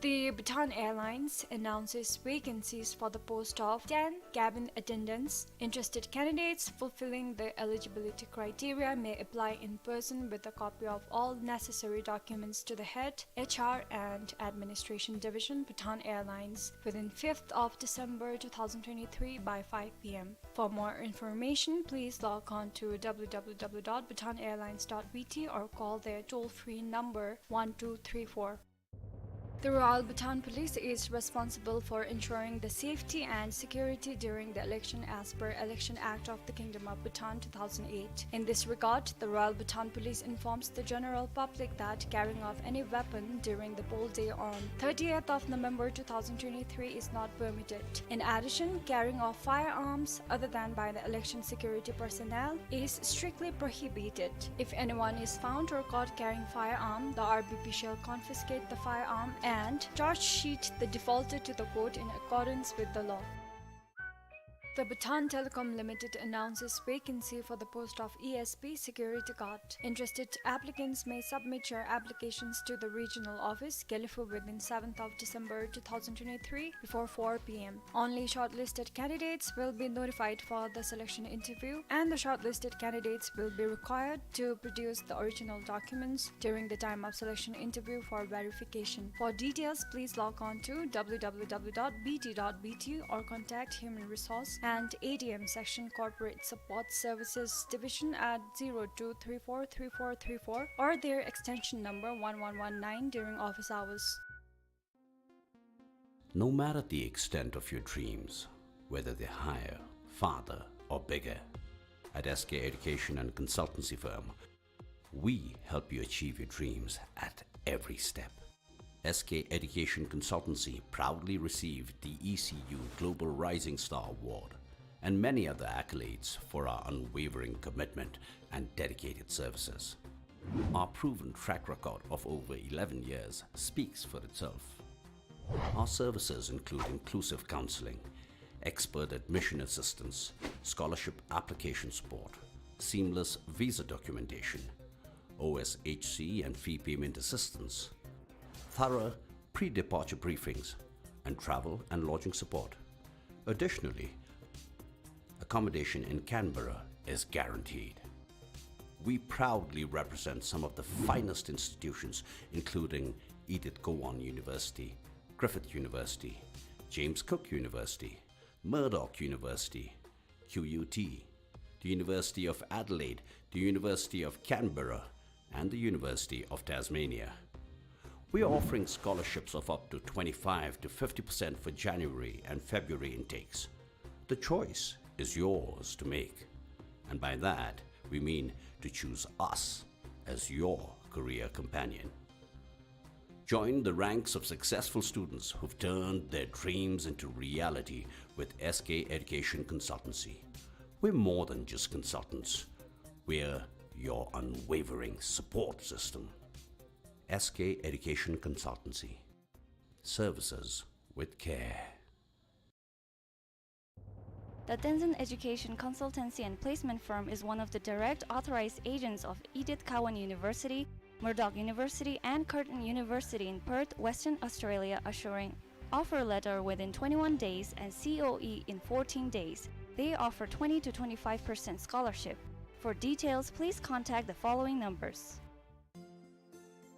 The Bhutan Airlines announces vacancies for the post of ten cabin attendants. Interested candidates fulfilling the eligibility criteria may apply in person with a copy of all necessary documents to the head H R and Administration Division, Bhutan Airlines, within fifth of December two thousand twenty-three by five P M. For more information, please log on to W W W dot bhutan airlines dot B T or call their toll-free number one two three four. The Royal Bhutan Police is responsible for ensuring the safety and security during the election as per Election Act of the Kingdom of Bhutan two thousand eight. In this regard, the Royal Bhutan Police informs the general public that carrying of any weapon during the poll day on thirtieth of November two thousand twenty-three is not permitted. In addition, carrying of firearms other than by the election security personnel is strictly prohibited. If anyone is found or caught carrying firearm, the R B P shall confiscate the firearm and charge sheet the defaulter to the court in accordance with the law. The Bhutan Telecom Limited announces vacancy for the post of E S P security guard. Interested applicants may submit your applications to the regional office, Gelephu, within seventh of December two thousand twenty-three before four P M. Only shortlisted candidates will be notified for the selection interview, and the shortlisted candidates will be required to produce the original documents during the time of selection interview for verification. For details, please log on to W W W dot B T dot B T or contact Human Resource and A D M Section, Corporate Support Services Division at zero two three four three four three four or their extension number one one one nine during office hours. No matter the extent of your dreams, whether they're higher, farther, or bigger, at S K Education and Consultancy Firm, we help you achieve your dreams at every step. S K Education Consultancy proudly received the E C U Global Rising Star Award and many other accolades for our unwavering commitment and dedicated services. Our proven track record of over eleven years speaks for itself. Our services include inclusive counseling, expert admission assistance, scholarship application support, seamless visa documentation, O S H C and fee payment assistance, thorough pre-departure briefings, and travel and lodging support. Additionally, accommodation in Canberra is guaranteed. We proudly represent some of the finest institutions, including Edith Cowan University, Griffith University, James Cook University, Murdoch University, Q U T, the University of Adelaide, the University of Canberra, and the University of Tasmania. We are offering scholarships of up to twenty-five to fifty percent for January and February intakes. The choice is yours to make, and by that we mean to choose us as your career companion. Join the ranks of successful students who've turned their dreams into reality with S K Education Consultancy. We're more than just consultants. We're your unwavering support system. S K Education Consultancy. Services with care. The Tenzin Education Consultancy and Placement Firm is one of the direct authorized agents of Edith Cowan University, Murdoch University, and Curtin University in Perth, Western Australia, assuring offer letter within twenty-one days and C O E in fourteen days. They offer twenty to twenty-five percent scholarship. For details, please contact the following numbers.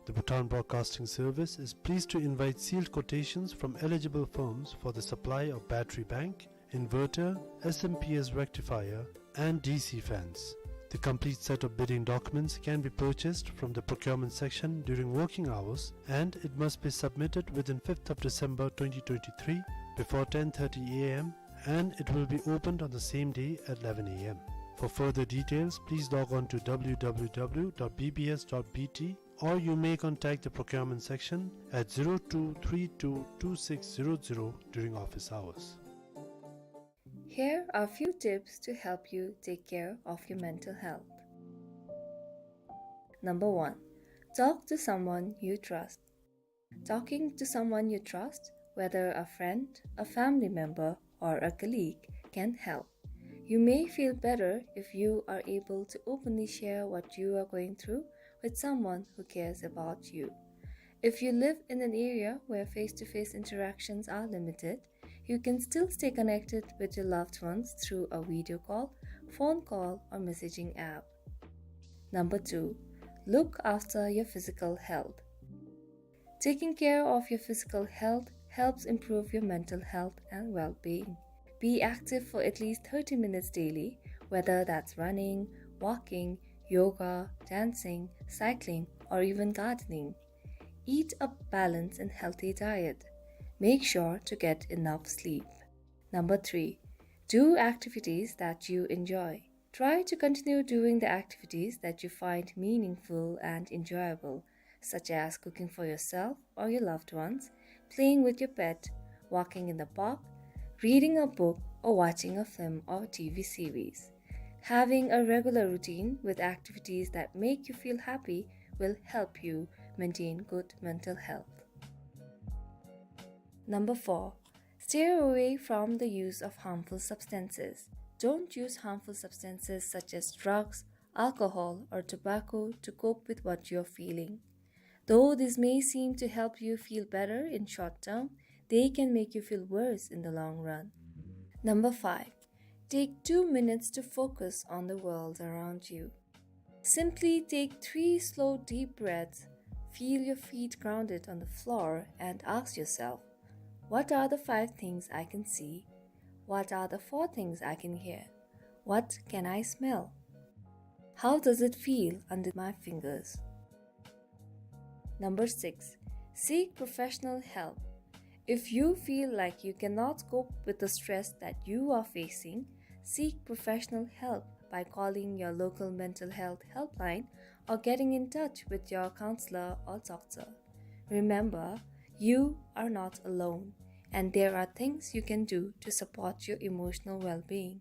The Bhutan Broadcasting Service is pleased to invite sealed quotations from eligible firms for the supply of battery bank, inverter, S M P S rectifier, and D C fans. The complete set of bidding documents can be purchased from the procurement section during working hours, and it must be submitted within fifth of December twenty twenty-three before ten thirty A M, and it will be opened on the same day at eleven A M. For further details, please log on to W W W dot B B S dot B T, or you may contact the procurement section at zero two three two two six zero zero during office hours. Here are a few tips to help you take care of your mental health. Number one, talk to someone you trust. Talking to someone you trust, whether a friend, a family member, or a colleague, can help. You may feel better if you are able to openly share what you are going through with someone who cares about you. If you live in an area where face-to-face interactions are limited, you can still stay connected with your loved ones through a video call, phone call, or messaging app. Number two, look after your physical health. Taking care of your physical health helps improve your mental health and well-being. Be active for at least thirty minutes daily, whether that's running, walking, yoga, dancing, cycling, or even gardening. Eat a balanced and healthy diet. Make sure to get enough sleep. Number three, do activities that you enjoy. Try to continue doing the activities that you find meaningful and enjoyable, such as cooking for yourself or your loved ones, playing with your pet, walking in the park, reading a book, or watching a film or T V series. Having a regular routine with activities that make you feel happy will help you maintain good mental health. Number four, stay away from the use of harmful substances. Don't use harmful substances such as drugs, alcohol, or tobacco to cope with what you're feeling. Though this may seem to help you feel better in short term, they can make you feel worse in the long run. Number five, take two minutes to focus on the world around you. Simply take three slow, deep breaths, feel your feet grounded on the floor, and ask yourself, "What are the five things I can see? What are the four things I can hear? What can I smell? How does it feel under my fingers?" Number six, seek professional help. If you feel like you cannot cope with the stress that you are facing, seek professional help by calling your local mental health helpline or getting in touch with your counselor or doctor. Remember, you are not alone, and there are things you can do to support your emotional well-being.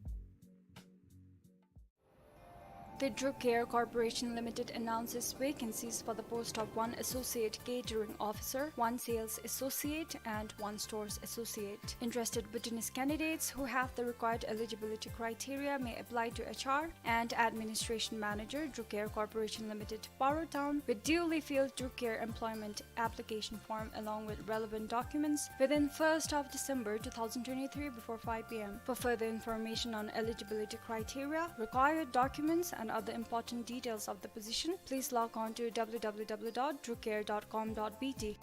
The Drukair Corporation Limited announces vacancies for the post of one Associate Catering Officer, one Sales Associate, and one Stores Associate. Interested Bhutanese candidates who have the required eligibility criteria may apply to H R and Administration Manager, Drukair Corporation Limited, Paro Town, with duly filled Drukair employment application form along with relevant documents within first of December two thousand twenty-three before five P M. For further information on eligibility criteria, required documents, and other important details of the position, please log on to W W W dot drukair dot com dot B T.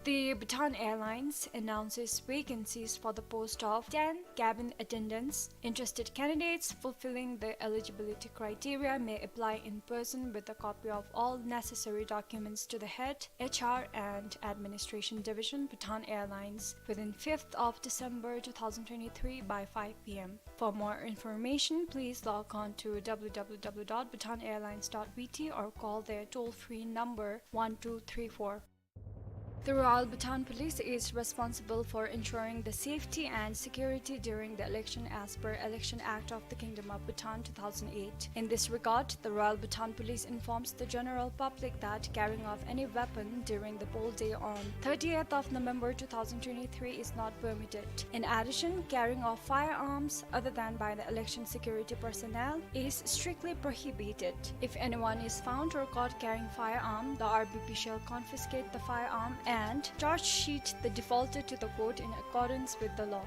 The Bhutan Airlines announces vacancies for the post of ten cabin attendants. Interested candidates fulfilling the eligibility criteria may apply in person with a copy of all necessary documents to the head, H R and Administration Division, Bhutan Airlines, within fifth of December two thousand twenty-three by five P M. For more information, please log on to W W W dot bhutan airlines dot B T or call their toll-free number one two three four. The Royal Bhutan Police is responsible for ensuring the safety and security during the election as per Election Act of the Kingdom of Bhutan two thousand eight. In this regard, the Royal Bhutan Police informs the general public that carrying of any weapon during the poll day on thirtieth of November two thousand twenty-three is not permitted. In addition, carrying of firearms other than by the election security personnel is strictly prohibited. If anyone is found or caught carrying firearm, the R B P shall confiscate the firearm and charge sheet the defaulter to the court in accordance with the law.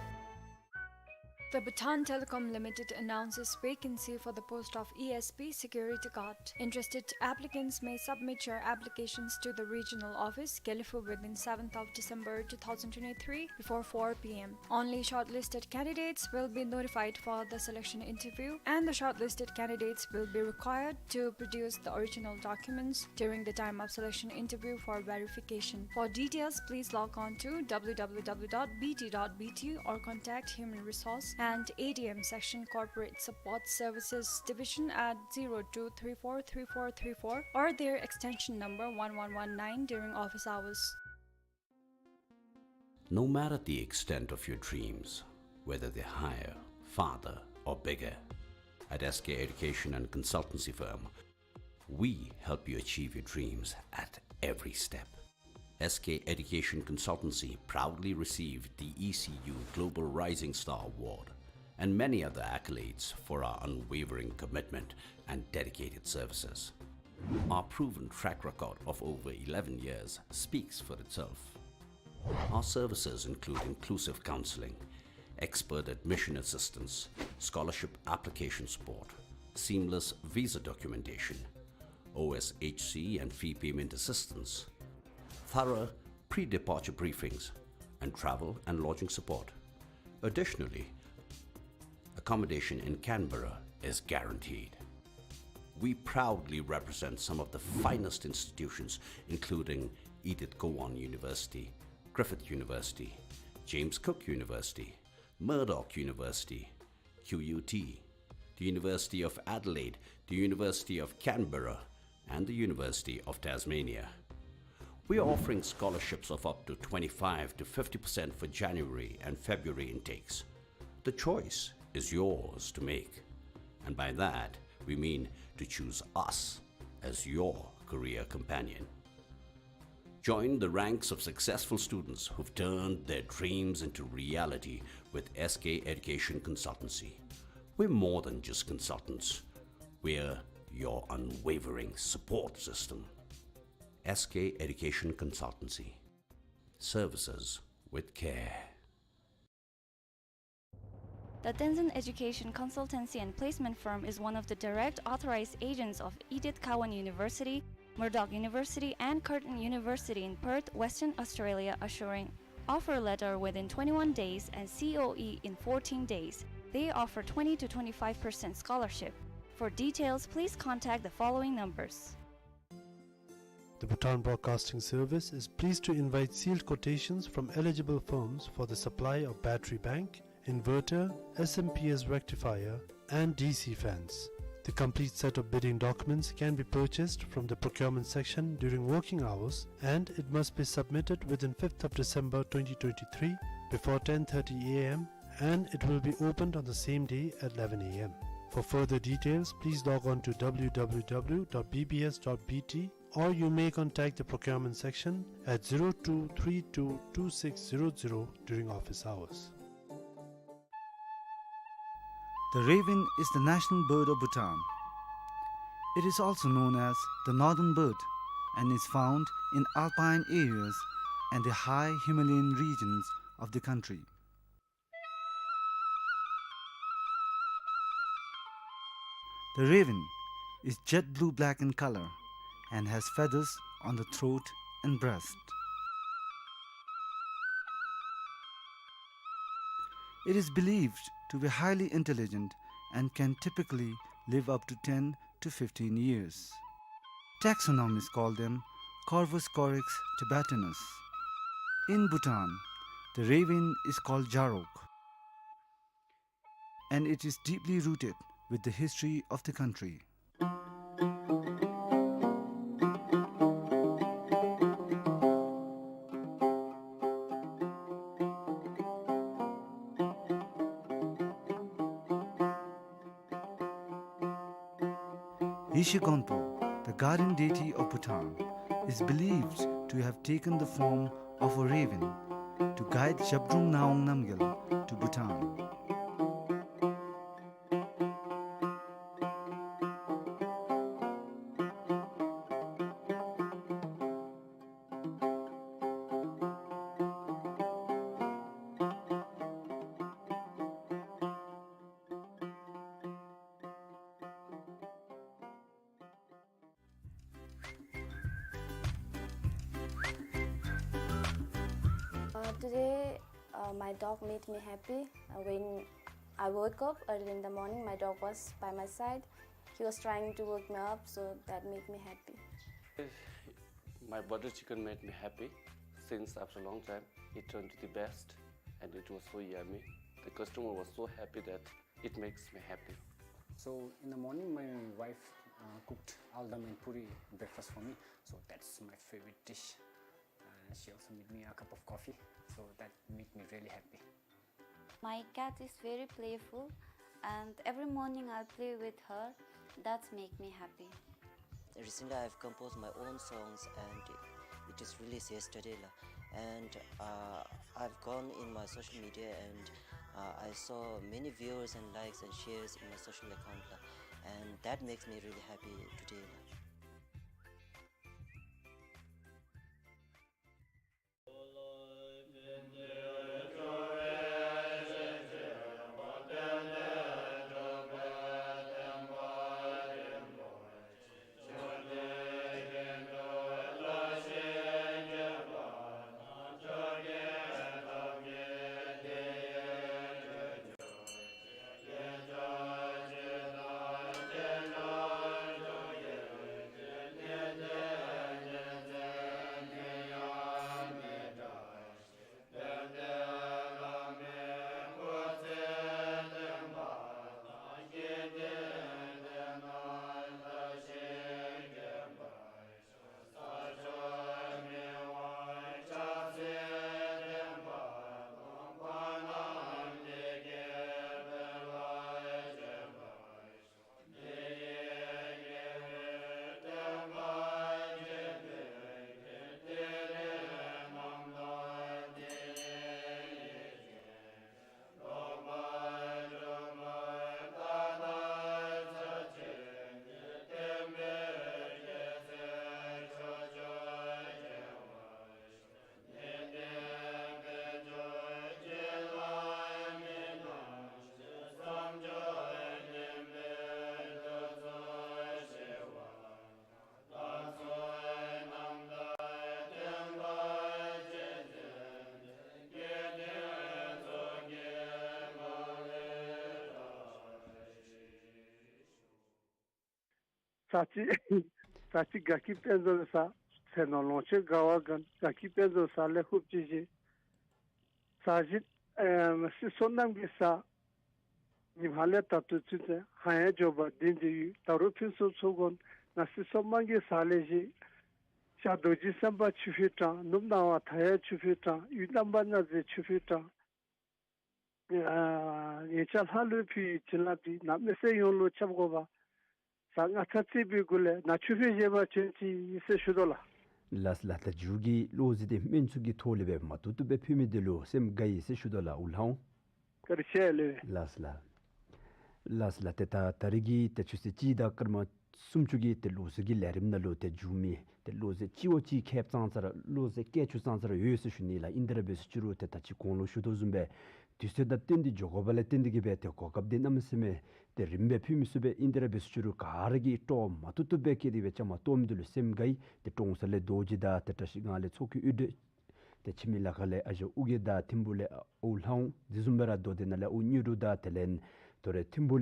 The Bhutan Telecom Limited announces vacancy for the post of E S P security guard. Interested applicants may submit your applications to the regional office, Gelephu, within seventh of December two thousand twenty-three before four P M. Only shortlisted candidates will be notified for the selection interview, and the shortlisted candidates will be required to produce the original documents during the time of selection interview for verification. For details, please log on to W W W dot B T dot B T or contact Human Resource and A D M Section Corporate Support Services Division at zero two three four three four three four or their extension number one one one nine during office hours. No matter the extent of your dreams, whether they're higher, farther, or bigger, at S K Education and Consultancy Firm, we help you achieve your dreams at every step. S K Education Consultancy proudly received the E C U Global Rising Star Award and many other accolades for our unwavering commitment and dedicated services. Our proven track record of over eleven years speaks for itself. Our services include inclusive counseling, expert admission assistance, scholarship application support, seamless visa documentation, O S H C and fee payment assistance, thorough pre-departure briefings, and travel and lodging support. Additionally, accommodation in Canberra is guaranteed. We proudly represent some of the finest institutions, including Edith Cowan University, Griffith University, James Cook University, Murdoch University, Q U T, the University of Adelaide, the University of Canberra, and the University of Tasmania. We are offering scholarships of up to twenty-five to fifty percent for January and February intakes. The choice is yours to make, and by that, we mean to choose us as your career companion. Join the ranks of successful students who've turned their dreams into reality with S K Education Consultancy. We're more than just consultants. We're your unwavering support system. S K Education Consultancy. Services with care. The Tenzin Education Consultancy and Placement Firm is one of the direct authorized agents of Edith Cowan University, Murdoch University, and Curtin University in Perth, Western Australia, assuring offer letter within twenty-one days and C O E in fourteen days. They offer twenty to twenty-five percent scholarship. For details, please contact the following numbers. The Bhutan Broadcasting Service is pleased to invite sealed quotations from eligible firms for the supply of battery bank, inverter, S M P S rectifier, and D C fans. The complete set of bidding documents can be purchased from the procurement section during working hours, and it must be submitted within fifth of December twenty twenty-three before ten thirty A M, and it will be opened on the same day at eleven A M. For further details, please log on to W W W dot B B S dot B T, or you may contact the procurement section at zero two three two two six zero zero during office hours. The raven is the national bird of Bhutan. It is also known as the northern bird and is found in alpine areas and the high Himalayan regions of the country. The raven is jet blue-black in color and has feathers on the throat and breast. It is believed to be highly intelligent and can typically live up to ten to fifteen years. Taxonomists call them Corvus corax tibetanus. In Bhutan, the raven is called jarok, and it is deeply rooted with the history of the country. Yeshe Gonpo, the guardian deity of Bhutan, is believed to have taken the form of a raven to guide Zhabdrung Ngawang Namgyal to Bhutan. Uh, today, uh, my dog made me happy. Uh, when I woke up early in the morning, my dog was by my side. He was trying to wake me up, so that made me happhy. My butter chicken made me happy since after a long time. It turned to the best and it was so yummy. The customer was so happy that it makes me happy. So in the morning, my wife, uh, cooked aldam and puri breakfast for me. So that's my favorite dish. Uh, she also made me a cup of coffee. So that made me really happy. My cat is very playful, and every morning I play with her. That's make me happy. Recently, I've composed my own songs, and it is released yesterday, la. And, uh, I've gone in my social media, and, uh, I saw many viewers and likes and shares in my social account, la. And that makes me really happy today, la. ད་ཅི་ད་ཅི་དགའ་སྐྱིད་དཔལ་འཛོམས་ས་ཚེ་ནོར་ལོངས་སྤྱོད་དགའ་བ་གང་དགའ་སྐྱིད་དཔལ་འཛོམས་ས་ལས་ཧུབ་ཅི་ཞིག་ས་གཞི་ཨེམ་སྲིད་ཚོགས་རྣམས་ཀྱི་ས། ཉིམ་ཧ་ལས་ད་ལྟོ་ཚུན་ཚོད་ཧ་ཡང་འབྱོར་པ་ལྡན་ཏེ་ཡོད། ད་རུང་ཕུན་སུམ་ཚོགས་གོ་ན་སྲིད་ཚོགས་དམངས་ཀྱི་ས་ལས་ཞིག་ཤར་རྡོ་རྗེ་སེམས་དཔའ་ཆོས་འཕེལ་དྲངས། ནུབ་སྣང་བ་མཐའ་ཡས་ཆོས་འཕེལ་དྲངས། དབུས་རྣམ་པར་སྣང་མཛད་ཆོས་འཕེལ་དྲངས། ཨ་ངེད་ཅག་ལྷ་ཀླུ་ཕུལ་བའི་བྱིན་རླབས་འདི་ནམ་མི་སེར་ཡོངས་ལུ་ཁྱབ་དགོ་པ། ས་སྔགས་ཚར་བརྩེགས་པའི་སྒོ་ལས་ནཱ་ཆོས་འཕེལ་བཞེས་པར་བྱོན་ཅིག་ཟེར་ཞུ་དོ་ལགས། ལགས་ལགས། ད་མཇུག་གི་བློ་གཟི་དེ་སྨོན་ཚིག་གི་ཐོག་ལས་སྦེ་མ་ཐུབ་ཐུབ་སྦེ་ཕུལ་མི་འདི་ལུ་སེམས་དགའ་ཡི་ཟེར་ཞུ་དོ་ལགས། འུ་ལྷ་འོང་། བཀའ་དྲིན་ཆེ་ལགས། ལགས་ལགས། ལགས་ལགས། ཏེ་ད་ད་རིས་ཀྱི་ཏེ་ཆུ་ཚོད་གཅིག་དང་སྐར་མ་སུམ་ཅུ་གི་ཏེ་བློ་གཟི་གི་ལས་རིམ་ནང་ལུ་ཏེ་མཇུག་མི་ཏེ་བློ་གཟི་སྤྱི་བོ་གཅིག་ཁེབ་ཙང་ཙ་ར་བློ་གཟི་སྐད་ཅིག་ཙང་ཙ་ར་ཡོད་ཟེར་ཞུ་ནི་ལགས། ཨིན་ཏེ་ར་འབད་ཟེར་ཞུ་རུང་ཏེ་ད་ཅི་གོང་ལུ་ཞུ་དོ་བཟུམ་སྦེ་དུས་ཚོད་དང་བསྟུན་ཏེ་འགྱོ་དགོ་པ་ལས་བརྟེན་ཏེ་གིས་སྦེ་ཏེ་གོ་སྐབས་འདི་གནམ་མེད་ས་མེད་ཏེ་རིངམ་སྦེ་ཕུལ་མི་ཚུགས་པས། ཨིན་ཏེ་ར་འབད་ཟེར་ཞུ་རུང་ག་ར་གིས་སྤྲོ་མ་ཐུབ་ཐུབ་སྦེ་བསྐྱེད་དེ་སྦེ་བཅའ་མར་གཏོགས་མི་འདི་ལུ་སེམས་དགའ་ཡི། ཏེ་ཀྲོང་གསར་ལས་རྡོ་རྗེ་དང་ཏེ་བཀྲ་ཤིས་སྒང་ལས་ཚོགས་ཀྱི་དབུ་ཁྲིད། ཏེ་འཆི་མེད་ལ་ཁ་ལས་ཨ་ཞང་ཨོ་རྒྱན་དང་ཐིམ་ཕུག་ལས་ཨོ་ལྷ་འོང་། དེ་བཟུམ་སྦེ་ར་མདོ་སྡེ་ནང་ལས་ཨོ་མྱུར་དང་དེ་ལས་ད་རེས་ཐིམ་ཕུག་